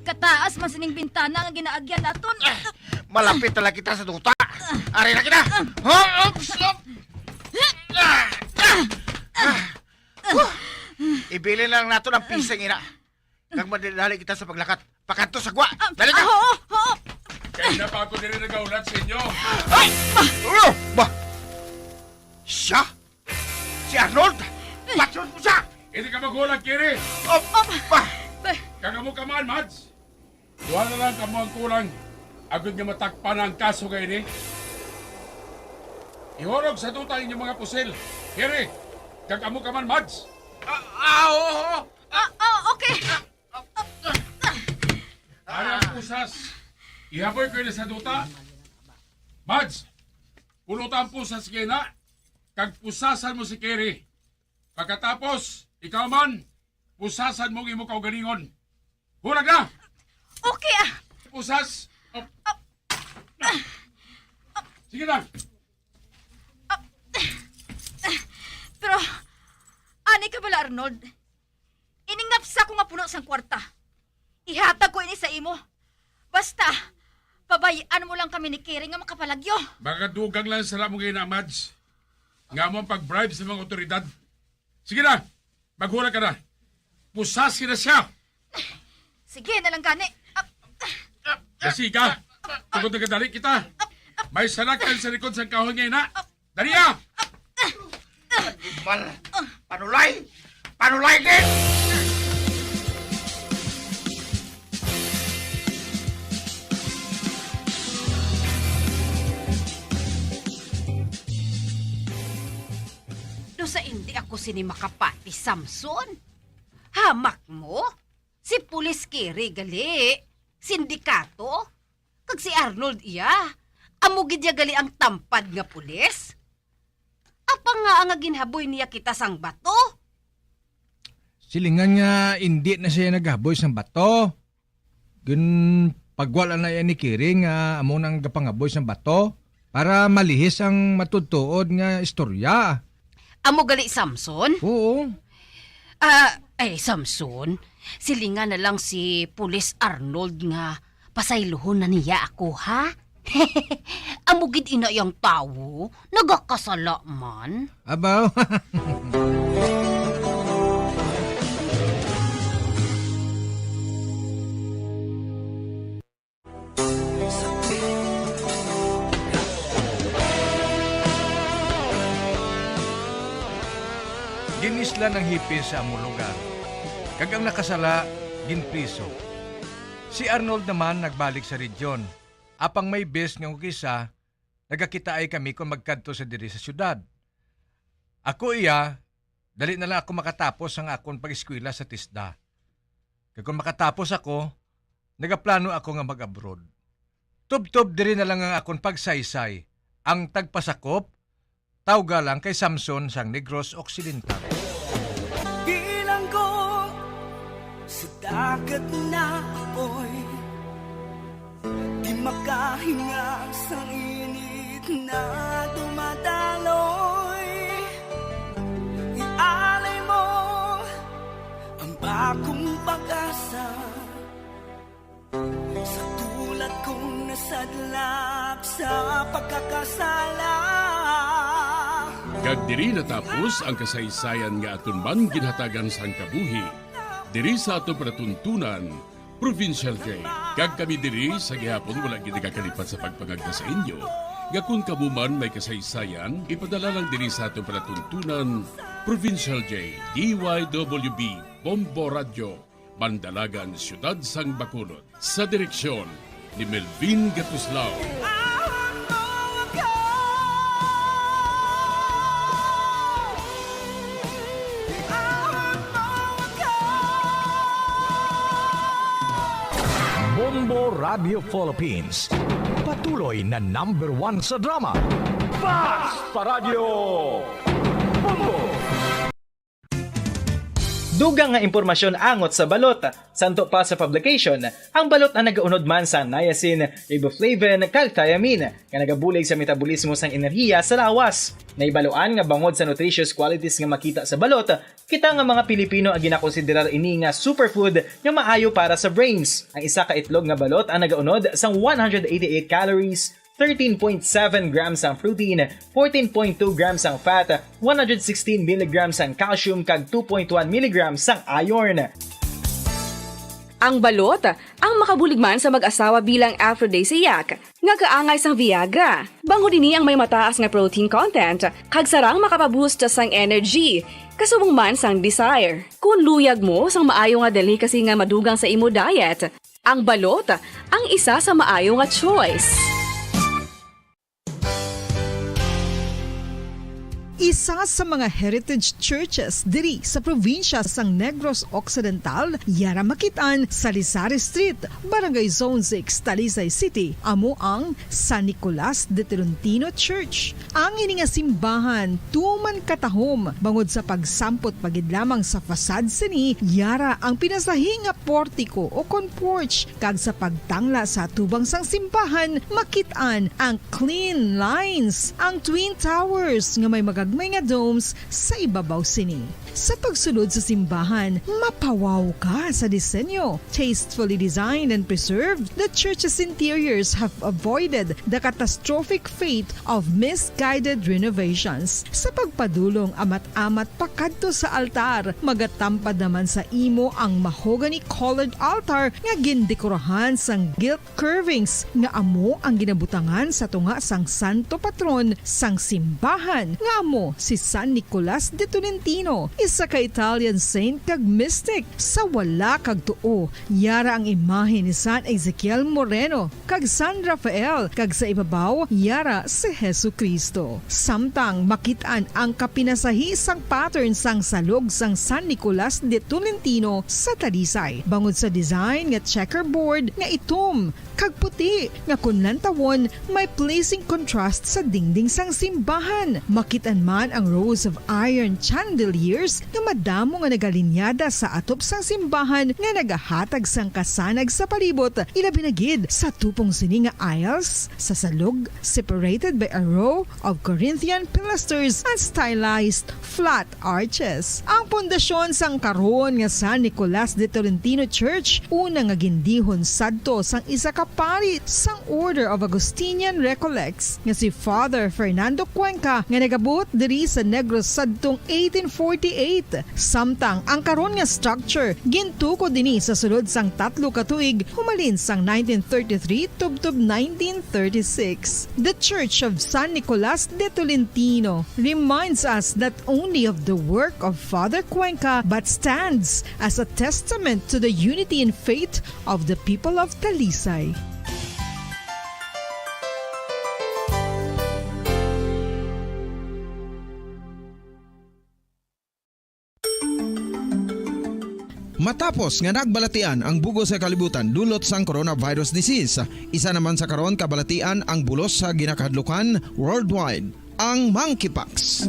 kataas man sining bintana nga ginaagyan naton. Malapit na lang kita sa duta. Ari na kita. Ho, ups, up. Ibilin lang naton ang pisang ina. Kag madali kita sa paglakat. Pakadto sa gwa. Ah, dali ka. Ah, oo, oo. Kaya na pa ako diri nagaulat sa inyo. Ay! Ba? Oh, ba? Siya? Si Arnold? Patyon mo siya! Hindi ka maghulag, Kiri. Oh, ba? Kag amo ka man, Mads. Duha na lang kamo ang kulang. Agod nga matakpan na ang kaso nga ini. Ihurog sa duta ang inyong mga pusil. Kiri, kag amo ka man, Mads. Ah, ah, oo, oo. Ah, ah, okay. Ari ang pusas. Ihaboy ko ini sa duta. Mads, puluta ang pusas kay na. kag pusasan mo si Kiri. Pagkatapos, ikaw man, pusasan mo ang imo kaugalingon. Hulag na! Okay, ah. Pusas! Op. Sige na! Pero, ani ka bala, Arnold? Ini nga psa ko nga puno sang kwarta. Ihatag ko ini sa imo. Basta, pabay-an mo lang kami ni Kiri nga makapalagyo. Magadugang lang sa mo nga ina, Mads. Nga mo ang pag-bribe sa mga otoridad. Sige na, maghulag ka na. Pusasi na siya. Sige na lang gani. Ah, Dasiga, tungod nagkadali kita. May salakyan sa likod sang kahoy nga ina. Dali, ah! Mal, panulay! Panulay gid! No sa indi ako sini makapati, Samson? Hamak mo? Si Pulis Kiri gali, sindikato, kag si Arnold iya. Amo gid ya gali ang tampad nga pulis. Apang nga nga ginhaboy niya kita sang bato? Silingan nga indi na siya naghaboy sang bato. Ginpagwala na iya ni Kiri nga amo nang gapangaboy sang bato para malihis ang matutuod nga istorya. Amo gali, Samson? Oo. Ah, ay, Samson, silingan na lang si Pulis Arnold nga pasaylohon na niya ako, ha? Amo gid ina yang tawo, nagakasala man. Abaw. Ginislan ang hipis sa amo lugar, kag ang nakasala ginpriso. Si Arnold naman nagbalik sa region, apang may bes nga kung kisa nagakitaay kami kon magkadto sa diri sa siyudad. Ako iya, dali na lang ako makatapos ang akon pag-eskwela sa TESDA. Kag kon makatapos ako, nagaplano ako nga mag-abroad. Tubtob diri na lang ang akon pagsaysay, ang tagpasakop, tawga lang kay Samson sang Negros Occidental. Bilanggo sa dagat na apoy, di makahinga sa init na dumadaloy. Ialay mo ang bagong pag-asa sa tulad kong nasadlak sa pagkakasala. Kag diri natapos ang kasaysayan nga aton man ginhatagan sang kabuhi diri sa aton palatuntunan, Provincial J. Kag kami diri sa gihapon wala gid nagakalipat sa pagpangagda sa inyo nga kon kamo man may kasaysayan, ipadala lang diri sa aton palatuntunan, Provincial J, D Y W B, Bombo Radyo, Mandalagan, Siyudad sang Bacolod. Sa direksyon ni Melvin Gatuslao. Bombo Radio Philippines, patuloy na number one sa drama. Fast pa Radyo Bombo! Dugang nga impormasyon angot sa balot. Santo pa sa publication, ang balot ang nagaunod man sa niacin, riboflavin, kag thiamine, nga nagabulig sa metabolismo sang enerhiya sa lawas. Naibaluan nga bangod sa nutritious qualities nga makita sa balot, kita nga mga Pilipino ang ginakonsiderar ini nga superfood nga maayo para sa brains. Ang isa ka itlog nga balot ang nagaunod sang one hundred eighty-eight calories, thirteen point seven grams ang protein, fourteen point two grams ang fat, one hundred sixteen milligrams ang calcium, kag two point one milligrams ang iron. Ang balot, ang makabulig man sa mag-asawa bilang aphrodisiac, nga kaangay sang Viagra. Bangod ini ang may mataas nga protein content, kag sarang makapaboost sang energy, kasubong man sang desire. Kung luyag mo sang maayo nga delicacy nga madugang sa imo diet, ang balot ang isa sa maayo nga choice. Isa sa mga heritage churches diri sa probinsya sang Negros Occidental, yara makit-an sa Lisari Street, Barangay Zone six, Talisay City, amo ang San Nicolas de Tolentino Church. Ang ini nga simbahan tuman katahom bangod sa pagsampot pa gid lamang sa facade sini, yara ang pinasahi nga portiko o kon porch, kag sa pagtangla sa atubang sang simbahan, makit-an ang clean lines, ang twin towers nga may magagmay nga domes sa ibabaw sini. Sa pagsulod sa simbahan, mapawaw ka sa disenyo. Tastefully designed and preserved, the church's interiors have avoided the catastrophic fate of misguided renovations. Sa pagpadulong amat-amat pakadto sa altar, magatampad naman sa imo ang mahogany-colored altar nga gindekorahan sang gilt curvings nga amo ang ginabutangan sa tunga sang santo patron sang simbahan, nga amo si San Nicolas de Tolentino, isa ka Italian saint kag mystic. Sa wala kag tuo, yara ang imahe ni San Ezekiel Moreno kag San Rafael, kag sa ibabaw, yara si Jesu-Cristo. Samtang makit-an ang kapinasahi sang pattern sang salog sang San Nicolas de Tolentino sa Talisay, bangod sa design nga checkerboard nga itom kag puti, nga kon lantawon, may pleasing contrast sa dingding sang simbahan. Makit-an man ang rows of iron chandeliers nga madamo nga nagalinyada sa atop sang simbahan nga nagahatag sang kasanag sa palibot, ilabi na gid sa tupong sini nga aisles sa salog, separated by a row of Corinthian pilasters and stylized flat arches. Ang pundasyon sang karon nga San Nicolas de Tolentino Church, una nga gindihon sadto sang isa ka pari sang Order of Augustinian Recollects nga si Father Fernando Cuenca, nga nagabot diri sa Negros sadtong eighteen forty-eight. Samtang ang karon nga structure gintukod ini sa sulod sang tatlo ka tuig, humalin sang nineteen thirty-three tubtob nineteen thirty-six. The Church of San Nicolas de Tolentino reminds us not only of the work of Father Cuenca, but stands as a testament to the unity in faith of the people of Talisay. Matapos nga nagbalatian ang bug-os nga kalibutan dulot sang coronavirus disease, isa naman sa karon kabalatian ang bulos sa ginakahadlukan worldwide, ang monkeypox.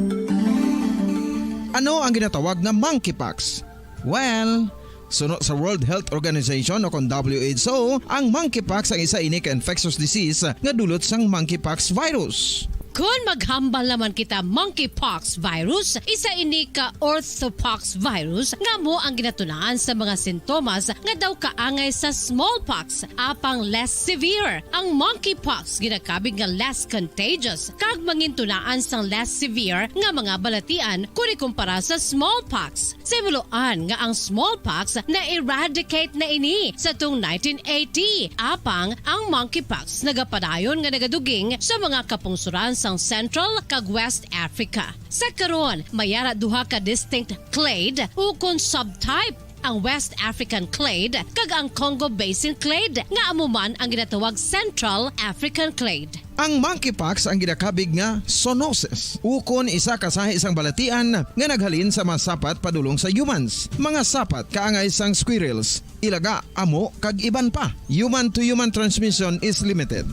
Ano ang ginatawag nga monkeypox? Well, suno sa World Health Organization o kon W H O, ang monkeypox ang isa ini ka infectious disease nga dulot sang monkeypox virus. Kon maghambal naman kita monkeypox virus, isa ini ka orthopox virus nga amo ang ginatunaan sa mga sintomas nga daw kaangay sa smallpox, apang less severe. Ang monkeypox ginakabig nga less contagious kag mangintunaan sang less severe nga mga balatian kon ikumpara sa smallpox. Sa himuloan nga ang smallpox na-eradicate na ini sa tung nineteen eighty, apang ang monkeypox nagapadayon nga nagaduging sa mga kapungsoran sang Central kag West Africa. Sa karon, may ara duha ka distinct clade ukon subtype, ang West African clade kag ang Congo Basin clade, nga amo man ang ginatawag Central African clade. Ang monkeypox ang ginakabig nga zoonosis, ukon isa ka sahi sang balatian nga naghalin sa mga sapat padulong sa humans, mga sapat kaangay sang squirrels, ilaga, amo, kag iban pa. Human-to-human transmission is limited.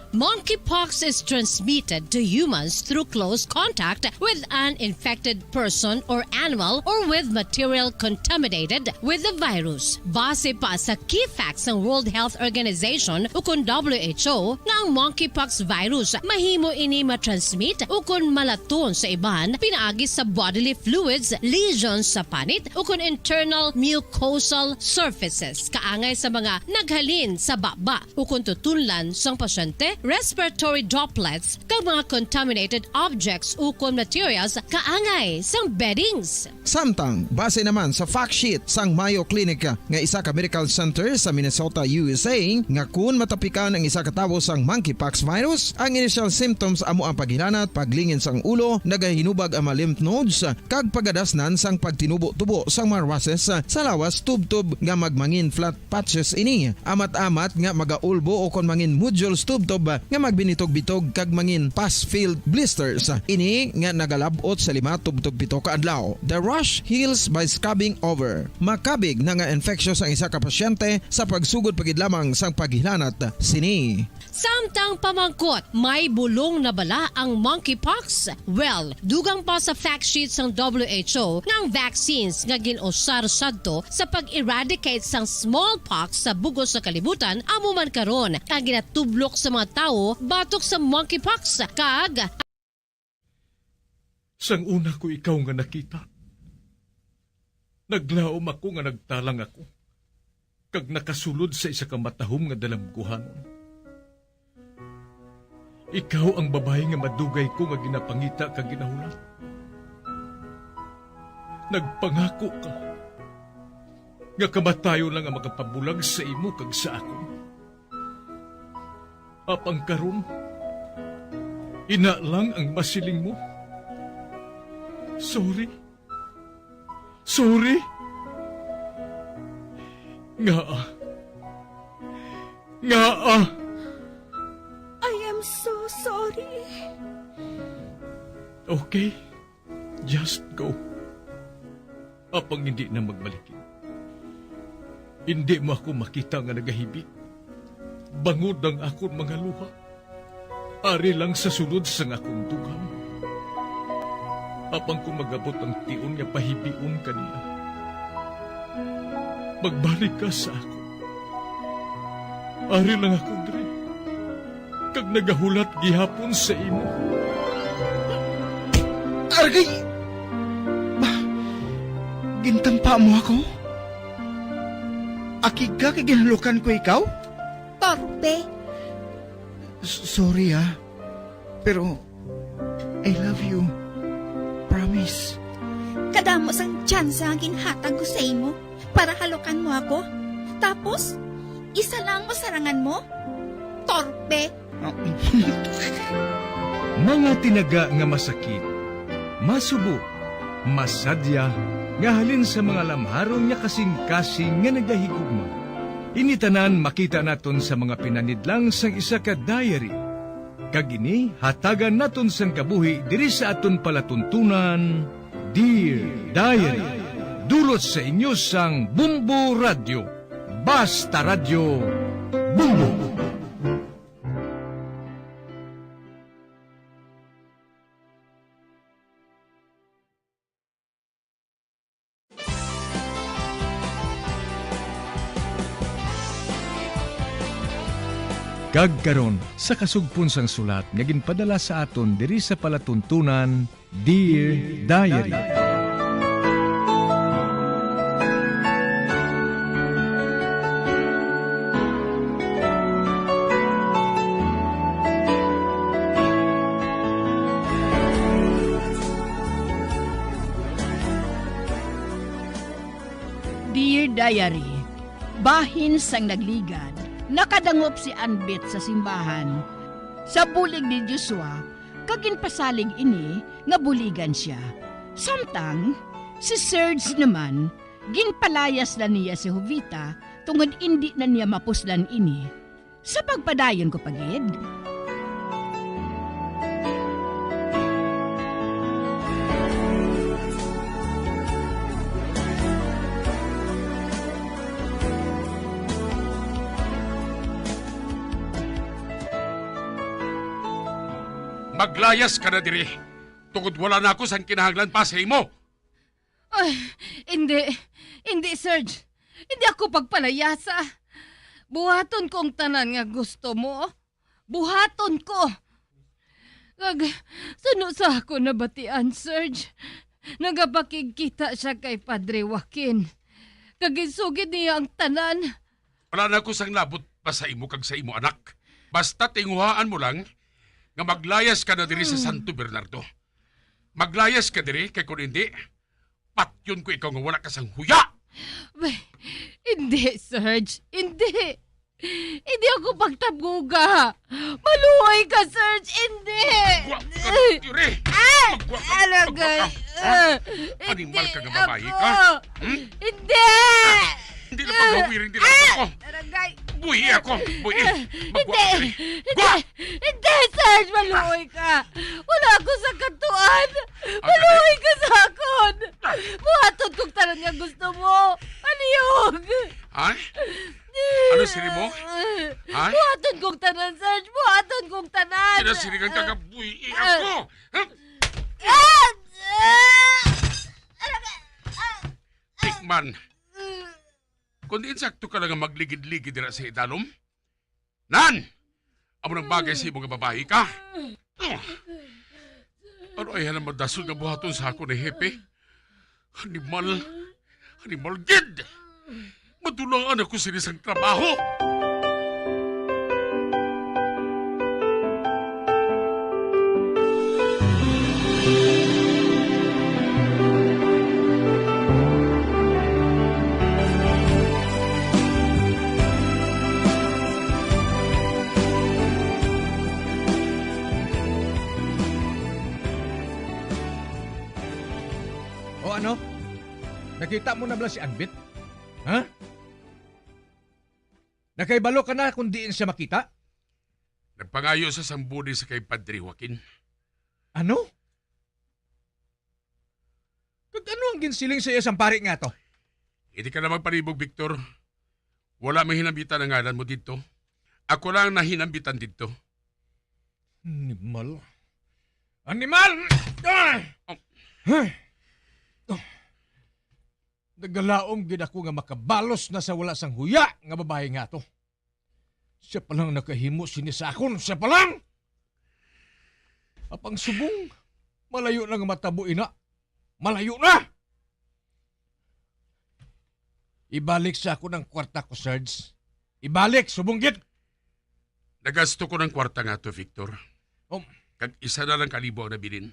Monkeypox is transmitted to humans through close contact with an infected person or animal or with material contaminated with the virus. Base pa sa key facts sang World Health Organization ukon W H O nga ang monkeypox virus mahimo ini matransmit ukon malaton sa iban pinaagi sa bodily fluids, lesions sa panit, ukon internal mucosal surfaces kaangay sa mga naghalin sa baba ukon tutunlan sang pasyente, respiratory droplets, kag mga contaminated objects ukon materials kaangay sang beddings. Samtang, base naman sa fact sheet sang Mayo Clinic nga isa ka medical center sa Minnesota, U S A, nga kun matapikan ang isa ka tawo sang monkeypox virus, ang initial symptoms amo ang paghilanat, paglingin sang ulo, nagahinubag ang mga lymph nodes, kag pagadasnan sang pagtinubo-tubo sang mga rushes sa lawas tubtob nga magmangin flat patches ini, amat-amat nga magaulbo o kon mangin nodules tubtob nga magbinitog-bitog kag mangin pus-filled blisters. Ini nga nagalab-ot sa lima tubtob pito ka adlaw. The rash heals by scrubbing over. Makabig na nga infectious ang isa ka pasyente sa pagsugod pa gid lamang sang paghilanat sini. Samtang pamangkot, may bulong na bala ang monkeypox? Well, dugang pa sa fact sheet sang W H O nga ang vaccines nga gin-usar sadto sa pag-eradicate sang smallpox sa bug-os nga kalibutan amo man karon ang ginatublok sa mga tawo batok sa monkeypox kag Sang una ko ikaw nga nakita, naglaom ako nga nagtalang ako kag nakasulod sa isa ka matahom nga dalamguhanon. Ikaw ang babayi nga madugay ko nga ginapangita kag ginahulat. Nagpangako ka nga kamatayon lang ang makapabulag sa imo kag sa akon. Apang karon, ina lang ang masiling mo. Sorry. Sorry. Ngaa? Ngaa? I am so sorry. Okay. Just go. Apang hindi na magbalik. Hindi mo ako makita nga nagahibi, bangod ang akon mga luha. Ari lang sa sulod sang akon dughan. Apang kung magabot ang tion nga pahibion ka niya, magbalik ka sa ako. Ari lang ako diri, kag nagahulat gihapon sa imo. Argay! Ba, gintampa mo ako? Akig ka kay ginhalukan ko ikaw? Torpe. S-, sorry, ah. Pero I love you. Promise. Kadamo sang tsansa nga ginhatag ko sa imo para halukan mo ako. Tapos, isa lang ang masarangan mo? Torpe! Mga tinaga nga masakit, masubo, masadya, nga halin sa mga lamharon nga kasing-kasing nga nagahigugma. Ini tanan makita naton sa mga pinanidlang sang isa ka diary. Kag ini hatagan naton sang kabuhi diri sa aton palatuntunan, Dear Diary. Dulot sa inyo sang Bombo Radyo. Basta Radyo, Bombo! Kag karon, sa kasugpon sang sulat nga ginpadala sa aton diri sa palatuntunan, Dear Diary. Dear Diary, bahin sang nagligad, nakadangop si Anbit sa simbahan sa bulig ni Joshua, kag ginpasalig ini nga buligan sia. Samtang si Serge naman, ginpalayas na niya si Jovita tungod indi na niya mapuslan ini. Sa pagpadayon ko pa gid. Maglayas ka na diri, tungod wala na ako sang kinahanglan pa sa imo. Ay, hindi. Hindi, Serge. Hindi ako pagpalayasa. Buhaton ko ang tanan nga gusto mo. Buhaton ko. Kag, suno sa ako nabatian, Serge, nagapakigkita siya kay Padre Joaquin. Kag gisugid niya ang tanan. Wala na ako sang labot pa sa imo kag sa imo anak. Basta tinguhaan mo lang nga maglayas ka na diri sa Hmm. Santo Bernardo. Maglayas ka diri, kay kung hindi, patyon ko ikaw nga wala ka sang huya! Be, hindi, Serge. Hindi. Hindi ako pagtabuga. Maluoy ka, Serge. Hindi. Magwa ka na diri! Ah! Magwa ka, Alagay. Magwa ka. Ha? Ah, Animal ka nga babayi ka? Hindi ako. Hmm? Hindi! Hindi na paghawirin din ako. Aray! Buhi ako! Buhi! Hindi! Magwa ka diri! Hindi! Gwa! Hindi, Sarge! Maluoy ka! Wala ako sa katuan! Ano? Maluoy ka sa akon! Buhaton kong tanan nga gusto mo! Palihog! Ha? Ano sini mo? Ha? Buhaton kong tanan, Sarge! Buhaton kong tanan! Kinasiringan ka nga buhi ako! Ah! Ah! Tikman! Kung diin sakto ka lang nga magligid-ligid dira sa idalom? Nan! Amo nang bagay sa imo nga babayi ka. Ano ay hanang madasol nga buhaton sa akon ni Hepe? Animal! Animal gid! Madulaan ako sini sang trabaho! O ano? Nakita mo na bala si Anbit? Ha? Nakahibalo ka na kung diin siya makita? Nagpangayo sa sang body sa kay Padre Joaquin. Ano? Kag ano ang ginsiling sa iya sang pari nga to? Hindi ka na magpanibog, Victor. Wala may hinambitan ang ngalan mo didto. Ako lang ang nahinambitan didto. Animal. Animal! Ah! Oh. Huh? Oh. Nagalaom gid ako nga makabalos na sa wala sang huya nga babayi nga to. Siya pa lang nakahimo sini sa akon, siya pa lang! Apang subong, malayo na nga matabo ina. Malayo na! Ibalik sa akon ang kwarta ko, Sarge. Ibalik, subong gid! Nagasto ko ng kwarta nga to, Victor. Oh. Kag isa na lang kalibo ang nabilin.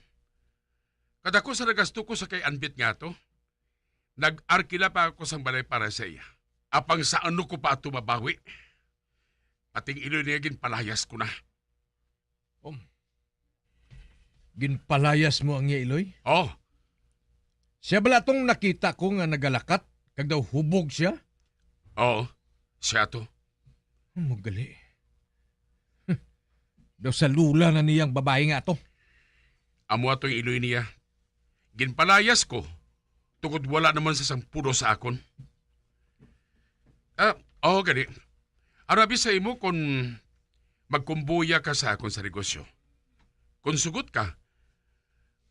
Kadako sa nagasto ko sa kay Anbit nga to, nag-arkila pa ako sang balay para sa iya. Apang sa ano ko pa ato mabawi? Pating iloy niya ginpalayas ko na. Um, ginpalayas mo ang iya iloy? Oh. Siya bala tong nakita ko nga nagalakat, kag daw hubog siya? Oo, siya to. Ang magali. Huh. Daw sa lula na niyang babae nga to. Amo ato ang iloy niya. Ginpalayas ko, tungod wala naman sa sang puno sa akon. Ah, oo, gani. Arabi sa imo kung magkumbuya ka sa akon sa negosyo. Kung sugot ka,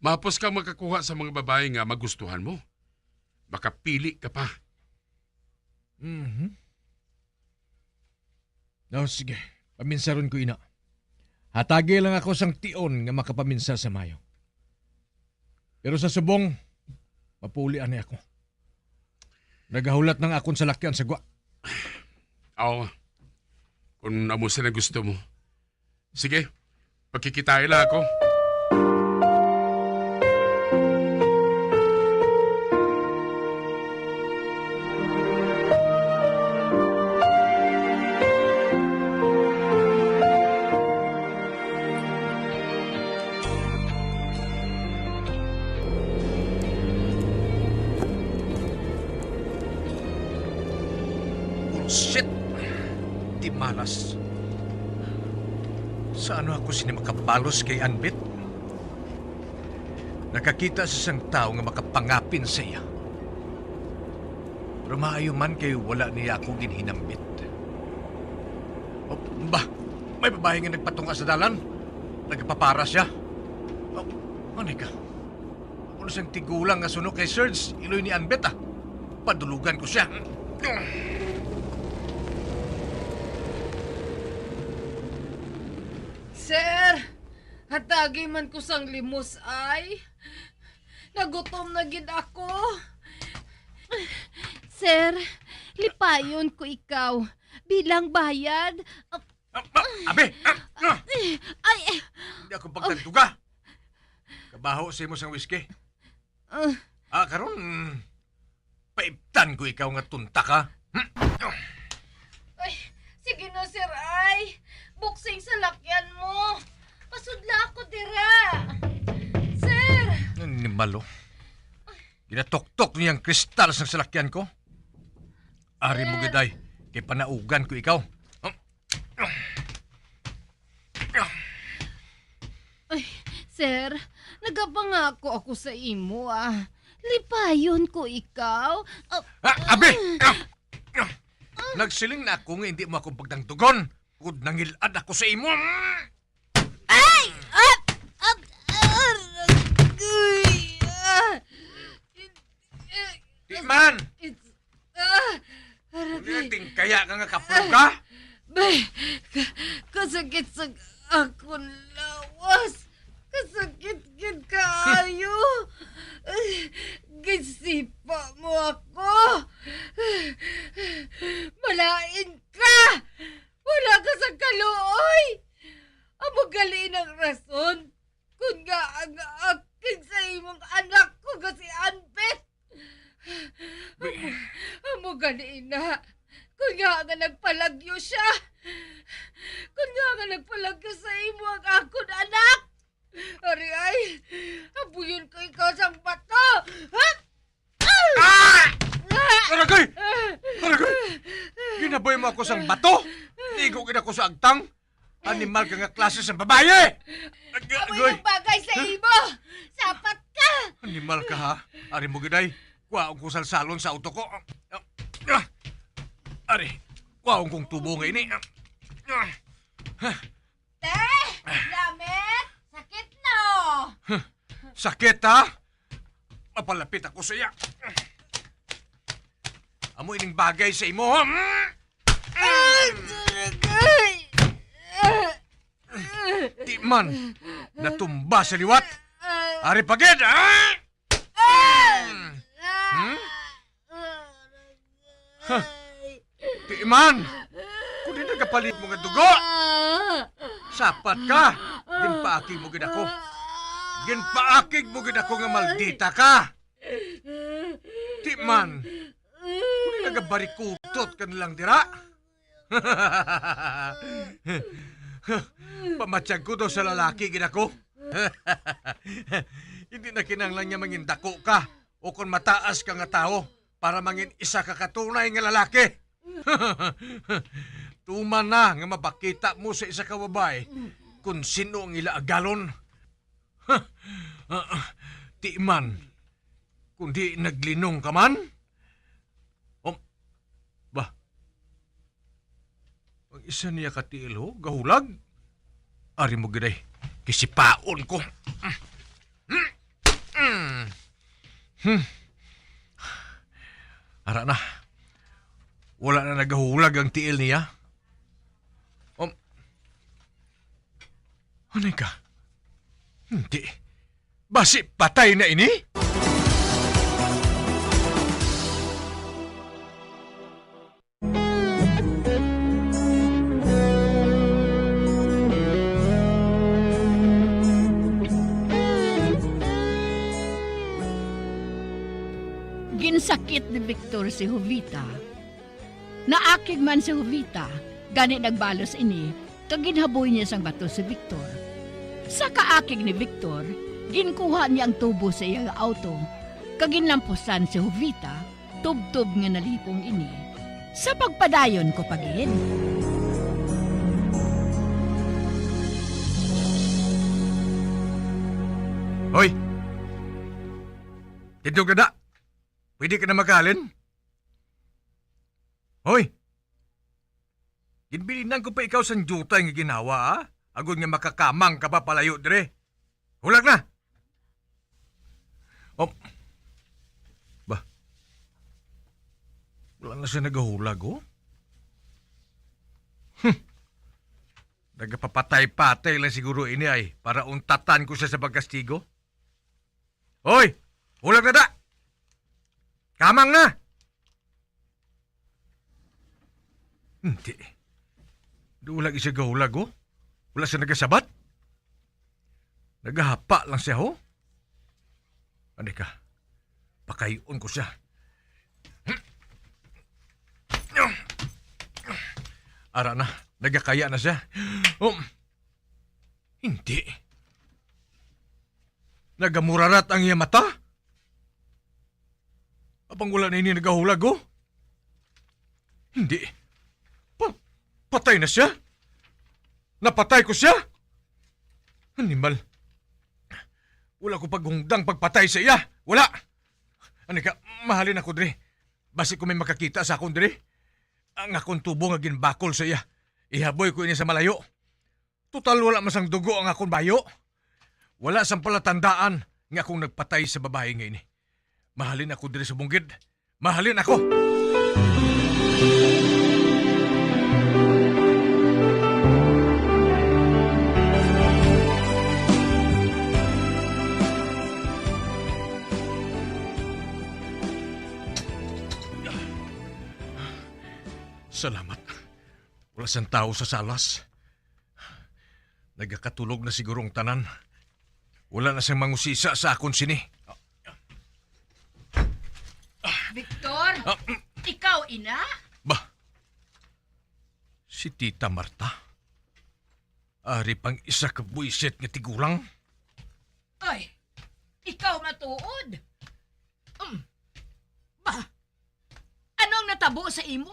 mahapos kang makakuha sa mga babae nga magustuhan mo. Makapili ka pa. Mhm. No, sige. Paminsaron ko ina. Hatagi lang ako sang tion nga makapaminsar sa mayo. Pero sa subong, mapuli ani ako. Nagahulat nang akon salakyan sa gwa. Aw, kung amo sila gusto mo. Sige, pagkikitai lang ako. Bullshit! Di malas. Sa ano ako sini makabalos kay Anbit? Nakakita sa isang tawo nga makapangapin sa iya. Pero maayo man kay wala niya ako ginhinambit. Oh, ba, may babae nga nagpatunga sa dalan. Nagpapara siya. Oh, ano ka? Ako na siyang tigulang nga suno kay Serge, iloy ni Anbet, ah. Padulugan ko siya. Sir, hatagi man ko sang limos, ay. Nagutom na gid ako. Sir, lipayon ko ikaw bilang bayad. Ah, ah, abi! Ah, ah! Ay, eh. Hindi ako pagtagtuga. Kabaho sa imo sang whisky. Ah. Ah, karon, paibtan ko ikaw nga tunta ka. Hmm? Ay, sige na, sir, ay. Buksing salakyan mo. Pasudla ako dira. Sir! Animal, oh. Ginatuktok niya ang kristal sa salakyan ko. Ari mo gid, ay, kay panaugan ko ikaw. Ay, sir, nagapangako ako sa imo, ah. Lipayon ko ikaw. Ah, Ah, abi! Ah! Ah! Nagsiling na ako nga hindi mo ako pagdangdugon. Kud nangil-ad ako sa imo. Ay! Ah! Ah! Ah! Agoy! Ah! Di man! It's, ah! Ano yung tingkaya ka nga kapulog ka? Bay, ka-, kasakit sa akon lawas. Kasakit gid kaayo. Ay, ginsipa mo ako. Malain ka! Wala ka sa kaluoy! Amo gali ang rason kon ngaa ang akig sa imong anak ko nga si Anbet. Amo, amo gali na. Kon ngaa nga nagpalagyo siya. Kon ngaa nga nagpalagyo sa imo ang akon anak. Ari ay, abuyon ko ikaw sang bato. Ha? Ah! Aragay! Aragay! Ginabay mo ako sang bato! Nigo gid ako sa agtang! Animal ka nga klase sa babayi! Ag-, Amoy agoy! Ang bagay sa imo! Sapat ka! Animal ka, ha? Ari mo gid ay. Kuhaon ko salsalon sa auto ko. Ari, kuhaon kong tubo nga ini. Te! Gamit! Sakit, no? Sakit, ha? Mapalapit ako sa iya. Amo ining bagay sa imo, ha? Ay, agoy! Di man, natumba sa liwat. Ari pa gid, ha? Hmm? Huh? Di man! Kundi nagapalit mo nga dugo! Sapat ka! Ginpaakig mo gid ako! Ginpaakig mo gid ako nga maldita ka! Di man! Kundi nagabarikutot ka na lang dira! Pamatyag ko daw sa lalaki gid ako. Hindi na kinahanglan nga mangindako ka o kon mataas ka nga tawo para mangin isa ka katunay nga lalaki. Tuman na nga mapakita mo sa isa ka babayi kon sino ang ila agalon. Di man, kundi naglinong ka man. Um, ba, ang isa niya ka tiil, ho, gahulag. Ari mo gid ay, kisipaon ko. Hmm. Ara na. Wala na nagahulag ang tiil niya. Um, ano ka? Hindi. Basi patay na ini? Ginsakit ni Victor si Jovita. Naakig man si Jovita, gani nagbalos ini, kag ginhaboy niya sang bato si Victor. Sa kaakig ni Victor, ginkuha niya ang tubo sa iya nga auto, kag ginlampusan si Jovita, tubtob nga nalipong ini. Sa pagpadayon ko pa gid. Hoy! Tindog ka na! Pwede ka na maghalin? Hoy! Ginbilinan ko pa ikaw sang diutay nga ginhawa, ha? Agod nga makakamang ka pa palayo dire. Hulag na! Oh. Ba? Wala na siya nagahulag, oh. Hmm. Nagapapatay-patay lang siguro ini ay para untatan ko siya sa pagkastigo. Hoy! Hulag na da! Kamang na! Hindi. Di wala siya gahulag, oh. Wala siya nagasabat. Nagahapa lang siya, oh. Ano ka? Pakayon ko siya. Ara na, nagakaya na siya. Oh. Hindi. Nagamurarat ang iya mata. Apang wala na ini nagahulag, oh. Hindi. Pa-, patay na siya? Napatay ko siya? Animal. Wala ko paghungdang pagpatay sa iya. Wala. Ani ka, mahalin ako diri. Basi ko may makakita sa akon diri. Ang akon tubo nga ginbakol sa iya, ihaboy ko ini sa malayo. Total, wala man sang dugo ang akon bayo. Wala sang palatandaan nga akong nagpatay sa babayi nga ini. Mahalin ako diri sa bungkid. Mahalin ako. Salamat. Wala sang tawo sa salas. Nagakatulog na siguro ang tanan. Wala na sang mangusisa sa akon sini. Victor, Ah, mm, ikaw ina? Ba? Si Tita Marta? Ari pang isa ka buisit nga tigulang? Ay, ikaw matuod? Um, ba? Anong natabo sa imo?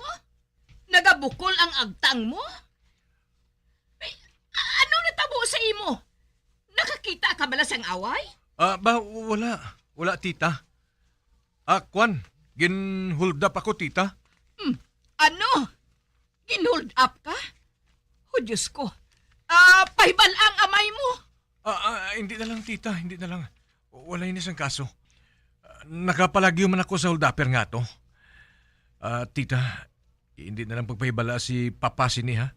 Nagabukol ang agtang mo? Ay, anong natabo sa imo? Nakakita ka bala sang away? Ah, ba, wala. Wala, tita. Ah, kwan, gin-hold up ako, tita. Hmm, ano? Gin-hold up ka? O Diyos ko. Ah, pahibal-a ang amay mo. Ah, ah, hindi na lang, tita, hindi na lang. Wala ini sang kaso. Ah, nakapalagyo man ako sa hold-upper nga to. Ah, tita, hindi na lang pagpahibala si Papa sini, ha?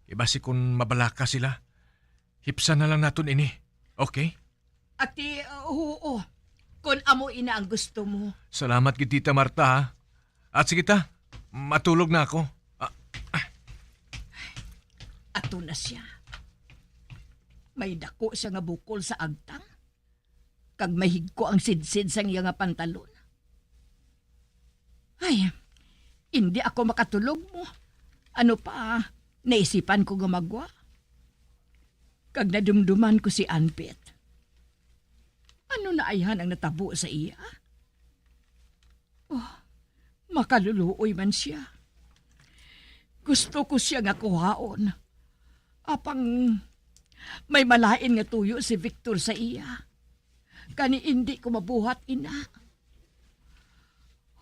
Kay basi kung mabalaka sila, hipsan na lang naton ini. Okay? Ati, oo. Kung amo ina ang gusto mo. Salamat gid, Tita Marta, ha? At sige ta, matulog na ako. Ah, Ato na siya. May dako siya nga bukol sa agtang, kag may higko ang sidsid sang iya nga pantalon. Ay, hindi ako makatulog mo. Ano pa, naisipan ko nga magwa. Kag nadumduman ko si Anpit. Ano na ayhan ang natabo sa iya? Oh, makaluluoy man siya. Gusto ko siya nga kuhaon. Apang may malain nga tuyo si Victor sa iya. Gani indi ko mabuhat ina.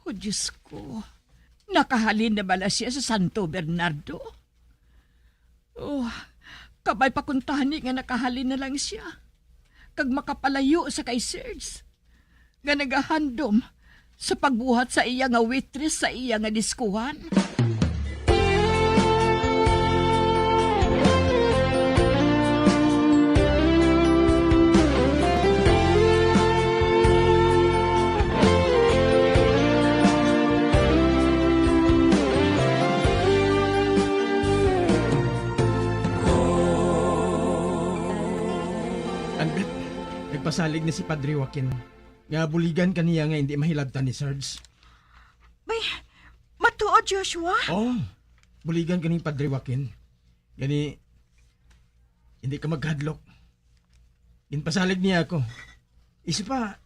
O Diyos ko, nakahalin na bala siya sa Santo Bernardo? Oh, kabay pa kuntani nga nakahalin na lang siya, kag makapalayo sa kay Serge, nga nagahandom sa pagbuhat sa iya nga waitress sa iya nga diskuhan. Anbit, nagpasalig na si Padre Joaquin nga buligan ka niya nga hindi mahilabtan ni Sarge. Bay, matuod, Joshua? Oh, buligan ka ni Padre Joaquin. Gani, hindi ka maghadlok. Ginpasalig niya ako. Isa pa,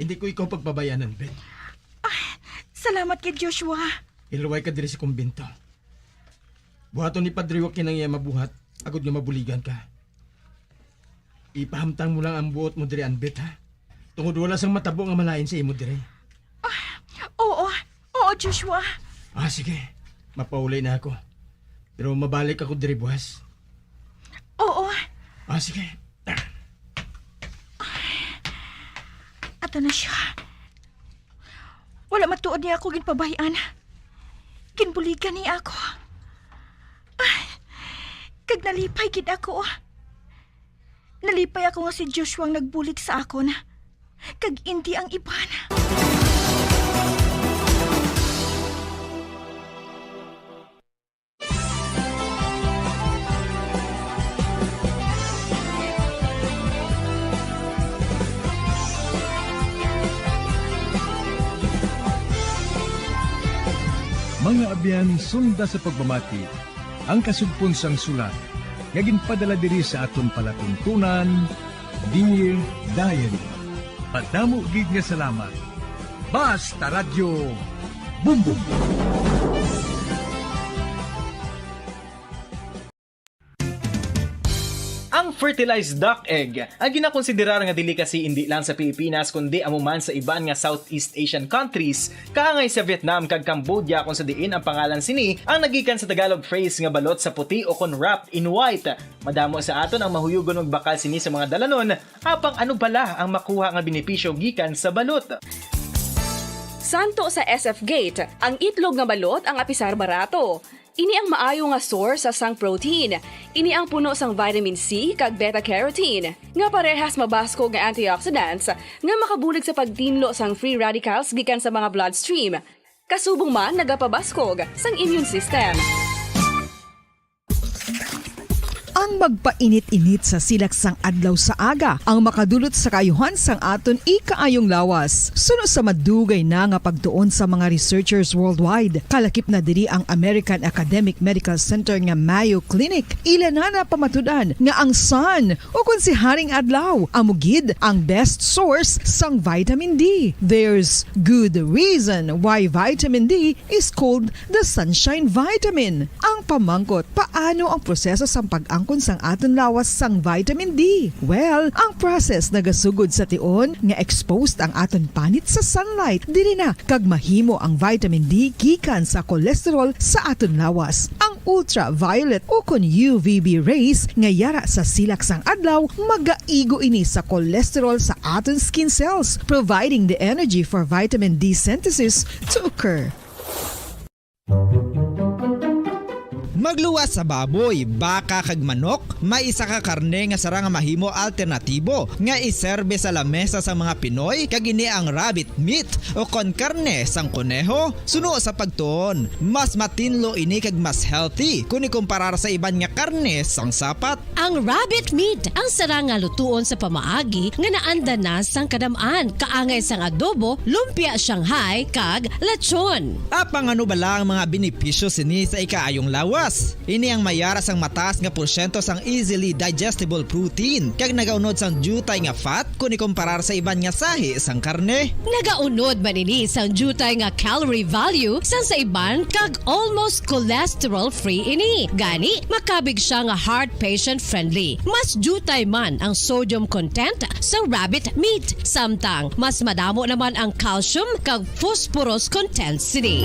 hindi ko ikaw pagpabayanan, Bet. Salamat kay Joshua. Iluway ka diri sa kumbento. Buhaton ni Padre Joaquin ang iya mabuhat, agod nga mabuligan ka. Ipahamtang mo lang ang buot mo diri, Anbit, ha? Tungod wala sang matabo nga malain sa imo diri. Oo, oo, Joshua. Ah, sige. Mapauli na ako. Pero mabalik ako diri buwas. Oo, Ah, sige. ato na siya. Wala matuod niya ako ginpabayan. Ginbuligan niya ako. Ay, kag nalipay gid ako. Nalipay ako nga si Joshua ang nagbulig sa akon. Kag indi ang iban. Mga abyan, sunda sa pagpamati ang kasugpon sang sulat nga ginpadala diri sa aton palatuntunan, Dear Diary. Madamo gid nga salamat. Basta Radyo Bumbong. Ang fertilized duck egg, ang ginakonsiderar nga delicacy indi lang sa Pilipinas kundi amo man sa iban nga Southeast Asian countries, kaangay sa Vietnam kag Cambodia, kung sa diin ang pangalan sini ang nagikan sa Tagalog phrase nga balot sa puti o kon wrapped in white. Madamo sa aton ang mahuyugon magbakal sini sa mga dalanon, apang ano bala ang makuha nga benepisyo gikan sa balot? Santo sa S F Gate, ang itlog nga balot ang apisar barato. Ini ang maayo nga source sang protein. Ini ang puno sang vitamin C kag beta-carotene, nga parehas mabaskog nga antioxidants nga makabulig sa pagtinlo sang free radicals gikan sa mga bloodstream. Kasubong man nagapabaskog sang immune system. Ang magpainit-init sa silak sang adlaw sa aga ang makadulot sa kaayuhan sang aton ikaayong lawas. Suno sa madugay na nga pagtuon sa mga researchers worldwide, kalakip na diri ang American Academic Medical Center nga Mayo Clinic, ila na napamatud-an nga ang sun, o kon si Haring Adlaw, amo gid ang best source sang vitamin D. There's good reason why vitamin D is called the sunshine vitamin. Ang pamangkot, paano ang proseso sang pag-angkon sang aton lawas sang vitamin D? Well, ang process nagasugod sa tion nga exposed ang aton panit sa sunlight. Diri na kag mahimo ang vitamin D gikan sa cholesterol sa aton lawas. Ang ultraviolet o kon U V B rays nga yara sa silak sang adlaw magaigo ini sa cholesterol sa aton skin cells, providing the energy for vitamin D synthesis to occur. Magluwas sa baboy, baka, kag manok, may isa ka karne nga sarang nga mahimo alternatibo nga iserbe sa lamesa sa mga Pinoy, kag ini ang rabbit meat o kon karne sang koneho. Suno sa pagtuon, mas matinlo ini kag mas healthy kon ikumparar sa iban nga karne sang sapat. Ang rabbit meat ang sarang nga lutuon sa pamaagi nga naanda na sang kadam-an, kaangay sang adobo, lumpia Shanghai, kag lechon. Apang ano bala ang mga benepisyo sini sa ikaayong lawas? Ini ang mayara sang mataas nga porsyento sang easily digestible protein kag nagaunod sang diutay nga fat kon ikumparar sa iban nga sahi sang karne. Nagaunod man ini sang diutay nga calorie value sang sa iban kag almost cholesterol-free ini. Gani, makabig sia nga heart patient-friendly. Mas diutay man ang sodium content sang rabbit meat, samtang mas madamo naman ang calcium kag phosphorus content sini.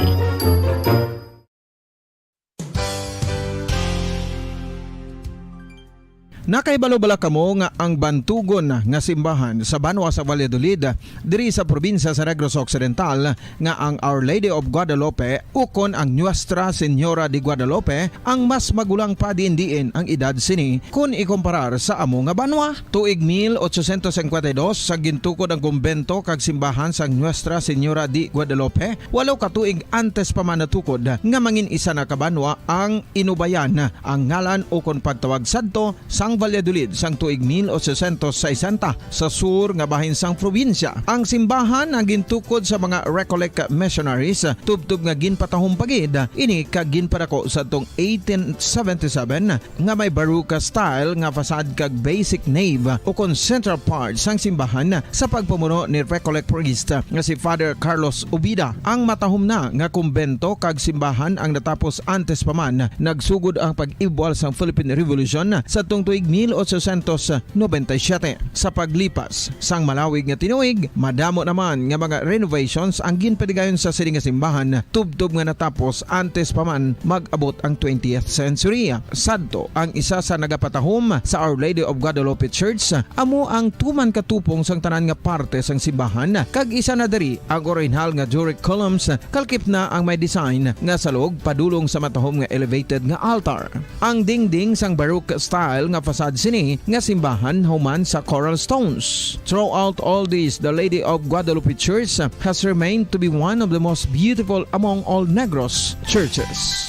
Nakahibalo bala kamo nga ang bantugon nga simbahan sa banwa sa Valladolid, diri sa probinsya sa Negros Occidental, nga ang Our Lady of Guadalupe ukon ang Nuestra Señora de Guadalupe ang mas magulang pa diin-diin ang edad sini kon ikumparar sa amo nga banwa? Tuig mil ochocientos cincuenta y dos sa gintukod ang kumbento kag simbahan sang Nuestra Señora de Guadalupe, walo ka tuig antes pa man natukod nga mangin isa na ka banwa ang Inubayan, ang ngalan ukon pagtawag sadto sang Valladolid sang tuig mil ochocientos sesenta sa sur nga bahin sang probinsya. Ang simbahan ang gintukod sa mga Recollect missionaries, tubtob nga ginpatahom pa gid ini kag ginpadako sadtong eighteen seventy-seven nga may Baroque style nga facade kag basic nave ukon central part sang simbahan sa pagpamuno ni Recollect priest nga si Father Carlos Ubida. Ang matahom na nga kumbento kag simbahan ang natapos antes pa man nagsugod ang pag-ibwal sang Philippine Revolution sadtong tuig mil ochocientos noventa y siete. Sa paglipas sang malawig nga tinuig, madamo naman nga mga renovations ang ginpatigayon sa sini nga simbahan, tubtob nga natapos antes pa man mag-abot ang twentieth century. Sadto ang isa sa nagapatahom sa Our Lady of Guadalupe Church, amo ang tuman ka tupong sang tanan nga parte sang simbahan, kag isa na diri ang orihinal nga Doric columns, kalakip na ang may design nga salog padulong sa matahom nga elevated nga altar. Ang dingding sang Baroque style nga facade sini nga simbahan human sa coral stones. Throughout all this, the Lady of Guadalupe Church has remained to be one of the most beautiful among all Negros churches.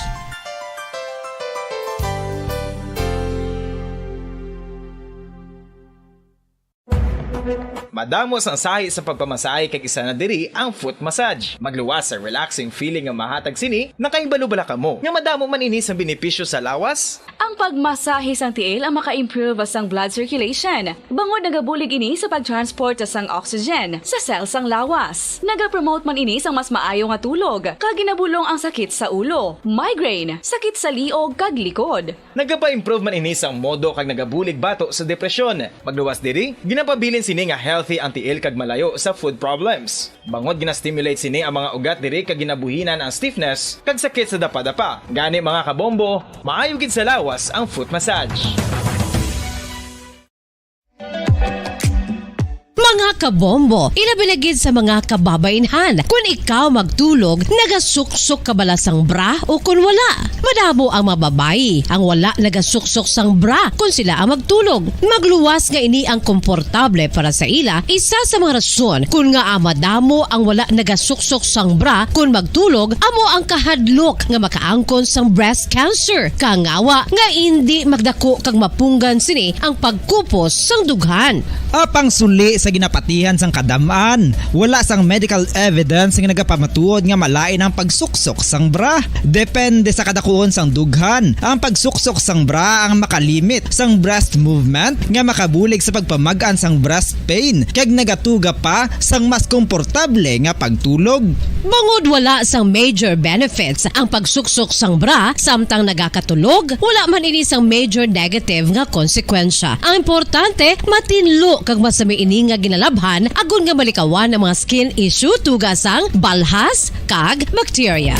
Madamo sang sahi sa pagpamasahe, kag isa na diri ang foot massage. Magluwas sa relaxing feeling nga mahatag sini. Nakahibalo bala kamo nga madamo man ini sang benepisyo sa lawas? Ang pagmasahe sang tiil ang maka-improve sang blood circulation, bangod nagabulig ini sa pag-transport sang oxygen sa cell sang lawas. Nagapromote man ini sang mas maayo nga tulog, kag ginabulong ang sakit sa ulo, migraine, sakit sa liog, kag likod. Nagapa-improve man ini sang modo kag nagabulig bato sa depresyon. Magluwas diri, ginapabilin sini nga healthy ang tiil kag malayo sa foot problems. Bangod gina-stimulate sini ang mga ugat diri kag ginabuhinan ang stiffness kag sakit sa dapadapa. Gani, mga kabombo, maayo gid sa lawas ang foot massage. Mga kabombo, ilabi na gid sa mga kababainhan, kun ikaw magtulog, nagasuksok ka bala sang bra o kun wala? Madamo ang mga babayi ang wala nagasuksok sang bra kun sila ang magtulog. Magluwas nga ini ang komportable para sa ila. Isa sa mga rason kun ngaa madamo ang wala nagasuksok sang bra kun magtulog amo ang kahadlok nga makaangkon sang breast cancer. Kangawa nga indi magdako kag mapunggan sini ang pagkupos sang dughan. Apang suli sa ginapatihan sang kadam-an, wala sang medical evidence nga nagapamatuod nga malain ang pagsuksok sang bra. Depende sa kadakuon sang dughan, ang pagsuksok sang bra ang makalimit sang breast movement nga makabulig sa pagpamag-an sang breast pain kag nagatuga pa sang mas komportable nga pagtulog. Bangod wala sang major benefits ang pagsuksok sang bra samtang nagakatulog, wala man ini sang major negative nga konsekwensya. Ang importante, matinlo kag masami ini nga ginalabhan agod nga malikawan ang mga skin issue, tuga sang balhas kag bacteria.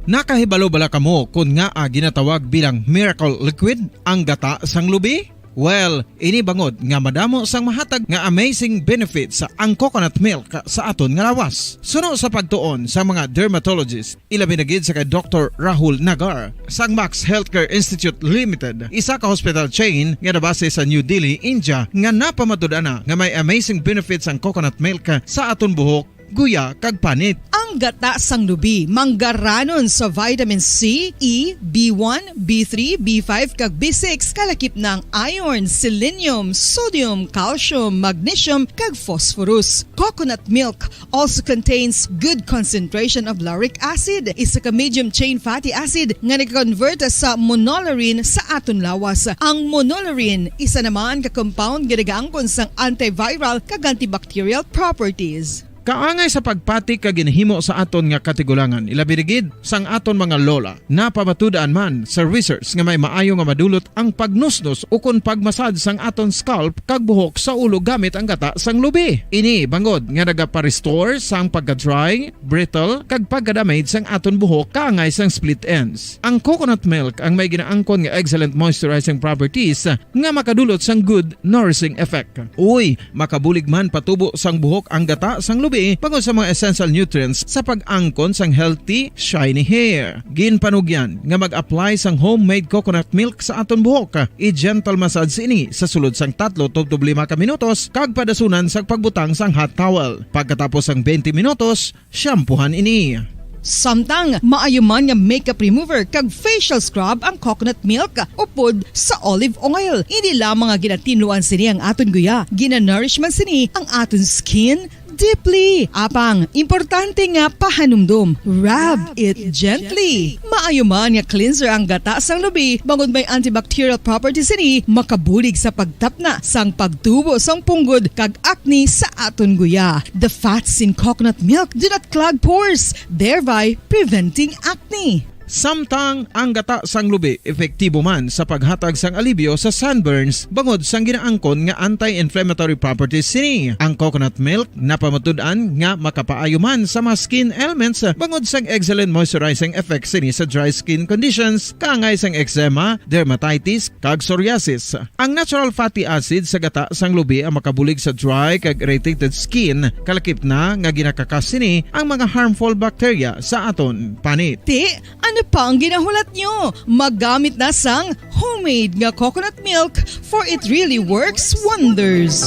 Nakahibalo bala kamo kon ngaa ginatawag bilang miracle liquid ang gata sang lubi? Well, ini bangod nga madamo sang mahatag nga amazing benefits ang coconut milk sa aton nga lawas. Suno sa pagtuon sa mga dermatologist, ilabi na gid sa kay Doktor Rahul Nagar sang Max Healthcare Institute Limited, isa ka hospital chain nga nabase sa New Delhi, India, nga napamatud-an na nga may amazing benefits ang coconut milk sa aton buhok, guya, kag panit. Ang gata sang lubi manggaranon sa vitamin C, E, B one, B three, B five, kag B six, kalakip na ang iron, selenium, sodium, calcium, magnesium, kag phosphorus. Coconut milk also contains good concentration of lauric acid, isa ka medium chain fatty acid nga nag-convert sa monolaurin sa aton lawas. Ang monolaurin, isa naman ka compound nga nagaangkon sang antiviral kag antibacterial properties. Kaangay sa pagpati kag ginhimo sa aton nga katigulangan, ilabi na gid sang aton mga lola. Napamatud-an man sa research nga may maayo nga madulot ang pagnusnos ukon pagmasad sang aton scalp kag buhok sa ulo gamit ang gata sang lubi. Ini bangod nga nagapa-restore sang pagka-dry, brittle, kag pagka-damage sang aton buhok kaangay sang split ends. Ang coconut milk ang may ginaangkon nga excellent moisturizing properties nga makadulot sang good nourishing effect. Uy, makabulig man patubo sang buhok ang gata sang lubi bangod sa mga essential nutrients sa pag-angkon sang healthy, shiny hair. Ginpanugyan nga mag-apply sang homemade coconut milk sa aton buhok. I-gentle massage ini sa sulod sang tatlo tubtob lima ka minutos kag padasunan sang pagbutang sang hot towel. Pagkatapos sang twenty minutos, shampoohan ini. Samtang maayo man nga makeup remover kag facial scrub ang coconut milk upod sa olive oil. Hindi lamang nga ginatinluan sini ang aton guya, ginanourish man sini ang aton skin deeply. Apang, importante nga pahanumdom, rub it gently. Maayo man nga cleanser ang gata sang lubi, bangod may antibacterial properties sini, makabulig sa pagtapna sang pagtubo sang punggod kag acne sa aton guya. The fats in coconut milk do not clog pores, thereby preventing acne. Samtang ang gata sang lubi epektibo man sa paghatag sang alibyo sa sunburns bangod sang ginaangkon nga anti-inflammatory properties sini. Ang coconut milk napamatud-an nga makapaayo man sa mga skin ailments bangod sang excellent moisturizing effect sini sa dry skin conditions, kaangay sang eczema, dermatitis, kag psoriasis. Ang natural fatty acid sa gata sang lubi ang makabulig sa dry kag irritated skin, kalakip na nga ginakakas sini ang mga harmful bacteria sa aton panit. Ti, ano pa ang ginahulat nyo? Maggamit na sang homemade nga coconut milk, for it really works wonders.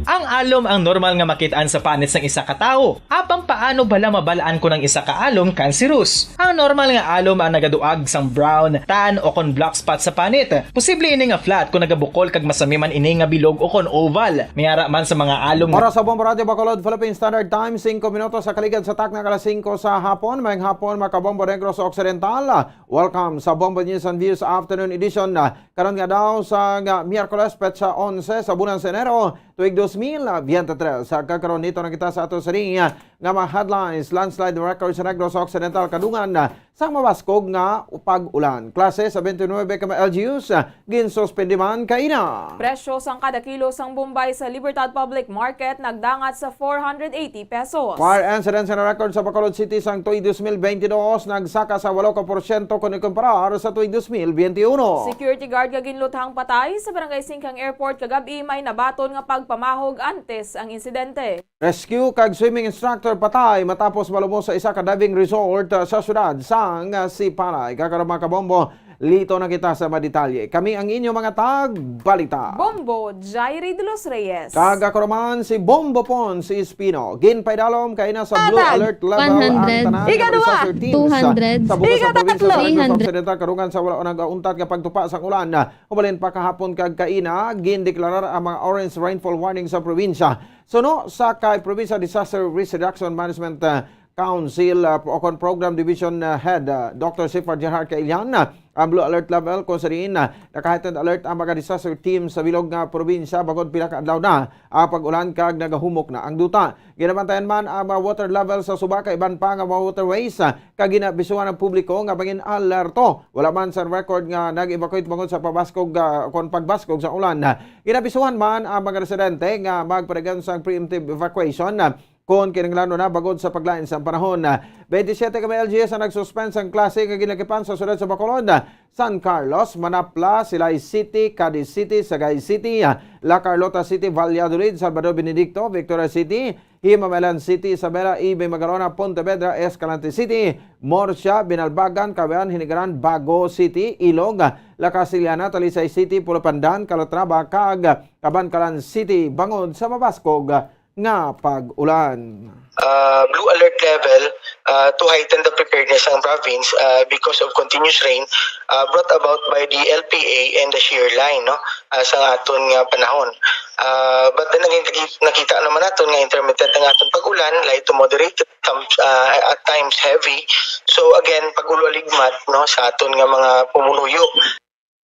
Ang Alom ang normal nga makit-an sa panit sang isa ka tawo. Apang paano bala mabal-an kon ang isa ka alom kanserus? Ang normal nga alom ang nagaduag sang brown, tan, o kon black spot sa panit. Posible ini nga flat kon nagabukol kag masami man ini nga bilog o kon oval. May ara man sa mga alom nga Oras sa Bombo Radyo Bacolod, Philippine Standard Time, singko minutos sa kaligad sa takna alas singko sa hapon. Maayong hapon, mga kabombo, Negros Occidental. Welcome sa Bombo News and Views Afternoon Edition, ah, karon nga daw sa nga Miyerkules, petsa onse sa bulan sa Enero, tuig dos mil biyente tres. Sa kakaron, nito na kita sa ato sa linya nga mga headlines. Landslide record sa Negros Occidental, kadungan, ah, sang mabaskog nga pag-ulan. Klase sa twenty-nine ka mga L G Us, ah, ginsuspende man kaina. Presyo sang kada kilo sang bombay sa Libertad Public Market nagdangat sa four hundred eighty pesos. Fire incidents na record sa Bacolod City sang tuig dos mil bentidós, nagsaka sa walo ka porsyento kon ikumparar sa tuig dos mil bentiyuno. Security guard nga ginluthang patay sa Barangay Singkang Airport kagab-i may nabaton nga pagpamahog antes ang insidente. Rescue kag swimming instructor patay matapos malumos sa isa ka diving resort, ah, sa siyudad sang, ah, Sipalay. Kakaron, mga kabombo, lito na kita sa madetalye. Kami ang inyo mga tagbalita. Bombo Jairi de los Reyes. Kag ako naman si Bombo Pons Espino. Ginpaidalom kaina sa blue Tag alert level ang one hundred. Tanan nga Ikadua, disaster teams, ah, two hundred. Sa bukas sa probinsya sa Negros Occidental, karungan sa wala nagauntat nga pagtupa sang ulan. Ubalin pa kahapon kag kaina, gindeklarar ang mga orange rainfall warning sa probinsya. Suno sa kay Provincial Disaster Risk Reduction Management, uh, Council, uh, o kon Program Division, uh, Head, uh, Doctor Sifar Gerhard Kailian, uh, ang blue alert level kung sa diin, uh, naka-heightened alert ang mga disaster team sa bilog nga probinsya bangod pila ka adlaw na ang pag-ulan kag nagahumok na ang duta. Ginabantayan man ang mga water level sa suba kag iban pa nga mga waterways, ah, kag ginabisuhan ang publiko nga mangin alerto. Wala man sa record nga nag-evacuate bangod sa pabaskog, ah, kon pagbaskog sa ulan. Ginabisuhan man ang mga residente nga magpadayon sang preemptive evacuation, ah, kon kinahanglanon na bangod sa paglain sang panahon. Twenty-seven ka mga L G S ang nag-suspend sang klase nga ginakipan sa siyudad sa Bacolod, San Carlos, Manapla, Silay City, Cadiz City, Sagay City, La Carlota City, Valladolid, Salvador Benedicto, Victoria City, Himamaylan City, Isabela, Ibay, Magalona, Pontevedra, Escalante City, Murcia, Binalbagan, Cabian, Hinigaran, Bago City, Ilog, La Castellana, Talisay City, Pulo Pandan, Calatrava, kag Kabankalan City bangod sa mabaskog nga pag-ulan. Uh, blue alert level, uh, to heighten the preparedness ng province, uh, because of continuous rain, uh, brought about by the L P A and the shear line, no? Uh, sa aton nga panahon. Uh, but then again, naki-, nakita naman naton nga intermittent ang aton pag-ulan, light to moderate, some, uh, at times heavy. So again, pag-ulualigmat, no, sa aton nga mga pumunuyo.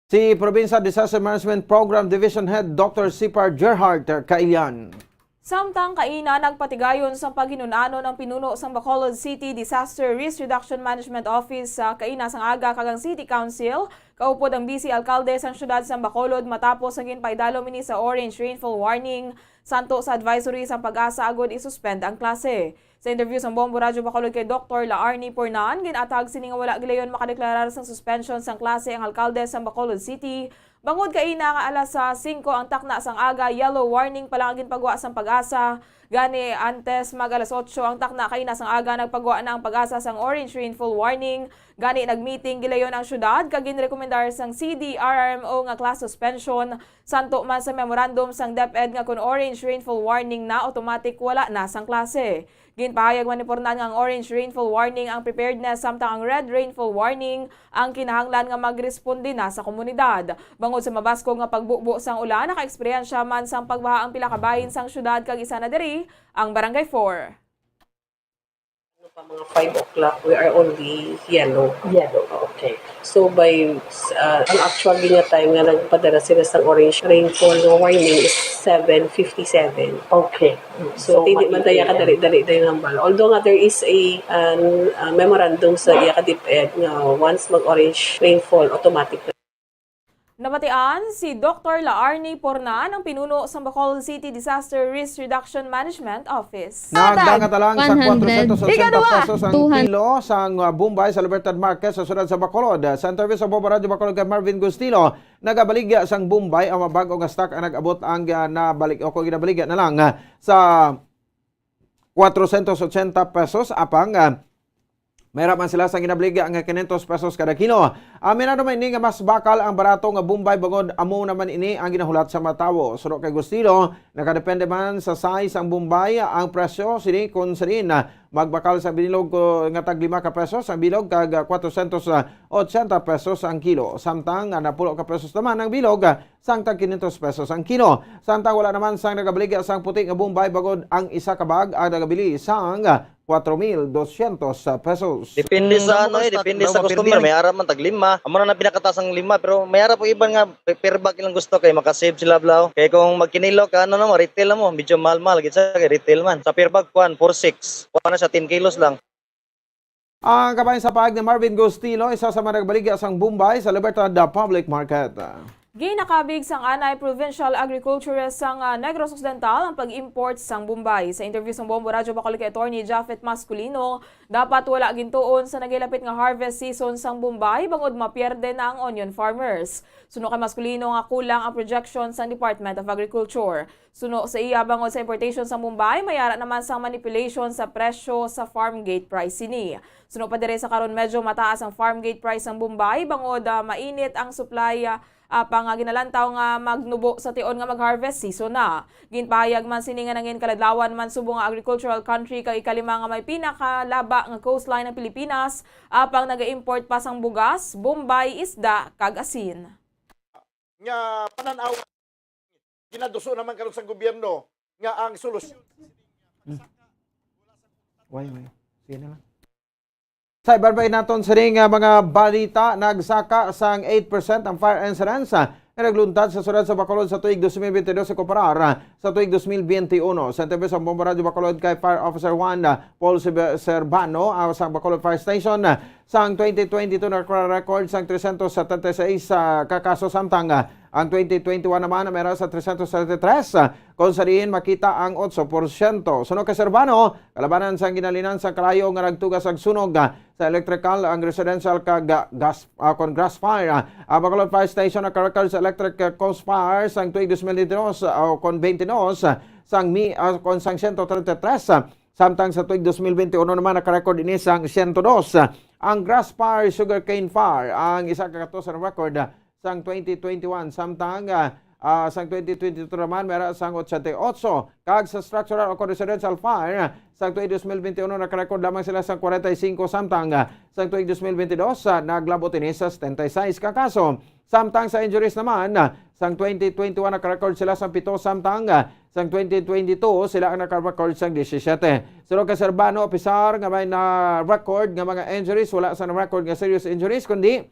Si Provincial Disaster Management Program Division Head Doctor Sipar Gerhard Kailian. Samtang kaina nagpatigayon sang paghinun-anon ang pinuno sang Bacolod City Disaster Risk Reduction Management Office sa kaina sang aga kag ang City Council, kaupod ang Vice Alkalde sang siyudad sang Bacolod matapos ang ginpaidalom ini sa orange rainfall warning santo sa advisory sang PAGASA agud isuspend ang klase. Sa interview sang Bombo Radyo Bacolod kay Doktor Laarni Pornan, gin-atag sini nga wala gilayon makadeklarar sang suspension sang klase ang alkalde sang Bacolod City, bangod kaina nga alas, ah, singko ang takna sang aga, yellow warning pa lang ang ginpagwa sang PAGASA. Gani, antes mag alas otso ang takna kaina sang aga, nagpagwa na ang PAGASA sang orange rainfall warning. Gani, nag-meeting gilayon ang syudad kag ginrekomendar sang C D R R M O nga class suspension, santo man sa memorandum sang DepEd nga kon orange rainfall warning na, automatic wala na sang klase. Ginpahayag man ni Pornan nga ang orange rainfall warning ang preparedness, samtang ang red rainfall warning ang kinahanglan nga magresponde na sa komunidad. Bangod sa mabaskog nga pagbubo sang ulan, nakaeksperyensya man sang pagbaha ang pila ka bahin sang syudad, kag isa na diri ang Barangay four. Ano pa, mga five o'clock, we are already yellow. Yellow, okay. So, by, uh, ang actual gid nga time nga nagpadala sila sa orange rainfall nga warning is seven fifty-seven. Okay. So, So, hindi man tayo mainit. Kadali-dali tayo ng bala. Although nga there is a, um, uh, memorandum sa iya ka DepEd nga once mag-orange rainfall, automatic na. Nabatian si Doktor Laarni Pornan, ang pinuno sa Bacolod City Disaster Risk Reduction Management Office. Nagdangat na lang sa one hundred. Kwatrosyentos otsenta Ikadua, pesos ang two hundred. Kilo sang, uh, bombay sa Libertad Market sa siyudad sa Bacolod. Sa interview sa Bombo Radyo Bacolod kay Marvin Gustilo, nagabaligya sang bombay ang mga bag-o nga stock ang nag-abot ang, uh, nabalik o kung ginabaligya na lang, uh, sa kwatrosyentos otsenta pesos, apang, ah, Mayra man sila sang ginabaligya nga quinientos pesos kada kilo. Aminado man ini nga mas bakal ang barato nga bombay bangod amo naman ini ang ginahulat sa mga tawo. Suno kay Gustilo, nakadepende man sa size ang bombay ang presyo sini, kung sa diin, ah, magbakal sa bilog ko nga tag lima ka pesos ang bilog kag, ah, kwatrocientos ochenta pesos ang kilo. Samtang, ah, napulo ka pesos naman ang bilog, ah, sang tag quinientos pesos ang kilo. Samtang wala naman sang nagabaligya sang puti nga bombay bangod ang isa ka bag ang nagabili sang, ah, cuatro mil doscientos pesos. Depende sa ano eh, depende sa customer. May ara man tag lima. Amo na na pinakataas ang lima, pero may ara po iban nga pe-, per bag ilang gusto kay makasave sila blaw. Kay kung magkinilo ka, ano na mo, retail na mo, medyo mahal-mahal gid sa kay retail man. Sa per bag, kuan, four six. Kuan na siya, ten kilos lang. Ang kabahin sa pahayag ni Marvin Gustilo, isa sa mga nagbaligya sang bombay sa Libertad, uh, Public Market. Ginakabig sang anay provincial agriculturist sang, ah, Negros Occidental ang pag-import sang bombay. Sa interview sang Bombo Radyo Bacolod kay Attorney Japhet Masculino, dapat wala gintuon sa nagilapit nga harvest season sang bombay bangod mapierde na ang onion farmers. Suno kay Masculino nga kulang ang projection sang Department of Agriculture. Suno sa iya, bangod sa importation sang bombay, may ara naman sang manipulation sa presyo sa farm gate price sini. Suno pa diri sa karon, medyo mataas ang farm gate price sang bombay bangod, ah, mainit ang supply, ah, apang, ah, ginalantaw nga magnubo sa tion nga mag-harvest season na. Ginpahayag man sini nga nangin kaladlawan man subong nga agricultural country kag ikalima nga may pinakalaba nga coastline ang Pilipinas, apang naga-import pa sang bugas, bombay, isda, kag asin. Nga panan-aw, ginaduso naman karon sa gobyerno nga ang solusyon. Hmm. Why, why? Sige na lang. Sa iban pa naton sining, ah, mga balita, nagsaka sang eight percent ang fire incidents, ah, nga nagluntad sa siyudad sa Bacolod sa tuig dos mil bentidós sa kumparar, ah, sa tuig dos mil bentiuno. Sa interview sa Bombo Radyo Bacolod kay Fire Officer One, ah, Paul Sib-, Serbano, ah, sa Bacolod Fire Station, ah, sang twenty twenty-two nagka-record sang trescientos setenta y seis, ah, ka kaso, samtang, ah, ang twenty twenty-one naman may ara sa trescientos treinta y tres, ah, kung sa diin makita ang otso porsyento. Suno kay Serbano, kalabanan sang ginalinan sang kalayo nga nagtuga sang sunog, ah, sa electrical ang residential kag, ah, gas, ah, kon grass fire. Ah, ang Bacolod Fire Station naka-record sa electric, ah, cause fire sang tuig dos mil bentidós, ah, o kon bentidós, ah, sang mi-, ah, kon sang siyento treinta y tres, ah, samtang sa tuig dos mil bentiuno naman naka-record ini sang siyento dos. Ah, ang grass fire, sugarcane fire, ang isa ka katos sa record, ah, sang twenty twenty-one, samtang, ah, ah, sang twenty twenty-two naman may ara sang ochenta y ocho, kag sa structural o residential fire, sang tuig dos mil bentiuno naka-record lamang sila sang kwarenta y singko, samtang, ah, sang tuig dos mil bentidós, ah, naglabot ini sa setenta y seis ka kaso. Samtang sa injuries naman, ah, sang twenty twenty-one naka-record sila sang pito, samtang, ah, sang twenty twenty-two sila ang naka-record sang disisyete. Suno kay Serbano, apisar nga may na-record nga mga injuries, wala sa na-record nga serious injuries, kundi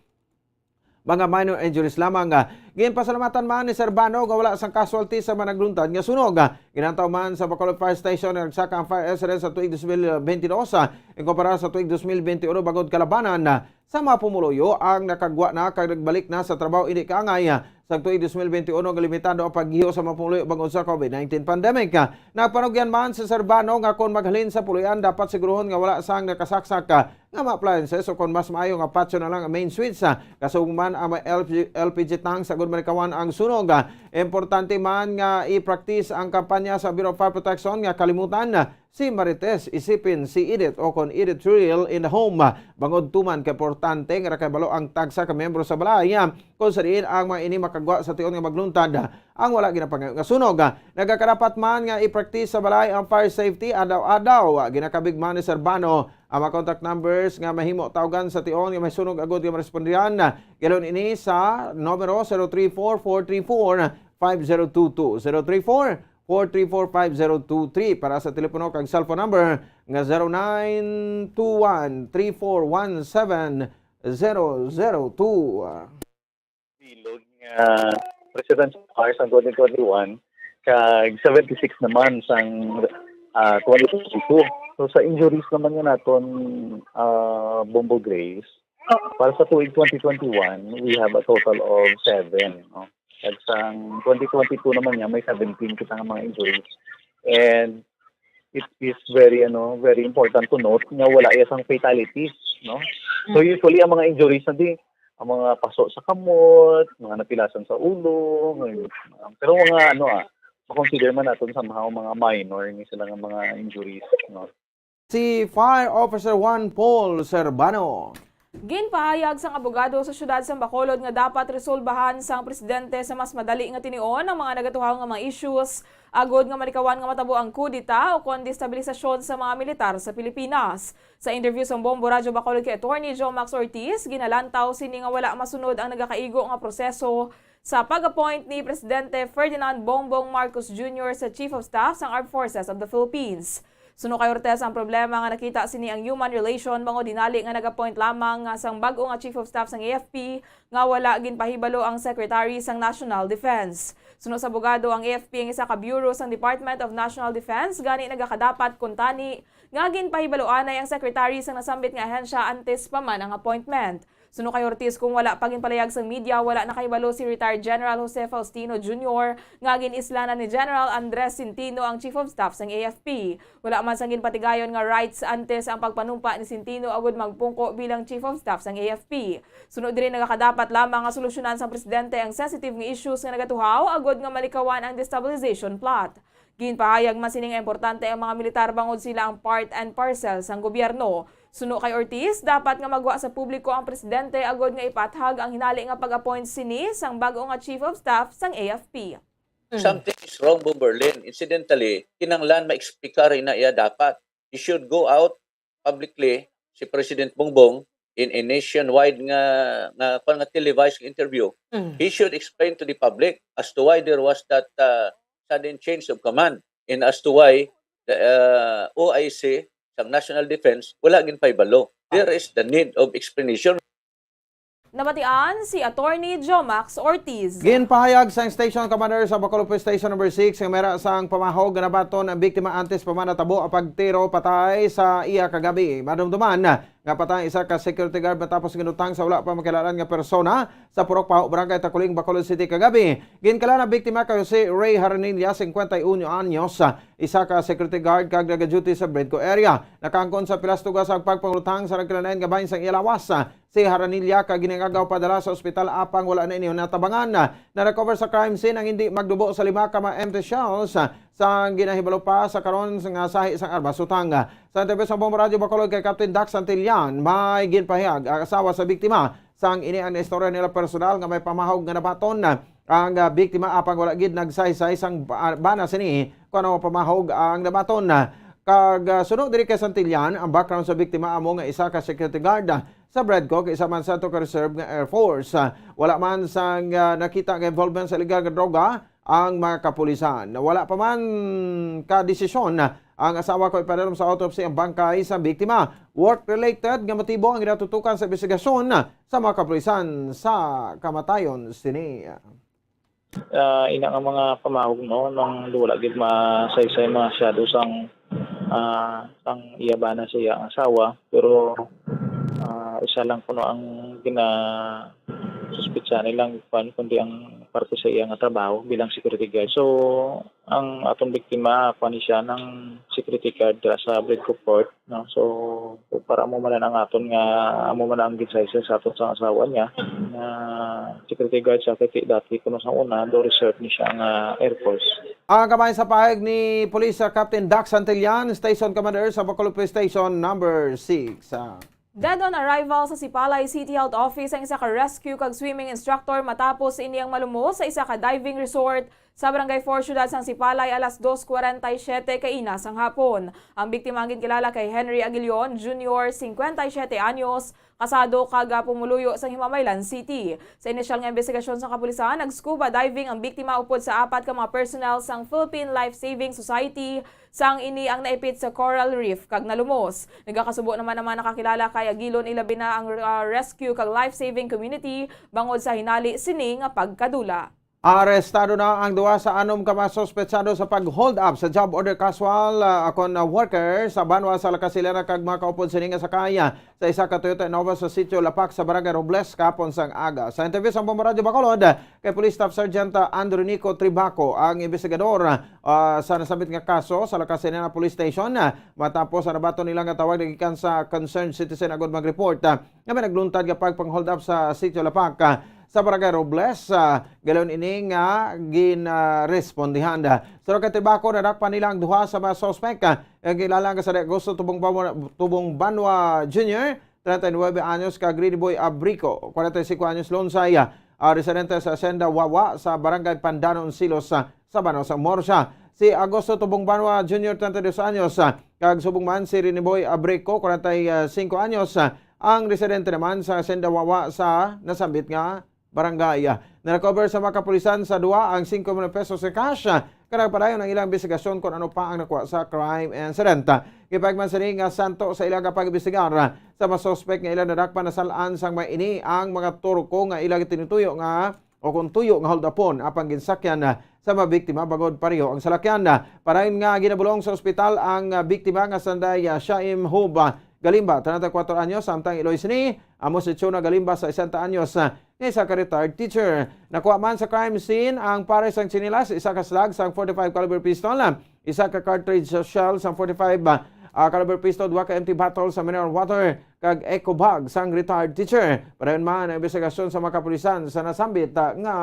mga minor injuries lamang. Ah, ginpasalamatan man ni Serbano nga wala sang casualty sa mga nagluntad nga sunog. Ah, ginantaw man sa Bacolod Fire Station nga nagsaka ang fire incident sa tuig dos mil bentidós, ah, inkumpara sa tuig dos mil bentiuno, bangod kalabanan, ah, sa mga pumuluyo ang nakagwa na kag nagbalik na sa trabaho ini kaangay, ah, sa tuig dos mil bentiuno nga limitado ang paggiho sa mga pumuluyo bangod sa COVID nineteen pandemic. Ah, nagpanugyan man si Serbano nga kon maghalin sa puloy-an, dapat siguruhon nga wala sang nakasaksak, ah, nga mga appliances, o kon mas maayo nga patio na lang ang main switch, ah, kasugman ang mga L P G, L P G tanks agud malikawan ang sunog. Ah, importante man nga i-practice ang kampanya sa Bureau of Fire Protection nga Kalimutan, ah, si Marites, Isipin si Edit, o kon Edit Reel in the Home, ah, bangod tuman ka importante nga nakahibalo ang tagsa ka miyembro sa balay, ah, kung sa diin ang mga ini makagwa sa tion nga magluntad, ah, ang wala ginapangayo nga sunog. Ah, nagakarapat man nga i-practice sa balay ang fire safety adlaw-adlaw. Ah, ginakabig man ni Serbano ang mga contact numbers nga mahimo tawgan sa tion nga may sunog agud nga marespondihan. Galon ini sa numero zero three four, four three four, five zero two two, zero three four, four three four, five zero two three, para sa telepono kag cellphone number nga zero nine two one, three four one seven, zero zero two. Bilog nga residential fire sang twenty twenty-one, kag seventy-six naman sang, ah, twenty twenty-two. So, sa injuries naman nga naton, ah, Bombo Grace, para sa tuig twenty twenty-one, we have a total of seven, no? Kag sang twenty twenty-two naman niya, may seventeen kita nga mga injuries. And it is very, ano, very important to note nga wala iya sang fatalities, no? So, mm, usually, ang mga injuries na di, ang mga paso sa kamot, mga napilasan sa ulo, mga, pero mga, ano, ah, makonsider man naton somehow mga minor ni sila nga mga injuries, no? si Fire Officer Juan Paul Serbano. Ginpahayag sang abogado sa siyudad sang Bacolod nga dapat resolbahan sang presidente sa mas madali nga tinion ang mga nagatuhaw nga mga issues agod nga malikawan nga matabo ang kudeta ukon destabilisasyon sa mga militar sa Pilipinas. Sa interview sang Bombo Radyo Bacolod kay Attorney Jomax Ortiz, ginalantaw sini nga wala masunod ang nagakaigo nga proseso sa pag-appoint ni Presidente Ferdinand Bongbong Marcos Junior sa Chief of Staff sang Armed Forces of the Philippines. Suno kay Ortiz, ang problema nga nakita sini ang human relation bangod hinali nga nag-appoint lamang nga sang bag-o nga Chief of Staff sang A F P nga wala ginpahibalo ang Secretary sang National Defense. Suno sa abogado, ang A F P ang isa ka bureau sang Department of National Defense, gani nagakadapat kuntani nga ginpahibaloanay ang Secretary sang nasambit nga ahensya antes pa man ang appointment. Suno kay Ortiz, kung wala pa ginpalayag sang media, wala nakahibalo si retired General Jose Faustino Junior nga gin-isla na ni General Andres Centino ang Chief of Staff sang A F P. Wala man sang ginpatigayon nga rights antes ang pagpanumpa ni Centino agud magpungko bilang Chief of Staff sang A F P. Suno diri, nagakadapat lamang nga solusyonan sang presidente ang sensitive nga issues nga nagatuhaw agud nga malikawan ang destabilization plot. Ginpahayag man sini nga importante ang mga militar bangod sila ang part and parcel sang gobyerno. Suno kay Ortiz, dapat nga magwa sa publiko ang presidente agod nga ipathag ang hinali nga pag-appoint sini sang bag-o nga Chief of Staff sang A F P. Something is wrong, Bomberlin. Incidentally, kinanglan maeksplikar ina iya dapat. He should go out publicly, si President Bongbong, in a nationwide nga nga kwan nga televised interview. He should explain to the public as to why there was that uh, sudden change of command and as to why the uh, O I C sang National Defense wala ginpahibalo. There is the need of explanation. Nabatian si Attorney Jomax Ortiz. Ginpahayag sang Station Commander sa Bacolod Police Station Number six nga may ra sang pamahog nga nabaton ang biktima antes pa man natabo ang pagtiro patay sa iya kagabi. Madumduman nga patay isa ka security guard matapos ginutang sa wala pa makilalan nga persona sa Purok Paho, Barangay Taculing, Bacolod City kagabi. Ginkilala ang biktima kay Jose Ray Haranilla, cincuenta y uno anyos, isa ka security guard kag nagaduty sa Bredco area. Nakaangkon sa pilas tugas ang pagpangutang sa nagkilalain nga bahin sang iya lawas. Si Haranilla kag ginangagaw padala sa ospital apang wala na ini natabangan. Na-recover sa crime scene ang hindi magdubo sa lima ka mga empty shells sang ginahibalo pa sa karon nga sahi sang armas utang. Sa interview sa Bombo Radyo Bacolod kay Captain Dax Santillan, may ginpahayag ang asawa sa biktima sang ini ang istorya nila personal nga may pamahog nga nabaton ang ah, biktima apang wala gid nagsaysay sang ba- bana sini kung ano pamahog ang nabaton. Kag ah, suno diri kay Santillan, ang background sa biktima amo nga isa ka security guard sa Bredco kag isa man sa to ka reserve nga Air Force. Ah, wala man sang ah, nakita nga involvement sa illegal nga droga ang mga kapulisan. Wala pa man ka desisyon ang asawa ko ipadalom sa autopsy ang bangkay sa biktima. Work-related nga motibo ang ginatutukan sa investigasyon sa mga kapulisan sa kamatayon sini. Ah, ina nga mga pamahog, no, nang wala gid masaysay masyado sang ah, sang iya bana sa iya asawa, pero ah, isa lang kuno ang gina suspitsa nilang kuan kundi ang parte sa iya nga trabaho bilang security guard. So, ang atong biktima, kuan ni siya ng security guard dira sa Bredco Port, no? So, para amo man ang aton nga amo man ang ginsaysa sa aton sa asawa niya na security guard sa kay dati kuno sa una do reserve ni siya nga Air Force. Ang kamay sa pahayag ni Police Captain Dax Santillan, Station Commander sa Bacolod Police Station Number six. Dead on arrival sa Sipalay City Health Office ang isa ka rescue kag swimming instructor matapos ini ang malumos sa isa ka diving resort sa Barangay four, Siyudad sang Sipalay, alas dos kwarenta y siyete kaina sang hapon. Ang biktima ang ginkilala kay Henry Aguilion Junior, cincuenta y siete anyos, kasado kag pumuluyo sa Himamaylan City. Sa inisyal nga imbestigasyon sa kapulisan, nag-scuba diving ang biktima upod sa apat ka mga personnel sang Philippine Life Saving Society, sang ini ang naipit sa coral reef kag nalumos. Nagakasubo naman ang mga nakakilala kay Aguilon, ilabi na ang ah, rescue kag life-saving community bangod sa hinali sini nga pagkadula. Arestado na ang duha sa anom ka mga suspetsado sa pag-hold up sa job order casual ah, akon ah, worker sa banwa sa La Casilera kag mga kaupod sini nga sakay ah, sa isa ka Toyota Innova sa Sitio Lapak sa Barangay Robles kahapon sang aga. Sa interview sa Bombo Radyo Bacolod kay Police Staff Sergeant ah, Andrew Nico Tribaco, ang investigador ah, sa nasambit nga kaso sa La Casilera Police Station ah, matapos ang nabaton nila nga tawag nagikan sa concerned citizen agud mag-report ah, nga may nagluntad nga pagpang-hold up sa Sitio Lapak. Ah, sa Barangay Robles, ah, galon ini nga ginrespondihan. Sa kay Tribako, nadakpan nila ang duha sa mga suspek, ah, nga kilala nga sa Agosto Tubong Banwa, Tubong Banwa Junior, treinta y nueve anyos, kag Riniboy Abrico, cuarenta y cinco anyos, Lonsay, ah, residente sa Hacienda Wawa sa Barangay Pandanon, Silos, ah, sa Sabano sa Morsia. Si Agosto Tubong Banwa Junior, treinta y dos anyos, ah, kag subong man si Riniboy Abrico, cuarenta y cinco anyos, ah, ang residente naman sa Hacienda Wawa sa nasambit nga barangay. Narecover sa mga kapulisan sa duha ang singko mil pesos nga cash, ah, kag nagpadayon ang ilang investigasyon kung ano pa ang nakuha sa crime incident. Gipahayag man sini nga santo sa ilang pag-imbestigar, ah, sa mga suspek nga ilang nadakpan, nasal-an sang may ini ang mga turko nga ilang tinutuyo nga o kung tuyo nga hold-upon, apang ginsakyan, ah, sa mga biktima bangod pareho ang salakyan. Ah, padayon nga ginabulong sa ospital ang, ah, biktima nga sanday, ah, Shaim Hub, ah, Galimba, treinta y cuatro anyos, samtang iloy sini amo si Chona Galimba, sesenta anyos, ah, nga isa ka retired teacher. Nakuha man sa crime scene ang pares sang tsinelas, isa ka slag sang forty-five caliber pistol, ah, isa ka cartridge sa shell sang forty-five, ah, ah, caliber pistol, duha ka empty bottle sa mineral water, kag eco bag sang retired teacher. Padayon man ang investigasyon sa mga kapulisan sa nasambit, ah, nga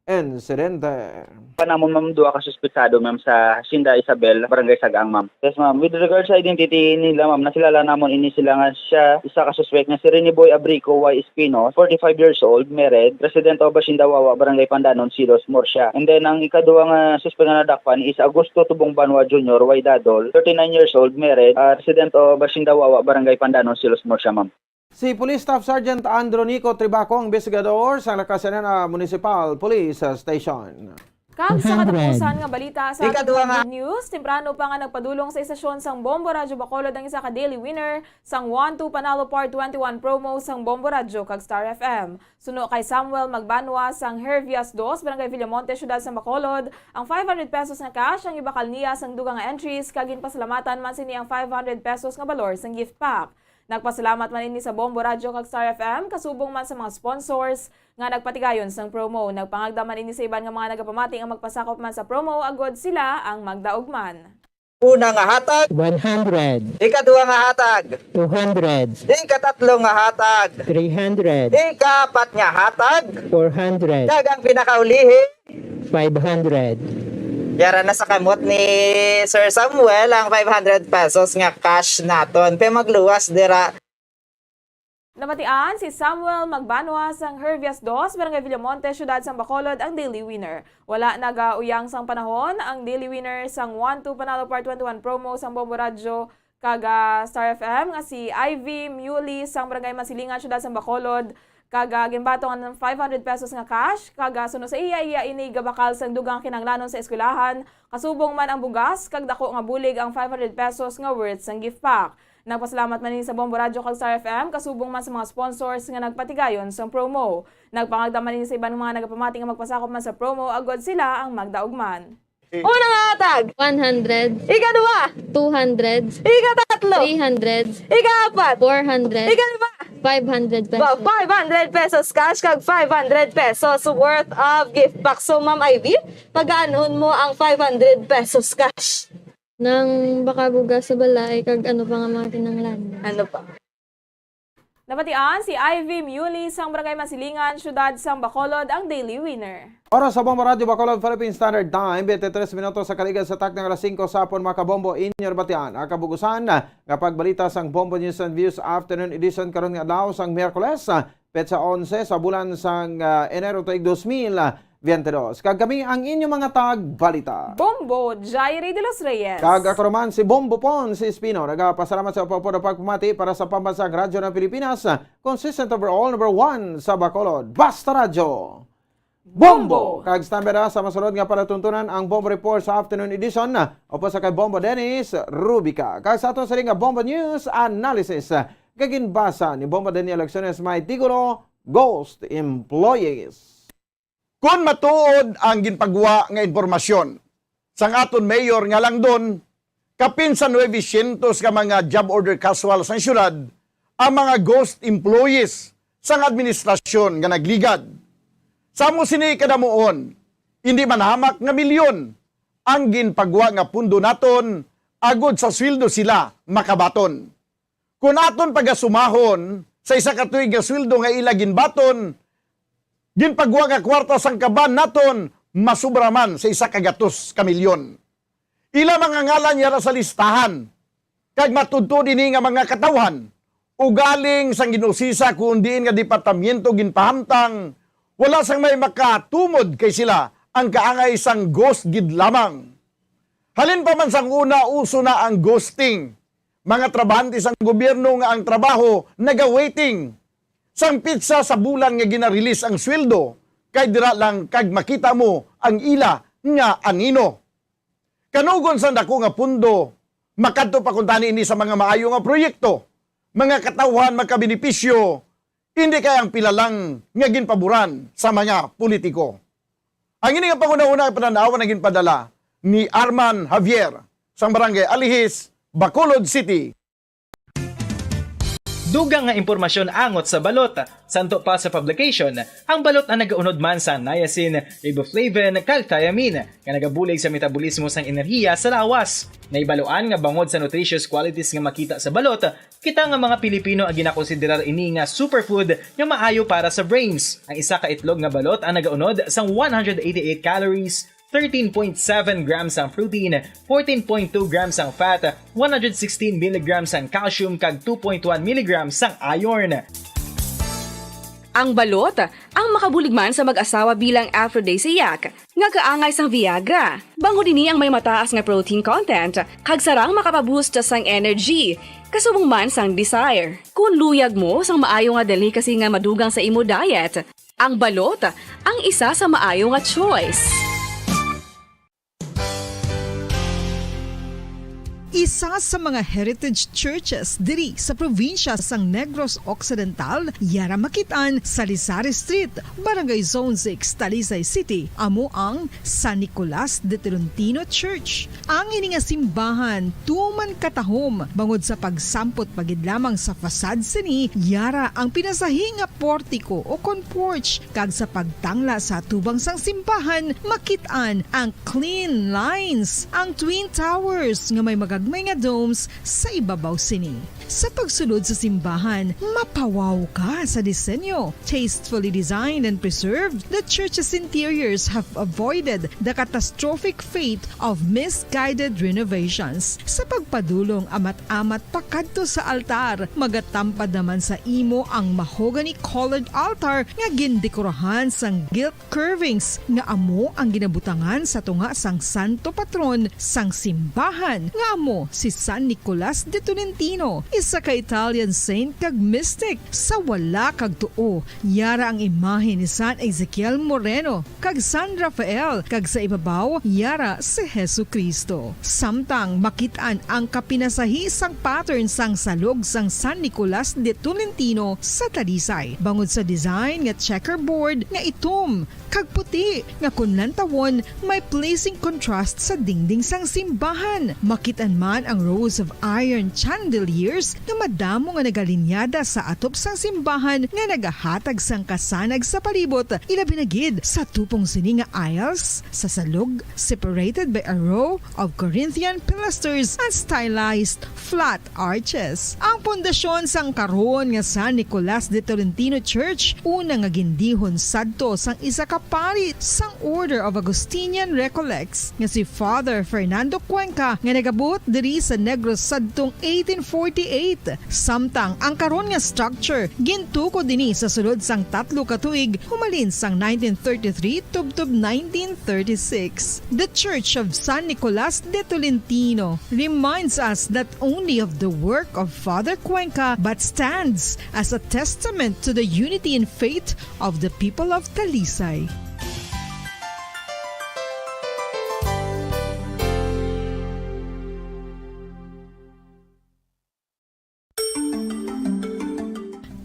insidente. Pa namon, ma'am, duha ka suspetsado, ma'am, sa Hacienda Isabel, Barangay Sagaang, ma'am. Yes, ma'am. With regards sa identity nila, ma'am, nakilala namon ini sila nga siya, isa ka suspek nga si Rene Boy Abrico Y Espinos, forty-five years old, married, resident of Hacienda Wawa, Barangay Pandanon, Silos, Murcia. And then, ang ikaduha nga suspek nga nadakpan is Augusto Tubong Banwa Junior Y Dadol, thirty-nine years old, married, ah, resident of Hacienda Wawa, Barangay Pandanon, Silos, Murcia, ma'am. Si Police Staff Sergeant Andronico Tribaco ang investigador sa Lacasenana Municipal Police Station. Kag sa katapusan nga balita sa aton news, temprano pa nga nagpadulong sa istasyon sang Bombo Radyo Bacolod ang isa ka daily winner sang One Two Panalo Part twenty-one promo sang Bombo Radyo kag Star F M. Suno kay Samuel Magbanwa sang Hervias Dos, Barangay Villamonte, Siyudad sang Bacolod, ang five hundred pesos nga cash ang gibakal niya sang dugang nga entries, kag ginpasalamatan man sini ang five hundred pesos nga balor sang gift pack. Nagpasalamat man ini sa Bombo Radyo kag Star F M, kasubong man sa mga sponsors nga nagpatigayon sang promo. Nagpangagda man ini sa iban nga mga nagapamati nga magpasakop man sa promo agod sila ang magdaog man. Una nga hatag, one hundred. Ikaduha nga hatag, two hundred. Ikatatlo nga hatag, three hundred. Ikaapat nga hatag, four hundred. Kag ang pinakaulihi, five hundred. Yara na sa kamot ni Sir Samuel ang five hundred pesos nga cash naton. Kay magluwas dira. Nabatian si Samuel Magbanwa sang Hervias Dos, Barangay Villamonte, Siyudad sang Bacolod, ang daily winner. Wala nagauyang sang panahon ang daily winner sang One Two Panalo Part twenty-one promo sang Bombo Radyo kag, ah, Star F M nga si Ivy Muley sang Barangay Masilingan, Siyudad sang Bacolod, kag, ah, ginbaton ang five hundred pesos nga cash, kag, ah, suno sa iya, iya ini gabakal sang dugang kinahanglanon sa eskwelahan, kasubong man ang bugas, kag dako nga bulig ang five hundred pesos nga worth sang gift pack. Nagpasalamat man ini sa Bombo Radyo kag Star F M, kasubong man sa mga sponsors nga nagpatigayon sang promo. Nagpangagda man ini sa iban nga mga nagapamati nga magpasakop man sa promo agod sila ang magdaog man. Una nga hatag, one hundred. Ikaduha, two hundred. Ikatatlo, three hundred. Ikaapat, four hundred. Ikalima, five hundred pesos. Ba, five hundred pesos cash kag five hundred pesos worth of gift pack. So, Ma'am Ivy, pagaanhon mo ang five hundred pesos cash? Nang baka bugas sa balay kag ano pa nga mga kinahanglanon. Ano pa? Nabatian si Ivy Muley sang Barangay Masilingan, Siyudad sang Bacolod, ang daily winner. Oras sa Bombo Radyo Bacolod, Philippine Standard Time, twenty-three minutos sa kaligad sa takna nga alas singko sa hapon, mga kabombo. Inyo nabatian ang kabugusan nga pagbalita sang Bombo News and Views Afternoon Edition karon nga adlaw sang Miyerkules, petsa onse sa bulan sang, ah, Enero, tuig dos mil veinte dos. Kag kami ang inyo mga tagbalita, Bombo Jairi de los Reyes. Kag ako naman si Bombo Pon, si Espino. Nagapasalamat sa upod pagpamati para sa Pambansang Radyo ng Pilipinas, consistent overall, number one sa Bacolod. Basta Radyo. Bombo! Bombo! Kag standby na sa masunod nga palatuntunan ang Bombo Report sa Afternoon Edition. Upod sa kay Bombo Dennis Rubica. Kag sa aton sini nga Bombo News Analysis, kag ginbasa ni Bombo Daniel Acciones, may titulo, Ghost Employees. Kon matuod ang ginpagwa nga impormasyon sang aton mayor nga Langdon, kapin sa nuebe syentos ka mga job order casual sang syudad ang mga ghost employees sang administrasyon nga nagligad. Sa amo sini kadamuon, indi man hamak nga milyon ang ginpagwa nga pundo naton agod sa sweldo sila makabaton. Kon aton pagasumahon sa isa ka tuig nga sweldo nga ila ginbaton, Ginpagwa nga kwarta sang kaban naton masubra man sa isa ka gatos ka milyon. Ila mga ngalan yara sa listahan, kag matudtod ini nga mga katawhan. Ugaling sang gin-usisa kon diin nga departamento ginpahamtang, wala sang may makatumod kay sila ang kaangay sang ghost gid lamang. Halin pa man sang una, uso na ang ghosting. Mga trabahante sang gobyerno nga ang trabaho naga-waiting sang pitsa sa bulan nga gina-release ang sweldo, kay dira lang kag makita mo ang ila nga anino. Kanugon sang dako nga pundo, makadto pa kuntani ini sa mga maayo nga proyekto, mga katawhan makabenepisyo, hindi kay ang pila lang nga ginpaboran sa mga politiko. Ang ini nga panghunahuna nga panan-awan ang ginpadala ni Arman Javier sang Barangay Alihis, Bacolod City. Dugang nga impormasyon angot sa balot. Santo pa sa publication, ang balot ang nagaunod man sa niacin, riboflavin, kag thiamine, nga nagabulig sa metabolismo sang enerhiya sa lawas. Naibaluan nga bangod sa nutritious qualities nga makita sa balot, kita nga mga Pilipino ang ginakonsiderar ini nga superfood nga maayo para sa brains. Ang isa ka itlog nga balot ang nagaunod sang one hundred eighty-eight calories, thirteen point seven grams ang protein, fourteen point two grams ang fat, one hundred sixteen milligrams ang calcium, kag two point one milligrams ang iron. Ang balot ang makabulig man sa mag-asawa bilang aphrodisiac nga kaangay sang Viagra. Bangod ini ang may mataas nga protein content kag sarang makapaboost sang energy, kasubong man sang desire. Kung luyag mo sang maayo nga delicacy nga madugang sa imo diet, ang balot ang isa sa maayo nga choice. Isa sa mga heritage churches diri sa probinsya sang Negros Occidental, yara makit-an sa Lisari Street, Barangay Zone six, Talisay City, amo ang San Nicolas de Tolentino Church. Ang ini nga simbahan tuman katahom bangod sa pagsampot pa gid lamang sa facade sini, yara ang pinasahi nga portico o kon porch, kag sa pagtangla sa atubang sang simbahan, makit-an ang clean lines, ang twin towers nga may magagmay nga domes sa ibabaw sini. Sa pagsulod sa simbahan, mapawaw ka sa disenyo. Tastefully designed and preserved, the church's interiors have avoided the catastrophic fate of misguided renovations. Sa pagpadulong amat-amat pakadto sa altar, magatampad naman sa imo ang mahogany-colored altar nga gindekorahan sang gilt curvings nga amo ang ginabutangan sa tunga sang santo patron sang simbahan, nga amo si San Nicolas de Tolentino, isa ka Italian saint kag mystic. Sa wala kag tuo, yara ang imahe ni San Ezekiel Moreno kag San Rafael, kag sa ibabaw yara si Jesu-Cristo. Samtang makit-an ang kapinasahi sang pattern sang salog sang San Nicolas de Tolentino sa Talisay, bangod sa design nga checkerboard nga itom kag puti nga kon lantawon may pleasing contrast sa dingding sang simbahan. Makit-an man ang rows of iron chandeliers nga madamo nga nagalinyada sa atop sang simbahan nga nagahatag sang kasanag sa palibot, ilabi na gid sa tupong sini nga aisles sa salog, separated by a row of Corinthian pilasters and stylized flat arches. Ang pundasyon sang karon nga San Nicolas de Tolentino Church una nga gindihon sadto sang isa ka pari sang Order of Augustinian Recollects nga si Father Fernando Cuenca nga nagabuot diri sa Negros sadtong eighteen forty-eight. Samtang ang karon nga structure gintukod ini sa sulod sang tatlo ka tuig humalin sang nineteen thirty-three tubtob nineteen thirty-six. The Church of San Nicolas de Tolentino reminds us not only of the work of Father Cuenca but stands as a testament to the unity in faith of the people of Talisay.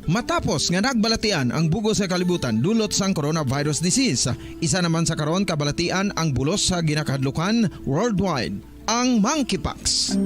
Matapos nga nagbalatian ang bug-os nga kalibutan dulot sang coronavirus disease, isa naman sa karon kabalatian ang bulos sa ginakahadlukan worldwide, ang monkeypox.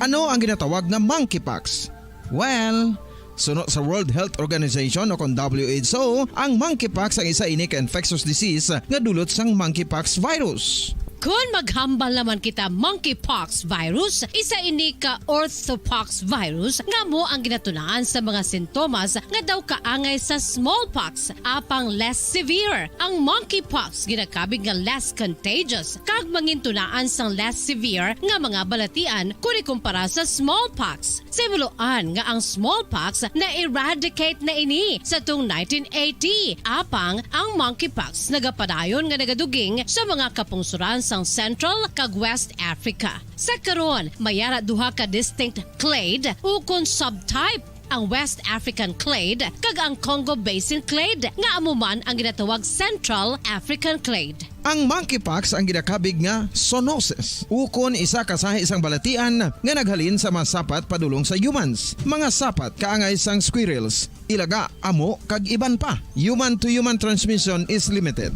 Ano ang ginatawag nga monkeypox? Well, suno sa World Health Organization o kon W H O, ang monkeypox ang isa ini ka infectious disease nga dulot sang monkeypox virus. Kon maghambal naman kita monkeypox virus, isa ini ka orthopox virus nga amo ang ginatunaan sa mga sintomas nga daw kaangay sa smallpox, apang less severe. Ang monkeypox ginakabig nga less contagious kag mangintunaan sang less severe nga mga balatian kon ikumpara sa smallpox. Sa himuloan nga ang smallpox na-eradicate na ini sa tung nineteen eighty, apang ang monkeypox nagapadayon nga nagaduging sa mga kapungsuran sang Central kag West Africa. Sa karon, may ara duha ka distinct clade ukon subtype, ang West African clade kag ang Congo Basin clade, nga amo man ang ginatawag Central African clade. Ang monkeypox ang ginakabig nga zoonosis, ukon isa ka sahi sang balatian nga naghalin sa mga sapat padulong sa humans, mga sapat kaangay sang squirrels, ilaga, amo, kag iban pa. Human-to-human transmission is limited.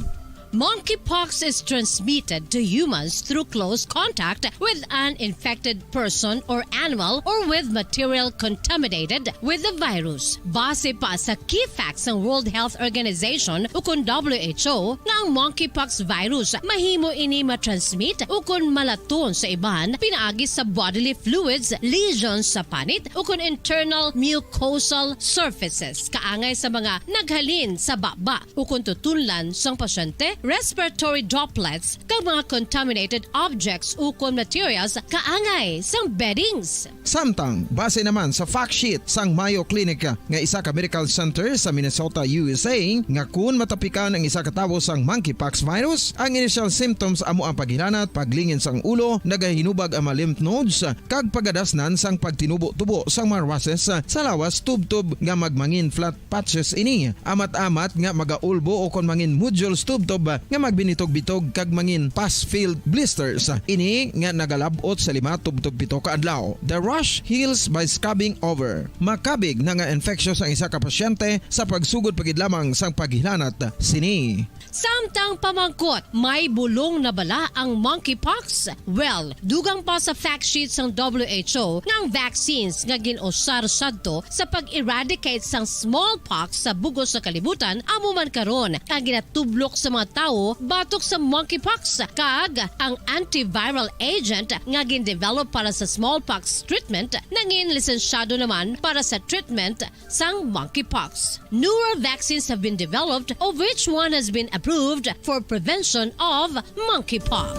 Monkeypox is transmitted to humans through close contact with an infected person or animal or with material contaminated with the virus. Base pa sa key facts sang World Health Organization ukon W H O nga ang monkeypox virus mahimo ini matransmit ukon malaton sa iban pinaagi sa bodily fluids, lesions sa panit ukon internal mucosal surfaces kaangay sa mga naghalin sa baba ukon tutunlan sang pasyente, respiratory droplets, kag mga contaminated objects ukon materials kaangay sang beddings. Samtang, base naman sa fact sheet sang Mayo Clinic nga isa ka medical center sa Minnesota, U S A, nga kun matapikan ang isa ka tawo sang monkeypox virus, ang initial symptoms amo ang paghilanat, paglingin sang ulo, nagahinubag ang mga lymph nodes, kag pagadasnan sang pagtinubo-tubo sang mga rushes sa lawas tubtob nga magmangin flat patches ini, amat-amat nga magaulbo ukon mangin nodules tubtob nga magbinitog-bitog kag mangin pus-filled blisters. Ini nga nagalab-ot sa lima tubtob pito ka adlaw. The rash heals by scabbing over. Makabig na nga infectious ang isa ka pasyente sa pagsugod pa gid lamang sang paghilanat sini. Samtang pamangkot, may bulong na bala ang monkeypox? Well, dugang pa sa fact sheet sang W H O nga ang vaccines nga gin-usar sadto sa pag-eradicate sang smallpox sa bug-os nga kalibutan amo man karon ang ginatublok sa mga tawo batok sa monkeypox, kag ang antiviral agent nga gin-develop para sa smallpox treatment nangin lisensyado naman para sa treatment sang monkeypox. Newer vaccines have been developed, of which one has been approved for prevention of monkeypox.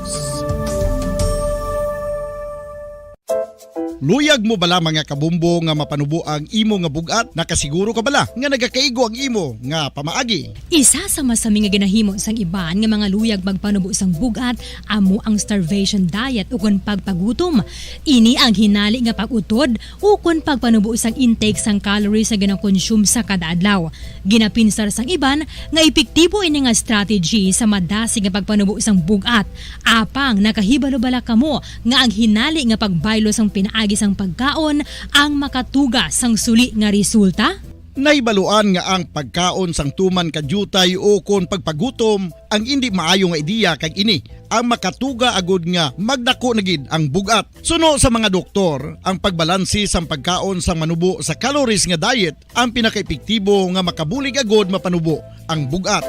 Luyag mo bala, mga kabumbo, nga mapanubo ang imo nga bug-at? Nakasiguro ka bala nga nagakaigo ang imo nga pamaagi? Isa sa masami nga ginahimo sang iban nga mga luyag magpanubo sang bug-at amo ang starvation diet ukon pagpagutom. Ini ang hinali nga pag-utod ukon pagpanubo sang intake sang calories nga ginakonsume sa kada adlaw. Ginapinsar sang iban nga epektibo ini nga strategy sa madasig nga pagpanubo sang bug-at. Apang nakahibalo bala kamo nga ang hinali nga pagbaylo sang pinaagi sang pagkaon ang makatuga sang suli nga resulta? Nahibaluan nga ang pagkaon sang tuman ka diutay ukon pagpagutom ang indi maayo nga ideya, kag ini ang makatuga agud nga magdako na gid ang bug-at. Suno sa mga doktor, ang pagbalanse sang pagkaon sang manubo sa calories nga diet ang pinakaepektibo nga makabulig agud mapanubo ang bug-at.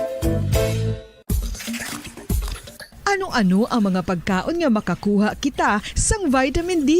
Ano-ano ang mga pagkaon nga makakuha kita sang vitamin D?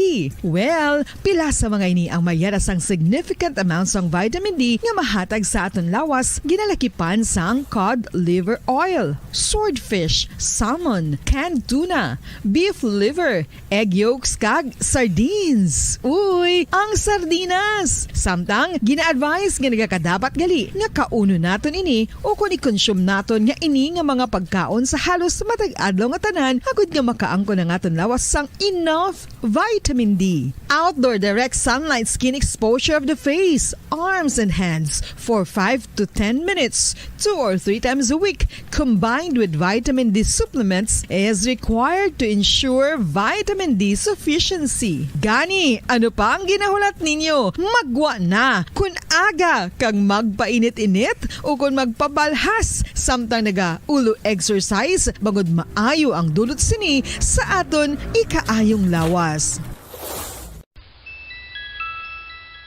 Well, pila sa mga ini ang may yara sang significant amount sang vitamin D nga mahatag sa aton lawas, ginalakipan sang cod liver oil, swordfish, salmon, canned tuna, beef liver, egg yolks, kag sardines. Uy, ang sardinas! Samtang, gina-advise nga nagakadapat gali nga kaunon naton ini ukon i-consume naton nga ini nga mga pagkaon sa halos matag adlaw nga tanan, agud nga makaangkon ang aton lawas sang enough vitamin D. Outdoor direct sunlight skin exposure of the face, arms, and hands for five to ten minutes, two or three times a week, combined with vitamin D supplements, is required to ensure vitamin D sufficiency. Gani, ano pa ang ginahulat ninyo? Maggwa na! Kon aga kag magpainit-init ukon magpabalhas samtang naga-ulo exercise, bangod maayo ang dulot sini sa aton ikaayong lawas.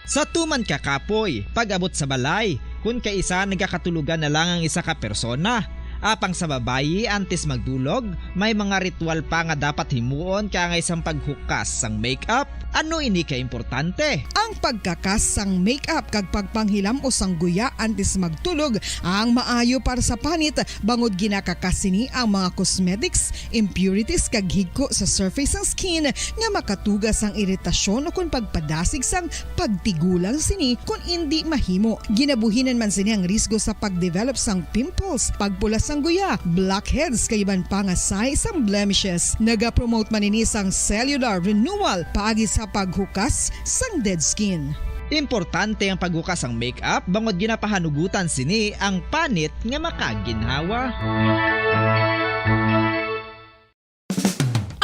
Sa tuman ka kapoy, pag-abot sa balay, kon kaisa nagakatulogan na lang ang isa ka persona, Apang sa babayi, antes magdulog, may mga ritual pa nga dapat himuon kaangay sang paghukas sang makeup. Ano ini ka importante? Ang pagkakas sang makeup kag pagpanghilam-os sang guya antes magtulog ang maayo para sa panit, bangod ginakakas sini ang mga cosmetics, impurities, kag higko sa surface sang skin nga makatuga sang iritasyon ukon pagpadasig sang pagtigulang sini kon indi mahimo. Ginabuhinan man sini ang risgo sa pag-develop sang pimples, pagpula sang guya, blackheads, kag iban pa nga sahi sang blemishes. Nagapromote man ini sang cellular renewal paagi sa paghukas sang dead skin. Importante ang paghukas sang makeup bangod ginapahanugutan sini ang panit nga makaginhawa.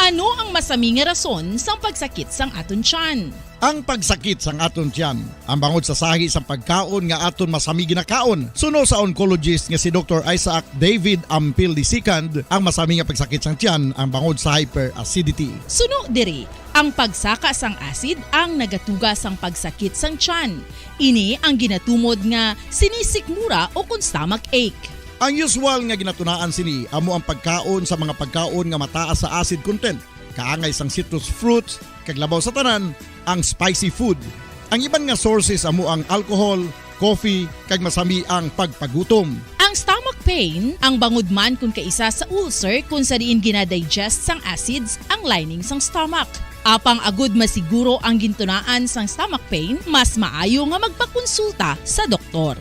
Ano ang masami nga rason sang pagsakit sang aton tiyan? Ang pagsakit sang aton tiyan, ang bangod sa sahi sang pagkaon nga aton masami ginakaon, suno sa oncologist nga si Doktor Isaac David Ampil the second, ang masami nga pagsakit sang tiyan ang bangod sa hyperacidity. Suno diri, ang pagsaka sang acid ang nagatuga sang pagsakit sang tiyan. Ini ang ginatumod nga sinisikmura o kon stomach ache. Ang usual nga ginatunaan sini amo ang pagkaon sa mga pagkaon nga mataas sa acid content, kaangay sang citrus fruits, kag labaw sa tanan, ang spicy food. Ang iban nga sources amo ang alcohol, coffee, kag masami ang pagpagutom. Ang stomach pain, ang bangod man kon kaisa sa ulcer kon sa diin ginadigest sang acids ang lining sang stomach. Apang agud masiguro ang gintunaan sang stomach pain, mas maayo nga magpakonsulta sa doktor.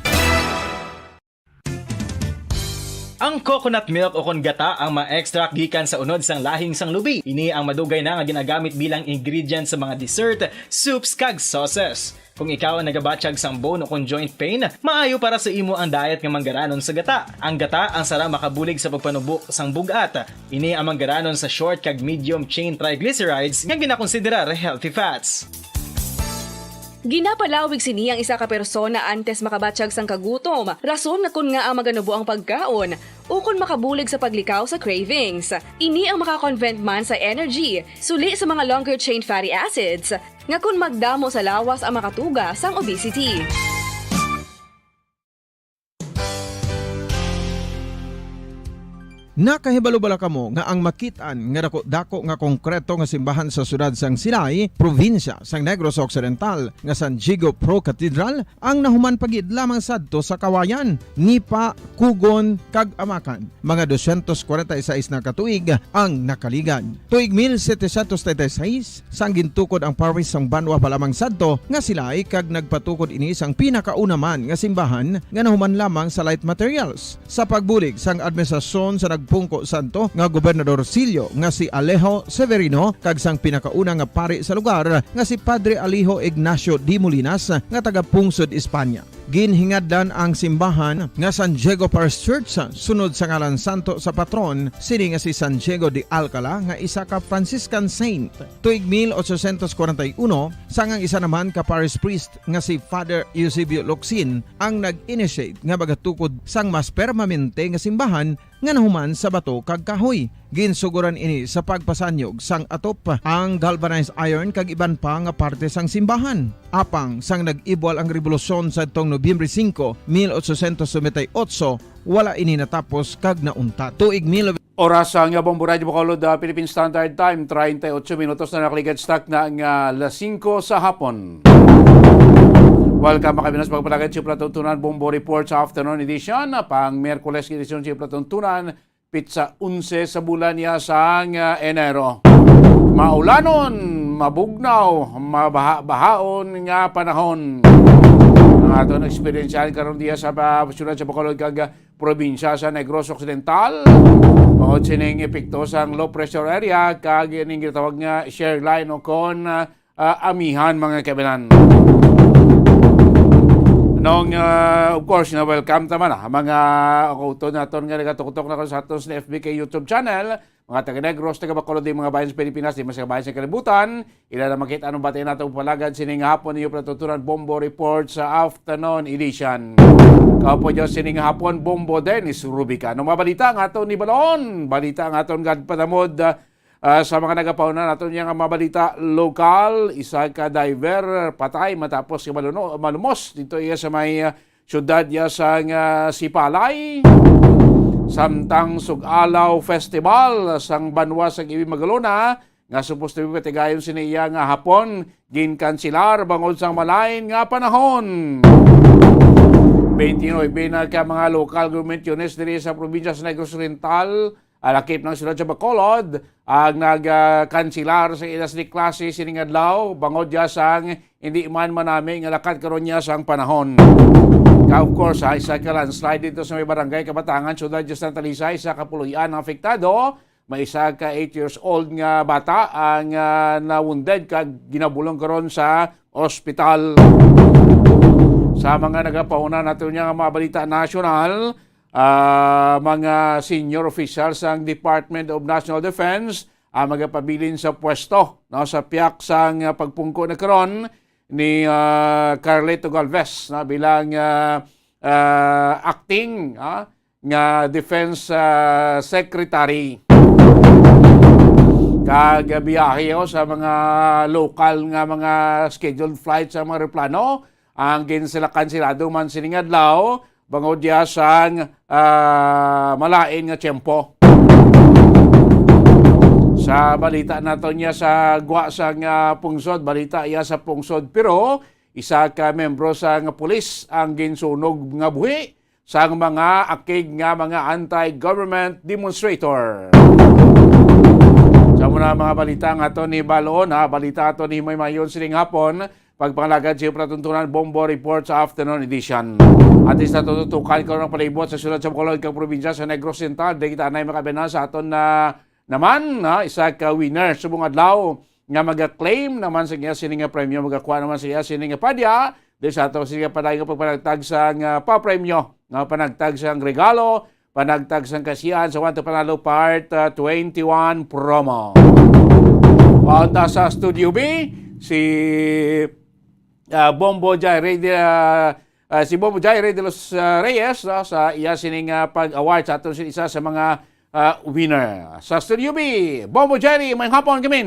Ang coconut milk o kon gata ang ma-extract gikan sa unod sang lahing sang lubi. Ini ang madugay na nga ginagamit bilang ingredient sa mga dessert, soups, kag sauces. Kung ikaw ang nagabatyag sang bone o kon joint pain, maayo para sa imo ang diet nga manggaranon sa gata. Ang gata ang sara makabulig sa pagpanubo sang bug-at. Ini ang manggaranon sa short kag medium chain triglycerides nga ginakonsiderar healthy fats. Ginapalawig sini ang isa ka persona antes makabatyag sang kagutom, rason nga kon ngaa maganubo ang pagkaon, ukon makabulig sa paglikaw sa cravings. Ini ang makakonvert man sa energy, suli sa mga longer chain fatty acids, nga kon magdamo sa lawas ang makatuga sang obesity. Nakahibalo bala kamo nga ang makit-an nga dako-dako nga konkreto nga simbahan sa siyudad sang Silay, probinsya sang Negros Occidental, nga San Diego Pro Cathedral, ang nahuman pa gid lamang sadto sa Kawayan, Nipa, Kugon, kag Amakan? Mga dosyentos kwarenta y seis na ka tuig ang nakaligad. Tuig mil setecientos treinta y seis, sang gintukod ang parish sang banwa pa lamang sadto nga Silay, kag nagpatukod ini sang pinakauna man nga simbahan nga nahuman lamang sa light materials. Sa pagbulig sang administrasyon sa nagpungko sadto nga Gobernador Sillo nga si Alejo Severino kag sang pinakauna nga pari sa lugar nga si Padre Alejo Ignacio de Molinas nga taga-pungsod Espanya. Ginhingadlan ang simbahan nga San Diego Parish Church sunod sa ngalan santo sa patron sini nga si San Diego de Alcala nga isa ka Franciscan saint. Tuig mil ochocientos kwarenta y uno, sang ang isa naman ka parish priest nga si Father Eusebio Locsin ang nag-initiate nga magatukod sang mas permanente nga simbahan nga nahuman sa bato kag kahoy. Ginsugoran ini sa pagpasanyog sang atop, ang galvanized iron kag iban pa nga parte sang simbahan. Apang sang nag-ibwal ang rebolusyon sadtong Nobyembre singko, mil ochocientos noventa y ocho, wala ini natapos kag nauntat. Tuig mil Oras nga Bombo Radyo Bacolod, ah, Philippine Standard Time, treinta y ocho minutos na nakaligad sa takna nga alas singko sa hapon. Welcome, mga kabinas, pagpalagad sa Platuntunan Bombo Report sa Afternoon Edition, pang Miyerkules, edisyon sa Platuntunan, pitsa onse sa bulan niya sang, ah, Enero. Maulanon, mabugnaw, mabaha-bahaon nga panahon ang aton eksperyensyahan karon diya sa, ah, siyudad sa Bacolod kag, ah, probinsya sa Negros Occidental. Tungod sining epekto sang low pressure area kag ining ginatawag nga shear line o kon, ah, ah, amihan, mga kaibanan. Nung, ah, of course, na welcome ta man, ah, mga kauton naton nga nagatuktok na sa aton sa F B K YouTube channel, mga taga Negros, taga Bacolod, mga bayan sa Pilipinas, di man sa bayan sa kalibutan, ila na makita anong batay nato palagad sining hapon ninyo patuturan Bombo Report sa Afternoon Edition. Kaupod niyo sining hapon, Bombo Dennis Rubica. Anong mga balita nga aton ni Balon? Balita nga aton gad patamod, ah, ah, sa mga nagapauna naton niya nga mga balita lokal, isa ka diver patay matapos nga maluno-, malumos dito iya sa may, ah, siyudad niya sa nga Sipalay. Samtang Sug-alaw Festival sang banwa sang Ibi Magalona, nga supposed to be patigayon sini iya nga hapon, ginkansilar bangod sang malain nga panahon. Twenty-nine na ka mga local government units diri sa probinsya sa Negros Oriental, alakip ng siyudad sa Bacolod, ang nagkansilar sa ila sini klase sining adlaw bangod ya sang hindi man manami nga lakat karon niya sang panahon. Ka, of course, ha, isa ka landslide dito sa may barangay Kabatangan, siyudad sa Santa Lucia, isa ka puloy-an ang apektado. May isa ka eight years old nga bata ang, ah, na-wounded kag ginabulong karon sa ospital. Sa mga nagapauna nato niya nga mga balita nasyonal, ah, mga senior officials sang Department of National Defense ang magapabilin sa pwesto, no, sa piyak sang, ah, pagpungko na karon ni, ah, Carlito Galvez, no, bilang, ah, ah, acting, ah, nga defense, ah, secretary. Kag biyahe, oh, sa mga local nga mga scheduled flights sa mga eroplano, ang gin-, sila kansilado man sining adlaw, bangod ya sang, ah, malain nga tiyempo. Sa balita nato niya sa gwa sang, ah, pungsod, balita iya sa pungsod, pero isa ka membro sang pulis ang ginsunog nga buhi sang mga akig nga mga anti-government demonstrator. Sa muna mga balita nga ato ni Balon, ha, balita ato ni Maymayon sining hapon, pagpangalagad sa patuntunan Bombo Report sa afternoon edition. At sa tututukan karon ang palibot sa siyudad sa Bacolod kag probinsya sa Negros Oriental, di kita na makabinan sa aton na naman, ha, isa ka winner subong adlaw nga maga-claim naman sa iya sini nga premyo, magakuha naman sa iya sini nga padya, di sa ato sini nga padya nga pagpanagtag sa nga papremyo, nga panagtag sa regalo, panagtag sa kasiyahan sa One to Panalo Part, ah, twenty-one promo. Paunta sa Studio B, si, ah, Bombo Jaire de, ah, ah, si Bombo Jaire de los, ah, Reyes, no, sa iya sining, ah, pag-award sa aton sin isa sa mga, ah, winner. Sa Studio B, Bombo Jaire, may hapon kami.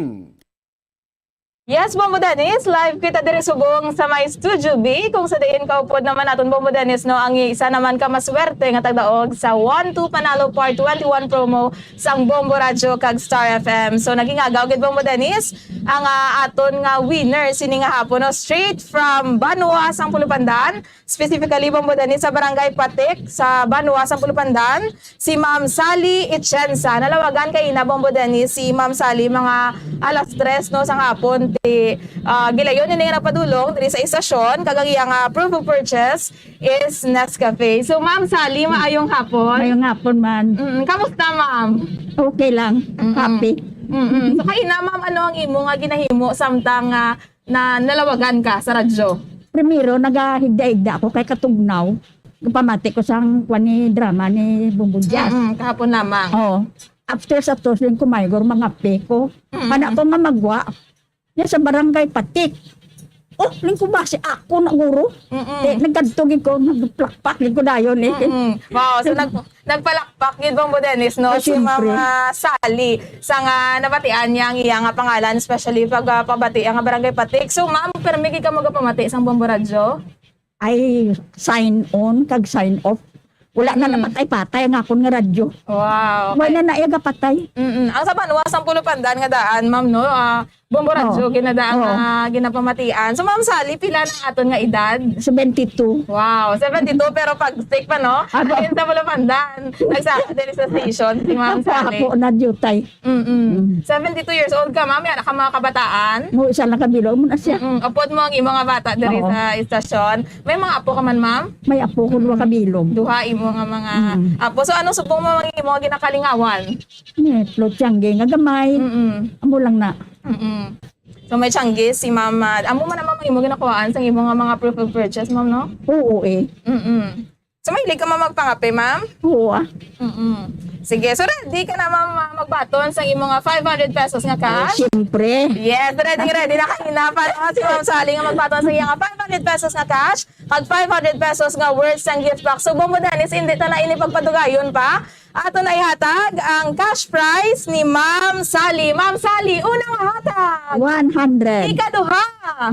Yes, Bombo Dennis, live kita diri subong sa may Studio B, kung sa diin kaupod naman naton, Bombo Dennis, no, ang isa naman ka maswerte nga tagdaog sa One to Panalo Part twenty-one promo sang Bombo Radyo kag Star F M. So, naging agaw gid, Bombo Dennis, ang, ah, aton nga winner sini nga hapon, no, straight from Banwa, sang Pulupandan, specifically, Bombo Dennis, sa Barangay Patik, sa Banwa, sang Pulupandan, si Ma'am Sally Ichensa. Nalawagan kay ina, Bombo Dennis, si Ma'am Sally mga alas tres, no, sang hapon. Ti, ah, gilayon ini nga nagpadulong diri sa istasyon, kag ang iya nga proof of purchase is Nescafe. So, Ma'am Sally, maayong hapon. Maayong hapon man. Mm, kamusta, ma'am? Okay lang. Mm-mm. Happy. Mm-mm. So, kaina, ma'am, ano ang imo nga ginahimo samtang, ah, na nalawagan ka sa radyo? Primero, nagahigda-higda ako kay katugnaw. Pamati ko sang kwan ni drama ni Bumbong Jazz. Mm-mm, kahapon lamang. Oo. After sa tos, yung kumaygor, mangape ko. Mm-mm. Pana ko nga magwa. Yan sa barangay Patik. Oh, lingkod ba si ako na guro? Mm-mm. Eh, nagkadto gid ko, nagplakpak gid ko dayon eh. Mm-mm. Wow, so nag-, nagpalakpak gid, Bombo Dennis, no? Ah, si siyempre. Ma'am, ah, Sally, sa nga nabatian niya ang iya nga pangalan, especially pag, ah, pabati ang barangay Patik. So, ma'am, permi gid ka magapamati sang Bombo Radyo? Ay, sign on kag sign off. Wala na Mm. napatay-patay ang akon nga radyo. Wow. Wala Okay. na iya gapatay. Mm-mm. Ang sa Banwa, sang Pulupandan nga daan, ma'am, no? Ah, Bombo Radyo, Oh. ginadaan Oh. nga ginapamatian. So, Ma'am Sally, pila na aton nga edad? Seventy-two. Wow, seventy-two, pero pag stick pa, no? Aba. Ayun sa Pulupandan. Nagsaka diri sa station, si Ma'am Sally. Ako na dutay. Mm-mm. Mm. Seventy-two years old ka, ma'am. Yan, ka mga kabataan. Mo, isa lang kabilog mo na siya. Mm-mm. Upod mo ang imo nga bata diri Oo. sa istasyon. May mga apo ka man, ma'am? May apo ko, duha Mm. kabilog. Duha imo nga mga Mm. apo. So, anong subong mo ang imo nga ginakalingawan? Ni, float siyang nga gamay. Mm-mm. Amo lang na. Mm-mm. So, may tiyangge si mama. Amo man naman ang imo ginakuhaan sa imo nga mga proof of purchase, ma'am, no? Oo, eh. Mm-mm. So, mahilig ka, ma'am, magpangape, ma'am? Oo, ah. Mm-mm. Sige, so ready ka na, ma'am, ah, magbaton sa imo nga five hundred pesos nga Ay, cash? siyempre. Yes, ready, ready na kanina pa, no? Si Ma'am Sally nga magbaton sa iya nga five hundred pesos nga cash, kag five hundred pesos nga worth sang gift pack. So, Bombo Dennis, hindi ta na ini pagpadugayon pa. Ato na ihatag ang cash prize ni Ma'am Sally. Ma'am Sally, una nga hatag. One hundred. Ikaduha.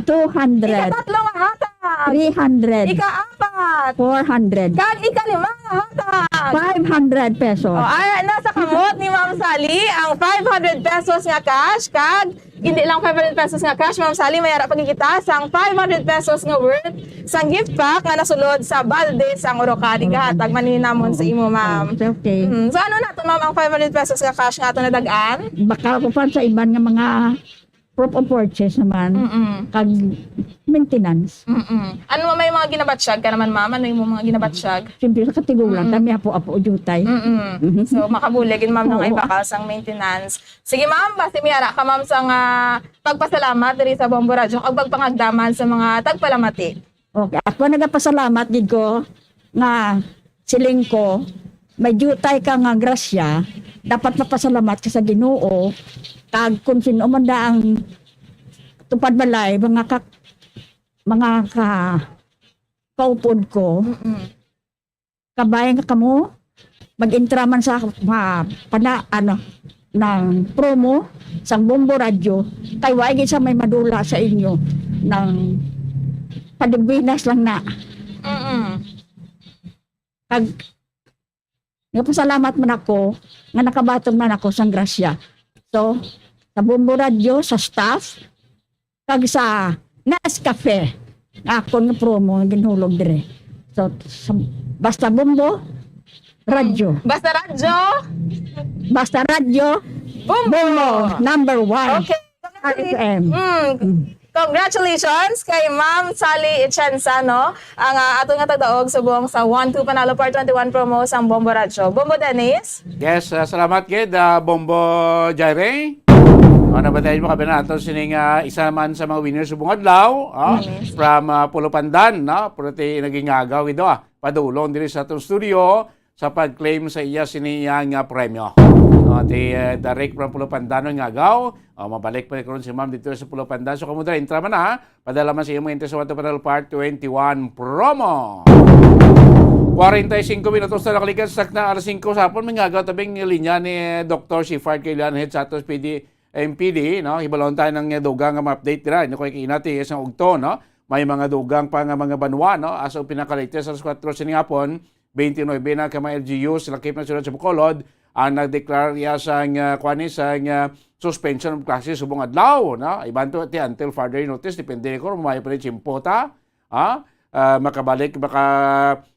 Two hundred. Ikatatlo nga hatag. Three hundred. Ikaapat. Four hundred. Kag ikalima nga hatag. Five hundred pesos. Oh, ara na sa kamot ni Ma'am Sally ang five hundred pesos nga cash, kag hindi lang five hundred pesos nga cash, Ma'am Sally, may ara pa gid kita sang five hundred pesos nga worth sang gift pack nga nasulod sa balde sang Orocan. Igatag man ni namon sa imo, ma'am. Oh, it's okay. Mm. So, ano na to, ma'am, ang five hundred pesos nga cash nga ato nadag-an? Baka ko pa sa iban nga mga proof of purchase naman, Mm-mm. kag maintenance. Mm-mm. Ano, may mga ginabatsyag ka naman, ma'am? Ano yung mga ginabatsyag? Siyempre, sa katigulang, Mm. kami apo-apo, jutay. Mm-mm. Mhm. So, makabulig yun, ma'am, nang Oo. ay bakal sang maintenance. Sige, ma'am, basi may ara ka, ma'am, sa nga pagpasalamat diri sa Bombo Radyo kag pagpangagdaman sa mga tagpalamati. Okay, ako nagapasalamat gid ko nga siling ko, may diutay ka nga grasya, dapat mapasalamat ka sa Ginoo, kag kung sino man da ang tupad balay, mga ka-, mga ka-, kaupod ko, Mm-mm. kabay nga kamo, mag-intra man sa, ma-, pana-, ano, ng promo sang Bombo Radyo, kay wa gid sa may madula sa inyo ng padigbinas lang na. Mm-mm. Kag, nagpasalamat man ako nga nakabaton man ako sang grasya. So, sa Bombo Radyo, sa staff, kag sa Nescafe, nga akon nga promo nga ginhulog dire. So, sa, basta Bombo, Radyo. Basta Radyo, Basta Radyo, Bombo! Bombo, number one. Okay. R F M. Mm. Mm. Congratulations kay Ma'am Sally Echansa, no? Ang, ah, ato nga tagdaog subong sa One Two Panalo Part twenty-one promo sang Bombo Radyo. Bombo Dennis? Yes, ah, salamat gid, ah, Bombo Jaire. Ano ba tayo mo kabilang ato sining, ah, isa man sa mga winners subong adlaw, ah, Yes. from, ah, Pulo Pandan, no? Pero ti naging agaw ito, ah. Padulong diri sa atong studio sa pag-claim sa iya sini iya nga premyo. No, ti, eh, Derek from Pulo Pandan nga agaw. O, mabalik pa ni karon si Ma'am dito sa Pulo Pandan. So, kamo dira, intra man na, ha? Padala man sa iyong mga interest sa One Two Panalo Part twenty-one promo. Kwarenta y singko minutos na nakalikan sa sakna alas singko sa hapon. May ngagaw tabing linya ni Doktor Shifard Kilian, head sa atos P D, M P D, no? Hibalon tayo ng dugang nga mga update dira. Hindi ko ikinati isang ugto, no? May mga dugang pa nga mga banwa, no? As of pinakalatest, alas kwatro sining hapon, twenty-nine na ka mga L G Us sa lakip na siyudad sa Bacolod ang nagdeklara niya sang, ah, kuwan ni, sang, ah, suspension of classes subong adlaw, no? Iban to, ti, until further notice, depende ko, may pa rin tsimpo ta, ha? Ah, makabalik, maka,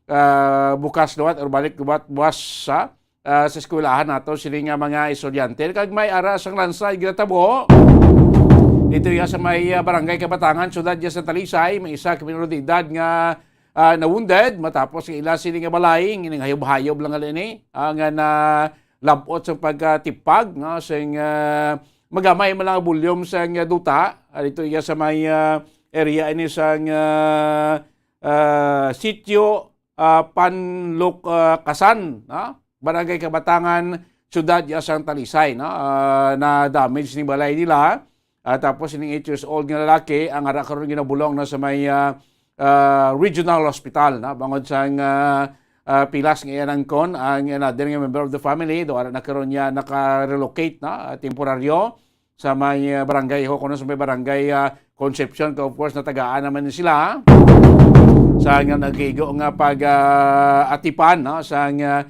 ah, bukas liwat or balik liwat buwas sa, ah, sa eskwelahan nato sini nga mga estudyante. Kag may ara sang landslide ginatabo dito ya sa may, ah, barangay Kabatangan, siyudad ya sa Talisay, may isa ka minor de edad nga ah, na-wounded matapos nga ila sini nga balay nga nanghayob-hayob lang gali ni, ah, nga nalab-ot sa pagkatipag, no, sing, ah, magamay man lang ang volume sang duta, ah, dito iya sa may, ah, area ini sang, ah, ah, sitio, ah, Panlok, ah, Kasan, no? Barangay Kabatangan, siyudad ya sang Talisay, no? Ah, na-damage ni balay nila. Ah, tapos ining eight years old nga lalaki ang ara karon ginabulong na sa may, ah, ah, regional hospital, na bangod sang, ah, ah, pilas nga iya nangkon ang another nga member of the family, do ara na karon niya naka-relocate na, ah, temporaryo sa may, ah, barangay ho, kuno sa may barangay, ah, Concepcion, ka of course natagaan naman ni sila sa nga nagigo nga pag, ah, atipan, no, sa nga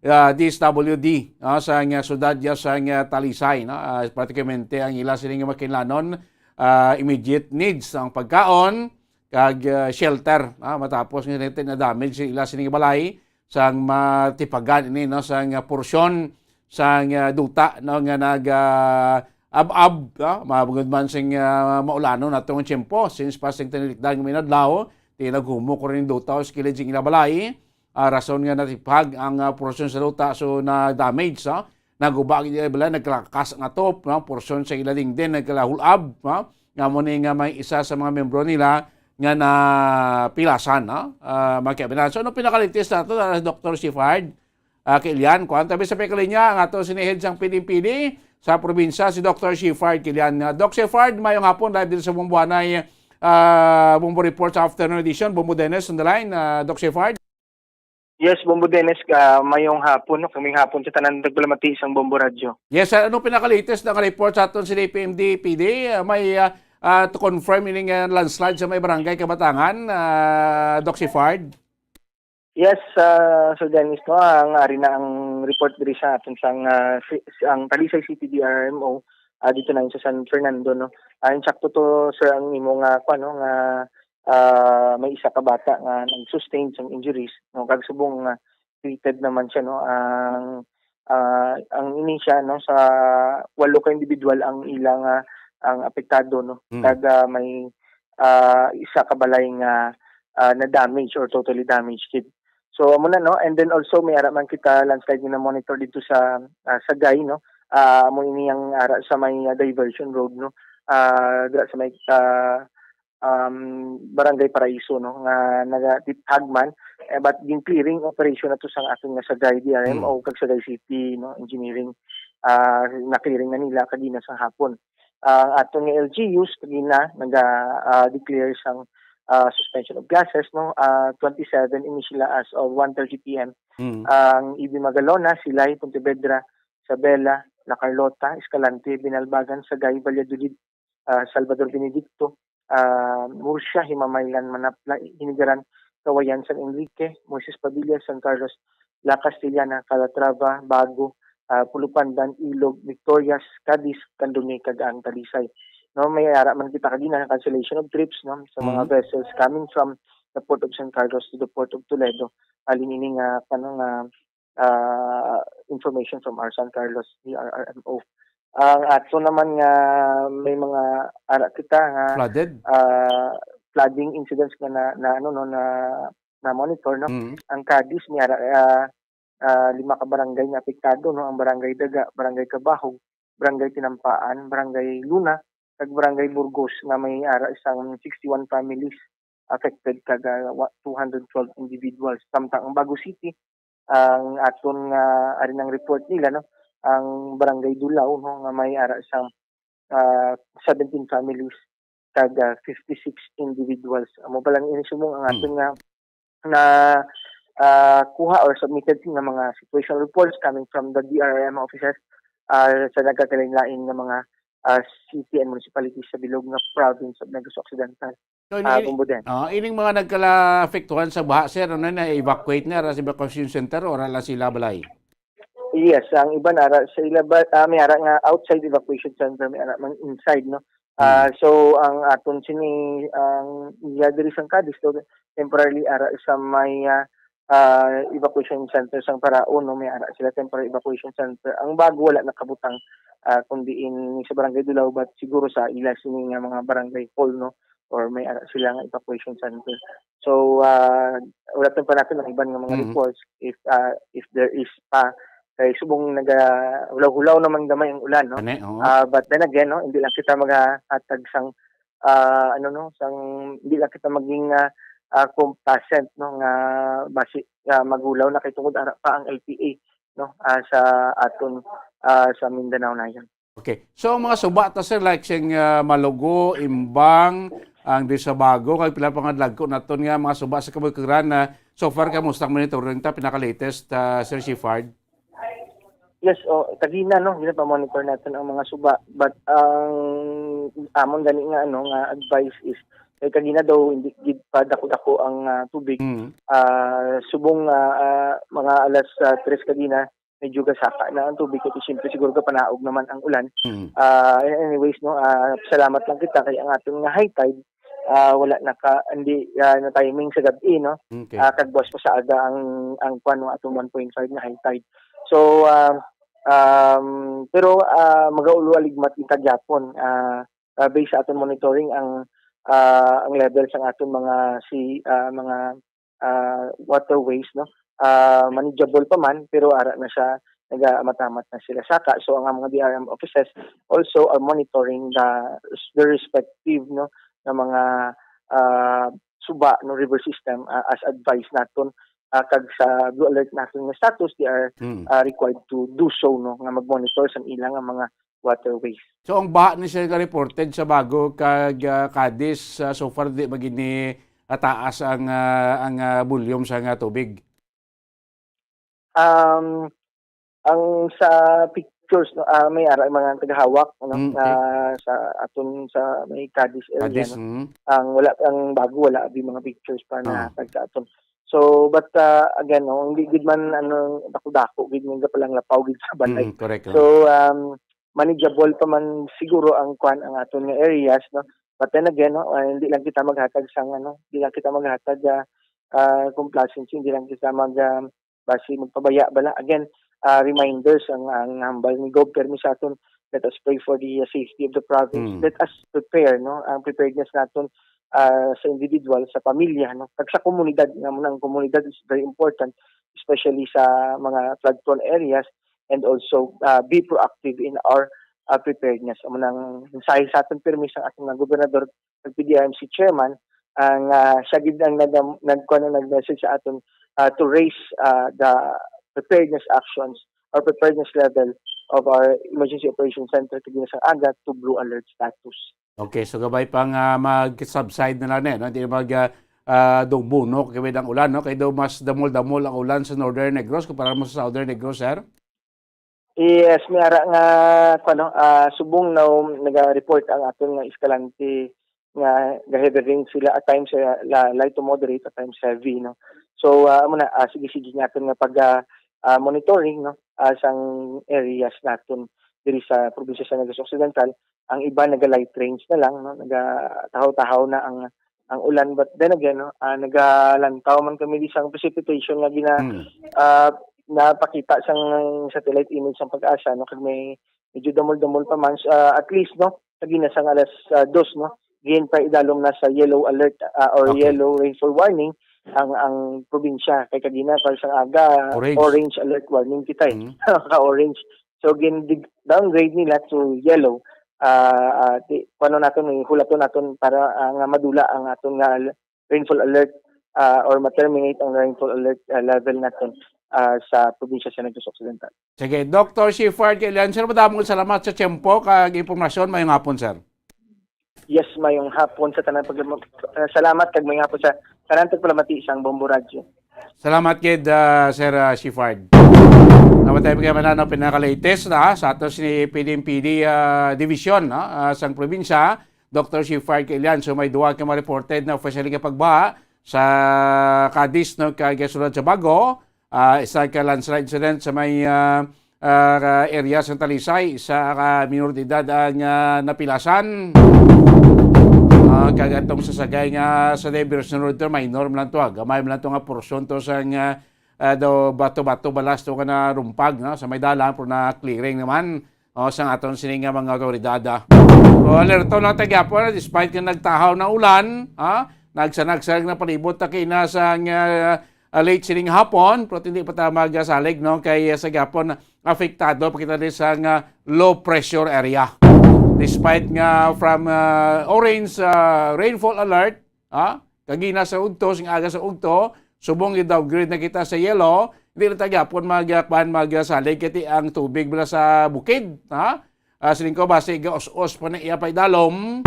ah, D S W D, ah, sa nga siyudad ya sa nga Talisay, no? Ah, pratikamente ang ila sini nga makinlanon, ah, immediate needs ang pagkaon kag, ah, shelter, ah, matapos nga na-damage sa ila sini nga balay sang matipagan ini, no, sa nga porsyon sa nga duta, no, nga nag, ah, ab-ab, no, mabugod man sing, ah, maulanon atong tiyempo since past sing tinilikdan nga mga adlaw, ti naghumok ko rin duta o sa kilid sing ila balay. Ah, rason nga natipag ang, ah, porsyon sa duta, so na-damage, ah. Naguba gid ang balay, naglakas ang atop, no? Porsyon sa ila dingding nagkalahulab, no? Nga mo ni nga may isa sa mga membro nila nga napilasan, no? Ah, mga kaabyanan. So, ano pinakalitis nato, ah, Doktor Shifard? Ah, Kilian, kuan tabi sa pagkalinya ang ato sini head sang P D P D sa probinsya, si Doktor Shifard Kilian. Ah, Doc Shifard, mayong hapon, live dito sa Bumbuanay, ah, Bumbu Report sa afternoon edition. Bumbu Dennis on the line, ah, Doc Shifard. Yes, Bombo Dennis, ah, mayong hapon, no? Kaming hapon sa tanan nagpalamati sang Bombo Radyo. Yes, sir. Ano pinaka-latest na report sa aton sa D P M D P D? Ah, may, ah, ah, to confirm ining, ah, landslide sa may barangay Kabatangan, ah, Doc Sifard? Yes, ah, Sir Dennis, no, ang ari na ang report diri sa aton sang, ah, si, si- ang Talisay City D R M O, ah, dito na yun sa San Fernando, no. Ah, insakto to, sir, ang imo nga, kuwan, no, nga, ah, may isa ka bata nga nag-sustain sang injuries, no, kag subong nga treated naman siya, no. Ang, ah, ang ini siya, no, sa walo ka individual ang ilang, ah, ang apektado, no. Mm. Kag, ah, may, ah, isa ka balay nga, ah, na damage or totally damaged gid. So, amo na, no? And then also, may ara man kita landslide nga na-monitor dito sa, ah, Sagay, no? Ah, amo ini ang ara sa may, ah, diversion road, no? Ah, dira sa may, ah, um, Barangay Paraiso, no? Nga nagatithag man, eh, but gin-clearing operation na to sang aton nga Sagay D R M O Mm. kag Sagay City, no? Engineering, ah, na-clearing na nila kagina sa hapon. Ang aton nga L G Us kagina naga, ah, declare sang, ah, suspension of classes, no? Ah, twenty-seven ini sila as of one thirty P M. Mm. Ang E B Magalona, Silay, Pontevedra, Isabela, La Carlota, Escalante, Binalbagan, Sagay, Valladolid, ah, Salvador Benedicto, ah, Murcia, Himamaylan, Manapla, Hinigaran, Kawayan, San Enrique, Moises Padilla, San Carlos, La Castellana, Calatrava, Bago, ah, Pulupandan, Ilog, Victorias, Cadiz, Candome, kag ang Talisay. No, may ara man kita kagina nga cancellation of trips, no, sa mga Mm. vessels coming from the Port of San Carlos to the Port of Toledo. Halin ini nga, ano, nga, ah, information from our San Carlos D R R M O. Ang ato naman nga may mga ara kita nga, Flooded? ah, flooding incidents nga na, na, ano, no, na, na monitor, no? Mm. Ang Cadiz, may ara, ah, ah, lima ka barangay nga apektado, no? Ang Barangay Daga, Barangay Cabahog, Barangay Tinampaan, Barangay Luna, kag Barangay Burgos nga may ara sang sixty-one families affected kag, ah, wa-, two hundred twelve individuals. Samtang ang Bago City, ang aton nga ari nang report nila, no, ang Barangay Dulao, no, nga may ara sang, ah, seventeen families kag, ah, fifty-six individuals. Amo pa lang ini subong ang Hmm. aton nga na, ah, kuha or submitted nga mga situational reports coming from the D R R M offices, ah, sa nagkakalain-lain nga mga, ah, city and municipalities sa bilog nga province of Negros Occidental. So, ini-, Ah, ini-, Bumbo din. ah, ining mga nagkalaapektuhan sa baha, sir, ano na, evacuate na ra sa evacuation center o ra lang sila balay? Yes, ang iban ara sa ila ba, ah, may ara nga outside evacuation center, may ara man inside, no? Ah, Hmm. so ang aton sini, ang iya diri sang Cadiz, so temporarily ara sa may, ah, ah, evacuation center sang Paraon, no? May ara sila temporary evacuation center. Ang Bago wala nakabutang, ah, kundi in sa Barangay Dulao, but siguro sa ila sini nga mga barangay hall, no? Or may ara sila nga evacuation center. So, ah, wala pa natin ang iban nga mga Mm. reports if, ah, if there is pa. Kay subong naga-hulaw-hulaw naman gamay ang ulan, no? Ani, oo. Ah, but then again, no, hindi lang kita magahatag sang, ah, ano, no, sang, hindi lang kita maging, ah, ah, complacent, no, nga basi, ah, maghulaw na kay tungod ara pa ang L T A, no, ah, sa aton, ah, sa Mindanao na yan. Okay. So, ang mga suba ta, sir, like siyang, ah, Malugo, Imbang, ang di sa Bago, kag pila pa nga dagko naton nga mga suba sa Kabuykiran na so far, kamusta ang monitoring ta, pinaka-latest, ah, Sir Shifard? Yes, oh, kagina, no, gina pa-monitor natin ang mga suba, but ang amon gani nga, ano, nga advice is, kay kagina daw hindi gid pa dako-dako ang, ah, tubig. Mm. Ah, subong, ah, ah, mga alas, ah, tres kagina, medyo gasaka na ang tubig, kasi siyempre siguro gapanaog naman ang ulan. Mm. Ah, anyways, no, ah, salamat lang kita kay ang aton nga high tide, ah, wala naka, hindi, ah, na timing sa gabi, no? Okay. Ah, kag buwas pa sa aga ang, ang kwan, no, atong one point five na high tide. So, ah, um, pero, ah, magaulo-aligmat kita gyapon, ah, ah, based sa aton monitoring ang, ah, ang level sang aton mga si, ah, mga, ah, waterways, no? Ah, manageable pa man, pero ara na siya, nagaamat-amat na sila. Saka, so ang mga D R M offices also are monitoring the, the respective, no, na mga, ah, suba, no, river system, ah, as advised naton, ah, kag sa blue alert naton nga status, they are, Mm. ah, required to do so, no, nga mag-monitor sa ilang nga mga waterways. So, ang baha ni sir nga reported sa Bago kag, ah, Cadiz, ah, so far di magini ataas ang, ah, ang, ah, volume sa nga tubig? Um, ang sa pictures, no, ah, may ara mga tagahawak, ano, Mm, okay. ah, sa aton sa may Cadiz area, Cadiz, no? Mm. Ang wala, ang Bago, wala abi mga pictures pa na Ah. tag sa aton. So, but, ah, again, no, hindi gid man, ano, dako-dako gid nga gapalanglapaw gid sa balay. Mm, correct, oh. So, um, manageable pa man siguro ang, kwan, ang aton nga areas, no? But then again, no, ah, hindi lang kita maghatag sang, ano, hindi lang kita maghatag, ah, ah, complacency, hindi lang kita mag, ah, basi magpabaya bala. Again, ah, reminders ang, ang hambal ni Gov, permi sa aton, let us pray for the, ah, safety of the province. Mm. Let us prepare, no? Ang preparedness naton, ah, sa individual, sa pamilya, no? Kag sa komunidad, nga mo ang komunidad is very important, especially sa mga flood-prone areas, and also, ah, be proactive in our, ah, preparedness. Amo nang mensahe sa aton permi sa aton nga gobernador, kag P D R M C chairman, ang, ah, siya gid ang nag-, nagkuha na nag-message sa aton, ah, to raise, ah, the preparedness actions or preparedness level of our Emergency Operations Center kag sa aga to blue alert status. Okay, so gabay pang, ah, mag-subside na lang, eh, no? Hindi na mag, ah, ah, dugbunok kay ang ulan, no? Kay daw mas damol-damol ang ulan sa Northern Negros kumpara mo sa Southern Negros, sir? Yes, may ara nga, kuwan, no, ah, subong na, um, naga-report ang aton nga Escalante nga ga-heavy rain sila at times, ah, la-, light to moderate, at times heavy, no. So, ah, amo na, ah, sige-sige nga aton nga pag, ah, ah, monitoring, no, ah, sang areas naton diri sa probinsya sa Negros Occidental. Ang iba naga-light rains na lang, no, nagatahaw-tahaw na ang, ang ulan. But then again, no, ah, nagalantaw man kami di sang precipitation nga gina-, Mm. ah, napakita sang satellite image sang PAGASA, no, kag may medyo damol-damol pa man, ah, at least, no, kagina sang alas, ah, dos, no, gin pa idalom na sa yellow alert, ah, or Okay. yellow rainfall warning ang, ang probinsya. Kay kagina pa sang aga, Orange. orange alert warning kita, eh. Mm. Ka-orange. So, gin-, dig-, downgrade nila to yellow. Ah, ah, di, kuno naton, eh, hulaton naton para, ah, nga madula ang aton nga al-, rainfall alert, ah, or ma-terminate ang rainfall alert, ah, level naton, ah, sa probinsya sa Negros Occidental. Sige, Doctor Shifard Kilian, sir, madamong salamat sa tiyempo kag impormasyon. Mayong hapon, sir. Yes, mayong hapon sa tanan pag-, ah, salamat kag mayong hapon sa tanan tagpalamati sang Bombo Radyo. Salamat gid, ah, Sir, ah, Shifard. Namatay pa kay mananaw pinaka-latest na sa ato si P D M P D, ah, Division, no? Ah, sang probinsya, Doctor Shifard Kilian. So, may duha ka ma-reported na officially nga pagbaha sa Cadiz, no, kag sulod sa Bago. Ah, isa ka landslide incident sa may, ah, ah, area sa Talisay, isa ka minor de edad ang, ah, napilasan. Ah, kag atong sasagay nga sa diversion road to, minor man lang to, ah. Gamay man lang to nga porsyon to sa nga, ah, daw bato-bato balas to nga narumpag, no, sa may dalan, pero na-clearing naman. O, sang aton sini nga mga awtoridad, ah. O, alerto lang ta gyapon, ah, despite nga nagtahaw na ulan, ha? Nagsanag-sanag na palibot ta kina sa nga, ah, late sining hapon, pero hindi pa ta magasalig, no? Kay, ah, sa gyapon, apektado pa kita diri sa nga low pressure area. Despite nga from, ah, orange, ah, rainfall alert, ha? Kagina sa udto, sing aga sa udto, subong i-downgrade na kita sa yellow, hindi na ta gyapon mag-, kuan, magsalig kay ti ang tubig bala sa bukid, ha? Ah, siling ko, basi gaus-os pa na iya pa idalom.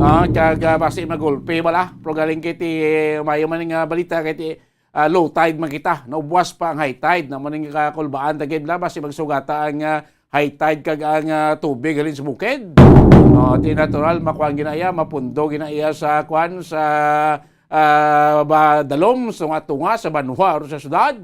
Ah, kag, ah, basi magulpi bala. Pero galing kay ti, mayo man nga balita kay ti, ah, low tide man kita. Naubwas pa ang high tide. Namo ning kakulbaan ta gid bala, basi magsugata ang, ah, high tide kag ang, ah, tubig halin sa bukid. Oh, ti natural, makuan ginaiya, mapundo ginaiya sa kuan, sa, ah, ba, dalom, sa tunga-tunga, sa banwa, o sa syudad.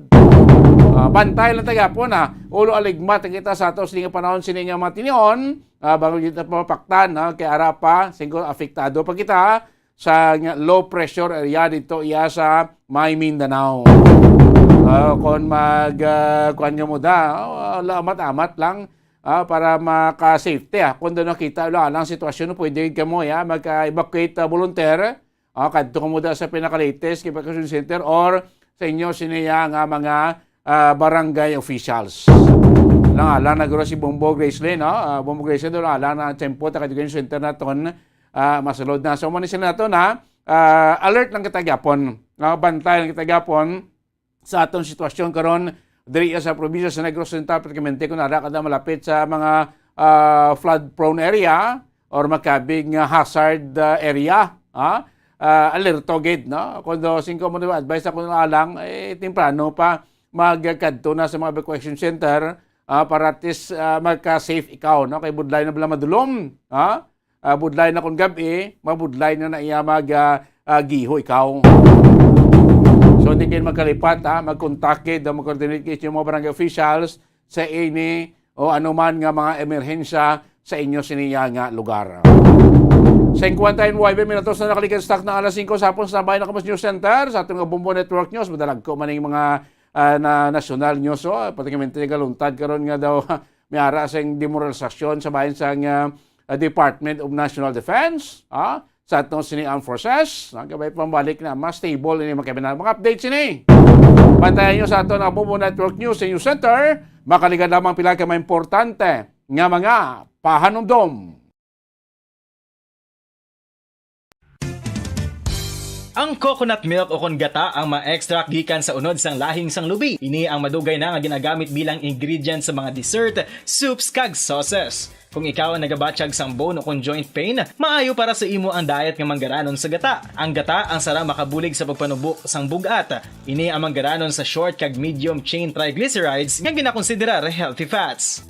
Ah, bantay lang ta gyapon, ha. Ulo aligmat kita sa ato sini nga panahon, sini nga mga tinion, ah, bago kita mapaktan, ha, kay ara pa, siguro apektado pa kita, sa nga low pressure area dito iya sa may Mindanao. Ah, kung mag, ah, kuwan nga mo da, ah, amat-amat lang, ah, para maka-safety, ah. Kung doon nakita lang ang sitwasyon, pwede kamo, ya, mag-evacuate, ah, volunteer. Ah, kadto kamo da sa pinaka-latest evacuation center or sa inyo siniya nga mga, ah, barangay officials. Lang, lang nagro si Bombo Gracelyn, no? Ah, Bombo Gracelyn, doon lang ang tempo, ta evacuation center naton. Ah, masulod na. So, mani sila nato na, ah, alert lang kita gyapon. Ah, bantay lang kita gyapon sa aton sitwasyon karon diri sa probinsya sa Negros Oriental, particularmente kung ara ka na malapit sa mga, ah, flood-prone area or makabig nga hazard, ah, area, ha? Ah, alerto gid, no? Kung do singko mo advice ako na lang, eh, temprano pa magkadto na sa mga evacuation center, ah, para at least, ah, magka-safe ikaw, no? Kay budlay na bala madulom, ha? Ah, budlay na kung gab-i, mabudlay na na iya mag, ah, ah, giho ikaw. Kaya magkalipat, ha, magkontakid o mag-coordinate kayo sa mga barangay officials sa ini o anuman nga mga emerhensya sa inyo siniya nga lugar. Singkwenta y nuebe minutos na nakaligad sa takna alas singko sa hapon sa Bayan Nakamos News Center. Sa ating mga Bombo Network News, madalag ko man yung mga, ah, na national news. Oh, pratikamente nagaluntad karon nga daw may ara sing demoralisasyon sa bayan sang, ah, Department of National Defense, ah, sa atong sini Armed Forces. Ang kabay pambalik na mas stable ini mga kriminal. Mga update sini. Bantayan nyo sa aton ang Bombo Network News sa News Center. Makaligad lamang pila ka mga importante nga mga pahanumdom. Ang coconut milk o kon gata ang ma-extract gikan sa unod sang lahing sang lubi. Ini ang madugay na nga ginagamit bilang ingredient sa mga dessert, soups, kag sauces. Kung ikaw ang nagabatyag sang bone o kon joint pain, maayo para sa imo ang diet nga manggaranon sa gata. Ang gata ang sarang makabulig sa pagpanubo sang bug-at. Ini ang manggaranon sa short kag medium chain triglycerides nga ginakonsiderar healthy fats.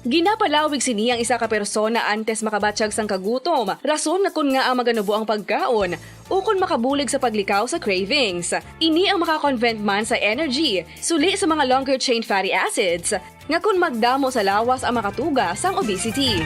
Ginapalawig sini ang isa ka persona antes makabatyag sang kagutom, rason nga kon ngaa maganubo ang pagkaon, ukon makabulig sa paglikaw sa cravings. Ini ang maka-convert man sa energy, suli sa mga longer chain fatty acids, nga kon magdamo sa lawas ang makatuga sang obesity.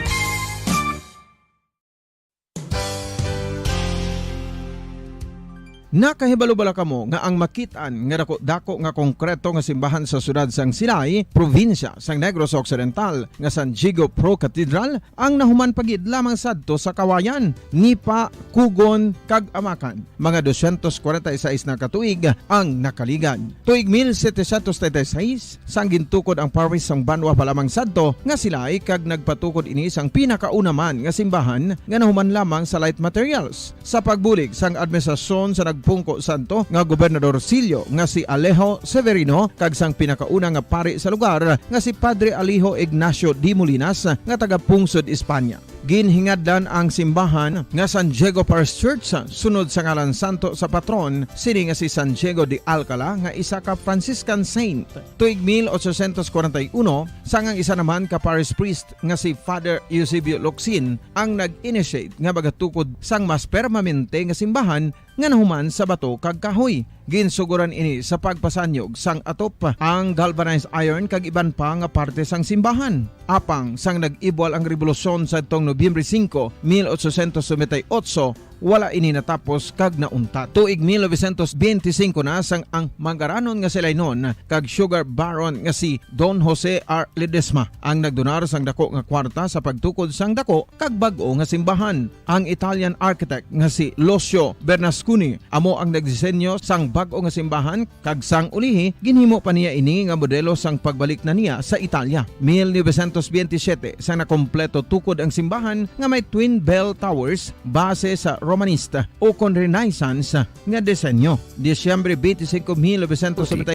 Nakahibalo bala kamo nga ang makit-an nga dako-dako nga konkreto nga simbahan sa siyudad sang Silay, probinsya sang Negros Occidental, nga San Diego Pro Cathedral, ang nahuman pa gid lamang sadto sa kawayan, nipa, kugon, kag amakan? Mga dosyentos kwarenta y seis na ka tuig ang nakaligad. Tuig mil setecientos treinta y seis, sang gintukod ang parish sang Banwa pa lamang sadto nga Silay, kag nagpatukod ini sang pinakauna man nga simbahan nga nahuman lamang sa light materials. Sa pagbulig sang administrasyon sa nagpungko sadto nga Gobernador Silio nga si Alejo Severino kag sang pinakauna nga pari sa lugar nga si Padre Alejo Ignacio de Molinas nga taga Pungsod, Espanya. Ginhingadlan ang simbahan nga San Diego Parish Church sunod sa ngalan santo sa patron sini nga si San Diego de Alcala nga isa ka Franciscan saint. Tuig mil ochocientos kwarenta y uno, sang ang isa naman ka parish priest nga si Father Eusebio Locsin ang nag-initiate nga magatukod sang mas permanente nga simbahan nga nahuman sa bato kag kahoy. Ginsuguran ini sa pagpasanyog sang atop, ang galvanized iron kag iban pa nga parte sang simbahan. Apang sang nag-ibwal ang rebolusyon sadtong Nobyembre singko, mil ochocientos noventa y ocho, wala ini natapos kag nauntat. Tuig mil novecientos benti singko na sang ang manggaranon nga Silaynon kag sugar baron nga si Don Jose R. Ledesma ang nagdonar sang dako nga kwarta sa pagtukod sang dako kag bag-o nga simbahan. Ang Italian architect nga si Lucio Bernasconi amo ang nagdisenyo sang bag-o nga simbahan, kag sang ulihi ginhimo pa niya ini nga modelo sang pagbalik na niya sa Italia. Mil novecientos benti siyete, sang nakompleto tukod ang simbahan nga may twin bell towers base sa Romanista o kon Renaissance nga disenyo. Disyembre benti singko, mil novecientos noventa.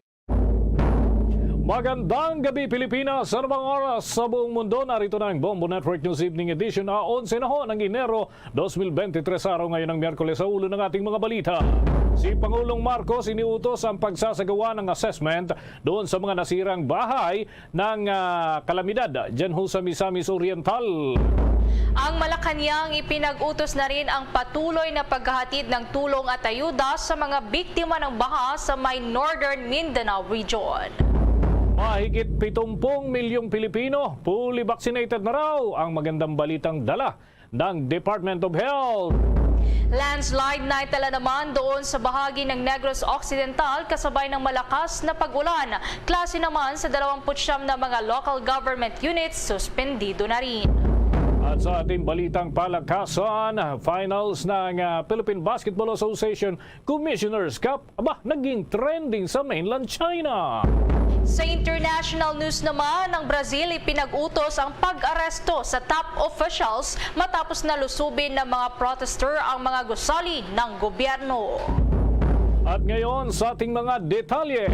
Magandang gabi, Pilipinas. Sa anumang oras sa buong mundo, narito na ang Bombo Network News Evening Edition, a onse na ho ng Enero, dos mil bente tres, araw ngayon ng Miyerkules. Sa ulo ng ating mga balita, si Pangulong Marcos iniutos ang pagsasagawa ng assessment doon sa mga nasirang bahay ng, ah, kalamidad dyan ho sa Misamis Oriental. Ang Malacañang ipinag-utos na rin ang patuloy na paghahatid ng tulong at ayuda sa mga biktima ng baha sa may Northern Mindanao Region. Mahigit pitumpung milyong Pilipino fully vaccinated na raw, ang magandang balitang dala ng Department of Health. Landslide na itala naman doon sa bahagi ng Negros Occidental, kasabay ng malakas na pag-ulan. Klase naman sa dalawampu't siyam na mga local government units, suspendido na rin. At sa ating balitang palakasan, finals ng, ah, Philippine Basketball Association Commissioner's Cup, aba, naging trending sa mainland China. Sa international news naman, ang Brazil ipinag-utos ang pag-aresto sa top officials matapos na lusubin ng mga protester ang mga gusali ng gobyerno. At ngayon, sa ating mga detalye,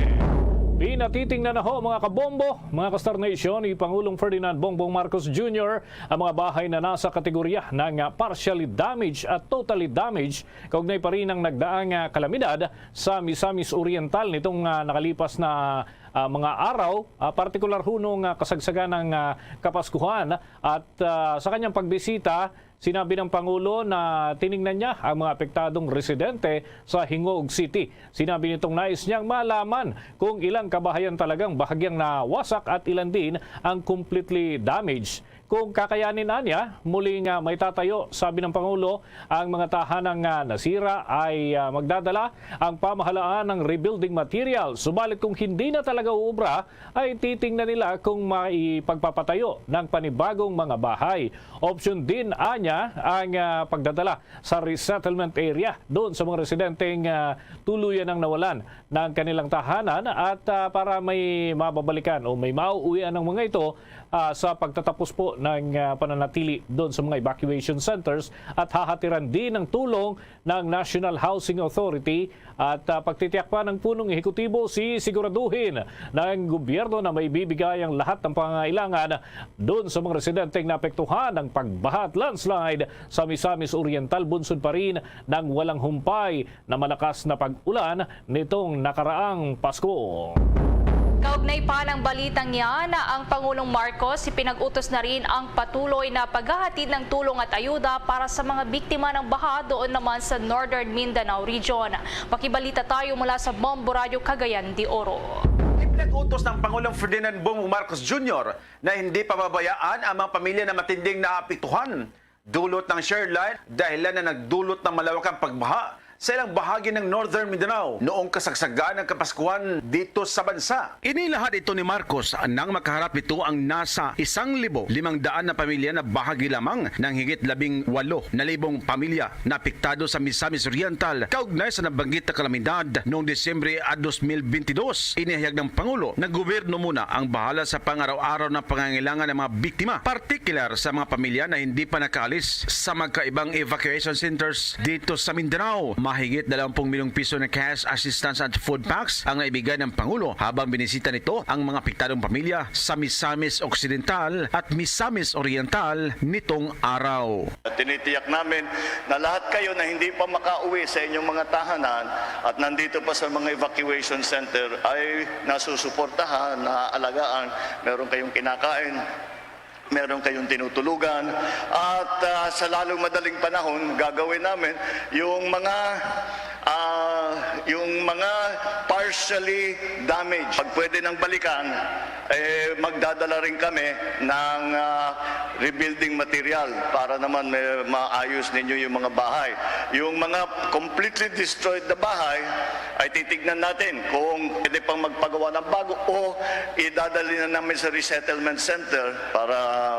pinatitingnan na ho, mga kabombo, mga ka-Star Nation, ni Pangulong Ferdinand Bongbong Marcos Junior ang mga bahay na nasa kategorya ng, ah, partially damaged at totally damaged kaugnay pa rin ang nagdaang, ah, kalamidad sa Misamis Oriental nitong, ah, nakalipas na, ah, mga araw, ah, partikular ho nung, ah, kasagsagan ng, ah, Kapaskuhan at, ah, sa kanyang pagbisita Sinabi ng Pangulo na tiningnan niya ang mga apektadong residente sa Gingoog City. Sinabi nitong nais niyang malaman kung ilang kabahayan talagang bahagyang nawasak at ilan din ang completely damaged. Kung kakayanin, anya, muli nga may tatayo, sabi ng Pangulo, ang mga tahanang, ah, nasira ay, ah, magdadala ang pamahalaan ng rebuilding material. Subalit kung hindi na talaga uubra, ay titingnan nila kung maipagpapatayo ng panibagong mga bahay. Option din, anya, ang, ah, pagdadala sa resettlement area doon sa mga residenteng, ah, tuluyan ang nawalan ng kanilang tahanan at, ah, para may mababalikan o may mauuwian ng mga ito, ah, sa pagtatapos po ng, ah, pananatili doon sa mga evacuation centers at hahatiran din ng tulong ng National Housing Authority at, ah, pagtitiyak pa ng punong ehekutibo, sisiguraduhin ng gobyerno na may bibigay ang lahat ng pangangailangan doon sa mga residenteng naapektuhan ng pagbaha at landslide sa Misamis Oriental, bunsod pa rin ng walang humpay na malakas na pag-ulan nitong nakaraang Pasko. Kaugnay pa ng balitang yan, ang Pangulong Marcos ipinag-utos na rin ang patuloy na paghahatid ng tulong at ayuda para sa mga biktima ng baha doon naman sa Northern Mindanao Region. Makibalita tayo mula sa Bombo Radyo Cagayan de Oro. Ipinag-utos ng Pangulong Ferdinand Bongbong Marcos Junior na hindi pababayaan ang mga pamilya na matinding naapektuhan dulot ng Shirley, dahilan na nagdulot ng malawakang pagbaha sa ilang bahagi ng Northern Mindanao noong kasagsagan ng Kapaskuhan dito sa bansa. Inilahad ito ni Marcos nang makaharap ito ang nasa isang libo limang daan na pamilya na bahagi lamang ng higit labing walo na libong pamilya na apektado sa Misamis Oriental kaugnay sa nabanggit na kalamidad noong Disyembre a dos mil bentidós. Inihayag ng Pangulo na gobyerno muna ang bahala sa pang-araw-araw na pangangailangan ng mga biktima, partikular sa mga pamilya na hindi pa nakaalis sa magkaibang evacuation centers dito sa Mindanao. Mahigit dalawang milyong piso na cash assistance at food packs ang naibigay ng Pangulo habang binisita nito ang mga apektadong pamilya sa Misamis Occidental at Misamis Oriental nitong araw. Tinitiyak namin na lahat kayo na hindi pa makauwi sa inyong mga tahanan at nandito pa sa mga evacuation center ay nasusuportahan, naaalagaan, meron kayong kinakain, meron kayong tinutulugan, at, ah, sa lalong madaling panahon, gagawin namin yung mga, ah, yung mga partially damaged. Pag pwede nang balikan, eh, magdadala rin kami ng, ah, rebuilding material para naman may maayos ninyo yung mga bahay. Yung mga completely destroyed na bahay, ay titignan natin kung pwede pang magpagawa ng bago o idadali na namin sa resettlement center para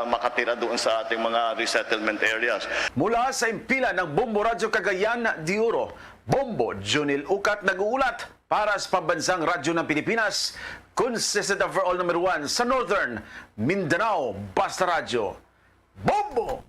makatira doon sa ating mga resettlement areas. Mula sa impila ng Bombo Radyo Cagayan de Oro, Bombo Junil Ukat nag-uulat para sa Pambansang Radyo ng Pilipinas, consistent overall number one sa Northern Mindanao, Basta Radyo. Bombo!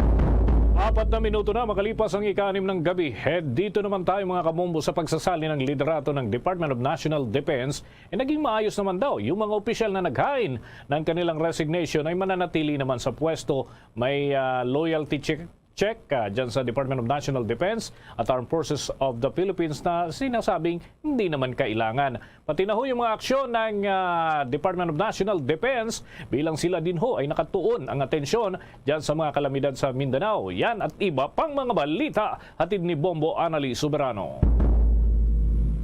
Apat na minuto na makalipas ang ika-anim ng gabi. Head dito naman tayo, mga kabombo, sa pagsasali ng liderato ng Department of National Defense. Eh, naging maayos naman daw. Yung mga opisyal na naghain ng kanilang resignation ay mananatili naman sa pwesto. May, ah, loyalty check, check, ah, dyan sa Department of National Defense at Armed Forces of the Philippines na sinasabing hindi naman kailangan. Pati na ho yung mga aksyon ng, ah, Department of National Defense bilang sila din ho ay nakatuon ang atensyon dyan sa mga kalamidad sa Mindanao. Yan at iba pang mga balita, hatid ni Bombo Anali Soberano.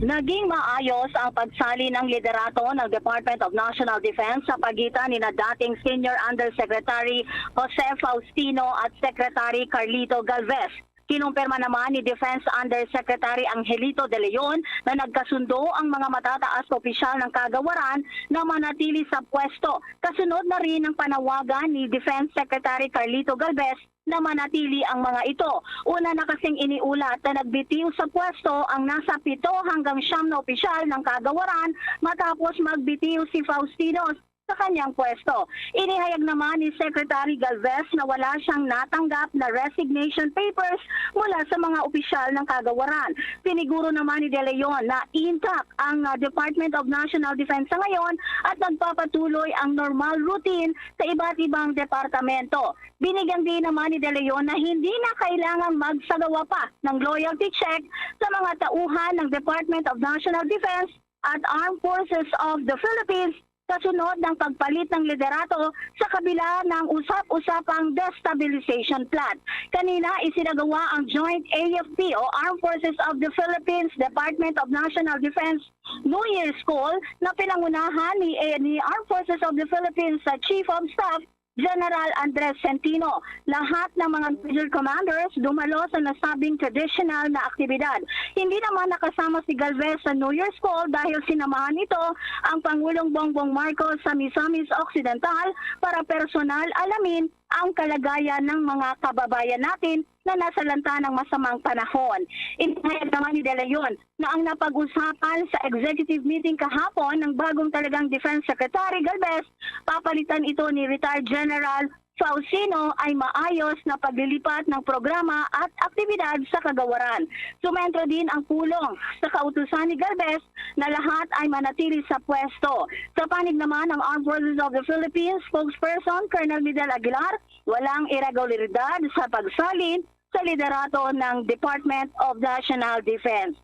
Naging maayos ang pagsali ng liderato ng Department of National Defense sa pagitan ni na dating Senior Undersecretary Jose Faustino at Secretary Carlito Galvez. Kinumpirma naman ni Defense Undersecretary Angelito De Leon na nagkasundo ang mga matataas na opisyal ng kagawaran na manatili sa pwesto. Kasunod na rin ang panawagan ni Defense Secretary Carlito Galvez na manatili ang mga ito. Una na kasing iniulat na nagbitiw sa pwesto ang nasa pito hanggang siyam na opisyal ng kagawaran matapos magbitiw si Faustino sa kanyang pwesto. Inihayag naman ni Secretary Galvez na wala siyang natanggap na resignation papers mula sa mga opisyal ng kagawaran. Siniguro naman ni De Leon na intact ang, ah, Department of National Defense sa ngayon at nagpapatuloy ang normal routine sa iba't ibang departamento. Binigyan din naman ni De Leon na hindi na kailangang magsagawa pa ng loyalty check sa mga tauhan ng Department of National Defense at Armed Forces of the Philippines kasunod ng pagpalit ng liderato sa kabila ng usap-usapang destabilization plot. Kanina, isinagawa ang Joint A F P o Armed Forces of the Philippines Department of National Defense New Year's Call na pinangunahan ni, eh, ni Armed Forces of the Philippines sa Chief of Staff General Andres Centino. Lahat ng mga major commanders dumalo sa nasabing traditional na aktibidad. Hindi naman nakasama si Galvez sa New Year's Call dahil sinamahan nito ang Pangulong Bongbong Marcos sa Misamis Occidental para personal alamin ang kalagayan ng mga kababayan natin na nasalanta ng masamang panahon. Inihayag naman ni De Leon na ang napag-usapan sa executive meeting kahapon ng bagong talagang Defense Secretary Galvez, papalitan ito ni Retired General Faustino, ay maayos na paglilipat ng programa at aktibidad sa kagawaran. Sumentro din ang pulong sa kautusan ni Galvez na lahat ay manatili sa pwesto. Sa panig naman ng Armed Forces of the Philippines spokesperson Colonel Miguel Aguilar, walang irregularidad sa pagsalin sa liderato ng Department of National Defense.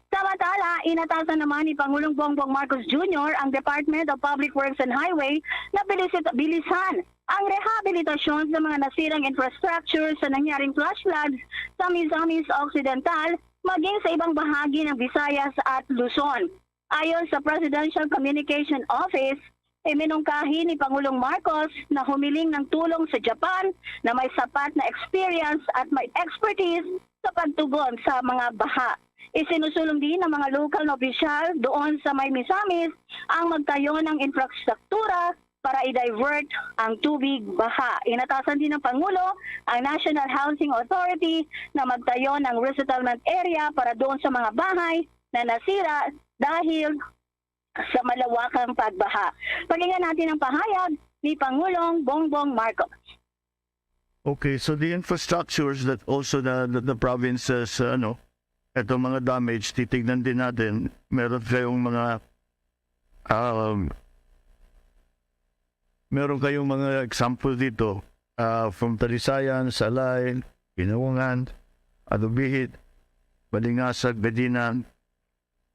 Samantala, inatasan naman ni Pangulong Bongbong Marcos Junior ang Department of Public Works and Highway na bilisit-, bilisan ang rehabilitasyon sa mga nasirang infrastructure sa nangyaring flash floods sa Misamis Occidental, maging sa ibang bahagi ng Visayas at Luzon. Ayon sa Presidential Communication Office, iminungkahi ni Pangulong Marcos na humiling ng tulong sa Japan na may sapat na experience at may expertise sa pagtugon sa mga baha. Isinusulong din ng mga lokal na opisyal doon sa may Misamis ang magtayo ng infrastruktura para i-divert ang tubig baha. Inatasan din ng Pangulo ang National Housing Authority na magtayo ng resettlement area para doon sa mga bahay na nasira dahil sa malawakang pagbaha. Pakinggan natin ang pahayag ni Pangulong Bongbong Marcos. Okay, so the infrastructures that also the, the, the provinces, uh, ano, itong mga damage, titignan din natin. Meron kayong mga, um, meron kayong mga example dito, uh, from Talisayan, Salay, Binangungan, Adubihit, Balingasag, Bedinan.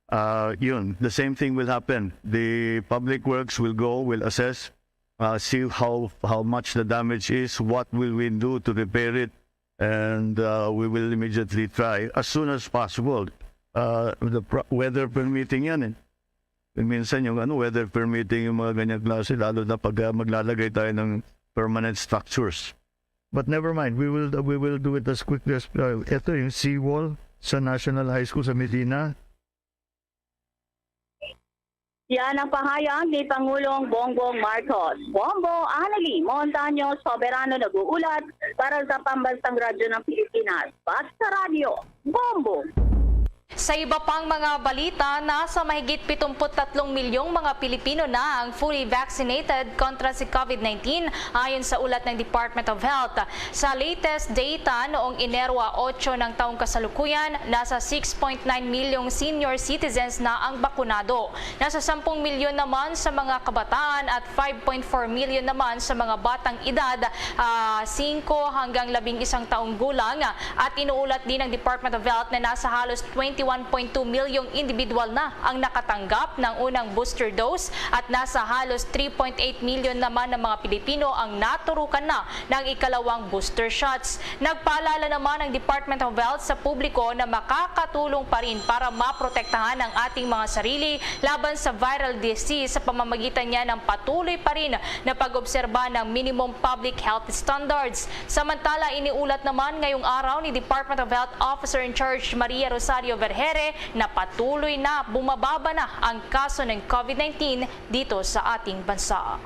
Uh, yun, the same thing will happen. The public works will go, will assess, uh, see how how much the damage is, what will we do to repair it, and uh, we will immediately try as soon as possible. Uh, the pro- weather permitting yan eh. Minsan yung ano, weather permitting yung mga ganyang klase, lalo na pag uh, maglalagay tayo ng permanent structures. But never mind, we will we will do it as quickly as uh, ito yung seawall sa National High School sa Medina. Yan ang pahayag ni Pangulong Bongbong Marcos. Bombo, Annalie Montaño, Soberano nag-uulat para sa Pambansang Radyo ng Pilipinas, Basta Radyo, Bombo. Sa iba pang mga balita, nasa mahigit pitungput tatlong milyong mga Pilipino na ang fully vaccinated kontra si COVID nineteen, ayon sa ulat ng Department of Health. Sa latest data, noong Enero otso ng taong kasalukuyan, nasa six point nine milyong senior citizens na ang bakunado. Nasa sampung milyon naman sa mga kabataan at five point four milyon naman sa mga batang edad, ah, singko hanggang labing isang taong gulang. At inuulat din ng Department of Health na nasa halos twenty-one point two milyong individual na ang nakatanggap ng unang booster dose at nasa halos three point eight milyon naman ng mga Pilipino ang naturukan na ng ikalawang booster shots. Nagpaalala naman ang Department of Health sa publiko na makakatulong pa rin para maprotektahan ang ating mga sarili laban sa viral disease sa pamamagitan niya ng patuloy pa rin na pag-obserba ng minimum public health standards. Samantala, iniulat naman ngayong araw ni Department of Health Officer in Charge Maria Rosario Vergere na patuloy na bumababa na ang kaso ng COVID nineteen dito sa ating bansa.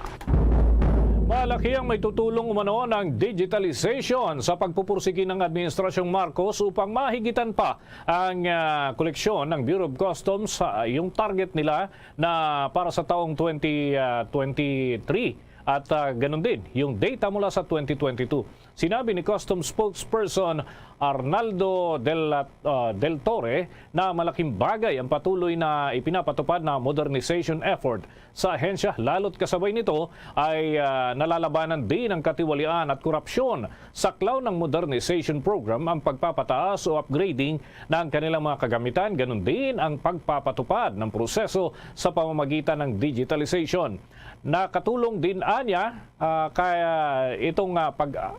Malaki ang maitutulong umano ng digitalization sa pagpupursigi ng Administrasyong Marcos upang mahigitan pa ang ah, koleksyon ng Bureau of Customs. Ah, yung target nila na para sa taong twenty twenty-three at ah, ganun din yung data mula sa twenty twenty-two. Sinabi ni Customs spokesperson Arnaldo Del, ah, Del Torre na malaking bagay ang patuloy na ipinapatupad na modernization effort sa ahensya, lalo't kasabay nito ay, ah, nalalabanan din ang katiwalian at korupsyon. Saklaw ng modernization program ang pagpapataas o upgrading ng kanilang mga kagamitan, ganun din ang pagpapatupad ng proseso sa pamamagitan ng digitalization. Nakatulong din anya, ah, kaya itong, ah, pag-,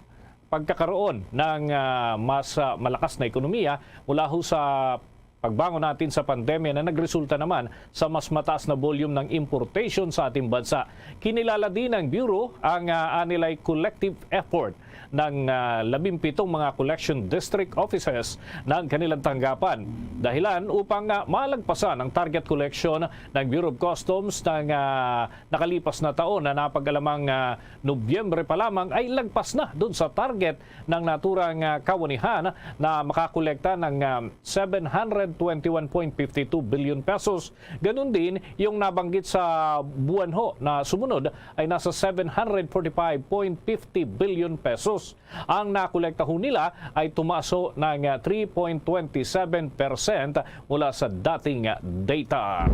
pagkakaroon ng, ah, mas, ah, malakas na ekonomiya mula ho sa pagbangon natin sa pandemya na nagresulta naman sa mas mataas na volume ng importation sa ating bansa. Kinilala din ng Bureau ang, ah, anilay collective effort ng, ah, labing pitong mga collection district offices ng kanilang tanggapan. Dahilan upang, ah, malagpasan ang target collection ng Bureau of Customs ng, ah, nakalipas na taon na napag-alamang, ah, Nobyembre pa lamang ay lagpas na dun sa target ng naturang, ah, kawanihan na makakolekta ng, ah, seven hundred twenty-one point fifty two billion pesos. Ganun din yung nabanggit sa buwan ho na sumunod ay nasa seven hundred forty-five point fifty billion pesos. Ang nakolekta ho nila ay tumaas ho ng, ah, three point twenty seven percent mula sa dating data.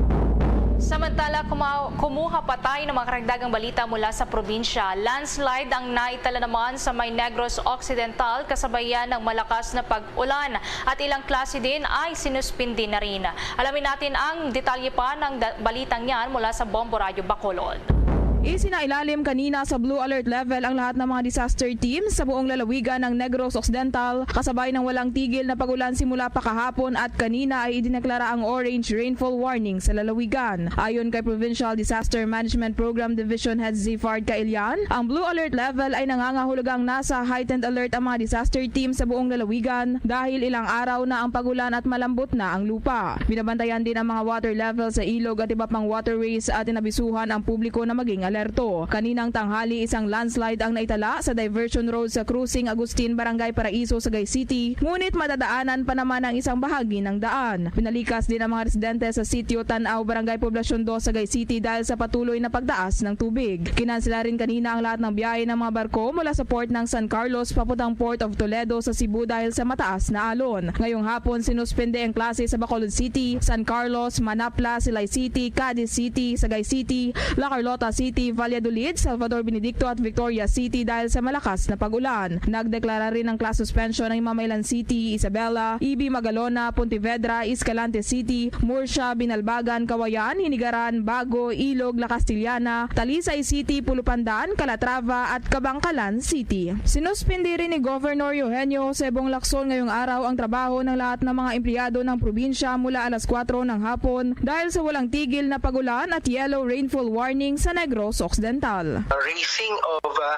Samantala, kuma-, kumuha pa tayo ng mga karagdagang balita mula sa probinsya. Landslide ang naitala naman sa may Negros Occidental, kasabayan ng malakas na pag-ulan, at ilang klase din ay sinuspindi na rin. Alamin natin ang detalye pa ng da-, balitang yan mula sa Bombo Radyo Bacolod. Isinailalim kanina sa blue alert level ang lahat ng mga disaster teams sa buong lalawigan ng Negros Occidental, kasabay ng walang tigil na pag-ulan simula pa kahapon at kanina ay idineklara ang orange rainfall warning sa lalawigan. Ayon kay Provincial Disaster Management Program Division Head Zifard Caillan, ang blue alert level ay nangangahulugang nasa heightened alert ang mga disaster team sa buong lalawigan dahil ilang araw na ang pag-ulan at malambot na ang lupa. Binabantayan din ang mga water level sa ilog at iba pang waterways at inabisuhan ang publiko na maging alerto. Kaninang tanghali, isang landslide ang naitala sa diversion road sa Crossing Agustin, Barangay Paraiso, Sagay City, ngunit madadaanan pa naman ang isang bahagi ng daan. Pinalikas din ang mga residente sa Sitio Tanaw, Barangay Poblacion Dos, Sagay City, dahil sa patuloy na pagtaas ng tubig. Kinansela rin kanina ang lahat ng biyahe ng mga barko mula sa port ng San Carlos papuntang Port of Toledo sa Cebu dahil sa mataas na alon. Ngayong hapon, sinuspende ang klase sa Bacolod City, San Carlos, Manapla, Silay City, Cadiz City, Sagay City, La Carlota City, Valladolid, Salvador Benedicto at Victoria City dahil sa malakas na pag-ulan. Nagdeklara rin ng class suspension ang Mamailan City, Isabela, Ibi, Magalona, Pontevedra, Escalante City, Murcia, Binalbagan, Kawayan, Hinigaran, Bago, Ilog, La Castellana, Talisay City, Pulupandan, Calatrava at Kabangkalan City. Sinuspindi rin ni Governor Eugenio Jose Bong Lacson ngayong araw ang trabaho ng lahat ng mga empleyado ng probinsya mula alas kwatro ng hapon dahil sa walang tigil na pag-ulan at yellow rainfall warning sa Negros Occidental. Raising of, uh,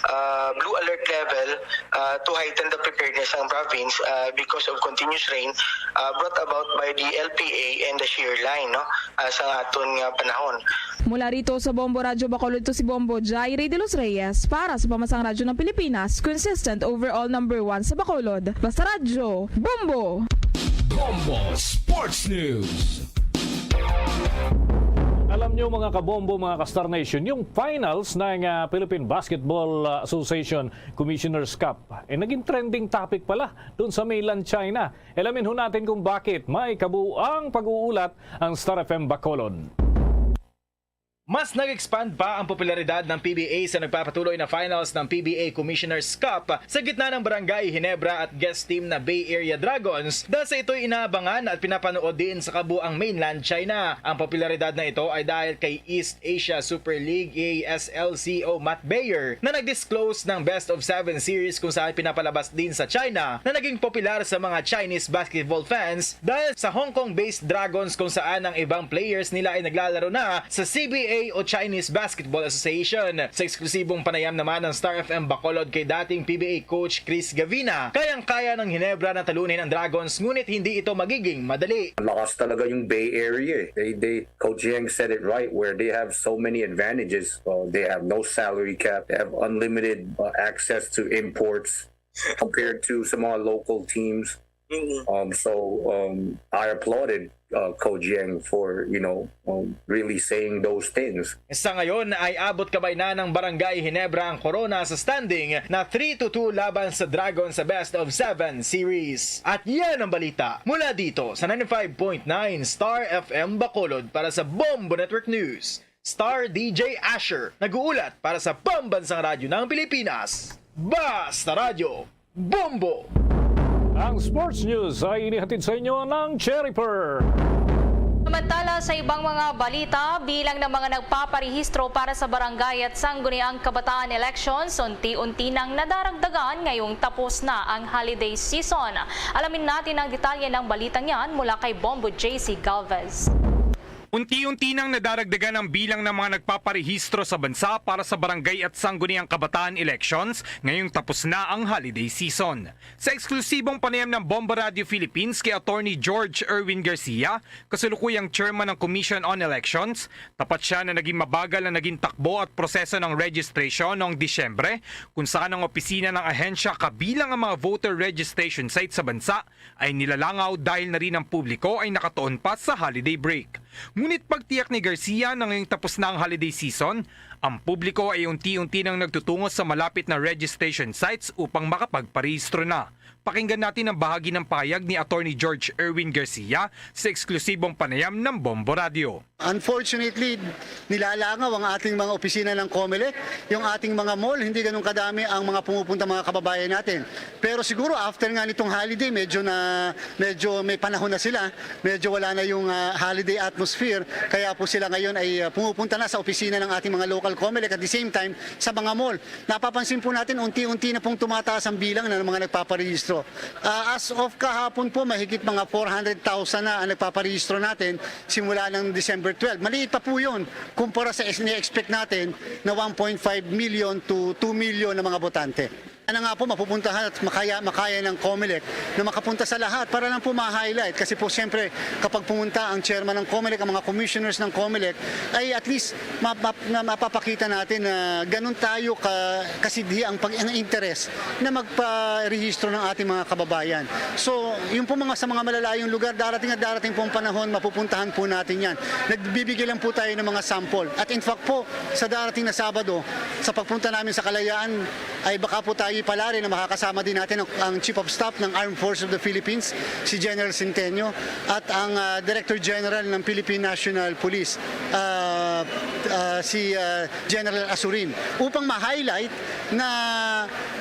uh, blue alert level, uh, to heighten the preparedness ng province, uh, because of continuous rain, uh, brought about by the L P A and the shear line, no, uh, sa aton nga panahon. Mula rito sa Bombo Radyo Bacolod, to si Bombo Jairi de los Reyes para sa Pamasang Radyo ng Pilipinas, consistent overall number one sa Bacolod. Basta Radyo, Bombo! Bombo Sports News. Alam nyo, mga kabombo, mga ka-Star Nation, yung finals ng, ah, Philippine Basketball, ah, Association Commissioner's Cup, eh, naging trending topic pala doon sa mainland China. Alamin ho natin kung bakit. May kabuuang pag-uulat ang Star F M Bacolod. Mas nag-expand pa ang popularidad ng P B A sa nagpapatuloy na finals ng P B A Commissioner's Cup sa gitna ng Barangay Ginebra at guest team na Bay Area Dragons, dahil sa ito'y inaabangan at pinapanood din sa kabuang mainland China. Ang popularidad na ito ay dahil kay East Asia Super League E A S L C E O Matt Bayer na nag-disclose ng best of seven series kung saan pinapalabas din sa China na naging popular sa mga Chinese basketball fans dahil sa Hong Kong-based Dragons, kung saan ang ibang players nila ay naglalaro na sa C B A o Chinese Basketball Association. Sa eksklusibong panayam naman ng Star F M Bacolod kay dating P B A coach Chris Gavina, kayang-kaya ng Ginebra na talunin ang Dragons, ngunit hindi ito magiging madali. Lakas talaga yung Bay Area eh. They, they, Coach Yang said it right, where they have so many advantages. Uh, they have no salary cap, they have unlimited, uh, access to imports compared to sa mga local teams. Mm. Um, so, um, I applauded, uh, Coach Yang for, you know, um, really saying those things. Sa ngayon ay abot kamay na ng Barangay Ginebra ang Corona sa standing na three to two laban sa Dragon sa Best of Seven Series. At yan ang balita mula dito sa ninety-five point nine Star F M Bacolod para sa Bombo Network News. Star D J Asher, nag-uulat para sa Pambansang Radyo ng Pilipinas. Basta Radyo, Bombo! Ang sports news ay inihatid sa inyo ng Cherry Pearl. Samantala, sa ibang mga balita, bilang ng mga nagpaparehistro para sa barangay at sangguniang kabataan elections, unti-unti nang nadaragdagan ngayong tapos na ang holiday season. Alamin natin ang detalye ng balitang yan mula kay Bombo J C Galvez. Unti-unti nang nadaragdagan ang bilang ng mga nagpaparehistro sa bansa para sa barangay at sangguniang kabataan elections ngayong tapos na ang holiday season. Sa eksklusibong panayam ng Bombo Radio Philippines kay Attorney George Erwin Garcia, kasalukuyang chairman ng Commission on Elections, tapat siya na naging mabagal ang naging takbo at proseso ng registration noong Disyembre, kung saan ang opisina ng ahensya kabilang ang mga voter registration site sa bansa ay nilalangaw dahil na rin ang publiko ay nakatuon pa sa holiday break. Ngunit pagtiyak ni Garcia na ngayong tapos na ang holiday season, ang publiko ay unti-unti nang nagtutungo sa malapit na registration sites upang makapagparehistro na. Pakinggan natin ang bahagi ng pahayag ni Attorney George Erwin Garcia sa eksklusibong panayam ng Bombo Radio. Unfortunately, nilalangaw ang ating mga opisina ng Comelec, yung ating mga mall, hindi ganun kadami ang mga pumupunta, mga kababayan natin. Pero siguro after nga nitong holiday, medyo na, medyo may panahon na sila, medyo wala na yung, ah, holiday atmosphere, kaya po sila ngayon ay, ah, pumupunta na sa opisina ng ating mga local Comelec, at the same time sa mga mall. Napapansin po natin, unti-unti na pong tumataas ang bilang ng mga nagpaparehistro. Ah, as of kahapon po, mahigit mga four hundred thousand na ang nagpaparehistro natin simula ng December twelve. Maliit pa po yun kumpara sa is-, ni-expect natin na one point five million to two million na mga botante. Sana nga po mapupuntahan at makaya, makaya ng Comelec na makapunta sa lahat para lang po ma-highlight. Kasi po, siyempre, kapag pumunta ang chairman ng Comelec, ang mga commissioners ng Comelec, ay at least ma-, ma-, na mapapakita natin na ganun tayo ka, kasidhi ang pag-, ang interes na magparehistro ng ating mga kababayan. So, yung po mga, sa mga malalayong lugar, darating at darating pong panahon, mapupuntahan po natin yan. Nagbibigay lang po tayo ng mga sample. At in fact po, sa darating na Sabado, sa pagpunta namin sa Kalayaan, ay baka po tayo pala rin na makakasama din natin ang, ang Chief of Staff ng Armed Forces of the Philippines, si General Centenio, at ang, ah, Director General ng Philippine National Police, ah, ah, si, ah, General Azurin, upang ma-highlight na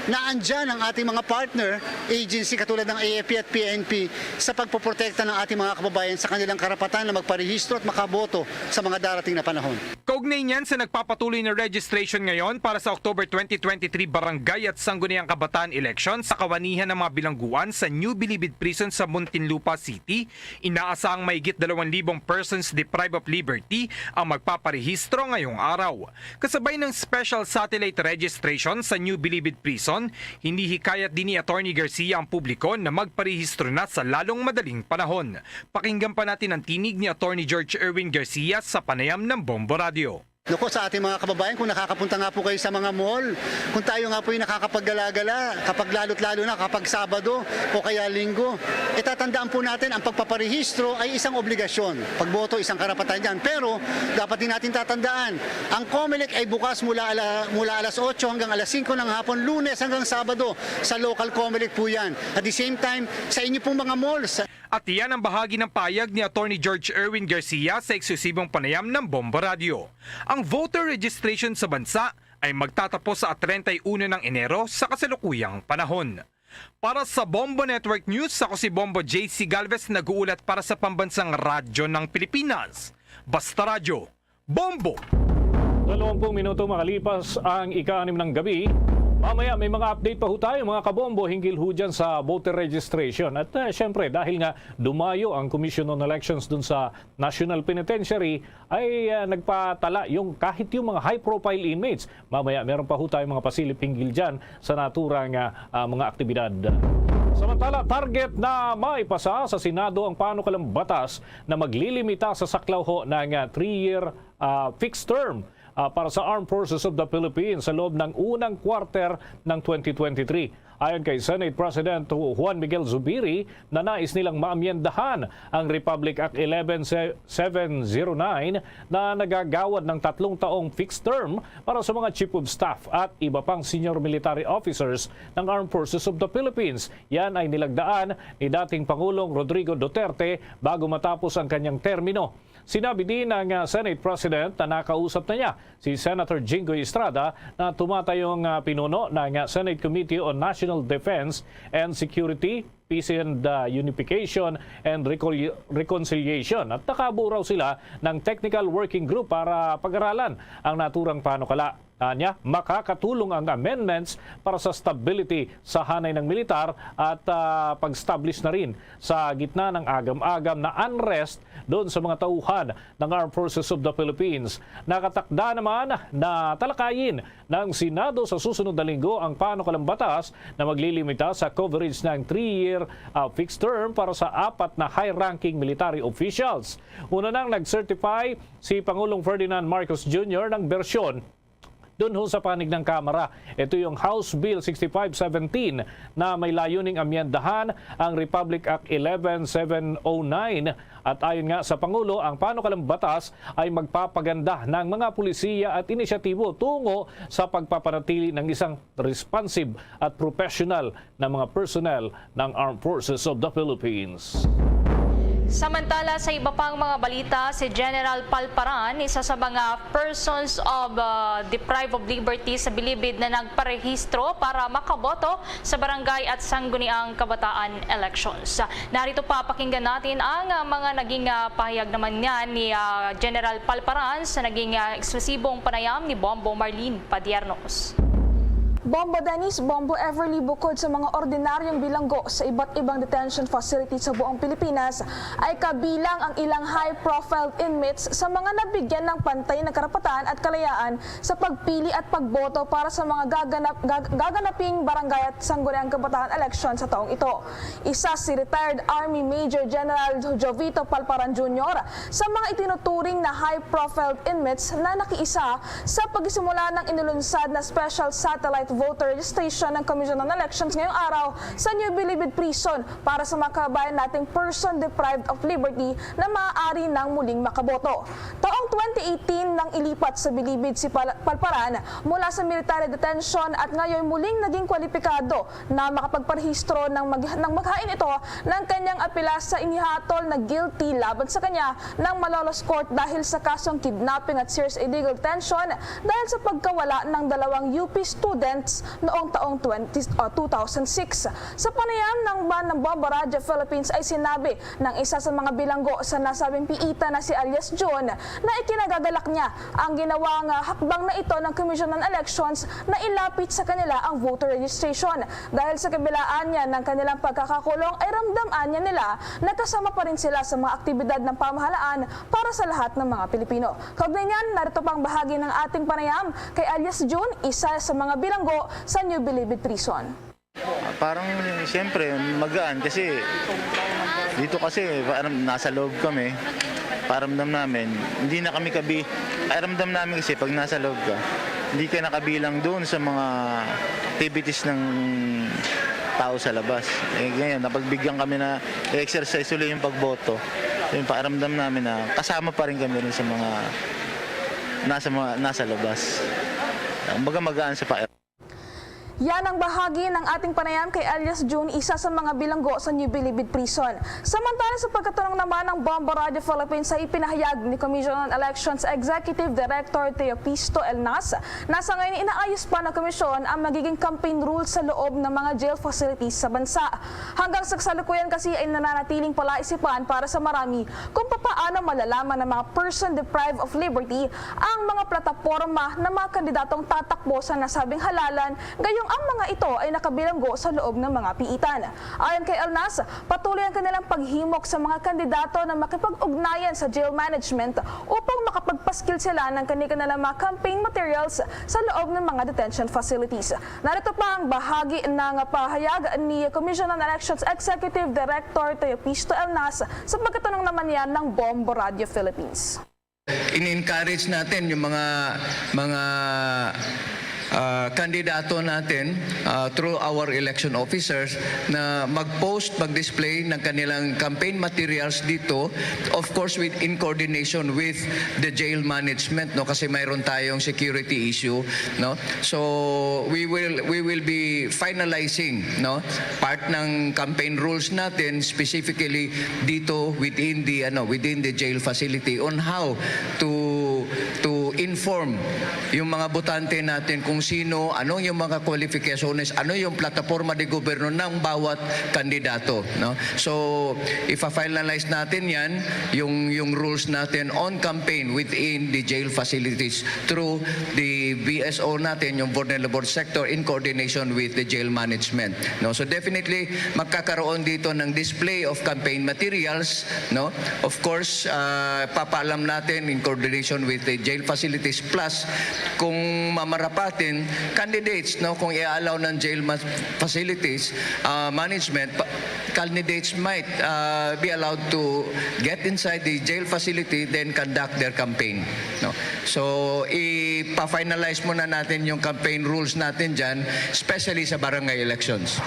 naandyan ang ating mga partner agency katulad ng A F P at P N P sa pagpoprotekta ng ating mga kababayan sa kanilang karapatan na magparehistro at makaboto sa mga darating na panahon. Kaugnay niyan, sa nagpapatuloy na registration ngayon para sa October twenty twenty-three Barangay at Sangguniang Kabataan Election sa kawanihan ng mga bilangguan sa New Bilibid Prison sa Muntinlupa City, inaasahang mahigit dalawang libong persons deprived of liberty ang magpaparehistro ngayong araw. Kasabay ng special satellite registration sa New Bilibid Prison, hinihikayat din ni Attorney Garcia ang publiko na magparehistro na sa lalong madaling panahon. Pakinggan pa natin ang tinig ni Attorney George Erwin Garcia sa panayam ng Bombo Radio. Naku, sa ating mga kababayan, kung nakakapunta nga po kayo sa mga mall, kung tayo nga po yung nakakapaggala-gala, kapag lalo't lalo na kapag Sabado o kaya Linggo, itatandaan po natin ang pagpaparehistro ay isang obligasyon. Pagboto, isang karapatan yan. Pero dapat din natin tatandaan, ang Comelec ay bukas mula ala-, mula alas otso hanggang alas singko ng hapon, Lunes hanggang Sabado, sa local Comelec po yan. At the same time, sa inyo pong mga malls, At iyan ang bahagi ng pahayag ni Attorney George Erwin Garcia sa eksklusibong panayam ng Bombo Radio. Ang voter registration sa bansa ay magtatapos sa treinta y uno ng Enero sa kasalukuyang panahon. Para sa Bombo Network News, ako si Bombo J C Galvez, nag-uulat para sa Pambansang Radyo ng Pilipinas, Basta Radyo, Bombo! Dalawampung minuto makalipas ang ika-anim ng gabi. Mamaya may mga update pa ho tayo, mga kabombo, hinggil ho dyan sa voter registration. At, eh, syempre, dahil nga dumayo ang Commission on Elections dun sa National Penitentiary, ay, ah, nagpatala yung, kahit yung mga high-profile inmates. Mamaya meron pa ho tayong mga pasilip hinggil dyan sa naturang, ah, ah, mga aktibidad. Samantala, target na maipasa sa Senado ang panukalang batas na maglilimita sa saklaw ho ng, ah, three-year, ah, fixed term, ah, para sa Armed Forces of the Philippines sa loob ng unang quarter ng twenty twenty-three. Ayon kay Senate President Juan Miguel Zubiri, na nais nilang maamyendahan ang Republic Act eleven seven zero nine na nagagawad ng tatlong taong fixed term para sa mga Chief of Staff at iba pang senior military officers ng Armed Forces of the Philippines. Yan ay nilagdaan ni dating Pangulong Rodrigo Duterte bago matapos ang kanyang termino. Sinabi din ng, ah, Senate President na nakausap na niya si Senator Jinggoy Estrada na tumatayong, ah, pinuno ng, ah, Senate Committee on National Defense and Security, Peace and, ah, Unification and Recon-, Reconciliation, at nakabuo raw sila ng technical working group para pag-aralan ang naturang panukala. Anya, makakatulong ang amendments para sa stability sa hanay ng militar at, ah, pag-establish na rin sa gitna ng agam-agam na unrest doon sa mga tauhan ng Armed Forces of the Philippines. Nakatakda naman na talakayin ng Senado sa susunod na linggo ang panukalang batas na maglilimita sa coverage ng three-year, ah, fixed term para sa apat na high-ranking military officials. Una nang nag-certify si Pangulong Ferdinand Marcos Junior ng bersyon dun ho sa panig ng Kamara. Ito yung House Bill sixty-five seventeen na may layuning amyendahan ang Republic Act eleven seven oh nine. At ayon nga sa Pangulo, ang panukalang batas ay magpapaganda ng mga polisiya at inisyatibo tungo sa pagpapanatili ng isang responsive at professional na mga personnel ng Armed Forces of the Philippines. Samantala, sa iba pang mga balita, si General Palparan, isa sa mga persons of, uh, deprived of liberty sa Bilibid na nagparehistro para makaboto sa barangay at sangguniang kabataan elections. Narito pa, pakinggan natin ang, uh, mga naging, uh, pahayag naman niya ni, uh, General Palparan sa naging, uh, eksklusibong panayam ni Bombo Marlene Padiernos. Bombo Dennis, Bombo Everly, bukod sa mga ordinaryong bilanggo sa iba't ibang detention facility sa buong Pilipinas, ay kabilang ang ilang high-profile inmates sa mga nabigyan ng pantay na karapatan at kalayaan sa pagpili at pagboto para sa mga gaganap-, gag-, gaganaping barangay at sangguniang kabataan eleksyon sa taong ito. Isa si retired Army Major General Jovito Palparan Junior sa mga itinuturing na high-profile inmates na nakiisa sa pagsisimula ng inulunsad na special satellite voter registration ng Commission on Elections ngayong araw sa New Bilibid Prison para sa mga kababayan nating person deprived of liberty na maaari nang muling makaboto. Taong twenty eighteen nang ilipat sa bilibid si Pal-, Palparan mula sa military detention at ngayon muling naging kwalipikado na makapagparehistro ng mag-, ng maghain ito ng kanyang apela sa inihatol na guilty laban sa kanya ng Malolos Court dahil sa kasong kidnapping at serious illegal detention dahil sa pagkawala ng dalawang U P students noong taong twenty, ah, two thousand six. Sa panayam ng, ng Bombo Radio Philippines ay sinabi ng isa sa mga bilanggo sa nasabing piita na si alias Jun na ikinagagalak niya ang ginawang, ah, hakbang na ito ng Commission on Elections na ilapit sa kanila ang voter registration. Dahil sa kabilaan niya ng kanilang pagkakakulong ay ramdam-an niya nila na kasama pa rin sila sa mga aktibidad ng pamahalaan para sa lahat ng mga Pilipino. Kaugnay niyan, narito pang bahagi ng ating panayam kay alias Jun, isa sa mga bilanggo sa New Bilibid Prison. Ah, parang, siyempre, magaan kasi dito kasi parang nasa loob kami. Paramdam namin, hindi na kami kabi-, paramdam namin kasi pag nasa loob ka, hindi ka nakabilang doon sa mga activities ng tao sa labas. Eh, ngayon, napagbigyan kami na i-exercise ulit yung pagboto. Yung pakiramdam namin na kasama pa rin kami rin sa mga nasa, mga, nasa labas. Kumbaga, magaan sa pakiramdam. Yan ang bahagi ng ating panayam kay alias Jun, isa sa mga bilanggo sa New Bilibid Prison. Samantala, sa pagkatunog naman ng Bombo Radio Philippines, sa ipinahayag ni Commission on Elections Executive Director Teopisto Elnas na sa ngayon inaayos pa ng komisyon ang magiging campaign rules sa loob ng mga jail facilities sa bansa. Hanggang sa kasalukuyan kasi ay nananatiling palaisipan para sa marami kung papaano malalaman ng mga person deprived of liberty ang mga plataporma ng mga kandidatong tatakbo sa nasabing halalan, gayong ang mga ito ay nakabilanggo sa loob ng mga piitan. Ayon kay Elnas, patuloy ang kanilang paghimok sa mga kandidato na makipag-ugnayan sa jail management upang makapagpaskil sila ng kani-kanilang mga campaign materials sa loob ng mga detention facilities. Narito pa ang bahagi ng pahayag ni Commission on Elections Executive Director Teopisto Elnas sa pagkatunog naman niya ng Bombo Radio Philippines. In-encourage natin yung mga, mga ah, kandidato natin, ah, through our election officers na mag-post, mag-display ng kanilang campaign materials dito, of course, with, in coordination with the jail management, no, kasi mayroon tayong security issue, no. So we will, we will be finalizing, no, part ng campaign rules natin, specifically dito within the, ano, within the jail facility, on how to, to inform yung mga botante natin kung sino, ano yung mga qualifications, ano yung plataforma de gobierno ng bawat kandidato, no? So, ifa-finalize natin yan, yung, yung rules natin on campaign within the jail facilities through the V S O natin, yung vulnerable sector, in coordination with the jail management, no? So, definitely, magkakaroon dito ng display of campaign materials, no? Of course, ah, papaalam natin in coordination with the jail facilities. Plus, kung mamarapatin, candidates, no? Kung i-allow ng jail ma-, facilities, ah, management, pa-, candidates might, ah, be allowed to get inside the jail facility, then conduct their campaign, no? So, ipa-finalize muna natin yung campaign rules natin dyan, especially sa barangay elections.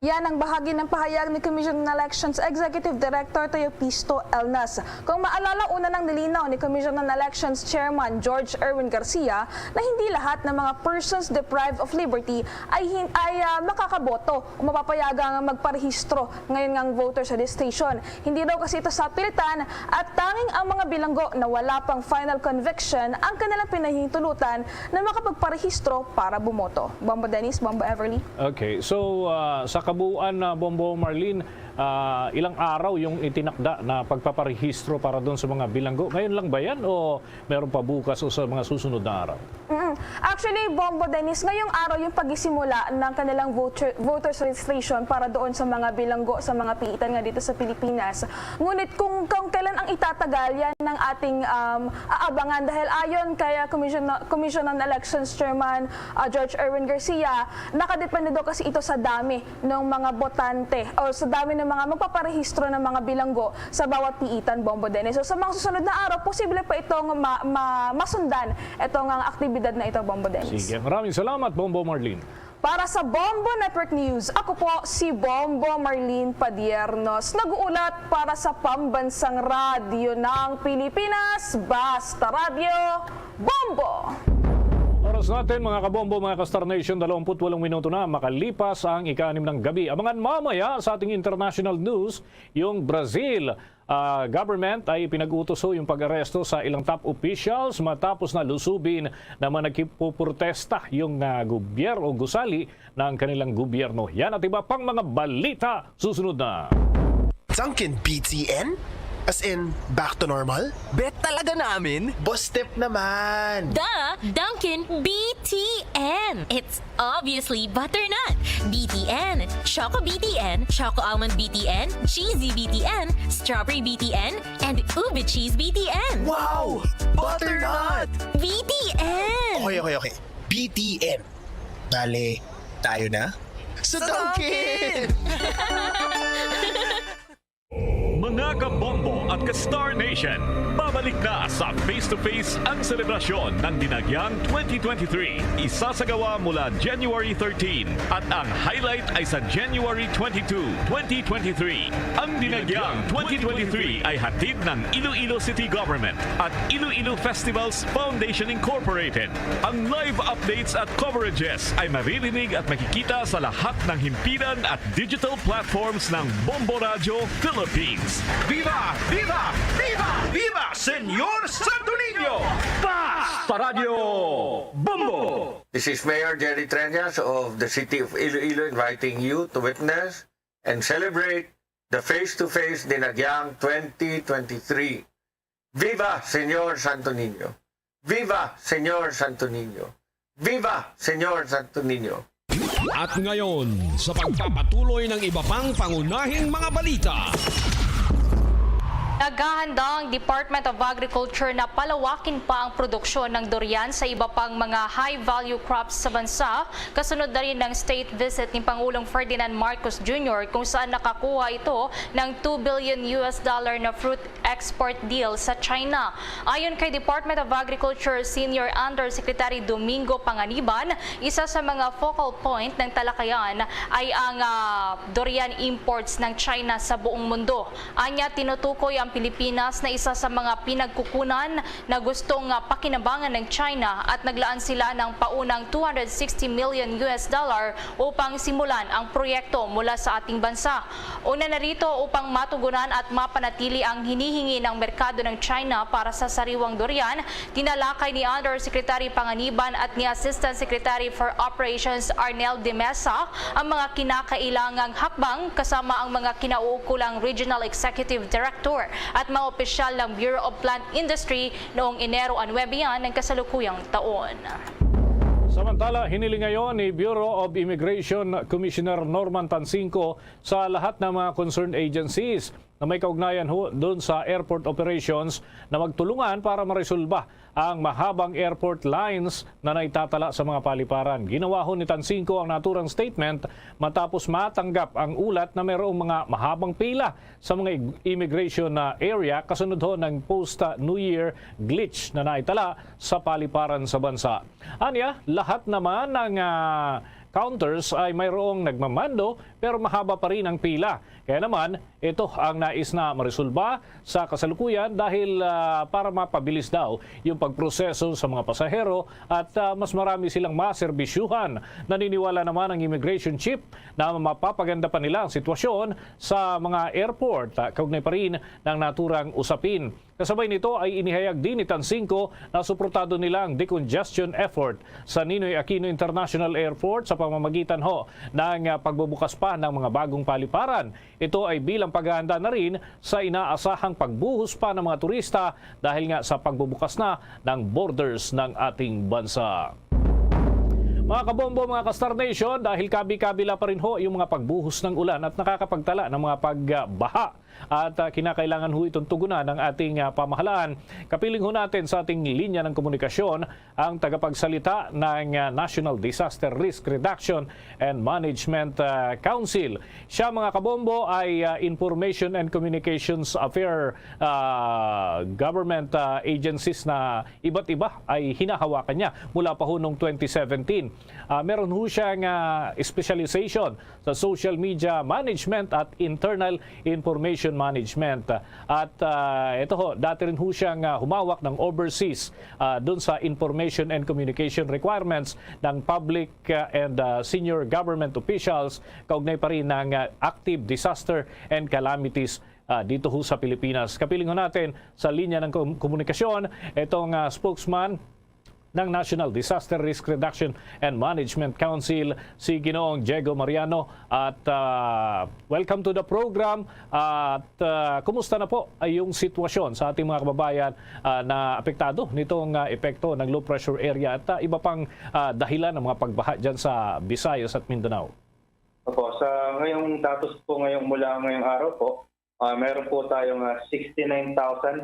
Yan ang bahagi ng pahayag ni Commission on Elections Executive Director Teopisto Elnas. Kung maalala, una nang nilinaw ni Commission on Elections Chairman George Erwin Garcia na hindi lahat ng mga persons deprived of liberty ay hin-, ay, ah, makakaboto o mapapayagang magparehistro ngayon ngang voters registration. Hindi daw kasi ito sapilitan at tanging ang mga bilanggo na wala pang final conviction ang kanilang pinahintulutan na makapagparehistro para bumoto. Bombo Dennis, Bombo Everly. Okay, so, ah, sa kabuuan na, Bombo Marlene, ah, ilang araw yung itinakda na pagpaparehistro para doon sa mga bilanggo? Ngayon lang ba yan o meron pa bukas o sa mga susunod na araw? Mm. Actually, Bombo Dennis, ngayong araw yung pagsisimula ng kanilang voter, voters registration para doon sa mga bilanggo sa mga piitan nga dito sa Pilipinas. Ngunit kung, kung kailan ang itatagal yan ng ating, um, aabangan, dahil ayon kay, ah, Commission, Commission on Elections Chairman, ah, George Erwin Garcia, nakadepende daw kasi ito sa dami ng mga botante o sa dami ng mga magpaparehistro ng mga bilanggo sa bawat piitan, Bombo Dennis. So, sa mga susunod na araw, posible pa itong ma-, ma-, masundan itong ang aktibidad na ito, Bombo Dennis. Sige, maraming salamat, Bombo Marlene. Para sa Bombo Network News, ako po si Bombo Marlene Padiernos, nag-uulat para sa Pambansang Radyo ng Pilipinas, Basta Radyo, Bombo! Oras natin, mga kabombo, mga ka-Star Nation, dalawampu't walong minuto na makalipas ang ika-anim ng gabi. Abangan mamaya sa ating international news, yung Brazil, ah, government ay pinag-utos ho yung pag-aresto sa ilang top officials matapos na lusubin ng mga nagpuprotesta yung, ah, gobyerno o gusali ng kanilang gobyerno. Yan at iba pang mga balita susunod na. Dunkin B T N? As in, back to normal? Bet talaga namin? Boss Step naman! The Dunkin B T N. It's obviously butternut. B T N, Choco B T N, Choco Almond B T N, Cheesy B T N, Strawberry B T N, and Ube Cheese B T N. Wow! Butternut! B T N! Okay, okay, okay. B T N. Bale, tayo na? Sa Dunkin! Mga kabombo at ka-Star Nation, babalik na sa Face to Face ang selebrasyon ng Dinagyang twenty twenty-three. Isasagawa mula January thirteen at ang highlight ay sa January twenty-two, twenty twenty-three. Ang Dinagyang twenty twenty-three ay hatid ng Iloilo City Government at Iloilo Festivals Foundation Incorporated. Ang live updates at coverages ay maririnig at makikita sa lahat ng himpilan at digital platforms ng Bombo Radyo Philippines. Viva! Viva! Viva! Viva Señor Santo Niño! Basta Radyo Bombo! This is Mayor Jerry Treñas of the City of Iloilo inviting you to witness and celebrate the Face to Face Dinagyang twenty twenty-three. Viva Señor Santo Niño! Viva Señor Santo Niño! Viva Señor Santo Niño! At ngayon, sa pagpapatuloy ng iba pang pangunahing mga balita. Naghahanda ang Department of Agriculture na palawakin pa ang produksyon ng durian sa iba pang mga high-value crops sa bansa, kasunod na rin ng state visit ni Pangulong Ferdinand Marcos Junior, kung saan nakakuha ito ng two billion U S dollar na fruit export deal sa China. Ayon kay Department of Agriculture Senior Undersecretary Domingo Panganiban, isa sa mga focal point ng talakayan ay ang, ah, durian imports ng China sa buong mundo. Anya, tinutukoy ang Pilipinas na isa sa mga pinagkukunan na gustong, ah, pakinabangan ng China at naglaan sila ng paunang two hundred sixty million U S dollar upang simulan ang proyekto mula sa ating bansa. Una na rito, upang matugunan at mapanatili ang hinihingi ng merkado ng China para sa sariwang durian, tinalakay ni Undersecretary Panganiban at ni Assistant Secretary for Operations Arnel de Mesa ang mga kinakailangang hakbang, kasama ang mga kinauukulang Regional Executive Director at mga opisyal ng Bureau of Plant Industry noong Enero nuebe ng kasalukuyang taon. Samantala, hiniling ngayon ni Bureau of Immigration Commissioner Norman Tansingco sa lahat ng mga concerned agencies na may kaugnayan ho doon sa airport operations na magtulungan para maresolba ang mahabang airport lines na naitatala sa mga paliparan. Ginawa ho ni Tansingco ang naturang statement matapos matanggap ang ulat na mayroong mga mahabang pila sa mga ig-, immigration na area kasunod ho ng post-New Year glitch na naitala sa paliparan sa bansa. Anya, lahat naman ng, ah, counters ay mayroong nagmamando pero mahaba pa rin ang pila. Kaya naman, ito ang nais na maresolba sa kasalukuyan dahil, ah, para mapabilis daw yung pagproseso sa mga pasahero at, ah, mas marami silang maserbisyuhan. Naniniwala naman ang immigration chief na mapapaganda pa nila ang sitwasyon sa mga airport, ah, kaugnay pa rin ng naturang usapin. Kasabay nito ay inihayag din ni Tansingco na suportado nila ang decongestion effort sa Ninoy Aquino International Airport sa pamamagitan ho ng, ah, pagbubukas pa ng mga bagong paliparan. Ito ay bilang paghahanda na rin sa inaasahang pagbuhos pa ng mga turista dahil nga sa pagbubukas na ng borders ng ating bansa. Mga kabombo, mga ka-Star Nation, dahil kabi-kabila pa rin ho yung mga pagbuhos ng ulan at nakakapagtala ng mga pagbaha. At, ah, kinakailangan ho itong tugunan ng ating, ah, pamahalaan. Kapiling ho natin sa ating linya ng komunikasyon ang tagapagsalita ng, ah, National Disaster Risk Reduction and Management, ah, Council. Siya, mga kabombo, ay, ah, Information and Communications Affair, ah, government, ah, agencies na iba't iba ay hinahawakan niya mula pa ho noong twenty seventeen. Ah, meron ho siyang, ah, specialization sa social media management at internal information management. At, ah, ito ho, dati rin ho siyang, ah, humawak ng overseas, ah, dun sa information and communication requirements ng public, ah, and, ah, senior government officials kaugnay pa rin ng, ah, active disaster and calamities, ah, dito ho sa Pilipinas. Kapiling ho natin sa linya ng kom-, komunikasyon itong, ah, spokesman ng National Disaster Risk Reduction and Management Council, si Ginoong Diego Mariano. At, ah, welcome to the program. At, ah, kumusta na po ay yung sitwasyon sa ating mga kababayan, ah, na apektado nitong, ah, epekto ng low pressure area at, ah, iba pang, ah, dahilan ng mga pagbaha dyan sa Visayas at Mindanao? Opo, sa ngayong datos po, ngayong mula ngayong araw po, ah, meron po tayong, ah, sixty-nine thousand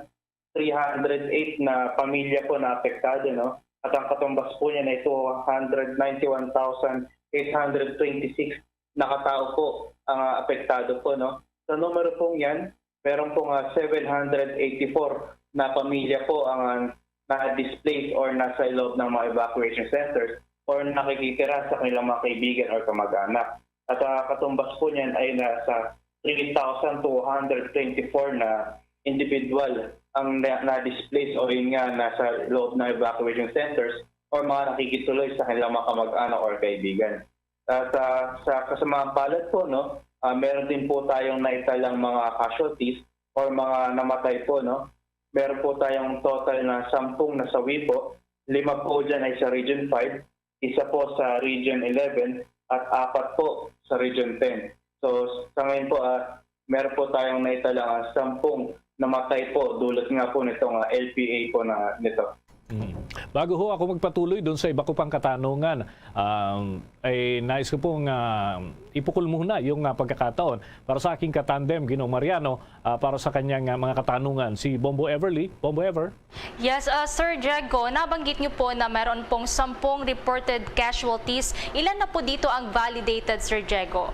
three hundred eight na pamilya po na apektado, no? At ang katumbas po niya ay two hundred ninety-one thousand eight hundred twenty-six na katao po ang, ah, apektado po, no? Sa numero pong yan, meron pong, ah, seven hundred eighty-four na pamilya po ang, ah, na-displaced or nasa loob ng mga evacuation centers or nakikitira sa kanilang mga kaibigan or kamag-anak. At, ah, katumbas po niyan ay nasa three thousand two hundred twenty-four na individual ang na-, na-displace o yun nga nasa loob ng evacuation centers or mga nakikituloy sa kanilang mga kamag-anak or kaibigan. At, ah, sa kasamaang palad po, no, ah, meron din po tayong naitalang mga casualties or mga namatay po, no. Meron po tayong total na sampung nasawi po. Lima po dyan ay sa Region five, isa po sa Region eleven, at apat po sa Region ten. So, sa ngayon po, ah, meron po tayong naitalang, ah, sampung namatay po dulot nga po nitong, ah, L P A po na nito. Mm. Bago ho ako magpatuloy dun sa iba ko pang katanungan, um, ay nais ko pong, ah, ipukol muna yung, ah, pagkakataon para sa aking katandem, Ginoong Mariano, ah, para sa kanyang, ah, mga katanungan, si Bombo Everly. Bombo Ever? Yes, ah, Sir Diego, nabanggit niyo po na meron pong sampung reported casualties. Ilan na po dito ang validated, Sir Diego?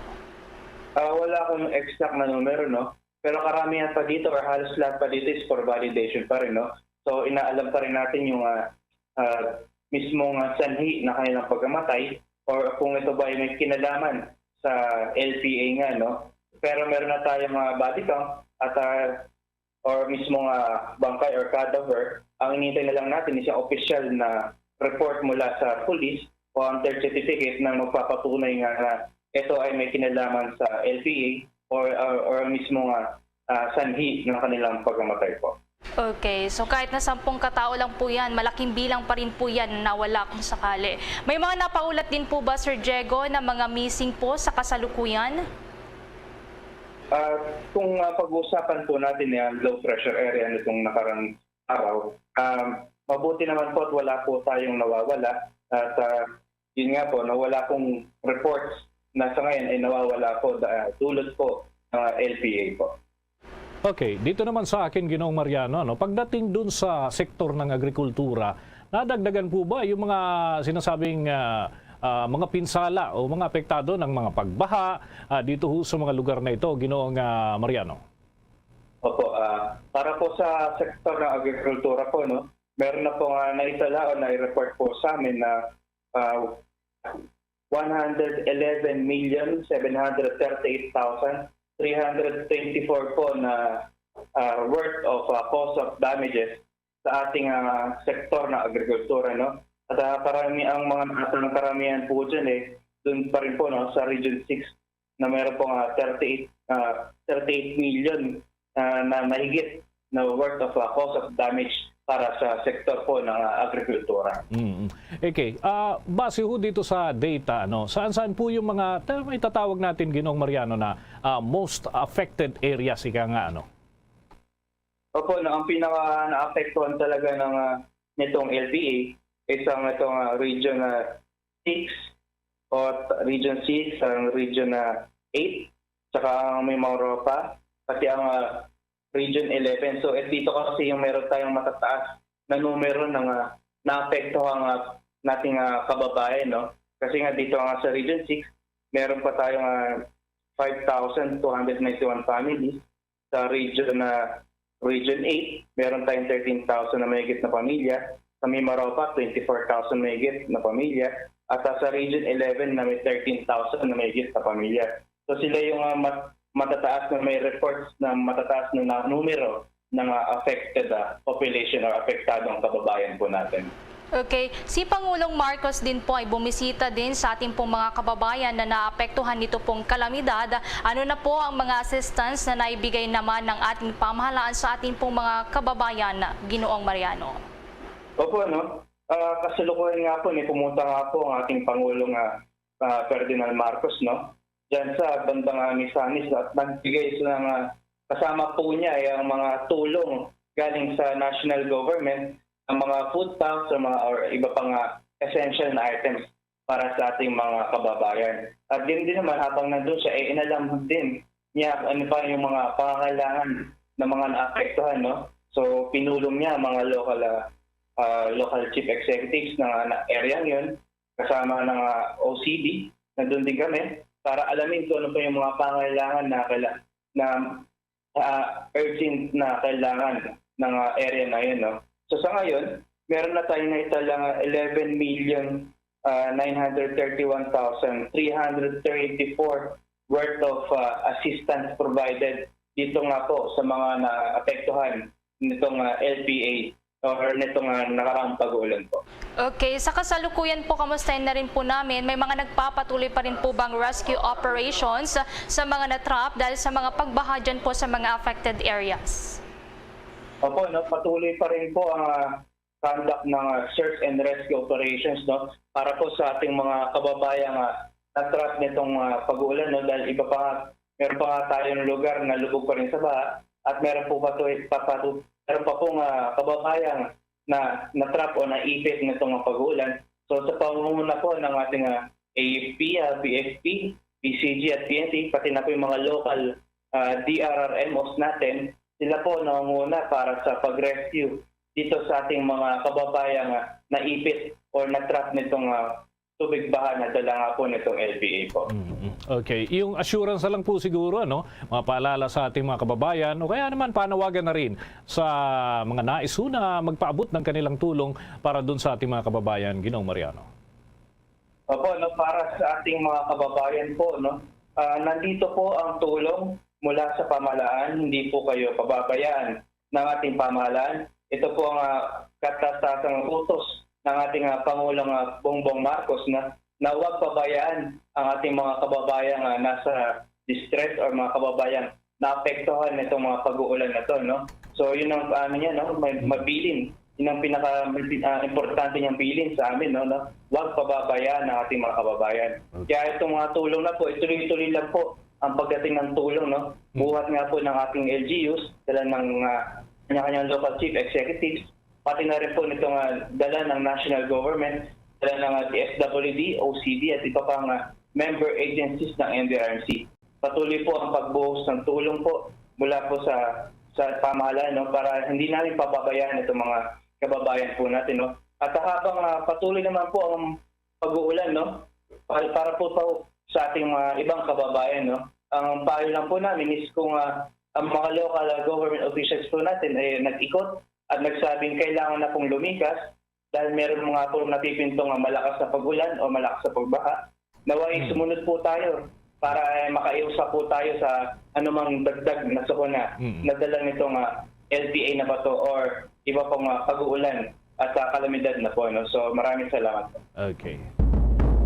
Ah, wala akong exact na numero, no? Pero karamihan pa dito or halos lahat pa dito is for validation pa rin, no? So, inaalam pa rin natin yung, ah, ah, mismong, ah, sanhi na kanilang pagkamatay or kung ito ba ay may kinalaman sa L P A nga, no? Pero meron na tayong, ah, body count at, ah, or mismo nga bangkay or cadaver, ang inintay na lang natin is yung official na report mula sa police o ang death certificate na magpapatunay nga, nga ito ay may kinalaman sa L P A or, or, or ang mismo nga, ah, sanhi ng kanilang pagkamatay po. Okay, so kahit na sampung katao lang po yan, malaking bilang pa rin po yan na nawala kung sakali. May mga napaulat din po ba, Sir Diego, na mga missing po sa kasalukuyan? Ah, kung, ah, pag-uusapan po natin yung low pressure area nitong nakarang araw, um, mabuti naman po at wala po tayong nawawala. At, ah, yun nga po, no, wala pong reports na sa ngayon ay nawawala po da, dulot po ng L P A po. Okay, dito naman sa akin, Ginoong Mariano, no, pagdating dun sa sektor ng agrikultura, nadagdagan po ba yung mga sinasabing, ah, ah, mga pinsala o mga apektado ng mga pagbaha, ah, dito ho sa mga lugar na ito, Ginoong, ah, Mariano? Opo, ah, para po sa sektor ng agrikultura po, no, meron na po nga naitala o nai-report po sa amin na, ah, one hundred eleven million seven hundred thirty-eight thousand three hundred twenty-four po na, ah, worth of, ah, cost of damages sa ating, ah, sektor na agrikultura, no? At, ah, karami-, ang mga, at ang karamihan po dyan, eh, dun pa rin po, no, sa Region six na meron pong, ah, thirty-eight, ah, thirty-eight million, ah, na mahigit na worth of, ah, cost of damage para sa sektor po ng, ah, agrikultura. Mm. Okay, ah, base ho dito sa data, ano, saan-saan po yung mga, ta-, may tatawag natin, Ginoong Mariano, na, ah, most affected areas, ika nga, ano? Opo, no, ang pinaka naapektuhan talaga ng, ah, nitong L P A is ang itong, ah, Region, ah, six o t-, Region six, ang Region, ah, eight, saka ang Mimaropa, pati ang, ah, Region eleven. So, at dito kasi yung meron tayong matataas na numero ng, ah, naapektuhang, ah, nating, ah, kababayan, no? Kasi nga dito nga sa Region six, meron pa tayong, ah, five thousand two hundred ninety-one families. Sa region na, Region eight, meron tayong thirteen thousand na mahigit na pamilya. Sa Mimaropa, twenty-four thousand mahigit na pamilya. At, ah, sa Region eleven na may thirteen thousand na mahigit na pamilya. So sila yung, ah, mat-, matataas na may reports na matataas na, na numero ng, ah, affected, ah, population or apektadong kababayan po natin. Okay. Si Pangulong Marcos din po ay bumisita din sa ating pong mga kababayan na naapektuhan nito pong kalamidad. Ano na po ang mga assistance na naibigay naman ng ating pamahalaan sa ating pong mga kababayan, Ginoong Mariano? Opo, no? Ah, kasalukuyan nga po, ni pumunta nga po ang ating Pangulong, ah, ah, Ferdinand Marcos, no? Diyan sa bandang, ah, Misamis, no? At nagbigay siya ng, ah, kasama po niya ay ang mga tulong galing sa national government, ang mga food packs, ang mga, or iba pang, ah, essential na items para sa ating mga kababayan. At din, din naman, habang nandun siya, eh, inalam din niya ano pa yung mga pangangailangan ng mga naapektuhan, no? So, pinulong niya ang mga local, ah, ah, local chief executives ng, ah, na area yun, kasama ng, ah, O C D, nandun din kami, para alamin kung ano pa yung mga pangangailangan na kaila-, na, ah, urgent na kailangan ng, ah, area na yun, no? So, sa ngayon, meron na tayo na italang eleven million, ah, nine hundred thirty-one thousand three hundred thirty-four worth of, ah, assistance provided dito nga po sa mga naapektuhan nitong, ah, L P A or nitong, ah, nakaraang pag-uulan po. Okay, sa kasalukuyan po, kamustahin na rin po namin, may mga nagpapatuloy pa rin po bang rescue operations sa mga natrap dahil sa mga pagbaha dyan po sa mga affected areas? Opo, no, patuloy pa rin po ang, ah, conduct ng, ah, search and rescue operations, no, para po sa ating mga kababayang, ah, na-trap nitong, ah, pag-uulan, no, dahil iba pa nga, meron pa nga tayong lugar na lubog pa rin sa baha at meron po pa to, pa, pa, meron pa pong, ah, kababayang na na-trap o naipit nitong mga pag-uulan. So, sa pangunguna po ng ating, ah, A F P, ah, B F P, B C G at P N P, pati na po yung mga local, ah, D R R M Os natin, sila po nangunguna para sa pag-rescue dito sa ating mga kababayang, ah, naipit or na-trap nitong, ah, tubig baha na dala nga po nitong L P A po. Mm, okay. Yung assurance na lang po siguro, ano, mga paalala sa ating mga kababayan o kaya naman panawagan na rin sa mga nais ho na magpaabot ng kanilang tulong para dun sa ating mga kababayan, Ginoong Mariano. Opo, no, para sa ating mga kababayan po, no, ah, nandito po ang tulong mula sa pamahalaan, hindi po kayo pababayaan ng ating pamahalaan. Ito po ang, ah, katas-tasang utos ng ating, ah, Pangulong, ah, Bongbong Marcos na, na huwag pabayaan ang ating mga kababayang, ah, nasa distress or mga kababayang naapektuhan nitong mga pag-uulan na to, no? So, yun ang, ano niya, no? May, mabilin. Yun ang pinaka, ah, importante niyang bilin sa amin, no, no? Huwag pababayaan ang ating mga kababayan. Okay. Kaya itong mga tulong na po, ituloy-tuloy lang po ang pagdating ng tulong, no? Hmm. Buhat nga po ng ating L G Us, dala ng, ah, kanya-kanyang local chief executives, pati na rin po nitong, ah, dala ng national government, dala ng, ah, D S W D, O C D, at iba pang, ah, member agencies ng N D R M C. Patuloy po ang pagbuhos ng tulong po mula po sa, sa pamahalaan, no, para hindi namin pababayaan itong mga kababayan po natin, no. At habang, ah, patuloy naman po ang pag-uulan, no, para, para po, po sa ating mga ibang kababayan, no, ang payo lang po namin is kung, ah, ang mga local, ah, government officials po natin ay nag-ikot at nagsabing kailangan na pong lumikas dahil meron mga po napipinto nga malakas na pag-ulan o malakas na pagbaha, naway Hmm. sumunod po tayo para, eh, makaiwas po tayo sa anumang dagdag na sakuna Mm. na dala nito nga L P A na ba to or iba pang mga pag-uulan at, ah, kalamidad na po, no? So, maraming salamat po. Okay.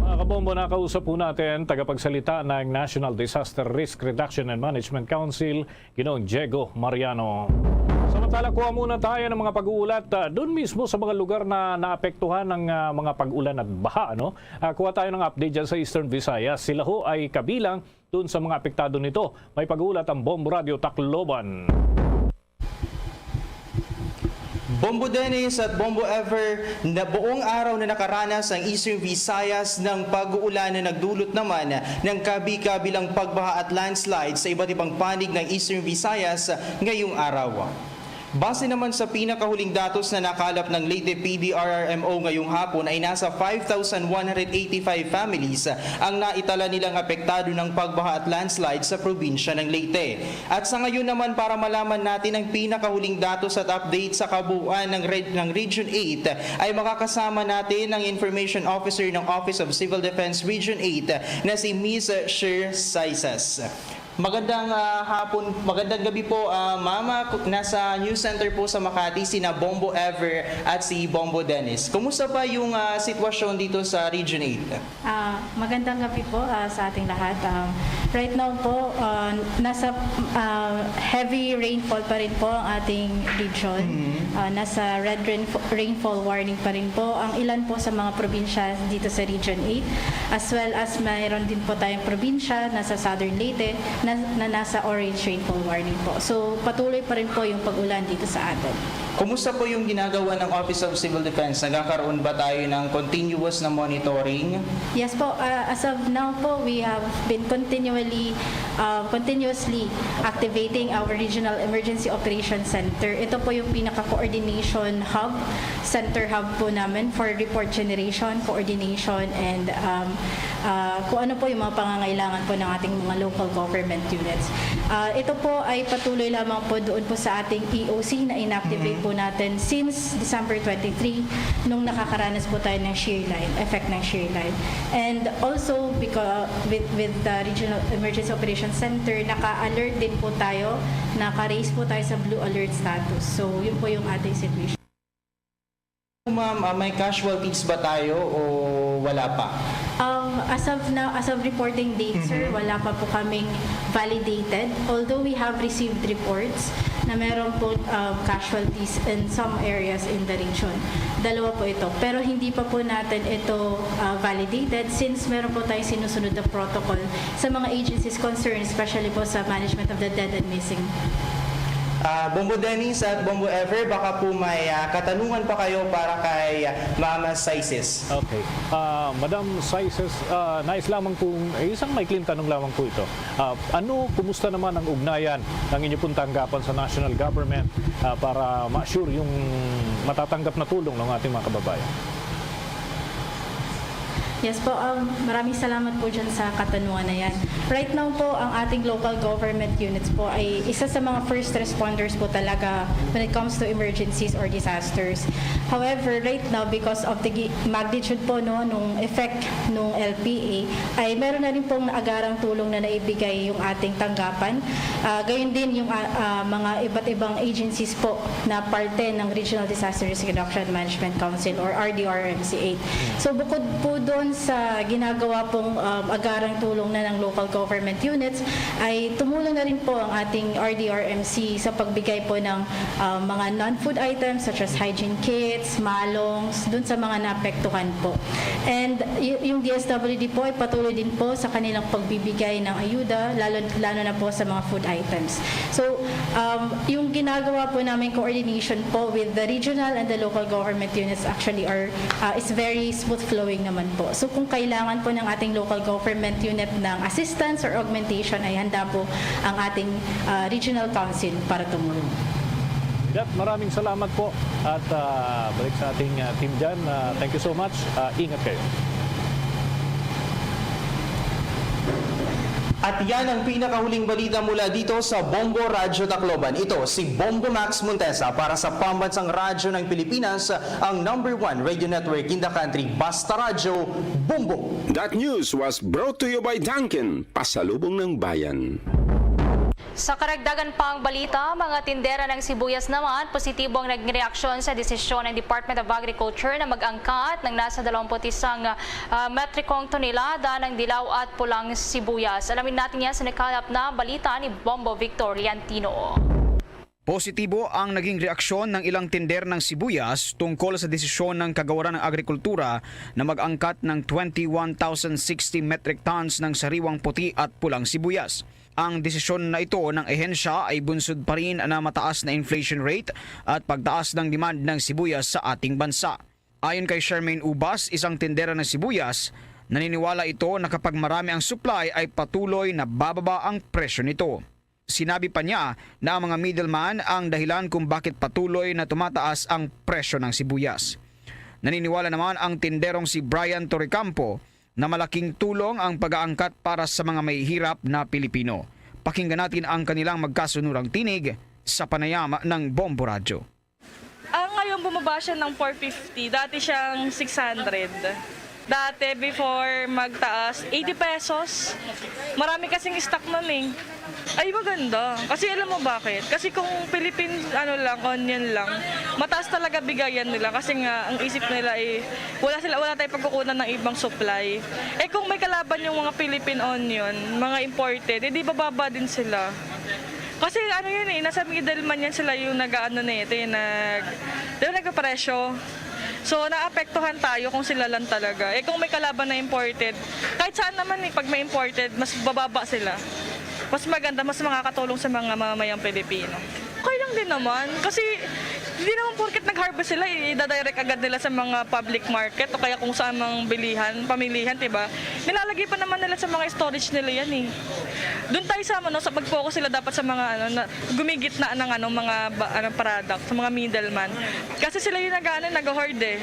Mga kabombo, nakausap po natin tagapagsalita ng National Disaster Risk Reduction and Management Council, Ginoong Diego Mariano. Samantala, kuha muna tayo ng mga pag-uulat, ah, dun mismo sa mga lugar na naapektuhan ng, ah, mga pag-ulan at baha, no? Ah, kuha tayo ng update dyan sa Eastern Visayas. Sila ho ay kabilang dun sa mga apektado nito. May pag-uulat ang Bombo Radio Tacloban. Bombo Dennis at Bombo Ever, na buong araw na nakaranas ang Eastern Visayas ng pag-uulan na nagdulot naman ng kabi-kabilang pagbaha at landslide sa iba't ibang panig ng Eastern Visayas ngayong araw. Base naman sa pinakahuling datos na nakalap ng Leyte P D R R M O ngayong hapon, ay nasa five thousand one hundred eighty-five families ang naitala nilang apektado ng pagbaha at landslide sa probinsya ng Leyte. At sa ngayon naman, para malaman natin ang pinakahuling datos at update sa kabuuan ng Red-, ng Region eight, ay makakasama natin ang Information Officer ng Office of Civil Defense Region eight na si Miss Sher Saisas. Magandang, ah, hapon, magandang gabi po, ah, Mama. Ku-, nasa News Center po sa Makati sina Bombo Ever at si Bombo Dennis. Kumusta pa yung, ah, sitwasyon dito sa Region eight? Ah, magandang gabi po, ah, sa ating lahat. Um, right now po, ah, nasa, ah, heavy rainfall pa rin po ang ating region. Mm. Ah, nasa red rainf-, rainfall warning pa rin po ang ilan po sa mga probinsya dito sa Region eight, as well as mayroon din po tayong probinsya na sa Southern Leyte na, na nasa orange rainfall warning po. So, patuloy pa rin po yung pag-ulan dito sa atin. Kumusta po yung ginagawa ng Office of Civil Defense? Nagkakaroon ba tayo ng continuous na monitoring? Yes po. Uh, as of now po, we have been continually, uh, continuously activating our Regional Emergency Operations Center. Ito po yung pinaka-coordination hub, center hub po namin for report generation, coordination, and, um, ah, kung ano po yung mga pangangailangan po ng ating mga local government units. Ah, ito po ay patuloy lamang po doon po sa ating E O C na inactivate Mm-hmm. po natin since December twenty-three, nung nakakaranas po tayo ng shear line, effect ng shear line. And also, because with, with the Regional Emergency Operations Center, naka-alert din po tayo, naka-raise po tayo sa blue alert status. So, yun po yung ating situation. Ma'am, ah, may casualties ba tayo o wala pa? Um, as of now, as of reporting date, sir, Mhm. wala pa po kaming validated. Although we have received reports na meron po, um, casualties in some areas in the region. Dalawa po ito. Pero hindi pa po natin ito, ah, validated since meron po tayong sinusunod na protocol sa mga agencies concerned, especially po sa management of the dead and missing. Ah, Bombo Dennis at Bombo Ever, baka po may, ah, katanungan pa kayo para kay, ah, Mama Saises. Okay. Ah, Madam Saises, ah, nais lamang po, eh, isang maikling tanong lamang po ito. Ah, ano, kumusta naman ang ugnayan ng inyo pong tanggapan sa national government, ah, para ma-assure yung matatanggap na tulong ng ating mga kababayan? Yes po, um, maraming salamat po dyan sa katanungan na yan. Right now po, ang ating local government units po ay isa sa mga first responders po talaga when it comes to emergencies or disasters. However, right now, because of the gi- magnitude po, no, nung effect nung L P A, ay meron na rin pong naagarang tulong na naibigay yung ating tanggapan. Ah, gayon din yung, ah, ah, mga iba't ibang agencies po na parte ng Regional Disaster Risk Reduction Management Council or R D R M C eight. So, bukod po doon sa ginagawa pong, um, agarang tulong na ng local government units, ay tumulong na rin po ang ating R D R M C sa pagbigay po ng, um, mga non-food items such as hygiene kits, malongs, doon sa mga naapektuhan po. And y- yung D S W D po ay patuloy din po sa kanilang pagbibigay ng ayuda, lalo, lalo na po sa mga food items. So, um, yung ginagawa po namin coordination po with the regional and the local government units actually are, uh, is very smooth flowing naman po. So, kung kailangan po ng ating local government unit ng assistance or augmentation, ay handa po ang ating, uh, regional council para tumulong. That, maraming salamat po. At ah, balik sa ating ah, team dyan. Ah, thank you so much. Ah, ingat kayo. At yan ang pinakahuling balita mula dito sa Bombo Radyo Tacloban. Ito si Bombo Max Montesa para sa Pambansang Radyo ng Pilipinas, ang number one radio network in the country. Basta Radyo, Bombo! That news was brought to you by Dunkin, Pasalubong ng Bayan. Sa karagdagan pang balita, mga tindera ng sibuyas naman, positibo ang naging reaksyon sa desisyon ng Department of Agriculture na mag-angkat ng nasa dalawampu't isang, ah, metrikong tonelada ng dilaw at pulang sibuyas. Alamin natin yan sa nakalap na balita ni Bombo Victor Liantino. Positibo ang naging reaksyon ng ilang tindera ng sibuyas tungkol sa desisyon ng Kagawaran ng Agrikultura na mag-angkat ng twenty-one thousand sixty metric tons ng sariwang puti at pulang sibuyas. Ang desisyon na ito ng ehensya ay bunsod pa rin na mataas na inflation rate at pagtaas ng demand ng sibuyas sa ating bansa. Ayon kay Charmaine Ubas, isang tindera ng sibuyas, naniniwala ito na kapag marami ang supply ay patuloy na bababa ang presyo nito. Sinabi pa niya na ang mga middleman ang dahilan kung bakit patuloy na tumataas ang presyo ng sibuyas. Naniniwala naman ang tinderong si Brian Torrecampo na malaking tulong ang pag-aangkat para sa mga mahihirap na Pilipino. Pakinggan natin ang kanilang magkasunurang tinig sa panayam ng Bombo Radyo. Ah, ngayon bumaba siya ng four fifty. Dati siyang six hundred. Dati, before magtaas, eighty pesos. Marami kasing stock nun eh. Ay, maganda. Kasi alam mo bakit? Kasi kung Philippine, ano lang, onion lang, mataas talaga bigayan nila. Kasi nga, ang isip nila eh, wala sila, wala tayong pagkukunan ng ibang supply. Eh kung may kalaban yung mga Philippine onion, mga imported, eh di bababa din sila. Kasi ano yun eh, nasa middleman yan sila yung nag-ano na ito, yung nag, yung nagpapresyo. So naapektuhan tayo kung sila lang talaga. Eh kung may kalaban na imported, kahit saan naman eh, pag may imported, mas bababa sila. Mas maganda, mas makakatulong sa mga mamamayang Pilipino. Okay lang din naman. Kasi hindi naman porket nag-harvest sila, idadirect agad nila sa mga public market o kaya kung saan mang bilihan, pamilihan, di ba? Nilalagay pa naman nila sa mga storage nila yan eh. Doon tayo sa ano, sa pag-focus sila dapat sa mga ano, na gumigitna ng ano, mga ba, ano, product, sa mga middleman. Kasi sila yung nag-ano, nag-hoard eh.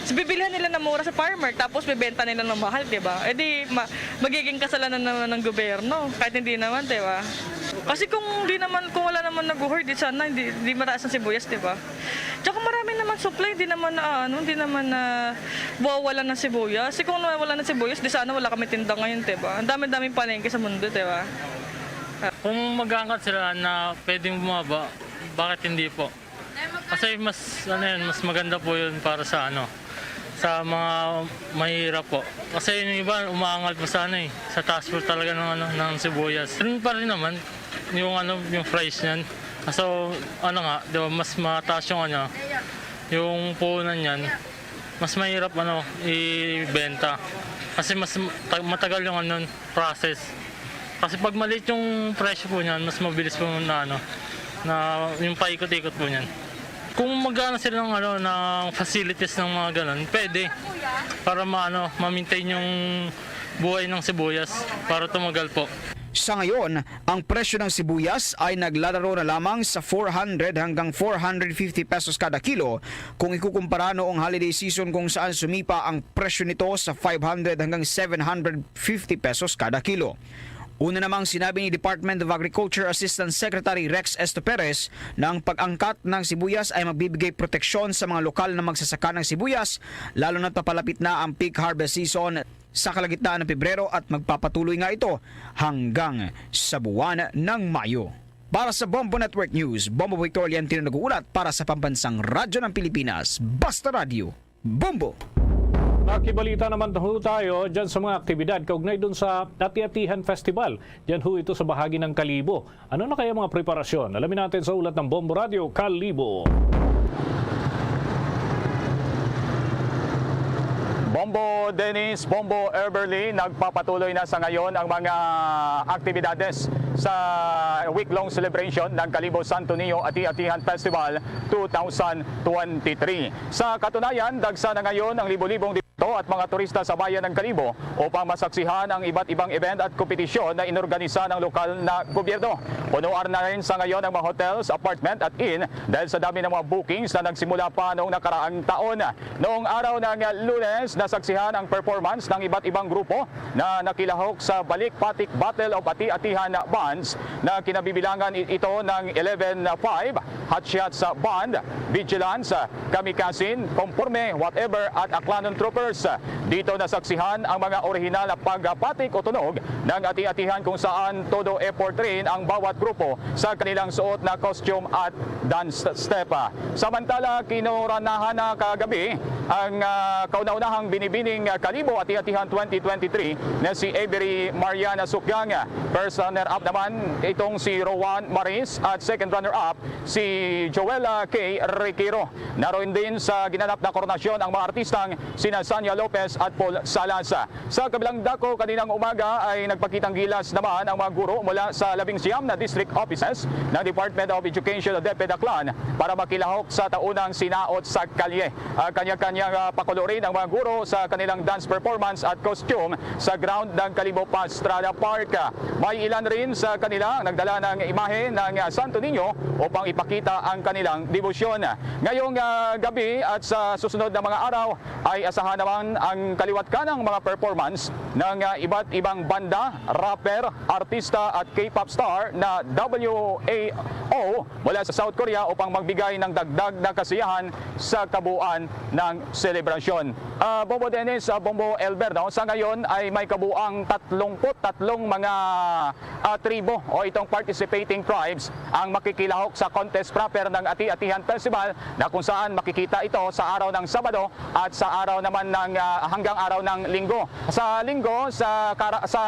So, bibilihan nila na mura sa farmer, tapos bibenta nila ng mahal, di ba? E di, ma- magiging kasalanan naman ng gobyerno, kahit hindi naman, di ba? Kasi kung di naman, kung wala naman nag-hoard, di sana hindi, di mataas ang sibuyas, di ba? Tsaka marami naman supply, hindi naman na ano, hindi naman na bawawalan ng sibuyas. Kasi kung nawawalan ng sibuyas, di sana wala kami tinda ngayon, di ba? Ang dami-daming palengke sa mundo, di ba? Kung mag-aangkat sila na pwedeng bumaba, bakit hindi po? Kasi mas ano yun, mas maganda po yun para sa ano, sa mga mahirap po. Kasi yung iba umaangal po sa ano eh, sa taas po talaga ng ano, ng sibuyas. Yun pa rin naman yung ano, yung price niyan. So ano nga, 'di ba, mas mataas yung ano, yung puhunan niyan, mas mahirap ano ibenta. Kasi mas matagal yung ano, process. Kasi pag maliit yung presyo po niyan, mas mabilis po na ano, na yung paikot-ikot po niyan. Kung magkano sila ng ano, ng facilities ng mga ganun, pwede para maano, ma-maintain yung buhay ng sibuyas para tumagal po. Sa ngayon, ang presyo ng sibuyas ay naglalaro na lamang sa four hundred hanggang four hundred fifty pesos kada kilo, kung ikukumpara noong holiday season kung saan sumipa ang presyo nito sa five hundred hanggang seven hundred fifty pesos kada kilo. Una namang sinabi ni Department of Agriculture Assistant Secretary Rex Esto Perez na ang pag-angkat ng sibuyas ay magbibigay proteksyon sa mga lokal na magsasaka ng sibuyas, lalo na't papalapit na ang peak harvest season sa kalagitnaan ng Pebrero at magpapatuloy nga ito hanggang sa buwan ng Mayo. Para sa Bombo Network News, Bombo Victor Liantino nag-uulat para sa Pambansang Radyo ng Pilipinas, Basta Radyo, Bombo! Makibalita naman ho tayo dyan sa mga aktibidad kaugnay dun sa Ati-Atihan Festival. Dyan ho ito sa bahagi ng Kalibo. Ano na kaya mga preparasyon? Alamin natin sa ulat ng Bombo Radyo Kalibo. Bombo Dennis, Bombo Everly, nagpapatuloy na sa ngayon ang mga aktibidades sa week-long celebration ng Kalibo Santo Niño Ati-Atihan Festival two thousand twenty-three. Sa katunayan, dagsa na ngayon ang libo-libong to at mga turista sa bayan ng Kalibo upang masaksihan ang iba't ibang event at kompetisyon na inorganisa ng lokal na gobyerno. Punuan na rin sa ngayon ang mga hotels, apartment at inn dahil sa dami ng mga bookings na nagsimula pa noong nakaraang taon. Noong araw ng Lunes, nasaksihan ang performance ng iba't ibang grupo na nakilahok sa Balik Patik Battle of Ati-Atihan Bands na kinabibilangan i-, ito ng eleven five, Hot Shots Band, Vigilance, Kamikasin, Komporme, Whatever at Aklanon Troopers. Dito nasaksihan ang mga orihinal na pagpatik o tunog ng ati-atihan kung saan todo effort rin ang bawat grupo sa kanilang suot na costume at dance step. Samantala, kinuranahan na kagabi ang, ah, kauna-unahang Binibining Kalibo Ati-Atihan twenty twenty-three na si Avery Mariana Sukyang, first runner-up naman itong si Rowan Maris at second runner-up si Joella K. Requiro. Naroon din sa ginanap na koronasyon ang mga artistang sina Sanya Lopez at Paul Salas. Sa kabilang dako, kaninang umaga ay nagpakitang gilas naman ang mga guro mula sa labing siyam na district offices ng Department of Education o DepEd Aklan para makilahok sa taunang sinaot sa kalye. Ah, kanya-kanyang, ah, pakulorin ang mga guro sa kanilang dance performance at costume sa ground ng Kalibo Pastrada Park. May ilan rin sa kanila ang nagdala ng imahe ng, ah, Santo Niño upang ipakita ang kanilang debosyon. Ngayong, ah, gabi at sa susunod na mga araw ay asahan naman ang kaliwat kanang mga performance ng, ah, iba't ibang banda, rapper, artista at K-pop star na W A O mula sa South Korea upang magbigay ng dagdag na kasiyahan sa kabuuan ng selebrasyon. Ah, Bombo Dennis, ah, Bombo Elber, no? Sa ngayon ay may kabuang tatlongput tatlong mga, ah, tribo o itong participating tribes ang makikilahok sa contest proper ng Ati-Atihan Festival, na kung saan makikita ito sa araw ng Sabado at sa araw naman ng, ah, hanggang araw ng Linggo. Sa Linggo, sa kara-, sa,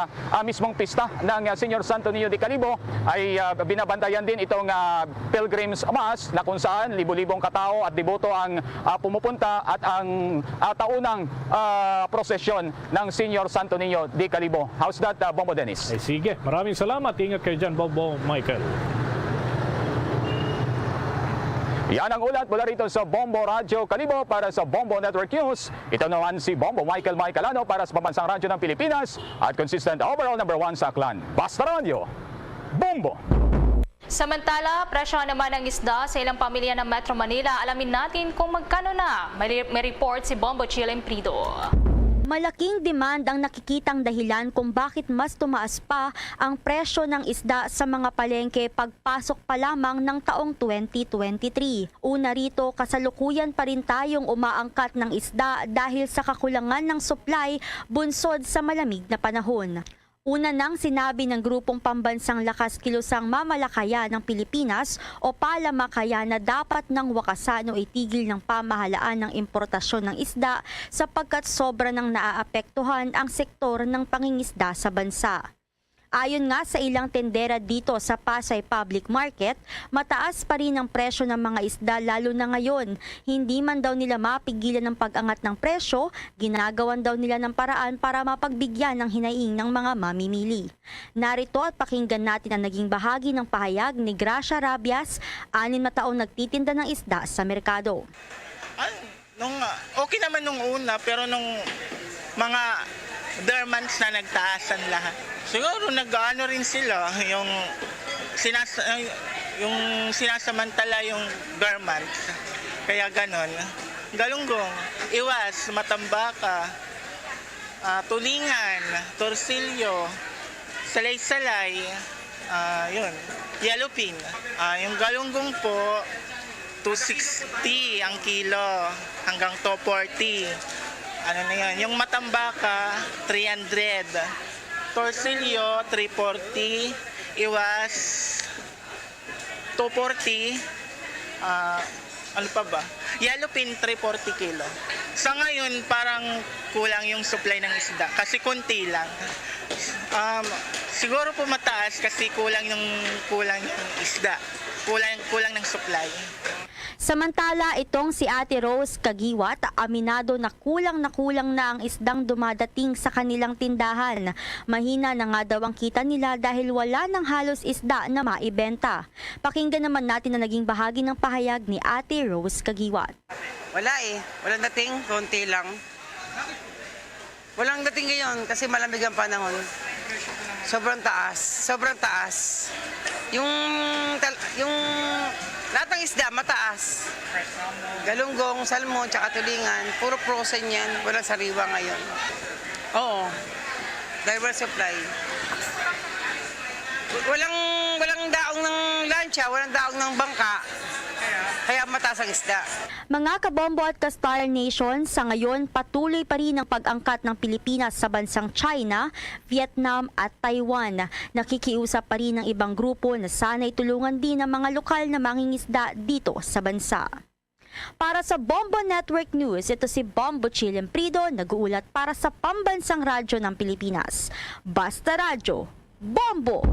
ah, mismong pista ng, ah, Señor Santo Niño de Kalibo ay, ah, binabantayan din itong, ah, Pilgrims Mass, na kung saan libo-libong katao at deboto ang, ah, pumupunta at ang, ah, taunang, ah, prosesyon ng Señor Santo Niño de Kalibo. How's that, ah, Bombo Dennis? Ay, sige. Maraming salamat. Ingat kayo dyan, Bombo Michael. Yan ang ulat mula rito sa Bombo Radyo Kalibo. Para sa Bombo Network News, ito naman si Bombo Michael Michaelano para sa Pambansang Radyo ng Pilipinas at consistent overall number one sa Aklan. Basta Radyo, Bombo! Samantala, presyohan naman ang isda sa ilang pamilya ng Metro Manila. Alamin natin kung magkano na. May, may report si Bombo Chilling Prido. Malaking demand ang nakikitang dahilan kung bakit mas tumaas pa ang presyo ng isda sa mga palengke pagpasok pa lamang ng taong twenty twenty-three. Una rito, kasalukuyan pa rin tayong umaangkat ng isda dahil sa kakulangan ng supply bunsod sa malamig na panahon. Una nang sinabi ng Grupong Pambansang Lakas Kilusang Mamalakayan ng Pilipinas o Palamakayan na dapat nang wakasan o itigil ng pamahalaan ng importasyon ng isda sapagkat sobra nang naaapektuhan ang sektor ng pangingisda sa bansa. Ayon nga sa ilang tendera dito sa Pasay Public Market, mataas pa rin ang presyo ng mga isda lalo na ngayon. Hindi man daw nila mapigilan ang pag-angat ng presyo, ginagawan daw nila ng paraan para mapagbigyan ng hinaing ng mga mamimili. Narito at pakinggan natin ang naging bahagi ng pahayag ni Gracia Rabias, anim na taong nagtitinda ng isda sa merkado. Ay, nung, ah, okay naman nung una, pero nung mga bare months na, nagtaas ang lahat. Siguro nag-aano rin sila, yung sinas-, ay, yung sinasamantala yung garment. Kaya ganon. Galunggong, iwas, matambaka, ah, tulingan, torsilyo, salay-salay, ah, yun, yellowfin. Ah, yung galunggong po, two sixty ang kilo hanggang two forty. Ano na yun? Yung matambaka, three hundred. Torsilyo, three forty. Iwas, two forty. Ah, ano pa ba? Yellowfin, three forty kilo. Sa ngayon, parang kulang yung supply ng isda kasi konti lang. Um, siguro po mataas kasi kulang yung, kulang yung isda. Kulang, kulang ng supply. Samantala, itong si Ate Rose Kagiwat, aminado na kulang na kulang na ang isdang dumadating sa kanilang tindahan. Mahina na nga daw ang kita nila dahil wala nang halos isda na maibenta. Pakinggan naman natin ang naging bahagi ng pahayag ni Ate Rose Kagiwat. Wala eh. Walang dating, konti lang. Walang dating ngayon kasi malamig ang panahon. Sobrang taas, sobrang taas. Yung tal-, yung lahat ng isda mataas. Galunggong, salmon, tsaka tulingan, puro frozen yan. Walang sariwa ngayon. Oo. Dahil walang supply. Walang, walang daong ng lancha, walang daong ng bangka. Kaya mataas ang isda. Mga kabombo at ka-Star Nation, sa ngayon, patuloy pa rin ang pag-angkat ng Pilipinas sa bansang China, Vietnam at Taiwan. Nakikiusap pa rin ang ibang grupo na sana'y tulungan din ang mga lokal na mangingisda dito sa bansa. Para sa Bombo Network News, ito si Bombo Chill Emprido, nag-uulat para sa Pambansang Radyo ng Pilipinas. Basta Radyo, Bombo!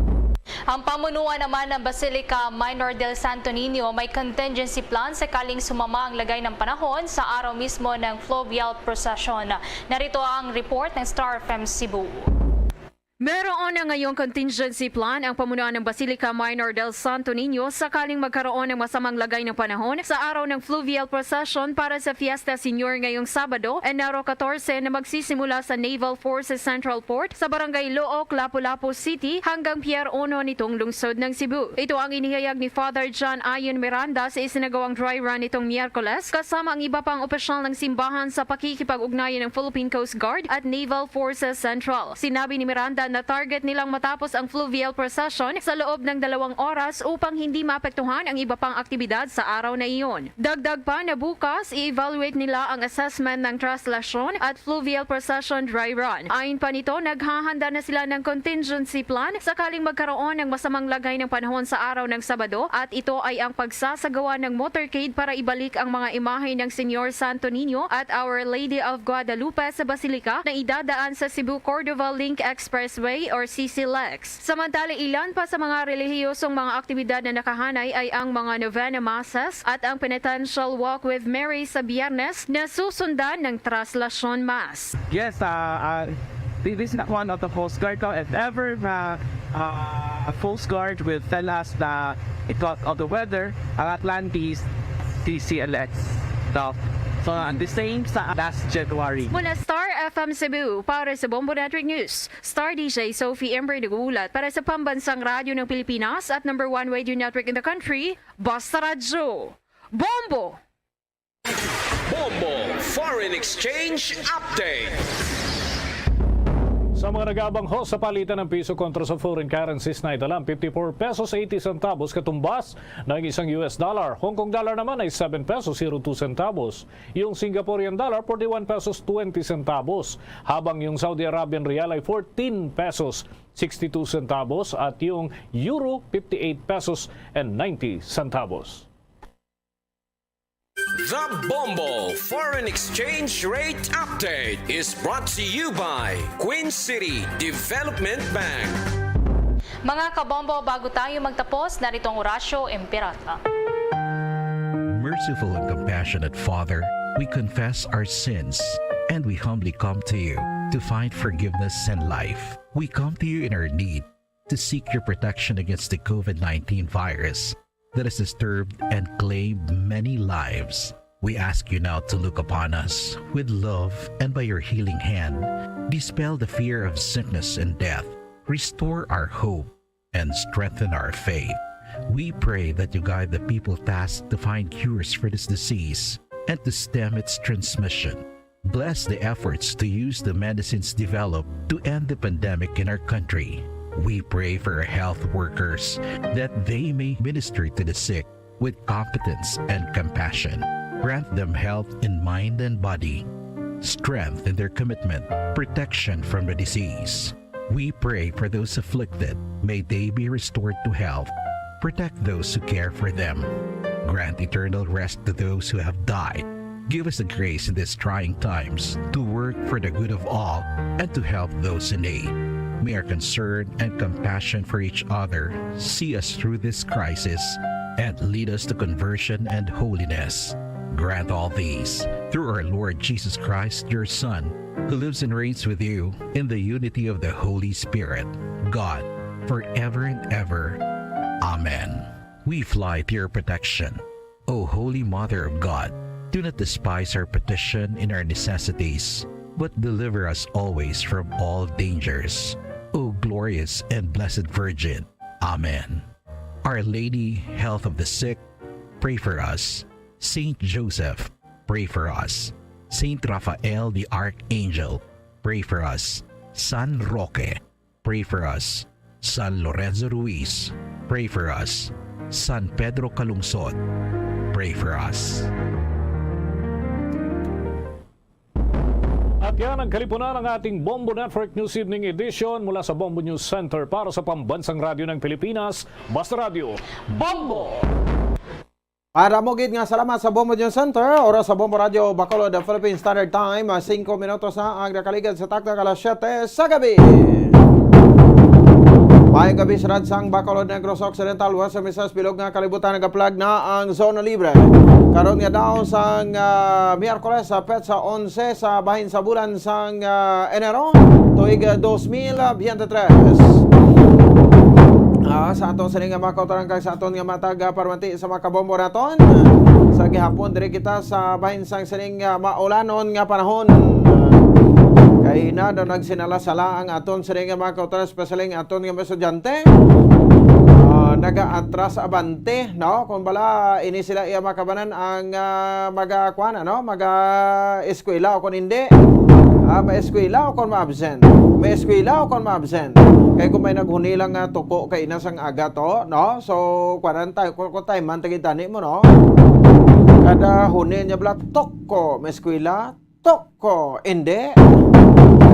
Ang pamunuan naman ng Basilica Minor del Santo Niño may contingency plan sakaling sumama ang lagay ng panahon sa araw mismo ng fluvial procession. Narito ang report ng Star F M Cebu. Meron na ngayong contingency plan ang pamunuan ng Basilica Minor del Santo Niño sakaling magkaroon ng masamang lagay ng panahon sa araw ng fluvial procession para sa Fiesta Señor ngayong Sabado, Enero katorse, na magsisimula sa Naval Forces Central Port sa Barangay Looc, Lapu-Lapu City, hanggang Pier Uno nitong lungsod ng Cebu. Ito ang inihayag ni Father John Ion Miranda sa isinagawang dry run nitong Miyerkules, kasama ang iba pang opisyal ng simbahan sa pakikipag-ugnayan ng Philippine Coast Guard at Naval Forces Central. Sinabi ni Miranda na target nilang matapos ang fluvial procession sa loob ng dalawang oras upang hindi maapektuhan ang iba pang aktibidad sa araw na iyon. Dagdag pa na bukas, i-evaluate nila ang assessment ng traslasyon at fluvial procession dry run. Ayon pa nito, naghahanda na sila ng contingency plan sakaling magkaroon ng masamang lagay ng panahon sa araw ng Sabado, at ito ay ang pagsasagawa ng motorcade para ibalik ang mga imahe ng Señor Santo Niño at Our Lady of Guadalupe sa Basilica na idadaan sa Cebu Cordova Link Expressway or C C LEX. Samantala, ilan pa sa mga relihiyosong mga aktibidad na nakahanay ay ang mga novena masses at ang penitential walk with Mary sa Biyernes na susundan ng traslasyon mass. Yes, uh, uh, thi-, this is not one of the Coast Guard. If ever uh, uh, a Coast Guard will tell us that it was of the weather, ang Atlantis, C C LEX. So, so uh, the same sa last January. Mula Star F M Cebu, para sa Bombo Network News, Star D J Sophie Ember nag-uulat para sa Pambansang Radyo ng Pilipinas at number one radio network in the country, Basta Radyo. Bombo! Bombo Foreign Exchange Update. Sa mga nag-aabang ho sa palitan ng piso kontra sa foreign currencies, naidala ang fifty-four pesos eighty centavos katumbas ng isang U S dollar. Hong Kong dollar naman ay seven pesos zero two centavos. Yung Singaporean dollar, forty-one pesos twenty centavos. Habang yung Saudi Arabian rial ay fourteen pesos sixty-two centavos at yung euro, fifty-eight pesos and ninety centavos. The Bombo Foreign Exchange Rate Update is brought to you by Queen City Development Bank. Mga kabombo, bago tayo magtapos, narito ang Orasyo Imperata. Merciful and compassionate Father, we confess our sins and we humbly come to you to find forgiveness and life. We come to you in our need to seek your protection against the COVID nineteen virus that has disturbed and claimed many lives. We ask you now to look upon us with love and by your healing hand, dispel the fear of sickness and death. Restore our hope and strengthen our faith. We pray that you guide the people tasked to find cures for this disease and to stem its transmission. Bless the efforts to use the medicines developed to end the pandemic in our country. We pray for our health workers that they may minister to the sick with competence and compassion. Grant them health in mind and body, strength in their commitment, protection from the disease. We pray for those afflicted. May they be restored to health. Protect those who care for them. Grant eternal rest to those who have died. Give us the grace in these trying times to work for the good of all and to help those in need. May our concern and compassion for each other see us through this crisis and lead us to conversion and holiness. Grant all these through our Lord Jesus Christ, your Son, who lives and reigns with you in the unity of the Holy Spirit, God, forever and ever. Amen. We fly to your protection, O Holy Mother of God. Do not despise our petition in our necessities, but deliver us always from all dangers, O glorious and blessed Virgin. Amen. Our Lady, Health of the Sick, pray for us. Saint Joseph, pray for us. Saint Raphael the Archangel, pray for us. San Roque, pray for us. San Lorenzo Ruiz, pray for us. San Pedro Calungsod, pray for us. At yan ang kalipunan ng ating Bombo Network News Evening Edition mula sa Bombo News Center para sa Pambansang Radyo ng Pilipinas, Basta Radyo. Bombo! Para mo gid nga salamat sa Bombo News Center, oras sa Bombo Radio Bacolod, the Philippine Standard Time, ah, singko minutos na ang nakaligad sa taktak alas siyete sa gabi. Mayong gabi sa Radsang Bacolod, Negros Occidental, West Visayas, bilog nga kalibutan, nagaplag na ang zona libre. Karon nga daw sang, ah, Miyerkules, sa petsa onse sa bahin sa bulan sang, ah, Enero, tuig, ah, dos mil biyente tres. Ah, sa aton sini nga mga kautoran kag sa aton nga matag, ah, parmanti sa mga kabombo naton. Sa gihapon, diri kita sa bahin sang sining, ah, maulanon nga panahon. Kay na daw nagsinala-sala ang aton sining nga mga kautoran, especially ang aton nga mga estudyante. Ah, naga-atras abante, no? Kung bala, ini sila iya makabanan ang, ah, maga-, kuan, ano? Maga-eskwela o kung hindi. Ah, maeskwela o kung ma-absent. Maeskwela o kung ma-absent. Kay kung may naghuni lang nga tuko kay ina sang aga to, no? So, kuan, time, kung, kung time man, tagi tani mo, no? Kada huni niya bala, tok ko, may eskwela, tok ko, hindi.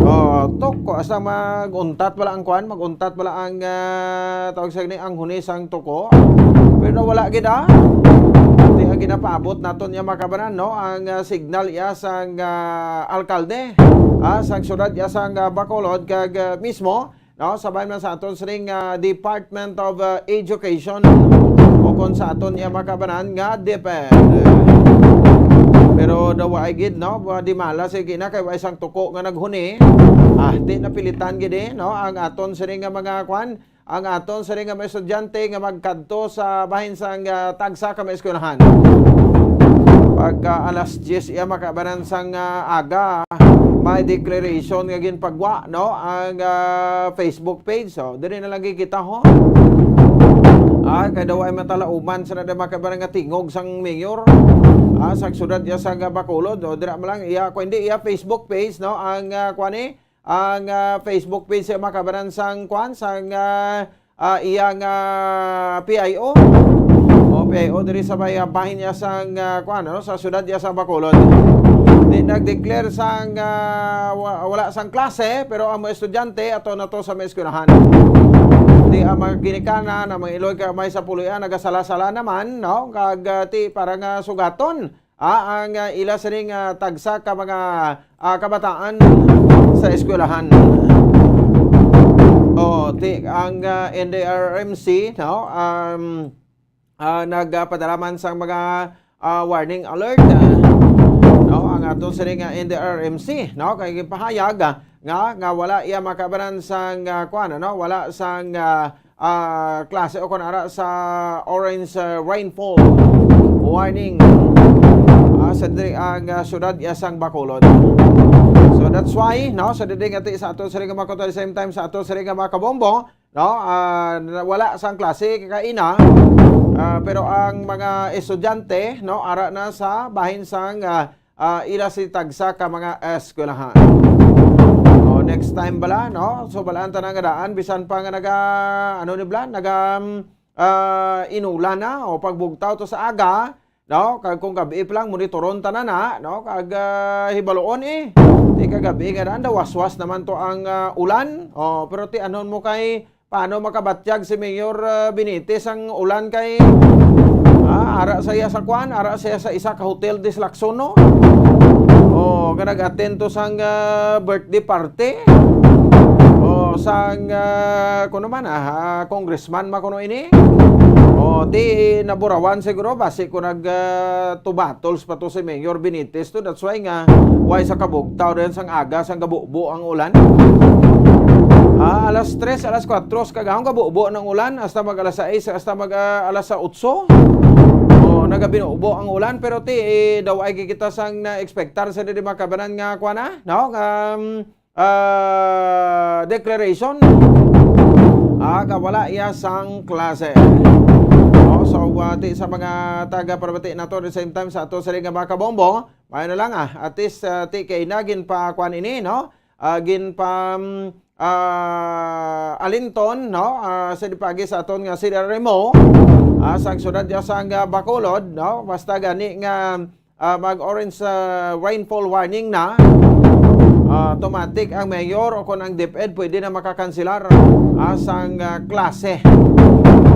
Oh, tok ko, asa mag-untat wala ang kuan, mag-untat wala ang, ah, tawag sa gani, ang huni sang tuko. Pero wala gid, ah. Di ang ginapaabot naton niya, mga kabanan, no? Ang, ah, signal iya sang, ah, alkalde, ah, sang syudad iya sang, ah, Bacolod, kag, ah, mismo, no, sa bahin man sa aton sining, ah, Department of, ah, Education, o kon sa aton niya makabanan nga DepEd. Pero daw ay gid, no, wa-, di mala sige na kay wa isang tuko nga naghuni. Ah, di napilitan gid, eh, no, ang aton sining nga mga kwan, ang aton sining nga mga estudyante nga magkadto sa bahin sang, ah, tagsa ka mga eskwelahan. Pagka alas diyes iya makabanan sang, ah, aga, may declaration nga ginpagwa, no, ang, ah, Facebook page. So, diri na lang kita, ho. Ah, kay daw ay matalauman sa nada makabanan nga tingog sang mayor. Ah, sa syudad iya sa Bacolod, o dira man lang iya, kung hindi iya Facebook page, no, ang, ah, kuan ni, ang, ah, Facebook page sa makabanan sang kuan, sang, ah, ah, iyang, ah, P I O. O, P I O diri sa may, ah, bahin niya sang, ah, kuan, ano, sa syudad niya sa Bacolod. Di nag-declare sang, ah, wa-, wala sang klase, pero ang mga estudyante ato na to sa may eskwelahan. Di ang mga ginikanan, ang mga iloy ka may sa puloy-an, nagasala-sala naman, no? Kag, ah, ti, para nga sugaton, ah, ang, ah, ila sining, ah, tagsa ka mga, ah, kabataan sa eskwelahan. O, ti-, ang, ah, N D R R M C, no, um, ah, nagpadala man sang mga, ah, warning alert, ah, no, ang aton sining, ah, N D R R M C, no, kay gipahayag, ah, nga, nga wala iya makabanan sang, ah, kuan, ano, wala sang, ah, ah, klase o kon ara sa orange, ah, rainfall warning, ah, Sa diri ang, ah, syudad iya sang Bacolod. So that's why, no, sa diri nga ti sa ato sini nga mga kuto, at the same time sa ato sini nga mga kabombo, no, ah, na-, wala sang klase kaina, ah, pero ang mga estudyante, no, ara na sa bahin sang, ah, ah, ila si tagsa ka mga eskwelahan. O, next time bala, no? So, balaan tanan nga daan, bisan pa nga naga, ano ni bala, naga, um, ah, inulan na o pagbugtaw to sa aga, no? Kag kung gabi pa lang, monitoron tanan na, no? Kag, ah, hibaluon, eh. Ti kagabi nga daan, daw waswas naman to ang, ah, ulan. O, pero ti anon mo kay paano makabatyag si Mayor, ah, Benitez ang ulan kay, ah, ara sa iya sa kwan, ara sa iya sa isa ka hotel dislakson, no? O, nga nag-attend to sang, ah, birthday party. O, sang, ah, kuno man, ah, ah, congressman man kuno ini. O, ti naburawan siguro, basi ko nag, ah, two battles pa to si Mayor Benitez to. That's why nga, why sa kabugtaw rin sang aga, sang gabubo ang ulan. Ah, alas tres, alas kuwatro sa kagahon, gabubo ng ulan, hasta mag alas sais, hasta mag, ah, alas otso. O, nagabinubo ang ulan, pero ti, eh, daw ay kita sang na-expectar sa di makabanan nga, kuwan na, no? Um, ah, declaration. Ah, kawala iya sang klase. O, so, ah, ti sa mga taga-parbati nato, the same time sa ato sa mga kabombo, mayo na lang, ah, at least, ah, ti kay nagin pa kwan ini, no? Ah, gin pa, mm, ah, alinton, no? Ah, sa di pagi sa aton nga sila Remo, ah, sa syudad ya sang, ah, Bacolod, no? Basta gani nga, ah, mag-orange, ah, rainfall warning na, ah, automatic ang mayor o kung ang DepEd pwede na makakansilar, ah, sang, ah, klase,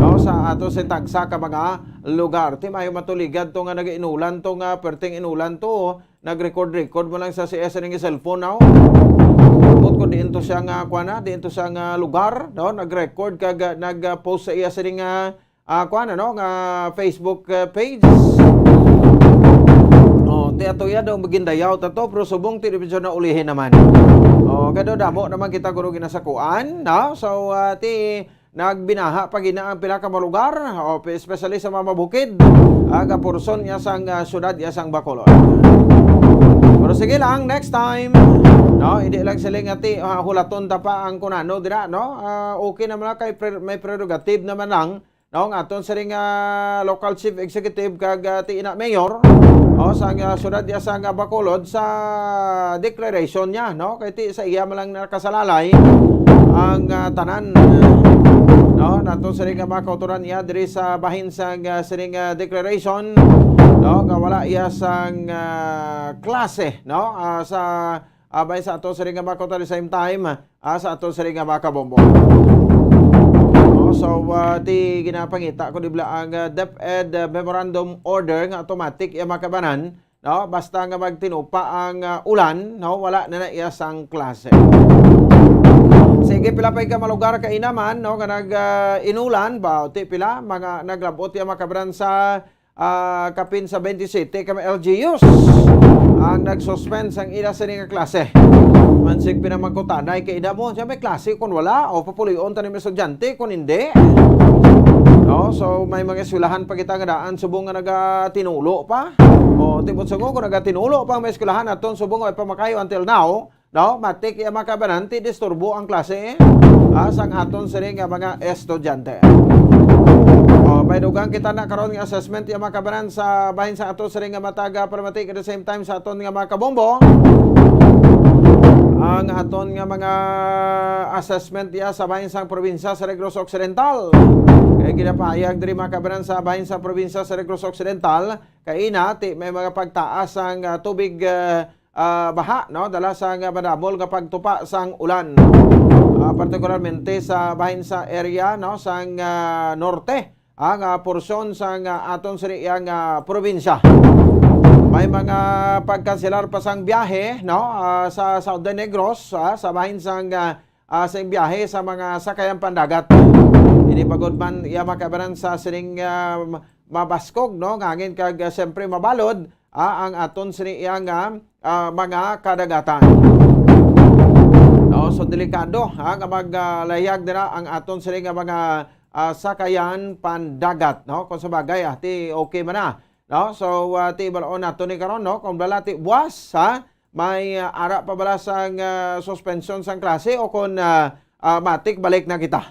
no? Sa ato sa tagsa ka mga lugar. Ti mayo matuligad to nga nagainulan to nga perting inulan to, nag-record-record mo lang sa, sa iya sining cellphone, no? Ambot ko diin to siya nga, kuwan na, diin to siya nga lugar, no? Nag-record kag, ah, nag-post sa iya sining, ah, ah, kuwan na, no? Nga Facebook, ah, page. O, ti ato iya daw magindayaw ta to, pero subong ti division na ulihin naman. O, kado damo naman kita guro ginasakuan, no? So, ah, ti nagbinaha pa gina ang pila ka mga lugar, o, especially sa mga mabukid, ah, nga porson niya sang, ah, syudad, iya sang Bacolod. Pero sige lang, next time, no, hindi lang sila nga ti, ah, hulaton ta pa ang kunano dira, no? Ah, okay naman lang kay pre-, may prerogative naman lang, no, ang aton siring, ah, local chief executive kag, ah, ti ina mayor, o, sang, ah, syudad iya sang, ah, Bacolod sa declaration niya, no? Kay ti sa iya man lang nakasalalay ang, ah, tanan, no? Nato siring nga mga kautoran niya diri sa bahin sang, ah, siring, ah, declaration, no? Nga wala iya sang, ah, klase, no? Ah, sa, ah, bahin sa ato siring nga mga kautoran, the same time, ah, sa ato siring nga mga kabombo. No? So, ah, ti ginapangita ko di bala ang, ah, DepEd, ah, memorandum order nga automatic iya makabanan, no? Basta nga magtinupa ang, ah, ulan, no? Wala na na iya sang klase. Sige, pila pa ka mga lugar kaina man, no? Nga nag, ah, inulan, ba, ti pila, mga naglabot iya makabanan sa, ah, kapin sa twenty-seven ka mga L G Us ang nag-suspend sang ila sini nga klase. Mansig pinamangkutanay kay ina mo, siya may klase kung wala, o papulion tanim estudyante kung hindi. No? So, may mga eskwelahan pa kita nga daan subong nga nagatinulo pa. O, tibot sa ko, kung nagatinulo pa ang may eskwelahan aton subong nga pamakayo until now, no? Matik iya makabanan, ti disturbo ang klase, eh. Ah, sang aton sini nga mga estudyante. O, may dugang kita na karon nga assessment iya makabanan sa bahin sa aton sini nga mataga-paramati, at the same time sa aton nga mga kabombo. Ang aton nga mga assessment iya sa bahin sang probinsya sa Negros Occidental. Kay ginapahayag diri makabanan sa bahin sa probinsya sa Negros Occidental, kaina, ti may mga pagtaas ang, ah, tubig, ah, ah, baha, no? Dala sa nga madamol nga pagtupa sang ulan. Ah, partikularmente sa bahin sa area, no, sang, ah, norte, ang, ah, porsyon sang, ah, aton sini iya nga probinsya. May mga pagkanselar pa sang biyahe, no, ah, sa Southern Negros, ah, sa bahin sang, ah, ah, sa biyahe sa mga sakayan pandagat. Ini pagod man iya makabanan sa sining, ah, mabaskog, no, nga hangin kag, ah, siyempre mabalod, ah, ang aton sini iya nga, ah, mga kadagatan. No, so delikado, ha, nga mag, ah, layag dira ang aton sini nga mga, ah, sakayan pandagat, no? Kung sa bagay, ah, ti okay man na. no? So, ah, ti bal-on nato ni karon, no? Kung bala ti buwas, ha? May, ah, ara pa bala sang, ah, suspension sang klase o kung, ah, ah, matik balik na kita.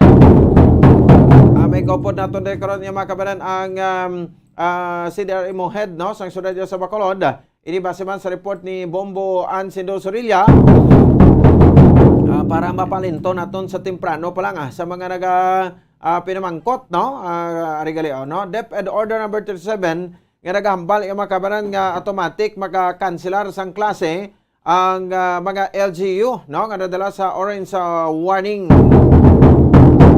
Ah, may kaupod naton diri karon nga mga kabanan ang, um, ah, C D R M O head, no, sang siyudad sa Bacolod. Ini base man sa report ni Bombo Ansindo Sorilla, ah, para mapalento naton sa temprano pa lang, ah, sa mga naga, ah, pinamangkot, no? Ah, ari gali, oh, no? DepEd Order number thirty-seven nga nagahambal nga mga kabanan nga automatic makakanselar sang klase ang, ah, mga L G U, no, nga nadala sa orange, ah, warning.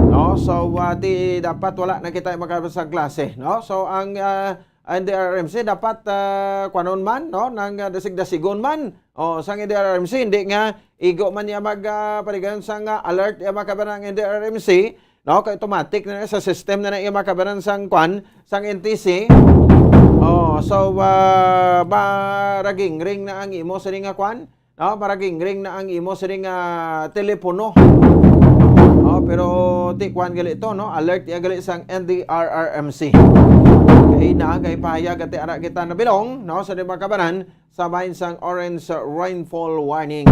No? So, ah, ti dapat wala na kita makabasa sa klase, no? So, ang, ah, N D R R M C dapat, ah, kwanon man, no, nang, ah, dasig-dasigon man. O, sang N D R R M C, hindi nga igo man niya mag, ah, paligayon sang, ah, alert, ya makabanan ang N D R R M C, no? Kay automatic na sa system na na iya makabanan sang kwan, sang N T C. Oh, so, ah, maragingring na ang imo sini nga kwan, no? Maragingring na ang imo sini nga telepono. Oh, pero ti kwan gali to, no? Alert ya gali sang N D R R M C. Kay na, kay pahayag ati ara kita nabilong, no? Sa di makabanan, sa bahin sang orange rainfall warning.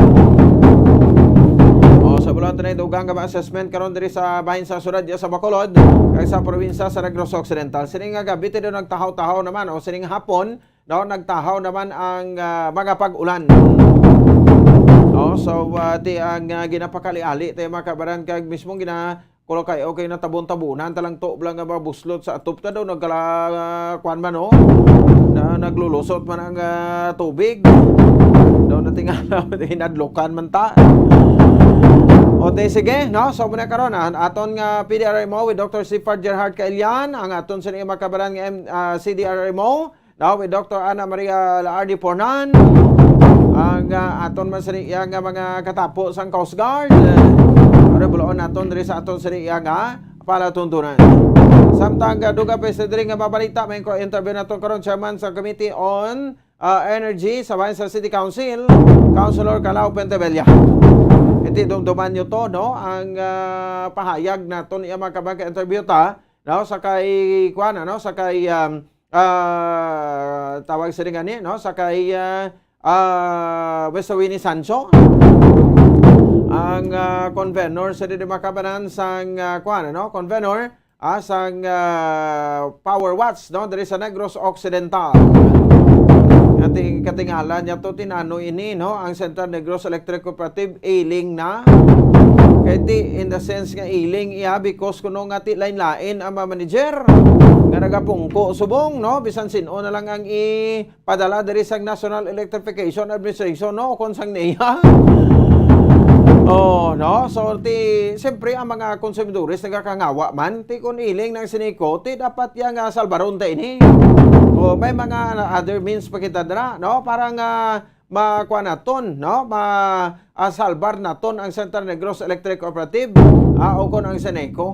O, sa bulan tunay, dugang nga mga assessment karon diri sa bahin sa siyudad ya sa Bacolod, kag sa probinsya sa Negros Occidental. Sining nga gabi, ti daw nagtahaw-tahaw naman, o sining hapon, no, nagtahaw naman ang, ah, mga pag-ulan. No, so, ah, ti ang, ah, ginapakali-ali, ti mga kabaran, kag mismong gina-, Kulakay, okay, natabon-tabunan talang to bala nga mga buslot sa atop ta daw nagkala, ah, kwan man, no? Na naglulusot man ang, ah, tubig. Daw natingala, hinadlukan man ta. O, te, sige, no? So, muna karon, ah, aton nga P D R M O with Doctor Sifard Gerhard Kailian, ang aton sa mga kabaran nga M-, ah, C D R M O, no, with Doctor Ana Maria Laardi Pornan, ang, ah, aton man sini iya nga mga katapo sang Coast Guard. Pero buloon naton diri sa aton sini iya nga palatuntunan. Samtang, ah, dugang pa sa diri nga mabalita, may ko interview naton karon, chairman sa Committee on, ah, Energy sa bahin sa City Council, Councilor Calao Pentebella. Iti dumduman nyo to, no? Ang, ah, pahayag naton iya mga kabang ka interview ta, no? Sa kay, kuan, ano? Sa kay, um, ah, tawag sini gani, no? Sa kay, ah, ah, Mister Winnie Sancho, ang, ah, convenor sa di makabanan sang, ah, kuan, ano? Convenor, ah, sang, ah, Power Watch, no? Diri sa Negros Occidental. Kating-, katingala niya to, tinano ini, no? Ang Central Negros Electric Cooperative, iling na. Kay ti, in the sense nga iling iya, because kuno nga ti lain-lain ang mga manager nga nagapungko subong, no? Bisan sin-o na lang ang ipadala diri sang National Electrification Administration, no? Kung sang NEA. Oh, no? So, ti, siyempre, ang mga konsumidores nagakakangawa man, ti kung iling ng Seneco, ti dapat yang, ah, salbaron ta ini. O, may mga other means pa kita dira, no? Para nga makuha naton, no? Ma-, ah, salbar naton ang Central Negros Electric Cooperative, ah, o kon ang Seneco.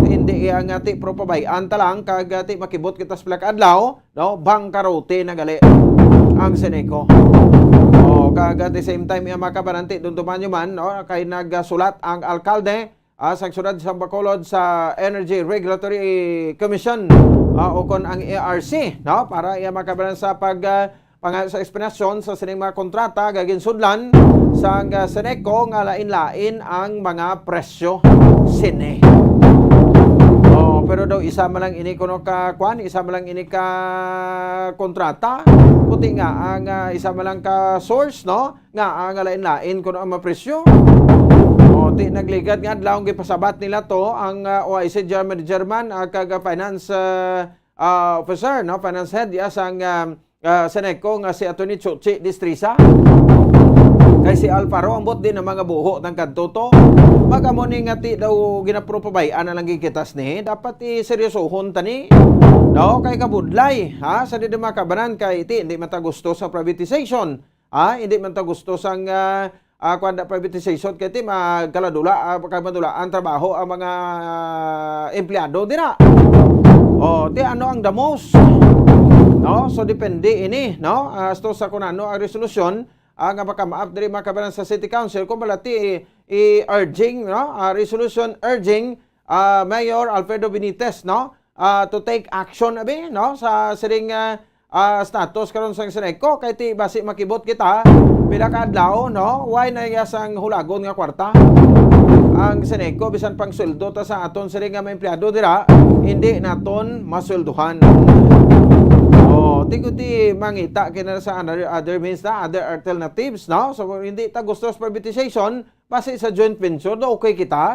Hindi iya nga ti propabayan ta lang kag, ah, ti makibot kita sa pila ka adlaw, no? Bangkarote na gali ang Seneco. O, kag at the same time, iya makabaranti, dumduman nyo man, no? Kay nagsulat ang alkalde, ah, sang siyudad sa Bacolod sa Energy Regulatory Commission, ah, o kon ang E R C, no? Para iya makabaran sa pag, ah, panga-, sa eksplanasyon sa sining mga kontrata nga ginsudlan sang, ah, Seneco nga lain-lain ang mga presyo sini. Oh, pero daw isa man lang ini kuno ka, kwan, isa man lang ini ka kontrata, puti nga ang, ah, isa man lang ka source, no? Nga, ah, nga lain-lain kuno ang mga presyo. O, ti nagligad nga adlaw, ang gipasabat nila to ang, ah, O I C General Manager man, ah, kag, ah, finance, ah, ah, officer, no? Finance head, ya, sang, ah, ah, Seneco nga si Attorney Chuchi Distrisa. Kay si Alfaro, ambot din ang mga buho ng kadto to. Magamo ni nga ti daw ginapropabayan na lang gikitas ni. Dapat iseryosohon ta ni. No? Kay kabudlay, ha? Sa di makabanan kay ti, hindi man ta gusto sa privatization. Ah, hindi man ta gusto sang, ah, ah, kuwan na privatization kay ti magkaladula, ah, kag madula ang trabaho ang mga, ah, empleyado dira. O, ti ano ang the most? No? So, depende ini, no? Ah, as to sa kung ano ang resolusyon, ah, nga makamaap diri makabaran sa City Council, kung bala ti i-urging, no? Ah, resolution urging, ah, Mayor Alfredo Benitez, no? ah, to take action, abi, no, sa siring, ah, ah, status karon sang Seneco, kay ti basi makibot kita pila ka adlaw, no? Why na iya sang hulagon nga kwarta ang Seneco, bisan pang sweldo ta sa aton siring nga mga empleyado dira, hindi naton masweldohan. Oh, ti gud ti mangita kita sa another, other means na, other alternatives, no? So, kung hindi ta gusto sa privatization, basi sa joint venture, do okay kita.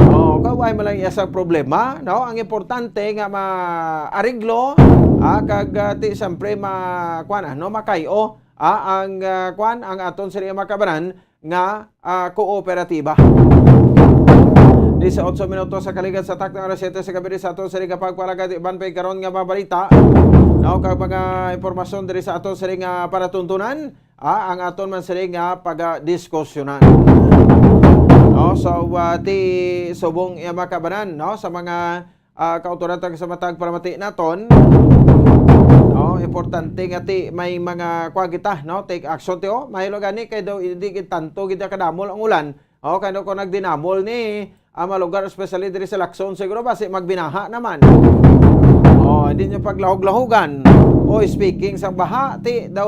Oh, kaway man lang iya sa problema, no? Ang importante nga maariglo, ah, kag, ah, ti, siyempre, ma-, kuwan, ano, makayo, ah, ang, ah, kuwan, ang aton siring mga kabanan nga, ah, kooperatiba. Dieciocho minutos sa kaligat sa takna, alas siyete sa gabi sa aton siring nga pagpalagad, iban pa karon nga mga balita, no? Kag mga impormasyon diri sa aton siring nga palatuntunan, ah, ang aton man siring nga pagadiskusyonan. No, so, ah, ti subong iya makabanan, no, sa mga, ah, kautoran tag sa matag palamati naton, no, importante nga ti may mga kuha kita, no, take action ti, oh, mahilo gani kay daw hindi gid tanto gid kadamol ang ulan. Oh, kay daw kung nagdinamol ni ang mga lugar, especially diri sa Lacson, siguro basi magbinaha naman. Oh, hindi nyo paglahog-lahogan. Oh, speaking sa baha, ti daw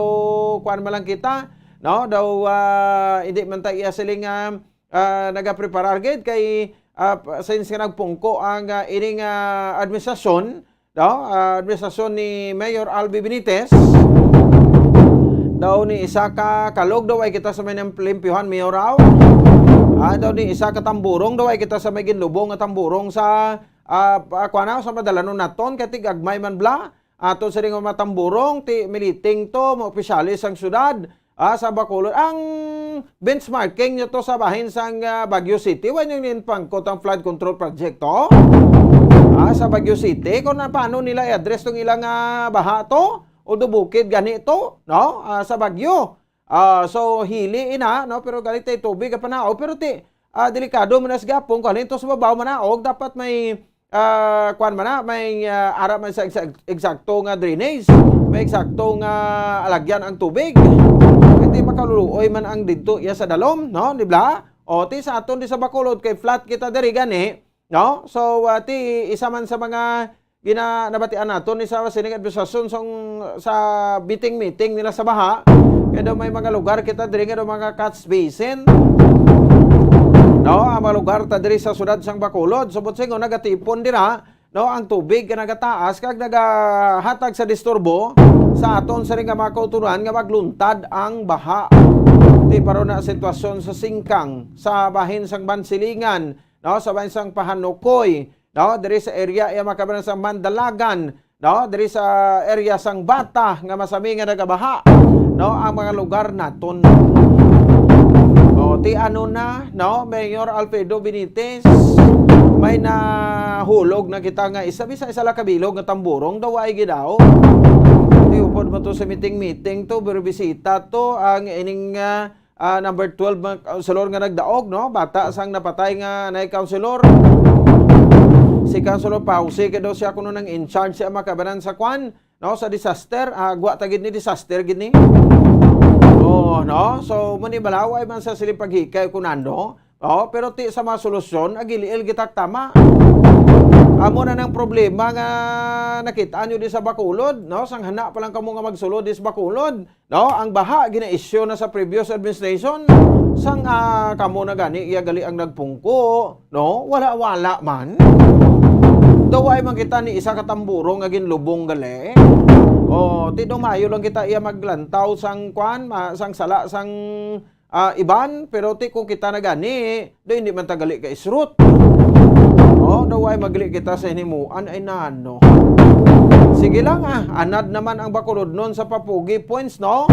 kuan man lang kita, no? Daw, ah, hindi man ta iya siling, ah, ah, nagapreparar gid kay, ah, since nga nagpungko ang, ah, ining, ah, administrasyon, no? Ah, administrasyon ni Mayor Albi Benitez. Daw ni isa ka kalog daw ay kita sa may nam-, limpyuhan, Mayor, raw. Ah, daw ni isa ka tamburong daw ay kita sa may ginlubong nga tamburong sa, ah, pa-, kuwan na, sa madalanon naton, kay tig-agmay man bala. Ato sa ring mga tamburong, ti militing to, mga opisyales sang syudad, ah, sa Bacolod. Ang benchmarking nyo to sa bahin sang, ah, Baguio City, wa nyo ninpangkot ang flood control project to? Ah, sa Baguio City, kung na, paano nila i-address tong ilang, ah, baha to? Although bukid gani to, no? Ah, sa Baguio. Ah, so, hili ina, no? Pero galit tayo tubig, ang panaog. Pero ti, ah, delikado man na sa gapon, kung halin to sa babaw, manaog, dapat may, ah, kwan man na, may, ah, ara man sa eksa-, eksakto nga drainage, may eksakto nga alagyan ang tubig. Kay ti makaluluoy man ang didto iya sa dalom, no? Di ba? O, ti sa aton di sa Bacolod, kay flat kita diri gani, no? So, ah, ti isa man sa mga gina-, nabatian naton ni sa sining administrasyon sang, sa meeting-meeting nila sa baha, kay daw may mga lugar kita diri nga daw mga catch basin. No, ang mga lugar ta diri sa siyudad sang Bacolod, subot sa ingon, nagatipon dira, no, ang tubig nga nagataas kag nagahatag sa disturbo sa aton sa ring nga mga kauturan nga magluntad ang baha. Ti paro na sitwasyon sa Singkang, sa bahin sang Bansilingan, no, sa bahin sang Pahanukoy, no, diri sa area iya makabanan sa Mandalagan, no, diri sa area sang Bata nga masami nga nagabaha, no, ang mga lugar naton. O, ti ano na, no, Mayor Alfredo Benitez, may nahulog na kita nga isa, bisa isa lang kabilog nga tamburong, daw ay gidaw. Ti upod mo to sa meeting-meeting to, pero bisita to, ang ining, ah, ah, number twelve, mga councilor nga nagdaog, no? Bata sang napatay nga nay councilor. Si Councilor Pausi, kay daw siya kuno nang in charge siya makabanan sa kwan, no? Sa disaster, ah, gwa ta gid ni disaster gid ni. Oh, no? So, mo ni balaway man sa siling paghikay kunano. Oh, pero ti sa mga solusyon, agiliil gitak tama. Amo na nang problema nga nakita nyo di sa Bacolod, no? Sang hana pa lang kamo nga magsulod di sa Bacolod. No, ang baha gina-issue na sa previous administration. Sang, ah, kamo na gani iya gali ang nagpungko, no? Wala-wala man. Daw ay man kita ni isa ka tamburo nga ginlubong gali. O, ti daw maayo lang kita iya maglantaw sang kwan, ma-, sang sala sang, ah, iban, pero ti kung kita na gani, do hindi man ta gali ka isrut. Oh, daw ay magli kita sa hinimuan ay nano. Sige lang, ah, anad naman ang Bacolodnon sa papugi points, no?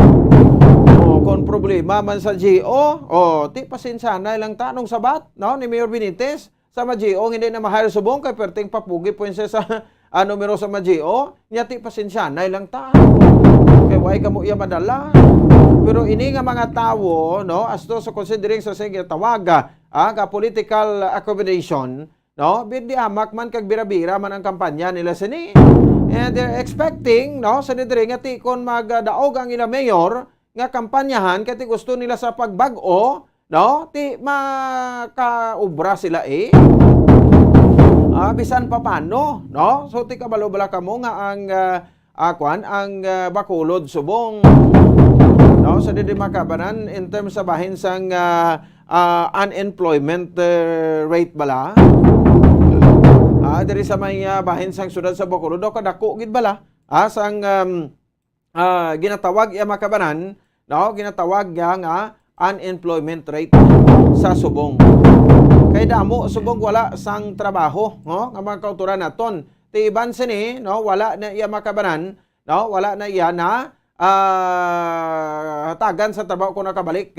Oh, kung problema man sa G O, oh, ti pasensyanay lang ta nung sabat, no, ni Mayor Benitez. Sa mga G O, hindi na ma-hire subong kay perting papugi points sa, ah, numero sa mga G O. Nya ti pasensyanay lang ta. Kay way kamo iya madala. Pero ini nga mga tawo, no, asto sa considering sa sige tawag, ah, ka political accommodation, no? Bindi amak man kag bira-bira man ang kampanya nila sini. And they're expecting, no, sa diri nga ti kon magdaog ang ila mayor nga kampanyahan kay ti gusto nila sa pagbag-o, no? Ti makaobra sila, eh. Ah, bisan pa paano, no? So, ti kabalo bala kamo nga ang, ah, ah, kwan, ang, ah, Bacolod, Subong, no? Sa didi makabanan, in terms sa bahin sang, ah, ah, unemployment, eh, rate bala. Ah, diri sa may, ah, bahin sang siyudad sa Bacolod, daw kadako gid bala, ah, sang, um, ah, ginatawag iya makabanan, no? Ginatawag nga, nga unemployment rate sa Subong. Kay damo Subong wala sang trabaho, no? Nga mga kautoran naton. Ti iban sini, no? Wala na iya makabanan, no? Wala na iya na, ah, hatagan sa trabaho kung nakabalik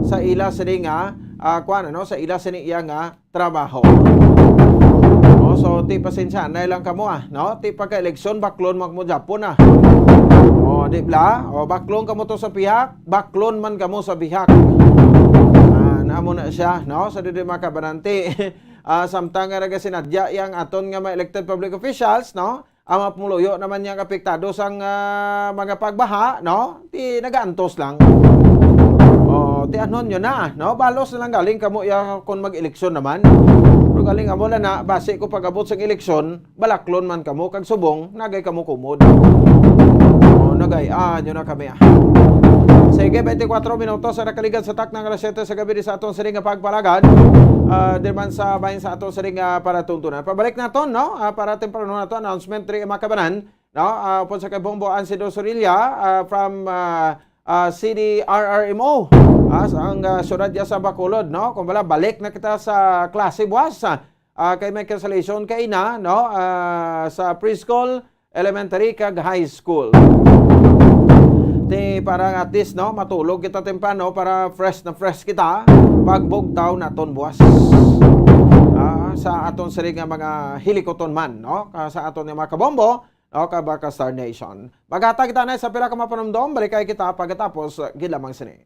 sa ila sini nga, ah, kuwan, ano? Sa ila sini iya nga trabaho. Oh, so, ti pasensya na lang kamo, ah, no? Ti pagka-eleksyon, baklon man kamo Japon, ah. Oh, di bla? Oh, baklon kamo to sa pihak, baklon man kamo sa bihak. Ah, namo na siya, no? Sa didi makabanan ti, ah, samtang nga nagasinadya yang aton nga mga elected public officials, no? Ang mga pumuluyo naman yang apektado sang, ah, mga pagbaha, no? Ti nagaantos lang. Oh, ti anon yun na, no? Balos na lang galing kamo iya kung mag-eleksyon naman. Pero galing amo na na, basi ko pag-abot sang eleksyon, balaklon man kamo kag Subong, nagay kamo kumod. Oh, nagay, ah, yun na kami, ah. Sige, twenty-four minutos ang nakaligad sa takna nga alas siyete sa gabi di sa aton siring nga pagpalagad. Ah, di man sa bahin sa aton siring nga palatuntunan. Pabalik naton, no? Ah, para temprano nato, announcement diri, mga kabanan, no? Ah, upod sa kay Bombo Ansido Sorilla, ah, from, ah, ah, C D R R M O, ah, sa ang, ah, syudad diya sa Bacolod, no? Kung wala, balik na kita sa klase buwas, ah, ah, kay may cancellation kay na, no? Ah, sa preschool, elementary, kag high school. Ti para at least, no, matulog kita temprano para fresh na fresh kita pagbugtaw naton buwas. Ah, sa aton siring nga mga hilikoton man, no? Ah, sa aton nga mga kabombo, no, ka Baka Star Nation. Maghatag kita na sa pila ka mapanumdom, balik kay kita pagkatapos, ah, gid lamang sini.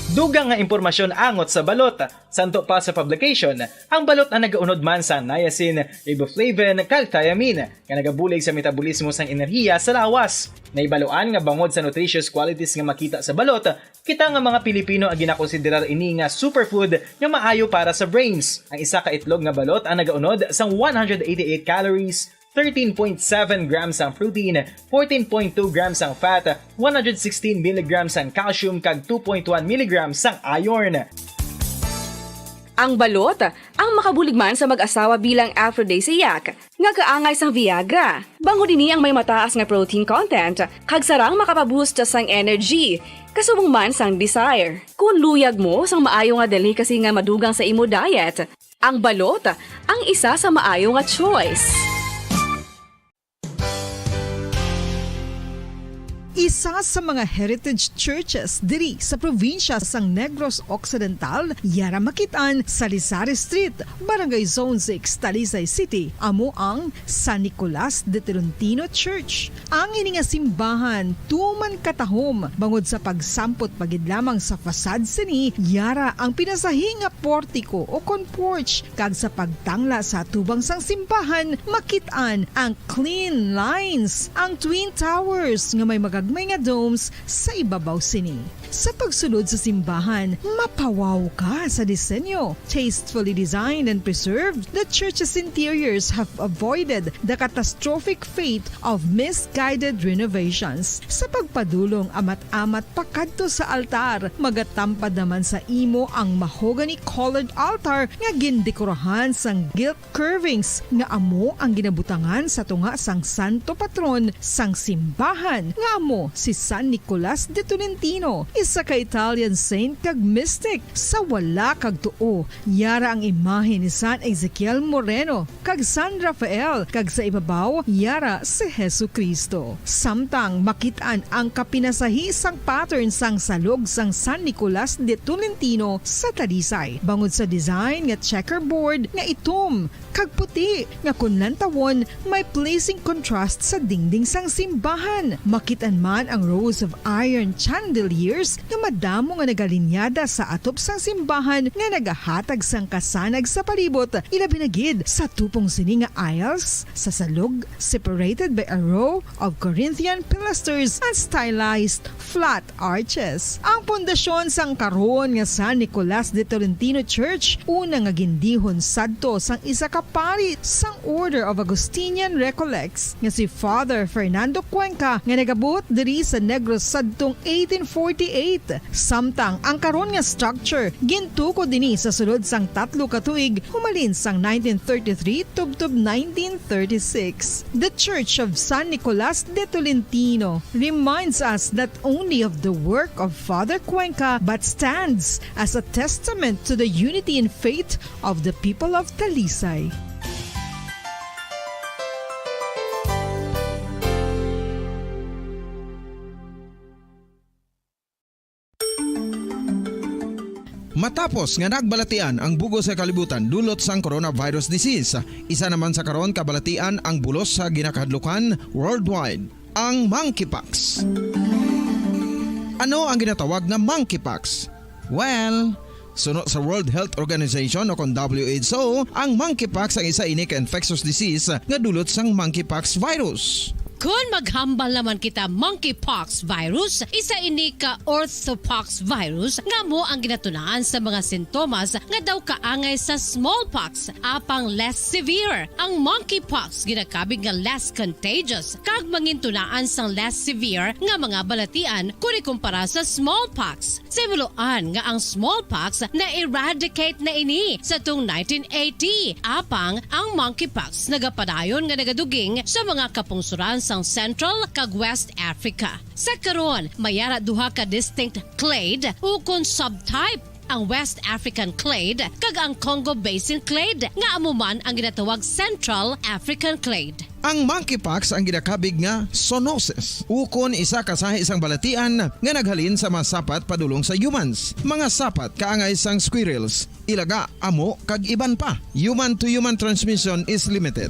Dugang nga impormasyon angot sa balot. Santo pa sa publication, ang balot ang nagaunod man sa niacin, riboflavin, kag thiamine, nga nagabulig sa metabolismo sang enerhiya sa lawas. Nahibaluan nga bangod sa nutritious qualities nga makita sa balot, kita nga mga Pilipino ang ginakonsiderar ini nga superfood nga maayo para sa brains. Ang isa ka itlog nga balot ang nagaunod sang one hundred eighty-eight calories, thirteen point seven grams ang protein, fourteen point two grams ang fat, one hundred sixteen milligrams ang calcium, kag two point one milligrams ang iron. Ang balot, ang makabulig man sa mag-asawa bilang aphrodisiac, nga kaangay sang Viagra. Bangod ini ang may mataas nga protein content, kag sarang makapaboost sang energy, kasubong man sang desire. Kung luyag mo sang maayo nga delicacy nga madugang sa imo diet, ang balot, ang isa sa maayo nga choice. Isa sa mga heritage churches diri sa probinsya sang Negros Occidental, yara makit-an sa Salisari Street, Barangay Zone six, Talisay City, amo ang San Nicolas de Tolentino Church. Ang ini nga simbahan tuman katahom bangod sa pagsampot pa gid lamang sa facade sini, yara ang pinasahi nga portiko o kon porch, kag sa pagtangla sa atubang sang simbahan makit-an ang clean lines, ang twin towers nga may magagmay nga domes sa ibabaw sini. Sa pagsulod sa simbahan, mapawaw ka sa disenyo. Tastefully designed and preserved, the church's interiors have avoided the catastrophic fate of misguided renovations. Sa pagpadulong amat-amat pakadto sa altar, magatampad naman sa imo ang mahogany-colored altar nga gindekorahan sang gilt curvings nga amo ang ginabutangan sa tunga sang santo patron sang simbahan, nga amo si San Nicolas de Tolentino, isa ka Italian saint kag mystic. Sa wala kag tuo, yara ang imahe ni San Ezekiel Moreno kag San Rafael, kag sa ibabaw, yara si Jesu-Cristo. Samtang makit-an ang kapinasahi sang pattern sang salog sang San Nicolas de Tolentino sa Talisay, bangod sa design nga checkerboard nga itom kag puti, nga kon lantawon, may pleasing contrast sa dingding sang simbahan. Makit-an man ang rows of iron chandeliers nga madamo nga nagalinyada sa atop sang simbahan nga nagahatag sang kasanag sa palibot, ilabi na gid sa tupong sini nga aisles sa salog, separated by a row of Corinthian pilasters and stylized flat arches. Ang pundasyon sang karon nga San Nicolas de Tolentino Church, una nga gindihon sadto sang isa ka pari sang Order of Augustinian Recollects nga si Father Fernando Cuenca, nga nagabuot diri sa Negros sadtong eighteen forty-eight. Samtang ang karon nga structure gintukod ini sa sulod sang tatlo ka tuig, humalin sang nineteen thirty-three tubtob nineteen thirty-six. The Church of San Nicolas de Tolentino reminds us not only of the work of Father Cuenca but stands as a testament to the unity in faith of the people of Talisay. Matapos nga nagbalatian ang bug-os nga kalibutan dulot sang coronavirus disease, isa naman sa karon kabalatian ang bulos sa ginakahadlukan worldwide, ang monkeypox. Ano ang ginatawag nga monkeypox? Well, suno sa World Health Organization o kon W H O, ang monkeypox ang isa ini ka infectious disease nga dulot sang monkeypox virus. Kon maghambal naman kita monkeypox virus, isa ini ka orthopox virus nga amo ang ginatunaan sa mga sintomas nga daw kaangay sa smallpox, apang less severe. Ang monkeypox ginakabig nga less contagious kag mangintunaan sang less severe nga mga balatian kon ikumpara sa smallpox. Sa himuloan nga ang smallpox na-eradicate na ini sa tong nineteen eighty, apang ang monkeypox nagapadayon nga nagaduging sa mga kapungsoran sang Central kag West Africa. Sa karon, may ara duha ka distinct clade ukon subtype, ang West African clade kag ang Congo Basin clade, nga amo man ang ginatawag Central African clade. Ang monkeypox ang ginakabig nga zoonosis, ukon isa ka sahi sang balatian nga naghalin sa mga sapat padulong sa humans. Mga sapat kaangay sang squirrels, ilaga, amo, kag iban pa. Human to human transmission is limited.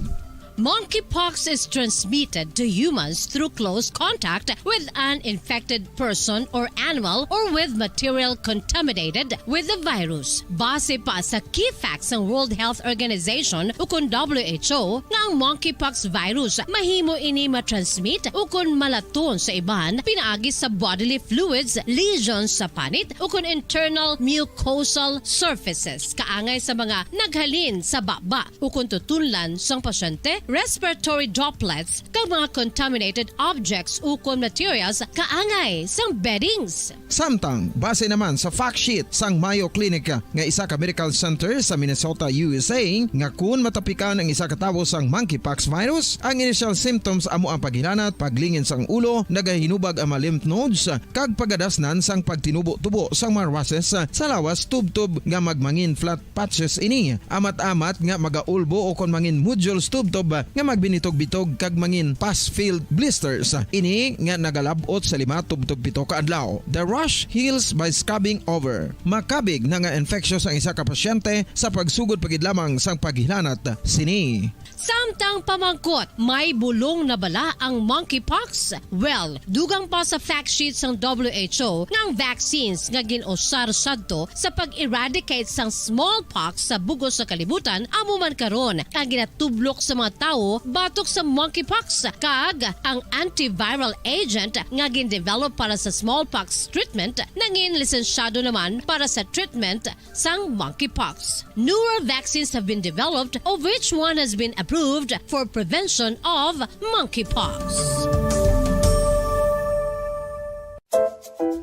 Monkeypox is transmitted to humans through close contact with an infected person or animal or with material contaminated with the virus. Base pa sa key facts sang World Health Organization ukon W H O nga ang monkeypox virus mahimo ini matransmit ukon malaton sa iban pinaagi sa bodily fluids, lesions sa panit ukon internal mucosal surfaces kaangay sa mga naghalin sa baba ukon tutunlan sang pasyente, respiratory droplets, kag mga contaminated objects ukon materials kaangay sang beddings. Samtang, base naman sa fact sheet sang Mayo Clinic nga isa ka medical center sa Minnesota, U S A, nga kon matapikan ang isa ka tawo sang monkeypox virus, ang initial symptoms amo ang paghilanat, paglingin sang ulo, nagahinubag ang mga lymph nodes, kag pagadasnan sang pagtinubo-tubo sang mga rushes sa lawas tubtob nga magmangin flat patches ini, amat-amat nga magaulbo ukon mangin nodules tubtob nga magbinitog-bitog kag mangin pus-filled blisters. Ini nga nagalab-ot sa lima tubtob pito ka adlaw. The rash heals by scabbing over. Makabig na nga infectious ang isa ka pasyente sa pagsugod pa gid lamang sang paghilanat sini. Samtang pamangkot, may bulong na bala ang monkeypox? Well, dugang pa sa fact sheet sang W H O nga ang vaccines nga gin-usar sadto sa pag-eradicate sang smallpox sa bug-os nga kalibutan amo man karon ang ginatublok sa mga tawo batok sa monkeypox, kag ang antiviral agent nga gin-develop para sa smallpox treatment nangin lisensyado naman para sa treatment sang monkeypox. Newer vaccines have been developed, of which one has been approved for prevention of monkeypox.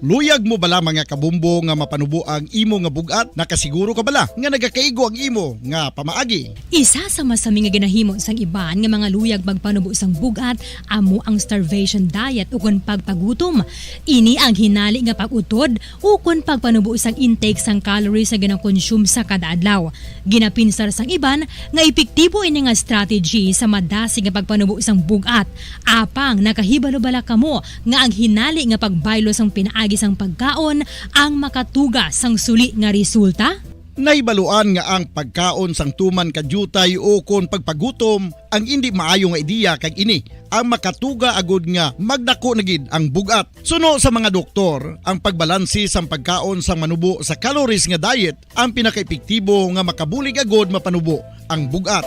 Luyag mo bala, mga kabumbo, nga mapanubo ang imo nga bug-at? Nakasiguro ka bala nga nagakaigo ang imo nga pamaagi? Isa sa masami nga ginahimo sang iban nga mga luyag magpanubo sang bug-at amo ang starvation diet ukon pagpagutom. Ini ang hinali nga pag-utod ukon pagpanubo sang intake sang calories nga ginakonsume sa kada adlaw. Ginapinsar sang iban nga epektibo ini nga strategy sa madasig nga pagpanubo sang bug-at. Apang nakahibalo bala kamo nga ang hinali nga pagbaylo sang pinaagi sang pagkaon ang makatuga sang suli nga resulta? Nahibaluan nga ang pagkaon sang tuman ka diutay o kon pagpagutom ang indi maayo nga ideya, kag ini ang makatuga agud nga magdako na gid ang bug-at. Suno sa mga doktor, ang pagbalanse sang pagkaon sang manubo sa calories nga diet ang pinakaepektibo nga makabulig agud mapanubo ang bug-at.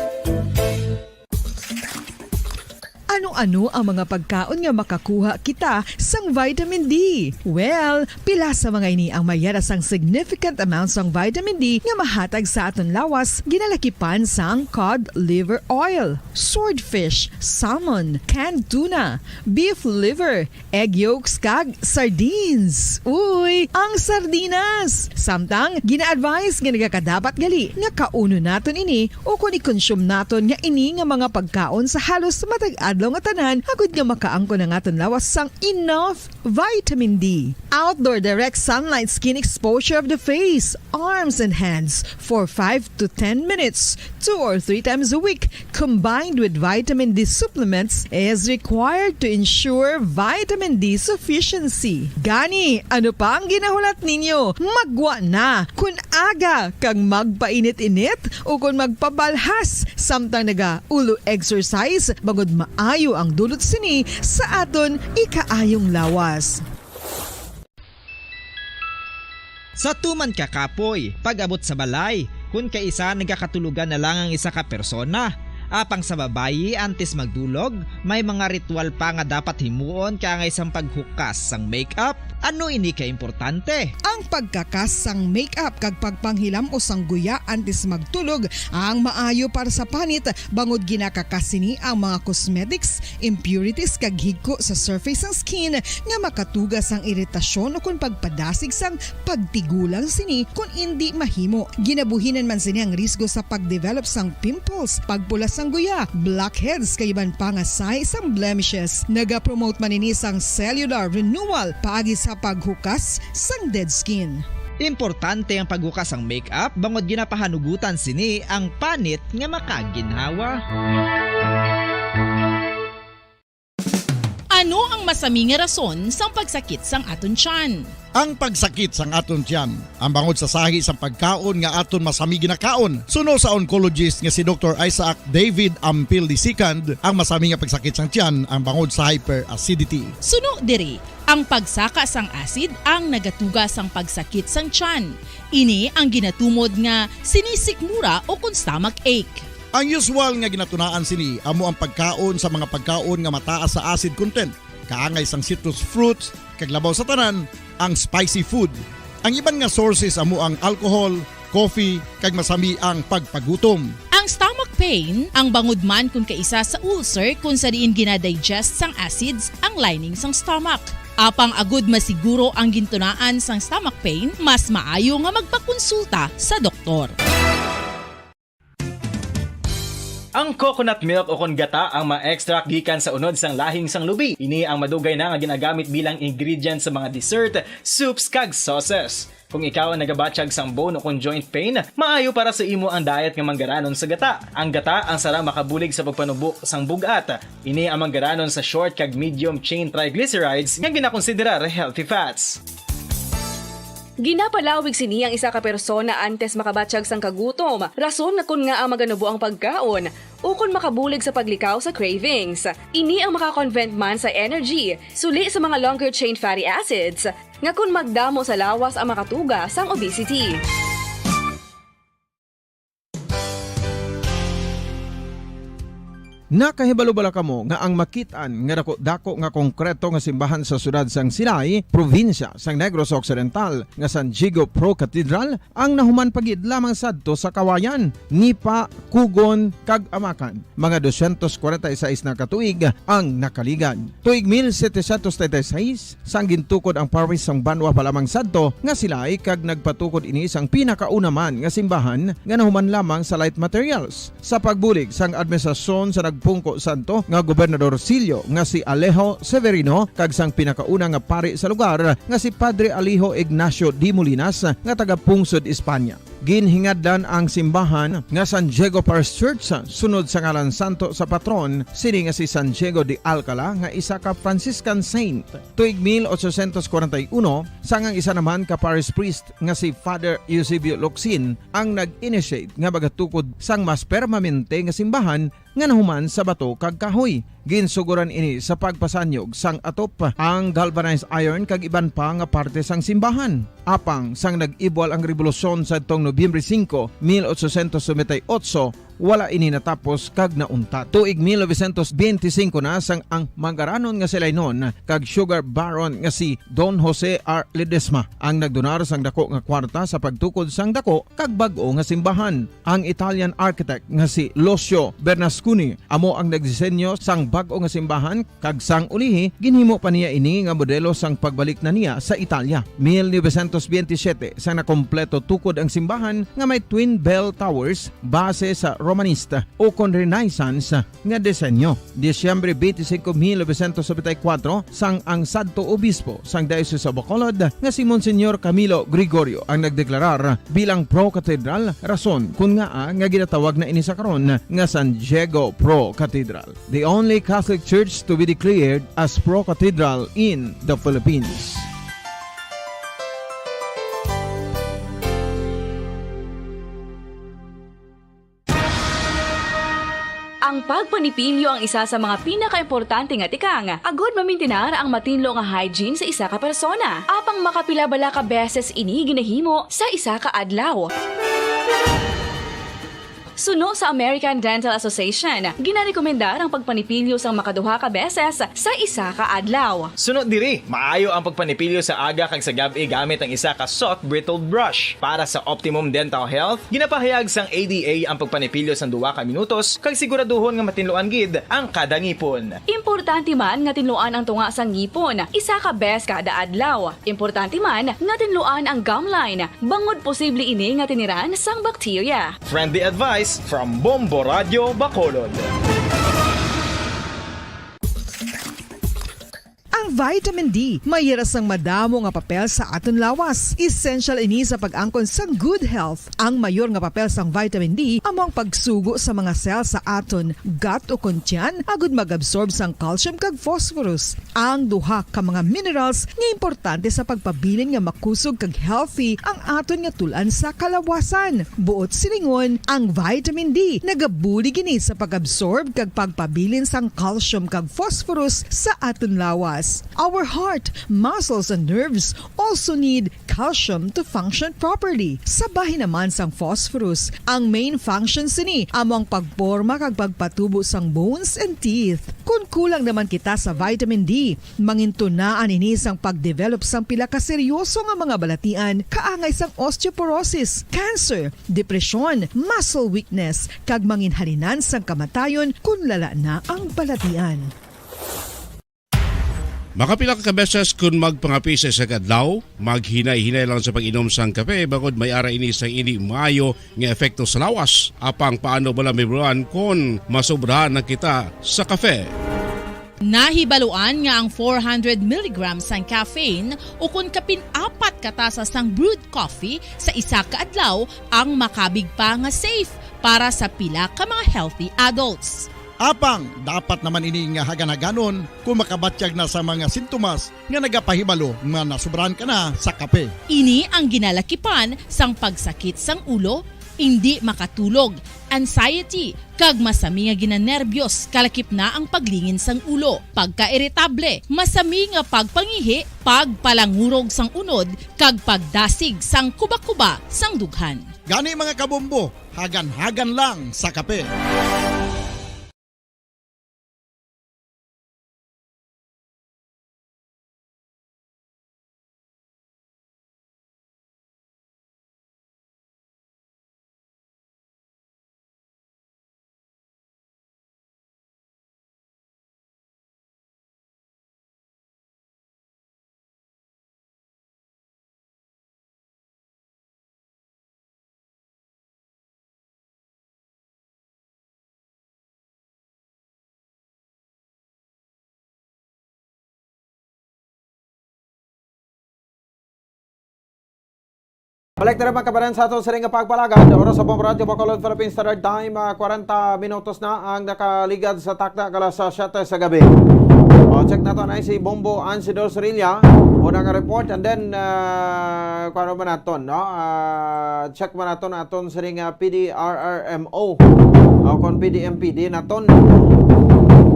Ano-ano ang mga pagkaon nga makakuha kita sang vitamin D? Well, pila sa mga ini ang mayara sang significant amount sang vitamin D nga mahatag sa aton lawas, ginalakipan sang cod liver oil, swordfish, salmon, canned tuna, beef liver, egg yolks, kag sardines. Uy, ang sardinas! Samtang, gina-advise nga nagakadapat gali nga kaunon naton ini o kon i-consume naton nga ini nga mga pagkaon sa halos matag adlaw nga tanan, agud nga makaangkon ang aton lawas sang enough vitamin D. Outdoor direct sunlight skin exposure of the face, arms, and hands for five to ten minutes, two or three times a week, combined with vitamin D supplements, is required to ensure vitamin D sufficiency. Gani, ano pa ang ginahulat ninyo? Maggwa na! Kun aga kag magpainit-init o kon magpabalhas samtang nagaulo exercise, bangod maayo ang dulot sini sa aton ikaayong lawas. Sa tuman ka kapoy, pag-abot sa balay, kun kaisa nagakatulogan na lang ang isa ka persona. Apang sa babayi, antes magdulog, may mga ritual pa nga dapat himuon kaangay sang paghukas sang makeup. Ano ini ka importante? Ang pagkakas sang makeup kag pagpanghilam-os sang guya antes magtulog ang maayo para sa panit, bangod ginakakas sini ang mga cosmetics, impurities kag higko sa surface sang skin nga makatuga sang iritasyon o kon pagpadasig sang pagtigulang sini kon indi mahimo. Ginabuhinan man sini ang risgo sa pagdevelop sang pimples, pagpula sang guya, blackheads, kag iban pa nga sign sang blemishes. Nagapromote man ini sang cellular renewal paagi sa paghukas sang dead skin. Importante ang paghukas sang makeup bangod ginapahanugutan sini ang panit nga makaginhawa. Ano ang masami nga rason sang pagsakit sang aton tiyan? Ang pagsakit sang aton tiyan, ang bangod sa sahi sang pagkaon nga aton masami ginakaon. Suno sa oncologist nga si Doktor Isaac David Ampil the second, ang masami nga pagsakit sang tiyan ang bangod sa hyperacidity. Suno diri, ang pagsaka sang acid ang nagatuga sang pagsakit sang tiyan. Ini ang ginatumod nga sinisikmura o kon stomach ache. Ang usual nga ginatunaan sini amo ang pagkaon sa mga pagkaon nga mataas sa acid content, kaangay sang citrus fruits, kag labaw sa tanan, ang spicy food. Ang iban nga sources amo ang alcohol, coffee, kag masami ang pagpagutom. Ang stomach pain, ang bangod man kon kaisa sa ulcer kon sa diin ginadigest sang acids ang lining sang stomach. Apang agud masiguro ang gintunaan sang stomach pain, mas maayo nga magpakonsulta sa doktor. Ang coconut milk o kon gata ang ma-extract gikan sa unod sang lahing sang lubi. Ini ang madugay na nga ginagamit bilang ingredient sa mga dessert, soups, kag sauces. Kung ikaw ang nagabatyag sang bone o kon joint pain, maayo para sa imo ang diet nga manggaranon sa gata. Ang gata ang sarang makabulig sa pagpanubo sang bug-at. Ini ang manggaranon sa short kag medium chain triglycerides nga ginakonsiderar healthy fats. Ginapalawig sini ang isa ka persona antes makabatyag sang kagutom, rason nga kon ngaa maganubo ang pagkaon, ukon makabulig sa paglikaw sa cravings. Ini ang maka-convert man sa energy, suli sa mga longer chain fatty acids, nga kon magdamo sa lawas ang makatuga sang obesity. Nakahibalo bala kamo nga ang makit-an nga daku-dako nga konkreto nga simbahan sa siyudad sang Silay, probinsya sang Negros Occidental, nga San Diego Pro Cathedral ang nahuman pa gid lamang sadto sa Kawayan, Nipa, Cogon, kag Amacan? Mga dosyentos kwarenta y seis na ka tuig ang nakaligad. Tuig mil setecientos treinta y seis, sang gintukod ang parish sang Banwa pa lamang sadto nga Silay, kag nagpatukod ini sang pinakauna man nga simbahan nga nahuman lamang sa light materials. Sa pagbulig sang administrasyon sa nagpungko sadto nga Gobernador Silio nga si Alejo Severino kag sang pinakauna nga pari sa lugar nga si Padre Alejo Ignacio de Molinas nga taga Pungsod, Espanya. Ginhingadlan ang simbahan nga San Diego Parish Church sunod sa ngalan santo sa patron sini nga si San Diego de Alcala nga isa ka Franciscan saint. Tuig mil ochocientos kwarenta y uno, sang ang isa naman ka parish priest nga si Father Eusebio Locsin ang nag-initiate nga magatukod sang mas permanente nga simbahan nga nahuman sa bato kag kahoy. Ginsuguran ini sa pagpasanyog sang atop, ang galvanized iron kag iban pa nga parte sang simbahan. Apang sang nag-ibwal ang rebolusyon sadtong Nobyembre singko, mil ochocientos noventa y ocho, wala ini natapos kag nauntat. Tuig mil novecientos benti singko na sang ang manggaranon nga si Lainon kag sugar baron nga si Don Jose R. Ledesma ang nagdonar sang dako nga kwarta sa pagtukod sang dako kag bag-o nga simbahan. Ang Italian architect nga si Lucio Bernasconi amo ang nagdisenyo sang bag-o nga simbahan, kag sang ulihi ginhimo pa niya ini nga modelo sang pagbalik na niya sa Italia. Mil novecientos benti siyete, sang nakompleto tukod ang simbahan nga may twin bell towers base sa Romanista ukon Renaissance nga disenyo. Disyembre twenty-five, mil novecientos noventa y cuatro, sang ang sadto obispo sang Diocese of Bacolod nga si Monsignor Camilo Gregorio ang nagdeklarar bilang pro-cathedral, rason kun ngaa nga ginatawag na ini sa karon nga San Diego Pro-Cathedral, the only Catholic church to be declared as pro-cathedral in the Philippines. Ang pagpanipilyo ang isa sa mga pinakaimportante nga tikang agod mamintinar ang matinlo nga hygiene sa isa ka persona. Apang makapila bala ka beses ini ginahimo sa isa ka adlaw? Suno sa American Dental Association, ginarekomendar ang pagpanipilyo sang makaduha ka beses sa isa ka adlaw. Suno diri, maayo ang pagpanipilyo sa aga kag sa gab-i gamit ang isa ka soft bristled brush. Para sa optimum dental health, ginapahayag sang A D A ang pagpanipilyo sang duha ka minutos kag siguraduhon nga matinluan gid ang kada ngipon. Importante man nga tinluan ang tunga sang ngipon isa ka bes kada adlaw. Importante man nga tinluan ang gum line, bangod posible ini nga tiniran sang bakterya. Friendly advice from Bombo Radio Bacolod. Ang vitamin D may hira sang madamo nga papel sa aton lawas. Essential ini sa pag-angkon sang good health. Ang mayor nga papel sang vitamin D amo ang pagsugo sa mga cell sa aton gut ukon tiyan agud mag-absorb sang calcium kag phosphorus, ang duha ka mga minerals nga importante sa pagpabilin nga makusog kag healthy ang aton nga tul-an sa kalawasan. Buot silingon, ang vitamin D nagabulig ini sa pag-absorb kag pagpabilin sang calcium kag phosphorus sa aton lawas. Our heart, muscles, and nerves also need calcium to function properly. Sa bahin naman sang phosphorus, ang main function sini amo ang pagporma kag pagpatubo sang bones and teeth. Kon kulang naman kita sa vitamin D, mangintunaan ini sang pagdevelop sang pila ka seryoso nga mga balatian, kaangay sang osteoporosis, cancer, depresyon, muscle weakness, kag manginhalinan sang kamatayon kon lala na ang balatian. Makapila ka beses kon magpangape sa isa ka adlaw, maghinay-hinay lang sa pag-inom sang kape, bangod may ara ini sang indi maayo nga epekto sa lawas. Apang paano bala mahibaluan kon masobrahan na kita sa kape? Nahibaluan nga ang four hundred milligrams sang caffeine ukon kapin apat ka tasa sang brewed coffee sa isa ka adlaw ang makabig pa nga safe para sa pila ka mga healthy adults. Apang dapat naman ini nga hagan-haganon kon makabatyag na sa mga sintomas nga nagapahibalo nga nasobrahan ka na sa kape. Ini ang ginalakipan sang pagsakit sang ulo, indi makatulog, anxiety, kag masami nga ginanerbyos, kalakip na ang paglingin sang ulo, pagkairitable, masami nga pagpangihi, pagpalangurog sang unod, kag pagdasig sang kuba-kuba sang dughan. Gani, mga kabombo, hagan-hagan lang sa kape. Balik na naman kabaran sa aton sining nga pagpalagad. Oras sa Bombo Radyo Bacolod, Philippine Standard Time, ah, kwarenta minutos na ang nakaligad sa takna, alas siyete sa gabi. O, check nato na si Bombo Ansido Sorilla. Una nga report, and then, ah, kuwan man naton, no? Ah, check man naton aton sining, ah, P D R R M O. O, kon P D M P D naton.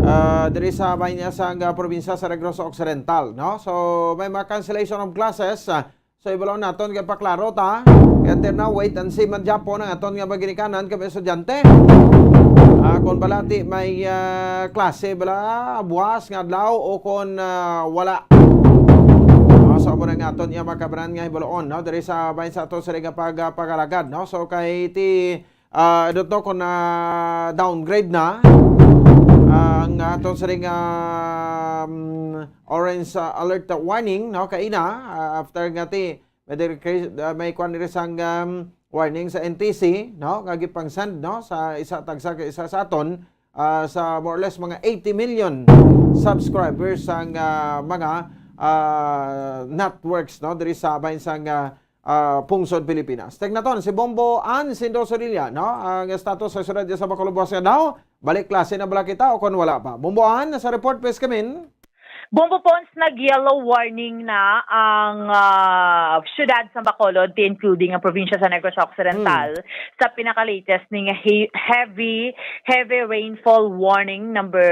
Ah, diri sa bahin niya sa, ah, probinsya sa Negros Occidental, no? So, may mga cancellation of classes, ah, so, ibalo naton kay paklaro ta. Kay until now, wait and see man gyapon ang aton nga mga ginikanan kay mga estudyante. Ah, kung balati may, ah, klase bala buwas nga adlaw o kung, ah, wala. Ah, so, amo na nga aton iya makabanan nga hibaluon, no? Diri sa bahin sa aton sining nga pag-, ah, pag-alagad, no? So, kay ti, ah, ano to, kung, ah, downgrade na, ah, ang aton sining, ah, mm, orange, ah, alert warning, no? Kaina, ah, after nga ti, may decre-, ah, may kwan diri sang, um, warning sa N T C, no? Nga gipang-send, no? Sa isa tagsa ka isa sa aton, ah, sa more or less mga eighty million subscribers sang, ah, mga, ah, networks, no? Diri sa bahin sang, ah, ah, pungsod Pilipinas. Tingnan naton si Bombo Ann Sindosorilla, no? Ang status sa syudad sa Bacolod buwas nga daw. Balik klase na bala kita o kon wala pa? Bombo Ann, sa report, please, kamin. Bombo Pons, nag-yellow warning na ang, ah, siyudad sa Bacolod, including ang probinsya sa Negros Occidental, Hmm. sa pinaka-latest ning he-, heavy, heavy rainfall warning number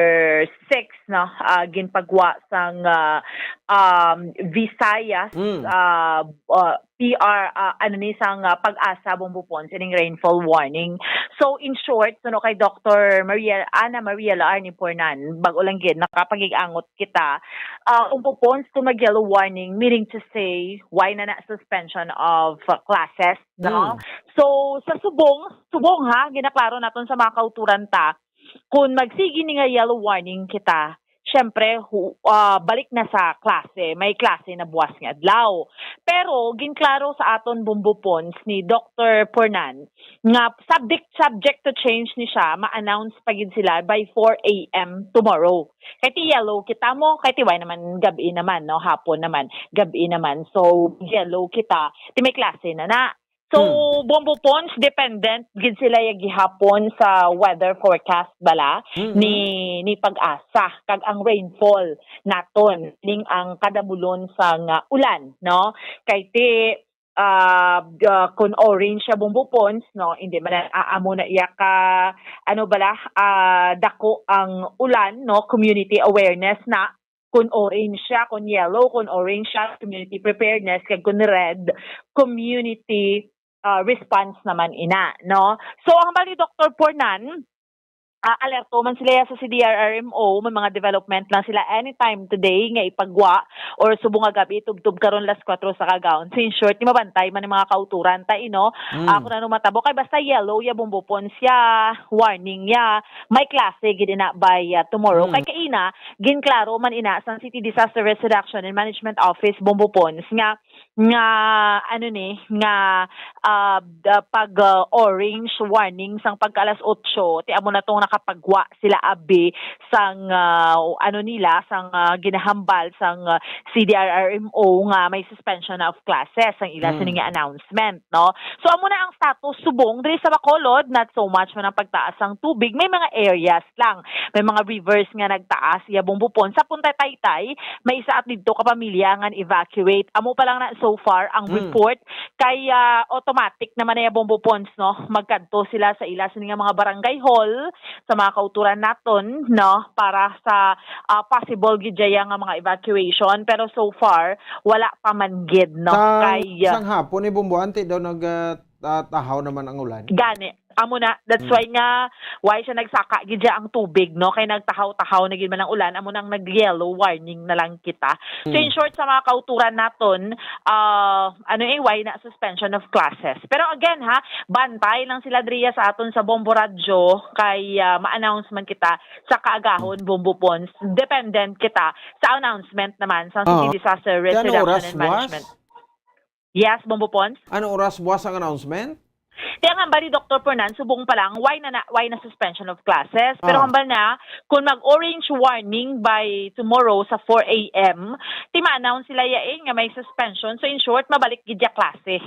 six, no? Ah, ginpagwa sang, ah, um, Visayas, Hmm. ah, ah, P R, ah, ano ni, sang, ah, PAGASA, Bombo Pons, ining rainfall warning. So, in short, suno kay Doctor Maria, Ana Maria Laarni Pornan, bag-o lang gid, nakapag-ig-angot kita. Ah, Bombo Pons, kung mag-yellow warning, meaning to say, wala na suspension of, uh, classes, no? Hmm. So, sa subong, subong ha, ginaklaro naton sa mga kauturan ta, kung magsigi ni nga yellow warning kita, syempre, hu-, ah, balik na sa klase. May klase na buwas nga adlaw. Pero ginklaro sa aton Bombo Pons ni Doctor Pornan nga subject, subject to change ni siya, ma-announce pa gid sila by four a m tomorrow. Kay ti yellow kita mo, kay ti wala naman, gabi naman, no, hapon naman, gabi naman. So, yellow kita, ti may klase na na. So, Hmm. Bombo Pons, dependent gid sila ya gihapon sa weather forecast bala Mm-mm. ni, ni PAGASA, kag ang rainfall naton, ning ang kadamulon sang ulan, no? Kay ti, ah, ah, kun orange siya, Bombo Pons, no? Hindi man na, ah, amo na iya ka, ano bala, ah, dako ang ulan, no? Community awareness na. Kun orange siya, kun yellow, kun orange siya, community preparedness, kag kun red, community, ah, response naman ina, no? So, ang bali, Doctor Pornan, ah, alerto man sila sa C D R R M O, may mga development lang sila anytime today nga ipagwa or subong nga gabi, tubtob karon las kwatro sa kagaon. So, in short, ni mabantay man ang mga kauturan ta, ino? Mm. Ah, kung ano matabo, kay basta yellow ya, Bombo Pons ya, warning ya, may klase gid ina by, ah, tomorrow. Mm. Kay kaina, ginklaro man ina sang City Disaster Risk Reduction and Management Office, Bombo Pons, nga, nga, ano ni, nga, ah, da-, pag, ah, orange warning sang pagka alas otso, ti amo na tong nakapagwa sila abi sang, ah, ano nila, sang, ah, ginahambal sang, ah, C D R R M O nga may suspension na of classes ang ila Hmm. sini nga announcement, no? So, amo na ang status subong diri sa Bacolod, not so much man ang pagtaas sang tubig, may mga areas lang, may mga rivers nga nagtaas, iya, Bombo Pons. Sa Punta Taytay, may isa at didto ka pamilya nga evacuate. Amo pa lang na so far ang Mm. report. Kay, ah, automatic naman na iya, Bombo Pons, no? Magkadto sila sa ila sini nga mga barangay hall, sa mga kauturan naton, no? Para sa, ah, possible gid dya nga mga evacuation. Pero so far, wala pa man gid, no? Sang, Kay, ah, sang hapon ni Bombo, anti daw nag, ah, ah, tahaw naman ang ulan. Gani. Amo na, that's Hmm. why nga, why siya nagsaka gid dya ang tubig, no? Kay nagtahaw-tahaw na gid man ang ulan, amo nang nag-yellow warning na lang kita. So, in Hmm. short, sa mga kauturan naton, ah, ano eh, why na suspension of classes? Pero again, ha, bantay lang sila diriya sa aton sa Bombo Radyo, kay, ah, ma-announce man kita sa kaagahon, Bombo Pons. Dependent kita sa announcement naman sa Oo. City Disaster Risk Kaya anong Reduction oras, and buwas? Management. Yes, Bombo Pons? Anong oras buwas ang announcement? Kaya nga, bali, Doctor Pornan, subong pa lang, why na, na, why na suspension of classes? Pero Ah. hambal na, kung mag-orange warning by tomorrow sa four a m, ti ma-announce sila yain nga may suspension. So, in short, mabalik gid ya klase.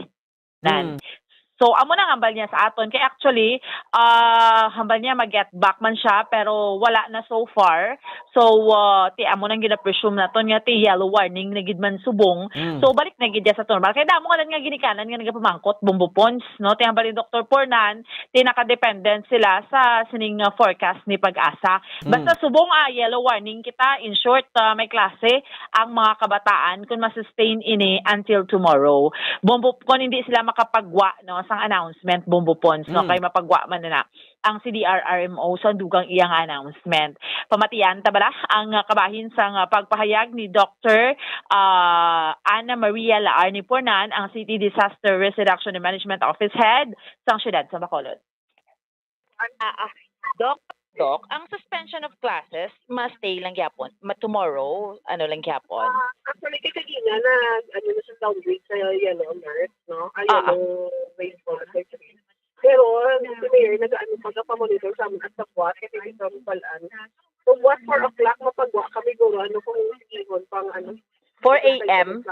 Nan. Mm. So, amo na ang hambal niya sa aton. Kay actually, ah, hambal niya mag-get back man siya, pero wala na so far. So, ah, ti amo nang gina-presume naton nga ti yellow warning na gid man subong. Mm. So, balik na gid siya sa normal. Kay damo nga lang nga ginikanan nga nagapamangkot, Bombo Pons, no? Ti hambal ni Doktor Pornan, ti naka-dependent sila sa sining, ah, forecast ni PAGASA. Basta Mm. subong, ah, yellow warning kita, in short, ah, may klase ang mga kabataan kung ma-sustain ini until tomorrow. Bombo, kung hindi sila makapagwa, no, sang announcement, Bombo Pons, no, Mm. kay mapagwa man na ang C D R R M O sa dugang iyang announcement. Pamatian ta bala ang, ah, kabahin sang, ah, pagpahayag ni Doktor, ah, Ana Maria Laarni Pornan, ang City Disaster Risk Reduction and Management Office Head sang siyudad sa Bacolod. Ah, ah. Doc, Doc, ang suspension of classes, ma-stay lang gyapon. Ma-, tomorrow, ano lang gyapon. Ah, actually, kay kagina na, ano na sa downgrade sa yellow alert, no? Ah, ah. Yellow rainfall alert. Pero, ah, si Mayor, nag-, ano, magpamonitor sa amin at sa buwas, kasi dito ang balaan. So, buwas four o'clock, mapagwa kami, guro, ano, kung sigihon pang, ano, four A M?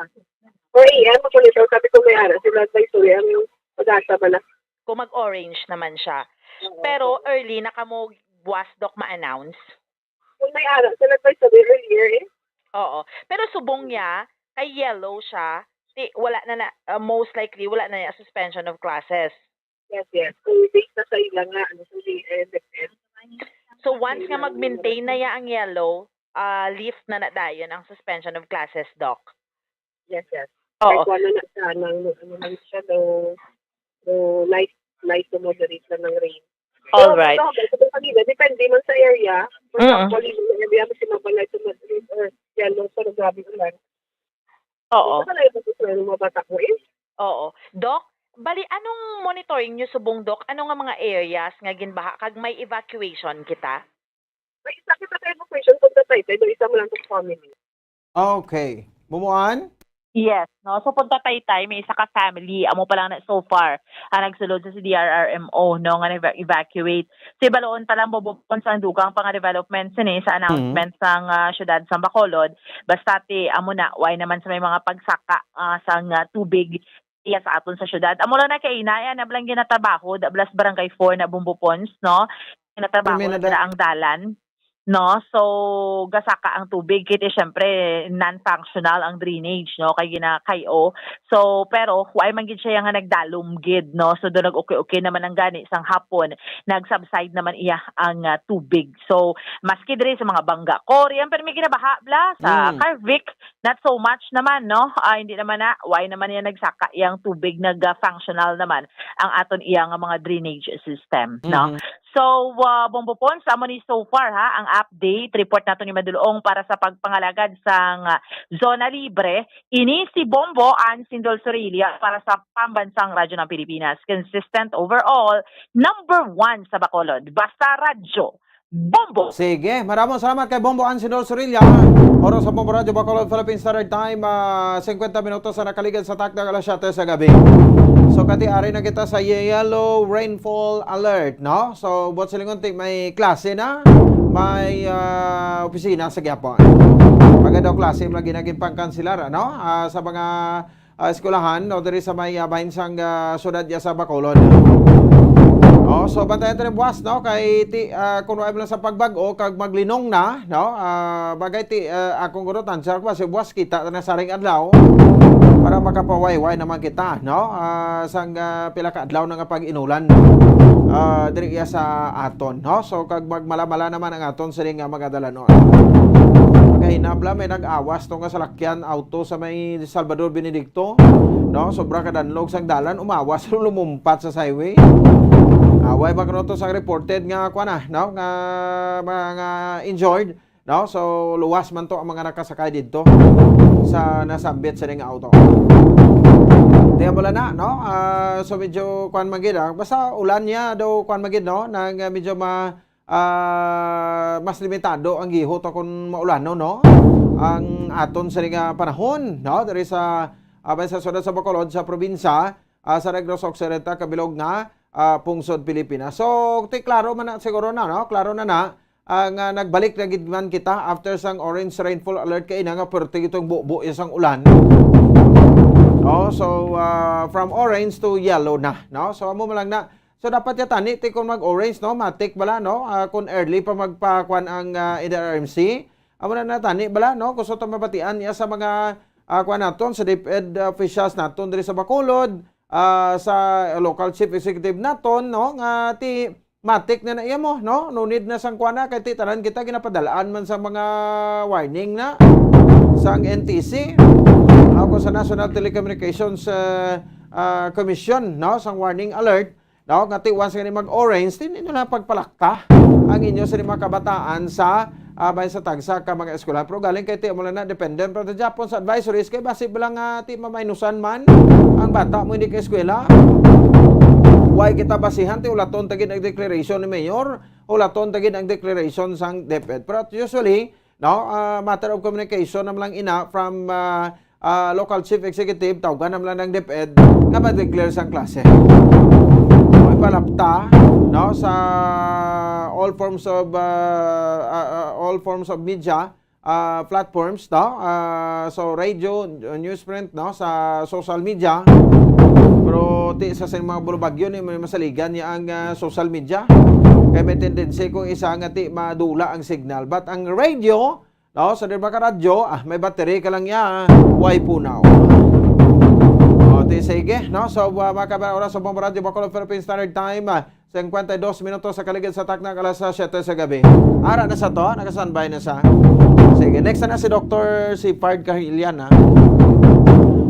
Four A M, mapamonitor kami kung may ara sila advisory ang PAGASA bala. Kung mag-orange naman siya. Oo. Pero early na kamo buwas, Doc, ma-announce? Kung may ara sila advisory earlier, eh. Oo. Pero subong niya, kay yellow siya, ti-, wala na na, ah, most likely, wala na niya suspension of classes. Yes, yes. Kung based na sa ila nga, ano, sa D N F S. So, once nga mag-maintain na ya ang yellow, ah, lift na na dayon ang suspension of classes, Doc. Yes, yes. Oo. Kay kuwan na na siya, nang, ano lang siya, daw, daw light, light to moderate lang ng rain. All right. Pero, pero, kanina, depende man sa area. For Mm. example, yung area, mas mababa light to moderate or yellow, pero grabe ulan. Oo. Ito talaga, gusto ng mga bata ko, eh. Oo. Doc, bali, anong monitoring nyo subong, Doc? Ano nga mga areas nga ginbaha kag may evacuation kita? May isa kita sa evacuation kung tatay, pero isa mo lang sa family. Okay. Bumuan? Yes, no? So, Punta Taytay, may isa ka family. Amo pa lang na so far ang nagsulod sa C D R R M O, no, nga nag-evacuate. Si baloon pa lang, Bombo Pons, ang dugang pa nga development sini sa announcement Mm. sang, ah, siyudad sang Bacolod. Basta ti, amo na, way naman sa may mga pagsaka, ah, sang, ah, tubig iya sa aton sa siyudad. Amo lang na kay inaya na bala ang ginatrabaho, da-, blas Barangay four na, Bombo Pons, no? Ginatrabaho May lang nada- nila ang dalan, no? So, gasaka ang tubig, kay ti, syempre, non-functional ang drainage, no? Kay ginakay-o. So, pero, way man gid siya nga nagdalom gid, no? So, do nag-okay-okay naman ang gani sang hapon, nag-subside naman iya ang, ah, tubig. So, maski diri sa mga Bangga Cory, ang pero may ginabaha, bla, sa Mm. Carvic, not so much naman, no? Ah, hindi naman na, way naman niya nagsaka yang tubig, nag-functional naman ang aton iya nga mga drainage system, no? Mhm. So, ah, Bombo Pons, amo ni so far, ha, ang update report nato ni Madulong para sa pagpangalagad sang, ah, zona libre. Ini si Bombo Ann Sindol Sorilla para sa Pambansang Radyo ng Pilipinas. Consistent overall, number one sa Bacolod. Basta Radyo, Bombo! Sige, maramong salamat kay Bombo Ansidor Sorilla. Oras sa Bombo Radyo Bacolod, Philippine Standard Time, ah, singkwenta minutos sa nakaligad sa takna alas siyete sa gabi. So, kati ari na kita sa yellow rainfall alert, no? So, buot silingon ti may klase na, may, ah, opisina sa gihapon. Pagka daw klase, lagi na ginpangkansilar, ano? Ah, sa mga ah, eskwelahan, no, diri sa may, ah, bahin sang, ah, syudad ya sa Bacolod. Oh, so bantayan ta ni buwas, no, kay ti, ah, kung wala lang sa pagbag-o kag maglinong na, no, ah, bagay ti, ah, akong guro tansya ko si buwas kita na sa ring adlaw para makapawayway naman kita, no, ah, sang, ah, pila ka adlaw na nga pag-inulan, ah, diri iya sa aton, no, so kag magmalamala naman ang aton sining nga mga dalanon. Kahinabla may nag-awas to nga salakyan, auto sa may Salvador Benedicto, no? Sobra ka danlog sang dalan, umawas, lumumpat sa highway. Away ba kuno to sang reported nga, kuwan na, no? Nga mga injured, no? So, luwas man to ang mga nakasakay didto sa nasambit sa ning auto. Di, wala na, no? Ah, so, medyo kuwan man gid, ah. Basta ulan niya daw, kuwan man gid, no? Nang, ah, medyo ma-, ah, mas limitado ang gihot o kung maulanon, no? Ang aton sini nga panahon, no? Diri sa, ah, sa syudad sa Bacolod, sa probinsya, ah, sa Negros Occidental, kabilog nga, ah, pungsod Pilipinas. So, ti klaro man na siguro na, no? Klaro na na, ah, nga nagbalik na gid man kita after sang orange rainfall alert kay ina nga perti itong bubo isang ulan. Oh, so, ah, from orange to yellow na, no? So, amo man lang na. So, dapat ya tani, ti kung mag-orange, no? Matik bala, no? Ah, kung early pa magpakuan ang, ah, N D R R M C, amo na na tani bala, no? Gusto to mabatian niya sa mga, ah, kuan naton, sa DepEd officials naton diri sa Bacolod, ah, sa local chief executive naton, no? Nga ti matik na na iya mo, no? No need na sang kuan na, kay ti tanan kita ginapadalaan man sa mga warning na sang N T C, ako sa National Telecommunications, ah, ah, Commission, no? Sang warning alert, no? Nga ti once nga ni mag-orange, ti ninyo na pagpalakta ang inyo sa mga kabataan sa, ah, bahin sa tagsa ka mga eskwelahan. Pero galing kay ti mo lang na dependent pa ta Japon sa advisories, kay basi ba lang nga ti mamainusan man ang bata mo hindi ka eskwela. Why kita basihan ti ulaton ta gid ang declaration ni Mayor, ulaton ta gid ang declaration sang DepEd. Pero usually, no, ah, matter of communication naman lang ina from, ah, ah, local chief executive, tawgan naman lang ng DepEd nga ma-declare sang klase. O ipalapta, no, sa all forms of, ah, ah, ah, all forms of media, ah, platforms, no? Ah, so, radio, newsprint, no? Sa social media. Pero ti sa, sa mga bulubagyo ni, may masaligan niya ang, ah, social media. Kaya may tendency kung isa nga ti madula ang signal. But ang radio, no? Sa di ba ka radyo, ah, may battery ka lang niya, way punaw. O, ti sige, no? So, ah, mga kabayan, oras sa Bombo Radyo Bacolod, Philippine Standard Time, ah, singkwenta y dos minutos sa kaligid sa takna, alas siyete sa gabi. Ara na sa to, naka-standby na sa. Sige, next na si Doktor Sipard Kahilian, ha.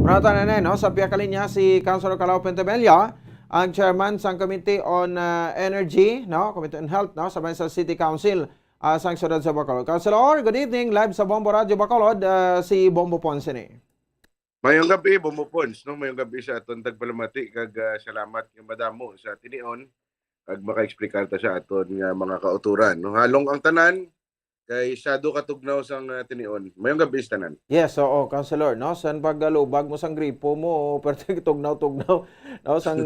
Una ta na, no? Sa pihak linya, si Councilor Calao Pentemella, ang chairman sang Committee on, ah, Energy, no? Committee on Health, no? Sa, sa City Council, ah, sang Siyudad sa Bacolod. Councilor, good evening. Live sa Bombo Radyo Bacolod, ah, si Bombo Ponce ni. Mayong gabi, Bombo Pons, no? Mayong gabi sa aton tagpalamati, kag, ah, salamat nga madamo sa tinion, kag maka-explicar ta sa aton nga mga kauturan, no? Halong ang tanan, kay sado ka tugnaw sang, ah, tinion. Mayong gabi sa tanan. Yes, oo, Councilor, no? San pagalubag mo sang gripo mo, pero tugnaw-tugnaw, no? Sang,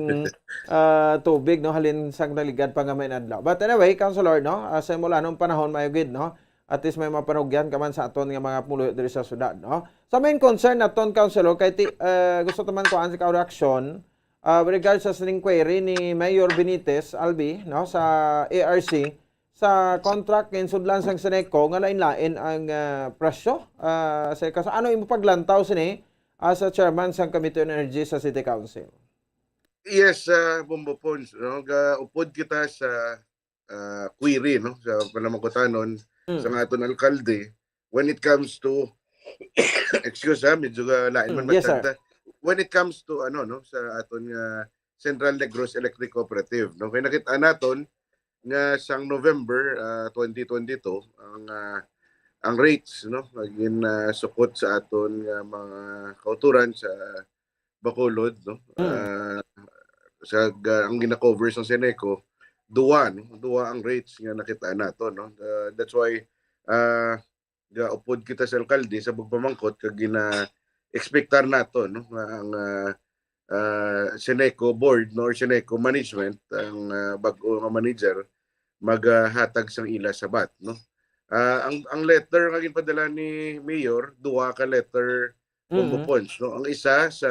ah, tubig, no? Halin sang naligad pa nga may adlaw. But anyway, Councilor, no? Ah, sa imo lanong panahon, mayo gid, no? At least may mapanugyan ka man sa aton nga mga pumulo diri sa syudad, no? Sa main concern naton, Councilor, kay ti-, eh, gusto ta man kuhaan sa reaksyon, ah, with regards sa sining query ni Mayor Benitez Albi, no, sa A R C, sa contract nga insudlan sang Seneco nga lain-lain ang, ah, presyo. Ah, sa kas-, ano imo paglantaw sini as a chairman sang Committee on Energy sa City Council? Yes, ah, Bombo Pons, no? Gaupod kita sa, ah, query, no, sa panamangkutanon Mm. sa nga aton alkalde when it comes to, excuse ha, medyo, ah, lain Mm, man yes, sir. magtagda. When it comes to, ano, no, sa aton nga Central Negros Electric Cooperative, no, kay nakita naton nga sang November, ah, twenty twenty-two, ang, ah, ang rates, no, nga gin, ah, sukot sa aton nga mga kauturan sa Bacolod, no? Mm. Ah, sa ga-, ang gina-cover sang Seneco, duwa, no? Duwa ang rates nga nakita nato, no? Ah, that's why, ah, gaupod kita sa alkalde sa pagpamangkot kag gina-expectar nato, no, nga ang, ah, ah, Seneco board, no, or Seneco management, ang, ah, bag-o nga manager, maghatag sang ila sabat, no? Ah, ang, ang letter nga ginpadala ni Mayor, duha ka letter, Bombo Mm. Pons, no? Ang isa sa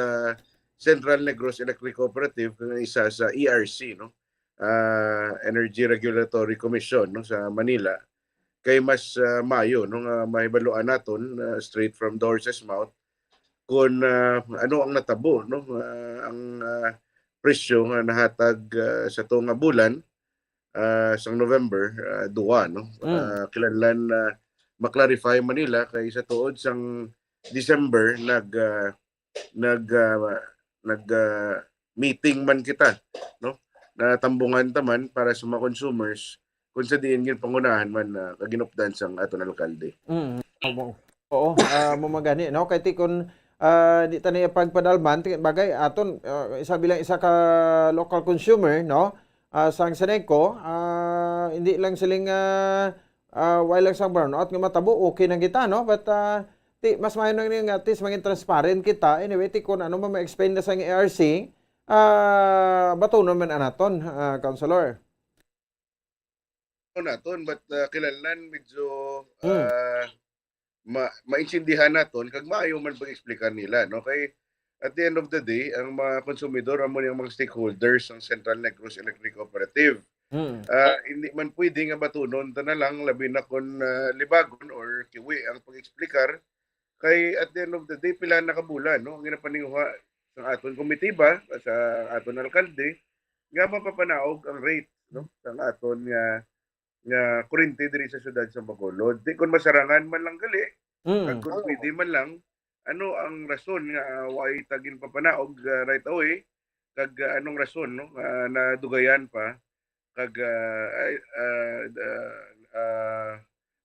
Central Negros Electric Cooperative, kag ang isa sa E R C, no? Ah, Energy Regulatory Commission, no, sa Manila. Kay mas, ah, mayo, no, nga mahibaluan naton, ah, straight from the horse's mouth, kung, ah, ano ang natabo, no? Ah, ang, ah, presyo nga nahatag, ah, sa to nga bulan, ah, sang November, ah, duwa, no? Mm. Ah, kinahanglan, ah, ma-clarify man nila kay sa tuod sang December nag, ah, nag, ah, nag, ah, meeting man kita, no? Natambungan ta man para sa mga consumers kung sa diin ginpangunahan man, ah, kaginupdan sang aton alkalde. Mm. Oo. Oo, ah, mo magani, no? Kay ti kun, ah, di ta niya pagpadalman, ti bagay aton, ah, isa bilang isa ka local consumer, no? Ah, sang Seneco, ah, hindi lang siling, ah, ah, wala lang sang brownout nga matabo, okay na kita, no? But, ah, ti, mas maayo na nga, at least, maging transparent kita. Anyway, ti kun ano man ma-explain na sang A R C, ah, batunon man anaton, ah, Councilor. Naton, but, ah, kinahanglan medyo, Mm. ah, ma-, maintindihan naton kag maayo man pag-explicar nila, no? Kay at the end of the day, ang mga konsumidor amo ni ang mga stakeholders sang Central Negros Electric Cooperative. Mm. Ah, hindi man pwede nga batunon ta na lang, labi na kon, ah, libagon or kiwi ang pag-eksplikar. Kay at the end of the day, pila na ka bulan, no, ang ginapaninguha sa aton komitiba, sa aton alkalde, nga mapapanaog ang rate, no, sa aton nga, nga kurente diri sa siyudad sa Bacolod. Di kon masarangan man lang gali, Mm. kag kon pwede man lang, ano ang rason nga, ah, wa ta ginpapanaog, ah, right away? Kag, ah, anong rason, no, nga nadugayan pa? Kag, ah, ay, ah, ah, ah,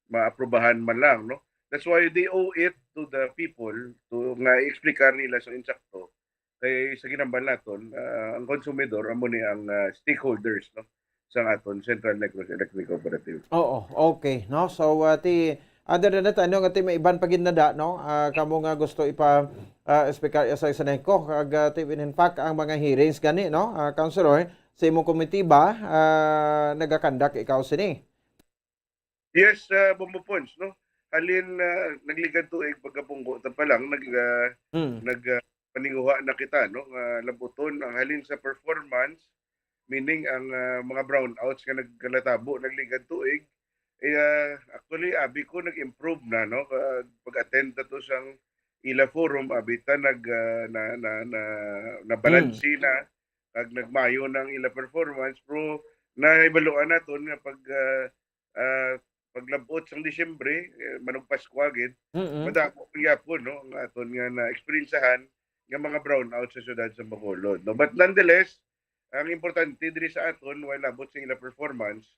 maaprubahan man lang, no? That's why they owe it to the people to nga i-explicar nila sa insakto. Kay sa ginambal naton, ah, ang konsumidor amo ni ang, ah, stakeholders, no, sang aton Central Negros Electric Cooperative. Oo, okay, no? So, ah, ti, other than that, ano nga ti may iban pa gid nada, no? Ah, kamo nga gusto ipa, ah, explicar sa Seneco, kag, ah, ti, in fact, ang mga hearings gani, no? Ah, Councilor, sa imong komitiba, ah, nagakandak ikaw sini. Yes, ah, Bombo Pons, no? Halin, ah, nagligad tuig pagkapungko ta pa lang, nag, ah, Mm. nag, ah, paninguha na kita, no? Nga labuton ang halin sa performance, meaning ang, ah, mga brownouts nga nagkanatabo, nagligad tuig. Eh, ah, actually, abi ko nag-improve na, no? Ah, pag-attend na to sang ila forum, abi ta nag, ah, na, na, na, nabalansi Mm. na, kag nagmayo na ang ila performance, pero nahibaluan naton nga pag, ah, ah, paglabot sang Disyembre, eh, manugpaskwa gid, Mm. madamo gyapon, no, ang aton nga na-eksperyensyahan nga mga brownout sa siyudad sa Bacolod, no? But nonetheless, ang importante diri sa aton, while labot sa ila performance,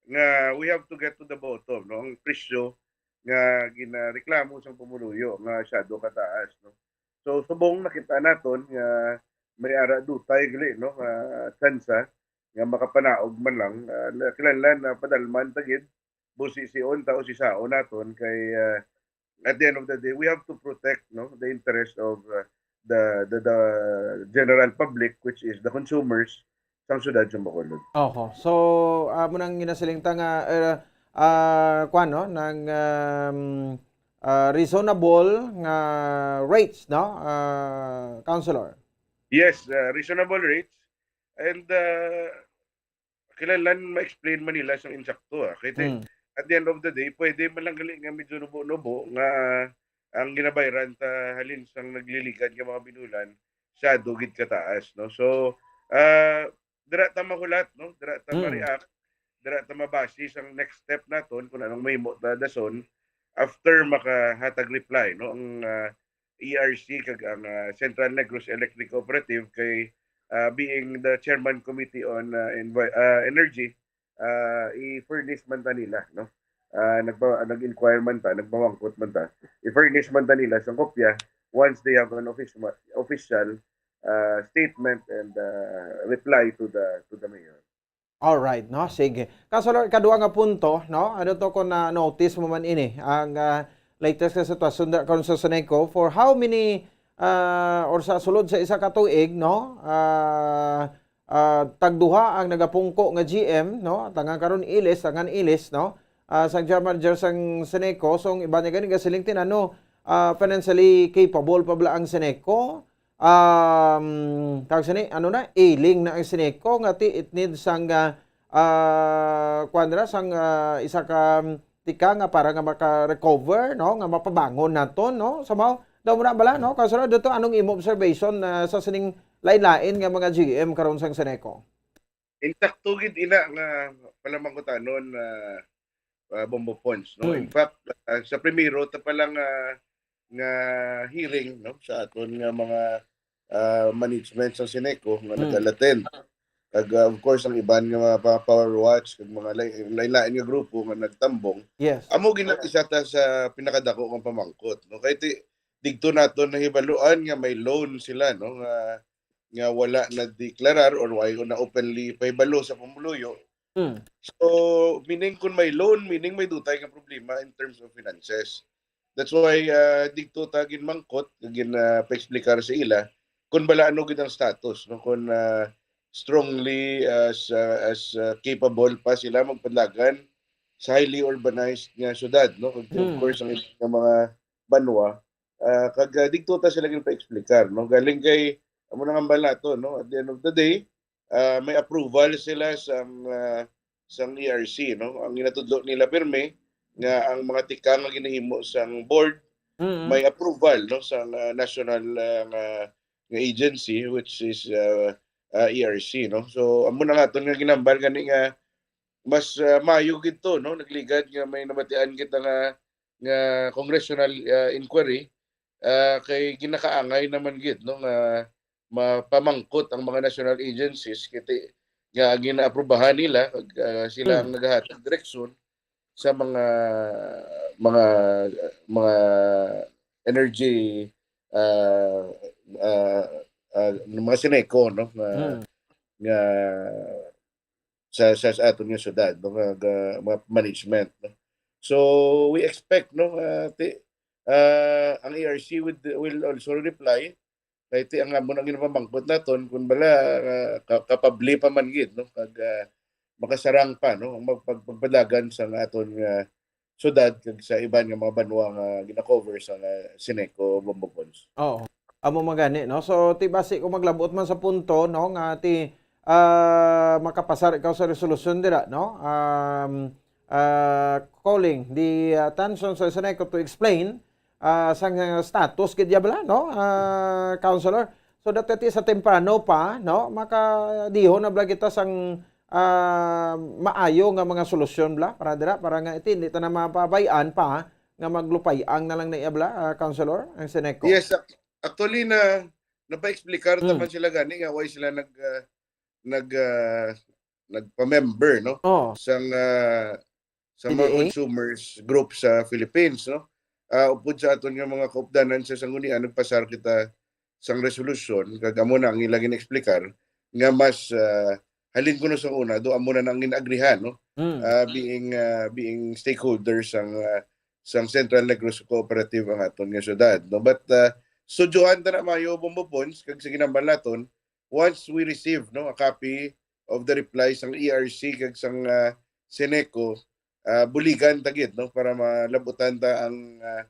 nga we have to get to the bottom, no? Ang presyo nga ginareklamo sang pumuluyo nga masyado kataas, no? So, subong nakita naton nga may ara dutay gali, no, nga tsansa nga makapanaog man lang, ah, na kinahanglan na padalman ta gid, busi sion ta o sisaon naton kay, ah, at the end of the day, we have to protect, no, the interest of, ah, the, the, the general public, which is the consumers sang siyudad sa Bacolod. Oho. So, amo nang ginasiling ta nga, eh, ah, kuwan, no, nang, um, ah, reasonable nga rates, no, ah, Councilor? Yes, ah, reasonable rates. And, ah, kinahanglan ma-explain man nila sang insakto, ah. Kay ti-, Mm. at the end of the day, pwede man lang gali nga medyo nubo-nubo nga ang ginabayran ta halin sang nagliligad nga mga binulan, masyado gid kataas, no? So, ah, dira ta mahulat, no? Dira ta Mm. ma-react, dira ta mabase sang next step naton kung anong mahimo ta dason after makahatag reply, no? Ang, ah, E R C kag ang, ah, Central Negros Electric Cooperative kay, ah, being the chairman committee on, ah, envi-, ah, energy, ah, i-furnish man ta nila, no? Ah, nagpa-, nag-inquire man ta, nagpamangkot man ta, i-furnish man ta nila sang kopya once they have an office-, official, ah, statement and, ah, reply to the, to the mayor. Alright, no? Sige. Councilor, ikaduha nga punto, no? Ano to kung na-notice mo man ini, ang, ah, latest nga sitwasyon da-, karon sa Seneco? For how many, ah, or sa sulod sa isa ka tuig, no? Ah, ah, tagduha ang nagapungko nga G M, no? Tangan karon ilis, tangan ilis, no? Ah, sang general manager sang Seneco, so ang iba niya gani gasiling tin, ano, ah, financially capable pa bala ang Seneco? Um, tawag sini, ano na, ailing na ang Seneco, nga ti-, it needs sang, ah, ah, kuwan ra, sang, ah, isa ka, um, tika nga para nga maka-recover, no, nga mapabangon naton, no? Sa mao, daw mo na bala, no? Kaso na dito, anong imo observation, ah, sa sining lain-lain nga mga G M karon sang Seneco? Insakto gid ina nga palamangkutanon, ah, ah, Bombo Pons, no? Hmm. In fact, ah, sa primero ta pa lang, ah, nga hearing, no, sa aton nga mga, ah, management sa Seneco nga Hmm. nag-attend. Kag, ah, of course, ang iban nga mga pa-, Power Watch, kag mga lay-, lain-lain nga grupo nga nagtambong, Yes. amo gid ang isa ta sa pinakadako nga pamangkot, no? Kay ti-, digto naton nahibaluan nga may loan sila, no, nga, nga wala nadeklarar or wala na openly pahibalo sa pumuluyo. Hmm. So, meaning kung may loan, meaning may dutay nga problema in terms of finances. That's why, ah, digto ta ginmangkot, gin, ah, pa-explicar sa ila kung bala ano gid ang status, no? Kung, ah, strongly as, ah, as, ah, capable pa sila magpanlagan sa highly urbanized nga syudad, no? Kag, of Hmm. course, ang ilang mga banwa, Ah, kag, ah, didto ta sila ginpa-explicar, no? Galing kay, amo na nga hambal nato, no? At the end of the day, ah, may approval sila sang, ah, sang E R C, no? Ang ginatudlo nila pirmi nga ang mga tikang nga ginahimo sang board Mm. may approval, no, sang, ah, national, ah, nga, nga agency, which is, ah, ah, E R C, no? So, amo na nga aton nga ginhambal gani nga mas, ah, maayo gid to, no? Nagligad nga may nabatian kita nga, nga congressional, ah, inquiry, ah, kay ginakaangay naman gid, no, nga mapamangkot ang mga national agencies kiti nga ginaaprubahan nila, kag, ah, sila ang Mm. nagahatag direksyon sa mga, mga, mga energy, ah, ah, ah, mga SENECO, no, nga, Mm. nga sa, sa, sa aton nga syudad, no, nga, nga mga management, no. So, we expect, no, ah, ti-, ah, ang E R C would, will also reply kay ti ang amo nang ginapamangkot naton kung bala, ah, ka-, kapable pa man gid, no, kag, ah, makasarang pa, no, ang mag-, pag-, pagpadagan sa nga aton nga syudad kag sa iban nga mga banwa nga gina-cover sa nga SENECO, Bombo Pons. Oo. Amo man gani, no? So, ti basi kung maglabot man sa punto, no, nga ti, ah, makapasar ikaw sa resolusyon dira, no? Um, ah, calling the attention sa SENECO to explain, ah, sang, ah, status gid ya bala, no? Ah, Councilor. So, that ti sa temprano pa, no? Makadihon na bala kita sang, ah, maayo nga mga solusyon bala para dira, para nga iti, hindi ta na mapabay-an pa nga maglupay-ang na lang na iya bala, ah, Councilor, ang SENECO. Yes, ac-, actually na, napa-explicar Mm. naman sila gani nga why sila nag, ah, nag, ah, nagpa-member, no? Oh. Sang, ah, sa mga C D A? Consumers group sa Philippines, no? Ah, upod sa aton nga mga kaupdanan sa sanggunian, nagpasar kita sang resolusyon, kag amo na ang ila gin-explicar nga mas, ah, halin kuno sa una, do amo na nang gin-agrihan, no? Mm. Ah, being, ah, being stakeholders sang, ah, sang Central Negros Cooperative ang aton nga syudad, no? But, ah, studyohan ta na maayo, Bombo Pons, kag sa ginambal naton, once we receive, no, a copy of the reply sang E R C kag sang, ah, SENECO, ah, buligan ta gid, no, para malabutan ta ang, ah,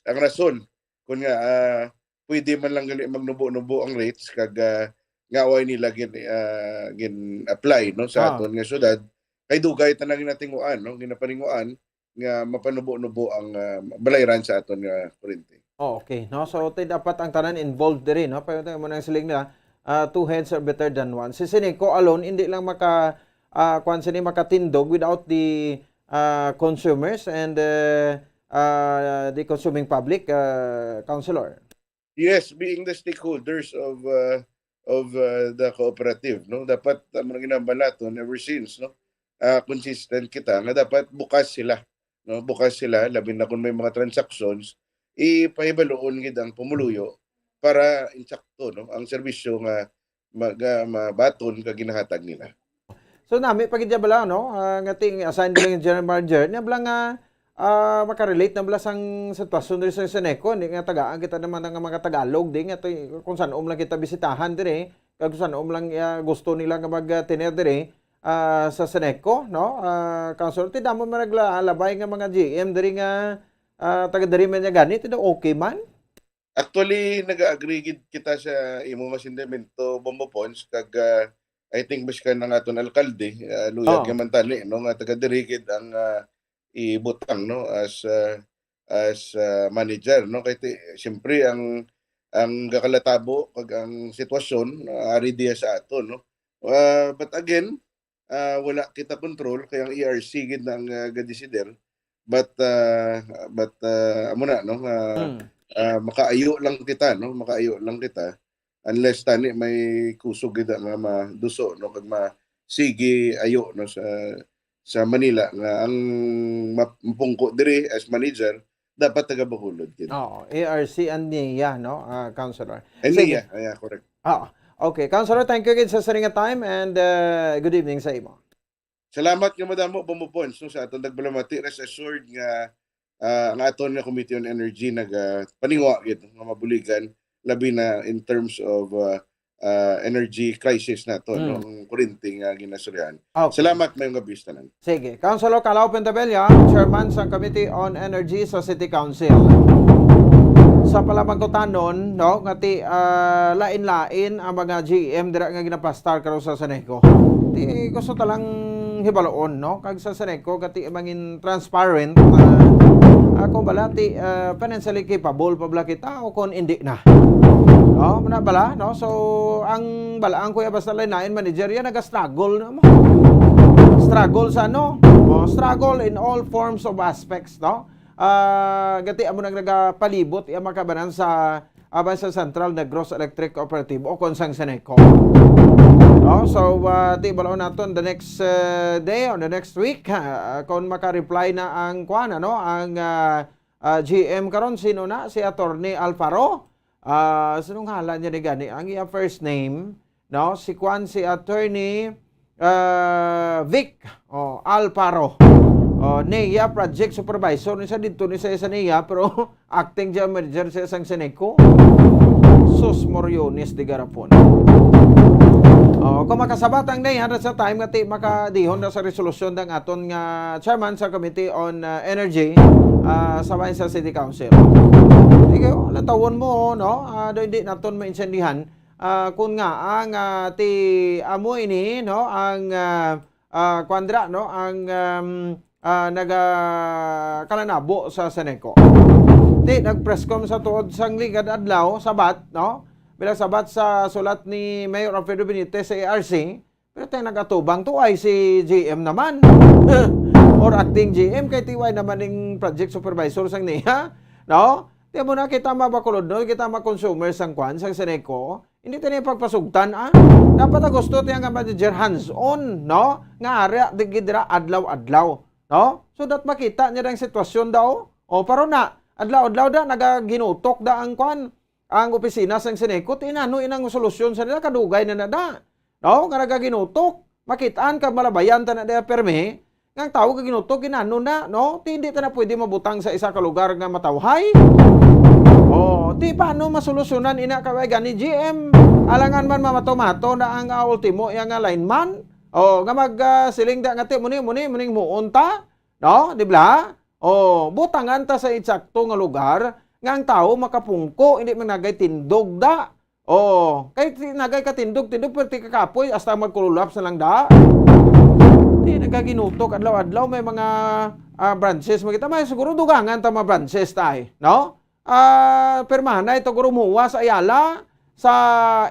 ang rason kun nga, ah, pwede man lang gali magnubo-nubo ang rates kag, ah, nga way nila gin, ah, gin-apply, no, sa Ah. aton nga syudad. Kay dugay ta na ginatinguan, no, ginapaninguan nga mapanubo-nubo ang, ah, balayran sa aton nga kurente. Oh, okay, no? So, ti dapat ang tanan involved diri, no? Pero mo nang siling nila, ah, two heads are better than one. Si SENECO alone, hindi lang maka, ah, kwan sini, makatindog without the, ah, consumers and, uh, uh, the consuming public, uh, Councilor. Yes, being the stakeholders of, uh, of, uh, the cooperative, no? Dapat, uh, mga ginambal naton ever since, no? Uh, consistent kita nga dapat bukas sila, no? Bukas sila, labi na kung may mga transactions, ipahibaloon gid ang pumuluyo para insakto, no? Ang serbisyo nga mag-, ah, mabaton ka ginahatag nila. So, nami pa gid bala, no? Ah, nga ting assign bilang general manager, niya bala nga, ah, makarelate na bala sang sitwasyon diri sa SENECO, hindi nga tagaan kita naman nga mga Tagalog, di nga to, kung saan um lang kita bisitahan diri, kag kung saan um lang, ah, gusto nila nga mag-, ah, tener diri, ah, sa SENECO, no? Ah, Councilor, ti damo man nagla-, labay nga mga G M diri nga, ah, taga diri man niya gani, ti daw okay man? Actually, nag-agree gid kita sa imo nga sentimiento, Bombo Pons, kag, ah, I think, biskan ang aton alkalde, ah, luyag Oh. nga man tani, no, nga taga diri gid ang, ah, ibutang, no, as, ah, as, ah, manager, no, kay ti-, siyempre ang, ang gakalatabo kag ang sitwasyon, ah, ari diya sa aton, no. Ah, but again, ah, wala kita control, kay ang E R C gid na ang, ah, gadesider. But, ah, but, ah, amo na, no, nga, Hmm. ah, makaayo lang kita, no, makaayo lang kita. Unless tani may kusog gid nga maduso, no, kag ma-, sige ayo, no, sa, sa Manila nga ang map-, mapungko diri as manager, dapat taga Bacolod gid. Oo, A R C and NIA, no, ah, Councilor? And Sige. NIA, yeah, correct. Ah, okay. Councilor, thank you again sa sining nga time and, uh, good evening sa imo. Salamat nga madamo, Bombo Pons, no, sa aton nagbalamati. Rest assured nga, ah, ang aton nga Committee on Energy nagapaningwa gid nga mabuligan, labi na in terms of, ah, ah, energy crisis nato, Hmm. no, ang kuryente nga ginasurihan. Okay. Salamat, mayong gabi sa tanan. Sige. Councilor Calao Pentabella, Chairman sa Committee on Energy sa City Council. Sa palamangkutanon, no, nga ti, ah, lain-lain ang mga G M dira nga ginapastar karon sa Seneco. Ti gusto ta lang hibaluon, no, kag sa Seneco nga ti mangin transparent, ah, ako bala ti, ah, financially capable pa bala kita o kon indi na. No, muna bala, no? So, ang bala ang kuya basta lain-lain manager yan, naga-struggle na mo. Struggle sa ano? Oh, struggle in all forms of aspects, no? Ah, gati amo nang nagapalibot iya makabanan sa aban sa Central Negros Electric Cooperative o kon sang Seneco. No? So, ah, ti balaon naton the next, ah, day or the next week, ha, kung maka-reply na ang kuan, ano, ang, ah, ah, G M karon, sino na? Si Attorney Alfaro. Ah, sinong ngalan niya ni gani? Ang iya first name, no? Si kuan, si Attorney, ah, Vic, oh, Alfaro. Oh, Nea Project Supervisor ni sa dito ni sa, sa Nea, pero acting general manager sa isang Seneco. Sus Moriones de Garapon. Oh, kung makasabat ang Nea, sa time nga ti makadihon na sa resolusyon ng aton nga chairman sa Committee on, ah, Energy, ah, sa bayan sa City Council. Sige, oh, latawon mo, no? Ah, do hindi naton maintindihan. Ah, kung nga, ang, ah, ti amo ini, no? Ang, ah, ah, kwan dira, no? Ang, um, ah, naga-, kalanabo sa Seneco. Ti, nag-press com sa tuod sang ligad adlaw, Sabat, no? Bilang Sabat sa sulat ni Mayor Alfredo Benitez sa A R C, pero tayo nag-atubang to ay si G M naman. Or acting G M, kay T Y naman ning project supervisor sang niya. No? Di mo na kita mabakulod, no? Kita ma-consumer sang kwan, sang Seneco. Hindi tayo pagpasugtan, ah. Dapat ang gusto tayo nga manager hands-on, no? Nga ari, di gid dira adlaw-adlaw, no? So that makita niya ang sitwasyon daw. O, pero na, adlaw-adlaw da, nagaginutok da ang kwan, ang opisina sang Seneco, ti inano inang solusyon sa nila, kadugay na na da. No? Nga nagaginutok, makitaan kag malabayan ta na da permi, nga ang tawo gaginutok, inano na, no? Ti hindi ta na pwede mabutang sa isa ka lugar nga matawhay. O, ti paano masolusyonan ina ka way gani G M? Alangan man mamato-mato na ang, ah, ultimo iya nga lineman. O, nga mag, ah, siling da nga ti muni, muni, muning muon ta. No? Di ba? O, butangan ta sa eksakto nga lugar nga ang tawo makapungko, hindi man nagay tindog da. O, kay ti-, nagay ka tindog, tindog, pero ti kakapoy, hasta magkululaps na lang da. Ti nagaginutok, adlaw-adlaw may mga, ah, branches. Makita, may siguro dugangan ta mga branches tay, no? Ah, pirmahanay to guro muwa sa Ayala, sa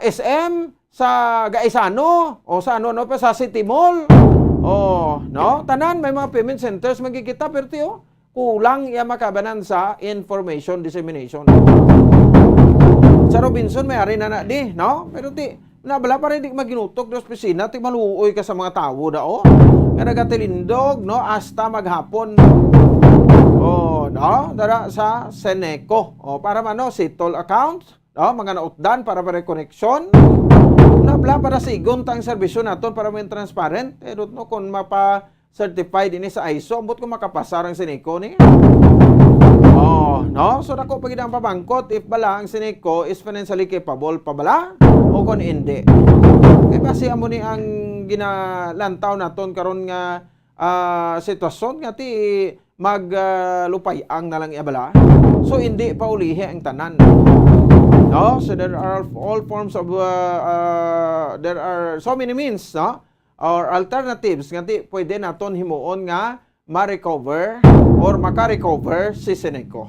S M, sa Gaisano, o sa ano, ano pa, sa City Mall. O, no? Tanan, may mga payment centers, magkikita, pero tiyo, kulang iya makabanan sa information dissemination. Sa Robinson, may ari na na di, no? Pero ti, nabala pa rin di maginutok di opisina, ti maluoy ka sa mga tawo da, o. Nga nagatilindog, no? Hasta maghapon. O, no? Dara sa Seneco. O, para man, no? Sitol account, no? Mga nautdan para pa rekoneksyon. Nabla para sigon tang serbisyo naton para may transparent. Eh, dot, no? Kung mapa-certified ini sa ISO, ambot kung makapasar ang Seneco ni. O, no? So, dako pa gid ang pabangkot if bala ang Seneco is financially capable pa bala o kung hindi. Kay basi amo ni ang ginalantaw naton karon nga, ah, sitwasyon nga ti mag, ah, lupay-ang na lang iya bala. So, hindi pa ulihi ang tanan. No? So, there are all forms of, ah, ah, there are so many means, no? Or alternatives nga ti pwede naton himuon nga ma-recover or maka-recover si Seneco.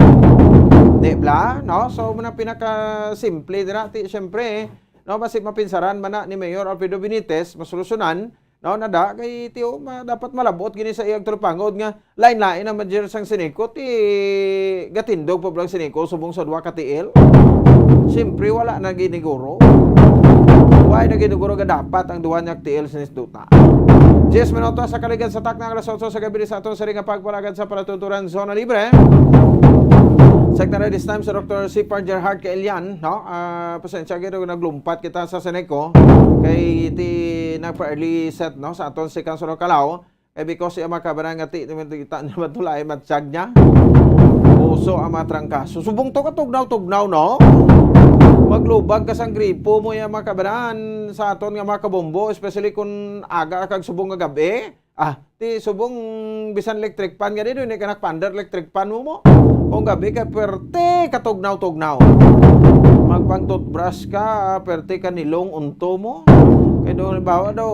Di bla? No? So, muna pinaka-simple dira. Ti, siyempre, no, basi mapinsaran man na ni Mayor Alfredo Benitez, masolusyonan, no, nada, kay tiyo, ma-, dapat malabot gini sa iyang tulupangod nga lain-lain ang manager sang Seneco, ti gatindog pa blang Seneco subong sa duha ka T L. Siyempre, wala na giniguro. Why na giniguro nga dapat ang duha niya T L sa Nisduta? Diyes minutos sa kaligan sa takna, alas otso sa gabi sa aton sa ring nga pagpalagad sa palatunturan Zona Libre. Secretary this time, si Doktor Sipar Gerhard Kailian, no? Ah, pasensya gid, naglumpat kita sa Seneco. Kay ti nagpa-early set, no, sa aton si Councilor Calao. Kay because siya makabarang nga ti, naman kita naman tulay matsyag niya. Puso ang mga trangkaso. Subong to katugnaw-tugnaw, no? Maglubag ka sang gripo mo, ya makabaraan sa aton nga mga kabombo, especially kung aga kag subong nga gabi. Ah, ti subong bisan electric fan gani, doon ka nagpaandar electric fan mo mo. Kung gabi kay perte katugnaw-tugnaw. Magpang-toothbrush ka, perte ka nilong unto mo. Kay do, halimbawa daw,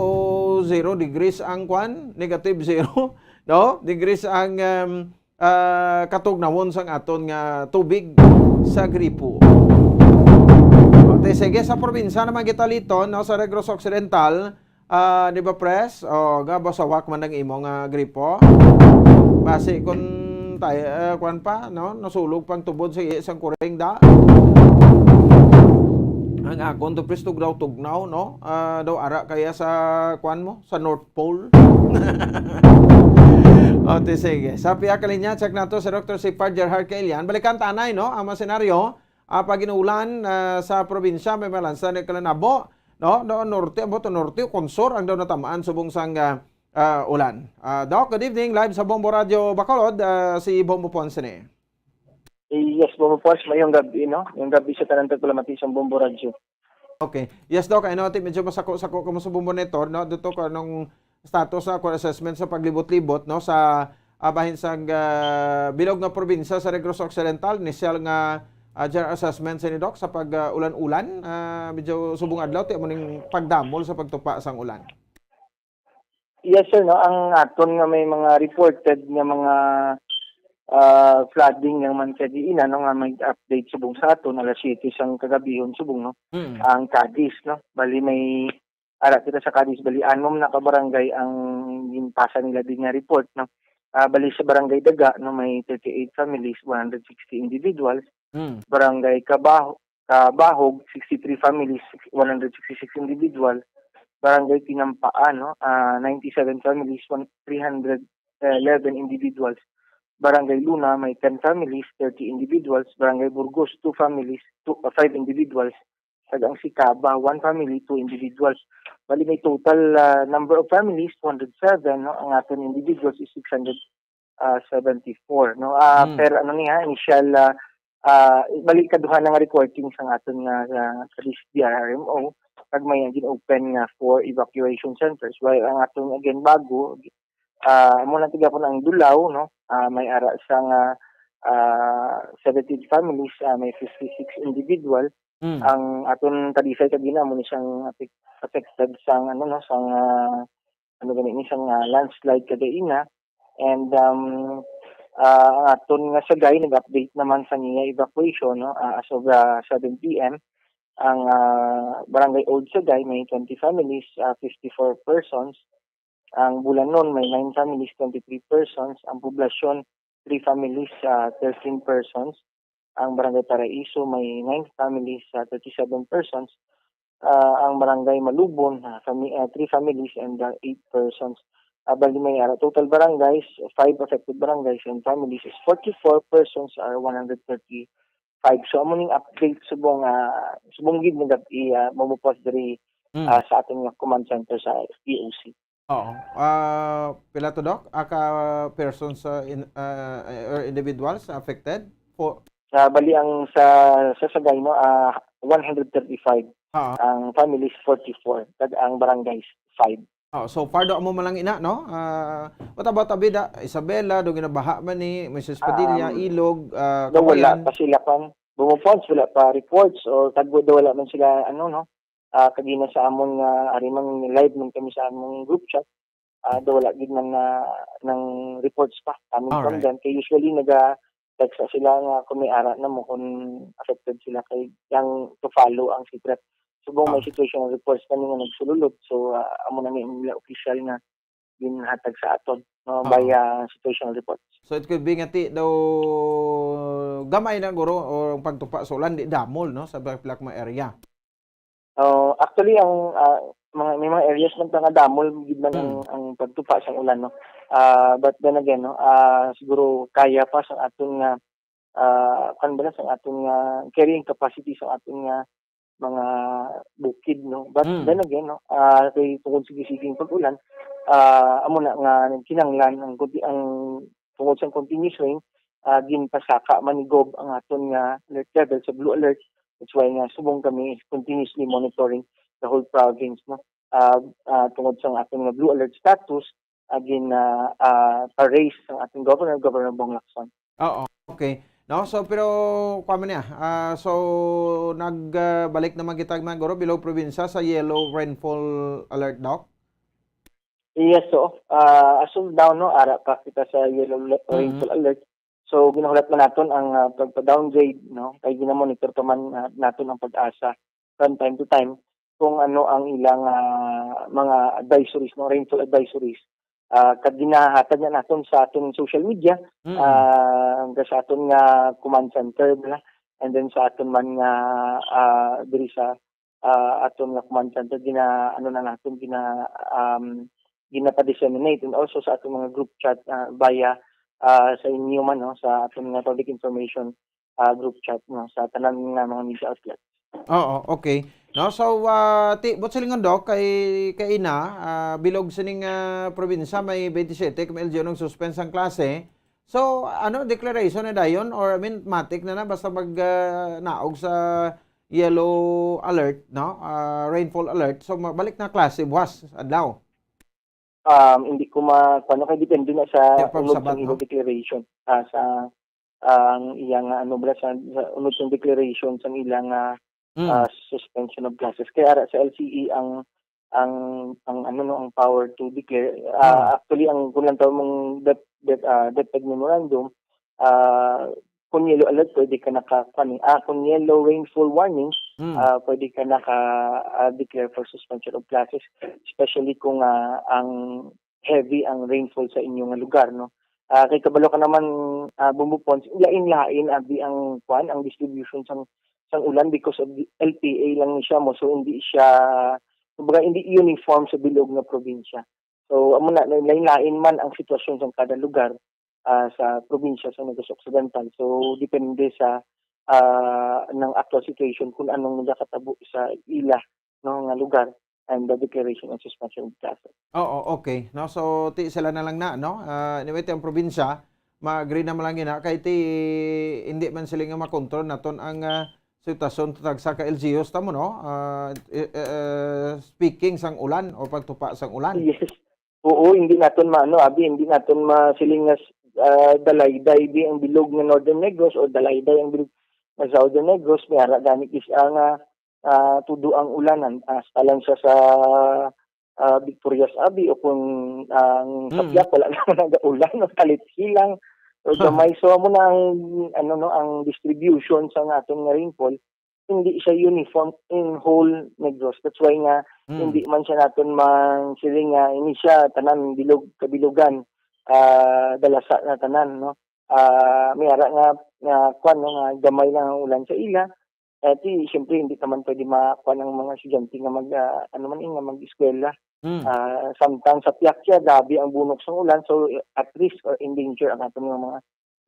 zero degrees ang kwan, negative zero, no? Degrees ang, um, ah, katugnawon sang aton nga tubig sa gripo. Okay, sige, sa probinsya naman kita, Liton, no, sa Negros Occidental, ah, di ba, Pres? O, nga basawak man ang imo nga gripo? Basi kun tay-, ah, kwan pa, no? Nasulog pang tubod sa isang kuring da. Ang akon to, Pres, tugnaw-tugnaw, no? Ah, daw ara kaya sa, kwan mo, sa North Pole. O, ti, sige. Sa pihak linya, check nato si Doktor Sipar Gerhard Kailian. Balikan ta anay, no? Ang mga senaryo, ah, pag inuulan, ah, sa probinsya, may malansa ni Kalanabo, no? Do norte, amo to norte, kon sur, ang daw natamaan subong sang, ah, ah, ulan. Ah, Doc, good evening. Live sa Bombo Radio Bacolod, ah, si Bombo Ponce ni. Yes, Bombo Ponce, mayong gabi, no? Mayong gabi sa tanan tagpalamati sa Bombo Radio. Okay. Yes, Doc, I know, ti, medyo masako-sako ka mo sa Bombo Network, no? Duto ka nung status sa, kwan, assessment sa paglibot-libot, no, sa, ah, bahin sang, ah, bilog nga probinsya sa Negros Occidental, initial nga, ah, general assessment sa ni Doc sa pag, ah, ulan-ulan, ah, medyo subong adlaw, ti, amo ning pagdamol sa pagtupa sang ulan. Yes, sir, no, ang aton nga may mga reported nga mga, ah, flooding nga man sa diin, ano, nga may update subong sa aton, alas siyete sang kagabihon subong, no, Mm. ang Cadiz, no, bali may ara kita sa Cadiz, bali anom na ka barangay ang ginpasa nila din nga report, no. Ah, bali sa Barangay Daga, no, may thirty-eight families, one hundred sixty individuals. Mm. Barangay Kabaho-, Kabahog, sixty-three families, one hundred sixty-six individual. Barangay Tinampaan, no, ah, ninety-seven families, one, three hundred eleven individuals. Barangay Luna, may ten families, thirty individuals. Barangay Burgos, two families, two, ah, five individuals. Kag ang Sicaba, one family, two individuals. Bali, may total, ah, number of families, two hundred seven, no? Ang aton individuals is six hundred, ah, seventy-four, no? Ah, Mm. per, ano ni, ha, initial, ah, ah, bali, kaduha na nga recording sang aton nga, ah, sa D R R M O, kag may gin-open nga four evacuation centers. While ang aton, again, bago, ah, amo lang tigapon ang Dulao, no? Ah, may ara sa nga, ah, seventeen families, ah, may fifty-six individual. Mm. Ang aton Talisay kag Guina, amo ni siyang affect-, affected sang, ano, no, sang, ah, ano gani ni, sang, ah, landslide kagaina. And, um, ah, ang aton nga Sagay nag-update naman sa niya evacuation, no, ah, as of, ah, seven P M. Ang, ah, Barangay Old Sagay may twenty families, ah, fifty-four persons. Ang Bulanon may nine families, twenty-three persons. Ang Poblacion, three families, ah, thirteen persons. Ang Barangay Paraiso may nine families, ah, thirty-seven persons. Ah, ang Barangay Malubon, ah, fami-, ah, three families and, ah, eight persons. Ah, bali may ara, total barangays, five affected barangays and families is forty-four persons are one hundred thirty-five. So, amo ning update subong, ah, subong gid nga gab-i, ah, mamupos diri, Mm. ah, sa aton nga command center sa E O C. Oo. Ah, pila to, Doc? Ah, ka persons, ah, in, ah, or individuals affected? For Ah, bali ang sa, sa Sagay, no, ah, one hundred thirty-five. Oo. Ang families, forty-four. Kag ang barangays, five. Oh, so far, do amo man lang ina, no? Ah, what about Abida, Isabela, do ginabaha man ni Moises Padilla, Um, Ilog, ah, do wala Kawayan? pa sila pang, Bumupons, wala pa reports or tagbo, do wala man sila, ano, no? Ah, kagina sa amon nga, ari man, live man kami sa among group chat. Ah, do wala gid man na, ng reports pa coming from Alright. them. Kay usually naga-text sa sila nga kung may ara na mo, kung affected sila kay yang to follow ang secret. Subong may Ah. situational reports kami nga nagsululot. So, ah, amo na ni nila official nga ginhatag sa aton, no, Ah. via situational reports. So, it could be nga ti daw gamay na guro o ang pagtupa sa ulan, di damol, no, sa pila ka mga area. Oh, actually, ang, ah, mga, may mga areas man nga damol gid man ang, Mm. ang pagtupa sa ulan, no? Ah, but then again, no, ah, siguro kaya pa sa aton nga, ah, kan ba na, sa aton nga carrying capacity sa aton nga mga bukid, no? But Mm. then again, no, ah, kay tungod sige-siging pag-ulan, ah, amo na nga kinahanglan ang, ang tungod sa continuous rain, ah, ginpasaka man ni Gob ang aton nga alert level sa blue alert. That's why nga subong kami is continuously monitoring the whole province, no? Ah, ah, tungod sa aton nga blue alert status, ah, gin, ah, ah, pa-raise ang ating governor, Governor Bong Lacson. Oo, okay. No? So, pero, kuha man niya. Ah, so, nagbalik naman kita, mga guro, bilog probinsya sa yellow rainfall alert, Doc? Yes, so, ah, as of now, no, ara pa kita sa yellow le-, Mm. rainfall alert. So, ginahulat man naton ang, ah, pagpa-downgrade, no? Kay gina-monitor pa man, ah, naton ang PAGASA from time to time kung ano ang ilang, ah, mga advisories, no, rainfall advisories. Ah, kag ginahatag na naton sa aton social media, Mm. ah, hanggang sa aton nga command center, bala, and then sa aton man nga, ah, diri sa, ah, aton nga command center, gina-, ano na naton, gina-, um, ginapa-disseminate, and also sa aton mga group chat, ah, via, ah, sa inyo man, no, sa aton nga public information, ah, group chat, no, sa tanan nga mga media outlet. Oo, okay. No, so, ah, ti, buot silingon, Doc, kay, kay ina, ah, bilog sining, ah, probinsya, may twenty-seven ka mga L G U nga nag-suspend sang klase. So, ano, declaration na dayon? Or, I mean, matik na na, basta mag, ah, naog sa yellow alert, no? Ah, rainfall alert. So, mabalik na klase buwas, adlaw. Um, hindi ko ma-, kuwan, kay depende na sa Yung from unod Sabat, sang ila no? declaration. Ah, sa, ang iyang, ano ba, sa, sa unod sang declaration sang ilang, ah, Mm. ah, suspension of classes. Kaya ara sa L C E ang, ang, ang, ano, no, ang power to declare. Ah, Mm. actually, ang, kung lang tawag mong debt, debt, ah, debt memorandum, ah, kung yellow alert, pwede ka naka-, kuwan eh. Ah, kung yellow rainfall warning, Mm. ah, pwede ka naka, ah, declare for suspension of classes, especially kung, ah, ang heavy ang rainfall sa inyo nga lugar, no? Ah, kay kabalo ka naman, ah, Bombo Pons, lain-lain abi ang, kuwan, ang distribution sang, sang ulan because of the L P A lang ni siya mo. So, hindi siya, kumbaga, hindi uniform sa bilog nga probinsya. So, amo na, lain-lain man ang sitwasyon sa kada lugar, ah, sa probinsya sa Negros Occidental. So, depende sa, ah, ng actual situation kung anong nagakatabo sa ila, no, nga lugar and the declaration of suspension of classes. Oo, okay. No, so, ti sila na lang na, no? Ah, anyway, ti ang probinsya, ma-agree naman lang yun, ha? Kay ti, hindi man sila nga makontrol naton ang, ah, sitwasyon tatag sa ka L G Us tamo, no? Ah, eh, eh, speaking sang ulan o pagtupa sang ulan. Yes. Oo, hindi naton maano, abi, hindi naton masiling nga, ah, dalayday bi ang bilog nga Northern Negros o dalayday ang bilog nga Southern Negros. May ara gani is ang, ah, ah, tudo ang ulanan, ah, hasta lang siya sa, ah, Victorias abi o kung ang sa Mm. Piak, wala naman nagaulan, no? Kalit silang o Huh. gamay. So, amo na ang, ano, no, ang distribution sa aton nga rainfall, hindi siya uniform in whole Negros. That's why nga, Mm. hindi man siya naton man siling nga, hindi siya tanan bilog, kabilugan, ah, dalasa na tanan, no? Ah, may ara nga, nga, kwan, no, nga gamay lang ang ulan sa ila. Eh, ti, siyempre, hindi naman pwede ma-, kwan ang mga estudyante nga mag, ah, ano man, eh, nga mag-eskwela. Mm. Ah, samtang sa Piak siya, grabe ang bunok sa ulan, so, at risk or in danger ang aton nga mga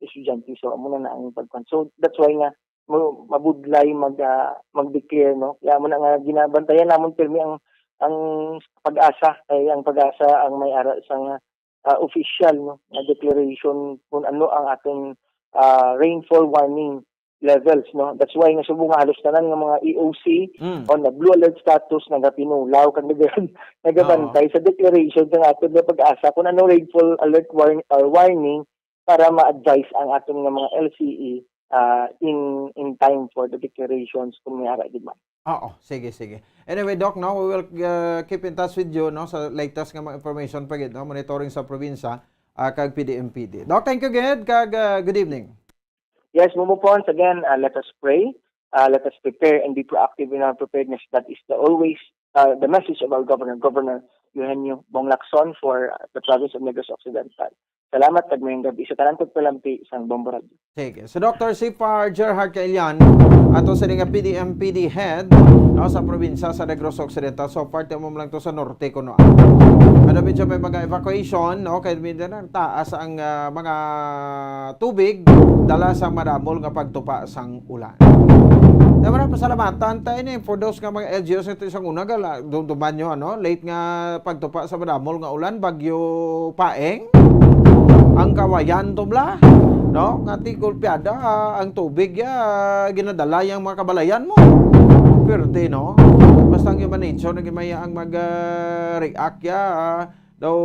estudyante. So, amo na na ang pagkwan. So, that's why nga, mo, mabudlay mag, ah, mag-declare, no? Kaya mo na nga ginabantayan namon pirmi ang, ang PAGASA, kay ang PAGASA ang may ara sa nga, ah, official, no, na declaration kung ano ang ating, ah, rainfall warning levels, no? That's why nga subong nga halos tanan nga mga E O C Mm. on the blue alert status nagapinulaw kag nag-, nagabantay Oo. sa declaration sa aton nga PAGASA kung anong rainfall alert warn-, or warning para ma-advise ang aton nga mga L C E, ah, in, in time for the declarations kung may ara gid man. Oo, sige, sige. Anyway, Doc, no, we will, uh, keep in touch with you, no, sa latest nga mga information pa gid, no, monitoring sa probinsya, ah, kag P D M P D. Doc, thank you gid, kag, uh, good evening. Yes, Mumu Pons, again, uh, let us pray. Uh, let us prepare and be proactive in our preparedness. That is the always, uh, the message of our governor, Governor Eugenio Bong Lacson for, uh, the province of Negros Occidental. Salamat, kag mayong gabi sa tanan pagpalamti sang Bombo Radio. Sige. So, Doctor Sifar Gerhard Kailian, ato sa nga P D M P D head, no, sa probinsya sa Negros Occidental. So far, ti amo lang to sa norte kuno. Ano, medyo may mga evacuation, no? Kay medyo nang taas ang, ah, mga tubig dala sa madamol nga pagtupa sang ulan. Kaya wala pasalamatan ta ini for those nga mga L G Us nga ito isang una gala, dumduman nyo, ano, late nga pagtupa sa madamol nga ulan, bagyo Paeng, ang Kawayan, tubla, no? Nga ti gulpiada, ah, ang tubig, ya, ginadala yang mga kabalayan mo. Pwerte, no? Basta ang human nature, naging maya ang mag, ah, react, ya, ah, daw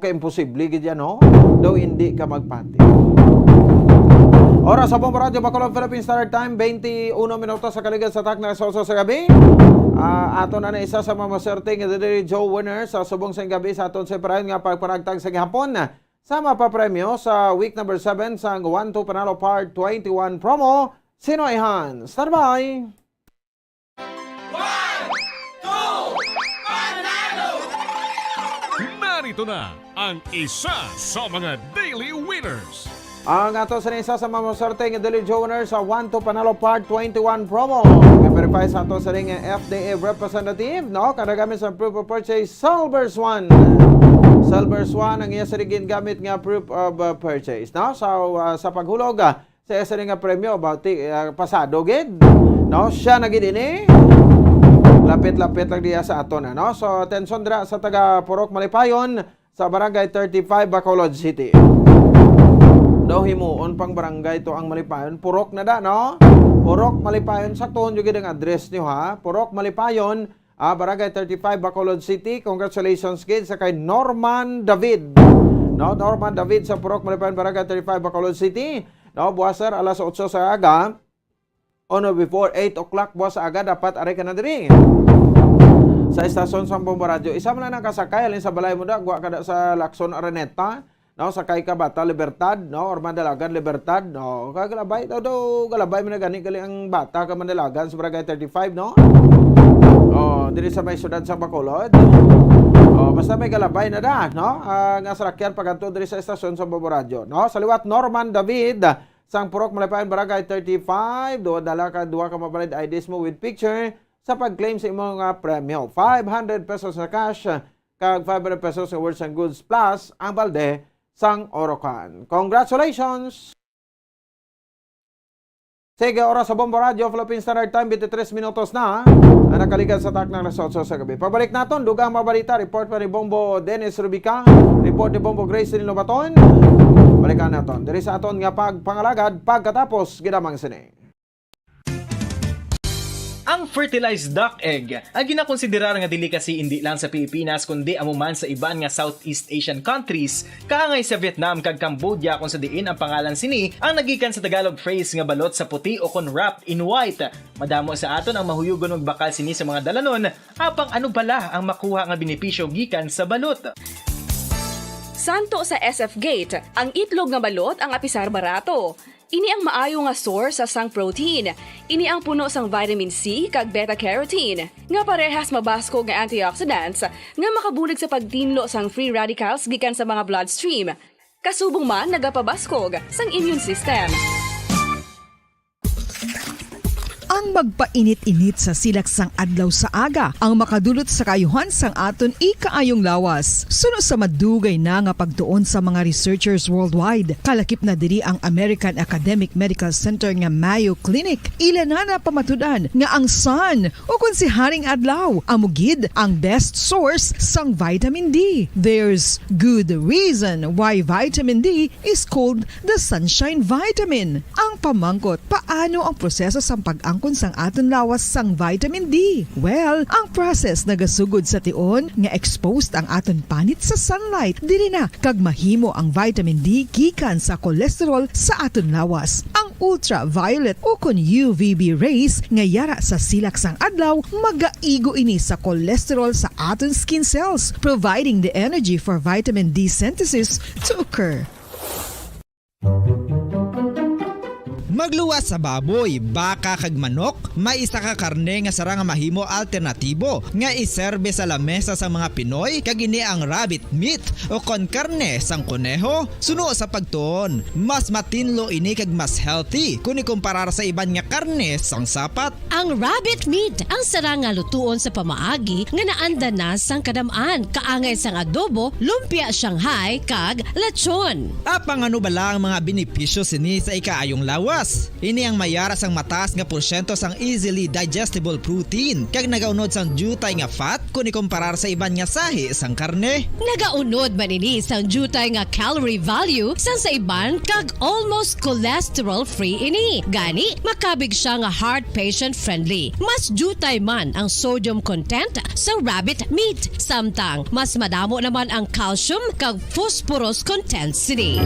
ka imposible gid yan, no? Daw hindi ka magpati. Oras sa Bombo Radyo Bacolod, Philippine Standard Time, twenty-one minutos sa kaligad sa takna sa oras sa gabi. Ah, ato na na isa sa mga maswerte nga Daily Joe winner sa subong sa gabi sa aton sa parayon nga pagpanagtag sa gihapon sa mapapremyo sa week number seven sang One to Panalo Part twenty-one promo. Sino ay han? Standby! One, two, panalo! Narito na ang isa sa mga daily winners. Ang ato sa isa sa mga maswerte nga Daily Joe winner sa One to Panalo Part twenty-one promo. Nga verify sa ato sa ring F D A representative, no? Kada gamit sa proof of purchase, Silver Swan. Silver Swan ang iya sa ring gingamit nga proof of uh, purchase, no? So, uh, sa paghulog, uh, sa isa nga premyo, about ti, ah, pasado gid, no? Siya na gid ini. Lapit-lapit lang diya sa ato na, no? So, atensyon dira sa taga Purok Malipayon sa Barangay thirty-five, Bacolod City. Daw himuon pang barangay to ang Malipayon. Purok na da, no? Purok Malipayon, saktuhon jud gid ang address niyo, ha? Purok Malipayon, ah, Barangay thirty-five, Bacolod City. Congratulations gid sa kay Norman David. No, Norman David sa Purok Malipayon, Barangay thirty-five, Bacolod City. No, buwas, sir, alas otso sa aga. O no, before eight o'clock buwas sa aga, dapat ari ka na diri. Sa estasyon sang Bombo Radyo. Isa man lang ang kasakay, halin sa balay mo da, gwa ka da sa Lacson Araneta. No, sakay ka Bata Libertad, no, or Mandalagan Libertad, no. Kagalabay daw, daw galabay man na gani gali ang Bata ka Mandalagan sa Barangay thirty-five, no? Oh, diri sa may siyudad sa Bacolod. Oh, basta may galabay na da, no? Ah, nga sarakyan pagadto diri sa estasyon sa Bombo Radyo, no? Sa liwat, Norman David, sang Purok Malipayon, Barangay thirty-five, duha dala ka, duha ka mabalid I Ds mo with picture sa pag-claim sa imo nga premyo. Five hundred pesos na cash, kag five hundred pesos nga worth sang goods plus ang balde sang orokan. Congratulations! Sige, oras sa Bombo Radyo, Philippine Standard Time, twenty-three minutos na ang nakaligad sa taknang alas otso sa gabi. Pabalik naton, dugang mga balita, report pa ni Bombo Dennis Rubica, report ni Bombo Grace Lobaton. Balikan naton diri sa aton nga pagpangalagad pagkatapos gid lamang sini. Ang fertilized duck egg ang ginakonsiderar nga delicacy indi lang sa Pilipinas kundi amo man sa iban nga Southeast Asian countries, kaangay sa Vietnam kag Cambodia, kung sa diin ang pangalan sini ang nagikan sa Tagalog phrase nga balot sa puti o kon wrapped in white. Madamo sa aton ang mahuyugon magbakal sini sa mga dalanon, apang ano bala ang makuha nga benepisyo gikan sa balot? Santo sa S F Gate, ang itlog nga balot ang apisar barato. Ini ang maayo nga source sang protein. Ini ang puno sang vitamin C kag beta-carotene, nga parehas mabaskog nga antioxidants nga makabulig sa pagtinlo sang free radicals gikan sa mga bloodstream. Kasubong man nagapabaskog sang immune system. Ang magpainit-init sa silak sang adlaw sa aga ang makadulot sa kaayuhan sang aton ikaayong lawas. Suno sa madugay na nga pagtuon sa mga researchers worldwide, kalakip na diri ang American Academic Medical Center nga Mayo Clinic. Ila na napamatud-an nga ang sun, o kon si Haring Adlaw, amo gid ang best source sang vitamin D. There's good reason why vitamin D is called the sunshine vitamin. Ang pamangkot, paano ang proseso sang pag-angkon sang aton lawas sang vitamin D? Well, ang process nagasugod sa tion nga exposed ang aton panit sa sunlight. Diri na kag mahimo ang vitamin D gikan sa cholesterol sa aton lawas. Ang ultraviolet o kon U V B rays nga yara sa silak sang adlaw magaigo ini sa cholesterol sa aton skin cells, providing the energy for vitamin D synthesis to occur. Magluwas sa baboy, baka kag manok, may isa ka karne nga sarang nga mahimo alternatibo nga iserbe sa lamesa sa mga Pinoy, kag ini ang rabbit meat o kon karne sang kuneho. Suno sa pagtuon, mas matinlo ini kag mas healthy kon ikumparar sa iban nga karne sang sapat. Ang rabbit meat ang sarang nga lutuon sa pamaagi nga naanda na sang kadam-an, kaangay sang adobo, lumpia Shanghai, kag lechon. Apang ano bala ang mga benepisyo sini sa ikaayong lawas? Ini ang mayara sang mataas nga porsyento sang easily digestible protein, kag nagaunod sang diutay nga fat kon ikumparar sa iban nga sahi sang karne. Nagaunod man ini sang diutay nga calorie value sang sa iban, kag almost cholesterol-free ini. Gani, makabig siya nga heart patient-friendly. Mas diutay man ang sodium content sa rabbit meat, samtang mas madamo naman ang calcium kag phosphorus content sini.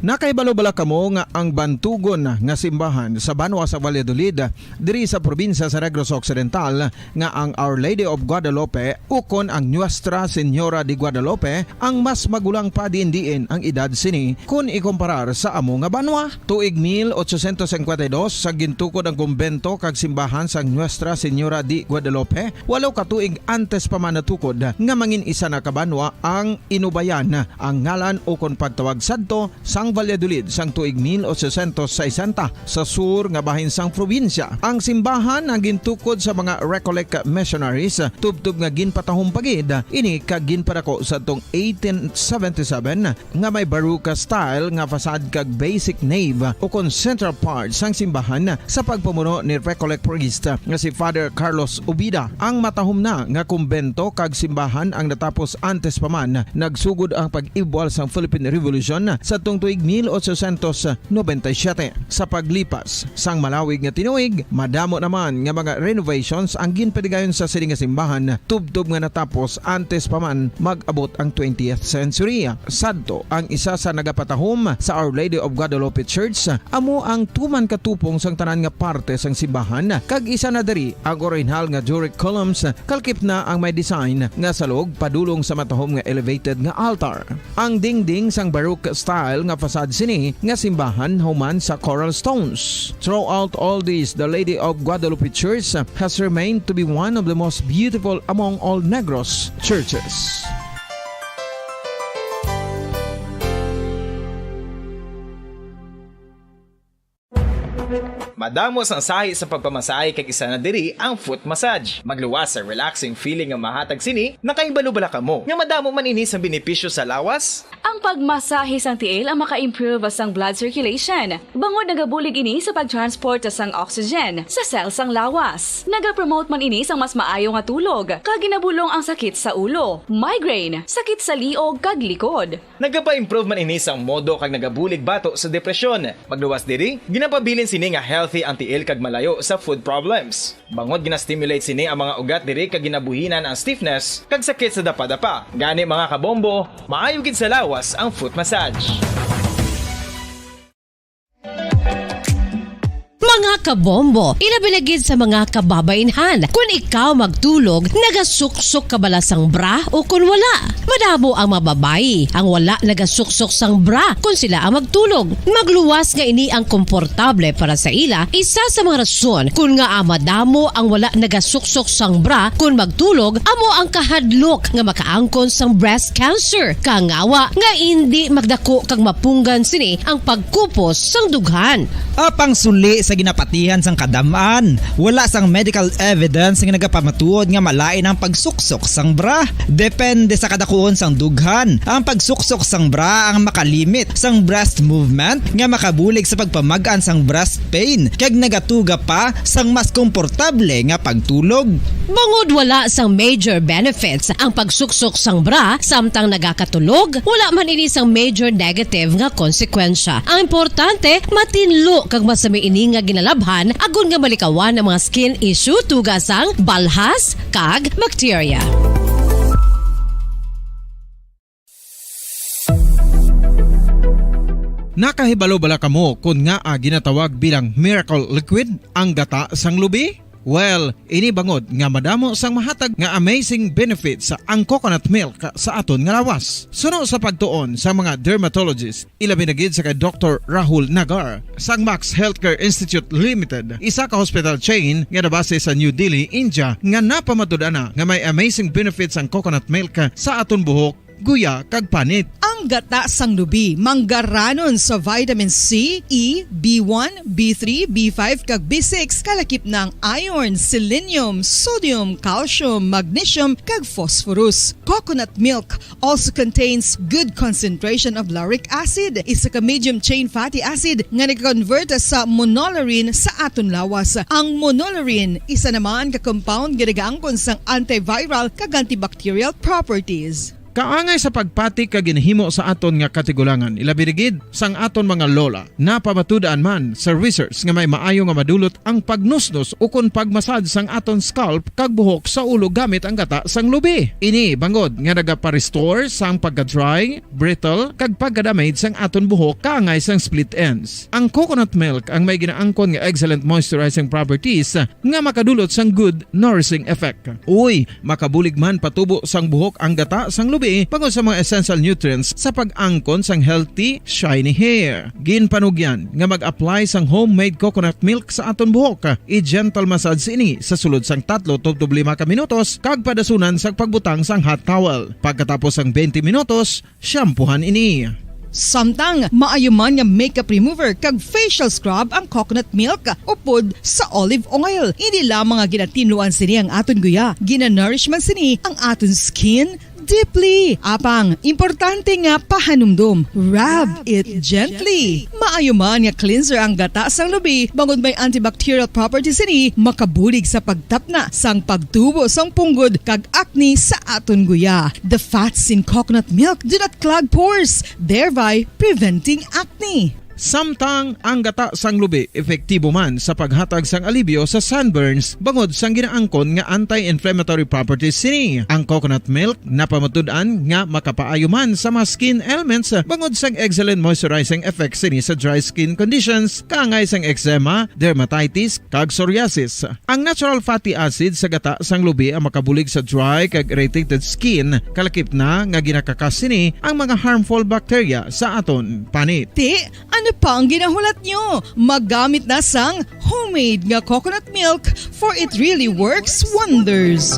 Nakahibalo bala kamo nga ang bantugon nga simbahan sa banwa sa Valladolid, diri sa probinsya sa Negros Occidental, nga ang Our Lady of Guadalupe ukon ang Nuestra Señora de Guadalupe ang mas magulang pa diin-diin ang edad sini kon ikumparar sa amo nga banwa? Tuig mil ochocientos cincuenta y dos, sa gintukod ang kumbento kag simbahan sang Nuestra Señora de Guadalupe, walo ka tuig antes pa man natukod nga mangin isa na ka banwa ang Inubayan, ang ngalan ukon pagtawag sadto sang Valladolid sang tuig mil ochocientos sesenta, sa sur nga bahin sang probinsya. Ang simbahan ang gintukod sa mga Recollect missionaries, tubtob nga ginpatahom pa gid ini kag ginpadako sadtong eighteen seventy-seven, nga may Baroque style nga facade kag basic nave ukon central part sang simbahan sa pagpamuno ni Recollect priest nga si Father Carlos Ubida. Ang matahom na nga kumbento kag simbahan ang natapos antes pa man nagsugod ang pag-ibwal sang Philippine Revolution sadtong tuig mil ochocientos noventa y siete. Sa paglipas sang malawig nga tinuig, madamo naman nga mga renovations ang ginpadigayon sa sini nga simbahan, tubtob nga natapos antes pa man mag-abot ang twentieth century. Sadto, ang isa sa nagapatahom sa Our Lady of Guadalupe Church amo ang tuman ka tupong sang tanan nga parte sang simbahan, kag isa na diri ang orihinal nga Doric columns, kalakip na ang may design nga salog padulong sa matahom nga elevated nga altar. Ang dingding sang Baroque style nga facade sini nga simbahan human sa coral stones. Throughout all this, the Lady of Guadalupe Church has remained to be one of the most beautiful among all Negros churches. Madamo sang sahi sa pagpamasahe kag isa na diri ang foot massage. Magluwas sa relaxing feeling nga mahatag sini, nakahibalo bala kamo nga madamo man ini sang benepisyo sa lawas? Ang pagmasahe sang tiil ang maka-improve sang blood circulation, bangod nagabulig ini sa pag-transport sang oxygen sa cell sang lawas. Nagapromote man ini sang mas maayo nga tulog, kag ginabulong ang sakit sa ulo, migraine, sakit sa liog, kag likod. Nagapa-improve man ini sang modo kag nagabulig bato sa depresyon. Magluwas diri, ginapabilin sini nga healthy ang tiil kag malayo sa foot problems. Bangod gina-stimulate sini ang mga ugat diri kag ginabuhinan ang stiffness kag sakit sa dapadapa. Gani, mga kabombo, maayo gid sa lawas ang foot massage. Mga kabombo, ilabi na gid sa mga kababainhan, kun ikaw magtulog, nagasuksok ka bala sang bra o kun wala? Madamo ang mga babayi ang wala nagasuksok sang bra kun sila ang magtulog. Magluwas nga ini ang komportable para sa ila, isa sa mga rason kun ngaa madamo ang wala nagasuksok sang bra kun magtulog amo ang kahadlok nga makaangkon sang breast cancer, kangawa nga indi magdako kag mapunggan sini ang pagkupos sang dughan. Apang suli sa ginapatihan sang kadam-an, wala sang medical evidence nga nagapamatuod nga malain ang pagsuksok sang bra. Depende sa kadakuon sang dughan, ang pagsuksok sang bra ang makalimit sang breast movement nga makabulig sa pagpamag-an sang breast pain kag nagatuga pa sang mas komportable nga pagtulog. Bangod wala sang major benefits ang pagsuksok sang bra samtang nagakatulog, wala man ini sang major negative nga konsekwensya. Ang importante, matinlo kag masami ini nga ginalabhan agod nga malikawan ang mga skin issue tuga sang balhas kag bakterya. Nakahibalo bala kamo kon ngaa ginatawag bilang miracle liquid ang gata sang lubi? Well, ini bangod nga madamo sang mahatag nga amazing benefits ang coconut milk sa aton nga lawas. Suno sa pagtuon sa mga dermatologist, ilabi na gid sa kay Doktor Rahul Nagar sang Max Healthcare Institute Limited, isa ka hospital chain nga nabase sa New Delhi, India, nga napamatud-an na nga may amazing benefits ang coconut milk sa aton buhok, guya, kag panit. Ang gata sang lubi manggaranon sa vitamin C, E, B one, B three, B five, kag B six, kalakip na ang iron, selenium, sodium, calcium, magnesium, kag phosphorus. Coconut milk also contains good concentration of lauric acid, isa ka medium chain fatty acid nga nag-convert sa monolaurin sa aton lawas. Ang monolaurin, isa naman ka compound nga nagaangkon sang antiviral kag antibacterial properties. Kaangay sa pagpati kag ginhimo sa aton nga katigulangan, ilabi na gid sang aton mga lola. Napamatud-an man sa research nga may maayo nga madulot ang pagnusnos ukon pagmasad sang aton scalp kag buhok sa ulo gamit ang gata sang lubi. Ini bangod nga nagapa-restore sang pagka-dry, brittle, kag pagka-damage sang aton buhok kaangay sang split ends. Ang coconut milk ang may ginaangkon nga excellent moisturizing properties nga makadulot sang good nourishing effect. Uy, makabulig man patubo sang buhok ang gata sang lubi bangod sa mga essential nutrients sa pag-angkon sang healthy, shiny hair. Ginpanugyan nga mag-apply sang homemade coconut milk sa aton buhok. I-gentle massage ini sa sulod sang tatlo tubtob lima ka minutos kag padasunan sang pagbutang sang hot towel. Pagkatapos sang twenty minutos, shampoohan ini. Samtang maayo man nga makeup remover kag facial scrub ang coconut milk upod sa olive oil. Hindi lamang nga ginatinluan sini ang aton guya, ginanourish man sini ang aton skin deeply. Apang, importante nga pahanumdom, rub it gently. Maayo man nga cleanser ang gata sang lubi, bangod may antibacterial properties sini, makabulig sa pagtapna sang pagtubo sang punggod kag acne sa aton guya. The fats in coconut milk do not clog pores, thereby preventing acne. Samtang ang gata sang lubi epektibo man sa paghatag sang alibyo sa sunburns bangod sang ginaangkon nga anti-inflammatory properties sini. Ang coconut milk napamatud-an nga makapaayo man sa mga skin ailments bangod sang excellent moisturizing effects sini sa dry skin conditions, kaangay sang eczema, dermatitis, kag psoriasis. Ang natural fatty acid sa gata sang lubi ang makabulig sa dry kag irritated skin, kalakip na nga ginakakas sini ang mga harmful bacteria sa aton panit. Ti, ano pa ang ginahulat nyo? Magamit na sang homemade nga coconut milk, for it really works wonders.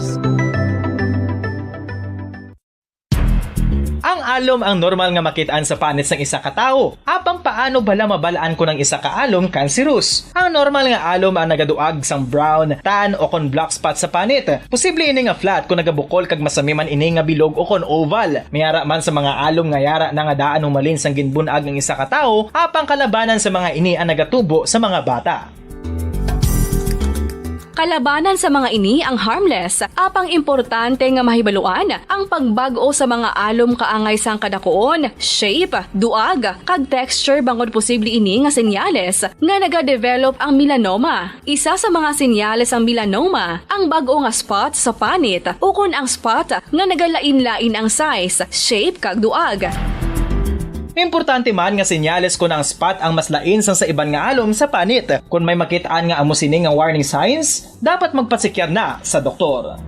Ang alom ang normal nga makit-an sa panit sang isa ka tawo. Apang paano bala mabal-an kon ang isa ka alom kanserus? Ang normal nga alom ang nagaduag sang brown, tan, o kon black spot sa panit. Posible ini nga flat kon nagabukol kag masami man ini nga bilog o kon oval. May ara man sa mga alom nga yara na nga daan humalin sang ginbun-ag ang isa ka tawo, apang kalabanan sa mga ini ang nagatubo sa mga bata. Kalabanan sa mga ini ang harmless, apang importante nga mahibaluan ang pagbag-o sa mga alom kaangay sang kadakuon, shape, duag, kag texture bangod posible ini nga senyales nga nagadevelop ang melanoma. Isa sa mga senyales sang melanoma ang bag-o nga spot sa panit ukon ang spot nga nagalain-lain ang size, shape, kag duag. Importante man nga senyales kon ang spot ang mas lain sang sa iban nga alom sa panit. Kon may makit-an nga amo sini nga warning signs, dapat magpatsikyar na sa doktor.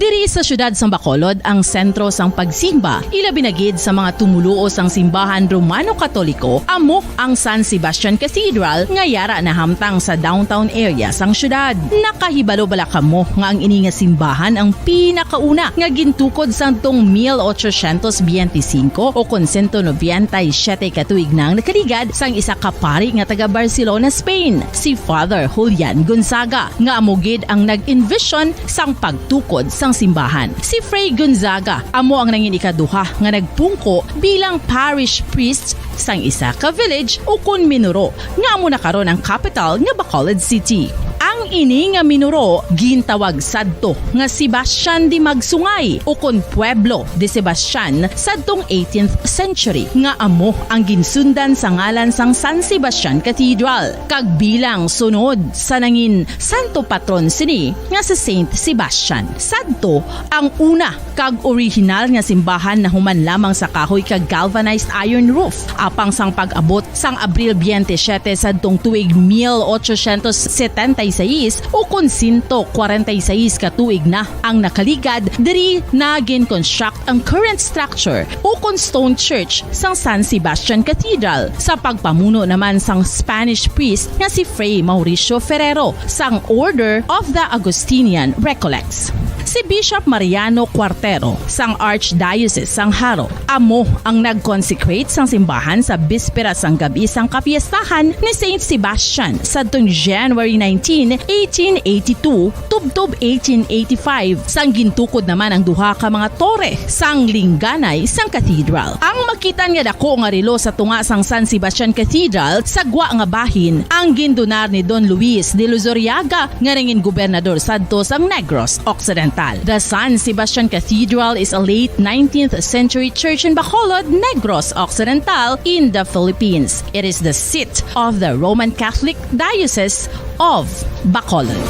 Diri sa siyudad sang Bacolod ang sentro sang pagsimba, ilabi na gid sa mga tumuluo sang simbahan Romano-Katoliko, amo ang San Sebastian Cathedral nga yara nahamtang sa downtown area sang siyudad. Nakahibalo bala kamo nga ang ini nga simbahan ang pinakauna nga gintukod sadtong mil ochocientos biyente singko o kon sento nobenta y siyete ka tuig na ang nakaligad sang isa ka pari nga taga Barcelona, Spain, si Father Julian Gonzaga, nga amo gid ang nag-envision sang pagtukod sang simbahan. Si Fray Gonzaga amo ang nangin ikaduha nga nagpungko bilang parish priest sang isa ka village ukon minuro nga amo na karon ang kapital nga Bacolod City. Ang ini nga minuro gintawag sadto nga Sebastian de Magsungay ukon Pueblo de Sebastian sadtong eighteenth century, nga amo ang ginsundan sa ngalan sang San Sebastian Cathedral, kag bilang sunod sa nangin santo patron sini nga si Saint Sebastian. Sadto ang una kag orihinal nga simbahan nahuman lamang sa kahoy kag galvanized iron roof. Apang sang pag-abot sang Abril biyente siyete sadtong tuig mil ochocientos setenta y seis, ukon sento kwarenta y seis ka tuig na ang nakaligad, diri na gin-construct ang current structure ukon stone church sang San Sebastian Cathedral, sa pagpamuno naman sang Spanish priest nga si Fray Mauricio Ferrero sang Order of the Augustinian Recollects. Si Bishop Mariano Cuartero sang Archdiocese sang Jaro amo ang nag-consecrate sang simbahan sa bispera sang gab-i sang kapiestahan ni Saint Sebastian sadtong January nineteen, eighteen eighty-two, tubtob eighteen eighty-five, sang gintukod naman ang duha ka mga tore sang lingganay sang cathedral. Ang makitan nga dako nga relo sa tunga sang San Sebastian Cathedral sa gwa nga bahin ang gindonar ni Don Luis de Luzuriaga nga nangin gobernador sadto sang Negros Occidental. The San Sebastian Cathedral is a late nineteenth century church in Bacolod, Negros Occidental, in the Philippines. It is the seat of the Roman Catholic Diocese of Bacolod.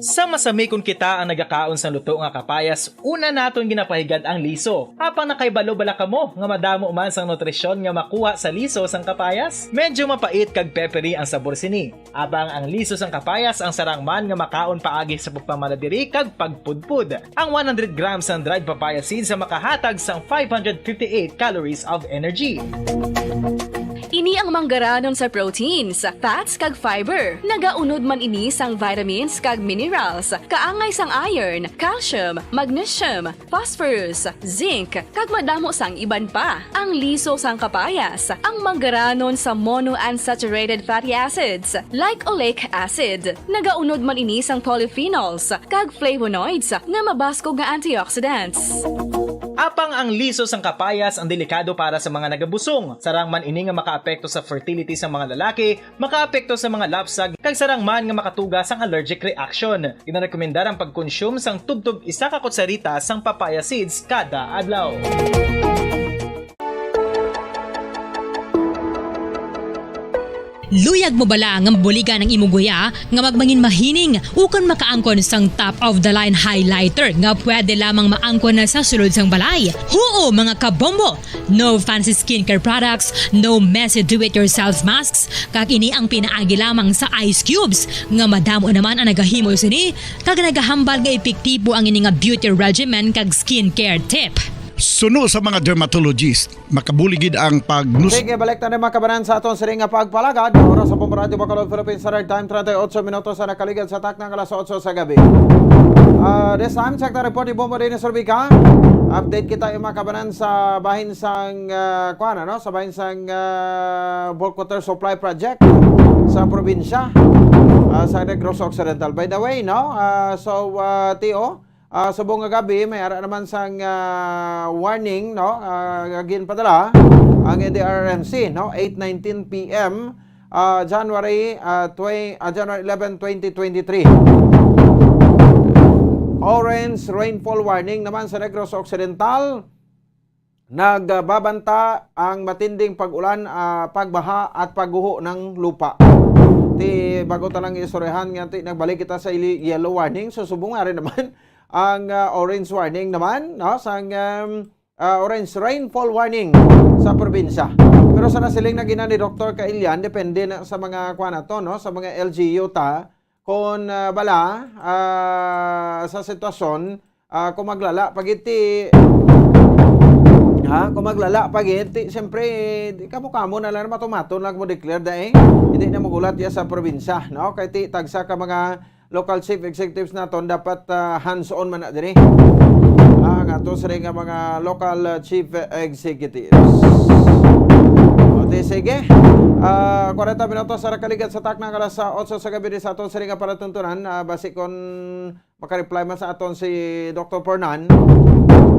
Sa masami kon kita ang nagakaon sang luto nga kapayas, una naton ginapahigad ang liso. Apang nakahibalo bala kamo nga madamo man sang nutrisyon nga makuha sa liso sang kapayas? Medyo mapait kag peppery ang sabor sini. Apang ang liso sang kapayas ang sarang man nga makaon paagi sa pagpamala diri kag pagpudpod. Ang one hundred grams sang dried papaya seeds ang makahatag sang five hundred fifty-eight calories of energy. Ini ang manggaranon sa proteins, fats, kag fiber. Nagaunod man ini sang vitamins kag minerals, kaangay sang iron, calcium, magnesium, phosphorus, zinc, kag madamo sang iban pa. Ang liso sang kapayas, ang manggaranon sa monounsaturated fatty acids, like oleic acid. Nagaunod man ini sang polyphenols kag flavonoids nga mabaskog nga antioxidants. Apang ang liso sang kapayas ang delikado para sa mga nagabusong. Sarang man ini nga makaapekto sa fertility sa mga lalaki, makaapekto sa mga lapsag, kag sarang man nga makatuga sang allergic reaction. Ginarekomendar ang pagkonsume sang tubtob isa ka kutsarita sang papaya seeds kada adlaw. Luyag mo bala nga mabuligan ang imong guya nga magmangin mahining ukon makaangkon sang top of the line highlighter nga pwede lamang maangkon na sa sulod sang balay? Huo, mga kabombo! No fancy skincare products, no messy do-it-yourself masks, kag ini ang pinaagi lamang sa ice cubes, nga madamo naman ang nagahimo sini, kag nagahambal nga epektibo ang ini nga beauty regimen kag skincare tip. Suno sa mga dermatologist, makabuli gid ang pagnus- Sige, balik ta na, mga kabanan, sa aton sini nga pagpalagad. Oras sa Bombo Radyo Bacolod, Philippine Standard Time, treinta y ocho minutos sa nakaligad sa takna nga alas otso sa gabi. Ah, this time, check na report ni Bombo Dennis Rubica. Update kita, mga kabanan, sa bahin sang, ah, kuwan, ano? Sa bahin sang, ah, bulk water supply project sa probinsya, ah, sa Negros Occidental. By the way, no? Ah, so, ah, Tio, ah, subong nga gabi, may ara naman sang, ah, warning, no? Ah, nga ginpadala ang N D R R M C, no? Eight nineteen P M, ah, January, ah, twen-, ah, January eleven, twenty twenty-three. Orange rainfall warning naman sa Negros Occidental. Nagbabanta ang matinding pag-ulan, ah, pagbaha at pagguho ng lupa. Ti, bago ta lang istoryahan nga, ti, nagbalik kita sa ili-, yellow warning. So, subong nga rin naman ang, ah, orange warning naman, no? Sang, um, ah, orange rainfall warning sa probinsya. Pero sa nasiling na gina ni Doktor Kailian, depende na sa mga, kuwan nato, no? Sa mga L G U ta, kung, ah, bala, ah, sa sitwasyon, ah, kung maglala pa gid ti, ha, kung maglala pa gid ti, siyempre, di kamo-kamo na lang, matumaton lang mo declare da, eh. Hindi na magulat ya sa probinsya, no? Kay ti, tagsa ka mga local chief executives naton dapat, ah, hands-on man na diri. Ah, nga to sila nga mga local, ah, chief executives. O, di, sige. Ah, kwarenta minutos sa nakaligad sa takna nga alas otso sa gabi, di sa aton sila nga palatuntunan, ah, basi kon makareply man sa aton si Doktor Fernan,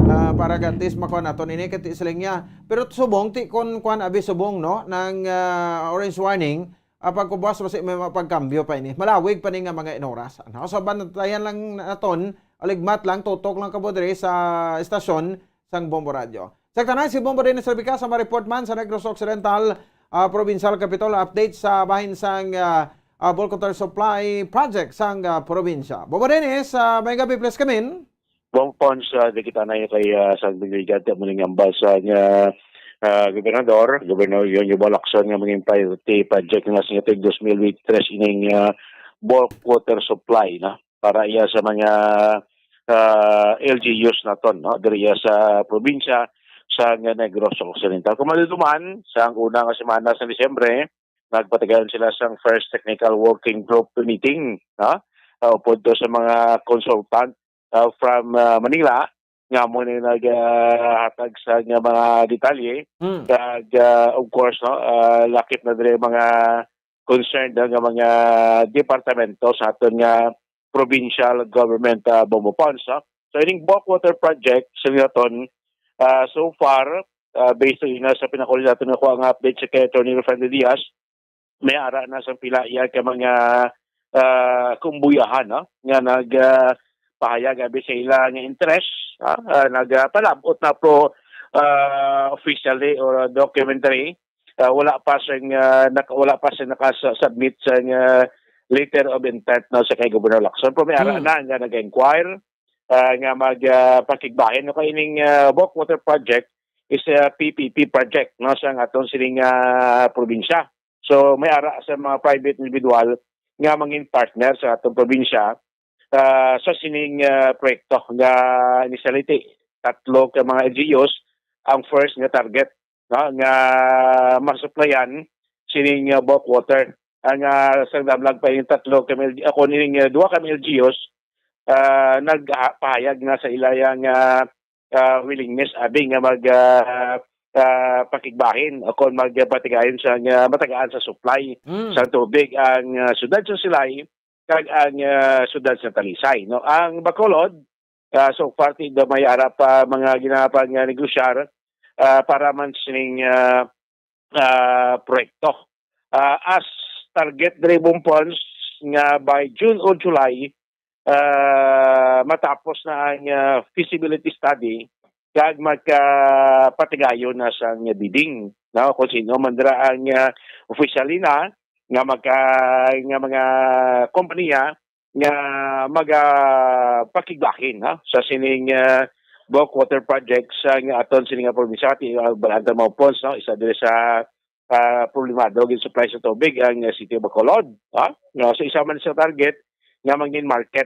ah, para at least makuha naton ini kay ti siling niya. Pero subong ti kon kuan abi subong, no, nang, ah, orange warning, ah, pagkubuas basi may mapagkambyo pa ini. Malawig pa ni nga mga inoras. Ano? So, bantayan lang naton, aligmat lang, tutok lang kamo diri sa estasyon sang Bombo Radyo. Sa tanan, si Bombo Dennis Rebica sa mga report man sa Negros Occidental, ah, Provincial Capitol. Update sa bahin sang, ah, ah, bulk water supply project sang, ah, probinsya. Bombo Dennis, ah, may gabi, please come in. Bong Pons, ah, di kita na kay, ah, sa Biligad, muli nga ambal sa nga, ah, gobernador, Gobernador Yonyo Lacson, nga maging priority project nga sa tig dos mil twenty-three ining, ah, bulk water supply, no? Para iya sa mga, ah, L G Us naton, no? Diri iya sa probinsya sa nga Negros Occidental. Kung maluduman, sa ang una nga semana sa Disyembre, nagpatigayon sila sa first technical working group meeting, no? Ah, upod to sa mga consultant, ah, from, ah, Manila, nga amo na naghatag sa nga mga detalye. Mm. Kag, ah, of course, no, ah, lakip na diri mga concerned, no, nga mga departamento sa aton nga provincial government, ah, Bombo Ponds, no? So, ining bulk water project sa Linaton, ah, so far, ah, based na sa pinakuli naton nga kuha nga update sa kay Attorney Rufrando Diaz, may ara na sa pila iya ka mga, ah, kumbuyahan, no, nga nag, ah, pahayag abi sa ila nga interest, ah, ah, nagpalabot na pro, ah, officially or documentary. Ah, wala pa sing, ah, nak-, wala pa sing nakasubmit sang, ah, letter of intent, no, sa kay Governor Lacson. Pero may ara Hmm. na nga nag-inquire, ah, nga mag, ah, pakigbahin, no, kay ining, ah, bulk water project is a P P P project, no, sa aton sining, ah, probinsya. So may ara sa mga private individual nga mangin partner sa atong probinsya, ah, sa sining, ah, proyekto nga inisaliti tatlo ka mga L G Us ang first nga target, no, nga masuplayan sining, ah, bulk water. Ang, ah, sang damlag pa yung tatlo ka mga L G, ako nining, ah, duha ka mga L G Us, ah, nagpahayag na sa ila yang, ah, ah, willingness abi nga mag, ah, ah, pakigbahin o kon magpatigayon sa nga matagaan sa supply Mm. sa tubig ang, ah, siyudad sa Silay kag ang, ah, siyudad sa Talisay, no. Ang Bacolod, ah, so far ti do may ara pa mga ginapang, ah, negosyar, ah, para man sining, ah, ah, proyekto. Ah, as target diri, Bombo Ponds, nga by June or July, ah, matapos na ang, ah, feasibility study kag magkapatigayon na sa bidding, no, kung sino man dira ang, ah, officially na nga magka-, nga mga kompanya nga magapakigbahin, no, sa sining, ah, bulk water project sa nga aton sining nga probinsya, ti, ah, Balanta Mao Ponds, no, isa diri sa, ah, problemado gid supply sa tubig ang, ah, City of Bacolod, ha? No, so isa man sa target nga mangin market